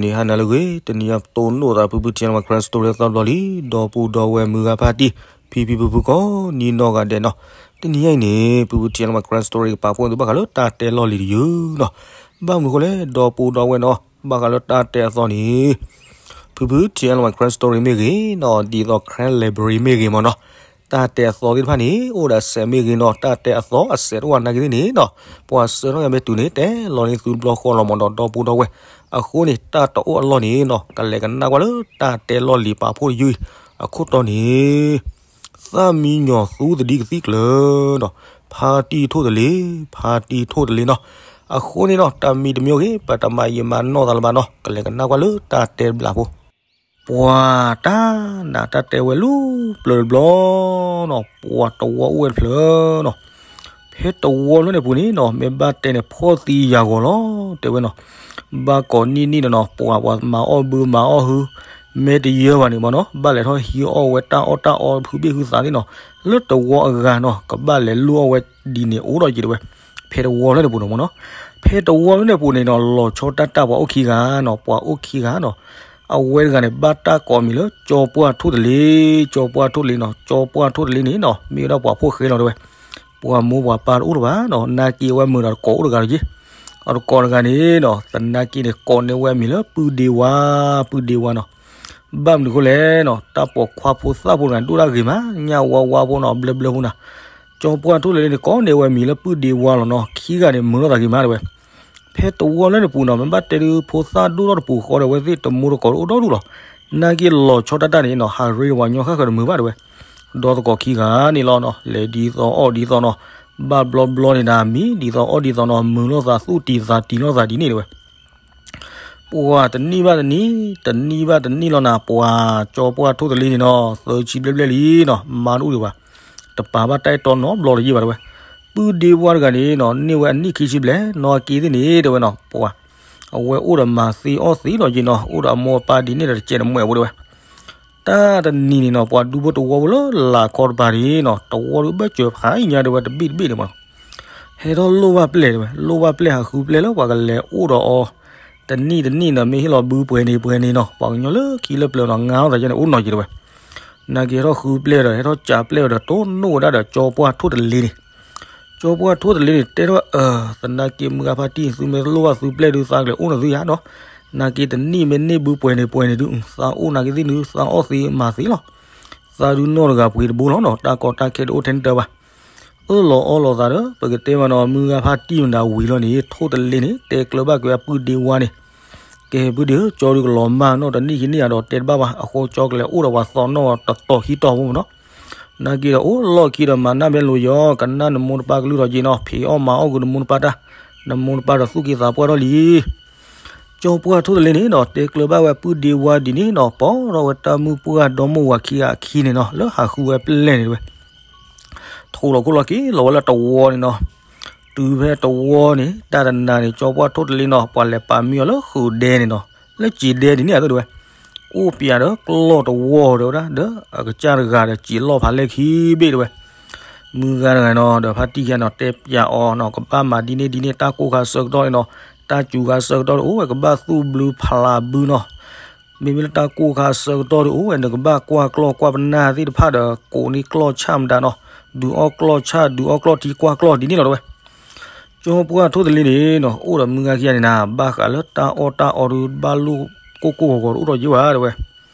ဂီၤနံၤဟါနၤလၢအဂ့ၤ, တနံၤအံၤပတိၢ်နီၣ်သးဖုဖု ထံလၢမၤ Karen Story သီတဘျီလံ, ဒီပုၢ်ဒီဝဲၢ်မုၢ်ဂၤဖါတံၢ် ဖံဖံဖုဖုကိးနီၢ်ဂၤဒဲးနီၤ. တနံၤအံၤန့ၣ် ဖုဖု ထံလၢမၤ Karen Story ကပာ်ဖှိၣ်သုဘၣ်ဃးလၢတၢ်တဲလီၢ်လံၤတယုၢ်နီၤ. ဘၣ်မနုၤအဃိလဲၣ် ဒီပုၢ်ဒီဝဲၢ်နီၤ, ဘၣ်ဃးလၢတၢ်တဲအသီန့ၣ် ဖုဖု ထံလၢမၤ Karen Story မ့ၢ်ဂ့ၤနီၤ, ဒ်သိး Karen Library မ့ၢ်ဂ့ၤမ့ၢ်နီၤ, တၢ်တဲအသီသ့ၣ်တဖၣ်န့ၣ် အိၣ်ဒီးအစဲးမ့ၢ်ဂ့ၤနီၤ, တၢ်တဲအသီအစဲးတအိၣ်နာ်က့သ့ၣ်န့ၣ်နီၤ, ပှၤဆှၢထီၣ်က့ၤမ့ၢ်တုၤန့ၣ် တဲလီၤန့ၢ်သုတဘျီဃီလီၤမ့ၢ်နီၤ ဒီပုၢ်ဒီဝဲၢ်. အဃိန့ၣ် တၢ်တအိၣ်အလီၢ်န့ၣ်နီၤ, ကလဲၤကနၣ်ကွၢ်လၢတၢ်တဲလီၢ်လံၤပာ်ဖှိၣ်တယုၢ်အံၤ, အခိၣ်တီန့ၣ် သၣ်မံညီၤသူသဒံကသံၣ်ကျၢၤနီၤ, ဖါတံၢ်ထိၣ်တလ့ၤ, ဖါတံၢ်ထိၣ်တလ့ၤနီၤ. အဃိန့ၣ်နီၤ တၢ်မံတမံၤဂ့ၤ ပတမၤယံာ်မၤနီၢ်သးလၢၤဘၣ်နီၤ, ကလဲၤကနၣ်ကွၢ်လၢတၢ်တဲတဘျီဖိ. ပှၤတၢ်နးတၢ်တဲဝဲလၢပျၢၤတဘျီနီၤ, ပှၤတဝီအိၣ်ဝဲတဖျၢၣ်နီၤ. ဖဲတဝီဖျၢၣ်န့ၣ်ပူၤန့ၣ်နီၤ, မ့ၢ်ဘၣ်တဲန့ၣ် ဖှီၣ်သံယၤဂီၤလီၤ တဲဝဲနီၤ. ဘၣ်ကိးနံၣ်နံၣ်ဒီးနီၤ, ပှၤပှၤမၤအီၣ်ဘုမၤအီၣ်ဟု မ့ၢ်တယၢဘၣ်န့ၣ်မ့ၢ်နီၤ, ဘၣ်လဲၤထီၣ်ဟံးအီၣ်ဝဲတၢ်အီၣ်တၢ်အီဟုဘ့ၣ်ဟုသးသ့ၣ်နီၤ, လၢတဝီအဂၤနီၤ, ကဘၣ်လဲၤလိၣ်အီၣ်ဝဲဒ်န့ၣ် အိၣ်ဒီးက့ၤတဲဝဲ. ဖဲတဝီဖျၢၣ်န့ၣ်ပူၤန့ၣ်မ့ၢ်နီၤ, ဖဲတဝီဖျၢၣ်န့ၣ်ပူၤန့ၣ်နီၤ, လီၤဆီတၢ်တၢ်ပှၤအိၣ်ခံဂၤနီၤ, ပှၤအိၣ်ခံဂၤနီၤ. အဝဲတဂၤန့ၣ် ဘၣ်တၢ်ကိးမံၤလၢ ကၠီပှၢ်ထိၣ်တလ့ၤ, ကၠီပှၢ်ထိၣ်တလ့ၤနီၤ. ကၠီပှၢ်ထိၣ်တလ့ၤန့ၣ်နီၤ, မ့ၢ်ဝဲဒၣ်ပှၤဖိၣ်ဃဲလီၤတဲဝဲ, ပှၤမိၢ်ပှၤပၢ်တအိၣ်လၢၤဘၣ်နီၤ. နာ်က့အဝဲမုာ်ဒီးတကိးအိၣ်တဂၤလီၤက့ၤ. အတကိးတဂၤန့ၣ်နီၤ, သနာ်က့န့ၣ် ကိးန့ၢ်ဝဲအမံၤလၢ ပုၢ်ဒ့ဝါ, ပုၢ်ဒ့ဝါနီၤ. ဘၣ်မနုၤအဃိလဲၣ်နီၤ, တၢ်ပိာ်ခွါဖိသၣ်ဖိတဂၤန့ၣ် ဒိၣ်တၢ်ဂ့ၤမး, ညၣ်ဝါဝါဖိနီၤ, ဘျၢဘျၢဖိနီၤ. ကၠီပှၢ်ထိၣ်တလ့ၤန့ၣ် ကိးန့ၢ်ဝဲအမံၤလၢ ပုၢ်ဒ့ဝါလီၤနီၤ. ခံဂၤန့ၣ် မုာ်လိာ်သးဂ့ၤမးတဲဝဲ. ဖဲတဝီဖျၢၣ်န့ၣ်ပူၤနီၤ, မ့ၢ်ဘၣ်တဲဒုး ဖိသၣ်ဒိၣ်ထီၣ်တပူၤဃီဒီး အဝဲသ့ၣ်တမိၢ်တကိးအိၣ်ဒီဒူၣ်လီၤ. နာ်က့လီၤဆီတၢ်တၢ်န့ၣ်နီၤ, ဟးရ့ဒီးပှၤကညီဃၣ်ဃၢၤတမုာ်ဘၣ်တဲဝဲ. ဒီးသကိးခံဂၤန့ၣ်လီၤနီၤ, လဲၤဒ်သိးအီၣ်ဒ်သိးနီၤ, ဘၣ်ဘျီဘျီန့ၣ်ဒၣ်မံၤဒ်သိးအီၣ်ဒ်သိးနီၤ, မုာ်လိာ်သးသူၣ်တံၤသးတံၤလိာ်သးဒ်န့ၣ်တဲဝဲ. ပှၤတနံၣ်ဘၣ်တနံၣ်, တနံၣ်ဘၣ်တနံၣ်လီၤနၤ, ပှၤကၠီပှၢ်ထိၣ်တလ့ၤန့ၣ်နီၤ, သၢဆံဘျဲၣ်ဘျဲၣ်လံနီၤ, မါတအိၣ်ဒံးဘၣ်, တပာ်ဘၣ်တၢ်အဲၣ်တီနီတဘျီတယံာ်ဘၣ်တဲဝဲ. ပုၢ်ဒ့ဝါတဂၤန့ၣ်နီၤ, န့ၢ်ဝဲအနံၣ်ခံဆံဘျဲၣ်နီၤ, အက့သ့ၣ်န့ၣ်တဲဝဲနီၤ, ပှၤ အဝဲအိၣ်ဒီးမၤသ့အီၣ်သ့လီၤက့နီၤ, အိၣ်ဒီးအမိၢ်အပၢ်ဒ်န့ၣ်ဒီးတစဲးတမှဲးဖိတဲဝဲ. တၢ်တနံၤန့ၣ်နီၤ, ပှၤဒူဖိတဝီဖိလၢလာ်ခီတပၤန့ၣ်နီၤ, တဝီဒုးဘၢၣ်စၢၤဖးညါတဲဝဲ, တဘ့ၣ်တဘ့ၣ်န့ၣ်မး ဟဲထီၣ်လိၣ်ဘၣ်ပျဲၢ်တဲဝဲ, လိၣ်ဘၣ်ပျဲၢ်ဟးဃုပျဲၢ်လၢပှၤကလဲၤအိၣ်ဒီးအီၤ, တနံၣ်တနံၣ်နီၤ, မ့ၢ်ဟ့ၣ်လီၤဘုပှဲၤန့ၣ်ပှဲၤန့ၣ်နီၤ, ပှၤကညီလၢခံလၢပျၢၤနီၤ, ငါထီၣ်သးယဲန့ၣ် အိၣ်နီၤက့တဲဝဲ. နာ်က့ဟဲထီၣ်ဃုပျဲၢ်ဒီး ဟဲထီၣ်ကးပျဲၢ်ဒီး တိၢ်နီၣ်ဝဲဒၣ်ဒီးကၠီပှၢ်ထိၣ်တလ့ၤန့ၣ်. ကၠီပှၢ်ထိၣ်တလ့ၤန့ၣ် တဲထီၣ်အၢ, သနာ်က့မုၢ်ဂၤဖါတံၢ် သုမ့ၢ်တလိၣ်ဘၣ်သုပျဲၢ်ဒုး သးကလဲၤအိၣ်န့ၣ်သုယၤနီၤ, နာ်က့တနံၣ်မ့ၢ်န့ၢ်ဘုပှဲၤန့ၣ်ပှဲၤန့ၣ်ဒုး သးအိၣ်နာ်က့သ့ၣ်နုၤ သးအီၣ်သ့မၤသ့လီၤ. သးဒုးနီၢ်တဂၤပှ့ၤတဘိလီၤနီၤ, တၢ်ကီတၢ်ခဲတအိၣ်ထဲန့ၣ်တၢ်ဘၣ်. အၢၣ်လီၤအီလီၤသးဒီး ပကတဲမးနီၤ မုၢ်ဂၤဖါတံၢ်မတၤဝံၤလီၤန့ၣ် ထိၣ်တလ့ၤန့ၣ် တဲကျၢၤဘၣ်က့ၤအပုၢ်ဒ့ဝါန့ၣ်, ကဲ ပုၢ်ဒ့ဧၢ, ကၠီဒုးကလီၤမၢ်နီၣ်တနံၣ်ခံနံၣ်ဧါဒီး တဲတဘၣ်ဘၣ်, အဃိကၠီကလဲၤအိၣ်ဒီးပှၤသီနီၣ်တတီၤခံတီၤဖိမးနီၤ. နာ်က့ဒီးအိၣ်လီၢ်ခံဒီးမၤနၢ်ဘဲလိာ်ယီၤ, ကနၣ်နမိၢ်နပၢ်ကလုၢ်ထီၣ်က့နီၤ, ဖံးအီၣ်မၤအီၣ်ဃုာ်နမိၢ်နပၢ်တၢ်, နမိၢ်နပၢ်ဒီးသူၣ်က့သးပှၢ်ထီၣ်လံ. ကၠီပှၢ်ထိၣ်တလ့ၤန့ၣ်နီၤ တဲကျၢၤဘၣ်ဝဲပုၢ်ဒ့ဝါဒ်န့ၣ်နီၤ, ပိာ်ထီၣ်ဝဲတၢ်မုၢ်ပှၢ်ဒီမါဝၤခံဂၤအခံန့ၣ်နီၤ, လၢဟးဃုဝဲပျဲၢ်န့ၣ်တဲဝဲ. ထိၣ်လီၤခိၣ်လီၤက့ၤလီၤဝဲလၢတဝီန့ၣ်နီၤ. တုၤဖဲတဝီန့ၣ် တၢ်တနၤန့ၣ် ကၠီပှၢ်ထိၣ်တလ့ၤနီၤ ပှၤလဲၤပာ်မံအီၤလၢဃုာ်ဒဲန့ၣ်နီၤ, လၢစံာ်ဒဲဒ်န့ၣ်အသိးတဲဝဲ. အိၣ်ပၠးဒီးကျီၢ်တဝီတဲဝဲဒၣ်, ဒီးအကစၢ်တဂၤဒီးစံာ်လီၢ်ဖးလဲၢ်ခံဘ့ၣ်တဲဝဲ. မုၢ်ဂၤတဂၤနီၤ ဒီးဖါတံၢ်ခံဂၤနီၤ တဲပၠးအီၤနီၤ, ကဘၣ်မၤဒ်န့ၣ်ဒ်န့ၣ် တၢ်ကိၢ်ခါဆၢကတီၢ်န့ၣ်နီၤ, တၢ်စူၤခါဆၢကတီၢ်ဒုးအိၣ်ဝဲ ကဘၣ်သူၣ်ဘျုးဖးလၤဘုနီၤ. မ့မ့ၢ်လၢတၢ်ကိၢ်ခါဆၢကတီၢ်ဒုးအိၣ်ဝဲ နကဘၣ်ကွၢ်ကျီၢ်ကွၢ်ပနၢ်သ့ၣ်တဖၣ်ဒီး ကိးန့ၢ်ကျီၢ်ဆၣ်မတၤနီၤ, ဒုးအီၣ်ကျီၢ်ဆၣ် ဒုးအီၣ်ကျီၢ်ထံ ကွၢ်ကျီၢ်ဒ်န့ၣ်လီၤတဲဝဲ. ကၠီပှၢ်ထိၣ်တလ့ၤန့ၣ်နီၤ အိၣ်ဒီးမုၢ်ဂၤခံဂၤန့ၣ်နၤ ဘၣ်ဃးလၢတၢ်အီၣ်တၢ်အီဒုး ဘၣ်လိၣ်ကိၢ်ကိၢ်ဂီၤဂီၤတအိၣ်ထီၣ်က့ၤဘၣ်တဲဝဲ.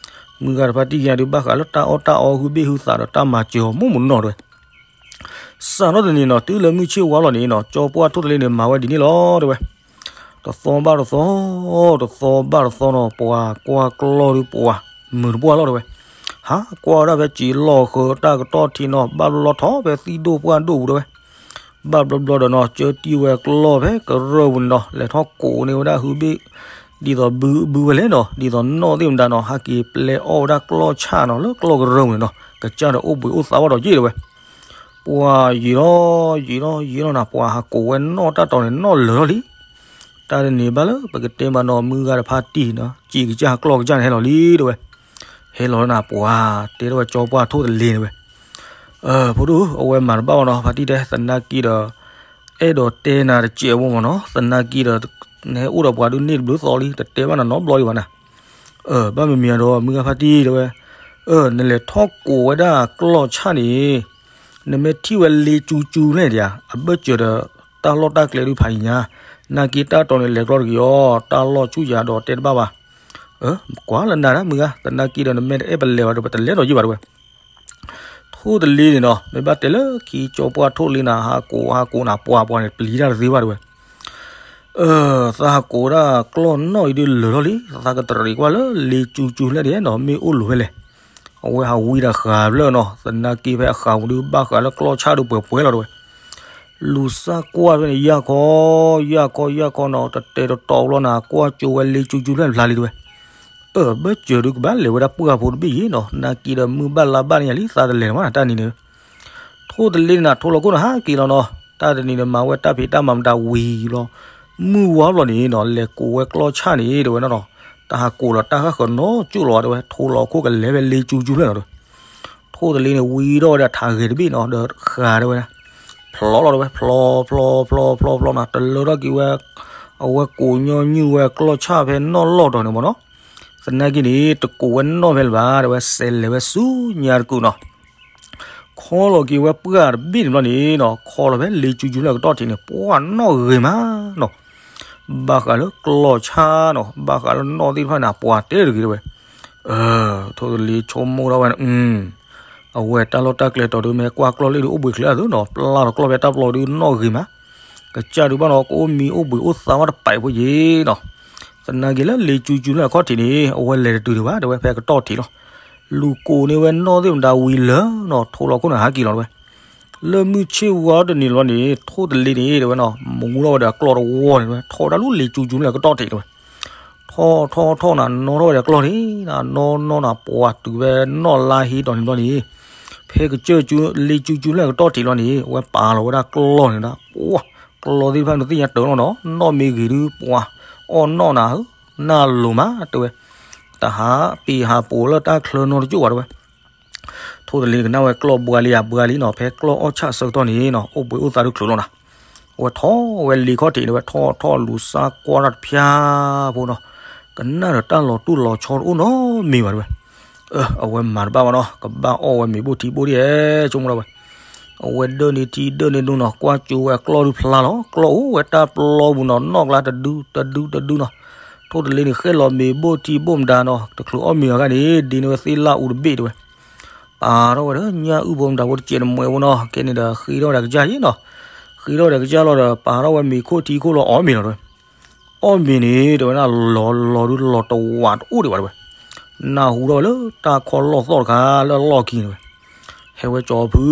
မုၢ်ဂၤဒီးဖါတံၢ်ခံဂၤဒုး ဘၣ်ဃးလၢတၢ်အီၣ်တၢ်အီ ဟုဘ့ၣ်ဟုသးဒီးတၢ်မၤစၢၤအီၤမိၢ်မနီၤတဲဝဲ. စးထီၣ်တနံၤနီၤ တုၤလၢမုၢ်ဆ့ၣ်ဝါလီၤန့ၣ်နီၤ ကၠီပှၢ်ထိၣ်တလ့ၤန့ၣ် မၤဝဲဒ်န့ၣ်လီၤတဲဝဲ. တသီဘၣ်တသီ, တသီဘၣ်တသီနီၤ ပှၤကွၢ်ကျီၢ်ဒုးပှၤမုာ်တပှၢ်လီၤတဲဝဲ. ဟးကွၢ်ဝဲဒၣ်ဖဲစံာ်လီၢ်ဃၢတၢ်ကတီၢ်ထံနီၤ ဘၣ်ဘျီထီၣ်ဖဲသံၣ်ဒိၣ်ပှၢ်ဒိၣ်ပူၤတဲဝဲ. ဘၣ်ဘျီဘျီဒီးနီၤ ကၢတံၢ်ဝဲကျီၢ်ဖဲကရၢၢ်ပူၤန့ၣ်နီၤ လဲၤထီၣ်ကိးန့ၢ်ဝဲဒၣ်ဟုဘ့ၣ် ဒ်သိးဘုဘုဝဲလဲၣ်နီၤ ဒ်သိးနီၣ်သ့ၣ်မတၤနီၤ ဟဲက့ၤပျဲအီၣ်ဝဲဒၣ်ကျီၢ်ဆၣ်နီၤ လၢကျီၢ်ကရၢၢ်ပူၤန့ၣ်နီၤ ကစၢ်ဒီးအိၣ်ဘှံးအိၣ်သါဘၣ်ဒီးက့ၢ်တဲဝဲ. ပှၤယံာ်လီၤ ယံာ်လီၤ ယံာ်လီၤနၤ ပှၤဟးကိးဝဲနီၣ်တၢ်တီၤန့ၣ် နီၣ်လၢာ်ထီၣ်လံ. တၢ်တနံၤဘၣ်လၢပကတဲမးနီၤ မုၢ်ဂၤဒီးဖါတံၢ်နီၤ စံာ်ကစၢ်ကျီၢ်ကစၢ်န့ၣ်ဟဲလီၤလံတဲဝဲ. ဟဲလီၤလၢနၤ ပှၤတဲထီၣ်ဝဲကၠီပှၢ်ထိၣ်တလ့ၤန့ၣ်ဝဲ. ဖိဒိၣ်ဧၢ အဝဲမၤတဘၣ်ဘၣ်နီၤ ဖါတံၢ်တဲ သနာ်က့ဒီး အဲၣ်ဒိးတဲနၤတစဲးဖိမးနီၤ သနာ်က့ဒီး နဟဲအိၣ်ဒီးပှၤဒုးန့ၢ်တဘျုးသီလံ တတဲဘၣ်နနီတဘျီဒံးဘၣ်နၤ. ဘၣ်မ့မ့ၢ်ဒီး မုၢ်ဂၤဖါတံၢ်တဲဝဲ, နလဲၤထီၣ်ကိးဝဲဒၣ်ကျီၢ်ဆၣ်န့ၣ် နမ့ၢ်ထံၣ်ဝဲလ့ကၠူကၠူလဲၣ်ဒံးဧါ, အဘၢၣ်စၢၤဒီး တၢ်လီၢ်တၢ်ကျဲဒုးဖးယံၤညါ, နာ်က့တၢ်တီၤန့ၣ်လဲၤကျီတဂ့ၤအီၤ, တၢ်လီၢ်ဆူၣ်ယၤဒီးတဲတဘၣ်ဘၣ်. ကွၢ်လၢနၤဒၣ်မုၢ်ဂၤ, သနာ်က့ဒီးနမ့ၢ်တအဲၣ်ပလဲၤဘၣ်ဒီး ပတလဲၤဒီးယံာ်ဘၣ်တဲဝဲ. ထိၣ်တလ့န့ၣ်နီၤ မ့ၢ်ဘၣ်တဲလၢခံကၠီပှၢ်ထိၣ်လ့နၤ ဟးကိးဟးကိးနၤ ပှၤပှၤန့ၣ် ပျံၤတၢ်တသ့ဘၣ်တဲဝဲ. သးဟးကိးဝဲဒၣ်ကျီၢ်နီၣ်အံၤဒုးလၢာ်ထီၣ်လံ, သးကတရံးကွၢ်လၢလ့ကၠူကၠူလဲၣ်ဒံးနီၤ မ့ၢ်အိၣ်လိၤဖဲလဲၣ်. အဝဲဟးဝံဒၣ်ဃးဖျၢၣ်နီၤ, သနာ်က့ဖဲအဃးပူၤဒုး ဘၣ်ဃးလၢကျီၢ်ဆၣ်ဒုးပှဲၤပှဲၤလီၤတဲဝဲ. လူၤစၢ်ကွၢ်ဖဲန့ၣ် ယၢ်ခီ, ယၢ်ခီ ယၢ်ခီနီၤ, တတဲတတီၤဘျီနၤ ကွၢ်ကၠိဝဲလ့ကၠူကၠူဖျၢၣ်ဖျါလံတဲဝဲ. အၢ ဘၢၣ်စၢၤဒုး ကဘၣ်လဲၤဝဲဒၣ်ပှၢ်ဖိတဘ့ၣ်ယံၤနီၤ, နာ်က့ဒီးမုၢ်ဘၣ်လါဘၣ်န့ၣ်ယၤလံ သးတလဲၤဘၣ်နၤတၢ်နံၤန့ၣ်. ထိၣ်တလ့န့ၣ်နၤ ထိၣ်လီၤခိၣ်နၤဟးက့ၤလီၤနီၤ, တၢ်တနံၤန့ၣ် မၤဝဲတၢ်ဖံးတၢ်မၤမတၤဝံၤဘျီ, မုၢ်ဝါဘျီန့ၣ်နီၤ လဲၤကိးဝဲကျီၢ်ဆၣ်န့ၣ်တဲဝဲနီၤ, တၢ်ဟးကိးလီၤတၢ်ဃၣ်ဃၢၤနီၤကၠိၣ်လီၤတဲဝဲ, ထိၣ်လီၤခိၣ်ကလဲၤဖဲလ့ကၠူကၠူဖျၢၣ်နီၤတဲဝဲ. ထိၣ်တလ့န့ၣ် ဝံထီၣ်ဝဲဒၣ်ထးဂဲၤတဘ့ၣ်နီၤ ဒီးဃးတဲဝဲဒၣ်, ဖျီလီၤတဲဝဲ, ဖျီ ဖျီ ဖျီ ဖျီ ဖျီနၤ တလၢထီၣ်က့ၤဝဲ, အဝဲကိးညီနုၢ်ဝဲကျီၢ်ဆၣ်ဖဲနီၣ်လီၢ်တီၤန့ၣ်မ့ၢ်နီၤ. သနာ်က့န့ၣ် တကိးဝဲနီၣ်ဖဲလၢၤဘၣ်တဲဝဲ, စဲးလဲၤဝဲဆူညါတကုာ်နီၤ. ခီလီၤက့ၤဝဲပှၢ်တဘ့ၣ်န့ၣ်ဘျီန့ၣ်နီၤ, ခီလီၤဖဲလ့ကၠူကၠူဖျၢၣ်ကတီၢ်ထံးန့ၣ် ပှၢ်နီၣ်ဂ့ၤမးနီၤ. ဘၣ်ဃးလၢကျီၢ်ဆၣ်နီၤ, ဘၣ်ဃးလၢနီၣ်သ့ၣ်တဖၣ်န့ၣ် ပှၤတဲတဂ့ၤတဲဝဲ. ထိၣ်တလ့ဆိကမိၣ်ထီၣ်ဝဲန့ၣ်, အဝဲတၢ်လီၢ်တၢ်ကျဲတီၤဒုး မ့ၢ်ကွၢ်ကျီၢ်လၢဒုးအိၣ်ဘှံးချၢအသိးနီၤ, ပျၢ်လီၤကျီၢ်ဖဲတၢ်ပျီဒုးနီၣ်ဂ့ၤမး, ကစၢ်ဒုးဘၣ်နီၤ ကအိၣ်မံၤအိၣ်ဘှံးအိၣ်သါဝဲတပာ်ဖိယ့ၤနီၤ. သနာ်က့လၢလ့ကၠူကၠူဖျၢၣ်အခီၣ်ထံးန့ၣ် အဝဲလဲၤတတုၤဒံးဘၣ်တဲဝဲ ဖဲကတီၢ်ထံးလီၤ. လူၤကိးန့ၢ်ဝဲနီၣ်သ့ၣ်မတၤဝံၤလၢာ်နီၤ, ထိၣ်လီၤခိၣ်န့ၣ်ဟးက့ၤလီၤတဲဝဲ. လၢမုၢ်ဆ့ၣ်ဝါတနံၤလီၤန့ၣ် ထိၣ်တလ့န့ၣ်တဲဝဲနီၤ မူထီၣ်ဝဲဒီးကျီၢ်တဝီန့ၣ်တဲဝဲ, ထီၣ်ဝဲဒၣ်လၢလ့ကၠူကၠူဖျၢၣ်ကတီၢ်ထံးတဲဝဲ. ထီၣ်ထီၣ်ထီၣ်နၤ နီၣ်ထီၣ်ဝဲဒီးကျီၢ်န့ၣ်နၤ, နီၣ်နီၣ်နၤ ပှၤတုၤဖဲနီၣ်လါဟ့တီၤန့ၣ်ဘျီန့ၣ်, ဖဲကစၢၢ်ကၠူလ့ကၠူကၠူဖျၢၣ်ကတီၢ်ထံးလီၤန့ၣ် အဝဲပာ်လီၤဝဲဒၣ်ကျီၢ်န့ၣ်ဒၣ်, ပှၤကျီၢ်သ့ၣ်တဖၣ်န့ၣ်သ့ၣ်ညါတၢၢ်လီၤနီၤ, နီၣ်မ့ၢ်ဂ့ၤဒုးပှၤအီၣ်နီၣ်နၤဧၢ, နၢ်လိၤမးတဲဝဲ, တဟးပ့ၤဟးပိာ်လၢတၢ်ချၢနီတကၠိၣ်ဘၣ်တဲဝဲ. ထိၣ်တလ့ကနၣ်ဝဲကျီၢ်ဘှါလံယၤဘှါလံနီၤ, ဖဲကျီၢ်အီၣ်ဆၣ်အဆၢကတီၢ်န့ၣ်နီၤ အိၣ်ဘှံးအိၣ်သါဒုးချုးလီၤနၤ. အဝဲထီၣ်ဝဲလ့ခီၣ်ထံးန့ၣ်ဝဲ ထီၣ်ထီၣ်လူၤစါကွၢ်တၢ်တဖျါဖိနီၤ, ကနၣ်ဒီးတၢ်လီၤတိၢ်လီၤဆီတအိၣ်နီတမံၤဘၣ်တဲဝဲ. အဝဲမၤတဘၣ်ဘၣ်နီၤ, ကဘၣ်အီၣ်ဝဲမ့ၤဘိၣ်ထံဘိၣ်ဒ်အဲၣ်ဆိကမိၣ်ထီၣ်ဝဲ. အဝဲဒၢးန့ၢ်ထံဒၢးန့ၢ်ဒူနီၤ, ကွၢ်ကၠိဝဲကျီၢ်ဒုးဖျါလီၤ, ကျီၢ်အိၣ်ဝဲတၢ်ပျီပူၤနီၤ, နီၣ်ကျါတဒုတဒုတဒုနီၤ. ထိၣ်တလ့န့ၣ် ဃဲလီၤမ့ၤဘိၣ်ထံဘိၣ်မတၤနီၤ, တချုးအီၣ်မ့ၤအီၤခါန့ၣ် ဒ့န့ၢ်ဝဲသ့ၣ်လၣ်အူတဘ့ၣ်တဲဝဲ. ပာ်ထီၣ်ဝဲဒီးညၣ်အုၣ်ဖိမတၤဖိတစဲးတမှဲးဖိနီၤ, ခဲန့ၣ်ဒီးဃ့ထီၣ်ဝဲဒီးကစၢ်ယံၤနီၤ. ဃ့ထီၣ်ဝဲဒီးကစၢ်လီၤဒီး ပာ်ထီၣ်ဝဲမ့ၤခိၣ်ထံခိၣ်လီၤအီၣ်မ့ၤလီၤတဲဝဲ. အီၣ်မ့ၤန့ၣ်တဲဝဲဒၣ် လီၤလီၤဒုးလီၤတဝးတအိၣ်ဒံးဘၣ်တဲဝဲ. နၢ်ဟူထီၣ်ဝဲလၢတၢ်ခီၣ်လီၢ်သီၣ်တခါလၢအလီၢ်ခံန့ၣ်ဝဲ, ဟဲဝဲကၠီၤဖု,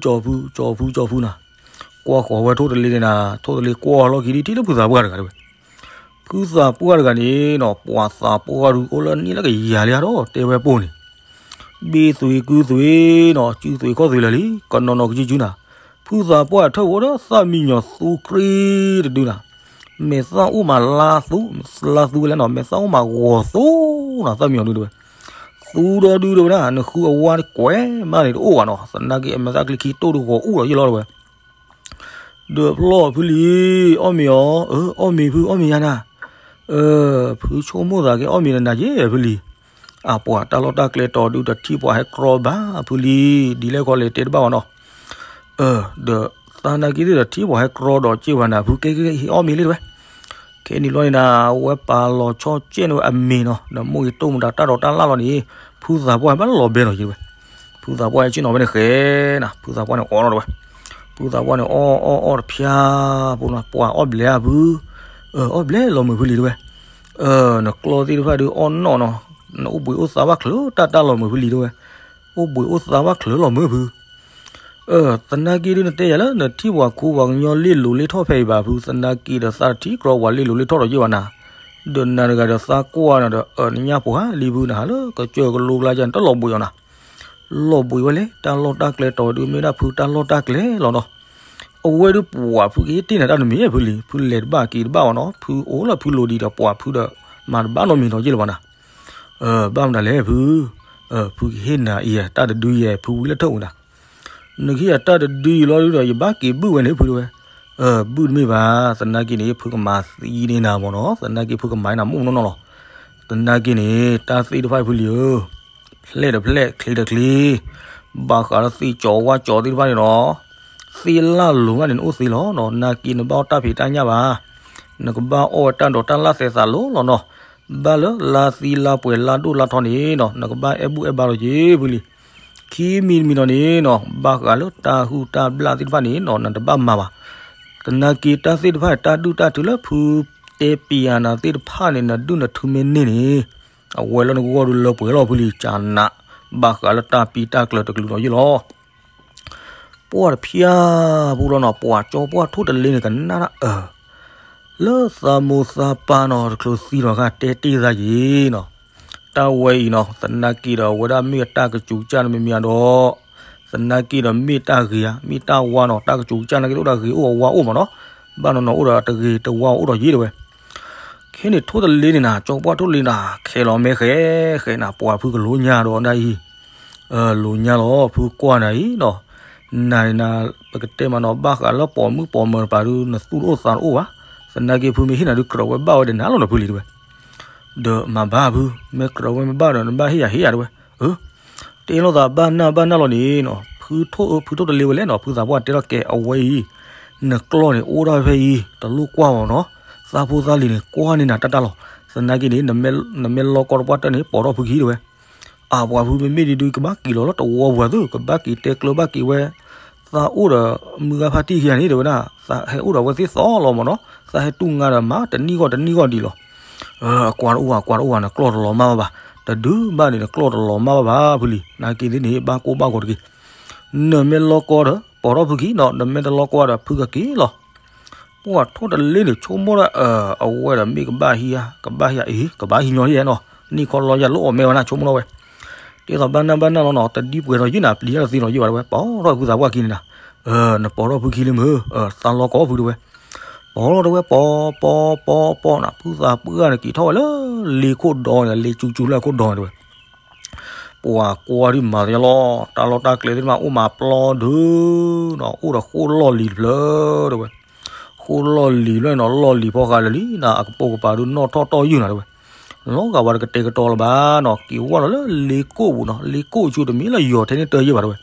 ကၠီၤဖု, ကၠီၤဖု ကၠီၤဖုနၤ. ကွၢ်ဃီၤဝဲထိၣ်တလ့န့ၣ်နၤ, ထိၣ်တလ့ကွၢ်လီၢ်ခံဒ်ထံၣ်လၢဖုသးပှၢ်တဂၤတဲဝဲ. ဖုသးပှၢ်တဂၤန့ၣ်နီၤ ပှၤသးပှၢ်ဒုးအိၣ်လၢနံၣ်လၢကယၤလံဧါဒီး တဲဝဲပိၢ်န့ၣ် ဘ့ၣ်သွံးကုသွံးနီၤ, စုသွံးခီၣ်သွံးလၢာ်လံ, ကနီၤနီၤကစုစုနၤ. ဖုသးပှၢ်ထၢၣ်ဝဲဒီးသၣ်မံယီၤသူကြ့တဒုနၤ, မဲာ်သၣ်အိၣ်မးလါသူ, လါသူဝဲလဲၣ်နီၤ, မဲာ်သၣ်အိၣ်မးဂီၤသူနီၤ, သၣ်မံယီၤဒုတဲဝဲ. သူဒီဒုတဲဝဲဒၣ် နဃုအဝါကွဲးမးန့ၣ်တအိၣ်ဘၣ်နီၤ, သနာ်က့အမဲာ်သၣ်ကျံခံတိၢ်ဒုဂီၤအိၣ်ဒီးယဲၢ်လီၤတဲဝဲ. ဒီးဖျီၣ်ဖုလံၤ, အီၣ်မ့ၤအီၤ, အၢ အီၣ်မ့ၤဖု အီၣ်မ့ၤယၤနၤ. ဖုဆိကမိၣ်သးက့ၤအီၣ်မ့ၤနၤနၤက့ၤဖုလံၤ. အပှၤတၢ်လီၢ်တၢ်ကျဲတီၤဒုတထံၣ်ပှၤဟဲကြီဘၣ်ဖုလံၤ, ဒ်လဲၣ်ခီလဲၣ်တဲတဘၣ်ဘၣ်နီၤ. ဒီးသနာ်က့ဒုတထံၣ်ပှၤဟဲကြီဒီးက့ၤဝဲနၤဖုကဲက့ၤအီၣ်မ့ၤလံတဲဝဲ. ခဲန့ၣ်ဘျီန့ၣ်နၤ အဝဲပာ်လီၤဆီကဲန့ၢ်ဝဲအမ့ၤနီၤ, ဒီးမိၢ်ဂ့ၤတိၢ်မတၤတၢ်ဒီးတၢ်လၢ်လီၤန့ၣ်, ဖုသးပှၢ်ဘၣ်လီၤဘဲနီၤက့ၤတဲဝဲ. ဖုသးပှၢ်ဟဲဆ့ၣ်နီၤဖဲန့ၣ်ဃဲနၤ, ဖုသးပှၢ်န့ၣ်အီၣ်လီၤတဲဝဲ. ဖုသးပှၢ်န့ၣ်အီၣ်အီၣ်အီၣ်တဖျါဖိနီၤ, ပှၤအီၣ်ဘျဲးဧါဖု, အီၣ်ဘျဲးလီၤမုာ်ဖုလံၤတဲဝဲ. နကျီၢ်သ့ၣ်တဖၣ်ဒုးအီၣ်နီၣ်နီၤ, နအိၣ်ဘှံးအိၣ်သါဘၣ်ချုးတၢ်တၢ်လီၤမုာ်ဖုလံၤတဲဝဲ. အိၣ်ဘှံးအိၣ်သါဘၣ်ချုးလီၤမုာ်ဖု. သနာ်က့ဒုနတဲယၤလၢနထံၣ်ပှၤခူပှၤကညီလ့ၣ်လိၤလ့ၣ်ထီၣ်ဖဲအံၤဘၣ်ဖု, သနာ်က့ဒီးသးတထံၣ်ကြီပှၤလ့ၣ်လိၤလ့ၣ်ထီၣ်ဒီးယဲၢ်ဘၣ်နၤ. ဒီးနၤတဂၤဒီးသးကွၢ်နၤဒီး အၢ နညၣ်ဖိဟါလံဖုနၤ လၢကစၢၢ်ကလိကျါယၤနတလီၤဘှံးအီၤနၤ. လီၤဘှံးဝဲလဲၣ်, တၢ်လီၢ်တၢ်ကျဲတီၤဒုမ့ၢ်ဒၣ်ဖုတၢ်လီၢ်တၢ်ကျဲလီၤနီၤ. အဝဲဒုပှၤဖုကဟ့ၣ်တ့ၢ်နၤတၢ်တမံၤဖုလံၤ, ဖုလဲၤတဘၣ်က့ၤတဘၣ်ဘၣ်နီၤ, ဖုအိၣ်လၢဖုလိၤဒံးဒီးပှၤဖုဒီး မၤတဘၣ်နီတမံၤနီၤယဲၢ်လၢၤဘၣ်နၤ. ဘၣ်မနုၤလဲၣ်ဖု, ဖုကဟ့ၣ်နၤအံၤ တၢ်တဒုယဲၢ် ဖုဝံလၢထၢၣ်ဝဲနၤ. နကဟ့ၣ်ယၤတၢ်တဒုအံၤလီၤဒုဒီး ယဘၣ်က့ၤဘုၣ်ဝဲန့ၣ်ဖုတဲဝဲ. ဘုၣ်တမ့ၢ်ဘၣ်, သနာ်က့န့ၣ် ဖုကမၤသံန့ၢ်နၤမ့ၢ်နီၤ, သနာ်က့ဖုကမၤန့ၢ်နၤမ့ၢ်နီၢ်နီၢ်လီၤ. သနာ်က့န့ၣ် တၢ်သ့ၣ်တဖၣ်အံၤဖုလံၤဧၢ, ဖျဲၣ်တဖျဲၣ် ချ့တချ့, ဘၣ်ဃးလၢသ့ၣ်ကၠီဝၣ်ကၠီသ့ၣ်တဖၣ်န့ၣ်နီၤ, သ့ၣ်လၣ်လိၤဘၣ်န့ၣ် နအိၣ်သ့လီၤနီၤ, နာ်က့နဘၣ်အီၣ်တၢ်ဖံးတၢ်ညၣ်ဘၣ်, နကဘၣ်အီၣ်ဝဲတၢ်ဒိးတၢ်လၣ်သဲးသးလိၤလီၤနီၤ, ဘၣ်လၢလါသံလါပှဲၤလါဒိၣ်လါထီန့ၣ်နီၤ နကဘၣ်အဲၣ်ဘူၣ်အဲၣ်ဘါလီၤက့ၤဖုလံၤ. ခံမံၤတမံၤနီၤန့ၣ်နီၤ ဘၣ်ဃးလၢတၢ်ဟုၣ်တၢ်ဘျၣ်သ့ၣ်တဖၣ်န့ၣ်နီၤ နတဘၣ်မၤဘၣ်. သနာ်က့တၢ်သ့ၣ်တဖၣ်န့ၣ် တၢ်ဒုၣ်တၢ်ထုလၢဖုတဲပံၤယၤနၤသ့ၣ်တဖၣ်န့ၣ် နဒုၣ်နထုမ့ၢ်န့ၢ်န့ၣ် အဝဲလၢနဂီၢ်ဒုးလၢပှဲၤလီၤဖုလံၤကနး, ဘၣ်ဃးလၢတၢ်ပံတၢ်ကျၢၤတကလုာ်လီၤယ့ၣ်လီၤ. ပှၢ်တဖျါပူၤလီၤနီၤ ပှၤကၠီပှၢ်ထိၣ်တလ့န့ၣ် ကနၣ်ဒၣ်အၢ လၢသးမိၢ်သးပၢ်နီၤ တချုးသံလီၤဂာ်တဲတ့ၢ်သးက့ၤနီၤ, တၢ်ဝဲအံၤနီၤ သနာ်က့ဒီး အဝဲဒၣ်မ့ၢ်အတၢ်ကစူၤကစၢ်န့ၣ်မ့မ့ၢ်ဒီး သနာ်က့ဒီးမ့ၢ်တၢ်ဂ့ၤဧါ မ့ၢ်တၢ်ဝါနီၤ တၢ်ကစူၤကစၢ်နာ်က့အိၣ်ဒီးဂ့ၤအိၣ်အဝါအိၣ်မ့ၢ်နီၤ, ဘၣ်နီၤနီၤအိၣ်ဒီးတဂ့ၤတဝါအိၣ်ဒီးယ့ၢ်တဲဝဲ. ခဲန့ၣ်ထိၣ်တလ့န့ၣ်နၤ ကၠီပှၢ်ထိၣ်တလ့နၤ ခဲလီၤမဲာ်ဃဲဃဲနၤ ပှၤဖုကလိညါဒီးဒၣ်အံၤ လိၤညါလီၤ ဖုကွၢ်နၤအံၤနီၤ, နၤနၤ ပကတဲမးနီၤ ဘၣ်ဃးလၢပိာ်မုၣ်ပိာ်မၢၤတပၤဒုး နသူၣ်တအိၣ်သးတအိၣ်ဘၣ်, သနာ်က့ဖုမ့ၢ်ဟ့ၣ်နၤဒုး ကြၢးဝဲဘၣ်ဝဲဒီးနၤလီၤနီၤ ဖုလံၤတဲဝဲ, ဒီးမၤဘၣ်ဖု မ့ၢ်ကြၢးဝဲမ့ၢ်ဘၣ်ဒီး နဘၣ်ဟ့ၣ်ယၤဟ့ၣ်ယၤတဲဝဲ, အၢ တဲလိာ်သးဘၣ်နၢ်ဘၣ်နၢ်လီၤန့ၣ်နီၤ ဖုထိၣ်အၢ ဖုထိၣ်တလ့ဝဲလဲၣ်နီၤ ဖုသးပှၢ်တဲထီၣ်ကဲ အဝဲအံၤ နကျီၢ်န့ၣ် အိၣ်ဒၣ်ဖဲအံၤ တလိၣ်ကွၢ်အီၤနီၤ, သးဖိသးလံၤန့ၣ် ကွၢ်န့ၢ်နၤတၢ်တၢ်လီၤ, သနာ်က့န့ၣ် နမ့ၢ်လီကီတပှၢ်တၢၢ်န့ၣ် ပိာ်ထီၣ်ဖုခံတဲဝဲ အၢ ပှၤဖုမ့မ့ၢ်ဒ်ဒုး ကဘၣ်က့ၤလီၤလၢတဝီပူၤသု ကဘၣ်က့ၤတဲကျၢၤဘၣ်က့ၤဝဲ, သးအိၣ်ဒီးမုၢ်ဂၤဖါတံၢ်ခံဂၤန့ၣ် တဲဝဲဒၣ် သးဟဲအိၣ်ဒီးဝဲသ့ၣ်သီလီၤမ့ၢ်နီၤ, သးဟဲတူၢ်ငါဒီးမၤတနံၣ်ဂီၢ်တနံၣ်ဂီၢ်ဒံးလီၤ. အကွၢ်တအိၣ် အကွၢ်တအိၣ် နကျီၢ်တလီၤမၢ်ဘၣ်ဘၣ်, တဒုးဘၣ်န့ၣ် နကျီၢ်တလီၤမၢ်ဘၣ်ဘၣ် ဖုလံၤ နာ်က့သ့ၣ်န့ၣ် ဘၣ်ကိၢ်ဘၣ်ဂီၤတက့ၢ်. နမ့ၢ်လီကီဒီး ပိာ်ထီၣ်ဖုခံနီၤ, နမ့ၢ်တလီကီဒီးဖုကက့ၤလီၤ. ပှၢ်ထိၣ်တလ့န့ၣ် ဆိကမိၣ်ဒၣ် အဝဲဒီးမ့ၢ်ကဘၣ်ဟံးဧါ ကဘၣ်ဟံးဧါ အ့ ကဘၣ်ဟံးညီယဲနီၤ, နံၣ်ခီလီယၤလၢအီၣ်မဲဝဲနၤ ဆိကမိၣ်ထီၣ်ဝဲ, တဲသိးဘၣ်နၢ်ဘၣ်နၢ်လီၤနီၤ တဒ်ပှဲၤထီၣ်ယုၢ်နၤ ပျံၤတၢ်တသ့လီၤယုၢ်ဘၣ်တဲဝဲ, ပိာ်ထီၣ်ဖုသးပှၢ်ခံန့ၣ်နၤ, နပိာ်ထီၣ်ဖုခံလံမ့ၢ်, သးလီကီဖုတဲဝဲ, ပိာ်ထီၣ်တဲဝဲ ပိာ်ပိာ်ပိာ်ပိာ်နၤ ဖုသးပှၢ်န့ၣ် က့ၤထီၣ်ဝဲလၢလ့ခိၣ်ဒီန့ၣ် လ့ကၠူကၠူလၢခိၣ်ဒီန့ၣ်တဲဝဲ ပှၤကွၢ်ဒုးမၤသးလီၤ, တၢ်လီၢ်တၢ်ကျဲသ့ၣ်တဖၣ်အိၣ်မးပျီဒုးနီၤ, အိၣ်ဒီးဃိၣ်လီၢ်လံၤတဖျၢၣ်တဲဝဲ, ဃိၣ်လီၢ်လံၤဖျၢၣ်နီၤ လီၢ်လံၤဖီဃးလၢာ်လံနၤ အကပိာ်ကပၤဒုးနီၣ်ထီၣ်တီၢ်ယုၢ်နၤတဲဝဲ, လီၤဂာ်ဝဲတကတဲာ်ကတီၤလၢၤဘၣ်နီၤ, က့ၤဝဲလီၤလၢလ့ကိၣ်ပူၤနီၤ, လ့ကိၣ်ဆူတမ့ၢ်လၢယီၤထဲန့ၣ်တၢၢ်ယုၢ်ဘၣ်တဲဝဲ,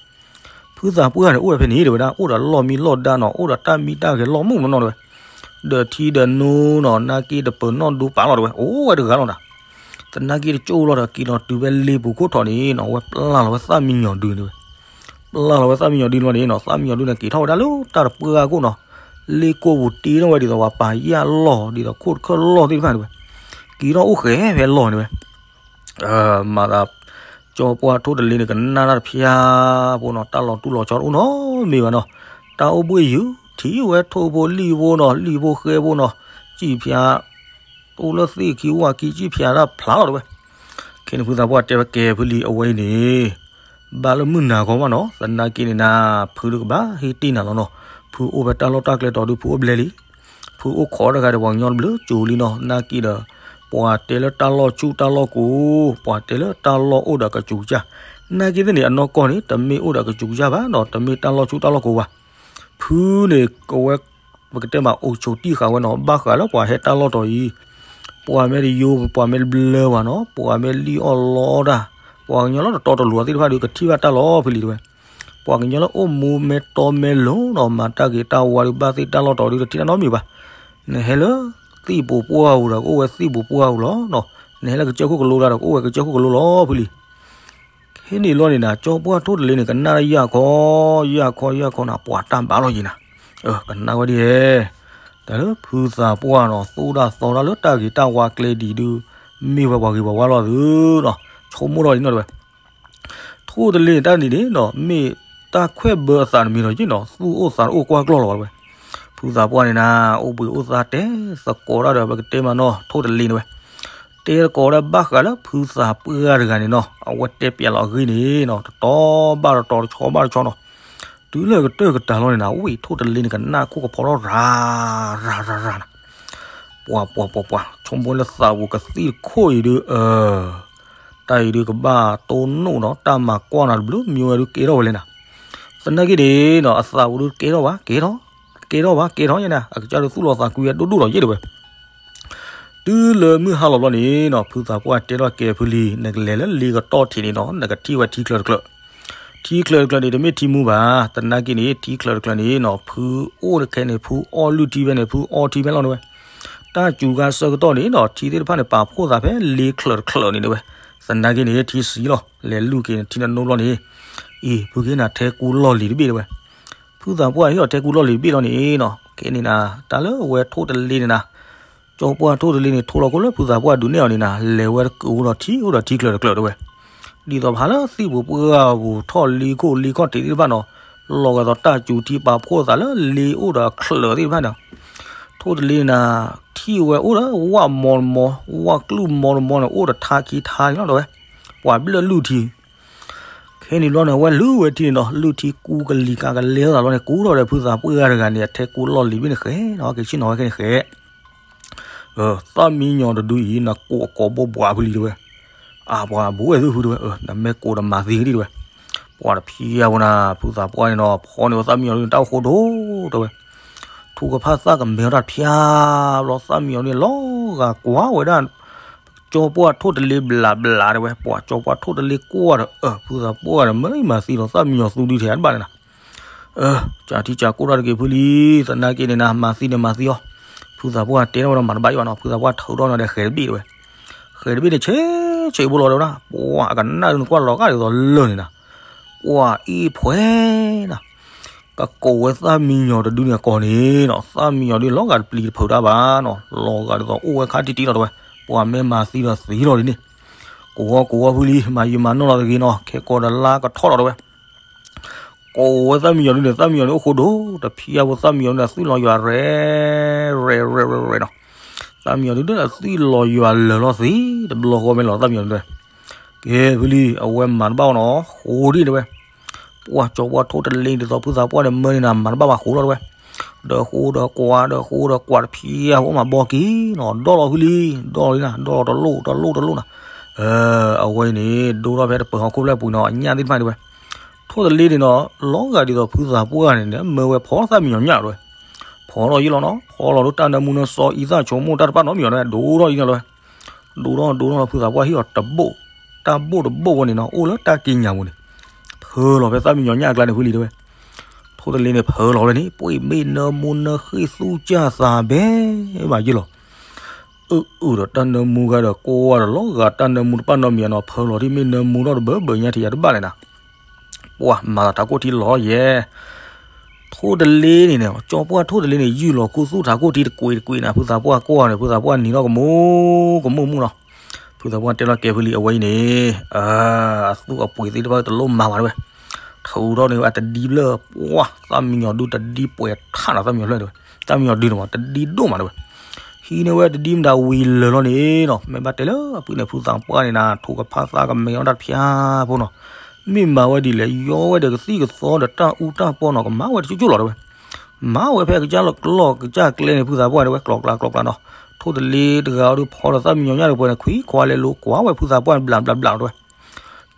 ဖုသးပှၢ်န့ၣ် အိၣ်ဝဲဖဲန့ၣ်တဲဝဲဒၣ်, အိၣ်ဒီးလီၢ်မံလီၢ်ဒါနီၤ, အိၣ်ဒီးတၢ်မံတၢ်ဂဲၤလီၢ်မုၢ်နီၢ်နီၢ်တဲဝဲ, ဒီးထံဒီးနိနီၤ, နာ်က့တပၢၤနီၣ်ဒိပာ်လီၤတဲဝဲ, အိၣ်ဝဲတဂၤလီၤနၤ သနာ်က့တကၠိလီၤဒီး က့ၤလီၤတုၤဖဲလ့ပူၤခိၣ်ထီးန့ၣ်နီၤ, အဝဲပျၢ်လီၤဝဲသၣ်မံညီၤဒုန့ၣ်တဲဝဲ, ပျၢ်လီၤဝဲသၣ်မံညီၤဒုလီၤန့ၣ်နီၤ, သၣ်မံညီၤဒုန့ၣ် က့ၤထီၣ်ဝဲဒၣ်လၢတၢ်တပှၢ်ခိၣ်နီၤ, လ့ကိၣ်ပူၤတ့ထီၣ်ဝဲဒ်သိးပှၤပာ်ယၢ်လီၢ် ဒ်သိးခိၣ်တခၢၣ်လီၢ်သ့ၣ်တဖၣ်တဲဝဲ, က့ၤထီၣ်အိၣ်ဃဲဖဲလီၢ်န့ၣ်တဲဝဲ မၤသး ကၠီပှၢ်ထိၣ်တလ့န့ၣ် ကနၣ်တၢ်တဖၠါဖိနီၤ, တၢ်လီၤတူၢ်လီၤဆီတအိၣ်နီတမံၤဘၣ်နီၤ, တၢ်အိၣ်ဘှ့ၣ်ယုာ် ထံၣ်ဝဲထိၣ်ဖိလံၣ်ဖိနီၤ, လံၣ်ဖိဃဲဖိနီၤ, စံၣ်ဖၠါ အိၣ်လၢသ့ၣ်ခံဝၣ်ခံ စံၣ်ဖၠါတၢ်ဖျါလီၤတဲဝဲ, ခဲန့ၣ်ဖုသးပှၢ်တဲဝဲကဲဖုလံၤအဝဲအံၤန့ၣ် ဘၣ်လၢမုၢ်နၤခီမးနီၤ, သနာ်က့န့ၣ်နၤ ဖုတကဘၣ်ဟ့ၣ်တ့ၢ်နၤလီၤနီၤ, ဖုအိၣ်ဖဲတၢ်လီၢ်တၢ်ကျဲတီၤဒုး ဖုအိၣ်ဘျဲလံ ဖုအိၣ်ခိးတဂၤဒီးပှၤကညီတဘျုးကၠိလံနီၤ, နာ်က့ဒီး ပှၤတဲလၢတၢ်လီၢ်ဆူၣ်တၢ်လီၢ်ကိၤ, ပှၤတဲလၢတၢ်လီၢ်အိၣ်ဒီးကစူၤကစၢ်, နာ်က့သ့ၣ်န့ၣ် အနီၢ်ကီၢ်န့ၣ် တမ့ၢ်အိၣ်ဒီးကစူၤကစၢ်ဘၣ်နီၤ, တမ့ၢ်တၢ်လီၢ်ဆူၣ်တၢ်လီၢ်ကိၤဘၣ်, ဖုန့ၣ် ကဝဲ ပကတဲမးအိၣ်ဆိးတံၢ်ဃာ်ဝဲနီၤ, ဘၣ်ဃးလၢပှၤဟဲတၢ်လီၢ်တီၤအံၤ, ပှၤမ့ၢ်တယိ ပှၤမ့ၢ်တဘျၢဘၣ်နီၤ, ပှၤမ့ၢ်လံၣ်အီၣ်လီတၢ်, ပှၤကညီလၢတတီတလိၤသ့ၣ်တဖၣ်ဒုး ကထံၣ်ဘၣ်တၢ်လီၤဖဲလံၤတဲဝဲ, ပှၤကညီလၢအိၣ်မူမ့ၢ်တီမ့ၢ်လိၤနီၤ, မၤတၢ်ဂ့ၤတၢ်ဝါဒုး ဘၣ်သ့ၣ်တၢ်လီၢ်တီၤဒုး တထံၣ်တၢ်နီတမံၤဘၣ်, နဟဲလၢသ့ၣ်ပူၤပှၢ်ပူၤဒီး ကအိၣ်ဝဲသ့ၣ်ပူၤပှၢ်ပူၤလီၤ, နဟဲလၢကစၢၢ်ခိၣ်ကလိဒီး ကအိၣ်ဝဲကစၢၢ်ခိၣ်ကလိလီၤဖဲလံၤ ခဲန့ၣ်လီၤန့ၣ်နၤ ကၠီပှၢ်ထိၣ်တလ့န့ၣ် ကနၣ်ယၢ်ခီ, ယၢ်ခီ ယၢ်ခီနၤ ပှၤတၢ်ဘၣ်လီၤယံၤနၤ, ကနၣ်ဝဲဒ်ဟဲ, တၢ်လၢဖုသးပှၢ်နီၤ သိၣ်တၢ်သီတၢ်လၢတၢ်ဂ့ၤတၢ်ဝါကျဲဒ်အံၤဒုး မ့ၢ်ဝဲပှၤဂ့ၤပှၤဝါလီၤသုနီၤ, ဆိကမိၣ်ထီၣ်ဒ်နီၤတဲဝဲ ထိၣ်တလ့န့ၣ်တၢ်န့ၣ်န့ၣ်နီၤ မ့ၢ်တၢ်ခွဲးဘၢအသးတမံၤဒီးယ့ၣ်နီၤ သူၣ်အိၣ်သးတအိၣ်ကွၢ်ကျီၢ်လီၤဘၣ်တဲဝဲ, ဖုသးပှၢ်န့ၣ်နၤ အိၣ်ဘှံးအိၣ်သါတဲသကိးတၢ်ဒီး ပကတဲမးနီၤ ထိၣ်တလ့န့ၣ်ဝဲ တဲသကိးတၢ်ဘၣ်ဃးလၢဖုသးပှၢ်တဂၤန့ၣ်နီၤ အဝဲတဲပျးလီၤအဂ့ၢ်န့ၣ်နီၤ တတီၤဘၣ်တတီၤ တဆီဘၣ်တဆီနီၤ, တုၤလၢကတၢၢ်ကတၢၢ်လီၤန့ၣ်နၤ ဝံၤထိၣ်တလ့န့ၣ် ကနၣ်ခိၣ်ကဖီထီၣ်ရၤ ရၤ ရၤ ရၤနၤ, ပှၤ ပှၤ ပှၤ ပှၤ ဆိကမိၣ်လၢသးပူၤကသံၣ်တခိၣ်အံၤဒုး အၢ တၢ်အံၤဒုးကဘၣ်တိၢ်နီၣ်နီၤ တၢ်မၤကွၢ်နၤတဘျုးမံဝဲဒုးကဲထီၣ်ဝဲလဲၣ်နၤ, သနာ်က့န့ၣ်နီၤ အသးပူၤဒုးကဲထီၣ်ဘၣ် ကဲထီၣ်, က ကဲထီၣ်ဘၣ် ကဲထီၣ်ညါန့ၣ် အကစၢ်ဒုးသူၣ်လီၤသးကွံဝဲဒိၣ်ဒိၣ်ဒီးယဲၢ်တဲဝဲ. တုၤလၢမုၢ်ဟါလီၤဘျီန့ၣ်နီၤ ဖုသးပှၢ်တဲထီၣ်ကဲဖုလံ နကလဲၤလၢလ့ကတီၢ်ထံးန့ၣ်နီၤ နကထံၣ်ဝဲထံချၢတချၢ, ထံချၢတချၢန့ၣ် တမ့ၢ်ထံမူဘၣ်, သနာ်က့န့ၣ် ထံချၢတချၢန့ၣ်နီၤ ဖုအိၣ်တခဲန့ၣ် ဖုအီၣ်လုၢ်ထံဖဲန့ၣ် ဖုအီထံဖဲလီၤန့ၣ်ဝဲ, တၢ်စူၤခါဆၢကတီၢ်န့ၣ်နီၤ ထံသ့ၣ်တဖၣ်န့ၣ် ပာ်ဖှိၣ်သးဖဲလ့ချၢတချၢန့ၣ်တဲဝဲ, သနာ်က့န့ၣ် ထံဆံးလီၤ လဲၤလုၢ်က့ၤထံနနိဘျီန့ၣ်, အံၤ ဖုက့နၤထဲကူလီၢ်လံၤတဘ့ၣ်တဲဝဲ, ဖုသးပှၢ်ဟ့ၣ်အီၤထဲကူလီၢ်လံၤတဘ့ၣ်လီၤန့ၣ်နီၤ ခဲန့ၣ်နၤ တၢ်လၢဝဲထိၣ်တလ့န့ၣ်နၤ ကၠီပှၢ်ထိၣ်တလ့န့ၣ် ထိၣ်လီၤခိၣ်လၢဖုသးပှၢ်ဒုးနဲၣ်အီၤန့ၣ်နၤ လဲၤဝဲတကူးဒီးထံအိၣ်ဒီးထံချၢတချၢတဲဝဲ, ဒ်သိးဖးလၢသံၣ်ပူၤပှၢ်ပူၤထီၣ်လံခိၣ်လံခီၣ်ထံးသ့ၣ်တဖၣ်နီၤ, လီၤဂာ်ဒီးတၢ်စူၤထံပာ်ဖှိၣ်သးလၢလ့အိၣ်ဒီးချၢးသ့ၣ်တဖၣ်န့ၣ်, ထိၣ်တလ့န့ၣ်နၤ ထံၣ်ဝဲအိၣ်ဒီးဝၣ်မီတမီ, ဝၣ်ကျုၣ်မီတမီန့ၣ် အိၣ်ဒီးထါခံထါန့ၣ်လီၤတဲဝဲ, ပှၤဘျၢၣ်လုၢ်ထံ ခဲန့ၣ်ဘျီန့ၣ် အဝဲလုၢ်ဝဲထံန့ၣ်ဒီး လုၢ်ထံကူကလံၤကါကလဲထီၣ်သးဘျီန့ၣ် ကူထီၣ်ဒီးဖုသးပှၢ်တဂၤန့ၣ် အထဲကူလီၢ်လံၤဘ့ၣ်န့ၣ်ဃဲနီၤ က့ၤဆ့ၣ်နီၤဝဲခဲန့ၣ်ဃဲ, သၣ်မံယီၤတဒုအံၤ နကိးအကိးဘိဘှးဖုလံၤတဲဝဲ, အါပှၤဘူးဝဲသုဖုတဲဝဲ, နမ့ၢ်ကိးဒီးမၤသံကဒံတဲဝဲ, ပှၤတဖျံအပူၤနၤ ဖုသးပှၢ်န့ၣ်ဒီး ဖီန့ၢ်ဝဲသၣ်မံယီၤဒုန့ၣ် တၢ်အိၣ်ဃိဒိၣ်တဲဝဲ, ထူကဖၣ်သၣ်ကမဲထီၣ်တဖျါဘျီ သၣ်မံယီၤဒုန့ၣ်လီၤဂာ်ကွၢ်ဝဲဒၣ် ကၠီပှၢ်ထိၣ်တလ့ဘျးဘျးတဲဝဲ, ပှၤကၠီပှၢ်ထိၣ်တလ့ကွၢ်ဒီး အၢ ဖုသးပှၢ်ဒီး မ့ၢ်မၤသံဒီးသၣ်မံယီၤသူဒုထဲအတဘၣ်န့ၣ်နၤ, ကၢ်ထံကၢ်ကိၢ်တၢ်တက့ၤဖုလံ, သနာ်က့န့ၣ်နၤ မၤသံန့ၣ်မၤသံအီၤ, ဖုသးပှၢ်တဲထီၣ်ဝဲဒီးမၤတဘၣ်ယံၤဘၣ်နီၤ ဖုသးပှၢ်ထုးထီၣ်န့ၣ်ဒီးဃဲၤတဘ့ၣ်တဲဝဲ, ဃဲၤတဘ့ၣ်န့ၣ် ဆဲးဆဲးဘိလီၤတဲဝဲဒၣ် ပှၤအကနၣ်ဒုးနကွၢ်လီၤဂာ်ဒ်သိးလၢာ်န့ၣ်နၤ, ပှၤအ့ၣ်ဖှဲးနၤ ကကိးဝဲသၣ်မံယီၤတဒုန့ၣ်အကိးန့ၣ်နီၤ သၣ်မံယီၤဒုလီၤဂာ်တပျံၤတဖုးတၢ်ဘၣ်နီၤ လီၤဂာ်ဒ်သိးအိၣ်ဝဲခါတံၢ်တံၢ်လီၤတဲဝဲ, ပှၤမ့ၢ်မၤသံဒီးသံလီၤဒ်န့ၣ်, ကိးဝဲကိးဝဲဖုလံ မၤယံာ်မၤနီၢ်လီၤတဂ့ၤနီၤ ခဲကိးဒီးလါကထီၣ်လီၤတဲဝဲ, ကိးဝဲသၣ်မံယီၤဒုန့ၣ် သၣ်မံယီၤဒုန့ၣ်အိၣ်ဃိဒိၣ် တဖျံအပူၤသၣ်မံယီၤဒုန့ၣ် သွံၣ်လီၤယွၤရဲၣ် ရဲၣ် ရဲၣ် ရဲၣ် ရဲၣ်နီၤ, သၣ်မံယီၤဒုန့ၣ် သွံၣ်လီၤယွၤလၢာ်လီၤသံ တဘျီဃီမ့ၢ်လီၤသၣ်မံယီၤဒုတဲဝဲ ကဲဖုလံ အဝဲမၤတဘၣ်အီၤနီၤ ဃိဒ်တဲဝဲ, ပှၤကၠီပှၢ်ထိၣ်တလ့ဒ်သိးဖုသးပှၢ်န့ၣ်မၢန့ၣ်နၤ မၤတဘၣ်ဘၣ်ဃိလီၤတဲဝဲ, ဒီးဃိဒီးကွၢ် ဒီးဃိဒီးကွၢ်တဖျံအပူၤမၤဘီက့ၤနီၤ ဒီၣ်လီၤဖုလံ, ဒီၣ်လီၤလံနၤ ဒီၣ်လီၤတလိၣ်တလိၣ်တလိၣ်နၤ, အဝဲအံၤန့ၣ် ဒိထီၣ်ဖဲတပၢၤဟီၣ်ခိၣ်ဖျၢၣ်ပူၤနီၤ အညၣ်သ့ၣ်တဖၣ်တဲဝဲ, ထိၣ်တလ့န့ၣ်နီၤ လီၤဂာ်ဒ်သိးဖုသးပှၢ်န့ၣ် မၢဝဲဖီသၣ်မံယီၤညၣ်တဲဝဲ, ဖီထီၣ်ယံၤလီၤနီၤ ဖီလီၤဒိၣ်တၢ်နၢမူနၢဆှီအံသၣ်ဆိကမိၣ်တၢ်တဖၣ်နီတမံၤအီၤတဲဝဲ ဒိထီၣ်ဒ်န့ၣ်လီၤဝဲ, ဒိထီၣ်ဒိထီၣ်လီၤဖုသးပှၢ်ဟ့ၣ်အီၤတဘိၣ်, တၢ်ဘိၣ်တဘိၣ်ဝဲန့ၣ်နီၤ အိၣ်လၢတၢ်က့ညါပူၤန့ၣ်, ဖၢလီၤဖဲသၣ်မံယီၤညၣ်အကျါန့ၣ်ဖုလံတဲဝဲ, ထိၣ်တလ့န့ၣ်ဖၢလီၤဝဲန့ၣ် ပှ့ၤမ့ၢ်နၢမူနၢဃ့ၢ်သူကၢ်သးဘဲဘၣ်ယ့ၢ်လီၤ, အအုၣ်ဒီးတၢ်နၢမူဂၤဒီးကိးဝဲဒီးလီၤဂာ်တၢ်နၢမူတပၣ်နီတမံၤနီၤ ဖၢလီၤထံၣ်မ့ၢ်နၢမူထီၣ်တဘၢဘၢညါထံၣ်ယၤတဘၣ်လဲၣ်နၤ ပှၤမၤသးထးခိၣ်ထံလီၤယဲၢ်, ထိၣ်တလ့န့ၣ်န့ၣ် ကၠီပှၢ်ထိၣ်တလ့န့ၣ် ယုၢ်လီၤခူသူၣ်ထးခိၣ်ထံတကွံာ်တကွံာ်နၤ ဖုသးပှၢ်ကွၢ်န့ၣ် ဖုသးပှၢ်နံၤထီၣ်ကမူကမူမူနီၤ, ဖုသးပှၢ်တဲလီၤကဲဖုလံအဝဲအံၤန့ၣ်, အသူၣ်အပှ့ၤသ့ၣ်တဖၣ်တလိၣ်မၤဘၣ်တဲဝဲ, ထုးထီၣ်န့ၢ်ဝဲတဒံဘျၢၣ် ပှၤသၣ်မံယီၤဒုတဒံပှဲၤထးနီၤ သၣ်မံယီၤဖျၢၣ်တဲဝဲ, သၣ်မံယီၤဒုန့ၣ်မး တဒံဒိၣ်မးတဲဝဲ ဟံးန့ၢ်ဝဲတဒံမတၤဝံၤလၢာ်လီၤန့ၣ်နီၤ မ့ၢ်ဘၣ်တဲလၢအဖုန့ၣ် ဖုသးပှၢ်န့ၣ်နၤ ထိၣ်ကဖၣ်သၣ်ကမဲအီၣ်တၢ်တဖျါဖိနီၤ, မ့ၢ်မၤဝဲဒ်လဲၣ် ယီဝဲဒီးကသံၣ်ကသီဒီးတၢ်အူတၢ်ပီနီၤ ကမၤဝဲတကၠိကၠိလီၤတဲဝဲ, မၤဝဲဖဲကစၢ်လီၤကျီၢ်ကစၢ်ကျဲန့ၣ် ဖုသးပှၢ်တဲဝဲ ကျီကျါကျီကျါနီၤ, ထိၣ်တလ့တဂၤအီၤဒုးဖီဒီးသၣ်မံယီၤညၣ်တပှဲၤန့ၣ် ခွံခွါလဲၤလိၤကွၢ်ဝဲဖုသးပှၢ်န့ၣ် ဘျးဘျးဘျးတဲဝဲ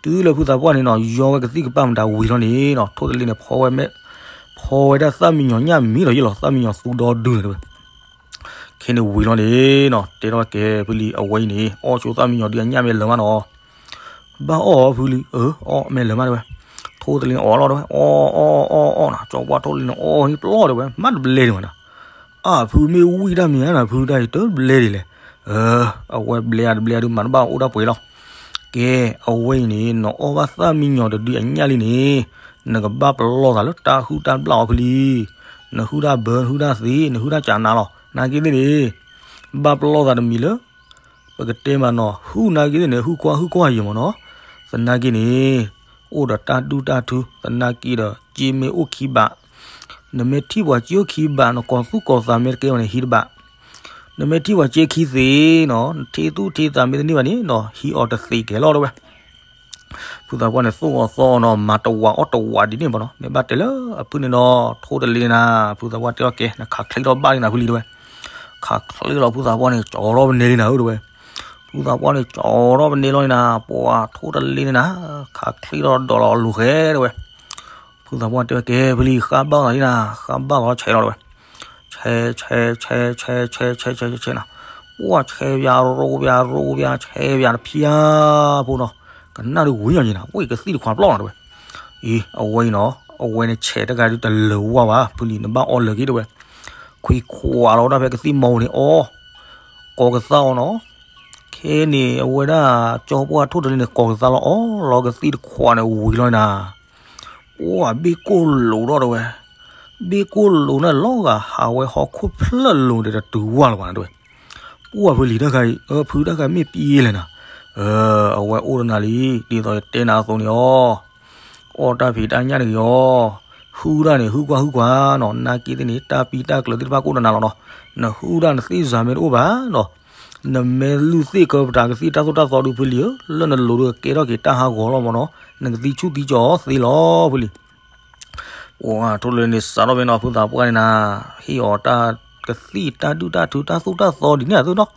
တုၤလၢဖုသးပှၢ်န့ၣ်နီၤ ယီဝဲကသံၣ်ကပၢ်မတၤဝံၤလီၤန့ၣ်နီၤ ထိၣ်တလ့န့ၣ် ဖီဝဲဒၣ်သၣ်မံယီၤညၣ်မံၤဒီးယ့ၢ်လီၤ သၣ်မံယီၤသူဒီဒုန့ၣ်တဲဝဲ, ခဲန့ၣ်ဝံၤလီၤန့ၣ်နီၤ တဲထီၣ်ကဲဖုလံအဝဲအံၤန့ၣ် အီၣ်ဆိသၣ်မံယီၤဒုအညၣ်မ့ၢ်လၢာ်မးနီၤ ဘၣ်အီၣ်အီၤဖုလံ အၢ အီၣ်မ့ၢ်လၢာ်မးတဲဝဲ, ထိၣ်တလ့န့ၣ်အီၣ်လီၤတဲဝဲ အီၣ်အီၣ်အီၣ်အီၣ်နီၤ ကၠီပှၢ်ထိၣ်တလ့န့ၣ်အီၣ်ဟံးပျီၢ်တဲဝဲ မးတဘျဲဒံးဘၣ်နီၤ အၢ ဖုမ့ၢ်ဝံၣ်တၢ်မံၤဧါနၤ ဖုတၢ်အံၤတဘျဲဒံးလဲၣ်, အဝဲဘျဲဧါတဘျဲဧါဒုးမၤတဘၣ်အိၣ်ဒၣ်ပှဲၤလီၤ, ကဲ အဝဲအံၤန့ၣ် နအီၣ်ဘၣ်သၣ်မံယီၤတဒုအညၣ်လံန့ၣ် နကဘၣ်ပလီၢ်သးလၢတၢ်ဟုၣ်တၢ်ဘျၣ်အီၤဖုလံ, နဟုၣ်တၢ်ဘၢ နဟုၣ်တၢ်သံ နဟုၣ်တၢ်ကၢနၤလီၤ နာ်က့သ့ၣ်န့ၣ် ဘၣ်ပလီၢ်သးတမံၤလၢ ပကတဲမးနီၤ ဟုၣ်နာ်က့သ့ၣ်န့ၣ် ဟုၣ်ကွၢ်ဟုၣ်ကွၢ်ယံၤမးနီၤ, သနာ်က့န့ၣ် အိၣ်ဒီးတၢ်ဒူၣ်တၢ်ထူ သနာ်က့ဒီး စ့မ့ၢ်အိၣ်ခံဘး နမ့ၢ်ထံၣ်ပှၤစ့အိၣ်ခံဘး နကီၢ်သူၣ်ကီၢ်သးမ့ၢ်တကဲဘၣ်န့ၣ် ဟံးတဘး, နမ့ၢ်ထံၣ်ပှၤစ့ခံသ့နီၤ နထံၣ်သူၣ်ထံၣ်သးမ့ၢ်တန့ၢ်ဘၣ်န့ၣ်နီၤ ဟံးအီၤတသ့ကဲလီၤတဲဝဲ ဖုသးပှၢ်န့ၣ် သိၣ်အီၤသီအီၤနီၤ မၤတဝးအီၣ်တဝးဒ်န့ၣ်ဘၣ်နီၤ မ့ၢ်ဘၣ်တဲလၢအဖုန့ၣ်နီၤ ထိၣ်တလ့န့ၣ်နၤ ဖုသးပှၢ်တဲအီၤကဲ နခးချ့ထီၣ်ဘၣ်လံနၤဖုလံတဲဝဲ, ခးချ့လီၤဖုသးပှၢ်န့ၣ် ကၠီထီၣ်ပနဲလံနၤဧၢတဲဝဲ, ဖုသးပှၢ်န့ၣ် ကၠီထီၣ်ပနဲလီၤန့ၣ်နၤ ပှၤထိၣ်တလ့န့ၣ်နၤ ခးချ့ထီၣ်ဒီးလီၤအလိၤဃဲတဲဝဲ ဖုသးပှၢ်တဲဝဲကဲဖုလံ ဃၣ်ဘၣ်သးလံနၤ ဃၣ်ဘၣ်သးလီၤဆဲးလီၤတဲဝဲ, ဆဲးဆဲးဆဲးဆဲးဆဲးဆဲးဆဲးဆဲးဆဲးဆဲးနီၤ, ပှၢ်ဆဲးပၠးရိပၠးရိပၠးဆဲးပၠးတဖျါဖိနီၤ, ကနၣ်ဒုးဝံၤညီညီနီၤ, ဝဲကသံၣ်တခွးပျီနီၤတဲဝဲ, အံၤ အဝဲအံၤနီၤ, အဝဲန့ၣ်ဆဲးတဂၤဒုးတလၢာ်ဝါဘၣ် ဖုလံၤ နဘၣ်အီလၢာ်က့ၤတဲဝဲ, ခွံခွးလီၤဝဲဒၣ်ဖဲကသံၣ်မီၤပူၤန့ၣ်အီၤ, ကိးကသါအီၤနီၤ, ခဲန့ၣ် အဝဲဒၣ်ကၠီပှၢ်ထိၣ်တလ့န့ၣ် ကိးကသါလီၤအီၤလီၤကသံၣ်တခွးန့ၣ်ဝံၤလီၤနၤ ပှၢ်ဘ့ၣ်ကိၢ်လိာ်ဒီးတဲဝဲ, ဘ့ၣ်ကိၢ်လိာ်န့ၣ်လီၤဂာ်ဟးဝဲဟီၣ်ခိၣ်ဖျၢၣ်လိၤဒီးတတုၤဝါလၢၤဘၣ်နၤတဲဝဲ, ပှၢ်ဖုလံၤတၢ်ခါအံၤ အဖုတၢ်ခါမ့ၢ်ပျံၤလဲၣ်နၤ, အဝဲအိၣ်တနၤလံ, ဒ်သိးယတဲနၤအသိးန့ၣ်အီၤ, အီၣ်တၢ်ဖံးတၢ်ညၣ်တဂ့ၤအီၤ, ဟုၣ်တၢ်န့ၣ် ဟုၣ်ကွၢ်ဟုၣ်ကွၢ်နီၤ, နာ်က့သ့ၣ်န့ၣ် တၢ်ပံတၢ်ကျၢၤသ့ၣ်တဖၣ်ကအိၣ်တနၤလီၤနီၤ, နဟုၣ်တၢ်နသ့ၣ်စၤမ့ၢ်တအိၣ်ဘၣ်နီၤ နမ့ၢ်လုၢ်သ့ၣ်ကၢပတၢ်ကသံၣ်တၢ်သိၣ်တၢ်သီဒုးဖုလံၤဧၢ, လၢနလိၤဒုးကဲထီၣ်က့ၤတၢ်ဟးဂီၤလီၤမ့ၢ်နီၤ, နကသံဆူၣ်သံကၠီၤသ့လီၤဖုလံၤ, ပှၢ်ထိၣ်တလ့န့ၣ်စးထီၣ်ဖဲနီၤ ဖုသးပှၢ်န့ၣ်နၤ, ဟ့ၣ်အီၤတၢ်ကသံၣ်တၢ်ဒုၣ်တၢ်ထုတၢ်သိၣ်တၢ်သီဒ်န့ၣ်အသိးနီၤ,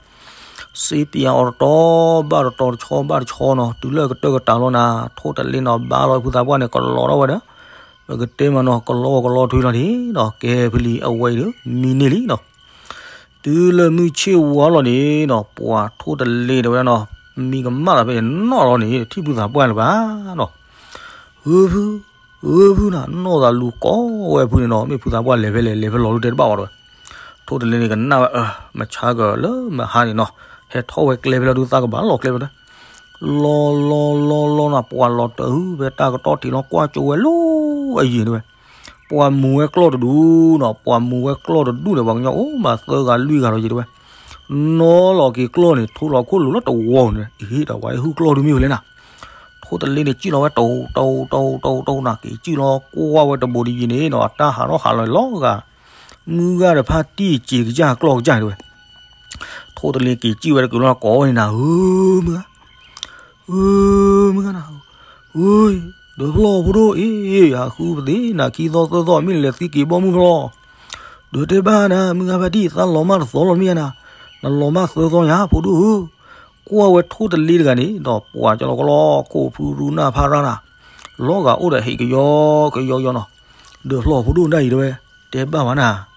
စ့ပၠးအီၤတတီၤဘၣ်တတီၤတဆီဘၣ်တဆီနီၤ, တုၤလၢကတၢၢ်ကတၢၢ်လီၤနၤ, ထိၣ်တလ့နီၤဘါလီၤဖုသးပှၢ်န့ၣ် ကလီၤထီၣ်ဝဲဒီး, ပကတဲမ့ၢ်နီၤ ကလီကလီထွံလီၤန့ၣ်နီၤ, ကဲဖုလံၤအဝဲအံၤဒီး မံန့ၢ်လံနီၤ တုၤလၢမုၢ်ဆ့ၣ်ဝါလီၤန့ၣ်နီၤ, ပှၢ်ထိၣ်တလ့တဲဝဲဒၣ်နီၤ, မံကမၣ်သးဖဲနီၣ်လီၤန့ၣ် ထံၣ်ဖုသးပှၢ်လၢၤဘၣ်နီၤ, ဧၢဖု, ဧၢဖုနၤ, နီၣ်သးလူၤကိးဝဲဖုန့ၣ်နီၤ, မ့ၢ်ဖုသးပှၢ်လဲၤဖဲလဲၣ် လဲၤဖဲလဲၣ်လီၤဒုးတဲတဘၣ်ဝဲဒီး, ထိၣ်တလ့န့ၣ်ကနၣ်ဝဲ အၢ မဆါကလၢမဟါန့ၣ်နီၤ, ဟဲထီၣ်ဝဲကျဲဖဲလီၤဒုးသးကဘၣ်လီၤကျဲဖဲလီၤ လီၤလီၤလီၤလီၤနၤ, ပှၢ်လီၤတၢ်ဟုဖဲတၢ်ကတီၢ်ထံးလီၤကွၢ်ကၠိဝဲလီၤအယံၤတဲဝဲ, ပှၢ်မူၤဝဲကျီၢ်တဒူနီၤ, ပှၢ်မူၤဝဲကျီၢ်တဒူန့ၣ် ပှၤကညီအိၣ်မးသၢဂၤလွံၢ်ဂၤလီၤယံၤတဲဝဲ, နီၣ်လီၤက့ၤကျီၢ်န့ၣ် ထိၣ်လီၤခိၣ်လိၤလၢတဝီန့ၣ်, အံၤဒီးပှၤဟုၣ်ကျီၢ်ဒုးမ့ၢ်ဝဲလဲၣ်နၤ, ထိၣ်တလ့န့ၣ် ကံၣ်လီၤဝဲတဝီတဝီတဝီတဝီနၤ, က့ၤကံၣ်လီၤကွၢ်ဝဲတဘိးတယံၤန့ၣ်နီၤ, တၢ်ဟးထီၣ်ဟးလီၤလီၤဂာ် မုၢ်ဂၤတဖၣ်တံၢ်စ့ကစၢ်ကျီၢ်ကစၢ်တဲဝဲ, ထိၣ်တလ့က့ၤကံၣ်ဝဲတကုၤလီၤကိးဝဲန့ၣ်နၤ, ဧၢမုၢ်ဂၤ, ဧၢမုၢ်ဂၤနၤ, ဧၢ, ဒီးဖျီၣ်ဖိဒိၣ်အံၤ, ယဟးဃုပသ့ၣ်နၤခံသီသၢသီ မ့ၢ်လဲၤသံက့ၤဘီမုၢ်ဖျီၣ်, ဒီးတဲဘၣ်နၤ မုၢ်ဂၤဖါတံၢ် သးလီၤမၢ်တသီလီၤမ့ၢ်ဧါနၤ, နလီၤမၢ်သၢသီယၤ ဖိဒိၣ်ဧၢ, ကွၢ်ဝဲထိၣ်တလ့တဂၤန့ၣ်ဒီး ပှၤကလီကလီ ခိၣ်ဖုရူနၢ်ဖးရၣ်နၤ, လီၤဂာ်အိၣ်ဒီးဟံၣ်ကယီကယီကယီနီၤ, ဒီးဖျီၣ်ဖိဒိၣ်ဒၣ်အံၤတဲဝဲ, တဲဘၣ်ဝဲနၤ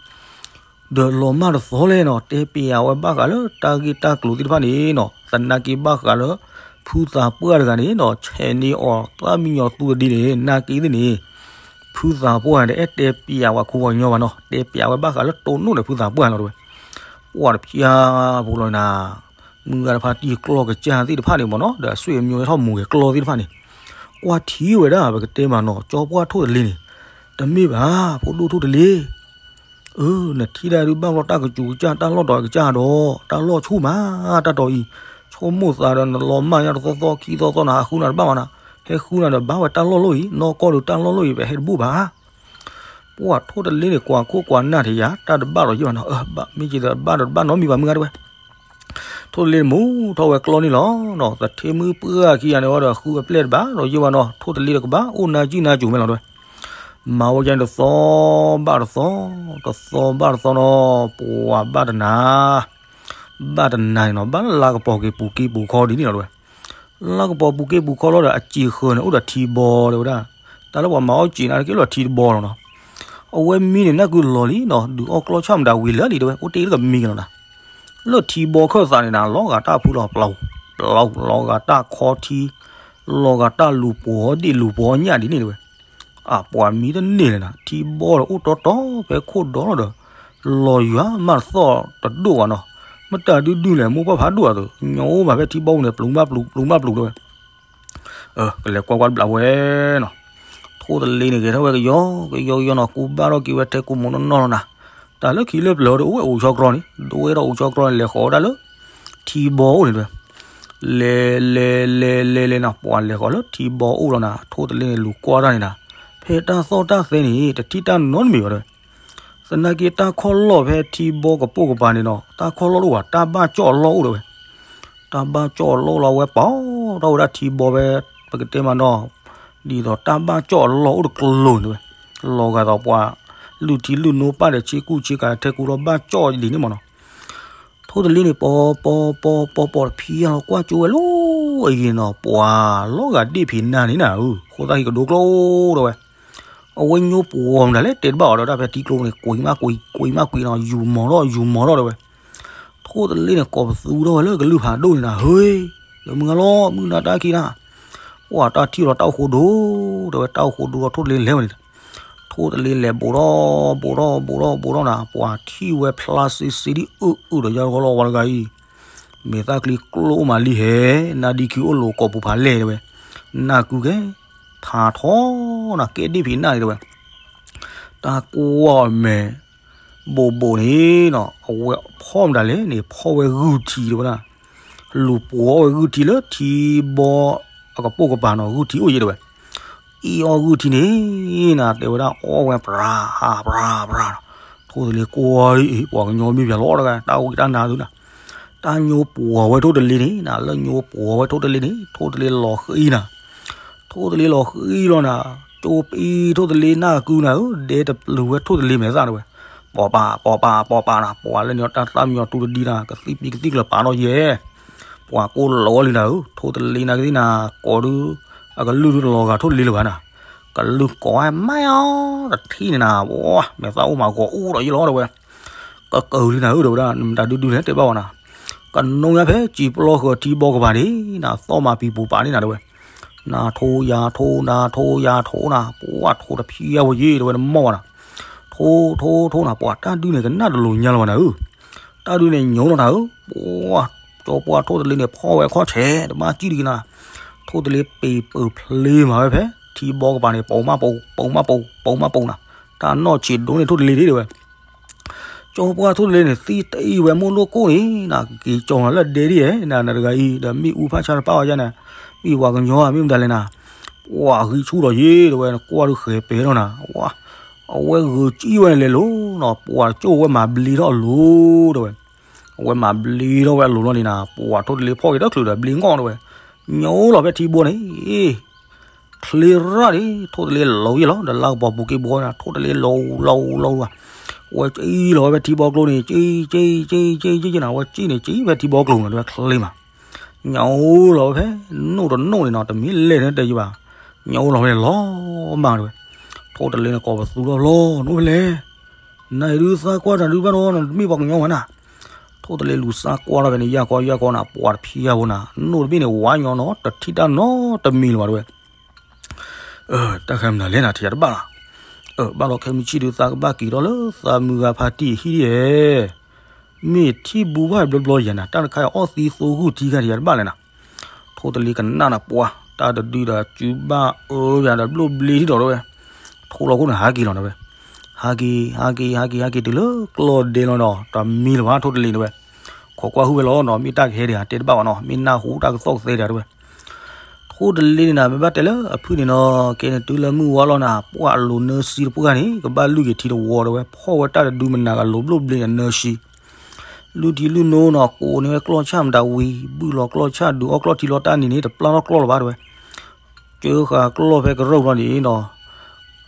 ဒီးလီၤမၢ်တသီလဲၣ်နီၤ, တဲပျးဝဲဘၣ်ဃးလၢတၢ်ဂ့ၢ်တၢ်ကျိၤသ့ၣ်တဖၣ်န့ၣ်နီၤ, သနာ်က့ဘၣ်ဃးလၢ ဖုသးပှၢ်တဂၤန့ၣ်နီၤ, ဆဲးန့ၢ်အီၤသၣ်မံညီၤသူတဒ့န့ၣ် နာ်က့သ့ၣ်န့ၣ်, ဖုသးပှၢ်တအဲၣ်တဲပျးဝဲခိၣ်ဝဲညီဘၣ်နီၤ, တဲပျးဝဲဘၣ်ဃးလၢတိၢ်နီၣ်ဒီးဖုသးပှၢ်လီၤတဲဝဲ, ပှၢ်တဖျါဖိလီၤနၤ, မုၢ်ဂၤတဖၣ်တံၢ်ကျီၢ်ကစၢ်သ့ၣ်တဖၣ်န့ၣ်မ့ၢ်နီၤ, ဒီးအဆွေမျိုးဟဲထီၣ်မူၤက့ၤကျီၢ်သ့ၣ်တဖၣ်န့ၣ်, ကွၢ်ထံဝဲဒၣ် ပကတဲမးနီၤ, ကၠီပှၢ်ထိၣ်တလ့န့ၣ်, တမ့ၢ်ဘၣ် ဖိဒိၣ်ထိၣ်တလ့ အၢ, နထံၣ်ဒၣ်ဒုးဘၣ်ဘျီတၢ်ကစူၤကစၢ် တၢ်လီၢ်ဒီးကစၢ်ဒီး, တၢ်လီၢ်ဆူၣ်မး, တၢ်တီအံၤ, ဆိကမိၣ်သးဒီးနလီၤမၢ်ညါတသီသီခံသီသီနၤ ဟးဃုနၤတဘၣ်မးနၤ, ဟဲဃုနၤဒီးဘၣ်ဝဲတၢ်လီၢ်လိၣ်အံၤ, နီၢ်ကီၢ်ဒီးတၢ်လီၢ်လိၣ်အံၤ ပဟဲတဘူၣ်ဘၣ်. ပှၢ်ထိၣ်တလ့န့ၣ် ကွၢ်ခိၣ်ကွၢ်နၢ်ထံးယၤ တၢ်တဘၣ်ဒီးယဲၢ်ဘၣ်နီၤ, အၢ ဘၣ်မ့ၢ်က့ၤဒီးဘၣ်ဒီးတဘၣ်နီတမံၤဘၣ်မုၢ်ဂၤတဲဝဲ ထိၣ်တလ့န့ၣ်မိၢ်ထီၣ်ဝဲကျီၢ်န့ၣ်လီၤနီၤ, သထ့မုၢ်ပှၢ်ခံဂၤန့ၣ်ဝဲဒီး ဃုအပျဲၢ်တဘၣ်ဒီးယဲၢ်ဘၣ်နီၤ, ထိၣ်တလ့ဒီးကဘၣ်အိၣ်နါကံၣ်နါစူၤမဲလီၤတဲဝဲ, မၤဝဲယါန့ၣ်တသီဘၣ်တသီ, တသီဘၣ်တသီနီၤ, ပှၢ်ဘၣ်တနၤ, ဘၣ်တနၤန့ၣ်နီၤ, ဘၣ်လၢလါကပီၤက့ၤပူၤက့ၤပူၤခီဒ်န့ၣ်လီၤတဲဝဲ, လါကပီၤပူၤက့ၤပူၤခီလီၤဒီး အစံာ်ဃၢၤန့ၣ် အိၣ်ဒီးထံဘီတဲဝဲဒၣ်, တၢ်လၢပှၤမၤအီၣ်စံာ်န့ၣ် က့ၤလီၤထံတဘီလီၤနီၤ, အဝဲမံန့ၣ် နၢ်ကုလီၤလံနီၤ, ဒုးအီၣ်ကျီၢ်ဆၣ်မတၤဝံၤလၢာ်လံတဲဝဲ, အိၣ်တ့ၢ်လၢကမံက့ၤလီၤနၤ လၢထံဘီခၢၣ်သးန့ၣ်နၤ လီၤဂာ်တၢ်ဖုလီၤ ပျီ, ပျီ, လီၤဂာ်တၢ်ခီထံ, လီၤဂာ်တၢ်လူၤပှီၤဒ့ၣ်လူၤပှီၤညၣ်ဒ်န့ၣ်တဲဝဲ, အပှၤမံတန့ၢ်လဲၣ်နၤ, ထံဘီဒီးအိၣ်တီတီဖဲခိၣ်ဒီလီၤဒီး, လီၤယွၤမးတသီၣ်တဒိၣ်ဘၣ်နီၤ, မတၤဒုဒုလဲၣ် မိၢ်ပှၢ်ဖးဒိၣ်အသိး ညီအိၣ်ဘၣ်ဖဲထံဘီပူၤန့ၣ် ပျူၤမးပျူၤ ပျူၤမးပျူၤတဲဝဲ ကလဲၤကွၢ်ကွၢ်တဘျီဝဲနီၤ, ထိၣ်တလ့န့ၣ် ဂဲၤထီၣ်ဝဲကယီကယီကယီနီၤ, ကူဘၣ်ထီၣ်က့ၤဝဲထဲကူမိၢ်နီၢ်နီၢ်လီၤနၤ, တၢ်လၢခံလၢပျၢၤဒီးအိၣ်ဝဲအိၣ်ဆီကြီန့ၣ် ဒိဝဲဒီးအိၣ်ဆီကြီန့ၣ် လဲၤဃီၤဝဲဒၣ်လၢ ထံဘီအိၣ်န့ၣ်တဲဝဲ, လဲၤလဲၤလဲၤလဲၤလဲၤနၤ ပှၤလဲၤဃီၤလၢထံဘီအိၣ်လီၤနၤ, ထိၣ်တလ့န့ၣ် လူၤကွၢ်တၢ်န့ၣ်နၤ, ဖဲတၢ်သီၣ်တၢ်သဲန့ၣ် တထံၣ်တၢ်နီတမံၤဘၣ်တဲဝဲ, သနာ်က့တၢ်ခီၣ်လီၢ်ဖဲထံဘီကပိာ်ကပၤန့ၣ်နီၤ, တၢ်ခီၣ်လီၢ်တအိၣ်ဘၣ် တၢ်ဘၣ်ကၠီၣ်အလီၢ်အိၣ်တဲဝဲ, တၢ်ဘၣ်ကၠီၣ်အလီၢ်လီၤ အဝဲပာ်ထီၣ်ဝဲဒၣ်ထံဘီဖဲ ပကတဲမးနီၤ, ဒ်သိးတၢ်ဘၣ်ကၠီၣ်အလီၢ်အိၣ်တကျိၤန့ၣ်တဲဝဲ, လီၤဂာ်ဒီးပှၤလုၢ်ထံလုၢ်နိပၢ်ဒီးဆ့ကူၣ်ဆ့ကၤထဲကူလီၤဘၣ်ကၠီၣ်ဒ်န့ၣ်မးနီၤ, ထိၣ်တလ့န့ၣ် ပီပီပီပီပီတဖံးလီၤကွၢ်ကၠိဝဲလီၤအယံၤနီၤ, ပှၤလီၤဂာ်ဒ့ၣ်ဖံးနၤန့ၣ်နၤဧၢ, ဃိသတးဟံၣ်ကဒိကျိတဲဝဲ, အဝဲညိပှီၤမတၤလဲၣ် တဲတဘၣ်အီၤဒီး တၢ်ဖဲထံကျိန့ၣ် ကွံာ်မးကွံာ် ကွံာ်မးကွံာ်နီၤ ယူၤမီၤထီၣ် ယူၤမီၤထီၣ်တဲဝဲ. ထိၣ်တလ့န့ၣ် ကိးပသူထီၣ်ဝဲလၢကလုၢ်ဖးဒိၣ်န့ၣ်နၤ ဟ့, ဒီးမုၢ်ဂၤလီၤ မုၢ်နၤတၢ်ခံနၤ, ပှၤတၢ်ထံၣ်လီၤတၢ်အိၣ်ဃိဒိၣ် တဲဝဲ တၢ်အိၣ်ဃိဒိၣ်ဒီးထိၣ်တလ့လဲၤဝဲန့ၣ်, ထိၣ်တလ့လဲၤဘိးထီၣ် ဘိးထီၣ် ဘိးထီၣ် ဘိးထီၣ်နၤ ပှၤထံၣ်ဝဲဖျါစ့စ့ဒ်အုၣ်အုၣ်ဒီးယါတဂီၢ်လီၤ ဝဲတဂၤအံၤ, မ့ၢ်သၣ်ချံကျိအိၣ်မးလံဟဲ, နါဒံခံအိၣ်လိာ်ကိာ်ပူၤဖးလဲၣ်တဲဝဲ, နၢ်ကုကဲ ထးထီနၤ ကဲဒ်ဖံးနၢ်န့ၣ်တဲဝဲ, တၢ်ကွၢ်အမဲာ် ဘိးဘိးန့ၣ်နီၤ အဝဲဖီၣ်မတၤလဲၣ်န့ၣ် ဖီၣ်ဝဲဂုၢ်ထံတဲဝဲဒၣ်, လူၤပှီၤဝဲဂုၢ်ထံလၢထံဘီအကပိာ်ကပၤနီၤ ဂုၢ်ထံအိၣ်ယဲတဲဝဲ, အံၤအီၣ်ဂုၢ်ထံန့ၣ်နၤ တဲဝဲဒၣ်အီၣ်ဝဲပြၤ ပြၤ ပြၤ, ထိၣ်တလ့ကွၢ်ဒ်အံၤ ပှၤကညီမ့ၢ်ပၠးလီၤတဂၤ တၢ်ဝံတၢ်နါသုနၤ, တၢ်ညိပှီၤဝဲထိၣ်တလ့န့ၣ်နၤ လၢညိပှီၤဝဲထိၣ်တလ့န့ၣ် ထိၣ်တလ့လီၤဃံနၤ ထိၣ်တလ့လီၤဃံလီၤနၤ, ကၠိပံထိၣ်တလ့နၢ်ကုနၤဧၢ ဒဲတပျုာ်ဝဲထိၣ်တလ့မဲာ်သၣ်တဲဝဲ, ပီၤပၤ ပီၤပၤ ပီၤပၤနၤ ပှၤလၢညိတၢ်သၣ်မညီတူတဒံနၤ ကသံၣ်ပံကသံၣ်ကျၢၤပာ်ထီၣ်ယဲ, ပှၤကိၢ်လီၤလံနၤဧၢ ထိၣ်တလ့နၤကသံၣ်နၤ ကိးဒု အကလုၢ်ဒုတလီၤဂာ်ထိၣ်တလ့လၢၤဘၣ်နၤ, ကလုၢ်ကိးဝဲမါအီၤ တထံၣ်န့ၣ်နၤ ဝဲ မဲာ်သၣ်အိၣ်မးဂီၤအိၣ်ဒီးယဲလီၤတဲဝဲ ကကၢၤလံနၤဧၢ တဲဝဲဒၣ် နမတၤဒုဒုလဲၣ်တဲဘၣ်ဝဲနၤ, ကနိယါဖဲစံာ်ပျီဃၢၤထံဘီကပၤန့ၣ် နၤသီၣ်မၤပံၤပူၤပာ်န့ၣ်နၤတဲဝဲ, နၤထိယၤထိ နၤထိယၤထိနၤ ပှၤထိတဖံးအဝဲယဲတဲဝဲ နမီၢ်ဝဲနၤ, ထိထိထိနၤ ပှၤတၢ်ဒုန့ၣ် ကနၣ်တလိၤညါလီၤဘၣ်နၤဧၢ, တၢ်ဒုန့ၣ်ညိလီၤနၤဧၢ, ပှၤ ကၠီပှၢ်ထိၣ်တလ့န့ၣ် ဖီၣ်ဝဲခီၣ်ဆဲး တဘၣ်စံၣ်တဂ့ၤနၤ, ထိၣ်တလ့ပ့ၤပၢၤဖျ့မၤဝဲဖဲ ထံဘီကပၤန့ၣ် ပိာ်မးပိာ် ပိာ်မးပိာ် ပိာ်မးပိာ်နၤ, တၢ်နီၢ်ဆံးဒိၣ်န့ၣ်ထိၣ်တလ့ဒ်တဲဝဲ ကၠီပှၢ်ထိၣ်တလ့န့ၣ် သံတအံၣ်ဝဲမိၢ်လိၣ်ကိၣ်န့ၣ် နက့ၤကၠီၤနၤလၢဒဲဒ်ဧဲ နၤနတဂၤအံၤ ဒီးမ့ၣ်အူဖးဆါတပာ်အီၤယါနၤ, မ့ၢ်ပှၤကညီဧါ မ့ၢ်မတၤလဲၣ်နၤ, ပှၤဂံၢ်ဆူၣ်ဒီးယ့ တဲဝဲ နကွၢ်ဒုဃဲၤပဲာ်ထီၣ်နၤ, ဝါ, အဝဲဂုာ်စံၣ်ဝဲန့ၣ်လဲၤလိၤနီၤ ပှၤကၠိၣ်ဝဲမၤဘျ့ထီၣ်အလိၤ တဲဝဲ, အဝဲမၤဘျ့ထီၣ်ဝဲအလိၤလီၤန့ၣ်နၤ ပှၤထိၣ်တလ့ဖီၣ်က့ၤတချုးဒီးဘျ့ငီၣ်တဲဝဲ, ညိလီၤဖဲထံဘိန့ၣ် ချ့ရၣ်န့ၣ် ထိၣ်တလ့လီၤယဲလီၤ ဒီးလါကပီၤပူၤက့ၤဘီနၤ ထိၣ်တလ့လီၤလီၤလီၤလီၤ, ဝဲကအံၣ်လီၤဝဲဖဲထံဘီကျိန့ၣ် ကံကံကံကံကံကံနၤ ဝဲကံၣ်န့ၣ်ကံၣ်ဖဲထံဘီကျိနီၤ တဲဝဲချ့မး, ညိလီၤဝဲဖဲ နိၣ်တနိၣ်န့ၣ်နီၤ တမ့ၢ်လဲၣ်န့ၣ်တဲယဘၣ်, ညိလီၤဝဲန့ၣ်လီၤမးတဲဝဲ, ထိၣ်တလ့န့ၣ်ကိးပသူထီၣ်လီၤ နအိၣ်ဖဲလဲၣ် နၤအံၤဒုးသးကွၢ်တၢ်ဒုးဘၣ်နီၤ နတမ့ၢ်ပှၤကညီမးနၤ, ထိၣ်တလ့လူၤသးကွၢ်ထီၣ်ဖဲန့ၣ် ယၢ်ကီယၢ်ကီနၤ ပှၤတဖံးယါဖိနၤ နိၣ်တဘ့ၣ်န့ၣ် ဝါညီနီၤ တထံၣ်တၢ်နီတမံၤလၢၤဘၣ်တဲဝဲ, တၢ်ခဲမနုၤလဲၣ်နၤ ထံၣ်ယၤတဘၣ်လီၤ, ဘၣ်လီၤခဲမုၢ်ဆ့ၣ်ဒုးသးကဘၣ်က့ၤထီၣ်လၢသးမုၢ်ဂၤဖါတံၢ်ဟံၣ်ဒ်ဧဲ, မ့ၢ်ထံၣ်ဘူးဘၣ်ဘျီဘျီယၤနၤ တၢ်တခါအံၤအီၣ်သံသိဂုၢ်ထံခါထံၣ်ယၤတဘၣ်လဲၣ်နၤ, ထိၣ်တလ့ကနၣ်နၤပှၤ တၢ်တဒုဒီးစုဘၣ်အၢယၤဒီးဘျိၣ်ဘျ့ထံၣ်ဒီးတဲဝဲ, ထိၣ်လီၤခိၣ်န့ၣ်ဟးက့ၤလီၤတဲဝဲ, ဟးက့ၤ ဟးက့ၤ ဟးက့ၤ ဟးက့ၤတုၤလၢကျီၢ်ဒဲလီၤဒီး တမံၤလၢၤဘၣ်ထိၣ်တလ့တဲဝဲ, ခိးကွၢ်ဟုၣ်ဝဲလီၤနီၤ မ့ၢ်တၢ်ကဟဲဒံးဧါ တဲတဘၣ်ဘၣ်နီၤ မ့ၢ်နၢ်ဟူတၢ်ကသီၣ်ကသဲဒံးဧါတဲဝဲ, ထိၣ်တလ့န့ၣ်နၤ မ့ၢ်ဘၣ်တဲလၢအဖုၣ်န့ၣ်နီၤ ကဲန့ၣ်တုၤလၢမုၢ်ဝါလီၤနၤ ပှၢ်အလိၤနၢဆံတပှၢ်န့ၣ် ကဘၣ်လုၢ်က့ၤထံတဝီတဲဝဲ ဖီၣ်ဝဲတၢ်တဒုမနၤကလိၤဘျိၣ်ဘျ့န့ၣ်နၢဆံ လုၢ်ထံလုၢ်နိနီၤ ကိးန့ၢ်ဝဲကျီၢ်ဆၣ်မတၤဝံၤ ဘုၣ်လီၤကျီၢ်ဆၣ်ဒုးအီၣ်ကျီၢ်ထံလီၤတၢ်န့ၣ်န့ၣ် တပျၢ်ထီၣ်ကျီၢ်လၢၤဘၣ်တဲဝဲ, ကၢဃာ်ကျီၢ်ဖဲကရၢၢ်ဘျီန့ၣ်နီၤ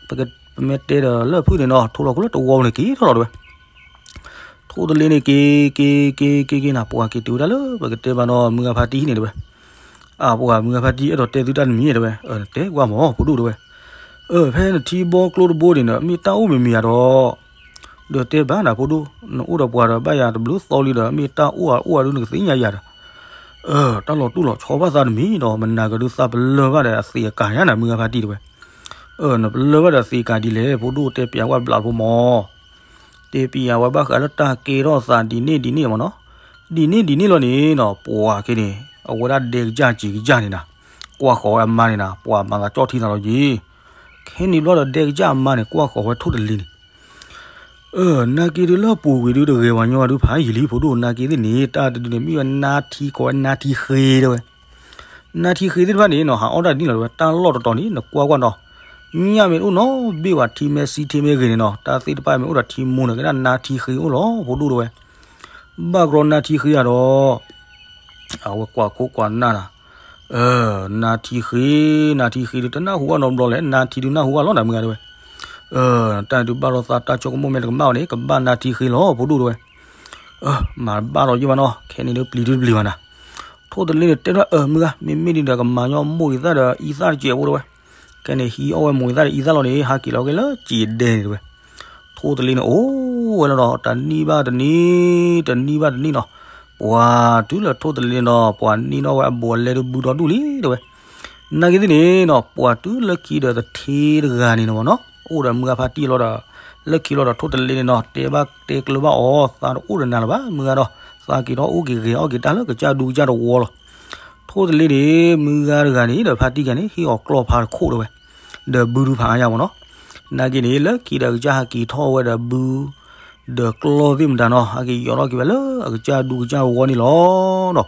ပက, ပမ့ၢ်တဲဒီးလၢဖုၣ်န့ၣ်နီၤ ထိၣ်လီၤခိၣ်လၢတဝီပူၤန့ၣ်က့ၤထီၣ်လီၤတဲဝဲ, ထိၣ်တလ့န့ၣ်က့ၤ က့ၤ က့ၤ က့ၤ က့ၤနၤ ပှၤက့ၤတုၤဝဲဒၣ်လၢ ပကတဲဘၣ်နီၤ မုၢ်ဂၤဖါတံၢ်ဟံၣ်န့ၣ်တဲဝဲ, အပှၤမုၢ်ဂၤဖါတံၢ်အဲၣ်ဒိးတဲသုတၢ်တမံၤတဲဝဲ, တဲကွၢ်မးဖိဒိၣ်တဲဝဲ, ဖဲနထံဘီကျိတဘိန့ၣ်နီၤ မ့ၢ်တၢ်အိၣ်မံၤမံၤဧါဒီး ဒီးတဲဘၣ်နၤဖိဒိၣ်, နအိၣ်ဒီးပှၤဒီးဘၣ်ယၤတဘျုးသီလံဒီး မ့ၢ်တၢ်အိၣ်အအိၣ်အဒုးနကသ့ၣ်ညါယၤဒီး, တၢ်လီၤတူၢ်လီၤဆီဘၣ်သးတမံၤဒီး မနၤကဒုးသးပလၢၢ်ဘၣ်ဒီးအသံးအကာ်ယါနၤ မုၢ်ဂၤဖါတံၢ်တဲဝဲ, နပလၢၢ်ဘၣ်ဒီးအသံးအကာ်ဒ်လဲၣ် ဖိဒိၣ်တဲပျးဝဲဘျးဖိမး, တဲပျးဝဲဘၣ်ဃးလၢတၢ်ကဲထီၣ်သးဒ်န့ၣ်ဒ်န့ၣ်မးနီၤ, ဒ်န့ၣ်ဒ်န့ၣ်လီၤန့ၣ်နီၤ ပှၤက့ၤန့ၣ် အဝဲဒၣ်ဒဲကစၢ်စံၤကစၢ်န့ၣ်နၤ, ကွၢ်ဃီၤဝဲအမါန့ၣ်နၤ ပှၤမၤသးကၠီၣ်ထံသးလီၤက့ၤ ခဲန့ၣ်ဘျီဒီးဒဲကစၢ်အမါန့ၣ် ကွၢ်ဃီၤဝဲထိၣ်တလ့န့ၣ်, နာ်က့ဒုးလၢအပူၤကွံာ်ဒုးတဂဲၤဝဲညီဒုးဖးယံာ်လံ ဖိဒိၣ်နာ်က့သ့ၣ်န့ၣ် တၢ်တဒုန့ၣ် မ့ၢ်ဝဲနါထံကိးဝဲနါထံဃ့တဲဝဲ, နါထံဃ့သ့ၣ်တဖၣ်န့ၣ်နီၤ ဟးအီၣ်တၢ်ဒ်န့ၣ်လီၤတဲဝဲ တၢ်လီၢ်တတီၤန့ၣ် နကွၢ်ကွၢ်ဒီး ညၣ်မ့ၢ်တအိၣ်နီတဘ့ၣ်ဘၣ် ထံမ့ၢ်ဆံးထံမ့ၢ်ဂ့ၤန့ၣ်နီၤ တၢ်သ့ၣ်တဖၣ်မ့ၢ်အိၣ်ဒီးထံမူန့ၣ် ကဲဒၣ်နါထံဃ့အိၣ်လီၤ ဖိဒိၣ်တဲဝဲ, ဘၣ်ကြီနါထံဃ့ဧါဒီး အဝဲကွၢ်ခိကွၢ်နၢ်နၤ, နါထံဃ့, နါထံဃ့ဒုးတနၢ်ဟူဘၣ်နီတဘျီလဲၣ် နါထံဒုးနၢ်ဟူဘၣ်လီၤနၤ မုၢ်ဂၤတဲဝဲ, တၢ်ဒုးဘၣ်လိာ်သးတၢ်ဆိကမိၣ်မ့ၢ်တကမၣ်ဘၣ်န့ၣ် ကဘၣ်နါထံဃ့လီၤ ဖိဒိၣ်တဲဝဲ, မၤဘၣ်ဒီးယဲၢ်ဘၣ်နီၤ ခဲန့ၣ်ဒုးပျံၤဒုးတပျံၤဘၣ်နၤ, ထိၣ်တလ့န့ၣ်တဲထီၣ်အၢ မုၢ်ဂၤ မ့မ့ၢ်ဒ်ဒီးကမၤညီမိၢ်ဂ့ၤသၣ်ဒီးအံသၣ်တစဲးဖိတဲဝဲ, ခဲန့ၣ်ဟံးအီၣ်ဝဲမိၢ်သၣ်ဒီးအံသၣ်လီၤန့ၣ် ဟးက့ၤလီၤက့ၤလၢစံာ်ဒဲန့ၣ်တဲဝဲ. ထိၣ်တလ့န့ၣ်အိၣ်ဝဲလီၤဒီး တနံၣ်ဘၣ်တနံၣ် တနံၣ်ဘၣ်တနံၣ်နီၤ, ပှၤတုၤလၢထိၣ်တလ့န့ၣ်ဒီး ပှၤန့ၢ်နီၣ်ဝဲအဘူးအလဲဒုးဘုဒီဒူၣ်လံတဲဝဲ. နာ်က့သ့ၣ်န့ၣ်နီၤ ပှၤတုၤလၢခံဒီးတထ့တဂၤန့ၣ်နီၤနီၤ အိၣ်ဒီးမုၢ်ဂၤဖါတံၢ်လီၤဒီး လၢခံလီၤဒီးထိၣ်တလ့န့ၣ်နီၤ တဲဘၣ်တဲကျၢၤဘၣ်အီၤ သးတအိၣ်ဒီးနၤလၢၤဘၣ် မုၢ်ဂၤဒီး သးက့ၤထီၣ်အိၣ်က့ၤဂဲၤအီၣ်က့ၤတၢ်လၢကစၢ်ဒူကစၢ်တဝီလီၤ. ထိၣ်တလ့န့ၣ် မုၢ်ဂၤတဂၤန့ၣ်ဒီးဖါတံၢ်တဂၤန့ၣ် ဟ့ၣ်အီၤကျီၢ်ဖါတခိၣ်တဲဝဲ, ဒီးဘုဒုးဖးအါယါမ့ၢ်နီၤ. နာ်က့န့ၣ် လၢခံဒီးအကစၢ်ဟးက့ၤထီၣ်ဝဲဒီးဘု ဒီးကျီၢ်သ့ၣ်မတၤနီၤ ဟးက့ၤယီၤထီၣ်က့ၤဝဲလၢအကစၢ်ဒူကစၢ်ဝီန့ၣ်လီၤနီၤ.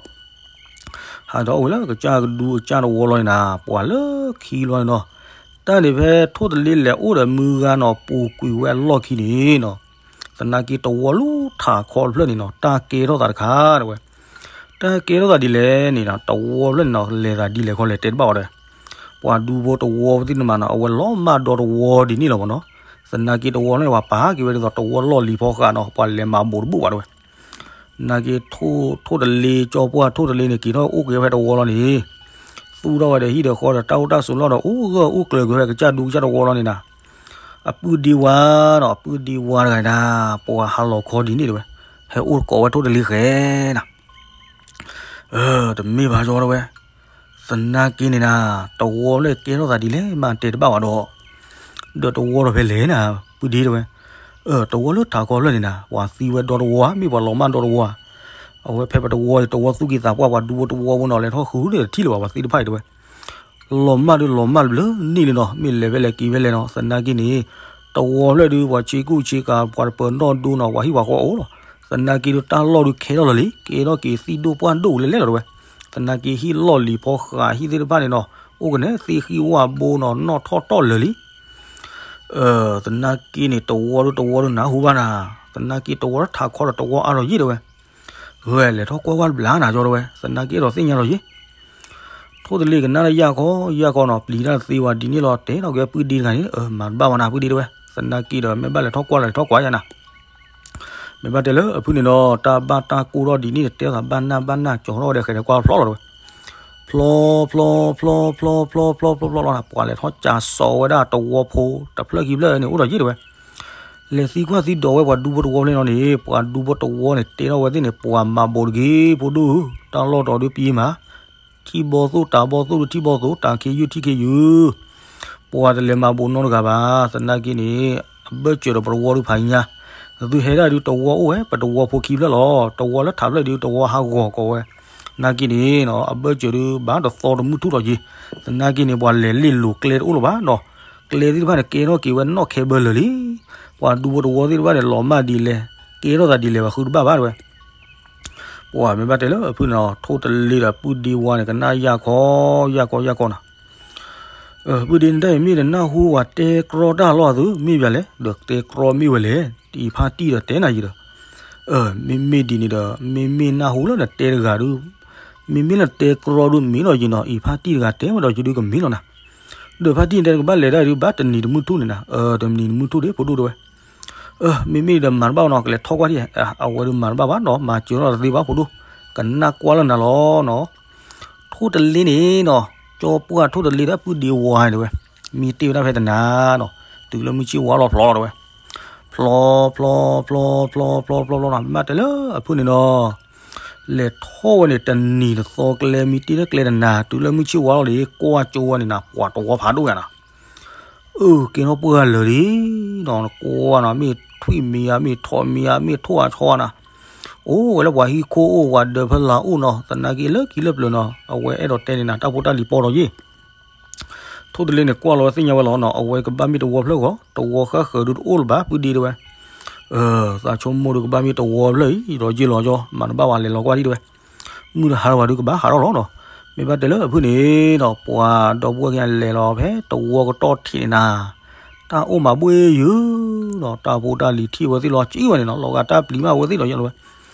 ဟးထီၣ်အိၣ်ဝဲလၢကစၢ်ဒူကစၢ်တဝီလီၤန့ၣ်နီၤ ပှၤလၢခံလီၤန့ၣ်နီၤ. တၢ်န့ၣ်ဖဲထိၣ်တလ့လဲၤအိၣ်ဒီးမုၢ်ဂၤနီၤ ပူၤကွံာ်ဝဲအလီၢ်ခံန့ၣ်နီၤ သနာ်က့တဝီလၢထးခီတဖျၢၣ်န့ၣ်နီၤ တၢ်ကဲထီၣ်သးတခါတဲဝဲ. တၢ်ကဲထီၣ်သးဒ်လဲၣ်န့ၣ်နီၤ တဝီဖျၢၣ်န့ၣ်နီၤ လဲၤသးဒ်လဲၣ်ခီလဲၣ်တဲတဘၣ်ဝဲဒီး ပှၤဒူဖိတဝီသ့ၣ်တဖၣ်နီၤ အဝဲလီၤမၢ်ဒီတဝီဒ်န့ၣ်လီၤမ့ၢ်နီၤ. သနာ်က့တဝီန့ၣ် ပှၤပာ်က့ၤဝဲဒ်သိးတဝီလီၢ်လံၤဖီဃာ်နီၤ ပှၤလဲၤမၤဘူးတဘူၣ်ဘၣ်တဲဝဲ. နာ်က့ ထိၣ်တလ့ကၠီပှၢ်ထိၣ်တလ့န့ၣ် က့ၤထီၣ်အိၣ်က့ၤဖဲတဝီလီၤန့ၣ် သူၣ်ထီၣ်ဝဲဒီးဟံၣ်ဒီးဃီဒီးတၢ်အိၣ်တၢ်ဆိးလီၢ်ဒီး အိၣ်ဂၢၢ်အိၣ်ကျၢၤက့ၤဖဲကစၢ်ဒူကစၢ်တဝီလီၤန့ၣ်နီၤ. အပုၢ်ဒ့ဝါနီၤ အပုၢ်ဒ့ဝါတဂၤဒၣ် ပှၤဟးလီၤခီဒ်န့ၣ်တဲဝဲ, ဟဲအိၣ်ကိးဝဲထိၣ်တလ့ဃဲနီၤ. တမ့ၢ်ဘၣ်ကၠီတဲဝဲ, သနာ်က့န့ၣ်နီၤ တဝီလၢကဲထီၣ်သးဒ်လဲၣ်မးတဲတဘၣ်ဘၣ်ဒီး, ဒီးတဝီဒီးဖဲလဲၣ်နီၤ ပုၢ်ဒ့တဲဝဲ, တဝီလၢထးခီဖျၢၣ်န့ၣ်နီၤ ပှၤသံဝဲဒီတဝီ မ့ၢ်ပှၤလီၤမၢ်ဒီတဝီ, အဝဲဖဲပတဝီ တဝီသူၣ်က့ၤသးပှၢ် ပှၤဒူဖိတဝီဖိနီၤ လဲၤထီၣ်ဃုာ်ဒီးတထံၣ်လၢၤဘၣ် ပှၤသံတဖၣ်အံၤတဲဝဲ လီၤမၢ်ဒုးလီၤမၢ်လၢန့ၣ်လံနီၤ မ့ၢ်လဲၤဖဲလဲၣ်က့ၤဖဲလဲၣ်နီၤ သနာ်က့န့ၣ်, တဝီဖျၢၣ်ဒုး ပှၤဆ့ကူဆ့ကၤ ပှၤတပၢၤနီၣ်ဒိနီၤ ပှၤဟံၣ်ပှၤဃီအိၣ်လီၤ. သနာ်က့ဒုးတၢ်လီၢ်ဒုးခဲထီၣ်လၢာ်လံ ကဲထီၣ်က့ၤသံၣ်ဒိၣ်ပှၢ်ဒိၣ်လဲၣ်လဲၣ်လီၤတဲဝဲ. သနာ်က့ဟံၣ်လီၢ်လံၤဖီဃာ်ဟံၣ်သ့ၣ်တဖၣ်န့ၣ်နီၤ အိၣ်ကနဲၣ်သ့ၣ်ဃံဝၣ်ဘိနီၤ နီၣ်ထီၣ်တီၢ်လၢာ်လံ. သနာ်က့န့ၣ် တဝီဒုးတဝီဒုးနၢ်ဟူဘၣ်နၤ, သနာ်က့တဝီလၢထးခီဒီးတဝီအါထီၣ်ယံာ်တဲဝဲ. ဂဲၤလဲၤထီၣ်ကွၢ်ကွၢ်တဘျီနၤကၠီတဲဝဲ သနာ်က့အဲၣ်ဒိးသ့ၣ်ညါလီၤယံာ်. ထိၣ်တလ့ကနၣ်လၢယၢ်ခီ ယၢ်ခီနီၤ ပျံၤတၢ်တသ့ဝဲဒ်န့ၣ်လီၤ တဲထီၣ်က့ၤပုၢ်ဒ့တဂၤန့ၣ် မၤတဘၣ်ဝဲနၤ ပုၢ်ဒ့တဲဝဲ သနာ်က့ဒီး မ့ၢ်ဘၣ်လဲၤထီၣ်ကွၢ်လီၤ လဲၤထီၣ်ကွၢ်ယၤနၤ. မ့ၢ်ဘၣ်တဲလၢအဖုၣ်န့ၣ်ဒီး တၢ်ဘၣ်တၢ်ကိၢ်ထီၣ်ဒ်န့ၣ် တဲသးဘၣ်နၢ်ဘၣ်နၢ် ကၠီထီၣ်ဝဲဒီး ဃဲၤဒီးကွၢ်ဖျီလီၤတဲဝဲ. ဖျီ ဖျီ ဖျီ ဖျီ ဖျီ ဖျီ ဖျီ ဖျီ ဖျီ ဖျီ ဖျီ ပှၤလဲၤထီၣ်ကၠးစိးဝဲဒၣ်တဝီဖိ တဖျၢၣ်ခံဖျၢၣ်န့ၣ် အိၣ်ဒီးယံာ်တဲဝဲ. လဲၤသံကွၢ်သံဒိးဝဲပှၤဒူဖိတဝီဖဲန့ၣ်လီၤန့ၣ် ပှၤဒူဖိတဝီန့ၣ် တဲထီၣ်ဝဲသ့ၣ်န့ၣ် ပှၤမၤဘူးတဂ့ၤ ဖိဒိၣ်ဧၢ, တၢ်လီၢ်တီၤဒုးပံမး ထံၣ်ဘီသိၣ်တၢ်ဘီသိၣ်ဒုးထံၣ်ဘီသိၣ် တၢ်ခ့ယုၢ်ထံၣ်ခ့ယုၢ်, ပှၤတလဲၤမၤဘူးနီတဂၤဘၣ်. သနာ်က့န့ၣ် အဘၢၣ်စၢၤဒီးပတဝီဒုးဖးညါ, သုဟဲဒၣ်ဒုးတဝီအိၣ်ဝဲ ပတဝီဖိခံဖျၢၣ်လီၤ. တဝီလၢထးဖျၢၣ်ဒုးတဝီဟးဂီၤကိးဝဲ. သနာ်က့န့ၣ် အဘၢၣ်စၢၤဒုးဘၣ်တသီတမုၢ်ထူၣ်ထီၣ်က့ၤ. သနာ်က့န့ၣ် ပှၤလဲၤလ့ၣ်လိၤကျဲတအိၣ်လၢၤဘၣ်နီၤ. ကျဲသ့ၣ်တဖၣ်န့ၣ် ကဲထီၣ်က့ၤဝဲနီၣ်ခဲဘၢလၢာ်လံ. ပှၤဒူဖိတဝီသ့ၣ်တဖၣ်န့ၣ် လီၤမၢ်ဒ်လဲၣ် ကဲထီၣ်သးဒ်လဲၣ် ပှၤဃုတဘၣ်ဘၣ်တဲဝဲ. ပှၤမ့ၢ်ဘၣ်တဲလၢအဖုၣ်န့ၣ် ထိၣ်တလ့ဒီးပုၢ်ဒ့ဝါန့ၣ် ကနၣ်ယၢ်ခီ ယၢ်ခီ ယၢ်ခီနီၤ. ပုၢ်ဒ့န့ၣ်တၢ်အံၤမ့ၢ်တနၢ်ဟူဝဲတဲကြီတၢ်လီၤသု မ့ၢ်ဘၣ်လဲၣ် ဒီးတဲကြီမ့ၢ်ဝဲလဲၣ် အံၤဖါတံၢ်ဒီးတဲနၤယံၤဒီး မ့မ့ၢ်ဒ်န့ၣ်ဒီး မ့မ့ၢ်နၢ်ဟူလၢနတဲတဂၤဒုး မ့မ့ၢ်လၢနတဲကြီဒုးမ့ၢ်လီၤယံၤနီၤ အံၤဖါတံၢ်တဂၤတဲဝဲဒီးယဒုးကမ့ၢ်လီၤနၤ. ဒီးဖါတံၢ်တဲကဘၣ်လဲၤဒၣ်ဒုးဘၣ်တနံၤတမုၢ်ထူၣ်န့ၣ်နၤ တနံၤတမုၢ်ထူၣ်ဒ်ဖိဒိၣ်တဲဝဲ. မ့မ့ၢ်ဒီးမၤတဘၣ်နီၤ ကလဲၤထီၣ်ကွၢ်ထံၣ် အဝဲဒုးမၤတဘၣ်ဘၣ်နီၤ မၤစၢၤထီၣ်တသ့ဘၣ်ဖိဒိၣ် ကနၣ်ကွၢ်လၢနၤလီၤနီၤ. ထိၣ်တလ့န့ၣ်နီၤ ကၠီပှၢ်ထိၣ်တလ့ဒီးပုၢ်ဒ့ဝါတဲဝဲ မံတ့ၢ်ဝဲဒၣ်ဖဲတနၤနီၤ တုၤလၢမုၢ်ဆ့ၣ်ဝါလီၤဖျီလီၤတဲဝဲ. ဖျီ ဖျီ ဖျီ ဖျီ ဖျီ ဖျီ ဖျီနီၤ မ့ၢ်ဘၣ်တဲလၢအဖုၣ်န့ၣ်နီၤ လဲၤထီၣ်ဝဲန့ၣ် တနံၤတသီကျဲ မံတ့ၢ်လၢကျဲတနၤ တုၤလၢမုၢ်ဆ့ၣ်ဝါလီၤဒီး ကွၢ်ကၠိဝဲန့ၣ်နၤ ပှၤတဝီဖးဒိၣ်ယၤနၤ. အၢ ကဲထီၣ်ပှၢ်လၢာ်လံနီၤ နကွၢ်နီၤ မ့ၢ်ထွံၣ်မံၤဧါ မ့ၢ်ထိးမံၤဧါ မ့ၢ်ထိၣ်ဧါဆီဧါနၤ. အိၣ်ဝဲလၢပှၤဟံၣ်ခိၣ်အိၣ် ပှၤဒၢးဖီလာ်အိၣ်နီၤ သနာ်က့လၢခံလၢပျၢၤနီၤ အဝဲအဲၣ်ဒိးတဲန့ၣ်နၤ တၢ်ဖိတၢ်လံၤပီထီၣ်ယ့ၣ် ထိၣ်တလ့န့ၣ် ကွၢ်လီၤဝဲသ့ၣ်ညါဝဲလီၤနီၤ အဝဲကဘၣ်မ့ၢ်တဝီဖျၢၣ်ဂီၤ တဝီဃၣ်ဃၢၤဒုးတအိၣ်လၢၤဘၣ် ပုၢ်ဒ့တဲဝဲ. သးဆိကမိၣ်ဒုးကဘၣ်မ့ၢ်တဝီဖျၢၣ်အံၤ ဒီးယ့ၢ်လီၤကၠီ မၤတဘၣ်ဝဲလဲၤလီၤကွၢ်ဒံးတဲဝဲ. မုၢ်တဟါလီၤဘၣ်ဒုးကဘၣ်ဟးထီၣ်လီၤနီၤ. မ့ၢ်ဘၣ်တဲလၢအဖုၣ်န့ၣ်နီၤ ပှၤဒီပုၢ်ဝဲၢ်ကညီလဲၤလီၤဖဲတဝီကတီၢ်ထံးန့ၣ်နၤ တၢ်အိၣ်မၤဘှ့ၣ်ယုာ်နီၤ တၢ်ဖိတၢ်လံၤထံၣ်ဝဲသ့ၣ်လီၤ ကံဝဲန့ၣ်နီၤ လီၤဂာ်တၢ်ပျံၤမးဝဲသ့ၣ်လီၤယဲၢ်လီၤဝဲ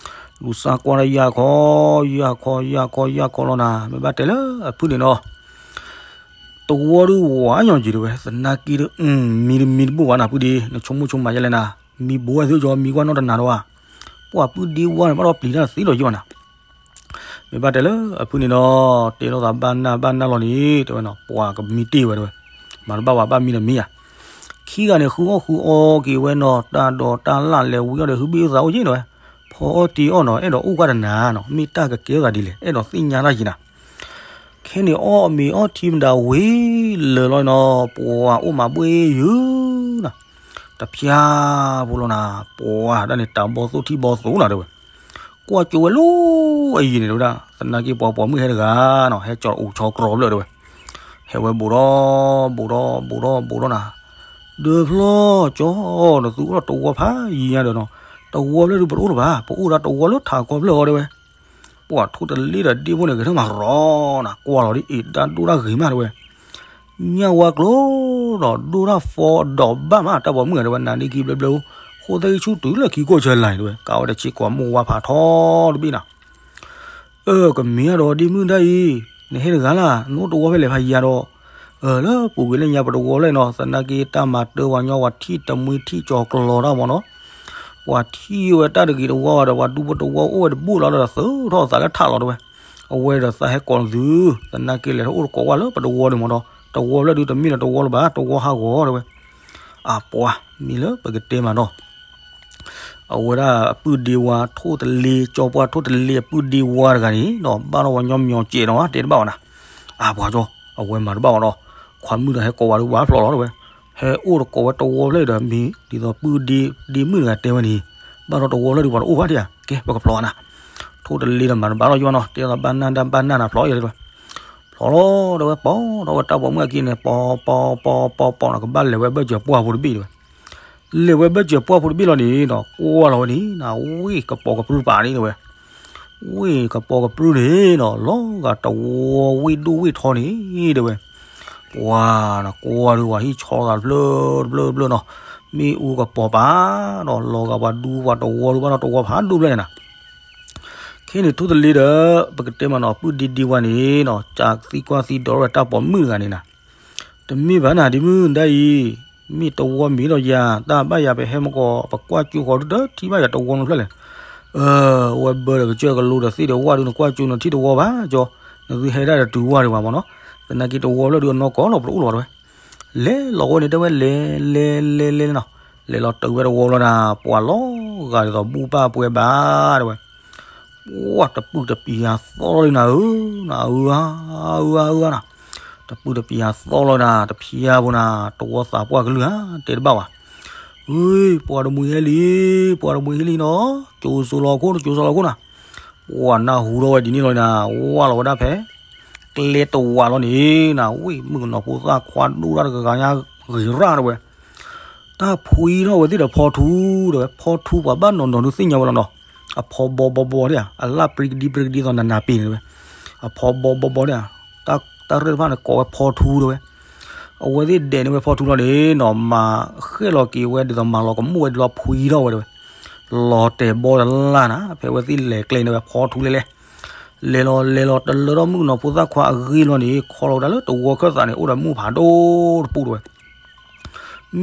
လူၤစါကွၢ်တၢ်ယၢ်ခီ ယၢ်ခီ ယၢ်ခီ ယၢ်ခီလီၤနၤ မ့ၢ်ဘၣ်တဲလၢအဖုၣ်န့ၣ်နီၤ တဝီဒုးဝါညီက့ၤတဲဝဲ သနာ်က့ဒုး မံတမံတဘူၣ်ဘၣ်နၤ ပုၢ်ဒ့ နဆိကမိၣ်ဆိကမးယဲလဲၣ်နၤ မံဘိဝဲသ့ၣ်ကၠီ မံကွၢ်နီတနၤဒံးဘၣ် ပှၤပုၢ်ဒ့ဝါန့ၣ် ဘၣ်ဒီးပျံၤတၢ်သ့လီၤယဲၢ်ဘၣ်နၤ မ့ၢ်ဘၣ်တဲလၢအဖုၣ်န့ၣ်နီၤ တဲလိာ်သးဘၣ်နၢ်ဘၣ်နၢ်လီၤန့ၣ် တဲဝဲနီၤ ပှၤကမံတ့ၢ်ဝဲတဲဝဲ မၤတဘၣ်ဝဲဘၣ်မံဒီးမံယၤ, ခံဂၤန့ၣ် ဃုအီၣ်ဃုအီက့ၤဝဲနီၤ, တၢ်ဒိးတၢ်လၣ်လဲၤဝံၤအီၣ်ဒီး ဟုဘ့ၣ်အုၣ်သးအိၣ်ယ့ၣ်နီၤဝဲ, ဖီအီၣ်တ့အီၣ်နီၤ, အဲၣ်ဒိးအိၣ်ကွၢ်တနၤနီၤ, မ့ၢ်တၢ်ကကဲသးဒ်လဲၣ်, အဲၣ်ဒိးသ့ၣ်ညါတၢ်ယံၤနၤ. ခဲန့ၣ်အီၣ်မ့ၤအီထံမတၤဝံၤလၢာ်လီၤနီၤ, ပှၤအိၣ်မၤဘှ့ယုၤနၤ, တဖျါဖိလီၤနၤ, ပှၤဒၣ်န့ၣ် တၢ်ဘီသိၣ်ထံၣ်ဘီသိၣ်နၤတဲဝဲ, ကွၢ်ကၠိဝဲလၢအယံၤန့ၣ်တဲဝဲဒၣ်, သနာ်က့ပှၤပိာ်မုၣ်ဟဲတဂၤနီၤ, ဟဲကၠီအိၣ်ဆီကြီဘျၢၣ်တဲဝဲ, ဟဲဝဲဘူးဒီး ဘူးဒီး ဘူးဒီး ဘူးဒီးနၤ, ဒၢဖျီကၠီ, နသုအိၣ်ဒီးတဝီဖးယံၤညါဒီးနီၤ, တဝီဖျၢၣ်ဒုးပတအိၣ်လၢၤဘၣ်, ပအိၣ်ဒၣ်တဝီလၢထးကီဖျၢၣ်အီၤတဲဝဲ. ပှၤထိၣ်တလ့ဒီးဒ့ၣ်ဖိန့ၣ် ဂဲၤထၢၣ်မၤရီနၤ, ကွၢ်လီၤဒ်အံၤ တၢ်ဒိၣ်တၢ်ဂ့ၤမးတဲဝဲ, ညၣ်ဝါကျိဒီးဒိၣ်တၢ်ဖီဒီးဘၣ်မး, တၢ်ပိာ်မုၣ်ဂၤတဲဝဲ နၤဒ့ခံဘျၢဘျၢ, ဃိသဲကဆူၣ်တုၤလၢခံကိးဆၢလၢ်န့ၣ်တဲဝဲ, ကးဝဲတဆ့ကိးမိၢ်ဝါဖးထီတဘ့ၣ်နၤ. အၢ ကမ့ၢ်အဒိးဒ့ၣ်မုၣ်ဒၣ်အံၤ, နဟဲတဂၤလၢ်, နအိၣ်တဝီဖဲလဲၣ်ဖးယံၤဒီး, လၢပူၤကွံာ်လၢညါပတဝီဖျၢၣ်နီၤ, သနာ်က့တၢ်မၤတၢ်ပှၤညီပှၤထံၣ်တမှံထံၣ်ကၠီၤကျီၤတၢ်မးနီၤ, ပှၤထံၣ်ဝဲတၢ်တဂ့ၤတဝီဘၣ်ဒီး ပှၤဒူဖိတဝီအိၣ်ဝဲတဘူၣ်လီၤဒီး သုးထီၣ်သးလၢထးလီၤတဲဝဲ, အဝဲဒီးသးဟဲကိးသု, သနာ်က့လဲၤထီၣ်အိၣ်တကိးဝဲလၢပတဝီန့ၣ်မးဒီး တဝီဖျၢၣ်ဒုးတမ့ၢ်လၢတဝီလၢၤဘၣ်, တဝီဟးဂီၤတဲဝဲ. အပှၤမ့ၢ်လၢပကတဲမးနီၤ အဝဲဒၣ်အပုၢ်ဒ့ဝါထိၣ်တလ့, ကၠီပှၢ်ထိၣ်တလ့အပုၢ်ဒ့ဝါတဂၤန့ၣ်နီၤ, ဘၣ်ထီၣ်ပှၤညီမညီကဲးနီၤ, တဲတဘၣ်ဝဲနၤ, အပှၤကၠီ, အဝဲမၤတဘၣ်ဝဲဒီး, ခွါမုၣ်ဒီးဟဲကိးဝဲဒီး ဝၤဖျိးလီၤတဲဝဲ, ဟဲအိၣ်တကိးဝဲတဝီဖျၢၣ်ဒီး မ့ၢ်ဒ်သိးပုၢ်ဒ့မုၣ်တဂၤတဲဝဲန့ၣ်, ဘၣ်ထီၣ်တဝီဖျၢၣ်ဒုးပှၤတအိၣ်ဘၣ်ဒံးဧါ, ကဲ ပကဖျိးနၤ. ထိၣ်တလ့ဒီးမၤတဘၣ်လီၤယီၤနီၤ, တဲသိးဘၣ်နၢ်ဒၣ်ဘၣ်နၢ်နၤဖျိးယီၤတဲဝဲ, ဖျိးလီၤတဲဝဲ, ပီၤထီၣ်ဝဲတၢ်ပိာ်မုၣ်အခံန့ၣ် ပီၤပီၤပီၤပီၤပီၤနီၤ, ကဘၣ်လဲၤဝဲဘၢၣ်စၢၤပှၢ်ဖိတဘ့ၣ်တဲဝဲ လဲၤဝဲဘၢၣ်စၢၤပှၢ်ဖိတဘ့ၣ်လီၤန့ၣ်နီၤ, ကွၢ်လီၤဝဲန့ၣ်နၤ, ဝ့ၢ်ကပီၤကပြုၢ်ပာ်န့ၣ်တဲဝဲ, ဝ့ၢ်ကပီၤကပြုၢ်န့ၣ်နီၤ, လီၤဂာ်တဝီဝ့ၢ်ဒိၣ်ဝ့ၢ်ထီန့ၣ်တဲဝဲ, ပှၤနၤကွၢ်ဒုး ပှၤဟံၣ်ဆီသးတဖျၢၣ်တဖျၢၣ်တဖျၢၣ်နီၤ, မ့ၣ်အူကပီၤပာ်ဒီး လီၤဂာ်ပှၤဒူပှၤတဝီဒုး ဘၣ်ထီၣ်တဝီဖးဒိၣ်ဖျၢၣ်န့ၣ်နၤ. ခဲန့ၣ်ထိၣ်တလ့ဒီး ပကတဲမးနီၤ ပုၢ်ဒ့ဒ့ဝါန့ၣ်နီၤ, ကးသံကွၢ်သံဒီးဝဲတၢ်ပိာ်မုၣ်တဂၤန့ၣ်နၤ, တမ့ၢ်ဘၣ်နၤ ဒ့မုၣ်ဒၣ်အံၤ, မ့ၢ်တဝီမ့ၢ်ဒီးယၤ တၢ်ဘၣ်ယၤ ပဟဲမကီး ပကွၢ်ကၠိဃီၤဒုး တထံၣ်ဘၣ်ယၤတဝီနီတဖျၢၣ်လဲၣ်. အဝဲဘၢဒီးကစၢၢ်ကလိဒီးသ့ၣ်ဒီးဝၣ်ဒုး နကွၢ်ကၠိနထံၣ်တဝီဘၣ်ကၠီ, နသုဟဲဒၣ်ဒီးတုၤဝၣ်ဒံးဘၣ်မးနီၤ, သနာ်က့တဝီဖျၢၣ်ဒုးအနီၢ်ကီၢ်လီၤ ပတအိၣ်လီၤတဲဝဲ. လဲၤလီၤဝဲန့ၣ်တဲဝဲ လဲၤလဲၤလဲၤလဲၤနီၤ, လဲၤလီၤတုၤဝဲတဝီလီၤနၤ, ပှၤလီၤဂာ်ဒ်သိးဘူၣ်ဘၣ်ပှဲၤဘၣ်တဲဝဲ. ပှၤတပုၢ်တပံၤယၤသီလီၤလံနၤဧၢ, နၤဧၢဧါ, အၢဧါအၢဧါနၤ, တပုၢ်တပံၤယၤသီလီၤနၤ, တဖျါဖိနၤ, တဝီသးပှၢ်ကလုၢ်ဧါ, တဲတဘၣ်ဘၣ်. အၢ ပှၤတမှံၤဟဲလံ, ပှၤတမှံၤဟဲလံနီၤ, ကၠိစိလီၤခိၣ် ကၠိစိလီၤခိၣ်နၤ. ပှၤနၢ်ဟူထီၣ်ဝဲဒ်န့ၣ်လီၤနၤ, ဝၢ်လီၤဝဲဒၣ်ဖဲ ကျဲတဝးလီၤန့ၣ်နၤ, ဝ့ၢ်မုၣ်ကနီၤဖိသၣ်ခွါဒိၣ်တၢ်တဂၤဂၤညါဂ့ၤရၣ်တဲဝဲ. တၢ်ဖှံထီၣ်ဝဲသ့ၣ်ဒီးဖီထူတဲဝဲ, ဖီထူပှၤဘၣ်နီၢ်နီၢ်ဒုးသ့ၣ်ညါဝဲလီၤနီၤ, အဖီဘီဘီဘီဒၣ်ဧါ, အလၢ်ပြံကဒံပြံကဒံသိးနနၤပ့ၤန့ၣ်တဲဝဲ, အဖီဘီဘီဘီဒၣ်ဧါ, တၢ်ရ့ၣ်တဖၣ်န့ၣ်ကိးဝဲဖီထူတဲဝဲ. အဝဲသ့ၣ်ဒဲးန့ၢ်ဝဲဖီထူလီၤန့ၣ်နီၤ, မၤဃဲၣ်လီၤက့ၤဝဲဒ်သိး မၤလီၤကမူၣ်ဝဲဒ်သိးဖှံထီၣ်ဝဲတဲဝဲ. လီၤတဲာ်ဘီတလၢ်နၤ, ဖဲဝဲသ့ၣ်လဲၤကျဲန့ၣ်ဝဲဖီထူလဲလဲ လဲၤလီၤလဲၤလီၤတလၢထီၣ်မုၣ်ကနီၤဖိသၣ်ခွါအဂ့ၢ်လီၤန့ၣ်, ခီလီၤဝဲဒၣ်လၢတဝီခၢၣ်သးန့ၣ် အိၣ်ဒီးမုၢ်ဖးဒိၣ်တပူၤတဲဝဲ.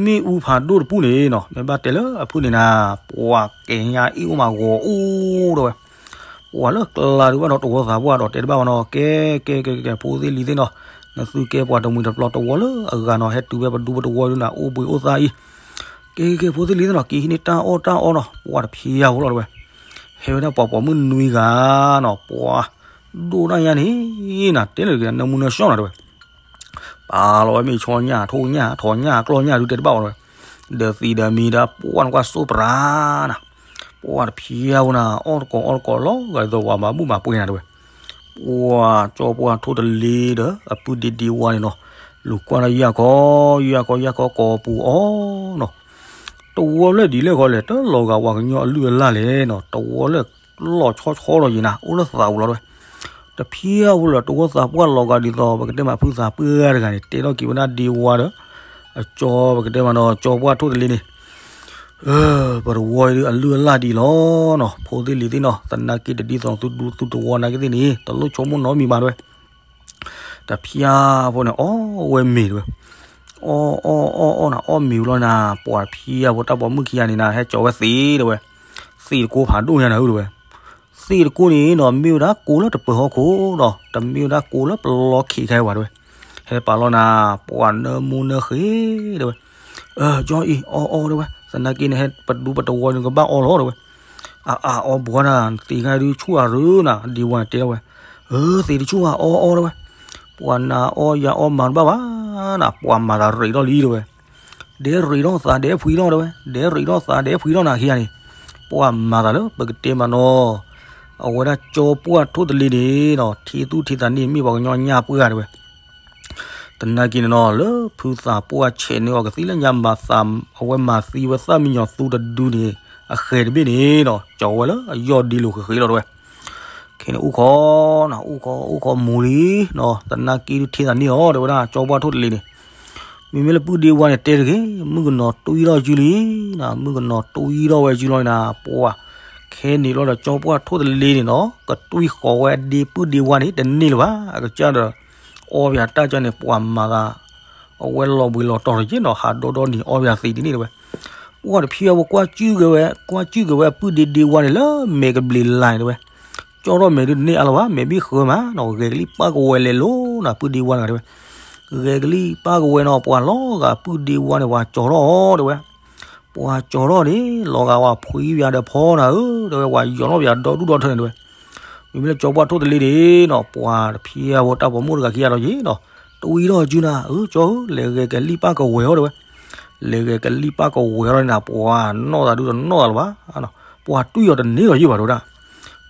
မ့ၣ်အူဖးဒိၣ်တပူၤန့ၣ်နီၤ, မ့ၢ်ဘၣ်တဲလၢအဖုၣ်န့ၣ်နၤ, ပှၤကဲညါအ့ၣ်အိၣ်မးဂီၤအိၣ်တဲဝဲ. ပှၤလၢကျါဒုးဘၣ်ဒီးတဝီသးပှၢ်ဒီးတဲတဘၣ်ဘၣ်နီၤ, ကဲကဲကဲကဲ ဖိသ့ၣ်လံၤသ့ၣ်နီၤ, နသုကဲပှၤတမှံၤတပျီတဝီလၢအဂၤနီၤ, ဟဲတုၤဖဲပဒူပတဝီဒုးနၤ, အိၣ်ဘှံးအိၣ်သါအံၤ, ကဲကဲကဲ ဖိသ့ၣ်လံၤသ့ၣ်နီၤ, က့ၤဟံးန့ၢ်တၢ်အီၣ်တၢ်အီနီၤ, ပှၤတဖျါဖိလီၤတဲဝဲ. ဟဲဝဲဒၣ်ပှၤပိာ်မုၣ်နွံဂၤနီၤ, ပှၤဒိၣ်ဒၣ်ညါန့ၣ်နၤ, တဲလၢက့ၤနၢမူနၢဆှီၣ်နၤတဲဝဲ. ပာ်လီၤဝဲမ့ၤဆီညၣ်ထိၣ်ညၣ်ထီၣ်ညၣ်ကျီၢ်ညၣ်ဒုးတဲတဘၣ်ဘၣ်တဲဝဲ. ဒီးသံဒီးမံၤဒီး ပှၤနကွၢ်စိပရၤနၤ, ပှၤတဖျါဖိနၤ, အီၣ်တကိးအီတကိးလီၤဂာ်ဒ်သိးပှၤမၤဘူၣ်မၤပှဲၤနၤတဲဝဲ. ပှၤကၠီပှၢ်ထိၣ်တလ့ဒီး အပုၢ်ဒ့ဒ့ဝါန့ၣ်နီၤ, လူၤကွၢ်ဒီးယၢ်ခီ, ယၢ်ခီယၢ်ခီကိးပူၤအီၤနီၤ, တဝီဖျၢၣ်ဒ်လဲၣ်ဃီလဲၣ်, တလီၤဂာ်ပှၤကညီအလုၢ်အလၢ်လဲၣ်နီၤ, တဝီဖျၢၣ်လီၤဆီဆီဒီးယံၤနၤ, အိၣ်လၢသးပူၤလီၤတဲဝဲ. တဖျါဖိလၢတဝီသးပှၢ်လီၤဂာ်ဒ်သိး ပကတဲမးဖုသးပှၢ်တဂၤန့ၣ် တဲထီၣ်က့ၤဝဲဒၣ်ဒ့ဝါဒီး အကၠီပကတဲမးဒီးကၠီပှၢ်ထိၣ်တလ့န့ၣ် ပတဝီအံၤဒုးအလုၢ်အလၢ်ဒ်အံၤလီၤနီၤ, ဖိသ့ၣ်လံၤသ့ၣ်နီၤ, သနာ်က့တဒ်သိးသုဒူသုတဝီနာ်က့သ့ၣ်န့ၣ် တလိၣ်ဆိကမိၣ်နီတမံၤဘၣ်တဲဝဲ. တဖျါဖိန့ၣ် အီၣ်ဝဲမ့ၤတဲဝဲ, အီၣ်အီၣ်အီၣ်အီၣ်နၤ, အီၣ်မ့ၤဝံၤလီၤနၤ, ပှၤတဖျါဖိတၢ်ပိာ်မုၣ်ခံဂၤန့ၣ်နၤ, ဟဲကၠီဝဲသ့ၣ်တဲဝဲ, သ့ၣ်တကိးဖးဒိၣ်ညါနၤဧၢတဲဝဲ. သ့ၣ်တကိးန့ၣ်နီၤ မ့ၢ်ဝဲဒၣ်ကိးလၢတပၢၤဟီၣ်ခိၣ်ဒီး တမ့ၢ်ဝဲဒၣ်ကိးလၢပလီၢ်ခံးခဲအံၤဘၣ်တဲဝဲ. ဟဲပာ်လီၤနၤ, ပှၤနၢမူနၢဃ့ တဲဝဲ. ကၠီအံၤ အီအီ တဲဝဲ, သနာ်က့န့ၣ် ဟဲပဒူပတဝီန့ၣ် ကဘၣ်အီလီၤ တဲဝဲ. အအီဘှီနၤ, သ့ၣ်ခါဒုးဆူၣ်အရၢနၤ, ဒ့ဝါန့ၣ်တဲထီၣ်ဝဲ. သ့ၣ်တဆူၣ်အီအီ တဲဝဲ, ပှၤနၤအီယၤအီမၤတဘၣ်ဘၣ်နၤ, ပှၤမၤသးရ့းထီၣ်လံ တဲဝဲ. ဒဲးရ့းထီၣ်သးဒဲးဖှံထီၣ် တဲဝဲ, ဒဲးရ့းထီၣ်သးဒဲးဖှံထီၣ်နၤခံဂၤန့ၣ်, ပှၤမၤသးလၢပကတဲမးနီၤ, အဝဲဒၣ်ကၠီပှၢ်ထိၣ်တလ့န့ၣ်နီၤ, ထံသူၣ်ထံသးန့ၣ် မ့ၢ်ပှၤကညီညၣ်ပှၢ် တဲဝဲ. သနာ်က့န့ၣ်နီၤ, လၢဖုသးပှၢ်ဆဲးန့ၢ်အီၤကသံၣ်လၢညါမၤသး, အဝဲမၤသံဝဲသၣ်မံညီၤသူတဒုန့ၣ်, အဃဲၤတဘ့ၣ်န့ၣ်နီၤ, ကၠီဝဲလၢအယီၢ်ဒ့လိာ်ဃ့ဃ့လီၤ တဲဝဲ. ခဲန့ၣ်အိၣ်ခိးနၤ, အိၣ်ခိးအိၣ်ခိးမူၤလံနီၤ, သနာ်က့ဒုးထံသးန့ၢ်အီၤ တဲဝဲဒၣ် ကၠီပှၢ်ထိၣ်တလ့န့ၣ်. မ့မ့ၢ်လၢပုၢ်ဒ့ဝါန့ၣ်တဲတဂ့ၤ, မုၣ်ကနီၤတွံထီၣ်စုလံနၤ, မုၣ်ကနီၤတွံထီၣ်ဝဲစုလီၤန့ၣ်နၤ, ပှၤခဲန့ၣ်လီၤဒီး ကၠီပှၢ်ထိၣ်တလ့န့ၣ်နီၤ, ကတွံဃီၤဝဲဒ့ပုၢ်ဒ့ဝါန့ၣ် တန့ၢ်လၢၤဘၣ်, အကစၢ်ဒီး အီပယၤတၢ်ကၢ်န့ၣ် ပှၤမၤသး အဝဲလီၤဘှံးလီၤတီၤတယ့ၢ်နီၤ, ဟးဒီဒီနံၤအီပယၤသံးဒ်န့ၣ် တဲဝဲ. ပှၤတဖျၢၣ်ဝဲကွၢ်ကၠုၣ်က့ၤဝဲ, ကွၢ်ကၠုၣ်က့ၤဝဲအပုၢ်ဒ့ဒ့ဝါန့ၣ်လၢမဲာ်ကဘျံးလါန့ၣ် တဲဝဲ. ကၠီထီၣ်မဲာ်ဒုးတန့ၢ်အါလၢၤဘၣ်, မဲာ်ဘံၣ်ဃၢၤမးနီၤ, ဂဲၤကလံၣ်ပၢ်ကဝဲၤလဲၤလိၤနၤ, ပုၢ်ဒ့ဝါန့ၣ် တဲဝဲ. ဂဲၤကလံၣ်ပၢ်ကဝဲၤနီၤ, ပှၤလီၤဂာ်ပုၢ်ဒ့ဝါန့ၣ် ပှၤကၠီထီၣ်အီၤ တဲဝဲ. ပှၤကၠီထီၣ်န့ၣ် လီၤဂာ်ဝဲဖှံပယၤဒီးဖီနၤဧၢ တဲဝဲ, ပှၤယီၤထီၣ်ပယၤဒီဒူၣ်ဒီထၢန့ၣ် တဲဝဲ. မ့မ့ၢ်လၢကၠီပှၢ်ထိၣ်တလ့န့ၣ်နီၤ, ပှၤတဖျၢၣ်ဝဲတၢ်ပိာ်မုၣ်တဂၤခံဂၤလီၤက့ၤနီၤ, တွံထီၣ်စုနၤ, အၢ ကၠီဧၢ, လဲၤဂဲၤကလံၣ်ပၢ်ကဝဲၤအီၤ တဲဝဲ. လဲၤဂဲၤကလံၣ်ပၢ်ကဝဲၤထီၣ်န့ၣ်နၤ, ပှၤနီၢ်သးဒုးတနီၢ်သးလၢၤဘၣ်, ပှၤတွံၢ်အီၤတန့ၢ်လီၤယ့ၢ်ဘၣ် တဲဝဲဒၣ်.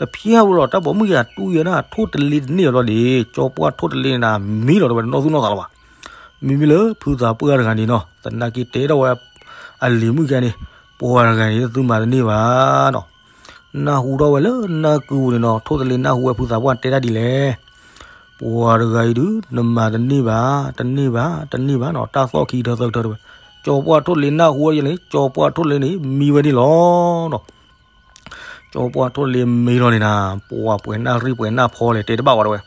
တဖျၢၣ်ဝဲလီၤ တၢ်ပိာ်မုၣ်ခံဂၤတွံၢ်ဝဲဒၣ်ထိၣ်တလ့တန့ၢ်လီၤဒီး ကၠီပှၢ်ထိၣ်တလ့န့ၣ်နၤ မံလီၤ တဲဝဲ, တနီၢ်သူၣ်နီၢ်သးလၢၤဘၣ်. မ့မ့ၢ်လၢဖုသးပှၢ်တဂၤန့ၣ်နီၤ, သနာ်က့တဲထီၣ်ဝဲ အလံၤမုၣ်ခံဂၤန့ၣ်, ပှၤတဂၤန့ၣ် သုမၤတန့ၢ်ဘၣ်နီၤ. နၢ်ဟူထီၣ်ဝဲလၢနၢ်ကုပူၤန့ၣ်နီၤ, ထိၣ်တလ့နၢ်ဟူဝဲဖုသးပှၢ်တဲတၢ်ဒ်လဲၣ်. ပှၤတဂၤအံၤဒုး နမၤတန့ၢ်ဘၣ်, တန့ၢ်ဘၣ်, တန့ၢ်ဘၣ်နီၤ, တၢ်သီၣ်ခံကထၢသၢကထၢ တဲဝဲ. ကၠီပှၢ်ထိၣ်တလ့နၢ်ဟူဝဲန့ၣ်, ကၠီပှၢ်ထိၣ်တလ့န့ၣ် မံဝဲန့ၣ်လီၤနီၤ. ကၠီပှၢ်ထိၣ်တလ့မံလီၤန့ၣ်နၤ, ပှၤပှဲၤနၢ်ရံၣ်ပှဲၤနၢ်ဖီလဲၣ် တဲတဘၣ်ဝဲ တဲဝဲ.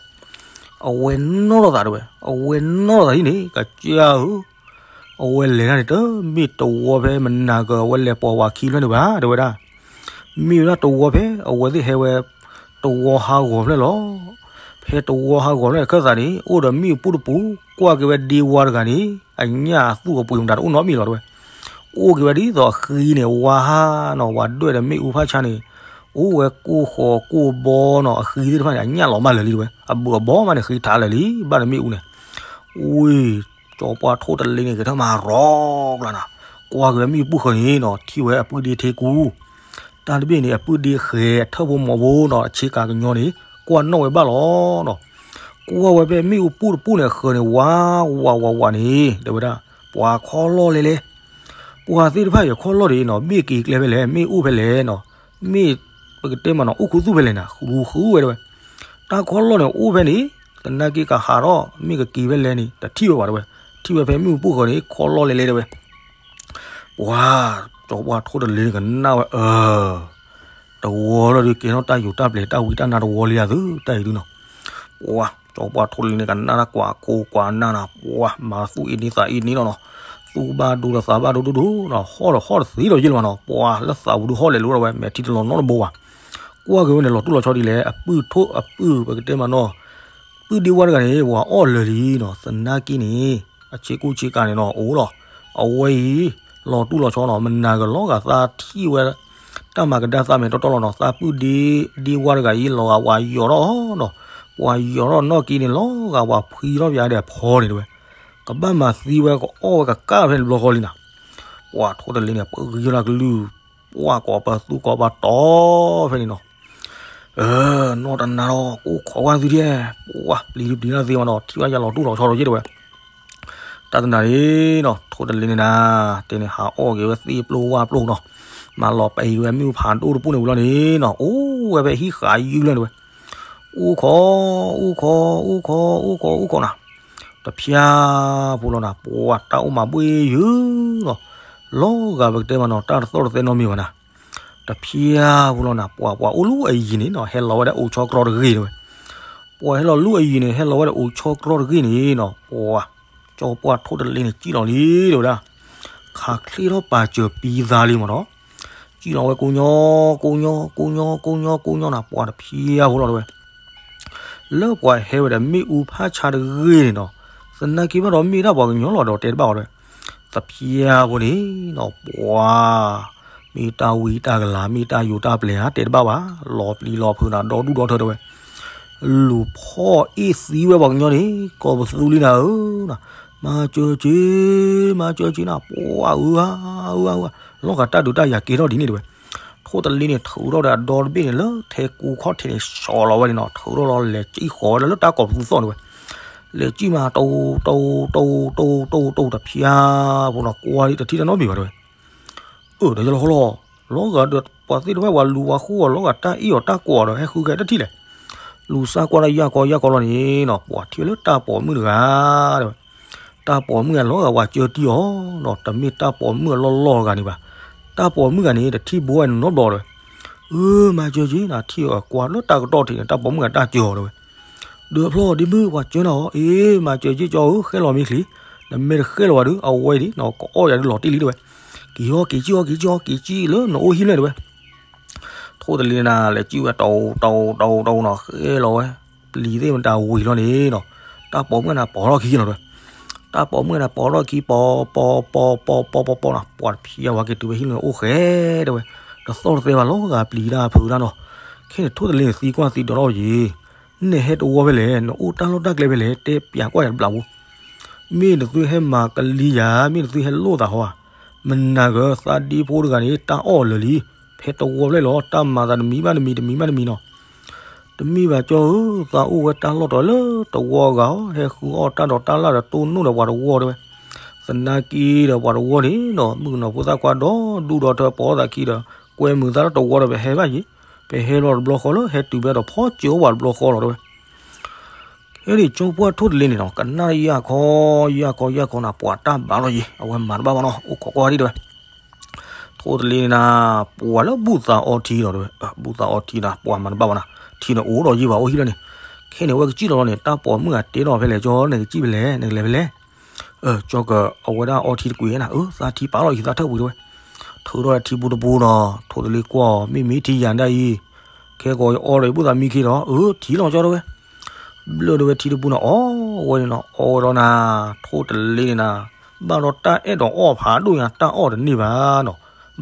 အဝဲနီၢ်လီၤသး တဲဝဲ, အဝဲနီၢ်လီၤသးဒ်န့ၣ် ကစၢ်ဧၢ, အဝဲလဲၤတၢ်န့ၣ် တမ့ၢ်တဝီဖဲမနၤက အဝဲလဲၤပိာ်ဝဲခံဖျၢၣ်န့ၣ်ဘၣ် တဲဝဲဒၣ်. မ့ၢ်ဝဲဒၣ်တဝီဖဲ အဝဲသ့ၣ်ဟဲဝဲ တဝီဟးဂီၤဖျၢၣ်လီၤ. ဖဲတဝီဟးဂီၤဖျၢၣ်န့ၣ် ခၢၣ်သးန့ၣ် အိၣ်ဒီးမ့ၣ်အူပူၣ်တပူၤ, ကွၢ်က့ၤဝဲဒ့ဝါတဂၤန့ၣ် အညၣ်အသူၣ်အပှ့ၤမတၤတအိၣ်နီတမံၤလီၤ တဲဝဲ. အိၣ်က့ၤဝဲဒ်သိးအဃံန့ၣ် ဝါဟါနီၤ, ဝၤဒွဲၣ်ဒီးမ့ၣ်အူဖးဆါန့ၣ် အိၣ်ဝဲကိၢ်ဃီၤကိၢ်ဘီနီၤ, အဃံသ့ၣ်တဖၣ်န့ၣ် အညၣ်လီၤမၢ်လၢာ်လံ တဲဝဲ. အဘုးအဘီမးန့ၣ် ဃံထးလၢာ်လံ ဘၣ်ဒီးမ့ၣ်အူန့ၣ်. ဝ့ၢ် ကၠီပှၢ်ထိၣ်တလ့န့ၣ် ကထၢၣ်မၤရီကျါနၤ, ကွၢ်က့ၤဝဲမ့ၣ်အူပူၣ်ဃၢၤန့ၣ်နီၤ, ထံၣ်ဝဲအပုၢ်ဒ့ထ့ကူ, တၢ်တဘ့ၣ်န့ၣ် အပုၢ်ဒ့ဃဲၤအထၢၣ်ဖိမီၤဖိနီၤ, အဆ့ကၤကညီန့ၣ် ကွၢ်နီၣ်ဝဲဘၣ်လီၤနီၤ. ကွၢ်ဝဲဖဲမ့ၣ်အူပူၣ်တပူၣ်န့ၣ် အဃၢၤန့ၣ် ဝါဝးဝးဝးန့ၣ် တဲဝဲဒၣ်, ပှၤခီလီၢ်လဲၣ်လဲၣ်. ပှၤသ့ၣ်တဖၣ်အံၤခီလီၢ်ဒ်နီၤ, မ့ၣ်က့ၤကျဲဖဲလဲၣ်, မ့ၣ်အိၣ်ဖဲလဲၣ်နီၤ, မ့ၣ်ပကတဲမးနီၤ အိၣ်ခူသူၣ်ဖဲလဲၣ်နၤ, ဃုဃုဝဲ တဲဝဲ. တၢ်ခီလီၢ်န့ၣ် အိၣ်ဖဲန့ၣ် သနာ်က့ကဟးထီၣ် မ့ၣ်ကက့ၤဖဲလဲၣ်န့ၣ် တထံၣ်ဝဲဘၣ် တဲဝဲ. ထံၣ်ဝဲဖဲမ့ၣ်အူပူၣ်ဃၢၤန့ၣ် ခီလီၢ်လဲၣ်လဲၣ် တဲဝဲ. ပှၤ ကၠီပှၢ်ထိၣ်တလ့န့ၣ် ကနၣ်ဝဲ အၢ တဝီလီၤဒုး ကဲထီၣ်တၢ်ယူၤတၢ်ပျဲၤတၢ်ဝံတၢ်နါတဝီလံဧါသု တၢ်အံၤဒုနီၤ. ပှၤ ကၠီပှၢ်ထိၣ်တလ့န့ၣ် ကနၣ်တၢ်ကွၢ်ခိကွၢ်နၢ်နၤ, ပှၤ မၤသူၣ်အ့န့သးအ့န့လီၤနီၤ. သူၣ်ဘၣ်ဒိဒီးသးဘၣ်ဒိဒိၣ်ဒိၣ်နီၤ, ဟီၣ်ဒီးဟီၣ်တသ့လီၤယ့ၢ်လၢၤဘၣ်နီၤ. ပှၤလၢသးပူၤဒုးဟီၣ်လဲၤလိၤဒၣ်ဝဲ မဲာ်ထံတလီၤနီတဘိဘၣ်. ကွၢ်က့ၤဝဲန့ၣ် လီၤတူၢ်လီၤဆီဒ်လဲၣ်, အပုၢ်ထိၣ်အပုၢ် ပကတဲမးနီၤ ပုၢ်ဒ့ဝါတဂၤန့ၣ် ပှၤအီၣ်လၢာ်လံနီၤ. သနာ်က့န့ၣ် အဆ့ကူဆ့ကၤန့ၣ်နီၤ အိၣ်လီၤ. အဝဲအံၤ လီၤတူၢ်လီၤဆီနီၤ, မနၤကလီၤဂာ်သးထံၣ်ဝဲ တၢ်မၤကဒါသးမဲာ်တီတီလီၤနီၤ. သးပုၢ်ဒ့ ဒ့ဝါတဂၤအံၤ လီၤဂာ်ပှၤယီၤထီၣ်နီၤ. ပှၤယီၤထီၣ်နီၢ်က့န့ၣ် လီၤဂာ်ပှၤဖှံထီၣ်ပယၤဒီးဖီန့ၣ်တဲဝဲ. ကဘၣ်မၤသံဝဲ ကအီၣ်ဝဲကကၢ်ဖဲန့ၣ်တဘျီဃီလံနီၤ. ပှၤထိၣ်တလ့န့ၣ် ပဂံၢ်ထီၣ်ကလုၢ် ပှၤကိးပသူကိးပတီၤဖဲန့ၣ်နီၤ. အၢ နီၢ်တနါဒီး ကအိၣ်ခိးဝဲသုဒဲး, ပှၤပျံၤဒုပျံၤတၢ်သ့မးနီၤ, ထံၣ်ဝဲယၤလီၤတူၢ်လီၤဆီဒီးယ့ၢ်တဲဝဲ. တၢ်တနၤန့ၣ်နီၤ ထိၣ်တလ့န့ၣ်နၤ တဲန့ၣ် ဟးအီၣ်က့ၤဝဲသ့ၣ်ပျိဝၣ်ပျိနီၤ, မၤလီၤပံာ်ဝဲမ့ၣ်အူဖးဒိၣ်တပူၤန့ၣ်ဝံၤလီၤန့ၣ်နီၤ, အိၣ်ဝဲဖဲဟံၣ်ဃာ်ယုၢ်လၢန့ၣ်ဝဲ. အိၣ်ခိး အိၣ်ခိး အိၣ်ခိး အိၣ်ခိး အိၣ်ခိးနၤ, တဖျါဖိလီၤနၤ, ပှၤတၢ်အိၣ်မၤဘှ့ၣ်ယုာ်နီၤ, လီၤဂာ်ပကတဲမးနီၤ တၢ်တသီၣ်တသဲနီတမံၤဘၣ်နၤ. တဖျါဖိလီၤနၤ, ပှၤ ပှၤအိၣ်လၢအယံၤန့ၣ်နီၤ ဟဲလီၤဝဲဒၣ်အိၣ်ဆီကြီတဂ့ၢ်တဲဝဲ. ပှၤဟဲလီၤလၢအယံၤန့ၣ် ဟဲလီၤဝဲဒၣ်အိၣ်ဆီကြီတဂ့ၢ်န့ၣ်နီၤ, ပှၤ ကၠီပှၢ်ထိၣ်တလ့န့ၣ် စံၣ်လီၤလံတဲဝဲဒၣ်. ခးချ့ထီၣ်ပာ်စၢၤပံသါလံမးနီၤ, စံၣ်လီၤဝဲကိးညီ ကိးညီ ကိးညီ ကိးညီ ကိးညီနၤ, ပှၤတဖျါဖိလီၤတဲဝဲ. လၢပှၤဟဲဝဲဒီးမ့ၣ်အူဖးဆါတဂ့ၢ်န့ၣ်နီၤ, သ သနာ်က့ဘၣ်ဒီးမ့ၢ်ဒၣ်ပှၤကညီလီၤဒီးတဲတဘၣ်အီၤတဝဲ. သဖၠါဖိန့ၣ်နီၤ ပှၤ မ့ၢ်တၢ်ဝံတၢ်ကလၤ မ့ၢ်တၢ်ယိၤတၢ်ပျဲၤဧါ တဲတဘၣ်ဘၣ်, လီၤပျံၤလီၤဖုးနၤ ဒီဒူၣ်ဒီထၢတဝဲ. လူၤဖီၣ်အ့ၣ်သံဝဲပှၤကညီန့ၣ် ကိးပသူလံနၤဧၢ, မၤစၢၤက့ၤ, မၤစၢၤက့ၤနၤ ပှၤဧၢဧါ, ဧၢဧါ, လီၤဂာ်တၢ်ဒုးတၢ်ယၤကဲထီၣ်ဒ်န့ၣ်တဝဲ. ထိၣ်တလ့န့ၣ် ထုးထီၣ်ဒီးအဒီတဘ့ၣ်န့ၣ် လၢထဲကူခီၣ်ထံးန့ၣ် ဆီးလီၤဝဲန့ၣ်နီၤ, ထုးထီၣ်လီၤလဲၤစံၣ်ဃီၤဝဲဒၣ်လၢတၢ်ကိးပသူသီၣ်န့ၣ်ဝဲ. လဲၤစံၣ်မး တိၢ်တိၢ်တိၢ်တိၢ်တိၢ် သဖၠါဖိနီၤ ကွၢ်လံတထံၣ်တၢ်နီတမံၤဘၣ်တဝဲ. အၢ ဒီးယလီၤဃီလီၤ, လီၤဂာ်ဒီးပှၤသ့ၣ်တဖၣ် ပှၤလူၤပှၤဃိၣ်အီၤ လီၤဂာ်တၢ်အ့ၣ်အီၤတၢ်ကိးအီၤဒီး ဟဲဃုကဲတထံၣ်လဲၣ်. လူၤစၢ်ကွၢ်တၢ်ယၢ်ကီယၢ်ကီလီၤန့ၣ်နီၤ ပှၤထံၣ်ဝဲလၢတၢ်ပိာ်မုၣ်တဂၤတဝဲ. တၢ်ပိာ်မုၣ်အလီၤဂာ်ပှၤကၢတံၢ်အီၤနီၤ, တမ့ၢ်တၢ်ပိာ်မုၣ်အလီၢ်လီၢ်တဂၤန့ၣ်ဘၣ်. တၢ်ပိာ်မုၣ်ဂၤန့ၣ် တထံၣ်ဘိဝဲနီတဘျီတဝဲ. အၢ မၤစၢၤက့ၤနၤ ထံၣ်အီၤကွၢ်လၢတၢ်ကတီၢ်ထံးန့ၣ် တၢ်ပိာ်မုၣ်ဂၤတၢ်ကၢအီၤတဝဲ. ဒုးဖျီၣ်ဒ့မုၣ် ပှၤကၢနၤအီၤ, အ့ မၤစၢၤက့ၤကၠီဧၢ ဃဲလီၤမ့ၢ်ချံ, နမ့ၢ်တဃဲလီၤဘၣ်ဒီး အဝဲအံၤဒ်နီၤ ကအီၣ်ယၤဒုးလီၤတံၢ်လံတဝဲ. က့ၤအီၣ်က့ၤက့ၤအီၣ်က့ၤက့ၤအီၣ်က့ၤက့ၤလၢနအိၣ်ဟံၣ်မဲာ်တဝဲ. ထိၣ်တလ့န့ၣ် လဲၤစံၣ်ဝဲတဝ်တဝ်တဝ်တဝ်နီၤ ဃဲလီၤဝဲ, ပျံၤသ့ၣ်မတၤဝံၤလီၤန့ၣ်နီၤ, တၢ်ပိာ်မုၣ်န့ၣ်ပိာ်ထီၣ်ခံလီၤတဝဲ. တၢ်ပိာ်မုၣ်န့ၣ်ပိာ်ထီၣ်ခံ ပိာ်ပိာ်ပိာ်ပိာ်ပိာ်ပိာ်ပိာ်နီၤ ပှၤတဖျါဝဲက့ၤတုၤဝဲဟံၣ်န့ၣ်အိၣ်ဃဲတဝဲ. တသီၣ်တသဲဘၣ်လီၤဂာ်ပျံၤတၢ်ဖုးတၢ်နီၤ. ခဲန့ၣ်ထိၣ်တလ့န့ၣ်သံကွၢ်သံဒိးထီၣ်ယံၤ, နဟဲတဝီဖဲလဲၣ်, နအိၣ်တၢ်လီၢ်တၢ်ကျဲဖဲလဲၣ်, တဲပၠးကွၢ်ယၤတဘျီဖိ. မ့ၢ်နသုဟဲမၤကလံၤယၤ, မ့ၢ်နသုဟဲလိၣ်သးဟီဧါ. မနၤဂ့ၤ သးဒ့ဖိတဂၤန့ၣ် တၢ်အီၣ်လၢာ်လံ, ဖဲတဝီဖဲလဲၣ်လီၤ တၢ်မၤသးတမံၤဘၣ်တမံၤ တမံၤဘၣ်တမံၤနီၤ. တမ့ၢ်ဘၣ်ကၠီဧၢ, သးအိၣ်ဝဲတၢ်လီၢ်တတီၤလၢတဝီအဂၤအီၤ, ဟဲဃုအီၣ်တၢ်ဒီးတၢ်လၢ်ဒီးတိၢ်နီၣ်ဒီးပှၤတဝီတဲဝဲ. သနာ်က့ဒီးပှၤတဝီန့ၣ်နီၤ မုၣ်ကနီၤဖိသၣ်ခွါဒီဒူၣ်ဒီထၢ ပိာ်သးခံဒီး ကွဲမုာ်သးလၢတဝီဒီး ပဟဲဘၣ်ယံၤ, ပဟဲလီၤတဘျီဃီလၢ ဟဲတုၤဖဲဒီးဖီကၠိပှၤတဘျီဃီလီၤတဲဝဲ. ခဲန့ၣ်ကၠီပှၢ်ထိၣ်တလ့န့ၣ်နီၤ ကနၣ်ယၢ်ခီယၢ်ခီယၢ်ခီနၤ ပှၤတၢ်ဘၣ်လီၤယံၤ, အဝဲမၤတဘၣ်ဘၣ်နီၤ အိၣ်ခိးကွၢ်ဒံးတဲဝဲ. ထိၣ်တလ့န့ၣ်နၤ ပှၤလၢဘူၣ်သးအီထံလီၤတဲဝဲ, ဘူၣ်သးအီထံနၤ ပှၤမၤတဘၣ်ဘၣ်နၤ, ထံန့ၣ်အိၣ်ဒီးယံၤဘၣ်အိၣ်ဟံၣ်လီၤန့ၣ်. ခဲန့ၣ် အဝဲကစံၣ်လီၤလီၤန့ၣ် တၢ်ပိာ်မုၣ်ဂၤတဲဒီးဖဲလဲၣ် ကၠီ နကစံၣ်ဖဲလဲၣ် နကလဲၤဖဲလဲၣ်. ကၠီက အဝဲဒၣ်အီထံတကွံာ်နၤ, အၢ သးထံပာ်လီၤယံၤ သးထၢၣ်ပူၤတဲဝဲ. ထုးထီၣ်ထံပူၤတပူၤနီၤ ထိၣ်တလ့ကွၢ်အီၤ မ့ၢ်မ့ၢ်ထံယၤဒၣ်အံၤ, ခဲကိးယအီဒီးယဘူၣ်သးမံခ့ဒီး အၢ ထံလီၤကၠီတဲဝဲ. ဘျၢၣ်တဲဝဲထံတပူၤန့ၣ် အီဝဲန့ၣ်နီၤ အီဝဲဒီးနၤ ထိၣ်တလ့န့ၣ်နၤ ဘၣ်ဒီးတၢ်အဲၣ်ဒိးအီၣ်ဖးဒိၣ်ညါ တၢ်အီၣ်တန့ၢ်ဘၣ်နီၤ.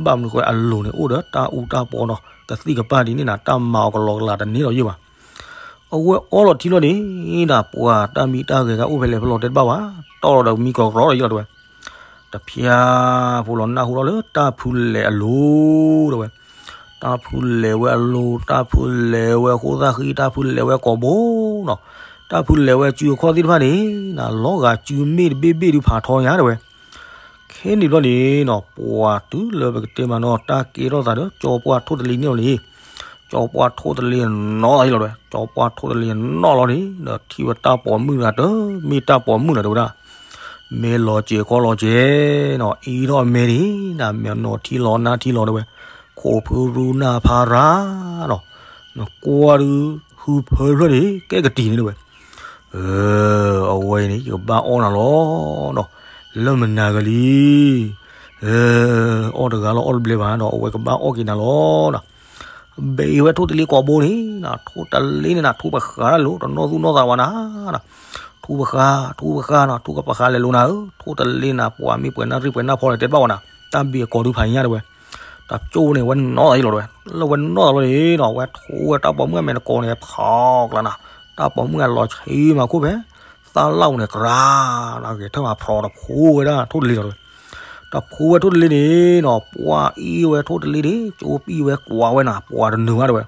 ဘၣ်မနုၤဃိအလိၤန့ၣ် အိၣ်ဒီးတၢ်အူတၢ်ပီနီၤ ကသံၣ်ကပၢ်ဒ်န့ၣ်နၤ တၢ်မၤအီၤကလီကလးတန့ၢ်လီၤယံၤဘၣ်. အဝဲအီလီၤထံလီၤန့ၣ်နၤ ပှၤတၢ်မံတၢ်ဂဲၤဂၤအိၣ်ဖဲလဲၣ်ဖဲလဲၣ်တဲတဘၣ်ဘၣ်, တီၢ်လီၤဒီးမံကီးကရီဒီးယံၤလီၤတဲဝဲ. တဖျါဖိလီၤနၢ်ဟူထီၣ်လၢတၢ်ဖုလဲၤအလိၤတဲဝဲ. တၢ်ဖုလဲၤဝဲအလိၤ တၢ်ဖုလဲၤဝဲအဃိသၣ်ဃံ တၢ်ဖုလဲၤဝဲကိာ်ဘိနီၤ. တၢ်ဖုလဲၤဝဲစုအခီၣ်သ့ၣ်တဖၣ်န့ၣ်နၤ လီၤဂာ်စုမ့ၣ်တဘ့ၣ်ဘ့ၣ်ဒုးဖးထီညါတဲဝဲ. ခဲန့ၣ်ဘျီန့ၣ်နီၤ ပှၤတုၤလၢပကတဲမးနီၤ တၢ်ကဲထီၣ်သးဒီး ကၠီပှၢ်ထိၣ်တလ့န့ၣ်လီၤန့ၣ်, ကၠီပှၢ်ထိၣ်တလ့နီၣ်လီၤလီၤတဲဝဲ. ကၠီပှၢ်ထိၣ်တလ့နီၣ်လီၤန့ၣ် ဒီးထံၣ်ဝဲတၢ်ပိာ်မုၣ်တဂၤတမ့ၢ်တၢ်ပိာ်မုၣ်လၢၤတဲဝဲဒၣ်. မဲလီၤစဲၤခီလီၤစဲၤနီၤ အ့ထီၣ်အမဲန့ၣ်နၤ မဲနီၤထံလီၤနါထံလီၤတဲဝဲ. ခိၣ်ဖုရူနၢ်ဖးရၤနီၤ နကွၢ်ဒုး ဟုဖၢဖျၢၣ်န့ၣ် ကဲကတံၤန့ၣ်တဲဝဲ. အဝဲန့ၣ် ယကဘၣ်အီၣ်နၤလီၤနီၤ. လၢမနၤဂ့ၤလံ. အီၣ်တဂၤလီၤအီၣ်တဘျဲဘၣ်ဒီး အဝဲကဘၣ်အီၣ်က့ၤနၤလီၤနီၤ. ဘဲးဝဲထိၣ်တလ့ကိာ်ဘိန့ၣ် ထိၣ်တလ့န့ၣ်နၤ ထူပဃာ်တၢ်လိၤ တနီၣ်သူၣ်နီၣ်သးဝဲနၤ. ထူပဃာ် ထူပဃာ်နီၤ ထူကပဃာ်လဲၤလိၤနၤဧၢ. ထိၣ်တလ့နၤ ပှၤမ့ၢ်ပှဲၤနၢ်ရံၣ်ပှဲၤနၢ်ဖီလဲၣ်တဲတဘၣ်ဝဲနၤ. တၢ်ဘံၣ်အကိာ်ဒုးဖးညါတဲဝဲ. တကၠိန့ၣ် ဝဲနီၣ်သးယံၤလီၤတဲဝဲ. လၢဝဲနီၣ်သးလီၤန့ၣ်နီၤ ဝဲထိဝဲတၢ်ပိာ်မုၣ်အမဲာ်နကိာ်န့ၣ် ဖီကျါနၤ. တၢ်ပိာ်မုၣ်အလီၤဆံးမးခိၣ်ဖဲ သၣ်လၣ်အူန့ၣ် ကြၤနၤ ဂဲၤထၢၣ်မးဖီတဖိဝဲဒၣ်ထိၣ်တလ့လီၤတဲဝဲ. တဖိဝဲထိၣ်တလ့န့ၣ်နီၤ ပှၤအ့ၣ်ဝဲထိၣ်တလ့န့ၣ် ကၠိပံၣ်ဝဲကွၢ်ဝဲနၤ ပှၤတနုာ်ဘၣ်တဲဝဲ.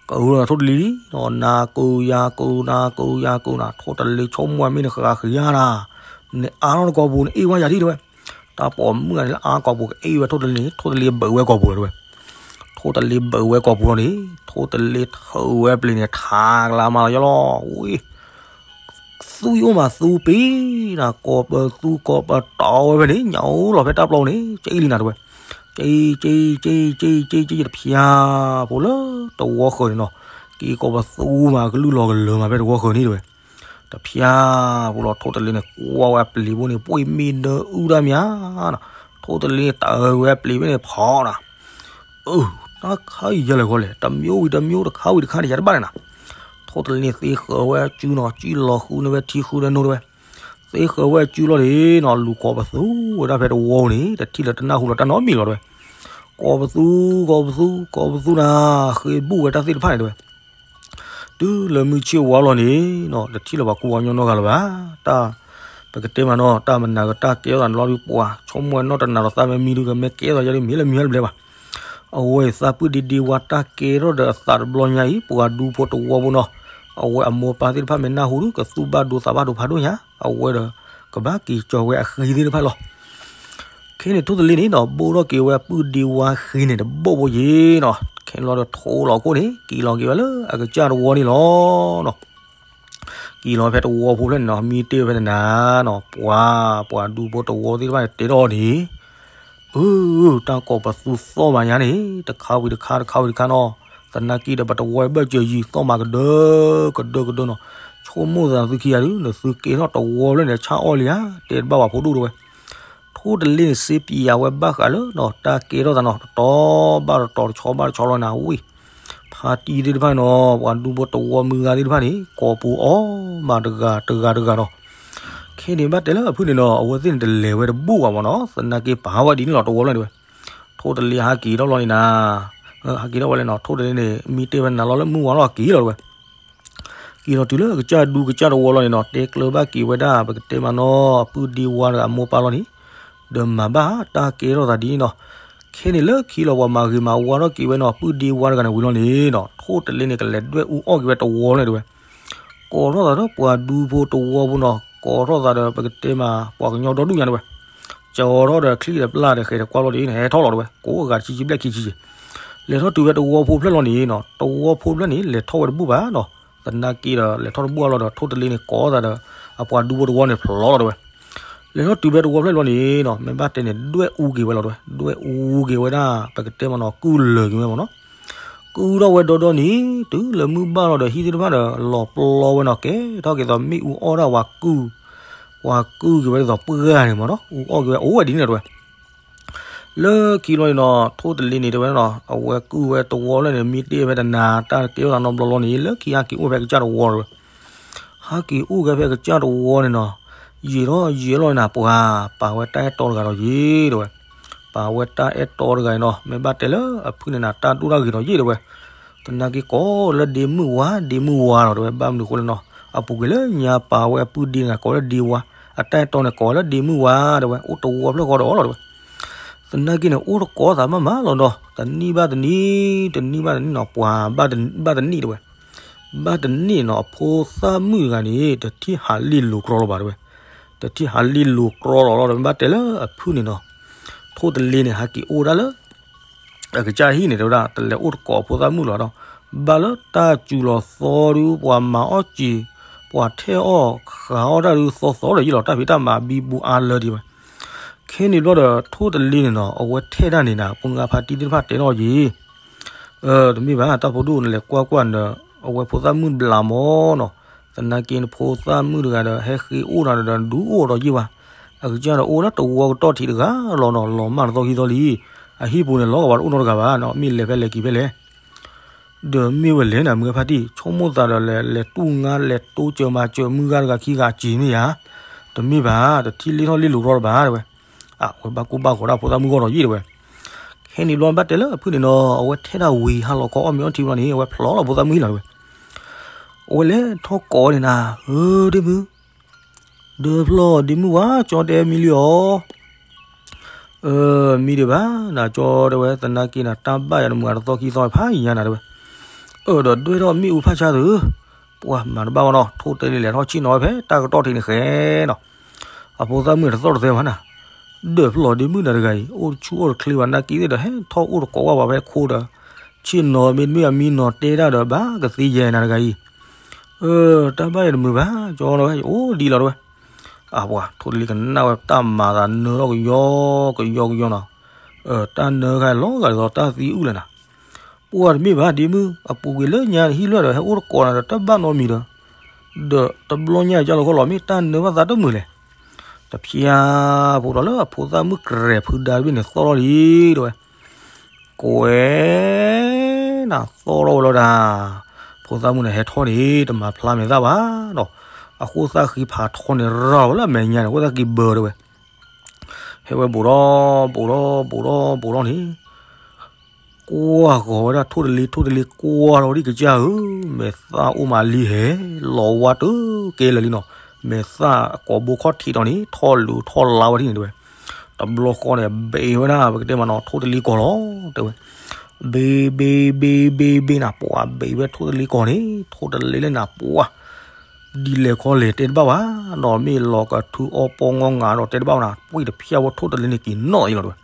ကထိၣ်တလ့လံနီၤ နၤကုၤယၤကုၤ နၤကုၤယၤကုၤနၤ ထိၣ်တလ့ဆိကမိၣ်ဝဲမ့ၢ်နဃၣ်ဃံၤယါနၤ, နအါထီၣ်နကိာ်ပူၤ နအ့ၣ်ဝဲယၤဒံးတဲဝဲ. တၢ်ပိာ်မုၣ်ဂၤန့ၣ် လၢအါကိာ်ပူၤ ကအ့ၣ်ဝဲထိၣ်တလ့န့ၣ် ထိၣ်တလ့ဘၢးဝဲကိာ်ပူၤလီၤတဲဝဲ. ထိၣ်တလ့ဘၢးဝဲကိာ်ပူၤလီၤန့ၣ် ထိၣ်တလ့ထုးဝဲပျ့ၤန့ၣ် ထးကလါမးလီၤယလီၤ ဝံၤ သူၣ်ယအိၣ်မးသူပ့ၤနၤ ကိးပသူကိးပတီၤဝဲဖဲန့ၣ် ညၣ်အိၣ်လီၤဖဲတၢ်ပျီန့ၣ် ကၠံလံနၤတဲဝဲ. ကၠံ ကၠံ ကၠံ ကၠံ ကၠံ ကၠံ တဖျါဖိလၢတဝီဃၢၤန့ၣ်နီၤ က့ၤကိးပသူမး ကလုၢ်လီၤကလၢၤမးဖဲတဝီဃၢၤန့ၣ်တဲဝဲ. တဖျါဖိလီၤ ထိၣ်တလ့န့ၣ် ကွၢ်ဝဲအပျ့ၤဘိန့ၣ် ပှ့ၤမ့ၢ်ဒၢအုၣ်တၢ်မးနၤ, ထိၣ်တလ့န့ၣ်တၢ်ဝဲအပျ့ၤဘိန့ၣ်ဖီနၤ အၢ တၢ်ခါအံၤယဲလဲၣ်ဃီလဲၣ် တမျိုးဝံၤတမျိုး တခါဝံၤတခါန့ၣ် ယၤတဘၣ်န့ၣ်နၤ. ထိၣ်တလ့န့ၣ်သ့ဃၢၤဝဲစုနီၤ စုလီၤဃုန့ၢ်ဝဲထံဃုဒီးနိတဲဝဲ. သ့ဃၢၤဝဲအစုလီၤန့ၣ်နီၤ လူၤကိးပသူဝဲဒၣ်ဖဲတဝီန့ၣ် တထံၣ်လၢတနၢ်ဟူလီၤတၢ်နီတမံၤလီၤတဲဝဲ. ကိးပသူ ကိးပသူ ကိးပသူနၤ ဃ့ဘူၣ်ဝဲတၢ်သ့ၣ်တဖၣ်န့ၣ်တဲဝဲ. တုၤလၢမုၢ်ဆ့ၣ်ဝါလီၤန့ၣ်နီၤ တထံၣ်လၢၤပှၤကူပှၤကညီနီတဂၤလၢၤဘၣ်. တၢ် ပကတဲမးနီၤ တၢ်မနုၤကတၢ်ကဲထီၣ်သးန့ၣ်လီၤဒုး ပှၤဆိကမိၣ်ဝဲနီၢ်တနၤဒီးသးမ့ၢ်မံဒုး ကမ့ၢ်ကဲထီၣ်ယါဒုး မ့ၢ်လၢမံၤဟဲတဘျဲဘၣ်. အဝဲအံၤသးပုၢ်ဒ့ဒ့ဝါတၢ်ကဲထီၣ်ဒီးအသးတဘျီညါအံၤ ပှၤဒူဖိတဝီဖိနီၤ အဝဲအမိၢ်ပၢ်သ့ၣ်တဖၣ်မ့ၢ်နၢ်ဟူဒုး ကသူၣ်ဘၣ်ဒိသးဘၣ်ဒိဖးဒိၣ်ညါ အဝဲဒီး ကဘၣ်က့ၤကၠီၤဝဲအဃ့သ့ၣ်တဖၣ်လီၤ. ခဲန့ၣ်ထိၣ်တလ့န့ၣ်နီၤ ဘိၣ်ထီၣ်က့ၤဝဲအပုၢ်ဒ့ဝါဃ့န့ၣ်တဘိၣ်ဘိၣ်ယ့ၤနီၤ ခဲန့ၣ်လီၤဒီးထိလီၤခိၣ်န့ၣ် က့ၤလီၤက့ၤဝဲလၢအကစၢ်တဝီန့ၣ်လီၤနီၤ. က့ၤလီၤဖဲတဝီဖိဖျၢၣ်န့ၣ်နီၤ မံတ့ၢ်ဝဲဖဲတနၤနီၤ ပှၤ ပှၤဒူဖိတဝီသ့ၣ်တဖၣ်န့ၣ် တဲထီၣ်အီၤန့ၣ် အၢ တၢ်ကိးပသူသီၣ်မးညါန့ၣ် တခါဝံၤတခါ တခါဝံၤတခါနီၤ သနာ်က့ဒီးပတဝီဘၢၣ်စၢၤယံၤသီၣ်မးကဒၢ ကဒၢကဒၢနီၤ ဆိကမိၣ်သးသုခံဂၤဒုး နသုကဲထီၣ်တဝီဖျၢၣ်န့ၣ် ဆါအီၣ်လံဧါ တဲတဘၣ်ပှၤဖိဒိၣ်တဲဝဲ. ထိၣ်တလ့န့ၣ် စ့ပံးယၤဝဲဘၣ်ဃးလၢနီၤ တၢ်ကဲထီၣ်သးနီၤ တတီၤဘၣ်တတီၤ တဆီဘၣ်တဆီလီၤနၤဝံၤ ဖါတံၢ်သ့ၣ်တဖၣ်နီၤ ပှၤဒူဖိတဝီမုၢ်ဂၤသ့ၣ်တဖၣ်န့ၣ် ကိးပူၤအီၣ်မးတဂၤတဂၤတဂၤနီၤ. ခဲန့ၣ်ဘၣ်တဲလၢအဖုၣ်န့ၣ်နီၤ အဝဲသ့ၣ်န့ၣ်တလဲၤဝဲတဘူၣ်ဘၣ်မးနီၤ သနာ်က့ပာ်ဝဲဒ်န့ၣ်လီၤတဝီဖျၢၣ်တဲဝဲ. ထိၣ်တလ့ဟးက့ၤထီၣ်လီၤန့ၣ်နၤ ဟးက့ၤထီၣ်ဝဲလဲၣ်နီၤ ထိၣ်တလ့န့ၣ် မံတ့ၢ်ဝဲနၤလီၤလၢမုၢ်ဝါလီၤက့ၤလီၤတဲဝဲ. က့ၤလီၤတုၤလၢကစၢ်ဒူကစၢ်တဝီလီၤန့ၣ်နီၤ တဲကျၢၤဘၣ်က့ၤဝဲဒၣ် ပကတဲမးနီၤ အပုၢ်ဒ့ဝါတဂၤအမိၢ်ပၢ်လီၤန့ၣ် ဒီးမၤဘၣ်တၢ်ကဲထီၣ်သးဒ်န့ၣ်နီၤ. ခဲန့ၣ်လၢခံလီၤပှၤမၤဂ့ၤမၤဝါထီၣ်က့ၤဝဲနီၤ အပုၢ်ဒ့ဝါတဂၤန့ၣ်ဝံၤလီၤန့ၣ်နီၤ ထိၣ်တလ့န့ၣ် ကလဲၤဒွဲၣ်အူအီၣ်က့ၤဝဲတဝီဖျၢၣ်တဲဝဲ. ကိးထီၣ်သးဒီးပှၤဒူဖိတဝီဖိနီၤ ကိးထီၣ်သးဒီးပကတဲမး ပှၤကညီဒီဒူၣ်ညါတဲဝဲ. ကၠီထီၣ်ဒီးချံၣ်ဒီးပျၢ်ဒီးဃဲၤဒီးကွၢ်လီၤဒ်န့ၣ် ဟဲထီၣ်လီၤတဲဝဲ ကိးအဂၤတဆံဆံဘျဲၣ်ခံဆံယဲၢ် လဲၤထီၣ်တုၤဝဲတဝီဖိဖျၢၣ်လီၤန့ၣ်နီၤ တဝီဖိဖျၢၣ်န့ၣ် လဲၤထီၣ်ဝဲတဘူၣ်ဘၣ်နီၤ. သနာ်က့ဒီး လဲၤထီၣ်တဘူၣ်အလီၢ်ဒီး ထိၣ်တလ့န့ၣ် ကိးသးဒီး အပှၤဒူဖိတဝီန့ၣ် ဖျိလီၤတဲဝဲ. လဲၤထီၣ်တုၤဝဲတဝီဖျၢၣ်လီၤန့ၣ်နီၤ မ့ၢ်ဘၣ်တဲန့ၣ် ဒွဲၣ်အူက့ၤဝဲလီၤတဲဝဲ ဒွဲၣ်အူက့ၤဝဲဒၣ် ပကတဲမးနီၤ ကုၢ်လၢာ်က့ၤဝဲမးနီၤ. ကုၢ်ထီၣ်ဝဲဒီဒီန့ၣ် တုၤလၢမုၢ်ဘၣ်လီၤဒီး ဟံၣ်သ့ၣ်တဖၣ်ဒီး လီၤပျီဝဲနီၤ ကဲထီၣ်က့ၤသိးမ့ၣ်အူအီၣ်ဒၣ်ပှၤကုၢ် ပှၤကုၢ်က့ၤဝဲဒ်သိးပှၢ်န့ၣ်မးနီၤ အူအီၣ်က့ၤဝဲအိၣ်ဝဲဒ်န့ၣ်တဲဝဲ. လၢခံလီၤန့ၣ်နီၤ ထိၣ်တလ့န့ၣ်တဲဝဲနီၤ အဝဲကုၢ်ဝဲတဝီလၢန့ၣ် မံတ့ၢ်ဝဲတနၤ တၢ်ကဲထီၣ်သးနီတဘျီလီၤန့ၣ် လၢခံဟးက့ၤအိၣ်ဖဲကစၢ်တဝီတဲဝဲ. ဟးက့ၤအိၣ်က့ၤဖဲကစၢ်တဝီန့ၣ်နီၤ ယံာ်ထီၣ်ယံာ်လီၤနၤ ပှၤ ပာ်ဝဲတၢ်အဲၣ်တီတဂၤဒီးယ့ၢ်တဲဝဲ. ပာ်ဝဲတၢ်အဲၣ်တီတဂၤအံၤနီၤ မ့ၢ်ဘၣ်တဲလၢအဖုၣ်န့ၣ်နၤ တၢ်ဒိၣ်တၢ်ဂ့ၤဒီးယ့ၢ်တဲဝဲ. သနာ်က့ကိးလၢဒ့မုၣ်ဝါ ဒ့မုၣ်ဝါလီၤတဲဝဲ ဘၣ်မနုၤဃိလဲၣ်နီၤ အပူၤကွံာ်လၢညါပာ်ဝဲအပုၢ်ဒ့န့ၣ် ကိးလၢဒ့ဝါ အတၢ်အဲၣ်တီန့ၣ် ကိးလၢဒ့မုၣ်ဝါတဲဝဲ အိၣ်တဝီဖျၢၣ်ဃီဒီးအီၤလီၤတဲဝဲ. သနာ်က့န့ၣ် အိၣ်တကိးသးမးမးလီၤနီၤ တနံၣ်ဘၣ်တနံၣ် တနံၣ်ဘၣ်တနံၣ်နီၤ ပှၤ ဘၣ်တနံၣ်တဲဝဲ. ဘၣ်တနံၣ်နီၤ အဖိသၣ်မုၣ်တဂၤန့ၣ် တထံၣ်ဟးလ့လိာ်ကြီလီၤဘၣ်တဲဝဲ. တထံၣ်ဟးလ့လိာ်ကြီလီၤလီၤဒီး မ့ၢ်ဘၣ်တဲလၢအဖုၣ်န့ၣ်နီၤ ထိၣ်တလ့န့ၣ် ဟးက့ၤအိၣ်ဒၣ်လၢ အကစၢ်ဟံၣ်န့ၣ်တဲဝဲဒၣ် တလဲၤအိၣ်တကိးအဖိသၣ်မုၣ်လီၤဒီး ဘၣ်လၢတၢ်စူၤလီၤသီဒုး ပှၤမၤအီၣ်စံာ် ပှၤထဲးအီၣ်ဃာ်အီၣ်တၢ်ဒုးသီသီဒီးယ့ၢ်လီၤ တၢ်ဖံးတၢ်မၤဘံဘူအါလၢဒံးဝဲ. ခဲန့ၣ်ဘျီဒီး ထိၣ်တလ့န့ၣ်နီၤ အဝဲထဲးတၢ်န့ၣ်နၤ ပှၤဖါတံၢ်သ့ၣ်တဖၣ်တဲထီၣ်ယ့ၢ် တမ့ၢ်ဘၣ် တၢ်ဖိဒိၣ်နလဲၤကွၢ်ကွၢ်နၤ အဝဲဖိသၣ်မုၣ်ဘျးမးနီၤ သနာ်က့နဖိသၣ်မုၣ်တဂၤဒီး ဟဲဃ့အိၣ်နၤဒီး ဒုးအိၣ်ဒီးယ့ၢ်ဝဲ အကစၢ်ဒီးအိၣ်လၢတဝီကတီၢ်ထံးတဂၤလီၤနီၤ လီၤမၢ်တသီခံသီလံ အဟံၣ်ပူၤန့ၣ် လီၤကဝီၤတအိၣ်နီတဂၤဘၣ်နီၤ မ့ၢ်လဲၤဖဲလဲၤက့ၤဖဲလဲၣ် ဒီးမ့ၢ်ဝဲလဲၣ်နၤ မုၢ်ဖါတံၢ် ဆိကမိၣ်သးဒီးလဲၤ လဲၤတူၢ်ငါ လဲၤတိစၢၤမၤစၢၤမုၢ်ဂၤတဂၤခံဂၤအစ့မ့ၢ်ဧါ တမ့ၢ်ဘၣ် တထံၣ်လ့ထီၣ်လ့လိာ်ကြီလီၤဘၣ်တဲဝဲ. အဝဲဘၣ်ကိၢ်ဘၣ်ဂီၤဒၣ်ဖိသၣ်မုၣ်ဂီၢ်ဒီးယ့ၢ်တဲဝဲ. ခဲန့ၣ်ဘျီဘၣ်တဲလၢအဖုၣ်န့ၣ်နီၤ အဝဲထဲးတၢ်ဝံၤဟါလီၤခီအီၣ်မ့ၤအီထံဘျီန့ၣ် အဝဲဖျိးလီၤဖိသၣ်မုၣ်ဟံၣ်လီၤတဲဝဲ. အဝဲလဲၤထီၣ်ကိးန့ၣ်နၤ ဧၢ ဒ့မုၣ် ဒီးဖျီၣ်ဒ့မုၣ်ဝါ ကၠီတဲမံလံအီၤ မံဒံးဘၣ် နၤကၠီတဲဝဲ သနာ်က့နၤ တၢ်ဘၣ်ယၤတမုာ်အတသီခံသီဖးယံၤညါနၤတဲဝဲ. အၢၣ်ဒီးဒွဲၣ်ထီၣ်မ့ၣ်အူဖးဆါသု ပှၤမၤတဘၣ်ဘၣ်နီၤ ထိၣ်တလ့လဲၤထီၣ်ဆ့ၣ်နီၤဝဲဖဲတၢ်ကတီၢ်ထံးန့ၣ်ဃဲနီၤ အဖိသၣ်မုၣ်န့ၣ်တသီၣ်တသဲဘၣ်နၤ ဒီးဖျီၣ်ဒ့မုၣ်နၤတဂၤအံၤ အိၣ်တဆူၣ်အိၣ်တချ့ဘၣ် နာ်က့သ့ၣ်ဒီး ဟဲထီၣ်အိၣ်တကိးဝဲပှၤဖဲခိဒီး ဆ့ၣ်နီၤမ့တမ့ၢ်အမံနီၤတဲတၢ်ဒီး ဘၣ်ကသ့ယဲနၤတဂၤအံၤ တၢ်ဘၣ်ယၤတမုာ်ဘၣ် ကၠီတဲဝဲ ယအိၣ်ဒံးလီၤတဲဝဲ. အပှၤထိၣ်တလ့ကနၣ်ဝဲတၢ်မၤသးနၢထီၣ်ကယီကယီကယီနီၤ တၢ်နၢခါလီၤဂာ်ဒ်သိးတၢ်သံအုၣ်လဲၣ်နၤ ပှၤတမ့ၢ်ဘၣ်ဒ့မုၣ် အပူၤကွံာ်လၢညါဟံၣ်လွဲၢ်ဒီး ဟဲအိၣ်တကိးနၤဒီးတၢ်ဘၣ်နီတမံၤဒီး ဒီးတဘျီညါကၢ်လီၤခီလီၤ မ့ၢ်တၢ်နၢဘၣ်သးတမုာ်လဲၣ်. တဖျါဖိဒီးလၢအဖိသၣ်မုၣ်ကြဲးဖုဒါတဘ့ၣ်န့ၣ်သီၣ်ထီၣ်လံတဲဝဲ. ကွဲး နၤသီၣ်ထီၣ်ဝဲလီၤဒၣ် ဖိသၣ်မုၣ်န့ၣ်ဟဲထီၣ်န့ၣ် တမၤဖျါမဲာ်သၣ်ဘၣ်ဒီး အဃိသတးဃံဖးထီန့ၣ် ရၤဝဲလၢအမဲာ်ညါန့ၣ် အဃိသတးဃံဘၢဝဲ ဟဲဝဲဘူးဒီး ဘူးဒီး ဘူးဒီး ဘူးဒီးန့ၣ် ကွၢ်ဂီၤဝဲဒၣ်ထိၣ်တလ့, ထိၣ်တလ့ကွၢ်ထီၣ်ဝဲဒၣ်ကစၢ်ဧၢ, မဲာ်သၣ်အိၣ်မးလံဟဲ, လီၤဝါတကဲလၢာ်လံနီၤ, မဲာ်သၣ်ကိးဘိခီၣ်ထံးဒီးန့ၣ် ထီၣ်လူၤထီၣ်လါဝဲဒ်န့ၣ်တဲဝဲ. တဘျီဃီန့ၣ် ဘ့းဝဲဒၣ် ပကတဲမးနီၤ ထိၣ်တလ့ကီၢ်လီၤ တဲဝဲ. ဘ့း ဘ့း ဘ့း ဘ့း ဘ့းနၤ ပှၤဘ့းဝဲထိၣ်တလ့ကီၢ်န့ၣ် ထိၣ်တလ့လၢနၤ ပှၤ ဒ်လဲၣ်ခီလဲၣ်တဲတဘၣ်ဘၣ်, ဒီးမ့ၢ်လီၤကထုအီပီငီငၤဒီးတဲတဘၣ်ဘၣ်နၤ, ပှ့ၢ်တဖျါဝဲထိၣ်တလ့န့ၣ်က့ၤနီၣ်အံၤလီၤတဲဝဲ.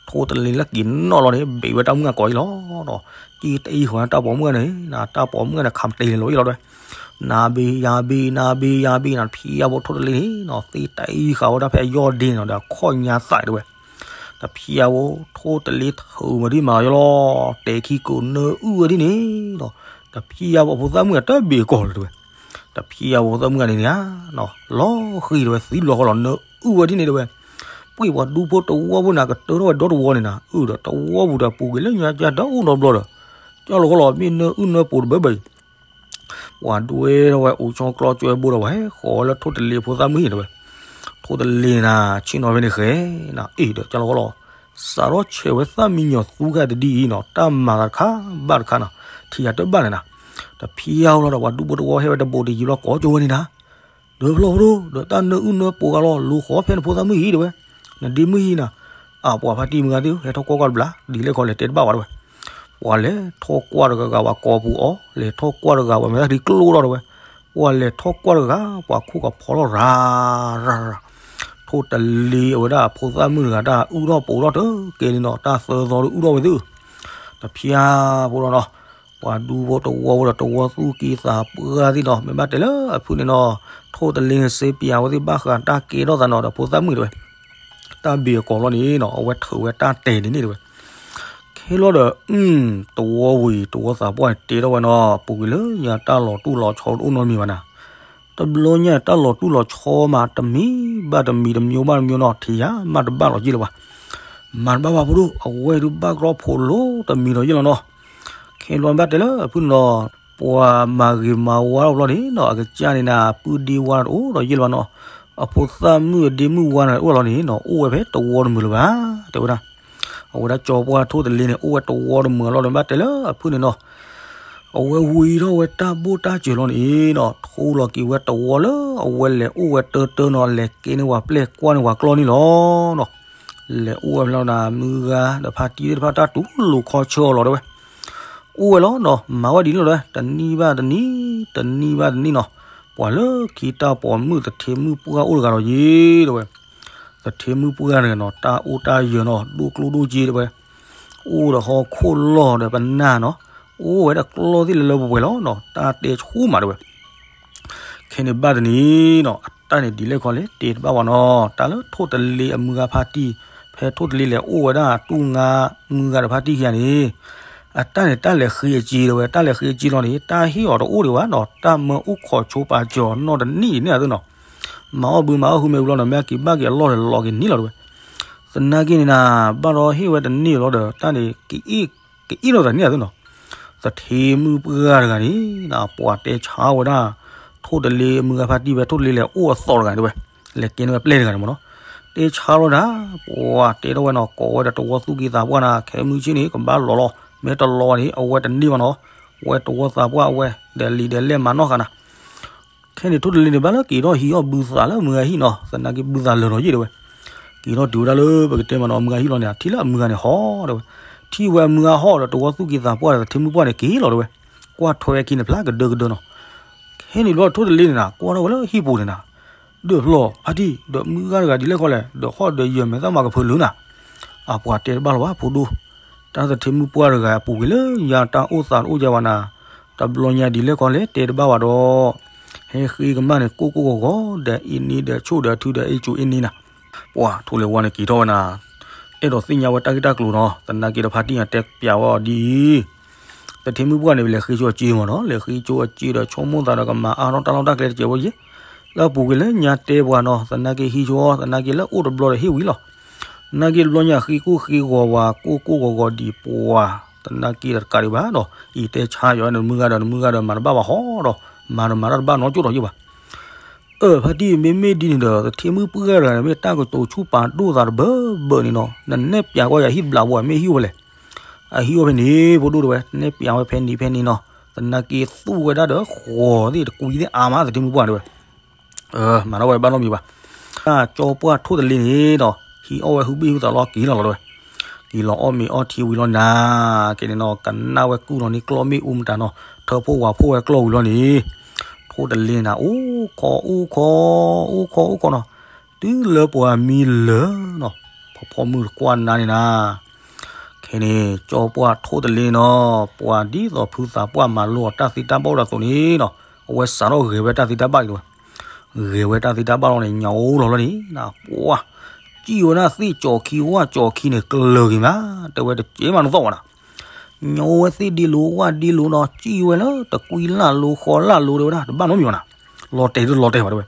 ထိၣ်တလ့လၢက့ၤနီၣ်လီၤန့ၣ် ဘ့းဝဲတၢ်မုၢ်အကီၢ်အံၤလီၤ. ဒီးက့ၤတအံၤဃီတၢ်ပိာ်မုၣ်န့ၣ် တၢ်ပိာ်မုၣ်န့ၣ် ခးမတ့ၤလဲၤလီၤအံၤလီၤတဲဝဲ. နၤဘ့းယၤဘ့း နၤဘ့းယၤဘ့းနၤ တဖျါဝဲထိၣ်တလ့န့ၣ်နီၤ သ့တအံၤဃာ်ဝဲဒၣ်ဖဲအယီၢ်ဒ့န့ၣ်နီၤ ဒီးခီၣ်ညါသးတဲဝဲ. တဖျါဝဲထိၣ်တလ့ထုးဝဲဒ်မးယီၤလီၤ, တဲာ်ခံကိးနၢအုၣ်ဝဲဒ်န့ၣ်ဒီး တဖျါဝဲအဖိသၣ်မုၣ်အတၢ်ဘ့ၣ်ကီၢ်လီၤတဲဝဲ. တဖျါဝဲအဖိသၣ်မုၣ်ဂၤန့ၣ်န့ၣ် လီၤဃံၤတဲဝဲ သံဘျီဃီလီၤ နၢအုၣ်ဝဲဒ်န့ၣ်တဲဝဲ. ပှ့ၢ်ပှၤဒူဖိတဝီဖိန့ၣ် ကတၢထီၣ်ဝဲဒီတဝီန့ၣ်နၤ အုၣ်ဒီးတဝီပူၤဒီးပူၤကွံာ်လၢညါကၢ်ဒီးအိၣ်နီတဘျီဒီး ကၢ်လီၤဃီလီၤ မ့ၢ်နၢအုၣ်နၢပူၤတဘၢဘၢအံၤ ပှၤဒွဲထီၣ်ဝဲအိၣ်ဆီကျီကၠွဲဘိဒီးဝဲ ဃီၤဝဲလၢထိၣ်တလ့ဖိသၣ်မုၣ်အံၤတဲဝဲ. ထိၣ်တလ့န့ၣ် ဆ့ၣ်နီၤဖဲန့ၣ်ဃဲ နၤအ့ၣ်ဒီးကၢ်လီၤဃီလီၤ စးထီၣ်ဆဲးဝဲသၣ်မံညီၤသူခါတဒ်အံၤနီၤ တၢ်မၤသးတခါဘၣ်တခါနီၤ ထံၣ်ယၤတဘၣ်န့ၣ်နၤ. တဖျါဝဲလီၤဒီး ပှၤဒူဖိတဝီဟဲဝဲတဘိးတယံၤလီၤကိးကၠိဝဲန့ၣ်နၤ ဒၢဖျီၣ်ဖိဒိၣ် ဒီးတၢ်နၢအုၣ်နၢပူၤဂၤလီၤ လူၤဃီၤဖဲနဖိသၣ်မုၣ်အံၤတဲဝဲ. နဒ့မုၣ်အံၤနၤ အပှၤဖါတံၢ်မုၢ်ဂၤသ့ၣ်ဧၢ ဟဲထီၣ်ကွၢ်ကွၢ်တဘျီ ဒ်လဲၣ်ခီလဲၣ်တဲတဘၣ်ဝဲတဲဝဲ. ပှၤလဲၤထီၣ်ကွၢ်တဂၤဂၤ ပှၤကိးပူၤအီၤ လဲၤထီၣ်ကွၢ်တဂၤ ပှၤမဲာ်သၣ်ချံကျိထီၣ်တဲဝဲ. ပှၤလဲၤထီၣ်ကွၢ်တဂၤ ပှၤခိၣ်ကဖီထီၣ်ရၤရၤရၤ ထိၣ်တလ့အဝဲဒၣ်အဖိသၣ်မုၣ်တဂၤ တၢ်အုၣ်ထီၣ်ပိာ်ထီၣ်တကဲလံနီၤ တၢ်သၢသီဒုးအုၣ်ထီၣ်ဝဲသ့ၣ်ဧၢ. တဖျါဖိလီၤနီၤ ပှၤဒူဖိတဝီဖိဒီးတဝီသူၣ်က့သးပှၢ်သ့ၣ်နီၤ မ့ၢ်ဘၣ်တဲလၢအဖုၣ်န့ၣ်နီၤ ထိၣ်တလ့န့ၣ်စ့ပၠးဝဲသ့ၣ်ဘၣ်ဃးတၢ်ကဲထီၣ်သးနီၤဒီးဖိသၣ်မုၣ်တဲဝဲ. တၢ်ဘ့ၣ်အကိာ်လီၤန့ၣ်နီၤ အဝဲထုးဝဲတၢ်တဲာ်န့ၣ်န့ၣ်တဲဝဲ. ခဲလီၤဒီး တဝီဝံၤ တဝီသးပှၢ်တဲထီၣ်ဝဲနီၤ ပူၤကွံာ်လၢညါတၢ်လီၤတူၢ်လီၤဆီတအိၣ်နီတမံၤဘၣ်နၤ. တဘျီညါတၢ်လီၤတူၢ်လီၤဆီမး တမံၤဘၣ်တမံၤ တမျိုးဘၣ်တမျိုးနီၤ ထံၣ်ယၤမးတဘၣ်လီၤယ့ၢ်လၢၤဘၣ်. မၤတဘၣ်ဘၣ်ဖိဒိၣ် အဝဲဒုးဘၣ်ကြီဖိးလိတမံၤလီၤယ့ၢ်လီၤနီၤ. ခဲလီၤဘၣ်တဲလၢအဖုၣ်န့ၣ်နီၤ ပှၤမၤဂ့ၤမၤဝါထီၣ်ဘျီန့ၣ်နီၤ အကစၢ်န့ၣ်နၤ ပုၢ်ဒ့ဝါတအိၣ်ဒီးယ့ၢ်လၢၤဘၣ်နီၤ. အဖိသၣ်မုၣ်အဒ့မုၣ်ဝါန့ၣ်အိၣ်လီၤန့ၣ်နီၤ အိၣ်ဝဲဖဲတဝီတမုာ်လၢၤဘၣ် တဲဝဲဒၣ်. အဝဲဒၣ်ကၠီပှၢ်ထိၣ်တလ့န့ၣ် အိၣ်ဝဲတဝီတမုာ်လီၤဒီး ဘၣ်တဲလၢအဖုၣ်န့ၣ်နီၤ အဝဲဝံၤထီၣ်ဝဲတၢ်ဘိၣ်တၢ်စၢၤလီၤန့ၣ်နီၤ ထူလီၤက့ၤဝဲတဝီလၢအဝဲလဲၤအိၣ်ဝဲတၢတၢနီၤ လဲၤကဲန့ၢ်ဝဲပျဲၢ်ကွၢ်န့ၢ်ဝဲကျီၢ်န့ၣ်လီၤနီၤ. လဲၤအိၣ်ဝဲဖဲလီၤနၤ မုၢ်ဂၤဒီးဖါတံၢ်သ့ၣ်တဖၣ်တၢ်တူၢ်လိာ်ခီဆၢအီၤလီၤတဲဝဲ. အိၣ်ဝဲလီၤနီၤ မၤဝဲဒ်န့ၣ်လီၤတဲဝဲ တနံၣ်ဘၣ်တနံၣ် တနံၣ်ဘၣ်တနံၣ်နီၤ ပှၤလၢခံတၢ်ပိာ်မုၣ်သထ့မုၣ်ပှၢ်အိၣ်တဂၤဒီးယ့ၢ်တဲဝဲ. သထ့မုၣ်ပှၢ်တဂၤနီၤ တၢ်အိၣ်တၢ်ယၢၤနီၤ ဒိၣ်ကျိၣ်ဒိၣ်စ့တဲဝဲ. အိၣ်ဒီးဟီၣ်ခိၣ်လီၢ်ဒီးပနၢ်နီၤ အိၣ်ဝဲဒီးကျီၢ်သ့ၣ်လၢလၢပှဲၤပှဲၤလီၤနီၤ တၢ်တဲဆိမးတဲဝဲ. ခဲန့ၣ်ဘၣ်တနံၤနီၤ အတၢ်န့ၣ်ဒ်လဲၣ်ခီလဲၣ် တဲတဘၣ်ဝဲနီၤ တၢ်လၢထိၣ်တလ့အမုၢ်ဂၤဖါတံၢ် ဖဲထိၣ်တလ့လဲၤအိၣ်ဝဲဒၣ်တူၢ်ငါမုၢ်ဂၤဒီးဖါတံၢ်ခံဂၤန့ၣ် အတၢ်န့ၣ်တၢ်လဲၤဃ့အစ့တဲဝဲ တၢ်လဲၤဃ့အစ့လီၤန့ၣ် တၢ်ဟ့ၣ်အီၤတအိၣ်ဒံးဘၣ်နီၤ တၢ်မၢအိၣ်ခိးဆိပာ်စၢၤနီတနံၣ်န့ၣ်အသိးနီၤ မၤအီၣ်ဘုမၤအီၣ်ဟုမ့ၢ်ဝံၤလီၤနီၤ မ့ၢ်က့ၤဘၣ်က့ၤအလီၢ်လဲၤလီၤက့ၤန့ၣ်လီၤတဲဝဲ. သနာ်က့န့ၣ်နၤ ဘၣ်ဒီးဟ့ၣ်ဝဲတန့ၢ်လီၤဒီး တၢ်န့ၣ် ကအ့ၣ်လိာ်သးန့ၣ်အသိးနီၤ သထ့မုၣ်ပှၢ်တဂၤန့ၣ် ပှၤတဲဆါဝဲဒၣ် ထိၣ်တလ့မုၢ်ဂၤဖါတံၢ်ဖဲထိၣ်တလ့လဲၤအိၣ်အသီတဂၤန့ၣ်တဲဝဲ လဲၤကဲန့ၢ်ဝဲပျဲၢ်တဂၤန့ၣ်မ့ၢ်နီၤ တဲဆါလီၤဒၣ် ပှၤတဲထီၣ်ဝဲနီၤ ကိးဝဲဒီးတဝီသူၣ်က့သးပှၢ်နၤ ခဲမုၢ်ဆ့ၣ်န့ၣ် ကဘၣ်လီၤလီၤ မ့ၢ်တလီၤဘၣ်န့ၣ် အဝဲတန့ၢ်ဘၣ်နီၤ ဝဲတဝီသးပှၢ်အဝဲ ဒီးလံာ်ဒီးလဲၢ်မၤနီၢ်ဃာ်နၤ ခဲန့ၣ်ထိၣ်တလ့န့ၣ် ဘၣ်လၢက့ၤထီၣ်ဟံးအီၣ်ဘုသးလၢအမုၢ်ဂၤဟံၣ်နီၤ သနာ်က့ဘုသးလၢာ်ဒီးယ့ၢ်တဲဝဲ က့ၤထီၣ်တုၤဝဲဒၣ်လၢပကတဲမ့ၢ်နီၤ အမုၢ်ဂၤဟံၣ်လီၤန့ၣ် ထံၣ်လၢအမုၢ်ဂၤန့ၣ်ဟီၣ်တဲဝဲ ထံၣ်ဝဲအမုၢ်ဂၤဟီၣ်ဒီးတဝီသူၣ်က့သးပှၢ်ဒီး သထ့မုၣ်ပှၢ်န့ၣ်က့ၤလီၤတဲဝဲ ကွၢ်ထွဲဝဲခံန့ၣ်ဖျါကဒၢကဒၢနီၤ ခဲန့ၣ်ဘျီထိၣ်တလ့န့ၣ်နၤ ကွၢ်ထီၣ်ဝဲလၢဟံၣ်ပူၤန့ၣ်နၤ ဒၢးဖျီၣ်ဖါတံၢ် ဒီးမုၢ်ဂၤတဂၤဒ်လဲၣ်ခီလဲၣ် ဒီးဟီၣ်ဒီးယၢၤမဲာ်သၣ်မၤကဖၢလၢနၤ အပှၤတဲတဘၣ်လီၤဘၣ်ဖိဒိၣ် တၢ်သထ့မုၣ်ပှၢ်တဂၤအပူၤကွံာ်လၢညါတၢ်အိၣ်သးတအိၣ်ယၤဘၣ်နၤ တဘျီညါဒ်လဲၣ်ခီလဲၣ်တဲတဘၣ်ဘၣ်ဒီး ဟဲဃ့ကမၣ်န့ၣ် ကိၢ်ကိၢ်ဂီၤဂီၤ ဒီးအ့န့ဒီးဆိၣ်ဒီးထုဒီးအ့ၣ်ကၠိအ့န့နၤ ပှၤထိၣ်လဲၤဝါန့ၣ်က့ၤထီၣ်ဝဲနၤ အဲၣ်ဒိးသ့ၣ်ညါဝဲတၢ်ဂ့ၢ်တၢ်ကျိၤနီၤ သနာ်က့ဒီးဖါတံၢ်ညါတဲပျးဝဲအီၤဒ်အံၤ သထ့မုၣ်ပှၢ်န့ၣ် လဲၤဃ့ကၠိအစ့မ့ၢ်နီၤ လဲၤဃ့ကၠိအစ့ဒီးဆိကမိၣ်သးဒီးကမၤအါထီၣ်တၢ်လီၢ်တၢ်ကျဲတစဲးဖိယ့ၢ် လၢအပူၤကွံာ်လၢညါတဲပှၤနီၤ သနာ်က့ဟံးဆိ သနာ်က့လၢအိၣ်တဘျီဒီးဟ့ၣ်ဝံၤလီၤ သနာ်က့တဘျီညါဃ့ကိၢ်ဃ့ဂီၤဝဲ ကိၢ်ကိၢ်ဂီၤဂီၤဒ်ပှၤ သနာ်က့ဒီးတကးဒံးဘၣ်ဒီး အံၤတဲဆါယွၤနမုၢ်ဂၤဒီးနမုၢ်ဂၤဒီးမၤတဘၣ်ဘၣ်ဟီဒီး မၤဒီးမၤတၢ်တဘၣ်နီကၠိၣ်ဒီးယ့ၢ်ဘၣ် အၢ ဖါတံၢ် မ့မ့ၢ်ဒ်န့ၣ်ဒီး သထ့မုၣ်ပှၢ်တဂၤန့ၣ် မ့ၢ်တၢ်ကတိၤဆူၣ်ပာ်ဒိၣ်သးတဘၢဘၢန့ၣ်နီၤ, နနဲၣ်ပျးကွၢ်ယၤဟံၣ်တဘျးဘိ မ့ၢ်ဟံၣ်အိၣ်ဖဲလဲၣ်. အဟံၣ်အိၣ်ဖဲန့ၣ် ဖိဒိၣ်တဲဝဲ, နဲၣ်ပျးဝဲဖဲန့ၣ်ဖဲန့ၣ်နီၤ, သနာ်က့သူၣ်ဝဲဒၣ်ဒီးဃီၤသ့ၣ်တကွံသ့ၣ်အါမး သထ့မုၣ်ပှၢ်တဲဝဲ. မၤထီၣ်ဝဲဘၣ်နီတမံၤဘၣ်. ကၠီပှၢ်ထိၣ်တလ့န့ၣ်ဒီး ဟံးအီၣ်ဝဲဟုဘ့ၣ်ဟုသးလီၤ က့ၤလီၤလီၤတဲဝဲ. က့ၤလီၤအီၣ်မ့ၤအီထံဝံၤလီၤနၤ, က့ၤန့ၣ်နီၤ ကနၣ်ဝဲကုၢ်လီၤန့ၣ်ကျီၢ်မ့ၣ်အူမတၤနီၤ, ထၢဖှိၣ်ဝၤဖှိၣ်ဝဲကျီၢ်ဝံၤလီၤန့ၣ်, ထိၣ်တလ့နၤ အိၣ်ခိးအိၣ်ခိး အိၣ်ခိးအိၣ်ခိးနီၤ, တုၤလၢပှၤမံလၢာ်နီၤ, ဖီဖီမုၢ်တကွၢ်နၤန့ၣ်နၤ ခဲန့ၣ် ကၠီပှၢ်ထိၣ်တလ့နီၤ, ပှၤဒ်သိးဖုသးပှၢ်မၤလိအီၤတၢ်သ့တၢ်ဘၣ်အိၣ်ဒီးအသိးန့ၣ်နီၤ, အဝဲစးထီၣ်ဂဲၤဝဲတၢ်သ့တၢ်ဘၣ်အံၤတဲဝဲ. ဂဲၤဝဲတၢ်သ့တၢ်ဘၣ်လီၤန့ၣ် ညၣ်အိၣ်လီၤလီၤန့ၣ်နၤ, ပှၤ စံၣ်ဝဲဒၣ်သ့ၣ်ကၠီၤခံဝၣ်ကၠီၤခံန့ၣ် ကျၢၤက့ၤမး, တဲဝဲတစဲးမးနသီၣ်ဝဲနၤ. ညၣ်အိၣ်ဝဲသ့ၣ်ဒ့လိၤဝၣ်ဒ့လိၤနီၤ, စံၣ်ဝဲလၢတကွံလၢ်လိၤဃီၤလၢ်လိၤတဲဝဲဒၣ် တဘၣ်နီတမံၤဘၣ်နၤ. လီၤတဲာ်ဒ်လီၤတဲာ်ဘၣ်တဲဝဲ.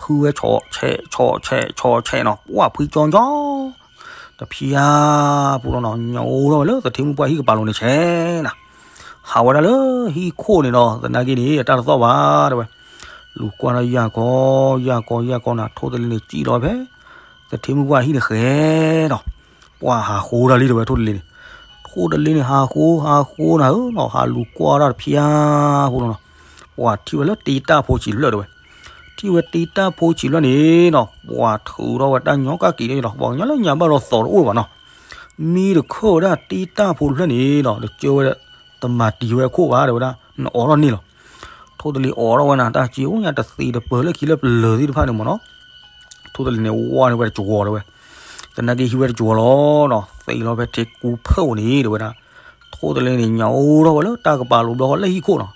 ဖုဝဲဆီးဆဲးဆီးဆဲးဆီးဆဲးနီၤ, ပှၤဖုကၠီကၠီ တဖျါဖိလီၤနီၤ, ညၣ်အိၣ်ထီၣ်ဝဲလၢသထ့မုၣ်ပှၢ်ဟံၣ်ကပၤလိၤန့ၣ်ဆဲးနၤ, ဟးဝဲဒၣ်လၢဟံၣ်ခိၣ်န့ၣ်ဒီး သနာ်က့န့ၣ် အတၢ်တသီၣ်ဘၣ်တဲဝဲ. လူၤကွၢ်ဒီးယၢ်ကီယၢ်ကီယၢ်ကီနၤ, ထိၣ်တလ့န့ၣ်စံၣ်လီၤဖဲ သထ့မုၣ်ပှၢ်ဟံၣ်န့ၣ်ဃဲနီၤ, ပှၤဟးဃိဒၣ်လံတဲဝဲ ထိၣ်တလ့န့ၣ်. ထိၣ်တလ့န့ၣ် ဟးဃိဟးဃိနၤဧၢနီၤ, ဟးလူၤကွၢ်ဒၣ်တဖျါဖိလီၤနီၤ, ပှၤထံၣ်ဝဲလၢတ့တၢ်ဖိဆံးတဖျၢၣ်တဲဝဲ. ထံၣ်ဝဲတ့တၢ်ဖိဆံးတဖျၢၣ်န့ၣ်နီၤ, ပှၤထုးထီၣ်ဝဲတၢ်ညီကၢ်က့ၤဒီး ပှၤကညီလၢညါဘၣ်ဒီးသီးတအိၣ်ဘၣ်နီၤ, မံတခၢၣ်ဝဲဒၣ်တ့တၢ်ဖိတဖျၢၣ်န့ၣ်နီၤ, တကၢဝဲတမၤတံၤဝဲအခိၣ်ဘၣ်တဲဝဲဒၣ်, နအိးထီၣ်န့ၢ်လီၤ. ထိၣ်တလ့အိးထီၣ်ဝဲနၤ, တၢ်စ့အိၣ်ညါတသ့တပၢၤလၢခံလၢပျၢၤသ့ၣ်တဖၣ်န့ၣ်မ့ၢ်နီၤ, ထိၣ်တလ့န့ၣ် ဝါန့ၢ်ဝဲတကဝီၤတဲဝဲ, သနာ်က့ဟံးဝဲတကဝီၤလီၤနီၤ, သ့လီၤဖဲထံကူဖၢၣ်အိၣ်န့ၣ်တဲဝဲဒၣ်. ထိၣ်တလ့န့ၣ် ညၣ်အိၣ်ထီၣ်ဝဲလၢတၢ်ကပၤလိၤဘျီဃီလၢဟံၣ်ခိၣ်နီၤ,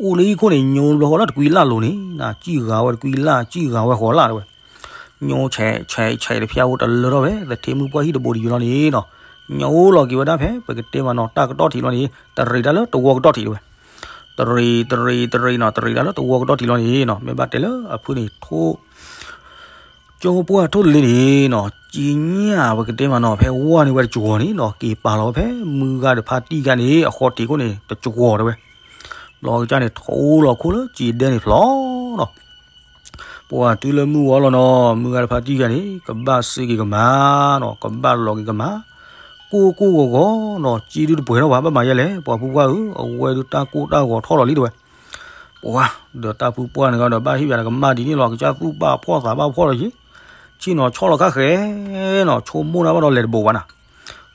အိၣ်လၢဟံၣ်ခိၣ်န့ၣ် ညၣ်အိၣ်ဘျီဃီလၢတကွံလၢ်လိၤန့ၣ်နၤ, စံၣ်ဂၤဝဲတကွံလၢ် စံၣ်ဂၤဝဲဃီၤလၢ်တဲဝဲ. ညၣ်အိၣ်ဆဲးဆဲးဆဲးတဖျါဖိတလၢထီၣ်ဖဲ သထ့မုၣ်ပှၢ်ဟံၣ်တဘိတယိၤလီၤန့ၣ်နီၤ, ညၣ်အိၣ်လီၤက့ၤဝဲဒၣ်ဖဲ ပကတဲမးနီၤ တၢ်ကတီၢ်ထံးလီၤန့ၣ် တရံးတၢ်လၢတဝီကတီၢ်ထံးတဲဝဲ. တရံးတရံးတရံးနီၤ, တရံးတၢ်လၢတဝီကတီၢ်ထံးလီၤန့ၣ်နီၤ, မ့ၢ်ဘၣ်တဲလၢအဖုန့ၣ် ထိၣ် ကၠီပှၢ်ထိၣ်တလ့န့ၣ်နီၤ, ကံညၣ်ပကတဲမးနီၤ ဖဲဝါန့ၢ်ဝဲတကဝီၤန့ၣ်နီၤ, က့ၤပာ်လီၤဖဲမုၢ်ဂၤတဖါတံၢ်ဂၤန့ၣ် အဃီထံးခိၣ်န့ၣ် တကဝီၤတဲဝဲ. ဘျီကစၢ်န့ၣ် ထိၣ်လီၤခိၣ်လၢကံဒဲန့ၣ်ဖျီနီၤ, ပှၤတုၤလၢမုၢ်ဝီလီၤနီၤ, မုၢ်ဂၤတဖါတံၢ်ဂၤန့ၣ် ကဘၣ်စ့က့ၤကမၣ်နီၤ, ကဘၣ်လီၤက့ၤကမၣ်, ကိၢ်ကိၢ်ဂီၤဂီၤနီၤ, စ့ဒုတပှဲၤထီၣ်ဘၣ်, ဘၣ်မၤယဲလဲၣ် ပှၤဖုပှၢ်ဧၢ, အဝဲဒုးတၢ်ကိၢ်တၢ်ဂီၤထီၣ်လီၤလံတဲဝဲ. ပှၤ ဒီးတၢ်ဖုပှၢ်န့ၣ်ဒီး ဘၣ်ဟ့ၣ်ယၤဒီးကမၣ်ဒ်န့ၣ်လီၤ, ကစၢ်သူၣ်ဘၣ်ဖှီၣ်သးဘၣ်ဖှီၣ်လီၤက့ၤ, ဆ့ၣ်နီၤဆီၣ်လီၤခါဃဲနီၤ, ဆိကမိၣ်တၢ်ဘၣ်ဒီးလဲၤတဘိးဘၣ်နၤ,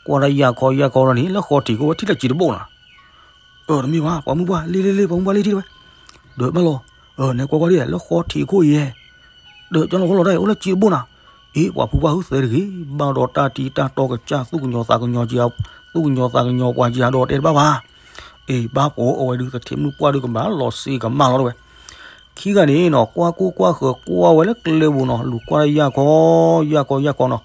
ကွၢ်တၢ်ယၢ်ခီယၢ်ခီလီၤန့ၣ် လၢဃီထံးခိၣ်ဝဲထံၣ်တၢ်စ့တဘိးနီၤ. အၢ တမ့ၢ်ဘၣ် ပှၤမုၢ်ပှၢ် လ့လ့လ့ ပှၤမုၢ်ပှၢ်လ့ထံၣ်တဲဝဲ, ဒီးဘၣ်လီၤ, နဲကွၢ်ကွၢ်ဒ် လၢဃီထံးခိၣ်ယဲၢ် ဒီးကၠီလီၤခိၣ်လီၤတၢ်အံၤ အိၣ်လၢစ့တဘိးနၤ, အ့ ပှၤဖုပှၢ်ဟုသဲတဂ့ၤ, ဘၣ်ဒီးတၢ်တံတၢ်တီကစၢ်သူၣ်ကညီၤသးကညီၤက့ၤ, သူၣ်ကညီၤသးကညီၤပှၤက့ၤဟးဒီးတဲတဘၣ်ဘၣ်, အ့ ဘၣ်ပိာ်အဝဲဒုး သထ့မုၣ်ပှၢ်ဒုးကမၣ်လီၤစ့ကမၣ်လီၤတဲဝဲ. ခံဂၤန့ၣ်နီၤ ကွၢ်ကိၢ်ကွၢ်ဃၢၤကွၢ်ဝဲလၢကျဲပူၤနီၤ, လူၤကွၢ်တၢ်ယၢ်ခီယၢ်ခီယၢ်ခီနီၤ,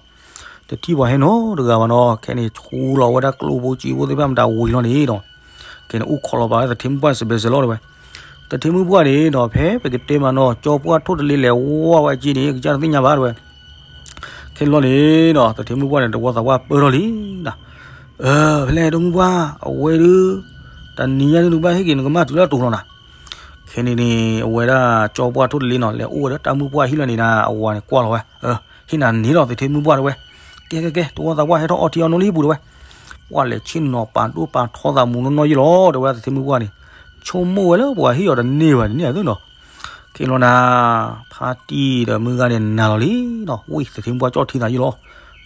တထံၣ်ပှၤဟဲနီတဂၤဘၣ်နီၤ, ခဲန့ၣ်ဆူလီၤဝဲဒၣ်ကျိဖိစ့ဖိသ့ၣ်တဖၣ်မတၤဝံၤလီၤန့ၣ်နီၤ, ခဲန့ၣ်အိၣ်ခိးလီၤပာ်လၢသထ့မုၣ်ပှၢ်စံးဘဲစဲးလီၤတဲဝဲ. သထ့မုၣ်ပှၢ်န့ၣ်နီၤ ဖဲပကတဲမးနီၤ ကၠီပှၢ်ထိၣ်တလ့လဲၤဝါဝဲအစ့န့ၣ် ကစၢ်တသ့ၣ်ညါဘၣ်တဲဝဲ. ခဲလီၤန့ၣ်နီၤ သထ့မုၣ်ပှၢ်န့ၣ် တဝီသးပှၢ်ပၢၢ်ထီၣ်လံနီၤ, အၢ ဖဲလဲၣ် ဒိၣ်မုၣ်ပှၢ် အဝဲဒုး တနံၤညါဒုးနကဘၣ်ဟ့ၣ်က့ၤနကမၢ်တုၤလၢအတိၤလီၤနၤ. ခဲန့ၣ်န့ၣ် အဝဲဒၣ်ကၠီပှၢ်ထိၣ်တလ့နီၤ လဲၤအိၣ်ဝဲလၢတၢ်မုၣ်ပှၢ်ဟံၣ်လီၤန့ၣ်နၤ အဝၤန့ၣ်ကွၢ်လီၤဝဲ, ဟ့ၣ်နၤန့ၣ်လီၤ သထ့မုၣ်ပှၢ်တဲဝဲ. ကဲကဲကဲ တဝီသးပှၢ်ဟဲထီၣ်အီထံအီနိလၢဟံၣ်ပူၤတဲဝဲ. ပှၢ်လဲၤဆ့ၣ်နီၤပာ်ဒိၣ်ပာ်ထီသးမူးနီၢ်နီၢ်ယ့ၢ်လီၤတဲဝဲ သထ့မုၣ်ပှၢ်န့ၣ်, ဆိကမိၣ်ဝဲလၢပှၤဟ့ၣ်အီၤတန့ၢ်ဘၣ်န့ၣ်နီၤ. ခဲလီၤနၤ ဖါတံၢ်ဒီးမုၢ်ဂၤန့ၣ်နၤလီၤလံနီၤ, ဝံသထ့မုၣ်ပှၢ်ကၠီၣ်ထံသးယ့ၢ်လီၤ,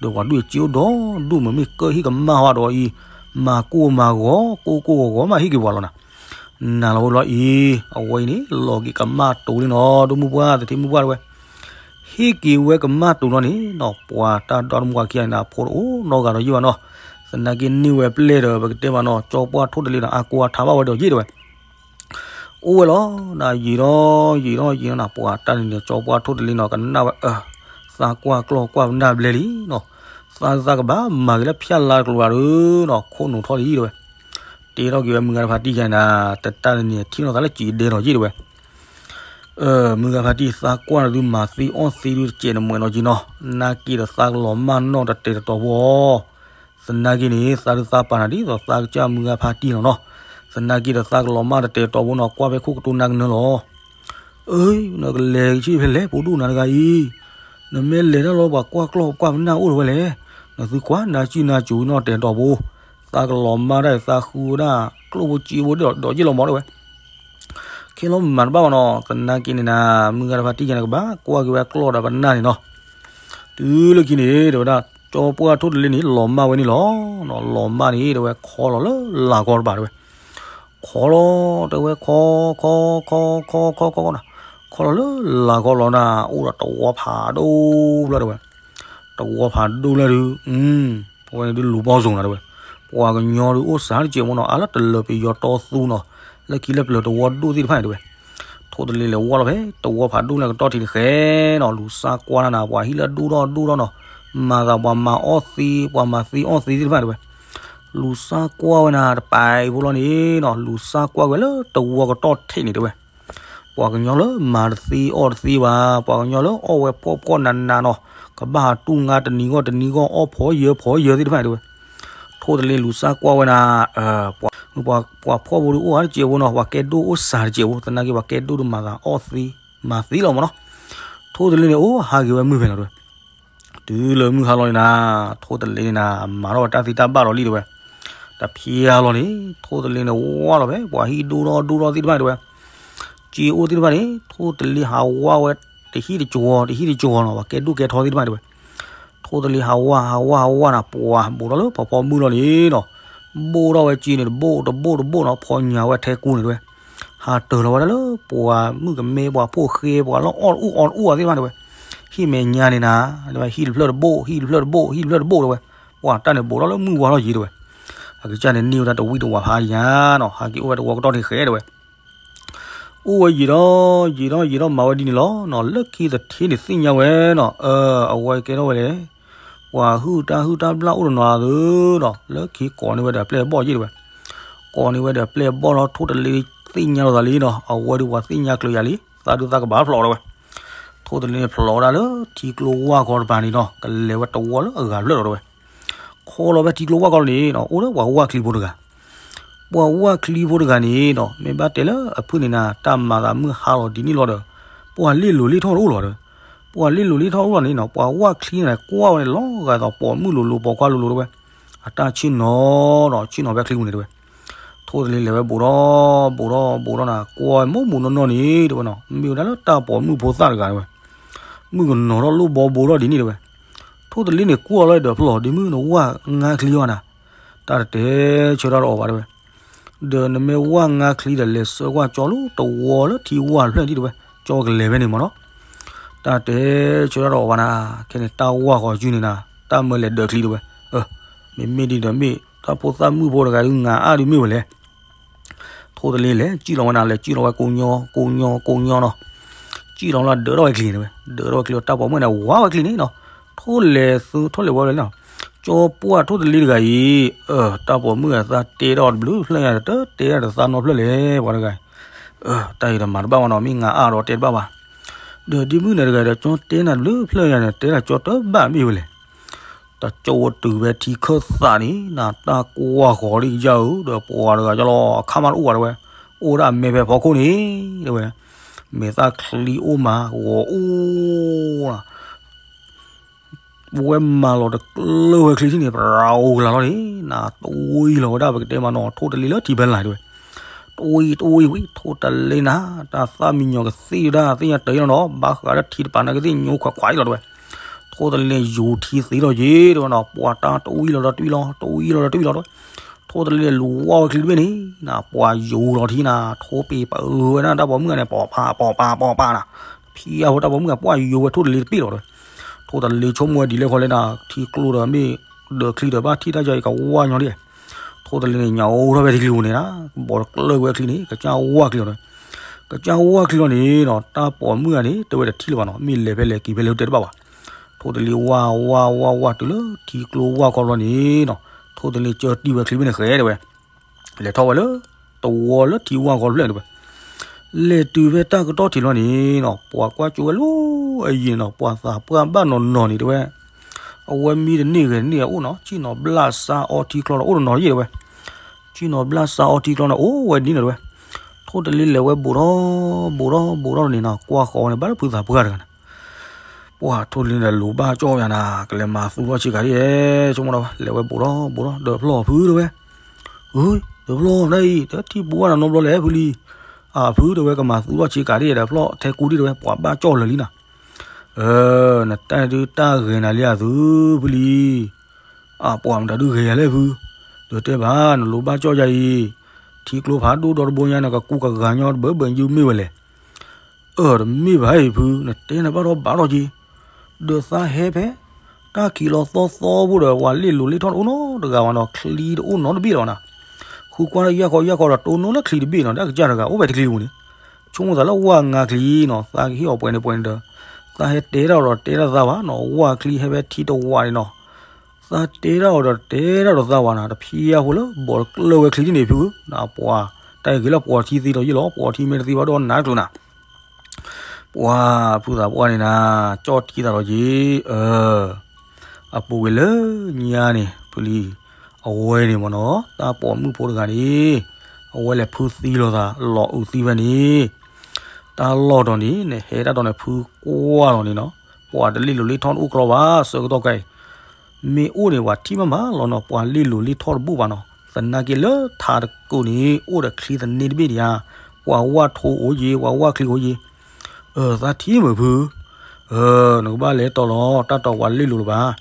ဒီးပှၤဒူၣ်စ့အိၣ်ဒီးဒူၣ်မုၢ်မ့ၢ်ကၢဟ့ၣ်ကမၢ်ဟီဒီးအံၤ, မၤကိၢ်မၤဂီၤ ကိၢ်ကိၢ်ဂီၤဂီၤမးဟ့ၣ်က့ၤပှၤလီၤနၤ. နၤလီၤဝဲလီၤအံၤ, အဝဲအံၤန့ၣ် လီၤက့ၤကမၢ်တူၤလံနီၤ ဒိၣ်မုၣ်ပှၢ် သထ့မုၣ်ပှၢ်တဲဝဲ. ဟ့ၣ်က့ၤဝဲကမၢ်တူၤလီၤန့ၣ်နီၤ ပှၤတၢ်ဒီတမူၤဝၤခံဂၤန့ၣ် အဖိတအိၣ်နီတဂၤဒီးယ့ၢ်ဘၣ်နီၤ, သနာ်က့န့ၢ်ဝဲပျဲၢ်ဒီး ပကတဲမးနီၤ ကၠီပှၢ်ထိၣ်တလ့ဒီး အါကိးအါထါဘၣ်ဝဲဒီးယ့ၢ်တဲဝဲ. အိၣ်ဝဲလီၤ, နယံာ်ဒီးယံာ်ဒီးယံာ်နီၤ ပှၤတၢ်န့ၣ်န့ၣ် ကၠီပှၢ်ထိၣ်တလ့နီၤ ကနၣ်ဝဲအၢ, သးကွၢ်ကျီၢ်ကွၢ်ပနၢ်ဘျဲလံနီၤ, သးသးကဘၣ်မၤက့ၤလၢဖၠၣ်လါတကျိၤဘၣ်ဒီးနီၤ ခိၣ်နူာ်ထီၣ်လံတဲဝဲ. တဲထီၣ်က့ၤဝဲမုၢ်ဂၤတဖါတံၢ်ဂၤန့ၣ် တတၢ်န့ၣ်န့ၣ် ထံၣ်နီၢ်သးလၢစံးဒဲဒီးယ့ၢ်တဲဝဲ. မုၢ်ဂၤဖါတံၢ် သးကွၢ်နၤသုမၤသ့အီၣ်သ့ဒုးတစဲးနမဲာ်နီၤက့နီၤ, နာ်က့ဒီးသးကလီၤမၢ်နီၢ်တတဲာ်တတီၤဖိအီၤ, သနာ်က့န့ၣ် သးဒုးသးပာ်နၤဒ်သိးသးကစၢ်မုၢ်ဂၤဖါတံၢ်လီၤနီၤ, သနာ်က့ဒီးသးကလီၤမၢ်တတဲာ်တတီၤဖိနီၤ ကွၢ်ဖဲခိၣ်ကတိၤနၤကနၢလီၤ. အၢ နကလဲၤဆံဖဲလဲၣ် ဖိဒိၣ်နၤတဂၤအံၤ, နမ့ၢ်လဲၤတၢ်လီၤ ပှၤကွၢ်ကျီၢ်ကွၢ်ပနၢ်အိၣ်တဝဲလဲၣ်, နသုကွၢ်နၤစံၣ်နၤစူၤနီၣ်တဲာ်တီၤဖိ, သးကလီၤမၢ်ဒၣ်သးဃုဝဲဒၣ် ကျိၣ်ဖိစ့ဖိဒီးဒီးယ့ၢ်လီၤမးတဝဲ ခဲလီၤမၤတဘၣ်ဘၣ်နီၤ, သနာ်က့န့ၣ်နၤ မုၢ်ဂၤတဖၣ်တံၢ်ကန့ၣ် ကဘၣ်ကွၢ်က့ၤဝဲကျီၢ်ဒီးပနၢ်န့ၣ်နီၤ. တုၤလၢခံန့ၣ် တဲဝဲဒၣ် ကၠီပှၢ်ထိၣ်တလ့န့ၣ် လီၤမၢ်ဝဲန့ၣ်လီၤ. လီၤမၢ်န့ၣ် တဲဝဲ ခီလီၤလၢလာ်ကီတဘၣ်တဲဝဲ, ခီလီၤ တဲဝဲ ခီ ခီ ခီ ခီ ခီ ခီ ခီ ခီ ခီလီၤလၢလာ်ကီလီၤနၤ အိၣ်ဒီးတဝီဖးဒိၣ်ဘျၢတဲဝဲ, တဝီဖးဒိၣ်ဘျၢဒုး အဝဲန့ၣ်ဒုးလူၤဘီစိၤနၤတဲဝဲ, ပှၤကညီဒုးအိၣ်စှၤတစဲးဖိနီၤ အါလၢတလၢၤပယီၤတီသူနီၤ, လၢခံလၢပျၢၤတဝီဒိၣ်သ့ၣ်တဖၣ်န့ၣ်တဲဝဲ, ထိၣ်တလ့လဲၤဝါလီၤဖဲ တဝီဖးဒိၣ်လၢကတီၢ်ထံးတဃဲနီၤ လူၤစါကွၢ်နၤ ပှၤဟံၣ်လၢဒိၣ်ထီၣ်ဒိၣ်ထီၣ်နီၤ, မၤသးပှၤမၤအီၣ်သ့ ပှၤမၤသ့အီၣ်သ့သ့ၣ်တဖၣ်တဲဝဲ, လူၤစါကွၢ်ဝဲနၤတပၤဖိလီၤန့ၣ်နီၤ လူၤစါကွၢ်ဝဲလၢတဝီကတီၢ်ထံးန့ၣ်တဲဝဲ ပှၤကညီလၢမၤတသ့အီၣ်တသ့ဘၣ်, ပှၤကညီလၢအီၣ်ဝဲဖှီၣ်ဖှီၣ်နးနးနီၤ, ကဘၣ်ဟးတူၢ်ငါတနံၤဂီၢ်တနံၤဂီၢ် အီၣ်ဖီယၢၤဖီယၢၤသ့ၣ်တဖၣ်တဲဝဲ, ထိၣ်တလ့လူၤစါကွၢ်ဝဲနၤ, ပှၤဖှီၣ်ဖိဒုးအိၣ်အါတစဲးဖိနီၤ ပှၤကဲဒိၣ်အိၣ်စှၤတစဲးဖိ သနာ်က့ပှၤကဲဒိၣ်ဒုးမၤသးအီၣ်သ့ မၤသ့လီၤမးနီၤ, ထိၣ်တလ့န့ၣ် အိၣ်ဟးက့ၤဝဲမုၢ်ဖဲလီၤတဲဝဲ တုၤလၢမုၢ်ဟါလီၤန့ၣ်နၤ, ထိၣ်တလ့န့ၣ်နၤ မၤထီၣ်ဝဲတၢ်သံတၢ်ဘၣ်လီၤလံတဲဝဲ, တဖျါလီၤန့ၣ် ထိၣ်တလ့န့ၣ်ဝါလီၤဖဲ ပှၤဟံၣ်ဒိၣ်ထီၣ်ဒိၣ်ထီၣ်သ့ၣ်တဖၣ်တဲဝဲ, စ့အိၣ်သ့ၣ်တဖၣ်န့ၣ် ထိၣ်တလ့ဟးဝါဝဲ တဟံၣ်တကဝီၤ တဟံၣ်တကဝီၤနီၤ ပှၤကဲဒိၣ်ကဲထီသ့ၣ်တဖၣ်တဲဝဲ, ထိၣ်တလ့ဟးဝါ ဟးဝါ ဟးဝါနၤ ပှၤဘူးထီၣ်လၢဖီဖီမုၢ်လီၤန့ၣ်နီၤ, ဘူးထီၣ်ဝဲစ့န့ၣ် တဘူးတဘူးတဘူးနီၤ ဖီညါဝဲထဲကူန့ၣ်တဲဝဲ, ဟးတၢၤလီၤဝဲဒၣ်လၢ ပှၤမုၣ်ကမဲ ပှၤဖိၣ်ဃဲ ပှၤလၢအီၣ်တအူၣ်အီတအူၣ်သ့ၣ်တဖၣ်တဲဝဲ, ဟံၣ်မဲာ်ညါန့ၣ်နၤ, ဟံၣ်တဖျၢၣ်တဘူး ဟံၣ်တဖျၢၣ်တဘူး ဟံၣ်တဖျၢၣ်တဘူးတဲဝဲ, ပှၤတၢ်န့ၣ်ဘူးထီၣ်လၢမုၢ်ဝါထီၣ်ယံၤတဲဝဲ, အကစၢ်န့ၣ်န့ၢ်ဝဲဒၣ်တဝံၣ်တဝါဖးယါနီၤ ဟးက့ၤအိၣ်ဝဲတဝီကတီၢ်ထံးဃဲတဲဝဲ အိၣ်ဝဲယံာ်ဒီး ယံာ်ဒီး ယံာ်ဒီး မၤဝဲဒ်န့ၣ်လီၤနီၤ လၢခံတထံၣ်န့ၣ်သ့ၣ်ညါဝဲနီၤ အဝဲကဲထီၣ်ဝဲလဲၣ်, ပှၤဟုၣ်တၢ်ဟုၣ်တၢ်ဘျၣ်အိၣ်တနီၤသုနီၤ လၢခံကိးန့ၢ်ဝဲဒီးအပျဲၢ်အဘီၣ်ယ့ၢ်တဲဝဲ, ကိးန့ၢ်ဝဲဒီးအပျဲၢ်အဘီၣ်လီၤ ထိၣ်တလ့သ့ၣ်ညါလီၤသးလံနီၤ အဝဲဒုးပှၤသ့ၣ်ညါကျၢၤယၤလံ သးဒုးသးကဘၣ်ဖျိးတဲဝဲ, ထိၣ်တလ့န့ၣ်ဖျိးဝဲဒၣ်လၢထံကျိဝၢ်ခီတပၤန့ၣ်နီၤ ကလဲၤဝဲတဝီလၢအဂၤဖျၢၣ်လီၤတဲဝဲ ခီလီၤဖဲထံကျိဝၢ်ခီလီၤန့ၣ်နီၤ အိၣ်လၢပှၤဝၢ်ချံဖိတဂၤ, ပှၤဝၢ်ချံဖိတဂၤန့ၣ်နီၤ မ့ၢ်ဘၣ်တဲလၢအဖုၣ်န့ၣ်နၤ တၢ်မၤသးမုၢ်ဟါလီၤဒ်န့ၣ်လီၤဒီး ပှၤလ့ၣ်လိၤလ့ၣ်ထီၣ်တအိၣ်လီၤတဲဝဲ, ပှၤလ့ၣ်လိၤလ့ၣ်ထီၣ်အိၣ်လီၤန့ၣ်နီၤ ပှၤဝၢ်ချံန့ၣ်ကွၢ်ဝဲန့ၣ်လီၤဂာ်သိးပိာ်မုၣ်လိၤလိၤပိာ်ခွါလိၤလိၤတဲဝဲ, အတၢ်ဆ့ၣ်နီၤနီၤ ဆ့ၣ်နီၤဖဲချံပူၤန့ၣ်တဲဝဲ, ထိၣ်တလ့လဲၤဝဲဘူးထီၣ် ဘူးထီၣ် ဘူးထီၣ်နၤ ကွၢ်ဝဲမိၢ်မိၢ်နီၢ်နီၢ်န့ၣ်တဲဝဲနီၤ မ့ၢ်ဝဲဒၣ်လၢတၢ်ပိာ်မုၣ်ဖိသၣ်တဂၤတဲဝဲ, မုၣ်ကနီၤထီၣ်လိၣ်ဘီဘူးထီၣ်ဒ်န့ၣ်တဲဝဲ, ထိၣ်တလ့န့ၣ်ကွၢ်လီၤဒီးဖျိး ဒ့မုၣ်နဝၢ်ငါချံအီၤနၤ, တၢ်တတဲဆၢတၢ်တအီၣ်ဘၣ်တဲဝဲ, ဒီးနမ့ၢ်ဝၢ်ငါချံဒီးလဲၤဆှၢကွၢ်ကၠီလၢတဝီလၢထံဝၢ်တဖျၢၣ်န့ၣ် တဲဝဲ, ကၠီကလဲၤဖဲန့ၣ်မးနီၤ, တၢ်တတဲဆၢတၢ်တအီၣ်ဘၣ်နၤ, ခဲန့ၣ်တၢ်ဝၢ်ဃီၤစုန့ၣ်နၤ, တၢ်မၢလဲၤဒၢးချံတဲဝဲ, မ့မ့ၢ်ဒ်ဒီးမ့ၢ် တၢ်ဖိသၣ်မုၣ်ဖိတဂၤဒုးငါအါဒုးမ့ၢ်ဝဲလဲၣ် ထိၣ်တလ့လဲၤ စံၣ်လီၤဝဲနၤ လဲၤစံၣ်လီၤဝဲကိးညီ ကိးညီ ကိးညီနီၤ, စံၣ်လီၤလၢဒၢးထီၣ်ဝဲချံန့ၣ်ဝဲ ဒၢးထီၣ်ဝဲချံလီၤ တၢ်ပိာ်မုၣ်န့ၣ် ဝါဝဲချံန့ၣ်နီၤ, ထိၣ်လဲၤသုထိၣ်လဲၤဝဲလဲၣ်နီၤ, ကၠီပှၢ်ထိၣ်တလ့တဂၤအံၤ, တၢ်ပိာ်မုၣ်အသးတဲထီၣ်တဘျုးဖျၢၣ်ညါ တတဲတၢ်တသးနီတဖျၢၣ်လဲၣ် ပှၤတဂၤ, တၢ်အံၤဒီးမၤတဘၣ်ဝဲနီၤ မ့ၢ်ငါအါဒီးတဲတဘၣ်ဘၣ်, ဒီးဒ့မုၣ်န့ၣ်တဂၤဒီးကၠီတဲနၤတဘျုးဖျၢၣ်ညါန့ၣ် တဲတၢ်ကၠီတဘၣ်မ့ၢ်ဝဲလဲၣ် တၢ်ကၠီဝဲတုၤဖဲထံခၢၣ်သးန့ၣ် နတၢ်ကွၢ်ဃီၤလံကယၢ်ဧၢ ဒီးပှၤတဂၤကၠီလီၤ အခါမးတအိၣ်ဘၣ်တဲဝဲ, အိၣ်ဒၣ်အမဲဖဲဖီခိၣ်န့ၣ် တဲဝဲ, မဲာ်သၣ်ချံအိၣ်မး ဂီၤအိၣ်လီၤ, ဝဲမၤလီၤတကျၢၢ်ဝဲချံထံၣ်န့ၣ် ပရၤအိၣ်ကလၤလီၤန့ၣ် နတဝံၤလီၤဝဲဒၣ် ပကတဲမးနီၤ ထိၣ်တလ့လၢထံဖဲလၢ်တဲဝဲ, တဝံၤတဝံၤဝံၤ ထိၣ်တလ့နၤ တၢ်သၣ်မံညီၤကသ့ၣ်ဒၣ်သ့ၣ်ညါတၢ်အံၤလီၤနီၤ ဘၣ်ဃးလၢထံတပၤန့ၣ်ကသ့ၣ်ညိခွးခွးအံၤလီၤတဲဝဲ, ထိၣ်တလ့န့ၣ်ယူၤထံသ့လီၤယ့ၣ်တဲဝဲနီၤ ပှၤတၢ်တဝံၤလီၤဒီးတဝံၤလီၤ တဝံၤလီၤဒီးတဝံၤလီၤတဲဝဲ, ထိၣ်တလ့န့ၣ်လူၤဝါဝဲချံတဘ့ၣ်န့ၣ် နပှၤယူၤလီၤထံနၤ ထိၣ်ပ့ၤပၢဝဲဒၣ်တၢ်ပိာ်မုၣ်ဂၤန့ၣ် ပိာ်ပၢ်ပိာ်ပၢ်ပိာ်ပၢ်နၤ, ဖံအဖိတၢ်ပိာ်မုၣ်ဂၤပှၤယူၤဝဲထိၣ်တလ့တဘ့ၣ်လီၤတဲဝဲ, ထိၣ်တလ့ဆိကမိၣ်ဝဲဒ်လဲၣ်ဃီလဲၣ်နၤ ထံကျိဒီးမ့ၢ်ဒၢးချံဒီးဘၣ်ထံၣ်တၢ်ယီၤအံၤကဝါညီဒ် ထိၣ်တလ့န့ၣ် ညၣ်အိၣ်ထီၣ်ဖဲထံကျိပူၤန့ၣ်နၤ ဘီးတကျၢၢ်ကွံာ်ချံန့ၣ် ကစၢ်ဝါချံလီၤဒီး ကစၢ်ဝါချံလီၤန့ၣ်နီၤ တၢ်ပိာ်မုၣ်ဂၤန့ၣ် တဲဝဲတထံၣ်လၢၤဘၣ်နီၤ မ့ၢ်လဲၤဖဲလဲၣ်က့ၤဖဲလဲၣ်တဲတဘၣ်ဘၣ်. ထိၣ်တလ့ဝါဝါဝါဝါတုၤလၢထံကျိဝါခီဘျီန့ၣ်နီၤ ထိၣ်တလ့ကၢတံၢ်ဝဲချံဘ့ၣ်န့ၣ်ဃဲတဲဝဲ လဲၤထီၣ်ဝဲလၢ တဝီလၢထံဝါခီဖျၢၣ်တဲဝဲ လဲၤတုၤဖဲတၢ်ကတီၢ်ထံးလီၤန့ၣ်နီၤ ပှၤကွၢ်ကၠိဝဲလၢအယံၤနီၤ ပှၤသးပှၢ်ဘၣ်နီၢ်နီၢ်န့ၣ်တဲဝဲ အဝဲမံတန့ၢ်ဂဲၤတန့ၢ်အအိၣ်နီၤ ဆ့ၣ်နီၤဘျၣ်စါအီထံကျီဒီးအိၣ်တနီၤယ့ၣ်တဲဝဲ ဆ့ၣ်နီၤဘျၣ်စါအီထံကျီန့ၣ် အိၣ်ဝဲဒ်န့ၣ်တဲဝဲ ထိၣ်တလ့လဲၤဝဲဘူးထီၣ် ဘူးထီၣ် ဘူးထီၣ်န့ၣ်နီၤ ကွၢ်ဃီၤဝဲန့ၣ် ဘၣ်လၢဖုသးပှၢ်တဂၤန့ၣ်, ပှၤထိၣ်တလ့န့ၣ် လိၤဘၣ်ကၠီၣ်ယၤနၤ ကလဲၤမၤသူၣ်ထီၣ်ဆ့ကၤဒ်, ဆိကမိၣ်ဒီး လဲၤဝဲဘူးထီၣ် ဘူးထီၣ် ဒီးဖျီၣ်ဖုတဲဝဲ, ဒီးဖျီၣ်နအံၤ တထံၣ်ပူၤဝဲနၤနီတဘျီလဲၣ်ဖုလံ, အဖုတဲဝဲ ကမၤသူၣ်ထီၣ်ဆ့ကၤဒ်ဒီးဖျီၣ် ထဲကူဒ်တဲဝဲ ပှၤဘၣ်ကၠီၣ်လၢာ်လံနီၤ, နတၢ်န့ၣ်ဒုးတၢ်ဂ့ၤနၤလံအသုဖုလံ အပှၤမတၤဒုးဂ့ၤယၤလဲၣ်ဖု, ဒီးတဲဘၣ် နလိၤဘၣ်ကၠီၣ်ယၤအံၤ, ထံကျိဖးဒိၣ်ဒီတဘိညါ နကကူကဂၤညီတဘၢဘၢညူမ့ၢ်ဝဲလဲၣ်, အၢ တမ့ၢ်ဘၣ်အံၤဖု, နတဲနဘၣ်ထီၣ်ဘၣ်ထီၣ်က့ၤ, ဒီးသးဟဲဖဲ တၢ်ခံးလီၤသီသီဖိဒီး ပှၤလ့ၣ်လိၤလ့ၣ်ထီၣ်တအိၣ်နီတဂၤဘၣ်နီၤ, ချံတအိၣ်နီတဘ့ၣ်လီၤနီၤ, ဃုကွၢ်လၢယၢ်ခီယၢ်ခီဒီး တိၢ်နီၣ်လၢချံတဘ့ၣ်နီၤ, တၢ်ကစၢ်တဂၤ အိၣ်ဖဲတချံပူၤန့ၣ်, ဆိကမိၣ်သးလၢဝၢ်ငါချံနီၤ, သးကဟ့ၣ်အီၤပှဲၤန့ၣ်ပှဲၤန့ၣ်ဒီး, သးဟဲတဲတၢ်အီၤဒီးတဲတၢ်သးဘၣ်နီၤ, ဝၢ်ချံဟဲဖဲထံတဝးန့ၣ်နီၤ, သးတဲတၢ်အီၤဒီးတဲတၢ်ဒီးသးဝးနၤ, တဖျဲအဃိလၢဘီၣ်တကျၢၢ်ဝဲချံဒ်န့ၣ်ဖုဧၢ, နပှၤ တၢ်ဂ့ၤလၢပှၤထံသ့ဒီးယ့ၣ်လီၤ, ပှၤထံမ့ၢ်တသ့ဘၣ်ဒီးနးကျိၤနၤ, ပှၤဖုသးပှၢ်န့ၣ်နၤ, ကၠီၣ်တံၢ်သးလီၤက့ၤ, အပူၤကွံာ်လၢညါန့ၣ် ဖုလံ, အဝဲန့ၣ်မ့ၢ်နီၤ တၢ်ပိာ်မုၣ်ဖိတဂၤန့ၣ်, အဝဲလဲၤဖုသံလိာ်သး လီၤအုးသံဝဲန့ၣ်, တၢ်လီၢ်တီၤန့ၣ် နဟဲတၢ်တီၤန့ၣ် ဖုကွၢ်လီၤန့ၣ်နီၤ, ပှၤတလ့ၣ်လိၤလ့ၣ်ထီၣ်တအိၣ်ကျီဘၣ် ဆၢကတီၢ်ခဲအံၤ မ့ၢ်အိၣ်န့ၣ် ပှၤထံၣ်မးမးလီၤနီၤ, ပှၤလ့ၣ်လိၤလ့ၣ်ထီၣ်တဘူၣ်ဘၣ်နီၤ, သနာ်က့လၢထးတကိးန့ၣ် အိၣ်ဒီးချံသန့တဘ့ၣ်ဒံးဧါ, ပှၤဝၢ်ထိအိၣ်ယ့ၤ ပှၤဝၢ်ချံအိၣ်ယ့ၤ, သးထံၣ်မုာ်ဖု, နကဘၣ်လဲၤတီၤလီၤ တၢ်တီၤပှၤလ့ၣ်လိၤလၢၤဘၣ်,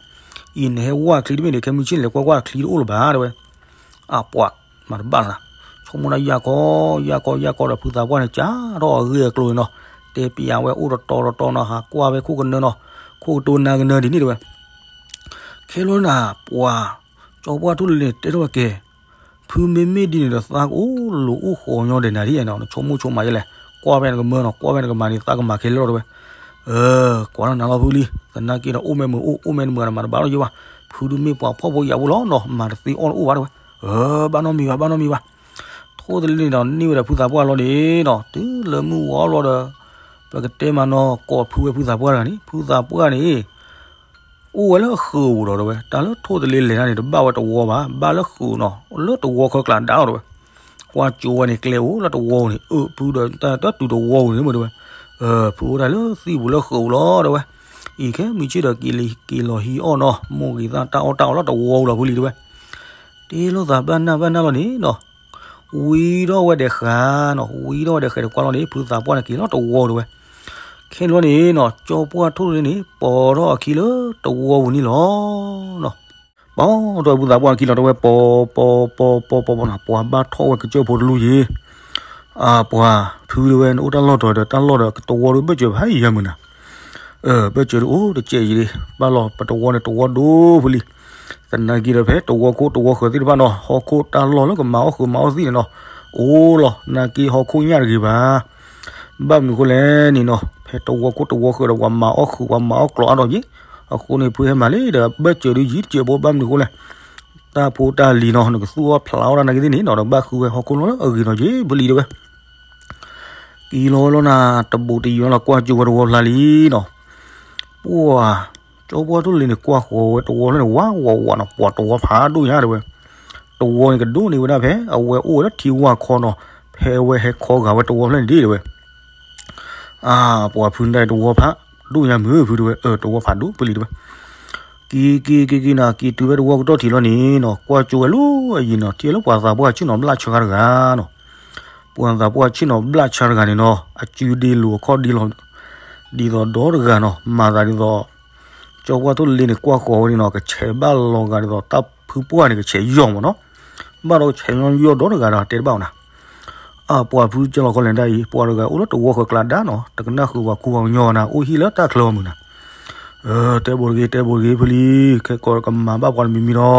အံၤနဟဲဝၢ်ချံတဘ့ၣ်န့ၣ် ခဲမုၢ်ဆ့ၣ်န့ၣ်လဲၤကွၢ်ကွၢ်ချံတအိၣ်လၢၤဘၣ်တဲဝဲ, အပှၤမၤတဘၣ်လၢၤ, ဆိကမိၣ်ဒၣ်ယၢ်ကီ ယၢ်ကီ ယၢ်ကီဒီးဖုသးပှၢ်န့ၣ် ကၢ်ထီၣ်အဂ့ၢ်အကျိၤန့ၣ်နီၤ, တဲပျးဝဲအိၣ်တတီၤတတီၤနီၤ, ဟးကွၢ်ဝဲခိၣ်ကနၢနီၤ, ခိၣ်ကတိၤနၤကနၢဒ်န့ၣ်တဲဝဲ, ခဲလၢာ်နၤ ပှၤ ကၠီပှၢ်ထိၣ်လ့န့ၣ် တဲထီၣ်ဝဲကဲ, ဖုမ့မ့ၢ်ဒ်န့ၣ်ဒီး သးကအိၣ်လိၤအိၣ်ဃိးညီဒဲးနၤဒ်နီၤ, နဆိကမိၣ်ဆိကမးယဲလဲၣ်, ကွၢ်ဖဲနကမၢနီၤ, ကွၢ်ဖဲနကမၤန့ၣ် သးကမၤခဲလၢာ်လီၤတဲဝဲ, ကွၢ်လၢနၤလီၤဖုလံ, သနာ်က့ဒီးအိၣ်မ့ၢ်မုာ်အိၣ် အိၣ်မ့ၢ်တမုာ်ဒီးမၤတဘၣ်လီၤယဲဘၣ်, ဖုဒုးမ့ၢ်ပှၤဖှီၣ်ဖိယာ်ဖိလီၤနီၤ, မၤတသ့အီၣ်တအိၣ်ဘၣ်တဲဝဲ, ဘၣ်နီတမံၤဘၣ် ဘၣ်နီတမံၤဘၣ်, ထိၣ်တလ့န့ၣ်ဒီးန့ၢ်ဝဲဒီးဖုသးပှၢ်လီၤန့ၣ်နီၤ, တုၤလၢမုၢ်ဝီဘျီဒီး ပကတဲမးနီၤ ကိးဖုဝဲဖုသးပှၢ်တဂၤန့ၣ်, ဖုသးပှၢ်န့ၣ် အိၣ်ဝဲလၢဃုာ်ပူၤဒီးတဲဝဲ, တၢ်လၢထိၣ်တလ့လဲၤတၢ်န့ၣ် တဘၣ်ဝဲတဝီဘၣ်, ဘၣ်လၢဃုာ်နီၤ, လၢတဝီဃၢကျးဒါလီၤတဲဝဲ, ကွၢ်ကၠိဝဲန့ၣ် ကျဲအိၣ်လၢတဝီပူၤန့ၣ်, အၢ ဖုဒီးတၢ်တူၤတဝီပူၤန့ၣ်မ့ၢ်တဲဝဲ, ဖုအိၣ်တၢ်လၢသံၣ်ပူၤလၢဃုာ်ပူၤလီၤတဲဝဲ, အံၤခဲမုၢ်ဆ့ၣ်ဒီးက့ၤလီၤဟံးအီၣ်နီၤ, မိၢ်ဂ့ၤသၣ်တၢ်အီၣ်တၢ်အီလၢတဝီပူၤလီၤဖုလံတဲဝဲ, တ့လိာ်သးဘၣ်နၢ်ဘၣ်နၢ်လီၤန့ၣ်နီၤ ဝံၤဒီးဝဲဒီးဃးနီၤ, ဝံၤဒီးဝဲဒီးဃးဒီးကွၢ်လီၤန့ၣ် ဖုသးပှၢ်န့ၣ်က့ၤလီၤတဝီတဲဝဲ, ခဲန့ၣ်လီၤန့ၣ်နီၤ ကၠီပှၢ်ထိၣ်တလ့န့ၣ် ပိာ်ထီၣ်အခံလၢတဝီပူၤန့ၣ်လီၤနီၤ, ပိာ်ထီၣ်ဖုသးပှၢ်အခံလီၤတဲဝဲ, ပိာ်ပိာ်ပိာ်ပိာ်ပိာ်နီၤ, ပှၤဘၣ်ထီၣ်ဝဲကစၢၢ်ဖိတလူၢ်ယ့ၤ အပှၤဖုတဲဝဲ နအိၣ်တၢ်လီၢ်တီၤဒီးတၢ်လီၢ်ဒီးကတဝီဒီးဘၢၣ်စၢၤဖးယံၤမုာ်နၤ, ဘၢၣ်စၢၤဒုးအိၣ်တစဲးယံၤလံ, ဘၣ်လီၤ ပတဝီန့ၣ်တဝီဒိၣ်ဖုလံ, သနာ်က့ဒီးဖဲတဝီခိၣ်တဝီဃၢၤသ့ၣ်တဖၣ်နီၤ ဟီၣ်ခိၣ်တၢ်လီၢ်လၢကမၤအီၣ်ဃုာ်မၤအီၣ်သံၣ်န့ၣ်နီၤ, အိၣ်လီၤ နာ်က့ဟီၣ်ခိၣ်ညၣ်တဂ့ၤဘၣ် ဘၣ်မနုၤအဃိလဲၣ်န့ၣ်နီၤ ဖဲတဝီခိၣ်တဝီဃၢၤဒီးပှၤမၤအီၣ်ဃုာ်ပှၤမၤအီၣ်ကျိးအါထီၣ်က့ၤ, အဃိန့ၣ် ဖုဟဲမၤလံဒီး ဘၢၣ်စၢၤဒုးယံၤတစဲးဖိ ဘၣ်မနုၤအဃိလဲၣ်, တၢ်ဖိတၢ်လံၤနီၤ နကသူၣ်အီၣ်ဖျးအီၣ်တၢ်နာ်က့သ့ၣ်န့ၣ်နီၤ နကဘၣ်ဃုဝဲဟီၣ်ခိၣ်လီၢ်လၢအဂ့ၤနီၤက့ၤဖုလံတဲဝဲ, က့ၤလီၤဝဲလီၤနၤ တဘူးတယံၤလီၤ ကွၢ်ကၠိဝဲတဝီဖျါလံနီၤ, ပှၤ ကၠီပှၢ်ထိၣ်တလ့န့ၣ် ကွၢ်ဃီၤဝဲတဝီဖျါန့ၣ် ဝးဝးဝးနီၤ ပှၤတဝီဖးဒိၣ်ညါတဲဝဲ, တဝီန့ၣ်ကဒိၣ်န့ၢ်ဝဲဒၣ်ဖဲ အဝဲအိၣ်ဝဲလၢထံဝါခီနီၤ ဖဲအဝဲဟဲခီဂာ်ဝဲတဝီဖျါန့ၣ်ဒ်တဲဝဲ အပှၤဖုတဲတဝီဖး ဒိၣ်ညါမုာ်ဖုတဲဝဲ အၢ တဝီဖးဒိၣ်ဖုလံတဲဝဲ, က့ၤက့ၤက့ၤက့ၤနီၤ က့ၤတုၤဖဲတဝီကတီၢ်ထံးလီၤန့ၣ်နီၤ ကွၢ်ကၠိဝဲလၢအယံၤနီၤ ထံၣ်လၢပှၤသးပှၢ်ဆ့ၣ်နီၤဘျၣ်ဆှါတဂၤနီၤ, ပှၤသးပှၢ်ဆ့ၣ်နီၤဘျၣ်ဆှါတဂၤန့ၣ်နီၤ အစုဒ့လိာ်အခီၣ်ဒ့လီၤ ဒ်သိးဒီတဂၤနီၤ မၤသးဒ်သိး ကၠီပှၢ်ထိၣ်တလ့န့ၣ် ကွၢ်ဃီၤဝဲန့ၣ်နီၤ ကဆဲးဘၣ်လီၤဂာ်ဒ်သိးတၢ်ဖုပှၢ်န့ၣ် ကဆဲးယီၢ်မးနီၤ, ဘၣ်ဒီးကဆဲးယီၢ်ယီၢ်ဒီတဂၤဒီးတဲတဘၣ်အီၤနၤ အပှၤဖုကၢလီၤခီလဲၣ်ဒၣ်အံၤ ပှၤတဂၤအိၣ်လၢတဝီဃၢၤကျးဒါနီၤ တကနၣ်ဃုာ်ပှၤကူပှၤကညီဘၣ်နၤ အိၣ်ဟံၣ်လၢတၢ်ချၢအီၤမုာ်နၤ, တဲဘိးတဂ့ၤ တဲဘိးတဂ့ၤဖုလံ ခဲကိးကမၤဘၣ်ပှၤတမံၤ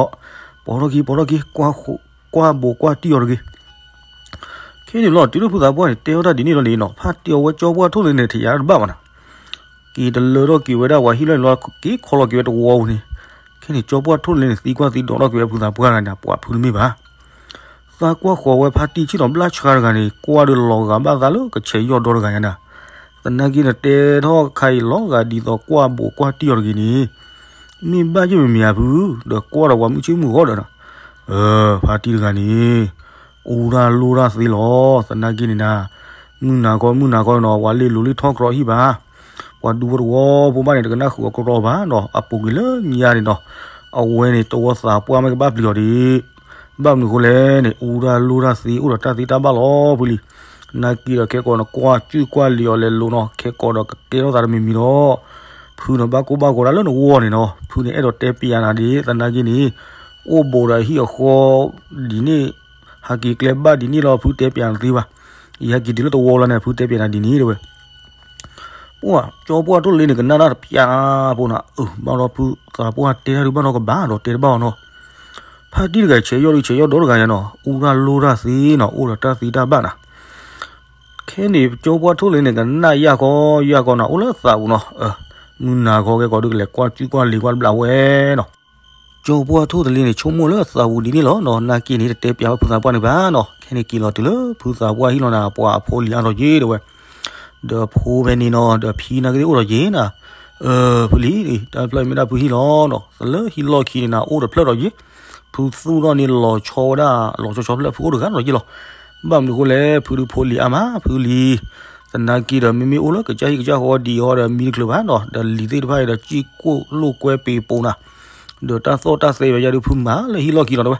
မံၤဒီး ပိာ်ထီၣ်ခံ ပိာ်ထီၣ်ခံ ကွၢ်ဘိးကွၢ်တံၢ်အီၤတဂ့ၤ ခဲန့ၣ်လီၤ တုၤလၢဖုသးပှၢ်န့ၣ် တဲအီၣ်တၢ်ဒ်န့ၣ်လီၤန့ၣ်နီၤ ဖါတံၢ်အီၤဝဲကၠီပှၢ်ထိၣ်တလ့န့ၣ် ထံၣ်ယၤတဘၣ်ဘၣ်နၤ က့ၤတလၢထီၣ်က့ၤဝဲဒၣ်ပှၤဟံၣ်လီၤန့ၣ်လီၤ က့ၤခီလီၤက့ၤဝဲတဝီပူၤန့ၣ်, ခဲန့ၣ် ကၠီပှၢ်ထိၣ်တလ့န့ၣ် သံကွၢ်သံဒိးထီၣ်က့ၤဝဲဖုသးပှၢ်တဂၤန့ၣ် ပှၤဖုတမ့ၢ်ဘၣ်. သးကွၢ်ဃီၤဝဲဖါတံၢ်ဆ့ၣ်နီၤဘျၣ်ဆှါတဂၤန့ၣ် ကွၢ်ဒီးလီၤဂာ်ဘၣ်သးလၢကဆဲးယီၢ်ဒီတဂၤညါနၤ. သနာ်က့န့ၣ် တဲထီၣ်ခါအံၤလီၤဂာ်ဒ်သိးကွၢ်ဘိးကွၢ်တံၢ်အီၤတဂ့ၤန့ၣ်, မ့ၢ်ဘၣ်ယဲၢ်မ့ၢ်မ့ၢ်ဧါဖု, ဒီးကွၢ်ဒီးပှၤမုၢ်ဆ့ၣ်မုၢ်ဂီၤဒီး, ဖါတံၢ်တဂၤန့ၣ်, အူတၢ်လိၣ်တၢ်သ့လီၤ. သနာ်က့န့ၣ်နၤ, မုၢ်နၤခီ မုၢ်နၤခီနီၤ ပှၤလ့ၣ်လိၤလ့ၣ်ထီၣ်ကြီဟံၣ်ဘၣ်, ပှၤဒူဖိတဝီဖိဘၣ်န့ၣ် တကနၣ်ဃုာ်အီၤကြီဘၣ်နီၤ, အပူၤကွံာ်လၢညါန့ၣ်နီၤ, အဝဲန့ၣ်တဝီသးပှၢ်မ့ၢ်ကဘၣ်ပျံၤအီၤဒံး, ဘၣ်မနုၤဃိလဲၣ်န့ၣ် အူတၢ်လိၣ်တၢ်သ့ အိၣ်ဒီးတၢ်သ့တၢ်ဘၣ်လီၤဖုလံ. သနာ်က့ဒီးခဲကိာ်နကွၢ်ကၠူၣ်ကွၢ်လံၤအီၤ လဲၤလိၤနီၤ, ခဲကိာ်ဒီးကကဲထီၣ်သးတမံၤမံၤဒီး ဖုန့ၣ်ဘၣ်ကိၢ်ဘၣ်ဂီၤဒၣ်လၢနဂီၢ်န့ၣ်နီၤ, ဖုန့ၣ်အဲၣ်ဒိးတဲပျးနၤဒံး, သနာ်က့န့ၣ် အိၣ်ဘူးဒီးဟံၣ်အဃီဒ်န့ၣ်, ဟးက့ၤကျဲဘၣ်ဒ်န့ၣ်လီၤ ဖုတဲပျးနၤသ့ဘၣ်, ယဟဲက့ၤတုၤလၢတဝီလီၤန့ၣ် ဖုတဲပျးနၤဒ်န့ၣ်တဲဝဲ. ပှၢ် ကၠီပှၢ်ထိၣ်လ့န့ၣ် ကနၣ်တၢ်တပျၢ်ဖိနၤ, အၢ ဘၣ်ဒီးဖုသးပှၢ်တဲတၢ်ဒုးဘၣ်နီတကဘၣ်ဒီးတဲတဘၣ်အီၤနီၤ, ဖါတံၢ်တဂၤဆဲးယီၣ်ဒုးဆဲးယီၣ်ဒီတဂၤယါနီၤ, အူတၢ်လိၣ်တၢ်သ့နီၤ, အိၣ်ဒီးတၢ်သ့တၢ်ဘၣ်နၤ ခဲန့ၣ် ကၠီပှၢ်ထိၣ်လ့န့ၣ် ကနၣ်ယၢ်ကီယၢ်ကီနၤ အိၣ်လၢသးပူၤနီၤ, မုၢ်နၤခီခဲကိာ်ဒုးကလဲၤကွၢ်ကၠူၣ်ကွၢ်လံၤကွၢ်တဘျးဝဲနီၤ, ကၠီပှၢ်ထိၣ်တလ့န့ၣ် ဆိကမိၣ်လၢသးပူၤဒ်န့ၣ်လီၤနီၤ, သနာ်က့န့ၣ် တတဲပျးဝဲဖုသးပှၢ်န့ၣ်ဘၣ်နီၤ, ခဲန့ၣ်က့ၤလီၤတုၤလၢဖုသးပှၢ်ဟံၣ်လီၤနၤ, ပှၤအဖိလံၤအါထီၣ်က့ၤတဲဝဲ, ဒီးဖိဖဲန့ၣ်နီၤ, ဒီးဖံနာ်က့သ့ၣ်အိၣ်ထီၣ်က့ၤနၤ, အၢ ဖုလံၤ တၢ်ဖျၢၣ်မ့ၢ်ဒၣ်ဖုဟံၣ်လီၤနီၤ, သလၢဟံၣ်လီၢ်ခံန့ၣ်နၤ အိၣ်တဖျၢၣ်ထီၣ်က့ၤ, ဖုသူၣ်ထီၣ်န့ၣ်လီၤဆီဝဲဒၣ် လီၤဆီဆီဖျၢၣ် ဖုအိၣ်တဂၤထီၣ်က့ၤလီၤ, ဘၣ်မနုၤဃိလဲၣ် ဖုဒုးဖိလံၤအါမး ဖုလံၤ, သနာ်က့ဒီး မ့မ့ၢ်အိၣ်လၢကစၢ်ဟံၣ်ကစၢ်ဃီဒံးအီၤဒီးမံတချုးဘၣ်နီၤ, ဒီးလံၤသ့ၣ်တဖၣ်အံၤဒီး စံၣ်ကိၣ်လိာ်ကွဲပ့ၤပိာ်နၤ, ဒီးတၢ်သီၣ်တၢ်သဲဘၣ်ယါဒုးဖုမၤလၢဟံၣ်လီၢ်ခံလီၤတဲဝဲ,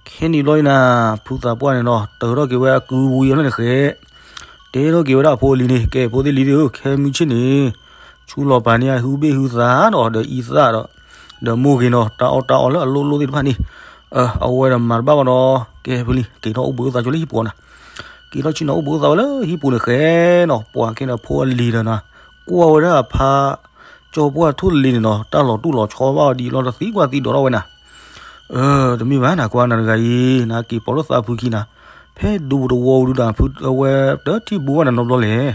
ခဲန့ၣ်ဘျီအံၤနၤ, ဖုသးပှၢ်န့ၣ်နီၤ တၢၤထီၣ်က့ၤဝဲအကုဝံၤအီၤန့ၣ်ဃဲ, တဲထီၣ်က့ၤဝဲဒၣ်အဖိအလံၤန့ၣ် ကဲဖိသ့ၣ်လံၤသ့ၣ်ဧၢ ခဲမုၢ်ဆ့ၣ်န့ၣ်, ဆူလီၤပာ်န့ၢ်အဟုဘ့ၣ်ဟုသးဒီး ဒီးအံသၣ်ဒီး, ဒီးမိၢ်ဂ့ၤနီၤ တၢ်အီၣ်တၢ်အီလၢအလိၣ်လိၣ်သ့ၣ်တဖၣ်န့ၣ်, အဝဲဒီးမၤတဘၣ်ဘၣ်ဒီး ကဲဖုလံၤ က့ၤထီၣ်အိၣ်ဘှံးအိၣ်သးဆိလၢဟံၣ်ပူၤနီၤ, က့ၤထီၣ်ဆ့ၣ်နီၤအိၣ်ဘှံးအိၣ်သးဝဲလၢဟံၣ်ပူၤန့ၣ်ဃဲနီၤ, ပှၤကဲဒီးဖိအလံၤဒီးနၤ, ကွၢ်ဝဲဒၣ်အဖါ ကၠီပှၢ်ထိၣ်တလ့န့ၣ်နီၤ တၢ်လီၤတူၢ်လီၤဆီဘၣ်အီၤဒ်အံၤလီၤ တသံကွၢ်သံဒိးထီၣ်ဝဲနၤ တမ့ၢ်ဘၣ်နၤ ကွၢ်နၤတဂၤအံၤ နက့ၤပိာ်လၢသးဖုခံနၤ, ဖဲဒူပူၤတဝီပူၤဒုးဒီး ဖုအဝဲတထံၣ်ဘူးဘၣ်နၤနီတဘျီလဲၣ်.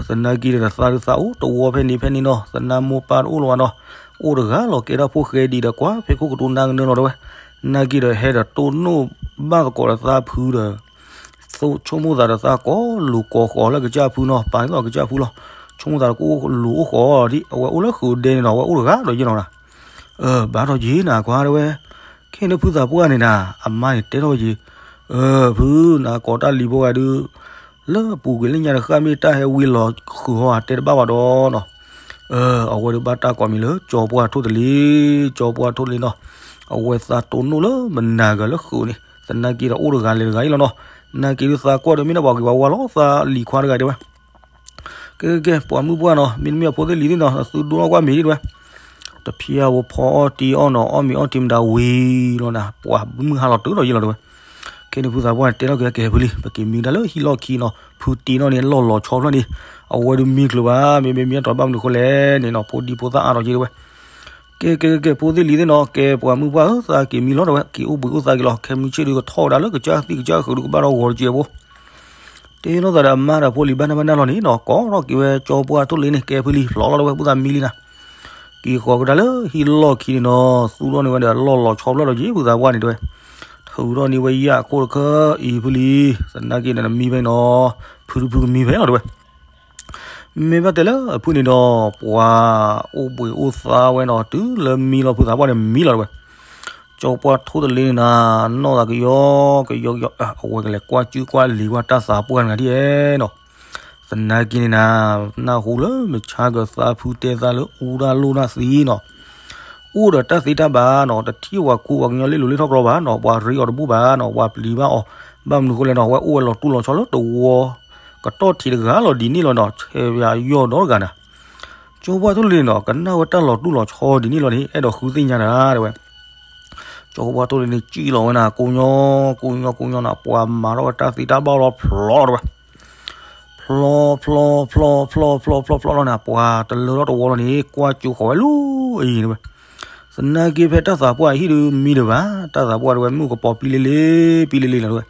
သနာ်က့ဒီးသးဒုးသးအိၣ်တဝီဖဲန့ၣ်ဖဲန့ၣ်နီၤ, သနာ်မိၢ်ပၢ်တအိၣ်လၢၤဘၣ်နီၤ, အိၣ်တဂၤလီၤကဲထီၣ်ဖိဃဲဒံးဒီး ကွၢ်ဖဲခိၣ်ကတိၤနါကနၢလီၤတဲဝဲ, သနာ်က့ဒီးဟဲဒီးတိၢ်နီၣ်ဘၣ်သကိးဒီးသးဖုဒီး ဆိကမိၣ်သးဒီးသးကိးလိာ်ကိးဃီၤလၢကစၢ်ဖုနီၤ, ပာ်န့ၢ်သးကစၢ်ဖုလီၤ, ဆိကမိၣ်သးဒီးကအိၣ်လိာ်အိၣ်ဃီၤဒ် အဝဲအိၣ်လၢဃုာ်ဒဲန့ၣ်နီၤ, အဝဲအိၣ်တဂၤဒီးယဲၢ်နီၤနၤ, ဘၣ်ထီၣ်ယဲၢ်နၤကွၢ်တဲဝဲ, ခဲန့ၣ်ဖုသးပှၢ်န့ၣ်နၤ, အမါန့ၣ်တဲထီၣ်ဝဲယဲၢ်, ဖုနၤကိးတၢ်လံၤဖိဂၤဒုး လၢအပူၤကွံာ်လၢညါတဃၣ်မ့ၢ်တၢ်ဟဲဝံလီၤဃုာ်ဟီၤတဲတဘၣ်ဘၣ်ဒီးနီၤ, အဝဲဒုးဘၣ်တၢ်ကိးမံၤလၢ ကၠီပှၢ်ထိၣ်တလ့, ကၠီပှၢ်ထိၣ်တလ့နီၤ, အဝဲသးတိၢ်နီၣ်လၢမနၤဂၤလၢဃုာ်န့ၣ်, သနာ်က့ဒီးအိၣ်တဂၤလဲၤတဂၤအံၤလီၤနီၤ, သနာ်က့ဒုးသးကွၢ်ဒီးမ့ၢ်ဒၣ်ပှၤဂ့ၤပှၤဝါလီၤ သးလံၤခွါတဂၤတဲဝဲ ကဲကဲ ပှၤမုၣ်ပှၢ်နီၤ, မ့တမ့ၢ်အဖိသ့ၣ်လံၤသ့ၣ်နီၤ သုဒိၣ်ထီၣ်ကွၢ်မ့ၤဒ်တဲဝဲ, တဖျၢၣ်ဖိဖီအီၣ်တံၤအီၣ်နီၤ အီၣ်မ့ၤအီၣ်တံၤမတၤဝံၤလီၤနၤ, ပှၤမုၢ်ဟါလီၤတုၤလီၤယဲၢ်လီၤတဲဝဲ, ခဲန့ၣ်ဖုသးပှၢ်န့ၣ်တဲထီၣ်က့ၤကဲဖုလံၤ ပက့ၤမံတၢ်လၢဟံၣ်လီၢ်ခံနီၤ, ဖုတံၤနီၣ်န့ၣ်လီၢ်လီၤဆီဖျၢၣ်န့ၣ်, အဝဲဒုးမံချုးဘၣ် မ့မ့ၢ်မံအတီၤဘၣ်မနုၤဃိလဲၣ်န့ၣ်နီၤ ဖိဒံဖိသၣ်အါထီၣ်က့ၤတဲဝဲ ကဲကဲကဲ ဖိသ့ၣ်လံၤသ့ၣ်နီၤ ကဲပှၤမုၣ်ပှၢ်ဧၢ သးက့ၤမံလီၤတဲဝဲ က့ၤအိၣ်ဘှံးအိၣ်သးက့ၤလီၤ ခဲမုၢ်ဆ့ၣ်ဒုးကထီၣ်ဝဲဒၣ်လၢကစၢ်သံၣ်ကစၢ်ဃုာ်ဒုးကဘၣ်ဒီးဂီၤတက့ၢ်ဖိ တဲလိာ်သးဒီးအမါဒီးဖိလံၤဘၣ်နၢ်ဘၣ်နၢ်လီၤန့ၣ်နီၤ ကိးထီၣ်က့ၤဝဲကၠီပှၢ်ထိၣ်လ့န့ၣ် ကဲဖုလံၤ ဖျိးလီၤတဲဝဲ ပုၢ်သးမံလံနၤ က့ၤဃီၤကဒါလၢဟံၣ်လီၢ်ခံန့ၣ်နီၤ သူၣ်ထီၣ်န့ၢ်ဝဲဒီးလီၢ်လီၤဆီဖျၢၣ်လီၤက့ၤ ဖုသးပှၢ်န့ၣ်တဲဝဲ ထုးထီၣ်န့ၢ်ဝဲယၣ်ခိၣ်တခၢအံၤဖုလံၤ သနာ်က့န့ၣ်နမံဖဲန့ၣ်နီၤ ဖုတဖုကမံဖဲလီၤတဲဝဲ မ့ၢ်ဘၣ်တဲလၢအဖုၣ်န့ၣ်ဒီး ပှၤအိၣ်ဘှံးအိၣ်သါဝဲနီၤ တုၤလၢမံလီၤဖုသးပှၢ်န့ၣ်မံလီၤတဲဝဲ ကၠီပှၢ်ထိၣ်တလ့န့ၣ်နၤ နီၢ်သးကယီကယီကယီ အဝဲကလဲၤကွၢ်ကၠူကွၢ်လံၤကွၢ်တၢ်သးပှၢ်တဂၤဒ်အဲၣ်နီၤ သနာ်က့န့ၣ်နၤ နၢ်ဟူလၢမုၢ်ဆါကသးဖုတဲသးလၢအူတၢ်လိၣ်တၢ်သ့နီၤ အိၣ်ဒီးတၢ်သ့တၢ်ဘၣ်နီၤ တထံၣ်ပှၤခူပှၤကညီလ့ၣ်လိၤလ့ၣ်ထီၣ်ကြီဘၣ်နီၤ ပှၤရ့အီၤတဘူၣ်ဘၣ်နီၤ ပှၤပျံၤဘၣ်အီၤ ဘၣ်မနုၤဃိလဲၣ်နီၤ အဝဲအိၣ်ဝဲလီၤတူၢ်လီၤဆီလၢတဝီ ကတီၢ်ထံးတဂၤလီၤဒ်န့ၣ်လီၤနီၤ ဆဲးပၠးယီၢ်ဒီတဂၤနၤ ကၠီပှၢ်ထိၣ်တလ့န့ၣ်နီၤ ကနၣ်ဝဲတၢ်လီၤတူၢ်လီၤဆီဒ်န့ၣ်လီၤန့ၣ် အဲၣ်ဒိးဃုသ့ၣ်ညါနၤတဲဝဲ ကၠီပှၢ်ထိၣ်တလ့န့ၣ် စံၣ်လီၤဝဲနၤ ကိးညီ ကိးညီ ကိးညီနၤ ပှၤမၤထီၣ်ဝဲတၢ်သ့တၢ်ဘၣ်လီၤဖျိးလီၤတဲဝဲ ဖျိ ဖျိ ဖျိ ဖျိ ဖျိ ဖျိ ဖျိ ဖျိလီၤနၤ ပှၤတလၢထီၣ်တဝီလီၤန့ၣ် ကွၢ်ကၠိဃီၤဝဲလၢအံၤတဲဝဲ သနာ်က့ဖဲတၢ်သးပှၢ်အဟံၣ်ဒုးမံတဘၣ် တၢ်သးပှၢ်တဲဝဲ မုၢ်ကပီၤပံလ့လ့ ပံလ့လ့လီၤတဲဝဲ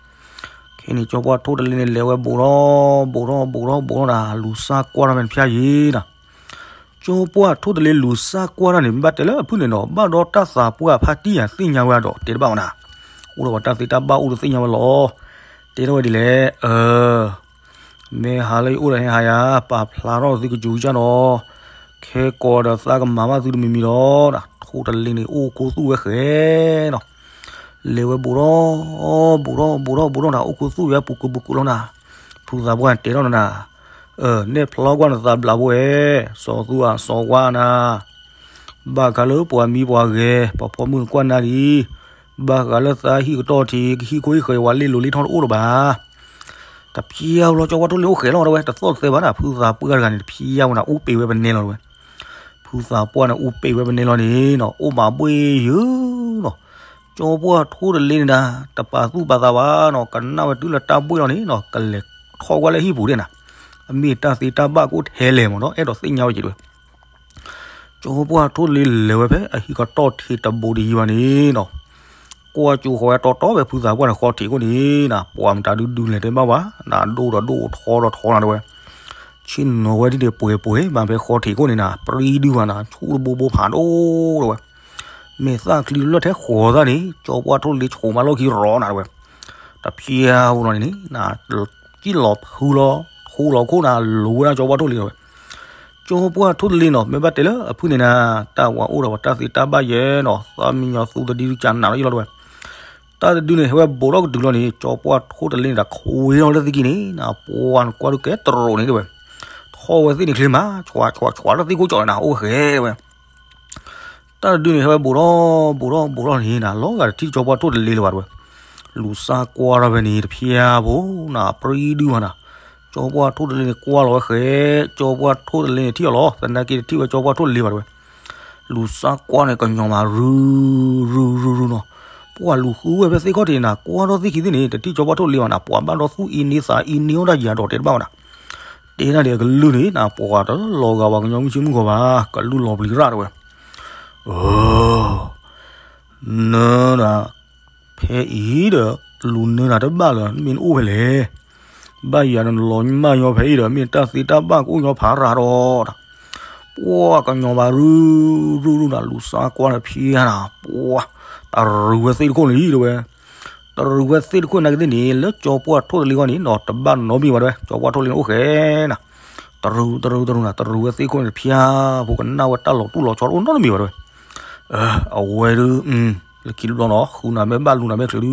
ခဲန့ၣ် ကၠီပှၢ်ထိၣ်တလ့န့ၣ် လဲၤဝဲဘူးထီၣ် ဘူးထီၣ် ဘူးထီၣ် ဘူးထီၣ်နၤ လူၤစၢ်ကွၢ်ထီၣ်ဖဲန့ၣ်ဖျါယံၤနၤ ကၠီပှၢ်ထိၣ်တလ့လူၤစၢ်ကွၢ်တၢ်န့ၣ် မ့ၢ်ဘၣ်တဲလၢအဖုၣ်န့ၣ်နီၤ ဘၣ်ဒီးတၢ်သးပှၢ်ဖါတံၢ်ယၤသ့ၣ်ညါဝဲဒီး တဲတဘၣ်ဝဲနၤ အိၣ်ဒီးပှၤတၢ်သ့တၢ်ဘၣ်အိၣ်ဒီးသ့ၣ်ညါဝဲလီၤ တဲထီၣ်ဝဲဒ်လဲၣ် အၢ မ့ၢ်ဟးလၢယအိၣ်ဒီးဟဲဟးယၤ ပာ်ဖျါထီၣ်သုကစူၤကစၢ်နီၤ ခဲကိးဒီးသးကမၤဘၣ်သုတမံၤမံၤဒီး ထိၣ်တလ့န့ၣ် အိၣ်ကိးသူၣ်ဝဲဃဲနီၤ လဲၤဝဲဘူးထီၣ် ဘူးထီၣ် ဘူးထီၣ် ဘူးထီၣ်နၤ အိၣ်ခူသူၣ်ဝဲပူၤကူပူၤကူလီၤနၤ, ဖုသးပှၢ်တဲထီၣ်နၤ, နဲၣ်ဖျီကွၢ်နသးဘျးဖိဝဲ, စီၤသူအစီၤဝါနၤ ဘၣ်ဃးလၢပှၤမံပှၤဂဲၤ ပှၤဖီမုၢ်နကွၢ်နၤလံ, ဘၣ်ဃးလၢသးဟံၣ်ကတီၢ်ထံး ကဟံၣ်ခိၣ်ဟံၣ်ဃဲၤဝဲလ့ၣ်လိၤလ့ၣ်ထီၣ်တအိၣ်လၢၤဘၣ်. တဖျါဝဲလီၤ ကၠီပှၢ်ထိၣ်လ့ၣ်အိၣ်ဃဲၤလီၤတဲဝဲ တသီၣ်တသဲဘၣ်နၤ ဖုသးပှၢ်တဂၤန့ၣ် တဖျါဝဲနၤ အိၣ်ပ့ၤဝဲပနဲလီၤတဲဝဲ. ဖုသးပှၢ်န့ၣ် အိၣ်ပ့ၤဝဲပနဲလီၤန့ၣ်နီၤ အိၣ်မးဘှ့ၣ်ယုာ်နီၤ, ကၠီပှၢ်ထိၣ်တလ့ၣ်န့ၣ်ဒၣ် တပာ်သူၣ်ပာ်သးဘၣ်နီၤ ကနၣ်ဝဲတုၤလၢတၢ်ဘှ့ၣ်လီၤန့ၣ်နီၤ ကလဲၤထီၣ်ကွၢ်လၢဟံၣ်ပူၤဒၣ်နၤ, အမ့ၢ်တၢ်သ့တၢ်ဘၣ်ကအိၣ်ထဲလဲၣ်မးဒီး အဲၣ်ဒိးသ့ၣ်ညါဝဲက့ၤတဲဝဲ. ကၠီပှၢ်ထိၣ်တလ့ၣ်လဲၤဝဲဖဲအဟံၣ်ကတီၢ်ထံးတဘူးတယံၤဘၣ်န့ၣ်နီၤ, ကွၢ်ကၠိဃီၤဝဲတီတီဖဲဖုသးပှၢ်န့ၣ်ဃီထံးခိၣ်န့ၣ်နၤ ပှၤမတၤဒုဒုလဲၤတဲဘၣ်ဝဲ, နၤဒိၣ်ဒီးဒိၣ်ထီဒီးထီနၤတဲဝဲ, ဆ့ၣ်နီၤဝဲဒ်န့ၣ်ပှဲၤပှဲၤ မ့ၢ်ဖဲဃီထံးခိၣ်န့ၣ်နၤ ပြံဒုဘၣ်နၤ ဆူၣ်တဘိဘိဖးဒိၣ်တဲဝဲ, မ့ၢ်သၣ်ချံလၢထဲဃီၤသၣ်န့ၣ် ကၠီပှၢ်ထိၣ်တလ့ၣ်ဆိးမးလီၢ်ခံရီနၤတဲဝဲ, တဖျါဝဲလီၤန့ၣ်န့ၣ် ကံၣ်လီၤဖုလီၤ ထိလီၤခိၣ်နၤ လူၤဝဲဒၣ်ကၠီပှၢ်ထိၣ်တလ့ၣ်တဲဝဲ. ကၠီပှၢ်ထိၣ်တလ့ၣ်နီၤ မ့ၢ်ဘၣ်တဲလၢအဖုန့ၣ်နၤ တၢ်ဝၤအိၣ်ဒီးပှၤတၢ်သ့တၢ်ဘၣ်ယဲနီၤ သးမံညီၤသူတဒုကနးလီၤယလီၤတဲဝဲ. တၢ်တဒုန့ၣ် ဟဲဝဲဘူးထီၣ်ကတုၤလီၤန့ၣ် ကၠီပှၢ်ထိၣ်တလ့ၣ်န့ၣ် တၢ်ခွ့ထီၣ်လၢသ့ၣ်ခံန့ၣ်နၤ ပှၤနကွၢ်ဒုကဲတရိးန့ၣ်တဲဝဲ. ထီၣ်ဝဲသ့ၣ်န့ၣ်ချ့မး ဆွးဆွးဆွးလၢသ့ၣ်ခိၣ်ကၠီန့ၣ်နၤ အိၣ်ဃဲတဲဝဲ. တၢ်တဒုန့ၣ် ဟဲဝဲဘူးထီၣ်ဘူးထီၣ်ဘူးထီၣ်န့ၣ်နၤ လီၤဂာ်တထံၣ်ကၠီပှၢ်ထိၣ်တလ့ၣ်လၢၤဘၣ်တဲဝဲ. လူၤစၢ်ကွၢ်ထီၣ်ဖဲန့ၣ် တဖျါဖိနၤ ပြံဒုဘၣ်နၤ, ကၠီပှၢ်ထိၣ်တလ့ၣ်န့ၣ် ကွၢ်လီၤဝဲဃဲ ကၠီပှၢ်ထိၣ်တလ့ၣ်န့ၣ် ထံၣ်အီၤလီၤ သနာ်က့တထံၣ်ဝဲကၠီပှၢ်ထိၣ်တလ့ၣ်ဘၣ်တဲဝဲ. လူၤစၢ်ကွၢ်န့ၣ် ကညီၤမးရုၢ်ရုၢ်ရုၢ်နီၤ, ပှၤလူၤဃုဝဲဖဲသ့ၣ်ခီၣ်ထံးနၤ ကွၢ်ထီၣ်သ့ၣ်ခံသ့ၣ်န့ၣ် တထံၣ်ကၠီပှၢ်ထိၣ်တလ့ၣ်ဘၣ်နၤ ပှၤဘၣ်ဒီးသူၣ်အ့န့သးအ့န့အီၣ်တၢ်ယၤဒီးတဲတဘၣ်ဝဲနၤ, တဲနၤဒီးကလုၢ်န့ၣ်နၤ ပှၤတလီၤဂာ်ဝဲကညီမုၢ်ဆ့မုၢ်ဂီၤဘၣ် ကလုၢ်လီၤပျံၤရၣ်တဲဝဲ. အၢ နၢဒၣ် ဖဲအံၤဒီး လူၤနၢနၤတဘၣ်လၢၤ မ့ၢ်နအိၣ်ဖဲလဲၣ်, ဘၣ်ယၤနလီၤမၢ်ညီဖဲအံၤဒီး မ့ၢ်တၢ်သ့တၢ်ဘၣ်ကအိၣ်ညီဖးရၤဒီး, ပှၤကညီၤဘၣ်ရုၢ်ရုၢ်ရုၢ်နၤ လူၤစၢ်ကွၢ်န့ၣ်ဖျါနၤ ပှၤ တရူးဝဲသ့ၣ်တခိၣ်န့ၣ်တဲဝဲ, တရူးဝဲသ့ၣ်တခိၣ်နာ်က့သ့ၣ်န့ၣ် လၢကၠီပှၢ်ထိၣ်တလ့ၣ်ဂီၢ်န့ၣ်နီၤ တဘၣ်နီတမံၤဘၣ်တဲဝဲ ကၠီပှၢ်ထိၣ်တလ့ၣ်န့ၣ်အိၣ်ဃဲနၤ, တရူးတရူးတရူးနၤ တရူးဝဲသ့ၣ်တခိၣ်န့ၣ်တဖျါဖိ ကနၣ်ဝဲတၢ်လီၤတူၢ်လီၤဆီတအိၣ်နီတမံၤဘၣ်တဲဝဲ. အဝဲဒု လၢခံတဘျီနီၤ ဃုနၤမ့ၢ်ဘၣ်လူၤနၤမ့ၢ်ချုးဒု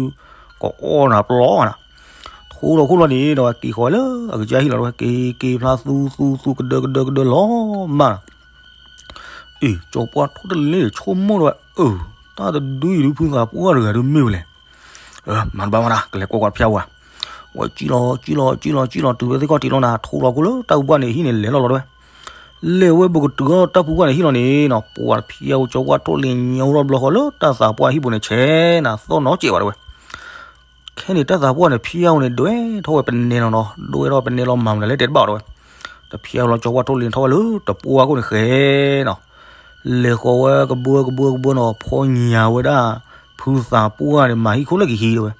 ကအီၣ်နၤပျီနၤ, ထိလီၤခိၣ်လီၤန့ၣ်ဒီး က့ၤဃီၤဝဲလၢအကစၢ်ဟံၣ်လီၤတဲဝဲ က့ၤက့ၤဖျါသူသူသူကဒၢကဒၢကဒၢလီၤမၢ်နၤ, အ့ ကၠီပှၢ်ထိၣ်တလ့ၣ်ဆိကမိၣ်တဲဝဲ အၢ တၢ်တဒုအံၤဒု ဖုသးပှၢ်တဂၤဒုမ့ၢ်ဝဲလဲၣ်, မၤတဘၣ်ဝဲဒၣ် ကလဲၤကွၢ်ကွၢ်တဖျါဝဲ, ဝဲကံၣ်လီၤကံၣ်လီၤကံၣ်လီၤကံၣ်လီၤ တုၤဖဲသ့ၣ်ခီၣ်ထံးလီၤနၤ ထိလီၤခိၣ်လၢတၢ်ဖုပှၢ်န့ၣ်ဟံၣ်န့ၣ်လဲၤလီၤလီၤတဲဝဲ လဲၤဝဲဘူးကတုၤအီၤတၢ်ဖုပှၢ်န့ၣ်ဟံၣ်လီၤန့ၣ်နီၤ ပှၤတဖျါဝဲကၠီပှၢ်ထိၣ်တလ့ၣ်ညါထီၣ်ဘျီဃီလၢတၢ်သးပှၢ်ဟံၣ်ပူၤန့ၣ်ဆဲးနၤ သီၣ်နီၤစဲးဝဲတဲဝဲ, ခဲန့ၣ်တၢ်သးပှၢ်န့ၣ်ဖျါဝဲန့ၣ် ဒွဲထီၣ်ဝဲပနဲလီၤနီၤ ဒွဲထီၣ်ပနဲလီၤမၤမနုၤလဲၣ်တဲတဘၣ်တဲဝဲ, တဖျါလီၤကၠီပှၢ်ထိၣ်တလ့ၣ်န့ၣ်ထီၣ်ဝဲလၢတပှၢ်ခိၣ်န့ၣ်ဃဲ နီၤ, လဲၤဃီၤဝဲကဘၢကဘၢကဘၢနီၤ ဖီညါဝဲဒၣ် ဖုသးပှၢ်န့ၣ် မၤဟံၣ်ခိၣ်လၢကဟံးတဲဝဲ,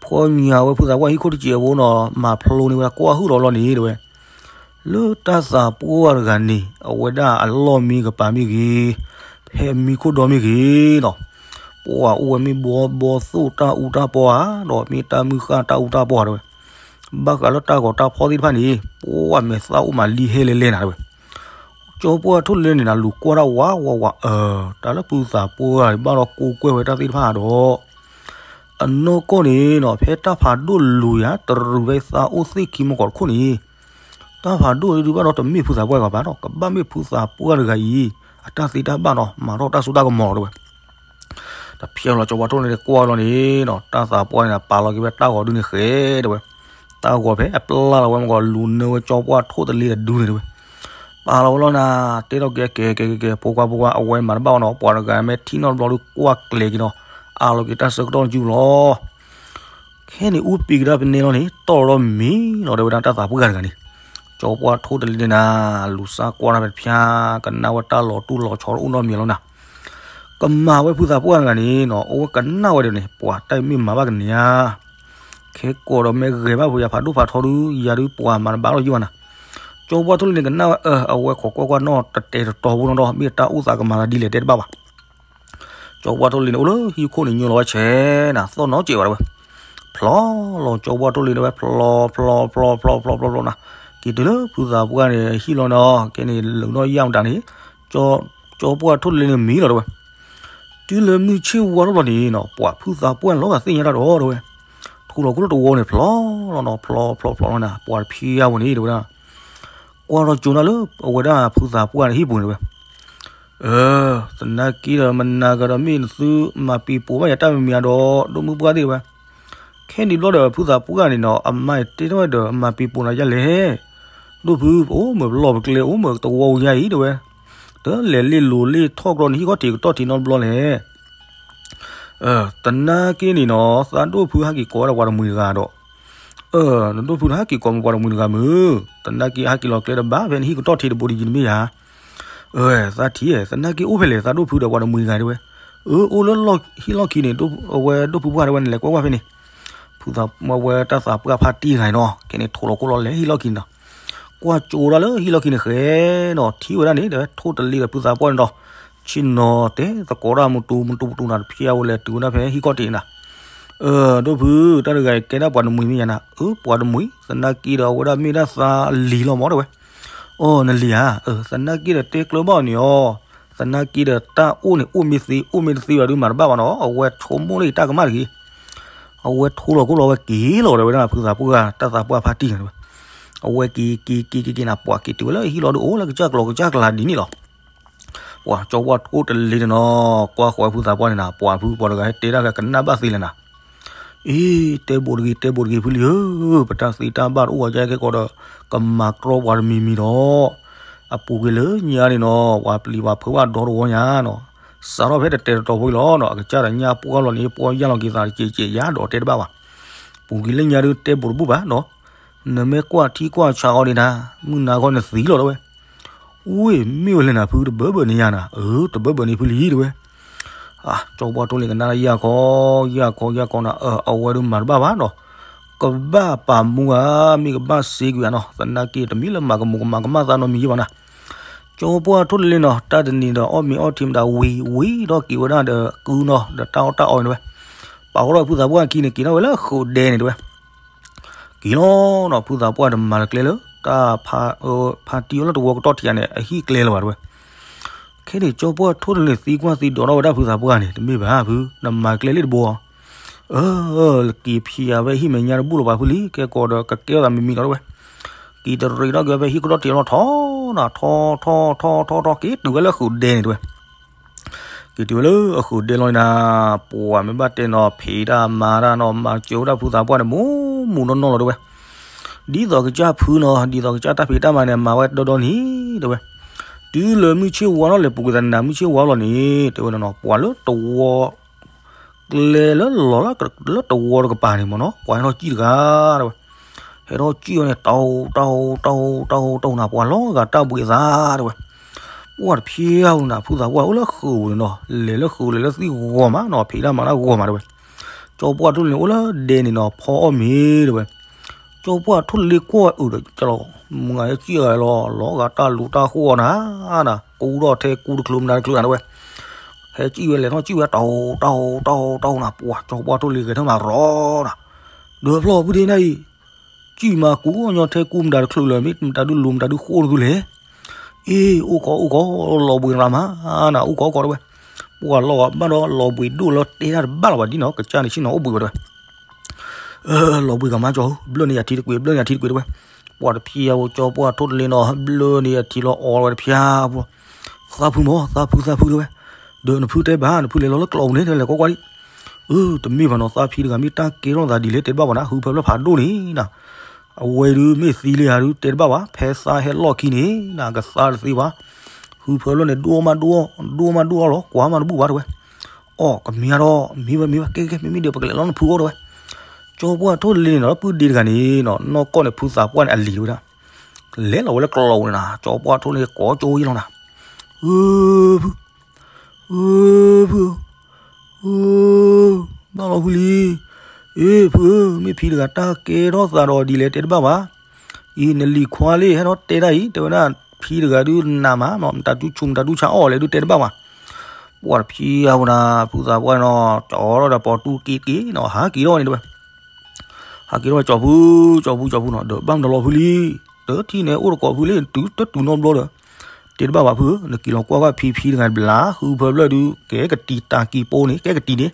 ဖီညါဝဲဖုသးပှၢ်ဟံၣ်ခိၣ်တစဲးဖိနီၤ မၤဖျိန့ၢ်ဝဲဒၣ်ကွၢ်ဟုၣ်လီၤလီၤန့ၣ်တဲဝဲ, လၢတၢ်သးပှၢ်တဂၤန့ၣ် အဝဲဒၣ်အလီၢ်မံကပၤမ့ၢ်ဂ့ၤ, ဖဲမံခိၣ်ဒီမ့ၢ်ဂ့ၤနီၤ, ပှၤအိၣ်ဝဲမ့ၢ်ဘီဘီသိၣ်တၢ်အူတၢ်ပီဧါ ဒီးမ့ၢ်တၢ်မုၢ်ဃၢ်တၢ်အူတၢ်ပီဧါတဲဝဲ, ဘၣ်ဃးလၢတၢ်ဂီၤတၢ်ဖီၣ်သ့ၣ်တဖၣ်န့ၣ် ပှၤမဲာ်သၣ်အိၣ်မးလံဟဲလဲၣ်လဲၣ်နၤတဲဝဲ, ကၠီပှၢ်ထိၣ်တလ့ၣ်န့ၣ်နၤ လူၤကွၢ်တၢ်ဝးဝးဝး အၢ တၢ်လၢဖုသးပှၢ်ဘၣ်ဒီးကိးကွဲၢ်ဝဲတၢ်သ့ၣ်တဖၣ်ဒီး အနီၢ်ကီၢ်န့ၣ်နီၤ ဖဲတၢ်ဖးဒိၣ်လူၤယၤ တရူးဖဲသးအိၣ်သ့ၣ်ခံမီၢ်ကီးတခိၣ်န့ၣ် တၢ်ဖးဒိၣ်ဒုးဘၣ်ဒီးတမ့ၢ်ဖုသးပှၢ်တဂၤဘၣ်နီၤ ကဘၣ်မ့ၢ်ဖုသးပှၢ်တဂၤအံၤ အတၢ်သ့တၢ်ဘၣ်နီၤ မၤထီၣ်တၢ်စိတၢ်ကမီၤလီၤတဲဝဲ တဖျါလီၤကၠီပှၢ်ထိၣ်တလ့ၣ်န့ၣ်ကွၢ်လီၤန့ၣ်နီၤ တၢ်သးပှၢ်န့ၣ် ပာ်လီၤက့ၤဝဲတၢ်ဂီၤဒုန့ၣ်ဃဲတဲဝဲ, တၢ်ဂီၤဖဲအပျၢ်လီၤဝဲမီၢ်ကီး လူၤနၢဝဲကၠီပှၢ်ထိၣ်တလ့ၣ်တဒုန့ၣ်တဲဝဲ, ပာ်လီၤဝဲလီၤနၤ တဲထီၣ်ကဲကဲကဲကဲ ဖိခွါဖိခွါ အဝဲမၤတဘၣ်ဘၣ်နီၤ ပှၤတဂၤမ့ၢ်ထံၣ်နီတဘျီဒုးကွၢ်ကျဲၤက့ၤနီၤ အးလီၤက့ၤတၢ်ဆၢကတီၢ်နစုလီၤ ခဲန့ၣ်အူပံၤကဒါပနဲလီၤန့ၣ် တီၢ်လီၤမ့ၤလီၤ တဲဝဲဒၣ်တၢ်သးပှၢ်တဂၤန့ၣ်, ကၠီပှၢ်ထိၣ်တလ့ၣ်န့ၣ်နၤ လူၤစၢ်ကွၢ်နၤဖဲတဖျါ ကနၣ်ဝဲတၢ်လီၤတူၢ်လီၤဆီတအိၣ်နီတမံၤလီၤနၤ, ကမၤဝဲဖုသးပှၢ်တဂၤန့ၣ်နီၤ အဝဲကနၣ်ဝဲဒၣ်န့ၣ် ပှၤတၢ်မ့ၢ်မၤဘၣ်ကန့ၣ်ဧါ, ခဲကိးဒီးမ့ၢ်ဂဲၤဘၣ်ဖုယၤဖးဒိၣ်ဖးထီဒု ယၤဒုးပှၤမၤတဘၣ်လီၤယုၢ်ဘၣ်နၤ, ကၠီပှၢ်ထိၣ်တလ့ၣ်န့ၣ် ကနၣ်ဝဲအၢ အဝဲခိးကွၢ်ကွၢ်နီၢ်တတဲာ်တတီၤဖိနီၤဒီး မ့ၢ်တၢ်အိၣ်သးကမၤသးဒ်လဲၣ်တဲတဘၣ်ဘၣ် ကၠီပှၢ်ထိၣ်တလ့ၣ်န့ၣ် အိၣ်လၢဟံၣ်ခိၣ်န့ၣ် ညိလီၤဝဲဆဲးနၤ သီၣ်နီၤစဲးဝဲတဲဝဲ, ဖျီလီၤကၠီပှၢ်ထိၣ်တလ့ၣ်န့ၣ်ဝဲ ဖျီဖျီဖျီဖျီဖျီဖျီဖျီနၤ, က့ၤတုၤလၢဖုသးပှၢ်န့ၣ်ဟံၣ်လီၤနီၤ ကဲန့ၣ် လူၤနီၢ်ယၢ်မတၤန့ၣ်, ကၠီပှၢ်ထိၣ်တလ့ၣ်န့ၣ်မံလီၤတဲဝဲ, တုၤလၢမုၢ်ဆ့ၣ်ဝါထီၣ်ဘျီန့ၣ်နီၤ ပှၤဖုသးပှၢ်လီၤဂာ်သ့ၣ်ညါတၢ်ဒီးတဲဝဲ, ထူလီၤခိၣ်လၢတဝီန့ၣ် ဖျီလီၤနီၤ ဖျီဖျီဖျီလီၤနၤ ပှၤတဖျံအါဝဲန့ၣ်တဲဝဲဒၣ်, ကွၢ်ထီၣ်ကၠိနၤလၢအဝဲဒၣ်ဖုသးပှၢ်န့ၣ်ဟံၣ်ပူၤန့ၣ်တဲဝဲ, သနာ်က့ဒီး မနၤကဒီးမ့ၢ်နသုမၤပံၤပိာ်ဘၣ်ယၤတၢ်မံၤမံၤဒီး ဒိၣ်မုၢ်ပှၢ်သ့ၣ်တဲဝဲ, ခဲန့ၣ်ဘျီဒီး ဖုသးပှၢ်န့ၣ်နီၤ အမါတဲထီၣ်ဝဲဒီး မၤပံၤပိာ်နၤယါလဲၣ်, ဒိၣ်ဖု ပအိၣ်မုာ်ပလီၢ်ပကျဲ အိၣ်မုာ်တဝီယါအံၤတဲဝဲ, တလဲၤလ့လိၤလ့ထီၣ်ကဒီးနဟံၣ်ခီၣ်ထံးကတီၢ်ထံးနီတဘျီလဲၣ်. သနာ်က့န့ၣ်နီၤ သးဒိၣ်ဖုဟဲက့ၤကိးဝဲဒၣ်ပှၤတမှံၤတဂၤဒီး, နဒိၣ်ဖုန့ၣ်ဟဲက့ၤကိးမုၢ်ပှၤတမှံၤတဂၤမုၢ်, သနာ်က့ဟဲက့ၤလီၤကျဲတဘၣ်ဖဲနဟံၣ်ကတီၢ်ထံးတဘိတယံၤတမ့ၢ်ယါ သးထံၣ် သနာ်က့အိၣ်ဖဲလဲၣ် သးဒိၣ်ဖုဒီးပှၤတမှံၤတဂၤတဲဝဲ, အၢ အိၣ်လၢဟံၣ်လီၢ်ခံန့ၣ် အဝဲဒိၣ်ဖုပှၢ်တဲဝဲန့ၣ် လဲၤကွၢ်ကွၢ်ဖဲန့ၣ်, ဖုသးပှၢ်ဝဲတၢ်သးပှၢ်ဖါတံၢ်တဂၤန့ၣ်နီၤ ခဲန့ၣ်ထိးလီၤခိၣ်လီၤလဲၤဟံၣ်လီၢ်ခံန့ၣ်နီၤ, ကွၢ်ကၠိဒၣ်လၢဟံၣ်လီၢ်ခံန့ၣ်ဃဲနီၤ ထံၣ်ဝဲဒၣ်န့ၣ် တဲဝဲထိၣ်တလ့ဒီးဖုသးပှၢ်န့ၣ်ဒီး, ဆ့ၣ်နီၤတဲသကိးတၢ်မူတူမူတူပတူနၤတဖျါဝဲလဲၤတုၤဝဲဒၣ်ဖဲဟံၣ်ခီၣ်ထံးန့ၣ်နၤ, အၢ ဒိၣ်ဖု တၢ်တဂၤအံၤကဲဒၣ်ပှၤတမှံၤမ့ၢ်ယါနၤ, အၢ ပှၤတမှံၤ သနာ်က့ဒီးအဝဲဒၣ်မ့ၢ်ဒၣ်သးလံၤလီၤမးတဲဝဲ, အီ နလံၤဧါ, အၢ သနာ်က့ဒီးတဲကျၢၤဘၣ်အီၤန့ၣ်အီၤ, သနာ်က့ဒီးတၢ်အိၣ်န့ၣ်အိၣ်မ့ၢ်သ့ အိၣ်မ့ၢ်တသ့ဘၣ်ဒုးမၤတဘၣ်ဘၣ်နီၤ အဝဲဆိကမိၣ်လၢအံၤတၢ်ကမၣ်တဂ့ၤ, အဝဲထိလီၤခိၣ်လီၤဝဲက့ၤလီၤတဲဝဲဒၣ်ဖုသးပှၢ်တၢ်သးပှၢ်ဖါတံၢ်န့ၣ်တဲဝဲ, အဝဲက့ၤက့ၤက့ၤက့ၤက့ၤနၤ ပှၤက့ၤတုၤဝဲလၢဟံၣ်လီၤဒုးအိၣ်လၢကစၢ်ကျိၤကစၢ်ကျးဒ်န့ၣ်လီၤ ပှၤကၠီပှၢ်ထိၣ်တလ့န့ၣ်နီၤ ကွၢ်ဃီၤဖုသးပှၢ်န့ၣ်နၤ ပှၤဖုပှၤတဂၤဟဲတဲတၢ်ကနၣ်ဘၣ်သ့လဲၣ်နၤ, အ့ တဲဘိးတဂ့ၤ တဲဘိးတဂ့ၤ ဖုလံၤဧၢ, ပတၢ်သ့တၢ်ဘၣ်တအိၣ်ဝဲကဲကဲကီးဒီး ကမၤကြီပှၤတမံၤမံၤဒီး အပူၤကွံာ်လၢညါန့ၣ်နီၤ ပှၤပျံၤပှၤဖုးဘၣ်ဒီတဝီညါနီၤ, စးထီၣ်ဖဲတတဲာ်တတီၤဖိအံၤလီၤနီၤ အကစၢ်ဒီးညါပှၢ်လီၤန့ၣ် ပှၢ်ယၢ်လီၤက့ၤသးတစဲးစဲးယၤဒီးတဲတဘၣ်ဘၣ်, ပူၤကွံာ်လၢညါဒုးတဲဘိးတဘူၣ်ဘၣ်နီၤ, နမ့ၢ်ကွၢ်ထံကွၢ်ဆးအီၤန့ၣ်နၤ မုၢ်နၤခီနသံလီၤတဲဝဲ ဝ့ၢ် မ့ၢ်ဝဲလဲၣ်နၤဖု တဘၢဘၢန့ၣ်ယါနၤ, အၢ တဘၢဘၢန့ၣ်ဖုလံၤတဲဝဲ, ကၠီပှၢ်ထိၣ်လ့ကနၣ်ယၢ်ခီ ယၢ်ခီယၢ်ခီနၤ အဝဲဒုးမၤတဘၣ်ဘၣ်နီၤ, ကဘၣ်ပာ်မူဧါ မ့ၢ်ကဘၣ်စ့ကွံာ်ဧါနီၤ သနာ်က့တမ့ၢ်လၢမၤကမူးကမၤကမၣ်သးနီတမံၤဘၣ်နၤ, ကၠီပှၢ်ထိၣ်လ့နီၤ တၢ်တနံၤဒီးအီၣ်မ့ၤအီထံမတၤဝံၤဝံၤဒီးက့ၤဝဲဒၣ်ဒီးကုနီၤ ဒီးတၢ်အီၣ်တၢ်အီန့ၣ်တဲဝဲ, ပာ်ဃီဒီးဖုသးပှၢ်ခံန့ၣ် က့ၤထီၣ်ဝဲလၢဃုာ်ဒဲန့ၣ်တဲဝဲ က့ၤလီၤနီၤ ဖုသးပှၢ်တမၤလၢကျဲလၢ တၢ်ဖါတံၢ်အိၣ်လၢတဝီကတီၢ်ထံးဧါန့ၣ် အဟံၣ်ကျဲလၢၤဘၣ်တဲဝဲ, ခဲန့ၣ် ကၠီပှၢ်ထိၣ်တလ့န့ၣ် သံကွၢ်သံဒိးထီၣ်ဝဲဒၣ်ဖုသးပှၢ်န့ၣ် တမ့ၢ်ဘၣ်ဖု နမၤကျဲလံတဘိဧါ, အၢ က့ၤဖံးယၤဝဲဟံၣ်မဲာ်ညါတဘူၣ်လီၤပှၤဖုလံ ကဲကီးဒီးကကဲထီၣ်သးမံၤမံၤလီၤတဲဝဲ, က့ၤတရံးထီၣ်က့ၤဝဲဖဲဟံၣ်ကတီၢ်ထံးလီၤထီနီၤ ထီထီထီထီထီ က့ၤတုၤဝဲလၢဃုာ်ဒဲန့ၣ်တဲဝဲ က့ၤတုၤဝဲလၢအဃုာ်ဒဲလီၤန့ၣ်နၤ, ပှၤမ့ၢ်ဘၣ်တဲနီၤ ဖံးတၢ်မၤတၢ်နီၤ မၤစၢၤဝဲဒၣ်ဖုသးပှၢ်န့ၣ် မူမူနီၢ်နီၢ်လီၤတဲဝဲ, ဒ်သိးကစၢ်ဖုနီၤ ဒ်သိးကစၢ်တၢ်ဖံးတၢ်မၤန့ၣ် မၤဝဲဒီဒီန့ၣ်တဲဝဲ, တုၤလၢမုၢ်ဆ့ၣ်ဝါထီၣ်လဲၤပူၤကွံာ်သးနၤ မုၢ်ဆ့ၣ်ဝါလီၤန့ၣ် တဲဝဲနီၤ ပှၤလၢတဝီ ကျဲလၢလီၤလၢတဝီတကပၤန့ၣ်မ့ၢ်နီၤ ပှၤဟဲထီၣ်စံၣ်တဂၤတဲဝဲ, ဟဲထီၣ်စံၣ်အီၤန့ၣ် တၢ်အိၣ်တၢ်အိၣ်တၢ်အိၣ်တၢ်အိၣ်တၢ်အိၣ်နၤ ပှၤလီၤဂာ်တၢ်ဘှံးအသးတဲဝဲ, ပှၢ်တဖျါဧိၤနၤ ဖုသးပှၢ်အိၣ်လၢဃုာ်ပူၤန့ၣ်နီၤ လဲၤလၢဃုာ်လဲၤလၢသံၣ်ဂီၤမးနီၤ ဖံးတၢ်မၤတၢ်ဂီၤမးတဲဝဲ, ကၠီပှၢ်ထိၣ်လ့န့ၣ်အိၣ်လၢဒဲန့ၣ်နီၤ ဖီအီၣ်မ့ၤတဲဝဲ, ကၠီပှၢ်ထိၣ်လ့ကွၢ်အုးဒီးကလီၤ မုၢ်ဂၤဟဲစံၣ်ဂၤလီၤ လီၤဂာ်တၢ်လူၤတၢ်ဃိအီၤနၤနၤ ကူထီၣ်ထဲကူတချုးမနုၤတချုးနၤတဲဝဲ, ဟဲစံၣ်ဝဲလဲၤထီၣ်စံၣ်ဝဲတၢ်အိၣ်တၢ်အိၣ်တၢ်အိၣ်တၢ်အိၣ်နၤ ပှၤကၠီပှၢ်ထိၣ်လ့ဂဲၤထၢၣ်မးရီနၤ, ဒီးဖျီၣ်ဖုဒ့နၤအံၤ စံၣ်မၤကူအီၣ်ညီထဲကူမတၤတချုးလၢၤ မ့ၢ်မတၤဒုလူၤမတၤဒုဃိတဒုလဲၣ်, အ့ အိၣ်ကီးအိၣ်ကီး လီၤဘှံးရၤမးနၤ အိၣ်ကီးအိၣ်ကီးတဲဝဲ, ပှၤလီၤဂာ်ဘၣ်ဒီးလီၤဘှံးဒိၣ်လၢတဲတၢ်တဘၣ်လီၤဘၣ်ဒ်နီၤ ကစၢ်န့ၣ်ဆ့ၣ်နီၤအိၣ်ဘှံးဝဲတဲဝဲ လီၤဘှံးဂၤမးကၠီ ဘျၢၣ်န့ၢ်ယၤထံတကွံာ် ဘျၢၣ်န့ၢ်ယၤထံတကွံာ်တဲဝဲ, ပှၤတဖျါဧိၤကၠီပှၢ်ထိၣ်တလ့နီၤ ဘျၢၣ်န့ၢ်ယၤထံလီၤအီၣ်ဝဲတဖျါဖိ, သးဖုမး သးဖု သးဖုတဲဝဲ, ဒီးနဖုတဲဘၣ် နဖုလဲၤလီၤလၢကျိးပူၤန့ၣ် လဲၤကွၢ်ကွၢ်ဒံး, အၢ တမ့ၢ်ဘၣ်နီၤ သးဖံတဂၤမ့ၢ်တၢ်ကဲထီၣ်သးဒ်လဲၣ်တဲတဘၣ်ဘၣ်နၤ ဟုဖၢဖျၢၣ်ဖးဒိၣ်န့ၣ်နၤ, အဝဲဒုးမ့ၢ်သံလံဧါဒုးတဲတဘၣ်ဘၣ် ဖဲသးဟဲလီၢ်ခံန့ၣ်နၤ ကသါတသ့ဘၣ်, ဟုဖၢဖျၢၣ်န့ၣ် ဒိၣ်မးဒိၣ် ဒိၣ်မးဒိၣ်အီၤလီၤ ကွၢ်မးတဘူၣ်ဘၣ်တဲဝဲ အီၣ်ကမ့ၢ်အါထီၣ် မ့ၢ်ဝဲမ့ၢ်ဝဲ ကဲကဲ မ့မ့ၢ်ဒီးပကလဲၤလီၤနဖုအိၣ်တဲဝဲ, ကၠီပှၢ်ထိၣ်တလ့န့ၣ်နီၤ ပုၢ်ဒ့တဂၤန့ၣ်နီၤ နီၢ်ကီၢ်န့ၣ်ဖုသးပှၢ်န့ၣ်အလံၤတဲဝဲဒၣ်, လဲၤလီၤဝဲလၢကျိးပူၤန့ၣ်နၤ ကၠီပှၢ်ထိၣ်တလ့ကိးကၠိယံလီၤနၤ, အၢ ဖု အၢ ဖု အၢ ဘၣ်လီၤဖုလံ, အ့ ဖုဧၢ မ့ၢ်ဖံတဂၤတၢ်ကဲထီၣ်သးဒီးဒ်လဲၣ်တဲတဘၣ်ဘၣ်, အံၤနလံၤခွါလံ ဟဲထီၣ်တဲတၢ်အံၤ တဲဝဲဒၣ် ဖံတဂၤဒုးနးမး မတၤဒုဆူးမတၤဒုဆါအီၣ်လဲၣ်ဒုးတဲတဘၣ်ဘၣ်, ပှၤတဖျါဧိၤနၤ ဖုသးပှၢ်နီၤ ကၠီထီၣ်ဒီးပိာ်တူၢ်က့ၤက့ၤနီၤ ဟးက့ၤထီၣ်ဝဲန့ၣ်တဲဝဲ ဟးက့ၤထီၣ်ဝဲ ကၠီဖု ကၠီဖု ကၠီဖုနီၤ ဒီးဘၣ်မတၤလီၤဖုလံ, တထံၣ်န့ၣ်အိၣ်တကိးဖုလံ တုၤတတုၤနီတဘျီဒီး, တဲတဘၣ်ဘၣ်ဖုဧၢ, နက့ၤလီၤကွၢ်ကွၢ်ဖံဖံတဂၤတဘျီ, ဟုဖၢဖျၢၣ်ဒုး ကဲကတံၤတၢ်ကံပိန့ၣ် ကဲကတံၤန့ၣ်,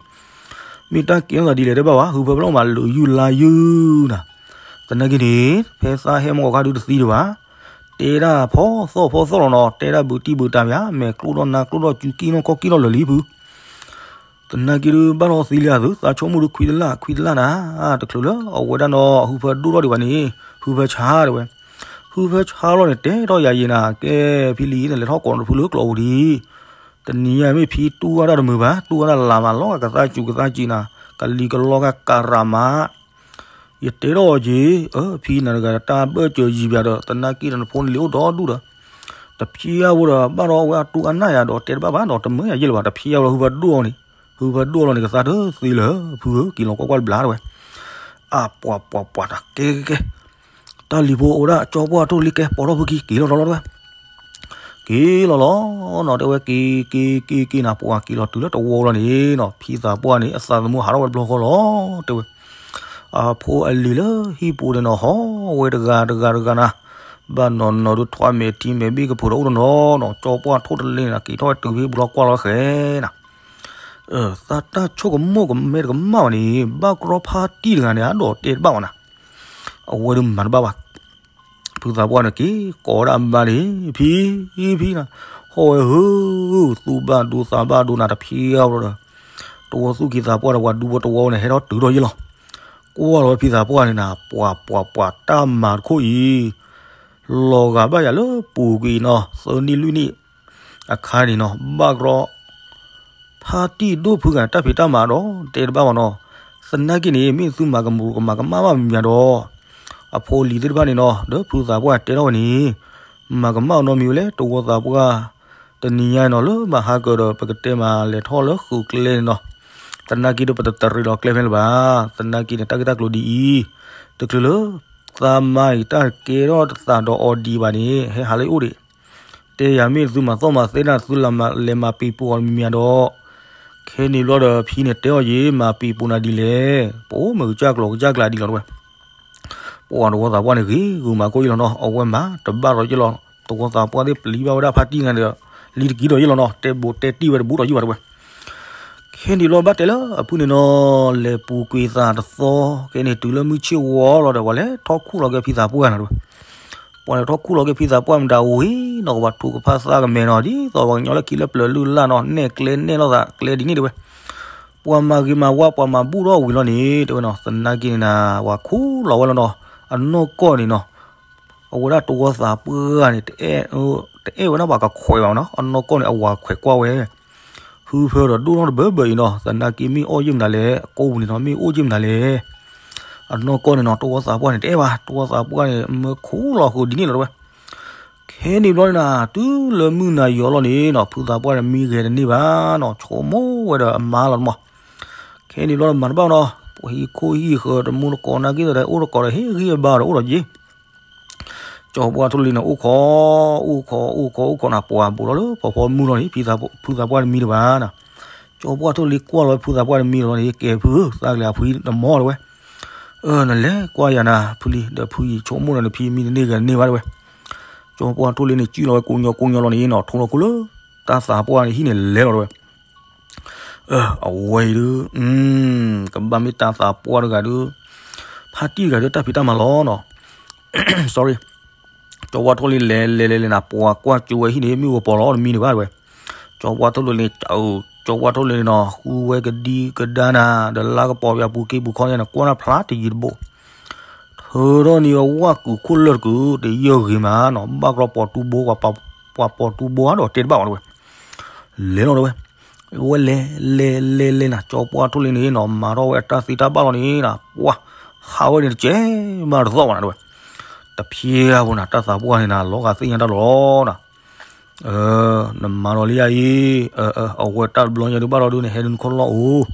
မ့ၢ်တၢ်ကဲထီၣ်သးဒ်လဲၣ်တဲဘၣ်ဘၣ်, ဟုဖၢဖျၢၣ်မးလၢာ်ယုၢ်လါယုၢ်နၤ. သနာ်က့န့ၣ် ဖဲသးဟဲမီၢ်ကီၢ်ခါဒုးတသံဒံးဘၣ်, တဲဒၣ်ဖီသီၣ်ဖီသီၣ်လီၤနီၤ, တဲဒၣ်ဘုးတံၢ်ဘုးတၢ်မး, မဲာ်ကျိၣ်ဒီးနါကျိၣ်ဒီး ကၠူကံၢ်နီၢ်ကီၢ်ကံၢ်နီၢ်လၢာ်လံဖု သနာ်က့ဒုး ဘၣ်ထီၣ်သံလံအသု, သးဆိကမိၣ်ဒုးခွံတလၢ် ခွံတလၢ်နၤ, တချုးလၢအဝဲဒၣ်နီၤ ဟုဖၢဒိၣ်ထီၣ်ဒံးဘၣ်န့ၣ်, ဟုဖၢဆါတဲဝဲ, ဟုဖၢဆါလီၤန့ၣ် တဲထီၣ်ယၤယံၤနၤ, ကဲဖံလံ နလဲၤထီၣ်ကိးနဖုလၢကျိးပူၤဒံး, တနံၤညါမ့ၢ်ဖံတူၢ်ဝဲဒၣ်တမုာ်ဘၣ်, တူၢ်ဝဲဒၣ်လၢ်မး လီၤဂာ်ကသးစူၤကသးစံးနၤ, ကလံၤကလီဂာ်ကရၢမး ယတဲထီၣ်အီၤက့ၤ, အၢ ဖံနၤတဂၤတၢ်ဘၢၣ်စၢၤယံၤပၠးဒီး သနာ်က့ဒီးနဖိနလံၤအိၣ်ဒီဒူၣ်ဒီး, တဖျါဝဲဒီး ဘၣ်ဒီးဝဲအတူၢ်အနၢ်ယၤဒီး တဲတဘၣ်ဘၣ်ဒီး တမၢယၤယဲၢ်လၢၤဘၣ်, တဖျါဝဲဒီး ဟုဖၢဒိၣ်အီၤန့ၣ်, ဟုဖၢဒိၣ်လီၤန့ၣ် ကသးတသ့လၢၤ ဖုဧၢ, က့ၤလီၤကွၢ်ကွၢ်တဘျီတဲဝဲ, အပှၤပှၤပှၤတၢ်ကဲကဲကဲ, တၢ်လံၤဖိအိၣ်ဒၣ် ကၠီပှၢ်ထိၣ်လံကဲ ပိာ်ထီၣ်ဖုခံ က့ၤလီၤလီၤတဲဝဲ က့ၤလီၤလီၤနီၤ, တဲဝဲက့ၤက့ၤက့ၤက့ၤနၤ, ပှၤက့ၤလီၤတုၤလၢတဝီလီၤန့ၣ်နီၤ, ဖံသးပှၢ်န့ၣ် အသးသမူဟးထီၣ်ဝဲတဘျီဃီလီၤ, တဲဝဲ, အဖိအလံၤလၢဟံၣ်ပူၤန့ၣ်နီၤ ဟီဝဲတဂၤတဂၤတဂၤနၤ, ဘၣ်နီၤနီၤဒုးထွါမဲာ်ထံမဲာ်ဘ့ၣ်ကဖုးဒီးအိၣ်တနီၤနီၤ, ကၠီပှၢ်ထိၣ်တလ့န့ၣ် က့ၤထီၣ်ဝဲတုၤဖဲပူၤလီၤကွၢ်လီၤဃဲနၤ, သးတၢ်ဆိကမိၣ်ကမဲတကမၣ်ဘၣ်န့ၣ် ဘၣ်ကြီဖါတံၢ်တဂၤန့ၣ် အဒိးတဲတဘၣ်ဘၣ်နၤ, အဝဲဒုးမၤတဘၣ်ဘၣ် ဖုသးပှၢ်န့ၣ်က့ၤကိးဒၣ်ဘၣ်န့ၣ်, ဖံ, ဖံနၤ, ဟီၣ်ဝဲဧၢ, သူၣ်ဘၣ်ဒိသးဘၣ်ဒိနၤတဖျါဝဲဒီး, တဝီသူၣ်က့ၤသးပှၢ်ဒီး ပှၤဒူဖိတဝီန့ၣ် ဟဲထီၣ်တုၤထီၣ်ယဲၢ်လီၤ, ကွၢ်လီၤဝဲဖံသးပှၢ်န့ၣ်နၤ, ပှၤပှၤပှၤတၢ်မၤတခိၣ်အံၤ, လီၤဂာ်ဘၣ်ယၤလၢပူၤကွံာ်နီၤ သၢနံၣ်လွံၢ်နံၣ်, အခါန့ၣ်နီၤ ဘၣ်ကြီ ဖါတံၢ်ဒိၣ်ဖုဂၤတၢ်ဖံးတၢ်မၤဒီး တဲတဘၣ်ဘၣ်နီၤ, သနာ်က့န့ၣ် မ့ၢ်သုမၤကမူးကမၤကမၣ်ဘၣ်မံၤမံၤဒီး, အဖိအလံၤသ့ၣ်တဖၣ်န့ၣ်နီၤ ဒီးဖုသးပှၢ်တဲထီၣ်ဝဲန့ၣ်, မၤကမၣ်အီၤနီတမံၤဝဲလဲၣ်, တဝီသးပှၢ်, တနံၤညါနီၤ လၢမဟါကၢၤဒီး ပကတဲမးလဲၤထီၣ်လၢဃုာ်ကျဲန့ၣ်နီၤ, သနာ်က့ဒီးပတတရံးလီၤကျဲဖဲလၢၤဘၣ်, သနာ်က့န့ၣ် တၢ်ဂ့ၢ်တၢ်ကျိၤဒ်အံၤ, တချုးလၢ သးမါအံၤတၢ်ကဲထီၣ်တသးဒီးအီၤဒံးဘၣ်န့ၣ် ဟဲဟးလၢအအိၣ်ဒံး တဲယၤမ့ၢ်သုမၤသီၣ်မၤသဲဒၣ် သုလဲၤမၤပံၤပူၤအီၤမံၤမံၤဒီး, ခဲန့ၣ်ဘျီဒီးဖံန့ၣ်တဲအီၤယံၤ မၤပံၤပူၤနၤဒ်လဲၣ်, ပအိၣ်မ့ၢ်ကစၢ်ကျိၤကစၢ်ကျါဒ်လီၤတဲဝဲ, ပှၤတဝီသးပှၢ်န့ၣ်ဂ့ၤဂုာ်မးခိၣ်အံၤလီၤနီၤ, အဝဲမၤတဘၣ်ဒီးယဲၢ်လီၤ, တဝီသးပှၢ်သ့ၣ်ပျံၤဘၣ်ဝဲဒၣ်ဖါတံၢ်တဂၤန့ၣ်ဒီး, လံတကံဒီးယဲၢ်လီၤနီၤ, တဲဘိးတဲတံၢ်ဝဲတဘူးဒီးယဲၢ်ဘၣ်တဲဝဲ ခဲန့ၣ်ဘျီဘၣ်တဲလၢအဖုန့ၣ်နီၤ, လဲၤပူၤကွံာ်သးတသီ, ခဲန့ၣ်တုၤလၢမုၢ်ဆ့ၣ်ဝီလီၤဒီး ပှၤလဲၤထီၣ်ခူၣ်လီၤက့ၤဖံသးပှၢ်နၤတဲဝဲ, ပှၤလဲၤထီၣ်ခူၣ်လီၤက့ၤဖံသးပှၢ်မတၤဝံၤနီၤ ကဘၣ်ထူကဖၣ်သးကမဲာ်နီၤ, ဒ်သိးပှၤကညီလၢခံလၢပျၢၤလုၢ်လၢ်နီၤ နဲၣ်ကျဲနဲၣ်လိာ်သးကျဲဒ်န့ၣ်တဲဝဲ, ပှၤမၤဂ့ၤမၤဝါ ပှၤမၤဘူၣ်ထီၣ်ဝံၤလီၤန့ၣ် တဲဝဲနီၤ, သနာ်က့န့ၣ်နၤ ပှၤခူၣ်လီၤဝဲလီၤနီၤ, အနီၢ်ကီၢ်န့ၣ်နီၤ အဝဲဒၣ်တဝီသးပှၢ်န့ၣ် တအဲၣ်ဝဲဒၣ်ပှၤကခွဲးဘၣ်နီၤ, အနီၢ်ကီၢ်န့ၣ် အဝၤခွဲးကွၢ်ဝဲ, ဟုဖၢဒီးဒိၣ်ထီၣ်တဘၢဘၢအံၤနီၤ, သနာ်က့မ့ၢ်အီၣ်ယ့ၢ်မနုၤလဲၣ်, အကိပူၤန့ၣ်နီၤ မ့ၢ်အိၣ်ယ့ၢ်မနုၤလဲၣ်, အနီၢ်ကီၢ်န့ၣ်နီၤ တဝီသးပှၢ်န့ၣ် တအဲၣ်ဘၣ်, တဝီသးပှၢ်န့ၣ် မၢခူၣ်လီၤဃုာ်ဒ်န့ၣ်လီၤတဲဝဲ, ခဲန့ၣ်ဘျီန့ၣ်နၤ တုၤလၢမုၢ်နၤယီၤလီၤန့ၣ်နီၤ ဖုသးပှၢ်န့ၣ်မံဂဲၤတန့ၢ်ဘၣ်နီၤ, ဆိကမိၣ်ဝဲဒီးအမါလီၤတမီၤ, ခဲန့ၣ်ဘျီမၤတဘၣ်နီၤ, ပှၤဟံၣ်ခိၣ်ဟံၣ်ဃၢၤတမူတကိးနာ်က့ဒီး အိၣ်တကိးဒီးဟ့ၣ်ဂံၢ်အဘါဒီးအိၣ်ဒီးက့ၤ ကၠီပှၢ်ထိၣ်လ့န့ၣ် အိၣ်ခိး, အိၣ်ခိး အိၣ်ခိး အိၣ်ခိးနၤ ပှၤဘူးလီၤလၢဖီဖီမုၢ်လီၤန့ၣ် ဖံသးပှၢ်တမံတဘၣ်နၤ, ကၠီပှၢ်ထိၣ်လ့ကွၢ်လီၤဖုသးပှၢ်တမံလီၤန့ၣ် ကဲဖုဧၢ သးကလဲၤအဖုတမီၤတဲဝဲ, နလဲၤကွၢ်ယၤနၤ ဖုလံ ဒီးဖုယံာ်ဆိကမိၣ်ဒီးနဖံမံတန့ၢ်ဂ့ၤတန့ၢ်ဘၣ်တဲဝဲ, ကၠီပှၢ်ထိၣ်လ့န့ၣ် စံၣ်လီၤဝဲကိညိကိညိလီၤန့ၣ်နီၤ ထိလီၤခိၣ်လၢ တၢ်သးပှၢ်န့ၣ်ဟံၣ်န့ၣ်လဲၤလီၤတဲဝဲ အဝဲအံၤဒုး ကဘၣ်မ့ၢ်တၢ်သးပှၢ်တဂၤဒုး ဖါတံၢ်တဂၤဒုး တၢ်ဖံးတၢ်မၤလီၤနီၤ, sorry, ကၠီပှၢ်ထိၣ်လ့လဲၤလဲၤလဲၤလဲၤနၤ ပှၤကွၢ်ကၠိဝဲဟံၣ်န့ၣ် မ့ၣ်အူပီၤလီၤတမံတဘၣ်တဲဝဲ, ကၠီပှၢ်ထိၣ်လ့န့ၣ် ကၠီပှၢ်ထိၣ်လ့န့ၣ်နီၤ ဃုဝဲကဒံကဒါနၤ ဒီးလါကပီၤပူၤက့ပူၤခီန့ၣ် ကွၢ်နၢ်ဖျါတယံၤတဘိ ထၢထီၣ်န့ၢ်အဝၣ်ကုာ်ခိၣ်လၢၢ်တကုာ် တယၢၢ်ဂ့ၤမးနီၤ ဘၣ်ကြီပီၤတူဘိ ပှၤပီၤတူဘိဧါဒီးတဲတဘၣ်ဝဲတဲဝဲ, လဲၤလီၤတဲဝဲ, ဝဲလဲၤလဲၤလဲၤလဲၤနၤ ကၠီပှၢ်ထိၣ်လ့န့ၣ်နီၤ မၤထီၣ်ဝဲအတၢ်သံတၢ်ဘၣ်လီၤန့ၣ်နၤ ပှၤ ဟးဝဲန့ၣ်တကဲမးတသီၣ်ဘၣ်နၤတဲဝဲ, တဖျါဖိနၤ တၢ်သးပှၢ်န့ၣ်နၤ လီၤဂာ်သ့ၣ်ညါတၢ်လီၤနၤ နမၤဒီးလံယၤအံၤ, အဝဲတၢ်တဘျီညါဒုးဘၣ်ဒီးဒုး နဟဲဒုးနခီၣ်လီၢ်အိၣ်,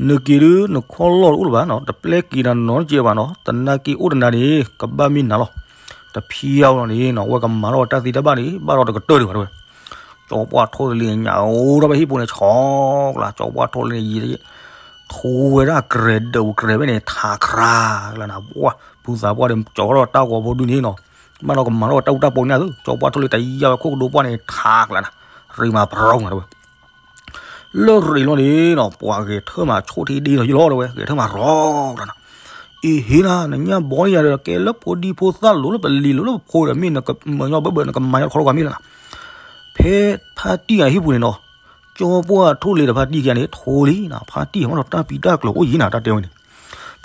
နက့ၤဒုးနခီၣ်လီၢ်တအိၣ်လၢၤဘၣ်နီၤ တပျဲက့ၤနၤနီတကဲဘၣ်နီၤ သနာ်က့အိၣ်တနၤန့ၣ် ကဘၣ်မ့ၢ်နၤလီၤ, တဖျါလီၤန့ၣ်နီၤ အဝဲကမၤထီၣ်တၢ်သံတၢ်ဘၣ်န့ၣ် ဘၣ်ဒီးတကတၢၢ်ဒံးဘၣ်တဲဝဲ, ကၠီပှၢ်ထိၣ်လ့ညါအိၣ်ဒီးဖဲဟံၣ်ပူၤန့ၣ် ဆီကျါ ကၠီပှၢ်ထိၣ်လ့န့ၣ် ယံာ် ထူဝဲဒၣ်ကြဲးဒိးကြဲးဖဲန့ၣ် ထးခရါကျါနၤ ပှၤ ဖုသးပှၢ်ဒီး ကၠီထီၣ်တၢ်ဂီၤဖိဒုးန့ၣ်နီၤ, ဘၣ်ဒီးကမၤထီၣ်ဝဲတၢ်အူတၢ်ပီညၣ်သု, ကၠီပှၢ်ထိၣ်လ့တယၢ်ဝဲခိၣ်ကဒိပှၢ်န့ၣ် ထးကျးနၤ, ရ့မၤပရီမးတဲဝဲ. လၢရ့လီၤန့ၣ်နီၤ ပှၤဂဲၤထၢၣ်မၤဆိၣ်ထံဒ့လီၤယလီၤတဲဝဲ, ဂဲၤထၢၣ်မၤရီကျါနၤ, အ့ဟ့နၤ နညၣ်ဘီန့ၣ်ယၤဒီး ကဲလၢဖိဒံဖိသၣ်လိၤလၢပလံၤလိၤလၢပဖိဒီး မ့ၢ်နကမၤညီဘၢဘၢ နကမၤညီတခီတခီမ့ၢ်လၢနၤ, ဖဲဖါတံၢ်အဟံၣ်ပူၤန့ၣ်နီၤ ကၠီပှၢ်ထိၣ်လ့ဒီးဖါတံၢ်ခံဂၤန့ၣ် ထိလံနၤ, ဖါတံၢ်ဟဲမၤဒီးတၢ်ပံးတၢ်ကျိၤအိၣ်ယံၤနၤ တၢ်တဲဝဲန့ၣ်,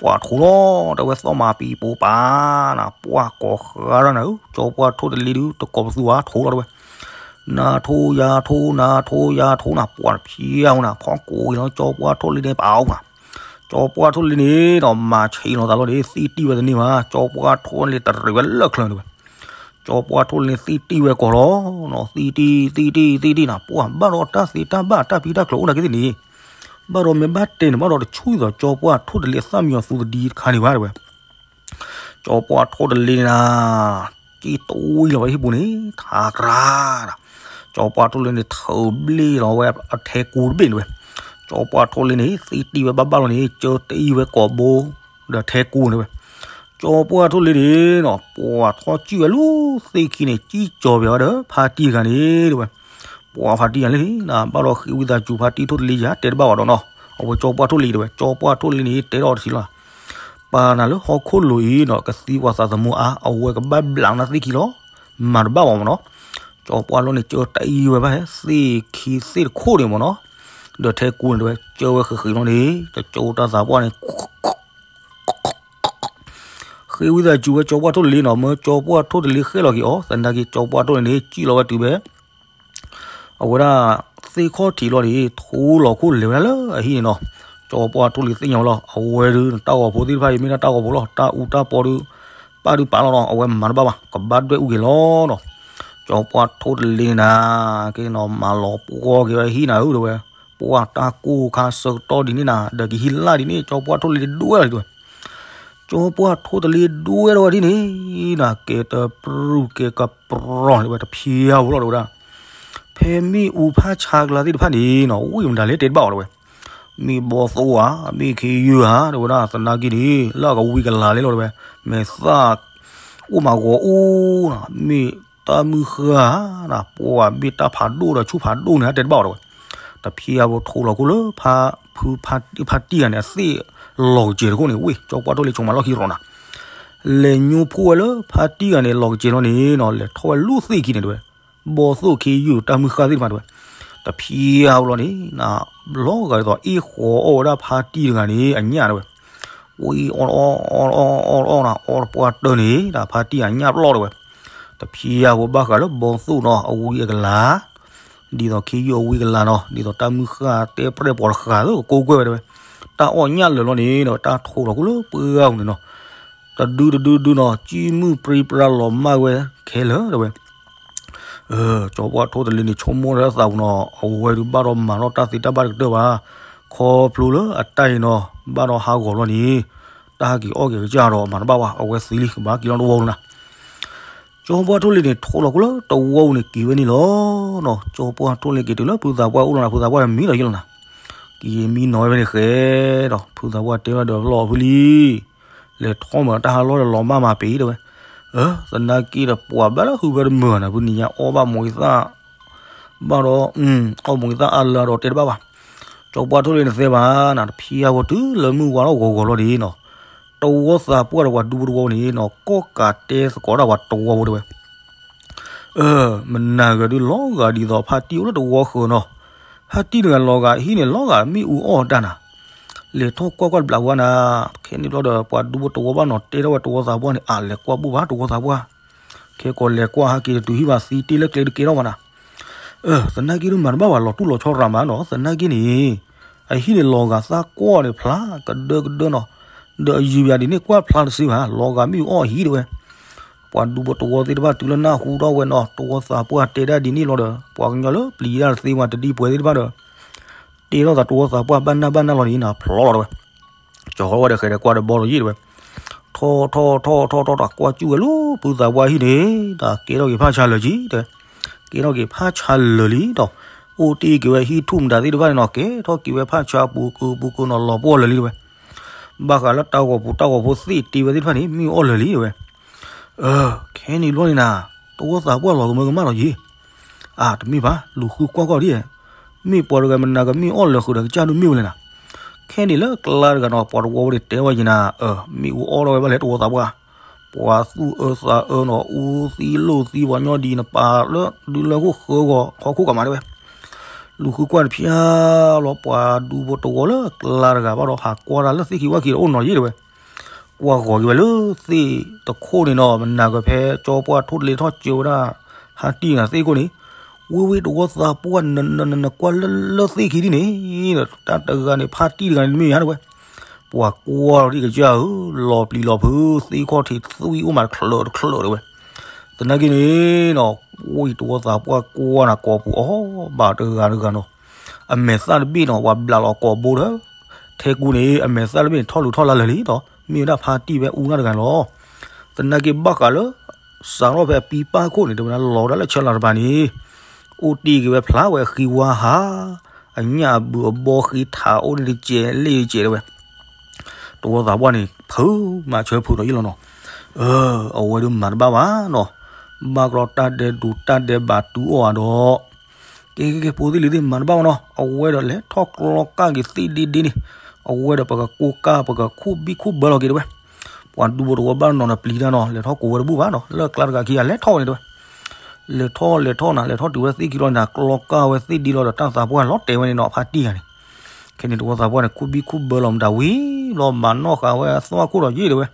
ပှၤထိလီၤတဲဝဲ သီၣ်မၤပံၤပိာ်ပၤနၤ, ပှၢ်ကိးဃာ်ဒီးနၤဧၢ, ကၠီပှၢ်ထိၣ်တလ့ဒုး တကိးပသူဧါ ထိလီၤတဲဝဲ, နၤထိယၤထိ နၤထိယၤထိနၤ, ပှၢ်တဖျံအါဧိၤနၤ, ဖီကိးအံၤလီၤ ကၠီပှၢ်ထိၣ်လ့န့ၣ်ပာ်အီၤနၤ, ကၠီပှၢ်ထိၣ်လ့န့ၣ်ဒီး မၤဆံးလီၤသးလီၤန့ၣ် သံတံၢ်ဝဲတန့ၢ်ဘၣ်, ကၠီပှၢ်ထိၣ်လ့တရံးဝဲလၢချၢန့ၣ်ဝဲ ကၠီပှၢ်ထိၣ်လ့န့ၣ်သံတံၢ်ဝဲကီးလီၤနီၤ, သံတံၢ် သံတံၢ် သံတံၢ်နၤ, ပှၢ်ဘၣ်ဒီးတၢ်သ့တၢ်ဘၣ်တၢ်ပံးတၢ်ကျိၤအိၣ်နၤက့သ့ၣ်န့ၣ်, ဘၣ်ဒီးမ့ၢ်ဘၣ်တဲန့ၣ် ဘၣ်ဒီးတဆူၣ်သိးကၠီပှၢ်ထိၣ်တလ့အသၣ်မံအီၤသူတဒံတခါန့ၣ်ဘၣ်တဲဝဲ, ကၠီပှၢ်ထိၣ်တလ့န့ၣ်နၤ က့ၤတဝံၤလီၤဝဲဟံၣ်ပူၤန့ၣ် ထးကြၤနၤ, ကၠီပှၢ်ထိၣ်လ့န့ၣ် ထုးဘျ့ၣ်လီၤဝဲအထဲကူတဘ့ၣ်န့ၣ်ဝဲ, ကၠီပှၢ်ထိၣ်လ့န့ၣ် သံတံၢ်ဝဲဘၣ်ဘၣ်လီၤန့ၣ် ကၢတအံၤဝဲကိာ်ဘိ ဒီးထဲကူန့ၣ်ဝဲ, ကၠီပှၢ်ထိၣ်လ့န့ၣ်နီၤ ပှၤထီၣ်ကံၣ်ဝဲလူၤသ့ၣ်ခံန့ၣ် ကံၣ်ကၠီၤပၠးဝဲဒီး ဖါတံၢ်တဂၤန့ၣ်တဲဝဲ, ပှၤဖါတံၢ်တဂၤလၢန့ၣ် ဘၣ်ဒီးဃ့ဝံသးစူၤဖါတံၢ်ထိၣ်တလ့ယၤ တဲတဘၣ်ဝဲဒီးနီၤ, အဝဲကၠီပှၢ်ထိၣ်လ့တဲဝဲ, ကၠီပှၢ်ထိၣ်လ့န့ၣ် တဲထီၣ်တထံၣ်လီၤ, ပာ်နၤလၢဟီၣ်ခိၣ်လိၤအံၤနီၤ ကသံပှၤသးသမူအါ အဝဲကဘၣ်ဘျးနၤသ့ၣ်ခံလီၤ, မၤတဘၣ်ဘၣ်မ့ၢ်နီၤ, ကၠီပှၢ်ထိၣ်လ့န့ၣ် ကၢတအံၤဝဲဘၣ်ဟဲ သ့ၣ်ခံသ့ၣ်တခိၣ်န့ၣ်မ့ၢ်နီၤ, ဒီးထဲကူန့ၣ်တဲဝဲ ကၢဝဲဃ့ဃ့လီၤန့ၣ် တကၠိတၢ်သးပှၢ်န့ၣ် ဃ့ဝံသးစူၤဝဲကၠီပှၢ်ထိၣ်တလ့နီၤ, မၢကၠီပှၢ်ထိၣ်တလ့ဃဲၣ်လီၤက့ၤအီၤ သနာ်က့ ကၠီပှၢ်ထိၣ်တလ့န့ၣ် ကံၣ်လီၤဝဲတုၤဖဲ အဝဲဒၣ် သ့ၣ်ခီၣ်ထံးလီၤန့ၣ် ထိလီၤခိၣ်လဲၤဝဲဒၣ်လၢအဟံၣ်န့ၣ်နီၤ, ကၠီပှၢ်ထိၣ်တလ့သ့ၣ်ညါဝဲလီၤ, အဝဲဒုးတၢ်ဂီၤဖိသ့ၣ်တဖၣ်အံၤ မ့ၢ်ဒၣ်တၢ်ဂီၤဖိလီၤ, တၢ်အူတၢ်ပီဒုး ပၣ်ဒုးပာ်လီၤနီၤ, အဝဲမၤတဘၣ်ဘၣ် ကဘၣ်ဒွဲၣ်အူက့ၤလီၤနီၤ, ကၠီပှၢ်ထိၣ်တလ့န့ၣ်နၤ က့ၤနီၤ မၤလီၤပှီၢ်က့ၤဝဲဟံၣ်နၤဧၢတဲဝဲ, ပှၢ်တၢ်ကိၢ်ခါဆၢကတီၢ်ဒ်န့ၣ်နၤ ဒီးကဟံးလၢ်ဒ်န့ၣ် ကၠီပှၢ်ထိၣ်တလ့ဒွဲၣ်လီၤတဲဝဲ, ကၠီပှၢ်ထိၣ်တလ့ဒွဲၣ်ထီၣ်ဝဲဒ်န့ၣ်နၤ ကဲတပြူၢ်ကဲကပြီၢ်န့ၣ်တဲဝဲ တဖျါဝဲလီၤတဲဝဲဒၣ်, ဖဲမ့ၣ်အူဖးဆါကျါသ့ၣ်တဖၣ်န့ၣ်နီၤ ဝံၣ်မတၤလဲၣ်တဲတဘၣ်အီၤတဲဝဲ, မ့ၢ်ဘီသိၣ်ဧါ မ့ၢ်ခ့ယုၢ်ဧါတဲဝဲဒၣ် သနာ်က့န့ၣ် လၢအကဝံၤကလၤလဲလီၤတဲဝဲ, မဲာ်သၣ် အိၣ်မးဂီၤအူနီၤ မ့ၢ်တၢ်မုၢ်ဃၢ်ဧါ ပှၤမ့ၢ်တၢ်ဖးဒိၣ်ဒီးဆူၣ်ဖးဒိၣ်န့ၣ် တဲတဘၣ်အီၤတဲဝဲ, တဖျါဝဲထိလီၤခိၣ်လၢ ဖါ ဖါတံၢ်ဂၤန့ၣ် အသ့ၣ်လီၤကစဲၤတခိၣ်န့ၣ် ဝ့ၢ် ကၠီပှၢ်ထိၣ်လ့ဆိကမိၣ်လီၢ်ခံရီၤနၤ လဲၤညိဖိဝဲလၢဖါတံၢ်ဂၤန့ၣ် လီၤကစဲၤလီၤန့ၣ်နီၤ လဲၤထီၣ်ဝဲလူၤသ့ၣ်ခံန့ၣ်တဲဝဲ, ဘီသိၣ်ခ့ယုၢ်တၢ်မုၢ်ဃၢ်သ့ၣ်တဖၣ်တဲဝဲ, တဖျါဝဲလီၤန့ၣ် လီၤဂာ်ဒ်သိးအ့ၣ်ဃီၤအီၣ်ဝဲဒၣ်ဖါတံၢ်တဂၤန့ၣ် အညၣ်တဲဝဲ, ဝံၤအီၣ်အီၣ်အီၣ်အီၣ်အီၣ်အီၣ်အီၣ်တပှၢ်တၢၢ်န့ၣ် ဖါတံၢ်အညၣ်ပျီၢ်တဲဝဲ, တဖျါဝဲဘၣ်ဃးလၢဘီသိၣ်နီၤ အဝံအကလၤ ဒ်သိးခ့ယုၢ်အဝံကလၤနီၤ ဒ်သိးတၢ်မုၢ်ဃၢ်တဲပြဲၢ်ပိာ်တဃာ်သိးကကိးကွဲၢ်ဝဲတဲဝဲ, တၢ်အီၣ်ညၣ်လၢာ်လီၤန့ၣ်ဒီး တၢ်ထိလီၤခိၣ်လၢပှၢ်ပူၤန့ၣ်နီၤ, တဒုတဒုဒုနီၤ ကံၢ်မုၢ်ပြံပြါလီၤမၢ်ဝဲခဲလၢာ်တဲဝဲ, ကၠီပှၢ်ထိၣ်တလ့န့ၣ် ဆိကမိၣ်လၢအသးပူၤနီၤ အဝဲဒုးဘၣ်ဒီးမၤထီၣ်တၢ်သ့တၢ်ဘၣ်တကတၢၢ်ဘၣ်, ခီဖျိလၢအတၢ်အံၤနီၤ ဘၣ်ဒီးဟးဂီၤလီၤန့ၣ် တၢ်ဟးက့ၤအီၣ်က့ၤကစၢ်ဒီးမၤတဘၣ်ဘၣ် အဝဲသံလံ ကဘၣ်က့ၤလီၤတဝီလီၤနၤ ကၠီပှၢ်ထိၣ်လ့န့ၣ် ထိလီၤခိၣ်လၢတဝီပူၤန့ၣ် က့ၤဝဲန့ၣ်လီၤနီၤ. ကၠီပှၢ်ထိၣ်လ့က့ၤတုၤလၢဖုသးပှၢ်အိၣ်လီၤနၤ, ဖုသးပှၢ်မံလီၤယ့လီၤနၤ. က့ၤမံနီၤဝဲဖဲန့ၣ်ဃဲဒီး ဖုသးပှၢ်တဲဝဲဒီး လီၤဖုလံ, လဲၤထီၣ်မၤတၢ်ဟးလီၢ်ဒီးလီၤမၢ်မၤပ့ၤတဲဝဲ. သနာ်က့ဒီး ပှၤဘၣ်လၢဟုဖဲတမုာ်နၤ ဖုန့ၣ်ညါအီၣ်ဘၣ်မိၢ်ဂံၢ်သၣ် ဘၣ်ဒီး အီၣ်မိၢ်ဂံၢ်သၣ်အါလၢအဒီးတဲတဘၣ်ဘၣ်. ကၠီပှၢ်ထိၣ်လ့နသဲဘၣ်နၤ တဖံးအါဖိတုၤလၢမုၢ်ဝါထီၣ်ဂီၤဂီၤလီၤန့ၣ်နီၤ တဝီသးပှၢ်ဒီးပှၤဒူဖိတဝီန့ၣ်နီၤ ကီၢ်ကးတဲသကိးဒၣ်ပှၤတဝီဖိတဲဝဲ. မနၤဂၤဒုးလီၤဂာ်ဒ်သိးဖါတံၢ်အိၣ်လၢတဝီဃၢၤနီၤ. ဖါတံၢ်တဂၤလီၤဂာ်ဟံၣ်န့ၣ် လီၤဂာ်မ့ၣ်အူအီၣ်တၢ်နၤ. လဲၤထီၣ်ကွၢ်ကွၢ်တဘျးဝဲနၤ. ခဲန့ၣ်ဘျီဒီး ပှၤဒူဖိတဝီဘၣ်နီၤ တဲထီၣ်ဝဲတဝီသးပှၢ်န့ၣ် အါလဲၤကွၢ်ဘိၣ်ဘၣ်တဝီသးပှၢ် ခဲကိးလဲၤကွၢ်ဟဲက့ၤတတုၤဟံၣ်ဘၣ်သံတ့ၢ်လၢကျဲတကဲထီၣ်ဘၣ်နၤ. သနာ်က့ဒုးမၤတဘၣ်ဘၣ်လီၤတူၢ်လီၤဆီရၤမးနီၤ သနာ်က့န့ၣ် အဟံၣ်န့ၣ်လီၤဂာ်သၣ်ကွီၢ်န့ၣ်ဖျါကဒၢကဒၢနီၤ. ဒီးအယုၢ်ယၤဒ်န့ၣ်ကွၢ်ဖျါတစုဘၣ် လီၤဂာ်မ့ၣ်အူအီၣ်အဟံၣ်တဲဝဲ. ပှၤဒူဖိတဝီသ့ၣ်တဖၣ်တုၤလၢနၢ်ဟူထီၣ်ဝဲနီၤ တဝီသးပှၢ်တဲဒၣ်ဒ်န့ၣ်လီၤဒီး ပှၤကညီလၢပျံၤတၢ်တသ့ဝဲတဒံပှဲၤသ့ၣ်တဖၣ်ဒီး တဲထီၣ်သးတဝီသးပှၢ်ဘၣ်နၢ်ဘၣ်နၢ်လီၤန့ၣ်နၤ ဖျီလီၤတဲဝဲ. ကၠီၤဃီဝဲဒီးဃဲဒီးကွၢ်ဒီးဘီလီၤယံၣ်တဲဝဲ. ထီၣ်ထီၣ်ထီၣ်ထီၣ်ထီၣ်တၢ်ကွၢ်ကူၣ်ဝဲလၢဖုသးပှၢ်ဟံၣ်န့ၣ် တၢ်ကဲထီၣ်က့ၤဖးဆါလၢာ်ကံတဲဝဲ. ကဲထီၣ်က့ၤဖးဆါလၢာ်လံဒီး အိၣ်တ့ၢ်က့ၤဝဲဟံၣ်ထူၣ်မတၤသ့ၣ်တဖၣ်န့ၣ်နီၤ ကဲထီၣ်က့ၤဝဲဖးဆါပူၤကုာ်ပူၤကုာ်နီၤ လီၤပှီၢ်လၢာ်လံတဲဝဲ. ဘၣ်ဃးလၢတၢ်ဂီၤပူၤတၢ်ဂီၤဖိသ့ၣ်တ့ဝဲသ့ၣ်တဖၣ်န့ၣ် မ့ၣ်အူအီၣ်လၢာ်လံတဲဝဲ. အ ခဲန့ၣ်ဘျီန့ၣ်နၤ, တဝီသးပှၢ်လီၤကမၢကမၣ်လီၤယံၤ, အ တမ့ၢ်ဘၣ် လူၤဃုကွၢ်ကီၢ်ဒ်, မ့ၢ်ပှၤတဂၤမနၤကမ့ၢ်အီၣ်လၢာ်ဃုာ်ဒီးကစၢ်ဒုးမ့ၢ်ဝဲလဲၣ်နၤ, ခဲန့ၣ်လၢကျါတဂၤနီၤ ပှၤတဝီဝဲန့ၣ်တဲဝဲယံၤနၤ, အ မ့ၣ်အူအီၣ်ထီၣ်ဝဲဘၣ်လဲၣ်တဝီသးပှၢ်, ပှၤသူၣ်အၢသးအၢနီၤ အူသံလိာ်သံပှၤညီဒ်နပာ်လၢဒုးလၢခိၣ်ဃၢဂီၤ ခီခိၣ်ကမၤတဲဝဲ လူၤဃုကွၢ်တဖျါလီၤ ပှၤဒူဖိတဝီလၢကျါတဂၤဘၣ်ဒီး ဟးကွၢ်တၢ်လၢသ့ၣ်ခံဝၣ်ခံဒီးအိၣ်နီၤယံၤတဲဝဲ, ကွၢ်ဂီၤက့ၤဝဲလၢသ့ၣ်တခိၣ်န့ၣ်နီၤ မနၤကဖဲကၠီပှၢ်ထိၣ်တလ့ထီၣ်ကၢဝဲဒၣ် ဖါတံၢ်နၤသ့ၣ်ခိၣ်န့ၣ်, ဝ့ၢ်ဝ့ၢ်တဝီသးပှၢ်နနနနကွၢ်လၢလၢသ့ၣ်ခံဒ်န့ၣ်, တၢ်တဂၤန့ၣ် ဖါတံၢ်တဂၤန့ၣ်တမ့ၢ်ယါတဲဝဲ ပှၤကွၢ်လီၤဒံးကစၢ်ဧၢ, လီၤပျံၤလီၤဖုး သ့ၣ်ခီၣ်ထံးသွံၣ်အိၣ်မးတချၢးတချၢးတဲဝဲ, သနာ်က့န့ၣ်နီၤ ဝ့ၢ်တဝီသးပှၢ်ကွၢ်နၤကိာ်ပူၤအီၤဘၣ်တဂၤတဂၤနီၤ, အမဲာ်သၣ်တဘ့ၣ်နီၤ ပှၤဘျးလီၤကိာ်ဘိဒီး ထဲကူန့ၣ် အမဲာ်သၣ်တဘ့ၣ်န့ၣ် ထီၣ်လူၤထီၣ်လါလၢာ်လံဒီး မ့ၢ်ဝဲဒၣ်ဖါတံၢ်ဖဲအူနၢ်တဂၤန့ၣ်လီၤ. သနာ်က့ဘၣ်ဃးလၢ စးထီၣ်ဖဲအပံပၢ်ခိၣ်န့ၣ် တဲဝဲဒၣ်လီၤဝဲဒၣ်လၢဆၢလၤတပၤန့ၣ် အိၣ်တ့ၢ်က့ၤဝဲဖျါဝဲအဃံဝါဟး, အညၣ်အဘုးအဘီဃ့ထးအိၣ်န့ၣ်တကဲးလဲၣ်တကဲးတဲဝဲ, တဝီသးပှၢ်န့ၣ် ဖုးမၤဆၢဖုးဒီးယ့ၣ်လီၤနီၤ, အ အဝဲဒုးမၤတဘၣ်ဘၣ်နီၤ, ဘၣ်ကရီတၢ်ဒဲးဒိးတၢ်ဒဲးဘးတုၤအီၣ်ဧါဒီး ကဲကဲကဲ ဖိသ့ၣ်လံၤသ့ၣ်မၤတဘၣ်ဘၣ်နီၤ, အဝဲဒီးလဲၤထီၣ်ကျီကၢ်က့ၤသ့ၣ်ဒ့ဒ့န့ၣ်, အဝဲဒီးပကကိၢ်ကၢ်ပကခူၣ်ဘံၣ်ခူၣ်ဘၢလီၤက့ၤတဲဝဲ, ပှၤဒူဖိတဝီဘၣ်နီၤန့ၣ်ပျံၤတၢ်နီၤ လဲၤထီၣ်ကိးဝဲတဘူၣ်ဘၣ်နီၤ လၢကျါတဂၤခံဂၤလဲၤထီၣ်ဝဲန့ၣ်တဲဝဲ, လဲၤထီၣ်လဲၤထီၣ်နၤ လဲၤထီၣ်တုၤဝဲသ့ၣ်ခံလီၤန့ၣ် ကျီကၢ်ဝဲသ့ၣ်ဒ့လီၤဒီးတၢ်သးပှၢ်လီၤတဲာ်ဝဲန့ၣ်နီၤ ဖါတံၢ်ဂၤန့ၣ်, ခဲန့ၣ်တဝီသးပှၢ်န့ၣ် ခူၣ်ဘံၣ်ခူၣ်ဘၢလီၤမတၤဝံၤလီၤ မၤနီၣ်ဃာ်ဝဲအသွၣ်ခိၣ်ဒီးယ့ၣ်တဲဝဲ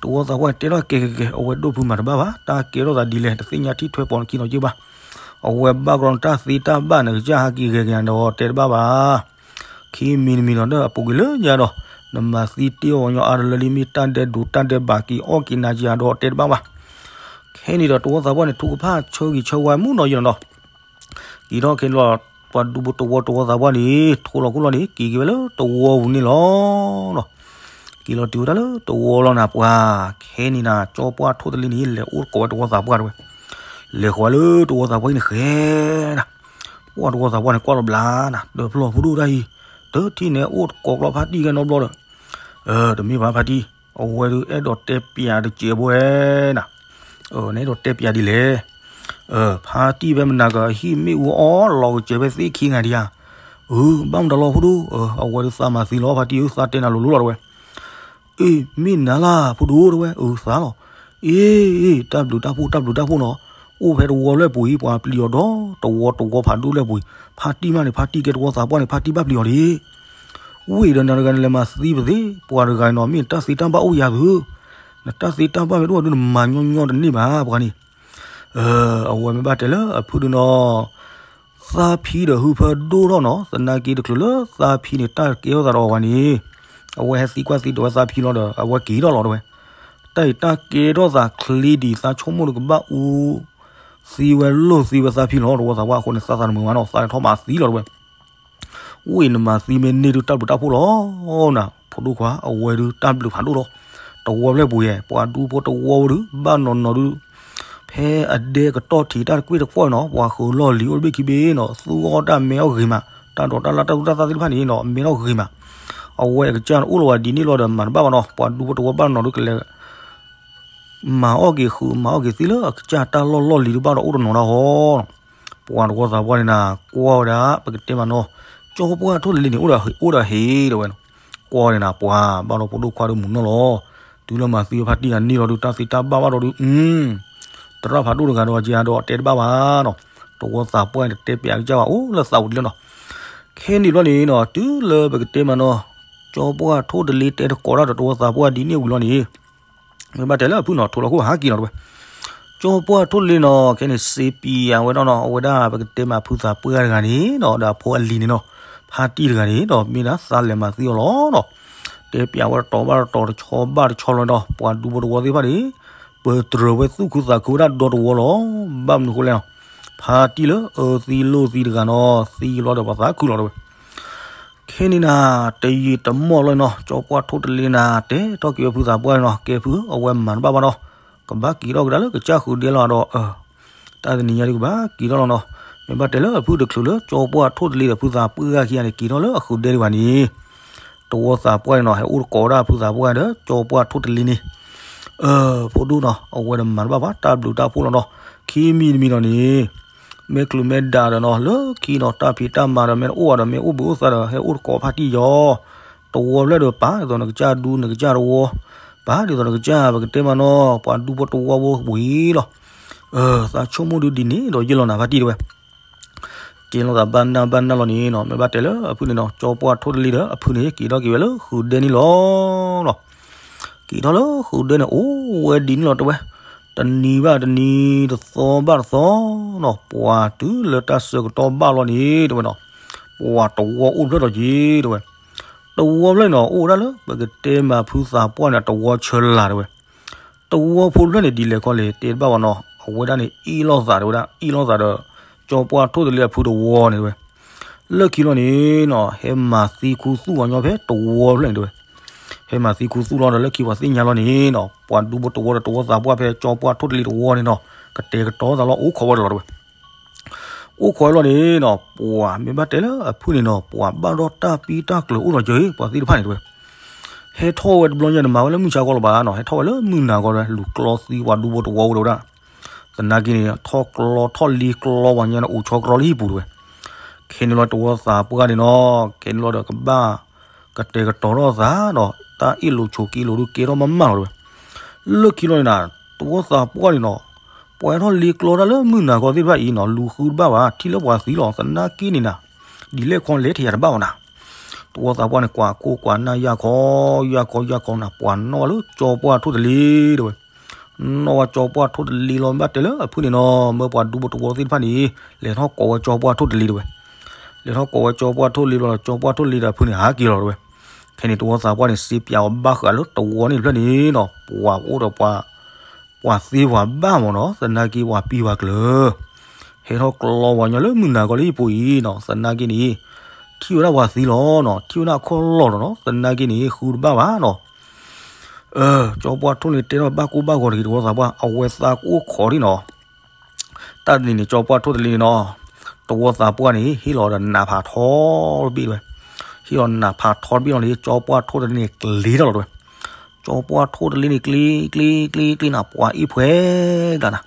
တဝီသးပှၢ်န့ၣ်တဲထီၣ်ကဲကဲကဲ အဝဲဒိၣ်ဖုးမၤတဘၣ်ဘၣ် တၢ်ကဲထီၣ်သးဒ်လဲၣ် တသ့ၣ်ညါထံၣ်ထွဲပိာ်နခံနီၤယ့ၣ်ဘၣ်, အဝဲဘၣ်ကရီနတၢ်သ့တၢ်ဘၣ်န့ၣ် ကစၢ်ဟးက့ၤဂဲၤက့ၤနၤဒီးတဲတဘၣ်ဘၣ်, ခံမံၤတမံၤနီၤ ဒီးအပူၤကွံာ်လၢညါဒီး နမၤသံတ့ၢ်အီၤညီအါတလၢလံ မ့ၢ်တၢ်ဒဲးဒိးတၢ်ဒဲးဘးက့ၤအီၣ်က့ၤနၤက့ၤအီၤဒီးတဲတဘၣ်ဘၣ်, ခဲန့ၣ်ဒီးတဝီသးပှၢ်န့ၣ် ထုကဖၣ်ဆၢဂံၤဆၢဝါမုၢ်နီၤယ့ၣ်နီၤဒီး က့ၤထီၣ်ခဲန့ၣ်လီၤ ပှၤဒူဖိတဝီတဝီသးပှၢ်န့ၣ် ထိလီၤခိၣ်လီၤန့ၣ် က့ၤက့ၤဝဲလၢတဝီပူၤန့ၣ်လီၤ. က့ၤလီၤတုၤဝဲဒၣ်လၢတဝီလီၤနၤ ပှၤခဲန့ၣ်နၤ ကၠီပှၢ်ထိၣ်တလ့န့ၣ် လဲၤအိၣ်တကိးဝဲတဝီသးပှၢ်တဲဝဲ, လဲၤဃီၤလၢတဝီသးပှၢ်အံၤန့ၣ်ဃဲနၤ, ပှၤတဝီသးပှၢ်န့ၣ် ကွၢ်လီၤဘျါနၤ တဖျီၣ်ဖိဒိၣ်တၢ်အံၤ, တထံၣ်န့ၣ်အိၣ်တကိးကျီဖါတံၢ်ဂဲနီတဘျီဒီး, တမ့ၢ်ဘၣ်ဖါတံၢ်, အဝဲဒုးအဲၣ်ဒိးတဲပျးတစဲးဖိဝဲနၤ နအဲၣ်ဒိးတဲပျးဒ်လဲၣ်, နအဲၣ်ဒိးတဲပျးဒ်လဲၣ်, ဖါတံၢ်ဖဲမနၤကဟံၣ်မ့ၣ်အူအီၣ်လီၤကစဲးဖဲသ့ၣ်ခံဂၤဒံးဧါ, အ ဘၣ်မတၤလီၤဖိဒိၣ်, အဝဲဒုးသးမၤသံလီၤ ဖါတံၢ်ဧၢ သးတဲနၤလိၤလိၤလီၤတဲဝဲ အ့ မ့ၢ်နၤလၢဖိဒိၣ်တဲဝဲ အသးလီၤ, အ့ တၢ်ဘျုးတၢ်ဖှိၣ်တၢ်ဘျုးတၢ်ဖှိၣ်နီၤ, အိၣ်ဖဲတဝီလၢပူၤအံၤ ပှၤပျံၤအီၤဒီတဝီတဝီဖးဒိၣ်လၢပူၤအံၤ, ဖါတံၢ်မးန့ၣ် ဖါတံၢ်ကဲတဝီသးပှၢ်န့ၣ် ဖါတံၢ်ဘၣ်ပျံၤအီၤဒံး, ဝ့ၢ်ဒီးနၤတဂၤန့ၣ် လဲၤမၤသံပသ့ၣ် ပှၤတဂၤန့ၣ်နီၤ မ့ၢ်နတၢ်သ့တၢ်ဘၣ်အိၣ်ယၤသု, နတၢ်သ့တၢ်ဘၣ်မ့ၢ်တအိၣ်ဒုးနမၤညီညီတန့ၢ်ဘၣ် ပှၤန့ၣ် အဝဲမ့ၢ်ဘၣ်တဲလၢအဖုဒုနီၤ, သးဖံဒီးဟုဖၢဒိၣ်ထီၣ်နီၤ, သနာ်က့တချုးလၢသးဖံန့ၣ်တၢ်ကဲထီၣ်သးဒီးအဝၤန့ၣ်, အဝဲဟဲသံကွၢ်သံဒိးဝဲသးဖံလီၤဒီး အဝဲက့ၤထီၣ်လီၤတဲဝဲ, တၢ်အံၤတၢ်ကဲထီၣ်သးချ့ဒံး သးဆိကမိၣ်တကဘၣ်အူ သံဝဲလိၣ်သံဝဲသးဖံလီၤ တဝီသးပှၢ်အဃိန့ၣ် သးသးတမုာ်ဝဲနီၤ သးလဲၤထီၣ်မၤသံလီၤတဲဝဲ ဝ့ၢ်နမၤသံမ့ၢ်န့ၢ်ဒုးတၢ်ဘျုးတၢ်ဖှိၣ်လီၤ, နဖိဒိၣ်ခွါ အဝဲဒုးတၢ်ဘျုးဖးဒိၣ်လီၤ, တဝီဖျၢၣ်ပူၤယဲ ပှၤဒူဖိတဝီဒုး ဘၣ်နီၤနီၤဒုး, ဖဲအဒဲကတီၢ်ထံးတၢ်တကွ့ၢ်တကွီၢ်နီၤ ပှၤဃုာ်လီၢ်လံၤအိၣ်တဘ့ၣ်ခံဘ့ၣ်နီၤ သူအီၣ်တၢ်မဲအီၣ်ဂ့ၤမး, တၢ်ဒိးတၢ်လၢ်တၢ်သူၣ်တၢ်သၣ်သ့ၣ်တဖၣ်န့ၣ်နီၤ အမဲထီၣ်ဂ့ၤမး, အဝဲအကစၢ်န့ၣ်အိၣ်လီၤဝဲဒ်န့ၣ်လီၤဒီးမၤတဘၣ်ဘၣ်နီၤ ပှၤဒူဖိတဝီဘၣ်နီၤဒုးကလဲၤ မၤအီၣ်က့ၤဃုာ် မၤအီၣ်က့ၤသံလၢအကစၢ်တၢ်လီၢ်လီၢ်လံၤဒုးဘၣ်ဒီးအိၣ်တနီၤဒၣ်ဟီ, ပှၤတဝီသးပှၢ်န့ၣ်နၤ ကွၢ်ဝဲဒၣ် ပကတဲမးနီၤ, ကၠီပှၢ်ထိၣ်တလ့န့ၣ် အိၣ်ဒီးဟ့ၣ်တဲဝဲနီၤ, ကွၢ်န့ၣ်နၤ ပှၤဘၣ်ဒီးဖိဒိၣ်ခွါဒုးမုာ်နီၢ်လီၤ, တုၤလၢမၤသံဝဲဖါတံၢ်ဂၤန့ၣ်လီၤဒုး တၢ်သ့တၢ်ဘၣ်ဘၣ်ဒီးဒုး သရၣ်ဖးဒိၣ်တဂၤဒီးက့ၤဒီးတဲတဘၣ်ဘၣ်နီၤ, တဝီသးပှၢ်န့ၣ် တတဲပျးကစၢ်ဘၣ်အိၣ်လၢသးဝံၤတလၢနီၤ, ခဲန့ၣ်ဘျီန့ၣ်နီၤ တုၤလၢပကတဲမးနီၤ, ကၠီပှၢ်ထိၣ်တလ့တဲတကိးတၢ်ဒီးတဝီသးပှၢ်ဒ်န့ၣ်ဝံၤလီၤန့ၣ် မ့ၢ်ဘၣ်တဲလၢအဖုနီၤ ထိးလီၤခိၣ်ဟးက့ၤလီၤတဲဝဲ, ကၠီပှၢ်ထိၣ်တလ့နီၤ ခဲန့ၣ် စ့ပံယၤဝဲဒၣ်နီၤ အဝဲဒၣ်ပကတဲမးဖုသးပှၢ်တဂၤန့ၣ်နီၤ ဒီးအဖိအလံၤန့ၣ်နီၤ, ဖါတံၢ်တဂၤန့ၣ်ဒီး မ့ၢ်ဒၣ်သးလဲၤမၤသံအီၤလီၤနီၤ, တဲပျးဝဲတတီၤဘၣ်တတီၤ တဆီဘၣ်တဆီလီၤဒီး ပှၤဒူဖိတဝီသ့ၣ်တဖၣ်န့ၣ် ပတြၢၤဝဲသူၣ်ခုသးခုဝဲဒၣ်ဒီတဝီလီၤ, ဘၣ်မနုၤဃိလဲၣ်နီၤ, ဖါတံၢ်လၢအၢသံလိၣ်သံတဂၤနီၤ သံလီၤဒီးပှၤသးခုလီၤတဲဝဲ ခဲန့ၣ်နၤ တယံာ်တမီၢ်လီၤနီၤ ကၠီပှၢ်ထိၣ်တလ့နၤ တဲထီၣ်က့ၤဝဲဖုသးပှၢ်န့ၣ်နီၤ ကဲဖုဧၢ အဝဲမၤတဘၣ်ဘၣ်နီၤ ကဘၣ်က့ၤထီၣ်ကဒါလၢကစၢ်ဃုာ်ဒဲလီၤဒီး တၢ်တနံၤညါဒုးကဘၣ်က့ၤထီၣ်လီၤနီၤ မ့ၢ်ဘၣ်တဲလၢအဖုတချုးလၢကၠီပှၢ်ထိၣ်တလ့ဒီးဖုသးပှၢ်ခံဂၤန့ၣ် က့ၤထီၣ်လၢအဃုာ်ဒဲဒံးဘၣ်န့ၣ် တဝီသးပှၢ်န့ၣ်နီၤ ဟဲအိၣ်တကိးဝဲဒၣ်ဖုသးပှၢ်ဒီးကၠီပှၢ်ထိၣ်တလ့န့ၣ် အဖိဒိၣ်နီၤ အဝဲဒီးမၤတဘၣ်ဘၣ် တၢ်ဘျုးတၢ်ဖှိၣ်လီၤနီၤ. ခံမံၤတမံၤနီၤန့ၣ် မ့ၢ်ချုးမ့ၢ်ဒၣ်ဒီးနီၤ လၢခံနီၤ တၢ်ဖံးတၢ်မၤဒီး မ့ၢ်တအိၣ်ဘၣ်ဒီး မ့ၢ်အိၣ်ဘှံးအိၣ်သါဒီး ဟဲအိၣ်တကိးဖါတံၢ်ယီၤ, တဝီဖျၢၣ်ဒီး ပာ်ဒ်သိးနကစၢ်ဒူ နကစၢ်တဝီ, ပာ်ဒ်သိးနကစၢ် ပကတဲမးနီၤ ပှၤဒူဖိတဝီဖိဝံၤလီၤ. သးဆိကမိၣ်ဒုဒ်န့ၣ်ဒီး ယဲၢ်လီၤနၤဖါတံၢ်တဲဝဲ. ကဲလီၤသးဘၣ်နၢ်ဘၣ်နၢ်လီၤန့ၣ်နီၤ မ့ၢ်ဘၣ်တဲလၢအဖုန့ၣ်နီၤ ကၠီပှၢ်ထိၣ်တလ့ဒီးအဖုန့ၣ် က့ၤထီၣ်က့ၤဝဲလၢဃုာ်ဒဲန့ၣ်လီၤ. က့ၤထီၣ်လၢဃုာ်ဒဲန့ၣ် အိၣ်ဝဲဒ်န့ၣ်လီၤတဲဝဲ. တနံၤဘၣ်တနံၤ တသီဘၣ်တသီနီၤ ပှၤတုၤလၢတၢ်ဆၢကတီၢ်ဘၣ်လီၤန့ၣ်တဲဝဲနီၤ ပှၤတဝီအိၣ်ဖျၢၣ်ဒီးက့ၤတဲဝဲ. တဝီဖျၢၣ်န့ၣ်နီၤ အိၣ်ဝဲဒၣ်လၢပကတဲမးဖုသးပှၢ်န့ၣ် တဝီဆၢလာ်တဲဝဲ. တဝီဖိတဖျၢၣ်န့ၣ် ဒ်လဲၣ်ခီလဲၣ် တဲတဘၣ်ဘၣ်နီၤ အဝဲဒၣ်န့ၣ် အ့ၣ်လိာ်သးတဲဝဲဒၣ် အ့ၣ်လိာ်သးဒီး ကၠီပှၢ်ထိၣ်တလ့အဖုတဝီန့ၣ်တဲဝဲ. လၢခံလီၤန့ၣ်နီၤ ဟဲမၤသံခူသူၣ်အီၤညီဖဲတဝီဖျၢၣ်န့ၣ်တဲဝဲ. ဟဲမၤသံခူသူၣ်လီၤဒီး လၢခံပှၤသ့ၣ်ညါလီၤန့ၣ်နီၤ ပှၤဒူဖိတဝီဒီးတဝီသးပှၢ်ဖဲကၠီပှၢ်ထိၣ်တလ့တဝီန့ၣ်နီၤ ကတဲာ်ကတီၤသးလီၤ အိၣ်ခိးဝဲဒီးလီၤတဲဝဲ. အိၣ်ခိးလီၤန့ၣ်နီၤ ပှၤမ့ၢ်ဘၣ်တဲလၢအဖုန့ၣ်နီၤ ပှၤဘၣ်ဒီးတၢ်ပံတၢ်ကျၢၤအိၣ်ဒီးက့ၤ ပှၤသ့ၣ်တဖၣ်န့ၣ်တဲဝဲ. ဟဲထီၣ်ဝဲတဘျီညါန့ၣ် မၤဝဲလၢမုၢ်ဆါခီလီၤဘၣ်နီၤ ဟဲထီၣ်ဝဲလၢမုၢ်နၤခီလီၤ လူၤကျီသံပှၤဒူဖိတဝီအိၣ်ဒီးဝဲဒၣ်. သနာ်က့န့ၣ် ထီၣ်ကျီထီၣ်လ့ကျီပှၤညါန့ၣ် အိၣ်ဆီကျီလၢဟံၣ်ပူၤတဲဝဲ. ခဲန့ၣ်လီၤတဝီသးပှၢ်န့ၣ်နီၤ ခဲန့ၣ်လီၤဒီးကဘၣ် ကတဲာ်ကတီၤထီၣ်သးဒီး တၢ်အ့ၣ်လိာ်ဆိးက့လိာ်ဒုးကဲထီၣ်မးမးလီၤတဲဝဲ. လၢခံလီၤန့ၣ်နၤ တဝီသးပှၢ်န့ၣ်နီၤ ပှၤဟဲထီၣ်လ့ကျီတၢ်လၢမုၢ်နၤခီသ့ၣ်တဖၣ်အံၤနီၤ လူၤဃုတဘၣ်ဘၣ် ထံၣ်လၢပှၤသံလီၤ သနာ်က့န့ၣ်နၤ ဒ်လဲၣ်ခီလဲၣ်ထဲယၤတဘၣ်ဘၣ်နၤ. တဝီသးပှၢ်န့ၣ် ကွၢ်ခိၣ်ကွၢ်နၢ်ယၢ်ခီ ယၢ်ခီယၢ်ခီနၤ ပှၤနီၣ်ဝဲလၢကၠီပှၢ်ထိၣ်တလ့တဲဝဲ. နီၣ်ဝဲကၠီပှၢ်ထိၣ်တလ့လီၤ ဘၣ်တဲလၢအဖုန့ၣ်နီၤ မၢပှၤဒူဖိတဝီသ့ၣ်တဖၣ်န့ၣ် လဲၤထီၣ်ကိးဝဲကၠီပှၢ်ထိၣ်တလ့တဲဝဲ. လဲၤထီၣ်ကိးဝဲကၠီပှၢ်ထိၣ်တလ့ဘျီဒီး ကၠီပှၢ်ထိၣ်တလ့ဒီးအဖုန့ၣ် ဟးက့ၤလီၤတဲဝဲ. ခဲန့ၣ်တဝီသးပှၢ်န့ၣ် စ့ပၠးအီၤဘၣ်ဃးလၢတဝီန့ၣ်တဖျၢၣ်န့ၣ်နီၤ ပှၤအိၣ်ဒီးပှၤ ပှၤသ့ပှၤဘၣ်မးနီၤ သနာ်က့ပှၤပံပှၤကျၢၤ ဟဲထီၣ်ကျီပှၤညီလၢမုၢ်နၤခီလၢဟံၣ်ပူၤအံၤနီၤ သနာ်က့န့ၣ် ထံၣ်ဝဲဒၣ်ပှၤသံလီၤနီၤ ထံၣ်ဝဲဒၣ်အခီၣ်လီၢ်လီၤနီၤ သနာ်က့န့ၣ် ဃုတဘၣ်ဘၣ်နီၤ. ကၠီပှၢ်ထိၣ်တလ့တဲထီၣ်ဘၣ်ကိၢ်ဘၣ်ဂီၤတဂ့ၤ တဝီသးပှၢ် အဝဲသးကအိၣ်ခိးဒံးနီၤ. တၢ်တနံၤန့ၣ် ကၠီပှၢ်ထိၣ်တလ့န့ၣ်နီၤ တဝီသးပှၢ်န့ၣ် ဟ့ၣ်လီၤဒီးနးဖးထီတဘ့ၣ်တဲဝဲ. ဟ့ၣ်လီၤနးဖးထီတဘ့ၣ်လီၤန့ၣ် ကၠီပှၢ်ထိၣ်တလ့န့ၣ် ကျ့ထီၣ်လီၤတဲဝဲ. ကၠီပှၢ်ထိၣ်တလ့န့ၣ် ကျ့ ကျ့ ကျ့ ကျ့နၤ ပှၤအ့ၣ်ဖှဲးကျါနၤ.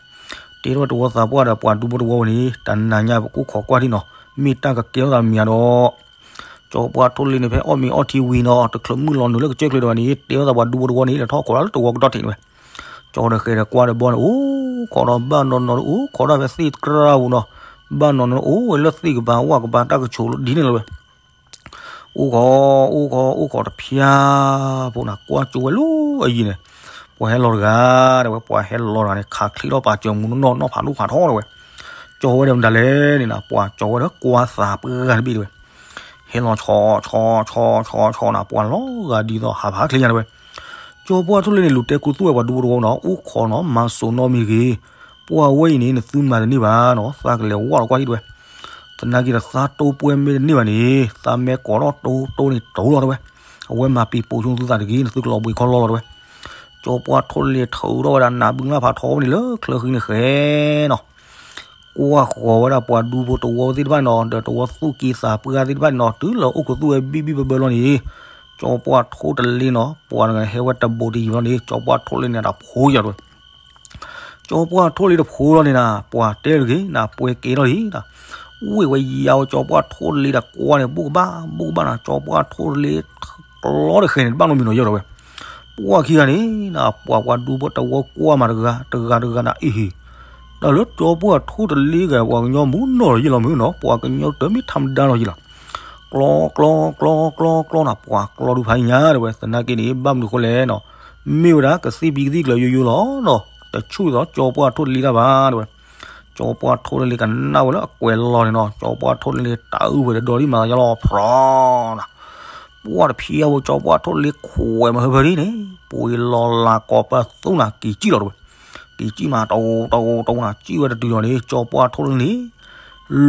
တဲထီၣ်တဝီသးပှၢ်ဒီးပှၤဒူဖိတဝီဝဲန့ၣ် တနၤညါပကအိၣ်ခိးကွၢ်ထံၣ်နီၤ မ့ၢ်တၢ်ကကဲထီၣ်သးမံၤဧါဒီး ကၠီပှၢ်ထိၣ်တလ့န့ၣ် ဖဲအီၣ်မ့ၤအီထံဝံၤနီၤ တချုးမုၢ်လီၤနုာ်လၢကစၢၢ်ချ့ဒီးဝဲန့ၣ် တဲထီၣ်သးပှၤဒူဖိတဝီန့ၣ် လဲၤထီၣ်ကိးလၢတဝီကတီၢ်ထံးန့ၣ်ဝဲ. ကၠီဒီးဃဲၤဒီးကွၢ်ဒီးဘီန့ၣ် အိၣ်ခိးဒီးဘၣ်နီၤနီၤ အိၣ်ခိးဒၣ်ဖဲသ့ၣ်တြၢ်ပူၤနီၤ ဘၣ်နီၤနီၤ အိၣ်ဝဲလၢသ့ၣ်ကပၤဝၣ်ကပၤတၢ်ကဆိးဒ်န့ၣ်လီၤဝဲ. အိၣ်ခိး အိၣ်ခိး အိၣ်ခိးတဖျါဖိနၤ ကွၢ်ကၠိဝဲလၢအယံၤန့ၣ် ပှၤဟဲလီၤတဂၤတဲဝဲ ပှၤဟဲလီၤတဂၤန့ၣ် ခးချံထီၣ်ပာ်စၢၤမူနီၢ်နီၢ်ဖးဒိၣ်ဖးထီတဲဝဲ. ကၠီဝဲဒီးမတၤလဲၣ်န့ၣ်နၤ ပှၤကၠီဝဲဒီးကွၢ်သးပှၢ်တဘ့ၣ်တဲဝဲ. ဟဲလီၤဆီ ဆီ ဆီ ဆီ ဆီနၤ ပှၤလီၤဂာ်ဒ်သိးဟးဖးချ့ညါတဲဝဲ. ကၠီပှၢ်ထိၣ်တလ့န့ၣ် လူၤတဲခူသူၣ်ဝဲပှၤဒူဖိတဝီနီၤ အိၣ်ခိးနီၤ မၤစိာ်နီတမံၤတဂ့ၤ ပှၢ်ဝဲအံၤန့ၣ် နသုမၤတန့ၢ်ဘၣ်နီၤ သးကလဲၤဝၣ်လီၤကွၢ်ဟံၣ်တဲဝဲ. သနာ်က့ဒီးသးတိပှဲၤမ့ၢ်တန့ၢ်ဘၣ်န့ၣ် သးမ့ၢ်ကိးထီၣ်တိတိန့ၣ်တိလီၤတဲဝဲ. အဝဲမၤပံၤပိာ်ဆိသုသးတဂ့ၤ နသုကလီၤဘှံးခီလီလီၤတဲဝဲ. ကၠီပှၢ်ထိၣ်တလ့ထုးထီၣ်ဝဲဒၣ်နးဘုလၢ်ဖးထီန့ၣ်လၢချၢဃံန့ၣ်ဃဲနီၤ ကွၢ်ဃီၤဝဲဒၣ်ပှၤဒူဖိတဝီသ့ၣ်တဖၣ်န့ၣ်နီၤ ဒီးတဝီသူၣ်က့သးပှၢ်သ့ၣ်တဖၣ်န့ၣ်နီၤ တုၤလၢအိၣ်ခူသူၣ်ဝဲဘံၣ်ဘံၣ်ဘၢဘၢလီၤန့ၣ် ကၠီပှၢ်ထိၣ်တလ့နီၤ ပှၤတဂၤဟဲဝဲတဘိးတယံၤလီၤန့ၣ် ကၠီပှၢ်ထိၣ်တလ့န့ၣ် တၢ်ဖိယၤတဲဝဲ. ကၠီပှၢ်ထိၣ်တလ့တဖိလီၤန့ၣ်နၤ ပှၤတဲတဂ့ၤနၤ ပှဲၤကဲထီၣ်လံနၤ ဝ့ၢ်ဝဲယါဝဲကၠီပှၢ်ထိၣ်တလ့ဒီးကွၢ်န့ၣ် ဘူးကဘၣ် ဘူးကဘၣ်နၤ ကၠီပှၢ်ထိၣ်တလ့ ကျီတဃဲၤန့ၣ် တဘၣ်နီတမံၤနီၤယီၤတဲဝဲ. ပှၢ်ခံဂၤန့ၣ်နၤ ပှၤပှၤဒူဖိတဝီကွၢ်မးတဂၤ တဂၤတဂၤနၤအံၤဟံၣ် တၢ်လၢကၠီပှၢ်ထိၣ်တလ့ဂၤ ပှၤကညီမူနီၢ်လီၤယံၤလီၤမုၢ်နီၤ ပှၤကညီတမ့ၢ်ထါမတၤလီၤယံၤလီၤ. ကျီ ကျီ ကျီ ကျီ ကျီနၤ ပှၤကျီဒုးဖးညါတဲဝဲ သနာ်က့န့ၣ် ဘၣ်မနုၤဃိလဲၣ်နီၤ မ့ၢ်ဝဲဒၣ်ကသံၣ်ပံကသံၣ်ကျၢၤယိယိလီၤနီၤ တဆူၣ်သိးကၠီပှၢ်ထိၣ်တလ့တၢ်ဘၣ်တဲဝဲ. ကၠီပှၢ်ထိၣ်တလ့ကနၣ်ဝဲလၢအကွဲးလီၤန့ၣ်နီၤ ကၠီပှၢ်ထိၣ်တလ့တၢ်အုၣ်ဝဲဒီးဒီးဒ်မၤသးယါလီၤဖျီနၤ ပှၢ်တဖျါဖိကၠီပှၢ်ထိၣ်တလ့ခွဲးမၤဟၢဖၢဒ်န့ၣ် ပှ့ၤလီၤလၤကီးပၢ်သူနၤ က့ၤကံၣ်လီၤတဲဝဲ. က့ၤကံၣ်မး တအိၣ်တအိၣ်တအိၣ်နၤ ကံၣ်ဝဲတတုၤလီၤန့ၣ် ကၠီပှၢ်ထိၣ်တလ့န့ၣ်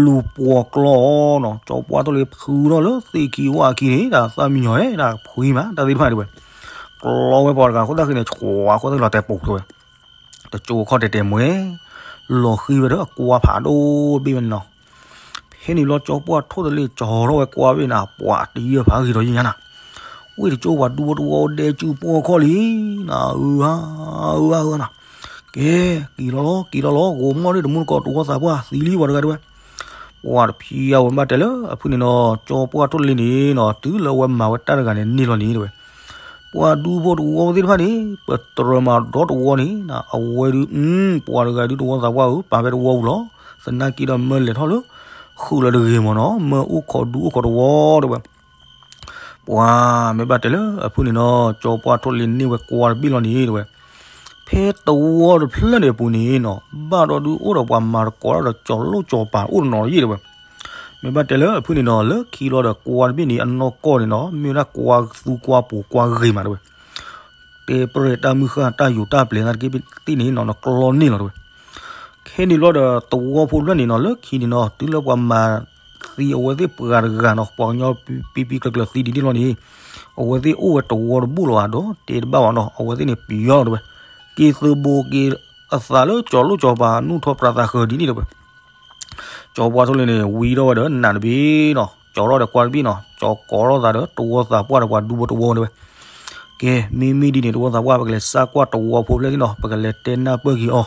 လူၤပှီၤကျီနီၤ ကၠီပှၢ်ထိၣ်တလ့ဖုထီၣ်လၢသ့ၣ်ခံဝၣ်ခံန့ၣ် တၢ်သၣ်မံညီၤန့ၣ် တၢ်ဖှံမး တၢ်သ့ၣ်တဖၣ်န့ၣ်တဲဝဲ. ကျီဝဲပှၤတဂၤဃိသၣ်ဃ့န့ၣ် ဆှီဃိသၣ်လီၤတဲာ်ပူၤတဲဝဲ တကၠိခီၣ်တဲာ်တဲာ်မွဲ လီၤဃံဝဲဒီးအကွၢ်ဖးဒိၣ်ဘ့ၣ်ဝဲန့ၣ်နီၤ. ဖဲန့ၣ်ဘျီကၠီပှၢ်ထိၣ်တလ့ကၠီထီၣ်ဝဲကွၢ်ဘ့ၣ်နၤ ပှၤတယၢၢ်ဖးဂ့ၤဒီးယံၤညါနၤ. ဝ့ၢ်တကၠိပှၤဒူဖိတဝီဒဲကၠူပှီၢ်ခီၣ်လံနၤ အၢဧါ အၢအၢနီၤ, ကဲ, က့ၤလီၤလီၤ က့ၤလီၤလီၤ ဂီၤမီၢ်န့ၣ် တမူတကိး တဝီသးပှၢ်သံလံ ပှၤတဂၤတဲဝဲ. ပှၤတဖံးအဝဲဘၣ်တဲလၢ အဖုန့ၣ်နီၤ ကၠီပှၢ်ထိၣ်တလ့န့ၣ်နီၤ တုၤလၢအဝဲမၤဝဲတၢ်တဂၤန့ၣ်န့ၢ်လီၤန့ၣ်တဲဝဲ. ပှၤဒူဖိတဝီသ့ၣ်တဖၣ်န့ၣ် ပတြၢၤမၤဒီတဝီန့ၣ် အဝဲဒုး ပှၤတဂၤဒုး တဝီသးပှၢ်ဧၢ ပာ်ဖဲတဝီပူၤလီၤ. သနာ်က့ဒီးမၢလဲၤထီၣ်လၢ ဃုာ်လၢတဂ့ၤမ့ၢ်နီၤ မၢအိၣ်ခိးဒူအိၣ်ခိးတဝီတဲဝဲ. ပှၤမ့ၢ်ဘၣ်တဲလၢအဖုန့ၣ်နီၤ ကၠီပှၢ်ထိၣ်လ့န့ၢ်ဝဲကွါတဘ့ၣ်လီၤန့ၣ်တဲဝဲ. ဖဲတဝီတဖျၢၣ်န့ၣ်အပူၤန့ၣ်နီၤ ဘၣ်ဒီးဒုးအိၣ်ဒီးပှၤမၤသကိးတၢ်ဒီး ကၠီၤလိၣ်ကၠီၤပၤအိၣ်တနီၤလီၤယဲၢ်တဲဝဲ. မ့ၢ်ဘၣ်တဲလၢအဖုန့ၣ်နီၤ လၢခံလီၤဒီးကွါတဘ့ၣ်န့ၣ် အနီၢ်ကီၢ်န့ၣ်နီၤ မ့ၢ်ဝဲဒၣ်ကွါသူကွါပူၤကွါဂ့ၤမးတဲဝဲ. တဲပြဲၢ်တၢ်မုၢ်ဃၢ်တၢ်ယိာ်တၢ်ပျဲၤသနာ်က့သ့ၣ်န့ၣ်နီၤ နကျီန့ၢ်လီၤတဲဝဲ. ခဲန့ၣ်ဘျီဒီး တဝီဖိဖျၢၣ်န့ၣ်နီၤ လၢခံန့ၣ်နီၤ တုၤလၢပှၤမၤသံအဝဲသ့ၣ်ပှၤတဂၤနီၤ ပှၤကညီပံပံကျၢၤကျၢၤသံဒ်န့ၣ်လီၤန့ၣ် အဝဲသ့ၣ်အိၣ်ဝဲတဝီတဘိၣ်လီၤဘၣ်ဒီး တဲတဘၣ်ဘၣ်နီၤ အဝဲသ့ၣ်န့ၣ်ပျီလီၤတဲဝဲ. က့ၤသုးဘိးက့ၤအသးလၢကၠီၤလိၣ်ကၠီၤပၤနူၢ်ထီၣ်ပြးသးဃၢၤဒ်န့ၣ်တဲဝဲ. ကၠီပှၢ်ထိၣ်လ့န့ၣ် ဝံထီၣ်ဝဲဒီးနးတဘ့ၣ်နီၤ ကၠီထီၣ်ဒီးကွါတဘ့ၣ်နီၤ ကၠီၤကိးထီၣ်သးဒီးတဝီသးပှၢ်ဒီးပှၤဒူဖိတဝီတဲဝဲ. ကဲ မ့မ့ၢ်ဒ်န့ၣ် တဝီသးပှၢ် ပကလဲၤစါကွၢ်တဝီဖိဖျၢၣ်န့ၣ်နီၤ ပကလဲၤတဲနၢ်ပၢၢ်က့ၤအီၤ.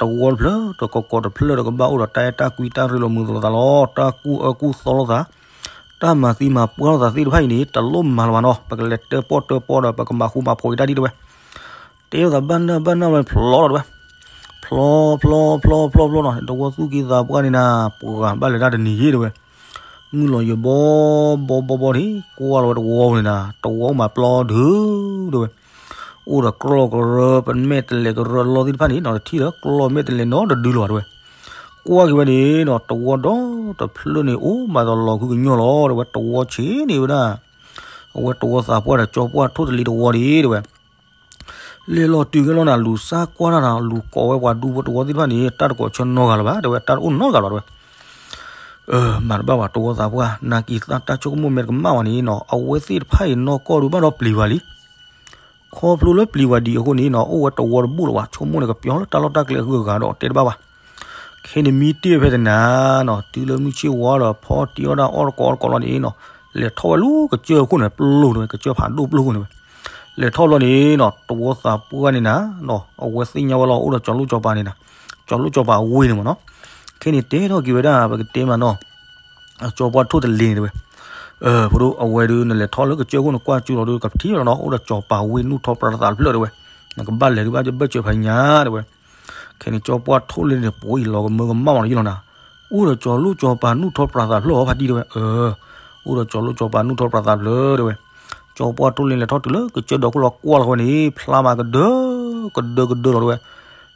တဝီတဖျၢၣ် တကီးကီးတဖျၢၣ်ဒီး ကဘၣ်အိၣ်ဒီးတၢ်အဲၣ်တၢ်ကွံတၢ်ရ့လိာ်မုာ်လိာ်သးလီၤ တၢ်ကူၣ်အၢကူၣ်သီလိာ်သး တၢ်မၤသံမၤပှၢ်လိာ်သးသ့ၣ်တဖၣ်အံၤန့ၣ် တလိၣ်မၤလၢၤဘၣ်နီၤ ပကလဲၤတၢၣ်ပီၣ်တၢၣ်ပီဒီး ပကမၤဃူမၤဖိးက့ၤတၢ်ဒ်တဲဝဲ. တဲလိာ်သးဘၣ်နၢ်ဘၣ်နၢ်ဝဲဖျီလီၤတဲဝဲ. ဖျီဖျီဖျီဖျီဖျီနီၤ တဝီသူၣ်က့သးပှၢ်န့ၣ်နၤ ပှၤဘၣ်လဲၤတၢ်တနံၤယဲၢ်တဲဝဲ. မုၢ်လီၤယဘီဘီဘီဘီန့ၣ် ကွၢ်လီၤဝဲတဝီန့ၣ်နၤ တဝီအိၣ်မးပျီဒုးတဲဝဲ. အိၣ်ဒီးကျီၢ်ကရၢ ပမဲာ်တလဲးကရၢလီၢ်သ့ၣ်တဖၣ်န့ၣ်နီၤ တထံၣ်လၢကျီၢ်မဲာ်တလဲးနီတဒုလၢၤဘၣ်တဲဝဲ. ကွၢ်က့ၤဝဲန့ၣ်နီၤ တဝီဒီတဖျၢၣ်န့ၣ် အိၣ်မးဒီးလီၤဃုကညီလီၤတဲဝဲ တဝီဆံးန့ၣ်ဝဲဒၣ် အဝဲတဝီသးပှၢ်ဒီးကၠီပှၢ်ထိၣ်တလ့တဝီဒံးတဲဝဲ. လဲၤလီၤတုၤကဲလီၤနၤ လူၤစါကွၢ်တၢ်နၤ လူၤကိးဝဲပှၤဒူဖိတဝီသ့ၣ်တဖၣ်န့ၣ် တၢ်တကိးဆၢနီတဂၤလၢၤဘၣ်တဲဝဲ တၢ်တအိၣ်နီတဂၤလၢၤဘၣ်တဲဝဲ. မၤတဘၣ်ဘၣ် တဝီသးပှၢ် နာ်က့ၤသးတၢ်ဆိကမိၣ်မဲာ်တကမၣ်ဘၣ်န့ၣ်နီၤ အဝဲသ့ၣ်တဖၣ်အံၤနီၢ်ကီၢ်ဒုးဘၣ်ဒီးပျံၤဝဲလံ ခီဖျိလၢပျံၤဝဲဒံးအဃိန့ၣ်နီၤ အိၣ်ဝဲတဝီတဘိၣ်လၢၤဘၣ် ဆိကမိၣ်န့ၣ် ကပျီလၢတၢ်လီၢ်တၢ်ကျဲအဂုၤအဂၤဒီးတဲတဘၣ်ဘၣ်. ခဲန့ၣ်မံတ့ၢ်ဖဲတနၤနီၤ တုၤလၢမုၢ်ဆ့ၣ်ဝါဒီး ဖီတံၢ်အီၣ်တၢ်အီၣ်တကိးတကိးလီၤန့ၣ်နီၤ လဲၤထီၣ်ဝဲလၢကစၢၢ်ခိၣ်န့ၣ် ပျိၢ်န့ၣ်ဝဲ ကစၢၢ်ဖးဒိၣ်ပျိၢ်ခိၣ်န့ၣ်ဝဲ လဲၤထီၣ်လီၤန့ၣ်နီၤ တဝီသးပှၢ်န့ၣ်နၤ အဝဲသ့ၣ်ညါဝဲလီၤ အိၣ်ဒီးကၠီၤလိၣ်ကၠီၤပၤန့ၣ်နၤ ကၠီၤလိၣ်ကၠီၤပၤအဝ့ၢ်န့ၣ်မ့ၢ်နီၤ. ခဲန့ၣ်တဲထီၣ်က့ၤဝဲဒၣ် ပကတဲမးနီၤ ကၠီပှၢ်ထိၣ်တလ့န့ၣ်တဲဝဲ. ဖိဒိၣ် အဝဲဒုးနလဲၤထီၣ်လၢကစၢၢ်ခိၣ်န့ၣ် ကွၢ်ကၠူလီၤဒုး ကထံၣ်လီၤနီၤ အိၣ်ဒီးကၠီၤပၤဝ့ၢ်နူၢ်ထီၣ်ပြးသးတဖျၢၣ်တဲဝဲ. နကဘၣ်လဲၤဒုးဘၣ်ဘၢၣ်စၢၤဖးညါတဲဝဲ. ခဲန့ၣ်ကၠီပှၢ်ထိၣ်လ့န့ၣ် ပှၤအံၤလီၤကမၢကမၣ်မးနီၤယလီၤနၤ. အိၣ်ဒီးကၠီၤလိၣ်ကၠီၤပၤနူၢ်ထီၣ်ပြးသးတဖျၢၣ်အီၤဖါတံၢ်တဲဝဲ. အိၣ်ဒီးကၠီၤလိၣ်ကၠီၤပၤနူၢ်ထီၣ်ပြးသးတဖျၢၣ်တဲဝဲ. ကၠီပှၢ်ထိၣ်လ့လဲၤထီၣ်တုၤလၢကစၢၢ်ဒီးခိၣ်လီၤကွၢ်လီၤဝဲန့ၣ် ဖျါမးကဒၢ ကဒၢကဒၢလီၤတဲဝဲ.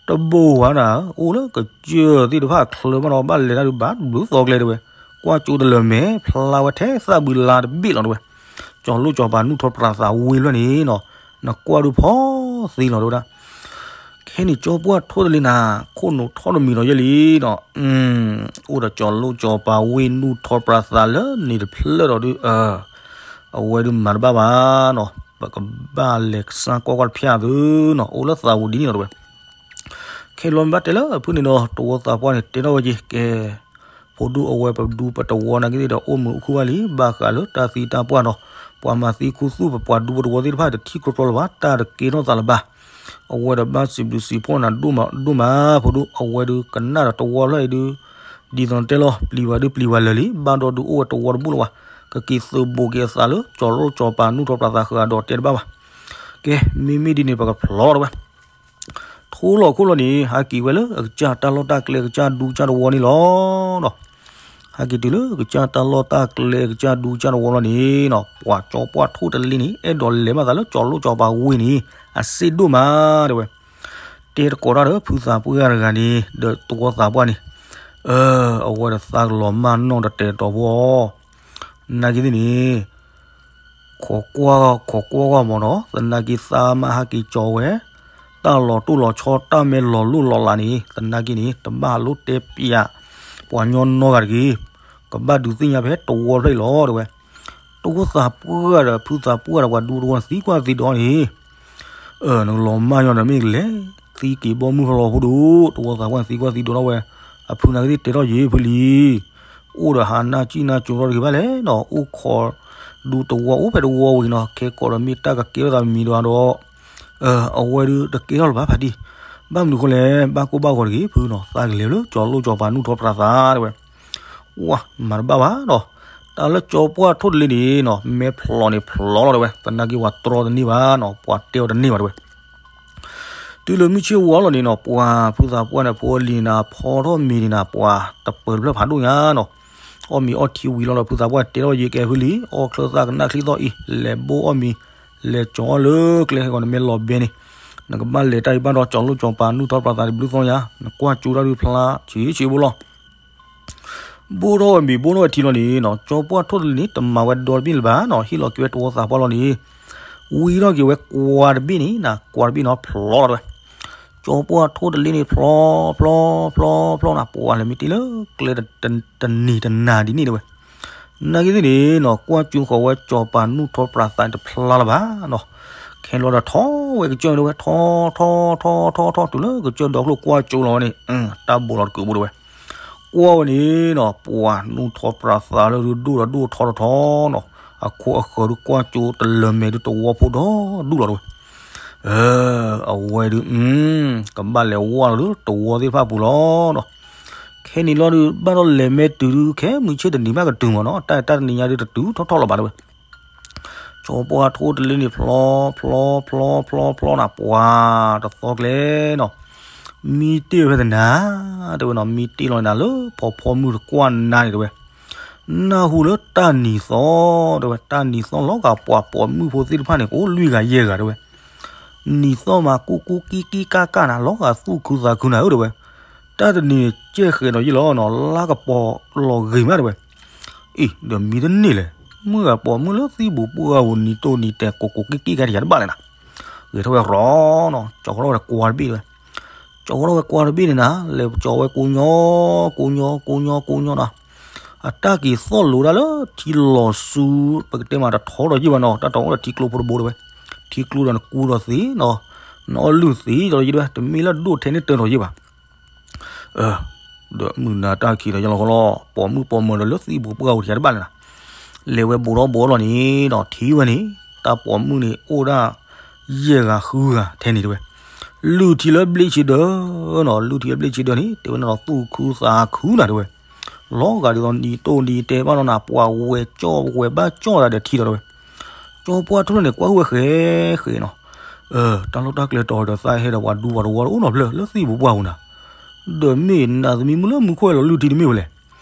တဘိဝဲနၤ အိၣ်လၢကစၢၢ်သ့ၣ်တဖၣ်အချၢမးနီၤ ဘၣ်လဲၤတၢ်ဒုးဘၣ်ဘျုးသီကျဲတဲဝဲ. ကွၢ်ကၠိတလၢၤမဲာ် ဖျါဝဲထဲသၣ်ဘုလါတဘ့ၣ်လီၤတဲဝဲ. ကၠီၤလိၣ်ကၠီၤပၤနူၢ်ထီၣ်ပြးသးဝ့ၢ်ဖျၢၣ်န့ၣ်နီၤ နကွၢ်ဒုးဖီသ့လီၤတဲဝဲဒၣ်. ခဲန့ၣ်ကၠီပှၢ်ထိၣ်တလ့နၤ ခိၣ်နူာ်ထီၣ်တမံၤလီၤယဲၢ်လံနီၤ. အိၣ်ဒီးကၠီၤလိၣ်ကၠီၤပၤဝ့ၢ်နူၢ်ထီၣ်ပြးသးလၢန့ၣ်တဖျၢၣ်ဒီးဒုး အဝဲဒုးမၤတဘၣ်ဘၣ်နီၤ ပကဘၣ်လဲၤစါကွၢ်ကွၢ်တဖၠၣ်သုနီၤ အိၣ်လၢသးပူၤဒ်န့ၣ်လီၤတဲဝဲ. ခဲလီၤမ့ၢ်ဘၣ်တဲလၢအဖုန့ၣ်ဒီး တဝီသးပှၢ်န့ၣ် တဲထီၣ်ဝဲက့ၤ ကဲ ဖိဒိၣ်အဝဲပဒူပတဝီနာ်က့သ့ၣ်ဒီး အိၣ်မုာ်အိၣ်ခုၣ်ဘၣ်လံ ဘၣ်ဃးလၢတၢ်သံတၢ်ပှၢ်နီၤ ပှၤမၤသံခူသူၣ် ပပှၤဒူပတဝီသ့ၣ်တဖၣ် တထံၣ်ကျီကျီလၢၤဘၣ် တၢ်တကဲထီၣ်သးလၢၤဘၣ်. အဝဲဒီးဘၣ်စံးဘျုးစံးဖှိၣ်နၤဒိၣ်မး ဒိၣ်မး ဖိဒိၣ် အဝဲဒုးကနၣ်ဒီးတဝီဖျၢၣ်အံၤဒုး ဒ်သိးနတဲလီၤ ပျံၤဝဲဒုးပျံၤဝဲလၢာ်လံ ဘၣ်ဒီးဒုးအိၣ်ဝဲတဝီတဘိၣ်လၢၤဘၣ် ကက့ၤသုးဘိးက့ၤအသးလၢ ကၠီၤလိၣ်ကၠီၤပၤနူၢ်ထီၣ်ပြးသးဃၢၤဒီးတဲတဘၣ်ဘၣ်. ကဲ မ့မ့ၢ်ဒ်န့ၣ် ပကဖျီတဲဝဲ ထိလီၤခိၣ်လီၤန့ၣ် ဟးက့ၤဝဲလၢအကစၢ်တၢ်လီၢ်တၢ်ကျဲ အကစၢ်ဒူကစၢ်တဝီန့ၣ်လီၤ. ဟဲက့ၤတုၤလၢကစၢ်တၢ်လီၢ်တၢ်ကျဲ ကစၢ်ဒူကစၢ်တဝီလီၤန့ၣ်နီၤ ပှၤကၠီပှၢ်ထိၣ်တလ့န့ၣ် အဲၣ်ဒိးလဲၤဘၣ်သးလၢကၠီၤလိၣ်ကၠီၤပၤဝ့ၢ်န့ၣ် အစ့ၣ်ဒိၣ်မးတဲဝဲ. တဲတကိးတၢ်ဒီးဖုသးပှၢ်တဂၤန့ၣ် ဒီးတဝီသးပှၢ်န့ၣ် အဝဲဒီးသးကလီၤမၢ်နီၢ်တတဲာ်တီၤဖိအီၤ နာ်က့သ့ၣ်န့ၣ် ခိးကွၢ် ခိးကွၢ်ဂီၢ်မၢ်နီၤ သနာ်က့သးမးဟဲက့ၤကၠီဝဲ တၢ်လီၤတိၢ်လီၤဆီ တၢ်မ့ၢ်လီၤလိၢ်လီၤလးန့ၣ် သနာ်က့န့ၣ် တဘၣ်လိၣ်တဲပျး ပှၤညီနီတဂၤတဂ့ၤ ကဘၣ်ဒုးသ့ၣ်ညါဖဲတဝီဖျၢၣ်အံၤလီၤတဲဝဲ. တဝီသးပှၢ်ဒီးဖုသးပှၢ်ဒီးပှၤဒူတဝီန့ၣ် သံကွၢ်သံဒိးန့ၣ် နကလီၤမၢ်ညီဒီးမ့ၢ်ကလဲၤ သံက့ၤဘီမုၢ်ဖျိလီၤဖိဒိၣ် တဝီသးပှၢ်န့ၣ် သံကွၢ်သံဒိးထီၣ်ဝဲ အဖုနာ်က့သ့ၣ်တဲထီၣ်ယံၤဖုလံ အိၣ်ဒီးဟးနၢ်စံၣ်နၢ်ကၠိထီၣ်တဂ့ၤဘၣ်လဲၣ်နီၤ အိၣ်ခိးဒူတဝီအိၣ်ဖဲတဝီဝံၤနီၤ ခဲကိးဒီးမ့ၢ်တၢ်ကကဲထီၣ်သးမံၤဒိၣ်ဒီး အဝဲဒုးတကဲထီၣ်လၢၤဘၣ်ဖးတံၢ်, ဘၣ်မနုၤဃိလဲၣ် ဘၣ်ကိၢ်ဘၣ်ဂီၤတဂ့ၤ ဖုနီၤ သးကလဲၤလၢကၠီၤလိၣ်ကၠီၤပၤနူၢ်ထီၣ်ပြးသးတဲဝဲ, ဝါ မၤတဘၣ်ဘၣ်နီၤ, တၢ်လၢကၠီၤပှၢ်ထိၣ်တလ့န့ၣ်နီၤ မဲဖျိးန့ၣ်ဖျိးလီၤတဲဝဲ, သနာ်က့ပှၤတြီတန့ၢ်ဘၣ်နီၤ ပှၤတဲအီၤတန့ၢ်ဘၣ်တဲဝဲ တုၤလၢမုၢ်ဆ့ၣ်ဝါလီၤန့ၣ်နီၤ ပှၤဖုသးပှၢ်န့ၣ် ဖိအလံၤန့ၣ် ဖီထီၣ်မ့ၤန့ၣ်နီၤ ပှၤတပၢၤတဖျၢၣ်ဖးဒိၣ်ညါနီၤ, အီၣ်မ့ၤအီထံဝံၤလီၤဒီး ဖုသးပှၢ်တဲထီၣ်ယဲကဲဖုလံ အီၣ်ချၢသၣ်ကနၣ်ချံသီၣ်အံၤ လဲၤဘိအီၣ်မ့ၤ လဲၤကၠီၤအီၣ်လၢကျဲဟဲဂီၤန့ၣ် မ့ၢ်လီၤဘဲန့ၣ်, နကဘၣ်လဲၤတၢ်အံၤဘၣ်ဒီး ကၠီၤလိၣ်ကၠီၤပၤနူၢ်ထီၣ်ပြးသးတဘျုးသီညါ နကွၢ်ကၠိတၢ်ဒုးဖျါဆံးဆံးဘိလီၤ ဘိၣ်ထီၣ်ဝဲမ့ၤဘိၣ်ထီၣ်ဝဲထံလီၤန့ၣ်နီၤ ကၠီၤပှၢ်ထိၣ်တလ့န့ၣ် တမၤဝဲဒီတဘ့ၣ်လၢၤဘၣ်နီၤ ဟ့ၣ်လီၤက့ၤဝဲတဝီသးပှၢ်လီၤန့ၣ်, ဝံထီၣ်က့ၤဝဲကွၢ်တဘ့ၣ်န့ၣ်နီၤ ကွၢ်တဘ့ၣ်နီၤ ဖျိးလီၤတဲဝဲ, ကၠီၤပှၢ်ထိၣ်တလ့န့ၣ် ဖျိး ဖျိး ဖျိး ဖျိးနီၤ ပှၤလဲၤမ့ၢ်တ့ၢ်လၢကျဲတနံၤတနၤဒ်န့ၣ်တဲဝဲ, နာ်က့သ့ၣ်န့ၣ်နီၤ ကွၢ်ကၠိဃီၤဝဲကၠီၤပၤနူၢ်ထီၣ်ပြးသးန့ၣ်တဖျါလၢၤဘၣ်နီၤ, ခဲလီၤဒီးထီၣ်ဝဲကစၢၢ်တဲဝဲ ထီၣ် ထီၣ် ထီၣ် ထီၣ် ထီၣ် တုၤလၢကစၢၢ်ဒီကျိၣ်ကွၢ်ကၠိလီၤဝဲန့ၣ်, တၢ်ဘိးလီၤတကုးဘိတဲဝဲ, ကွၢ်ဝဲန့ၣ်နီၤ ပှၤနူၢ်ထီၣ်ပြးသးလၢဒိၣ်ဒီးဒိၣ်ထီထီထီနီၤ, အခိၣ်အဃၢၤဒုးကွၢ်ကၠိတလၢၤမဲာ်ဒုးတဝီဖိဒီဒူၣ်လီၤတဲဝဲ, အဝဲဒုး ကဘၣ်လဲၤဝဲလီၤလၢတဝီသ့ၣ်တဖၣ်ပူၤလီၤနီၤ, ခဲန့ၣ်လီၤဒုး ဘၣ်ဒီးလဲၤမဲာ်တုၤဒုး ခဲမုၢ်ဆ့ၣ်တနံၤမးကတုၤမးနီၤ တၢ်တၢ်တနံၤညါဒုးတတုၤထီၣ်ထီၣ်လီၤဘၣ်တဲဝဲ ကၠီၤပှၢ်ထိၣ်တလ့န့ၣ် ဖျိး ဖျိး ဖျိး ဖျိး ဖျိးနီၤ ပှၤတသီကျဲနီၤ, မံတ့ၢ်ဝဲဖဲသနၤ တဲဝဲနီၤ မံတ့ၢ်လီၤနၤလၢဖီဖီမုၢ်တကွၢ်နၤန့ၣ်တဲဝဲ, နၢ်ဟူလၢတၢ်နံၤသီ တဲဝဲ တၢ်နံၤသီလီၤဂာ်ပှၤပိာ်မုၣ်ဖိသ့ၣ်တဖၣ်န့ၣ် ကအိၣ်လွံၢ်ဂၤယဲၢ်ဂၤတဲဝဲ နံၤသီၣ်မးကူကူကံကံကၢ်ကၢ်နၤ လီၤဂာ်သူၣ်ခုသးခုနၤဧၢတဲဝဲ, တၢ်တနံၤန့ၣ် ကဲဃဲၤဒီးယ့ၢ်လီၤနီၤ လါကပီၤလီၤဂ့ၤမးတဲဝဲ, အံၤ ဒီးမံတန့ၢ်လဲၣ်, မုၢ်ဂၤပိာ်မုၣ်လၢသံၣ်ပူၤပှၢ်ပူၤ နံၤတိၢ်နံၤတဲာ် ကိးကိးကံကံကဲယၤတဘၣ်လဲၣ်နၤ, ဂဲၤထီၣ်ဝဲရီနီၤ ကၠီၤထီၣ်ဝဲကွၢ်တဘ့ၣ်တဲဝဲ, ကၠီၤထီၣ်ဝဲကွၢ်တဘ့ၣ်န့ၣ်နၤ လဲၤကၠီၤဝဲကိညိ ကိညိ ကိညိ ကိညိနီၤ အတၢ်က့ၤသီၣ်လိၤဒၣ်လၢထံလီၤဆူ ပကတဲမးတထီဒီးယ့ၢ်ဘၣ်နီၤ တၢ်တအိၣ်ဒီးထံကျိဖိတဘိတဲဝဲ, ထံကျိဒီးနကူဒီးသ့နီၤ, နအီၣ်လုၢ်သ့ဒီးယ့ၢ်တဲဝဲ တမ့ၢ်လၢဒိၣ်ထဲန့ၣ်တၢၤဒီးယ့ၢ်ဘၣ်, ဒီးမုၢ်နၤတၢ်ခံးဒီးယလီၤဃီလီၤ ပိာ်မုၣ်ပိာ်မၢၤဒီးလၢသံၣ်ပူၤပှၢ်ပူၤတယၤတဘၣ်လဲၣ်နၤ, လဲၤဝဲဘူးထီၣ်ဘူးထီၣ်လီၤန့ၣ်ဒီး ထံၣ်ဝဲန့ၣ် တၢ်ပိာ်မုၣ်န့ၣ် အိၣ်ဒၣ် ယဲၢ်ဂၤဃုဂၤထဲန့ၣ်တဲဝဲ, လုၢ်ထံလၢဘျ့ဆံဒၢနီၤ လုၢ်ထံလၢဘျ့ဆံဒၢန့ၣ် တဲဝဲန့ၣ်ဒီးသူၣ်ခုသးခုနၤတဲဝဲ, လီၤဂာ်ဒ်သိးနံၤတိၢ်နံၤတဲာ်ဘၣ်နီၤနၤ ပှၤဝဲၢ်ကၠီၣ်ဝဲၢ်ဘါကၠီၣ်သးဒီးထံဒီးတဲဝဲ, ကၠီၤပှၢ်ထိၣ်တလ့န့ၣ် ကွၢ်ဟုၣ်ဝဲဃဲဃဲနီၤ, တၢ်လီၢ်တၢ်ကျဲတီၤဒီးသးဟဲဒီးပှၤဒူပှၤတဝီအိၣ်နီတဖျၢၣ်လၢသံၣ်ပူၤပှၢ်ပူၤနၤ, ဒီးမ့ၢ်နၤသမံမုၢ်လၢမူခိၣ်ဟဲလီၤလုၢ်ထံတမ့ၢ်ဝဲလဲၣ်,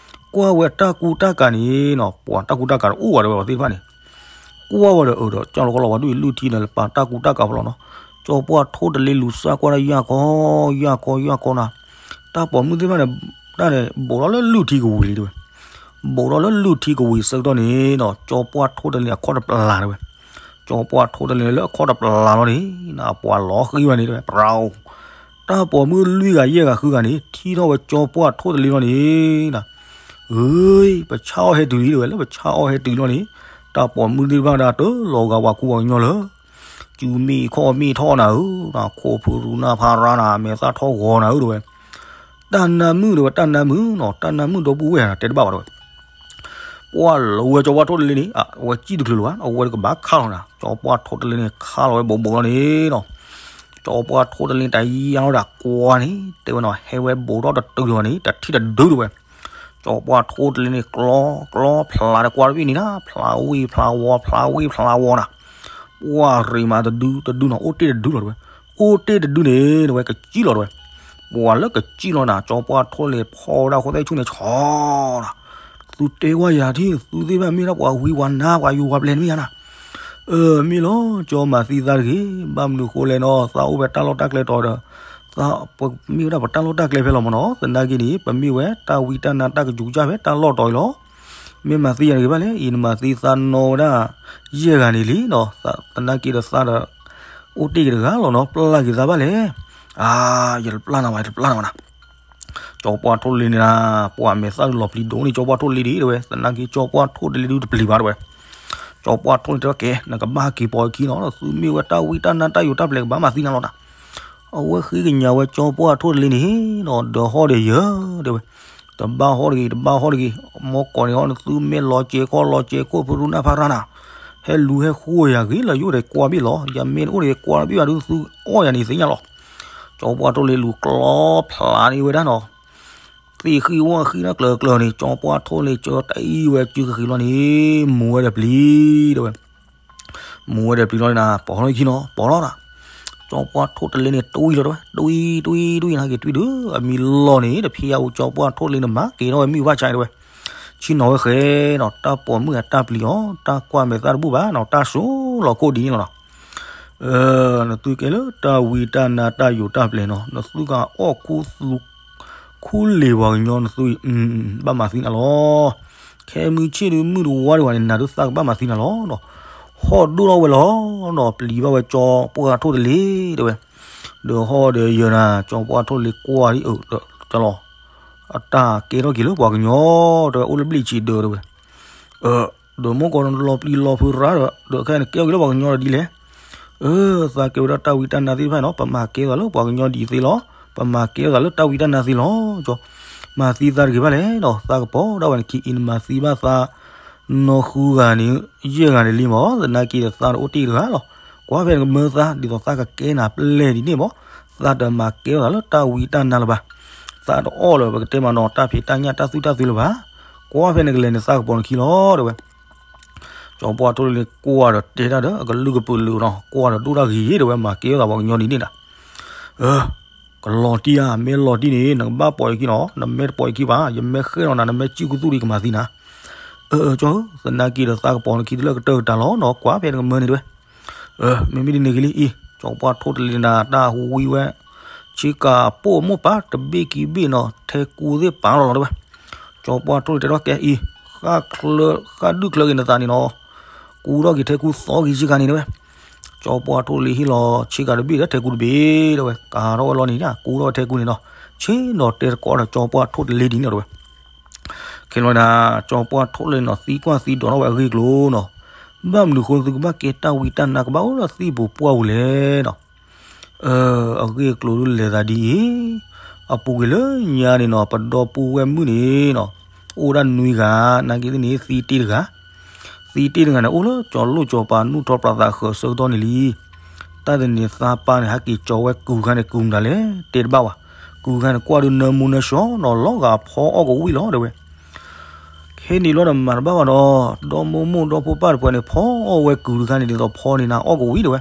ကွၢ်ဝဲတၢ်ကူတၢ်ကၤန့ၣ်နီၤ ပှၤတၢ်ကူတၢ်ကၤတအိၣ်ဘၣ်တဲဝဲပှၤသ့ၣ်တဖၣ်န့ၣ်, ကွၢ်ဝဲဒီးအၢဒီးကၠီလီၤကီလီၤ ပှၤဒူၣ်အံၤလုၢ်ထံန့ၣ် ပာ်တၢ်ကူတၢ်ကၤဖီလီၤနီၤ, ကၠီၤပှၢ်ထိၣ်တလ့လူၤစၢ်ကွၢ်တၢ်ယၢ်ခီ ယၢ်ခီ ယၢ်ခီနၤ, တၢ်ပိာ်မုၣ်သ့ၣ်တဖၣ်န့ၣ် တၢ်န့ၣ် ဘူးထီၣ်လၢလုၢ်ထံကဝံၤလံတဲဝဲ, ဘူးထီၣ်လၢလုၢ်ထံကဝံၤဆၢကတီၢ်န့ၣ်နီၤ ကၠီၤပှၢ်ထိၣ်တလ့အခီၣ်တပျၢ်တဲဝဲ, ကၠီၤပှၢ်ထိၣ်တလ့လၢအခီၣ်တပျၢ်လီၤန့ၣ် ပှၤလီၤဃံဝဲန့ၣ်တဲဝဲ ပြၤ တၢ်ပိာ်မုၣ်လွံၢ်ဂၤယဲၢ်ဂၤဃုဂၤန့ၣ် ထံၣ်ထီၣ်ဝဲကၠီၤပှၢ်ထိၣ်တလ့လီၤန့ၣ်, ဧၢ, ပဆၣ်အီၣ်ဟဲတုၤလံတဲဝဲ လၢပဆၣ်အီၣ်ဟဲတုၤလီၤန့ၣ်, တၢ်ပိာ်မုၣ်သ့ၣ်တဖၣ်ဒၣ်တလီၤဂာ်ပှၤကူပှၤကညီလၢ ကူမ့ၢ်ခီၣ်မ့ၢ်ထီၣ်နၤဧၢ, ခိၣ်ဖုရူနၢ်ဖးရါနၤ မဲာ်သၣ်ထီၣ်ဂီၤနၤဧၢတဲဝဲ, တၢ်နါမုၣ်တဲဝဲ တၢ်နါမုၣ်နီၤ တၢ်နါမုၣ်ဒီပုၢ်ဝဲၢ်နၤ တဲတဘၣ်ဘၣ်တဲဝဲ ပှၢ်လၢဝဲကၠီၤပှၢ်ထိၣ်တလ့န့ၣ် အဝဲစံၣ်တချုးလၢၤဘၣ် အဝဲတကဘၣ်ခးလီၤနၤ ကၠီၤပှၢ်ထိၣ်တလ့န့ၣ် ခးလီၤဝဲဘူးဘူးလီၤန့ၣ်နီၤ, ကၠီၤပှၢ်ထိၣ်တလ့တယါလီၤဒၣ်ကွၢ်န့ၣ် တဲဝဲနီၤ ဟဲဝဲဘူးထီၣ်တတုၤလီၤန့ၣ် တထံၣ်တဒုတဲဝဲ, ကၠီၤပှၢ်ထိၣ်တလ့န့ၣ် ကျီကျီဖျးဒီးကွၢ်တဘ့ၣ်န့ၣ်နၤ ဖျးဝံၣ်ဖျးဝီ ဖျးဝံၣ်ဖျးဝီနၤ, ပှၢ်ရ့ၣ်မးတဒုတဒုနီၤ အိၣ်တ့ၢ်တဒုလီၤတဲဝဲ, အိၣ်တ့ၢ်တဒုန့ၣ် တဲဝဲကစံၣ်လီၤတဲဝဲ, ပှၢ်လၢကစံၣ်လီၤနၤ ကၠီၤပှၢ်ထိၣ်တလ့ဖီဝဲဒၣ်ဃိသဲဆူန့ၣ် ဆီလီၤ သုတဲကွၢ်ယၤထံၣ် သုသ့ၣ်တဖၣ်မ့ၢ်ဒၣ်ပှၤဝံပှၤနါပှၤယိၤပှၤပျဲၤတမ့ၢ်ဧါနၤ, အၢ မ့ၢ်လီၤ ကၠီမၤသံသးတဂ့ၤ, ဘၣ်မနုၤဃိလဲၣ်နီၤ သးအိၣ်ဖဲတၢ်လီၢ်တၢ်ကျဲတီၤဒီး, သးပမ့ၢ်ဝဲဒၣ်ပတၢ်လီၢ်တၢ်ကျဲဖဲလီၤမးနီၤ သနာ်က့န့ၣ် ပမ့ၢ်ဝဲတၢ်ဝံတၢ်နါတၢ်ကယူၤကစၢ်ဖဲတၢ်လီၢ်တီၤအံၤလီၤ, မ့ၢ်မၤသံယၤတဂ့ၤဘၣ်လဲၣ် အံၤနမၤသံသးနီၤဝဲဒၣ်, ယဲၢ်ဂၤန့ၣ်လံနီၤ သနာ်က့ဒီးသးဒီး, အိၣ်တ့ၢ်က့ၤတဂၤလီၤနီၤ ပျၢ်က့ၤသးဘၣ်လဲၣ်, အါ ယတပျၢ်နၤဘၣ် ယတပျၢ်နၤဘၣ်နၤ ကၠီပှၢ်ထိၣ်တလ့န့ၣ်နၤ, ပှၤမဲာ်သၣ်ဒုးလီၤပျံၤဒိၣ်န့ၣ် ကၠီပှၢ်ထိၣ်တလ့ဒံးတဲဝဲ, သနာ်က့ကၠီပှၢ်ထိၣ်တလ့ဒုးတပျံၤဘၣ်တဲဝဲ. ကၠီပှၢ်ထိၣ်န့ၣ်တဲဝဲကဲ, နကဘၣ်ဟဲက့ၤပိာ်အခံနီၤ, သုမ့ၢ်ဝဲတၢ်ဝံတၢ်နါတၢ်ယိၤတၢ်ပျဲၤကဘၣ်မၤသံနၤလီၤနၤ. အဝဲဃ့ကညးဝဲကၠီပှၢ်ထိၣ်တလ့န့ၣ်နီၤ, ဒီးဟီၣ်ဒီးယၢၤတဲဝဲ, တဘၣ်ဟီၣ်တဂ့ၤ တဘၣ်ဟီၣ်တဂ့ၤ, မီၢ်ကီးန့ၣ်ဟီၣ်န့ၣ် သုမ့ၢ်လီၤစဲၤခီၣ်လီၤစဲၤခိၣ်ဖုရူနၢ်ဖးရၣ်နၤ, ဟဲ ဟဲလူၤဟဲဃိယၤဂ့ၤလၢယအိၣ်ဒီးကွၢ်ဘ့ၣ်လီၤ. ယမ့ၢ်တအိၣ်ဒီးကွၢ်ဘ့ၣ်ဘၣ်ဒီး သုအီၣ်ယၤန့ၣ်သ့ၣ်ညါလီၤ. ကၠီပှၢ်ထိၣ်လ့လူၤကျီဖျးန့ၢ်ဝဲဒၣ်နီၤ. သ့ၣ်ဃံဝၣ်ဃံတၢ်ကျၢၤကျၢၤန့ၣ် ကၠီပှၢ်ထိၣ်လ့ကၢတအံၤဝဲစုကဃံၤလီၤန့ၣ် မူၤဝဲဒီးပျံၤ တဲဝဲ. မူၤဝဲဒီးပျံၤလီၤန့ၣ် ပိာ်ထီၣ်ခံနီၤ ပိာ်ထီၣ်တၢ်. ကၠီပှၢ်ထိၣ်တလ့န့ၣ် တွံၢ်လီၤတဲဝဲ, တွံၢ်တွံၢ်တွံၢ် နဟဲက့ၤတွံၢ်ဒီး အမံၤလီၤန့ၣ် တဖံးအါအူ ကၠီပှၢ်ထိၣ်တလ့န့ၣ် မၤက့ၤထီၣ်ဝဲမုၢ်ဘၣ်ဆါတဲဝဲ. ဆ့ၣ်နီၤဝဲဃဲနီၤ တၢ်ပိာ်မုၣ်အတၢ်ပျံၤအီၤ တၢ်ကွၢ်မဲာ်သၣ်တဘူၣ်ဘၣ်နီၤ တၢ်ဆိးလီၤခိၣ်ဒ်န့ၣ်လီၤနီၤ. နသုကဲလၢတၢ်ဝံတၢ်နါတၢ်ယိာ်တၢ်ပျဲၤနီၤ နသုကအီၣ်ခူသူၣ် ခူလ့ၤပှၤကညီနသု ဘၣ်မၤသံနၤလီၤ. ခဲမုၢ်ဆ့ၣ်ဒုးမုၢ်တဝါဒံးဝဲန့ၣ် နၤဒုးသးကဘၣ်မၤသံနၤလီၤနီၤ. ဟီၣ်ဒိၣ်ထီၣ်ဝဲလီၤနီၤ ပျံၤဘၣ်ဝဲကၠီပှၢ်ထိၣ်တလ့တဲဝဲ. ဒီးဟီၣ်ဒီးယၢၤနၤ ကၠီပှၢ်ထိၣ်တလ့ကွၢ်ဒ်အၢၣ်လီၤ အတၢ်ကဲထီၣ်က့ၤလၢပှၤကညီတဲဝဲ အိၣ်လၢဘျ့ၣ်ဆံးဒၢတဲဝဲ. ဒီးမ့ၢ်ကီးလီၤပျံၤလီၤဖုးရၣ်ဒီး ဒီးခဲန့ၣ်ကဲထီၣ်က့ၤလၢပှၤကညီဒီးဒ်လဲၣ်. အၢ သးကဲဝဲဒၣ်တၢ်ဝံတၢ်နါသ့ၣ်တဖၣ်နီၤ ပမၤကဲသးလၢပှၤကညီဒ်သ့လီၤ. ပမၤကဲသးလၢတၢ်ဝံတၢ်နါသ့လီၤ. ကၠီ မၤသံသးတဂ့ၤဘၣ်လဲၣ်နီၤ သးကပီၤဒၣ်ဝဲနခံအံၤ နမၤသံဘၣ်သး နီၢ်ဃုဂၤန့ၣ် ယဲၢ်ဂၤန့ၣ်လံမး သနာ်က့ဒီးသးတအိၣ်တ့ၢ်တဂၤလီၤ. ကွၢ်ဖဲနကမၢသး ဒ်သိးသးကကဲနၤပျဲၢ်ဒ်န့ၣ်မး သးတမၤကဲထီၣ်သးလၢတၢ်ဝံတၢ်နါလၢၤဘၣ်. သးတအီၣ်လၢပကတဲမးနီၤ တၢ်ဖံးတၢ်ညၣ်တၢ်သူၣ်တၢ်သ့လၢၤဘၣ်. ကွၢ်ဖဲနကလဲၤန့ၣ် သးကပီၤနခံလီၤတဲဝဲ. ကၠီပှၢ်ထိၣ်လ့န့ၣ် ကွၢ်ဒီးတဲတၢ်ဒီး အကလုၢ်ကပၢၤလၢာ်နီၤ ကွၢ်ဒီးဒိၣ်တၢ်ဂ့ၤတဲဝဲ မၤကဲထီၣ်သးပှၤကညီဒ်န့ၣ်ဒၣ်. အၢ ကလီၤတံၢ်ဧါ မ့ၢ်လီၤတံၢ်န့ၣ် နကဘၣ်ပိာ်ယခံနီၤ နမဲတပိာ်ယခံဘၣ် ယမဲဃဲလီၤနၤ နမဲစုၣ်ခူသူၣ်ဒီးကမၤသံနၤ. အၢ ကၠီဧၢ သနာ်က့ဒီးသးကပီၤနခံတလၢကတၢၢ်ကတၢၢ်လီၤနီၤ ကွၢ်ဖဲနကမၢန့ၣ်တဲဝဲ. အၢ မ့မ့ၢ်ဒ်န့ၣ်ဂ့ၤလံအံၤ ကၠီပှၢ်ထိၣ်တလ့န့ၣ် တၢ်ဟူဝံဝဲ ဆ့ကၤပိာ်မိၢ်ပၢ်တဘ့ၣ်ခံဘ့ၣ်နီၤ ထဲကူသ့ၣ်ပာ်လီၤလီၤတဲဝဲ. ကၠီပှၢ်ထိၣ်တလ့တဲထီၣ်ကဲအံၤ ဃၣ်ချၢ ဃၣ်ဒုၣ်ချၢက့ၤနသးန့ၣ်နီၤ ကူထီၣ်က့ၤထဲကူသီက့ၤဆ့ကၤန့ၣ်တဲဝဲ. ကၠီပှၢ်ထိၣ်တလ့ဟ့ၣ်လီၤဆ့ကၤတဘ့ၣ်ဒီးထဲကူတဘ့ၣ်တဲဝဲ ကၤထီၣ်ဝဲလီၤန့ၣ် ကူထီၣ်ဝဲထဲကူန့ၣ်နီၤ ဆ့ၣ်နီၤတဲတကိးဒီးကၠီပှၢ်ထိၣ်တလ့ဒ်န့ၣ်တဲဝဲ. ခဲလီၤဒၣ် ကၠီပှၢ်ထိၣ်တလ့နီၤ သံကွၢ်သံဒိးထီၣ်ဝဲအဂ့ၢ်အကျိၤနီၤ ဘၣ်မနုၤဃိသုကဘၣ်ကဲတၢ်ဝံတၢ်နါကဘၣ်အိၣ်လၢသ့ၣ်ပူၤပှၢ်ပူၤလဲၣ်နီၤ. အဂ့ၢ်အကျိၤဒုးလဲၤသးဒ်အံၤ, အပူၤကွံာ်လၢညါန့ၣ်နီၤ ပဒီပုၢ်ဝဲၢ်မုၣ်န့ၣ်နီၤ အိၣ်ဒၣ်နွံဂၤ, နာ်က့သ့ၣ်န့ၣ် သံတ့ၢ်တဂၤ, သံတ့ၢ်တဂၤန့ၣ် အိၣ်လၢကၠီၤလိၣ်ကၠီၤပၤ နုာ်ထီၣ်ပြးသးဃၢၤဆၢကတီၢ်န့ၣ်လံ. တၢ်တနံၤသးပၢ်န့ၣ် ဟးက့ၤကၠီၤဝဲကုၤခါန့ၣ် ကုၤမတၤလဲၣ် တဲတဘၣ်ဝဲ, ကုၤခါန့ၣ် ကွၢ်ဒုးနၢမူနၢဆှီနီၤ လီၤဂာ်ဖီအီၣ်ကဝံၣ်လီၤတဲဝဲ. ခဲန့ၣ်လီၤဒီးမၤတဘၣ်ဘၣ်ဒီး ဒီမိၢ်မိၢ်ဒီဖိပၢ်တဖုန့ၣ် ဖီအီၣ်ဝဲကုၤတခါန့ၣ် ဒ်သိးဖီန့ၣ်နၤအီၣ်ကဝံၣ်တဲဝဲ,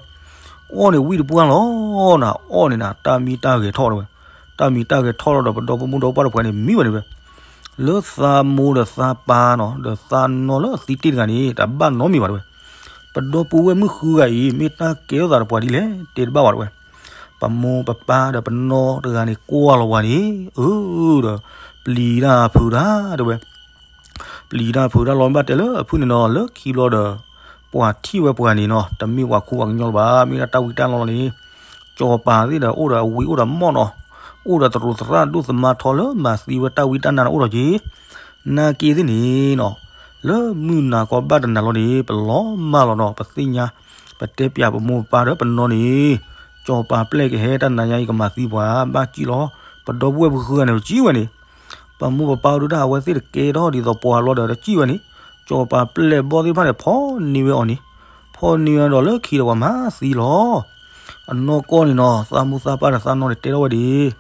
အီၣ်န့ၣ်ဝံၣ်တပှၢ်လီၤနၤ အီၣ်န့ၣ်နၤ တၢ်မံတၢ်ဂဲၤထီၣ်တဲဝဲ, တၢ်မံတၢ်ဂဲၤထီၣ်လီၤဒီး ပဒီမိၢ်မိၢ်ဒီဖိပၢ်တဖုန့ၣ် မံဝဲန့ၣ်ဝဲ, လၢသးမိၢ်ဒီးသးပၢ်နီၤ ဒီးသးနီလၢသံတ့ၢ်တဂၤန့ၣ် တဘၣ်နီတမံၤဘၣ်တဲဝဲ. ပဒီပုၢ်ဝဲၢ်မုၣ်ဃုဂၤအံၤ မ့ၢ်တၢ်ကဲထီၣ်သးဒီးပှၤဒ်လဲၣ် တဲတဘၣ်ဘၣ်တဲဝဲ. ပမိၢ်ပပၢ်ဒီးပနီၢ်တဂၤန့ၣ် ကွၢ်လီၤပှၤန့ၣ် အၢ ဒီး ပျံၤတၢ်ဖုးတၢ်တဲဝဲ, ပျံၤတၢ်ဖုးတၢ်လီၤ မ့ၢ်ဘၣ်တဲလၢအဖုၣ်န့ၣ်နီၤ လၢခံဘျီဒီး ပှၤထံၣ်ဝဲပှၤန့ၣ်နီၤ တမ့ၢ်ပှၤခူပှၤကညီလၢၤဘၣ် မ့ၢ်ဒၣ်တၢ်ဝံတၢ်နါလီၤန့ၣ်, ကၠီၤပၤသ့ၣ်ဒီး အိၣ်ဒီးအဝံအိၣ်ဒီးမီၢ်နီၤ, အိၣ်ဒီးတရူးသရၣ်ဒိၣ်သမါထီလၢမၤသံဝဲတၢ်ဝံတၢ်နါန့ၣ်အိၣ်ဒီးက့ၤ, နာ်က့သ့ၣ်န့ၣ်နီၤ လၢမုၢ်နၤကီဘၣ်တနၤလီၤန့ၣ် ပလီၤမၢ်လီၤနီၤ ပသ့ၣ်ညါ, ပတဲပၠးပမိၢ်ပပၢ်ဒီးပနီၢ်န့ၣ်, ကၠီၤပၤပျဲၢ်ကဟဲတၢ်နၤညါအံၤကမၤသံပှၤ ဘၣ်စံၣ်လီၤ, ပဒီပုၢ်ဝဲၢ်ပဃုဂၤန့ၣ် ပစံၣ်ဝဲန့ၣ်, ပမိၢ်ပပၢ်ဒုးတၢ်အဝဲသ့ၣ်တကဲထီၣ်ဒ်သိးပှၤလီၤဒီးတစံၣ်ဝဲန့ၣ်, ကၠီၤပၤပျဲၢ်ဘီၣ်သ့ၣ်တဖၣ်န့ၣ် ဖီၣ်န့ၢ်ဝဲအီၤန့ၣ်, ဖီၣ်န့ၢ်ဝဲဒီးလၢခံဒီးပှၤမၤသံလီၤ. အနီၢ်ကီၢ်န့ၣ်နီၤ သးမိၢ်သးပၢ်ဒီးသးနီၢ်န့ၣ်တဲထီၣ်ဝဲဒၣ်,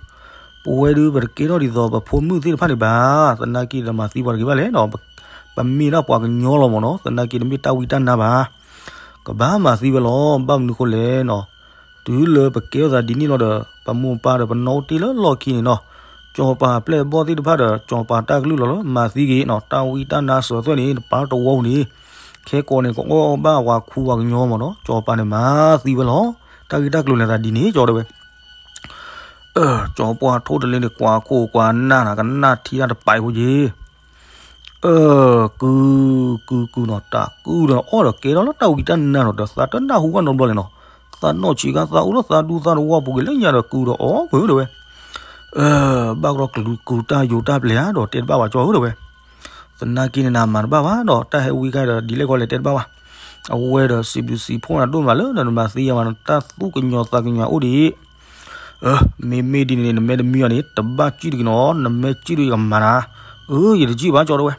ပဝဲဒုးပတကဲထီၣ်ဒ်သိးပဖိမုၣ်သ့ၣ်တဖၣ်န့ၣ်ဘၣ်, သနာ်က့ဒီးမၤသံပှၤတဂ့ၤဘၣ်လဲၣ်နီၤ, ပမ့ၢ်ဒၣ်ပှၤကညီလီၤမ့ၢ်နီၤ သနာ်က့တမ့ၢ်တၢ်ဝံတၢ်နါဘၣ်, ကဘၣ်မၤသံဝဲလီၤ ဘၣ်မနုၤဃိလဲၣ်နီၤ, တုၤလၢပကဲထီၣ်သးဒ်န့ၣ်လီၤဒီး ပမိၢ်ပပၢ်ဒီးပနီၢ်အိၣ်တ့ၢ်လၢလီၢ်ခံန့ၣ်နီၤ, ကၠီၤပၤပျဲၢ်ဘီၣ်သ့ၣ်တဖၣ်ဒီး ကၠီၤပၤတၢ်ကလုၢ်လီၤလၢမၤသံက့ၤနီၤ တၢ်ဝံတၢ်နါစၢၤသွဲၣ်န့ၣ် တပာ်တဝီပူၤန့ၣ်, ခဲကိးန့ၣ် ကအီၣ်ဘၣ်ပှၤခူပှၤကညီမ့ၢ်နီၤ ကၠီၤပၤန့ၣ်မၤသံဝဲလီၤ, တၢ်ဂ့ၢ်တၢ်ကျိၤလဲၤသးဒ်န့ၣ် ကၠီတဲဝဲ ကၠီၤပှၢ်ထိၣ်တလ့န့ၣ် ကွၢ်ခိၣ်ကွၢ်နၢ်နၤ ကနၣ်ထံတၢ်တပာ်ဖိက့ၤ, အၢ ကုၤ ကုၤ ကုၤနီၤ တၢ်ကုၤဒီးအီၣ်ဒီး ကဲထီၣ်လၢတၢ်ဝံတၢ်နါနီၤ ဒီးသးတနၢ်ဟူဘၣ်နီတဘျီလဲၣ်နီၤ, သးနီၢ်ဆံးခါ သးအိၣ်လၢသးဒူသးတဝီပူၤက့ၤလၢညါဒီးကုၤဒီးအီၣ်မုာ်တဲဝဲ, အၢ ဘၣ်ကဒီးကုၤတၢ်ယိာ်တၢ်ပျဲၤဧါ ဒီးတဲတဘၣ်ဘၣ်ကၠီဧၢတဲဝဲ, သနာ်က့န့ၣ်နၤမၤတဘၣ်ဘၣ်ဒီး တၢ်ဟဲဝံခါဒီးဒ်လဲၣ်ခီလဲၣ်တဲတဘၣ်ဘၣ်, အဝဲဒီးစံးဘျုးစံးဖှိၣ်နၤဒိၣ်မးလၢနမၤသံယၤမး တၢ်သူၣ်ကညီၤသးကညီၤအိၣ်ဒံး အၢ မ့မ့ၢ်ဒ်န့ၣ်န့ၣ် နမ့ၢ်တမံအီၤန့ၣ် တဘၣ်စံၣ်တဂ့ၤနီၤ နမ့ၢ်စံၣ်တဂ့ၤကမၤနၤ, အၢ ယတစံၣ်ဘၣ်ကၠီတဲဝဲ,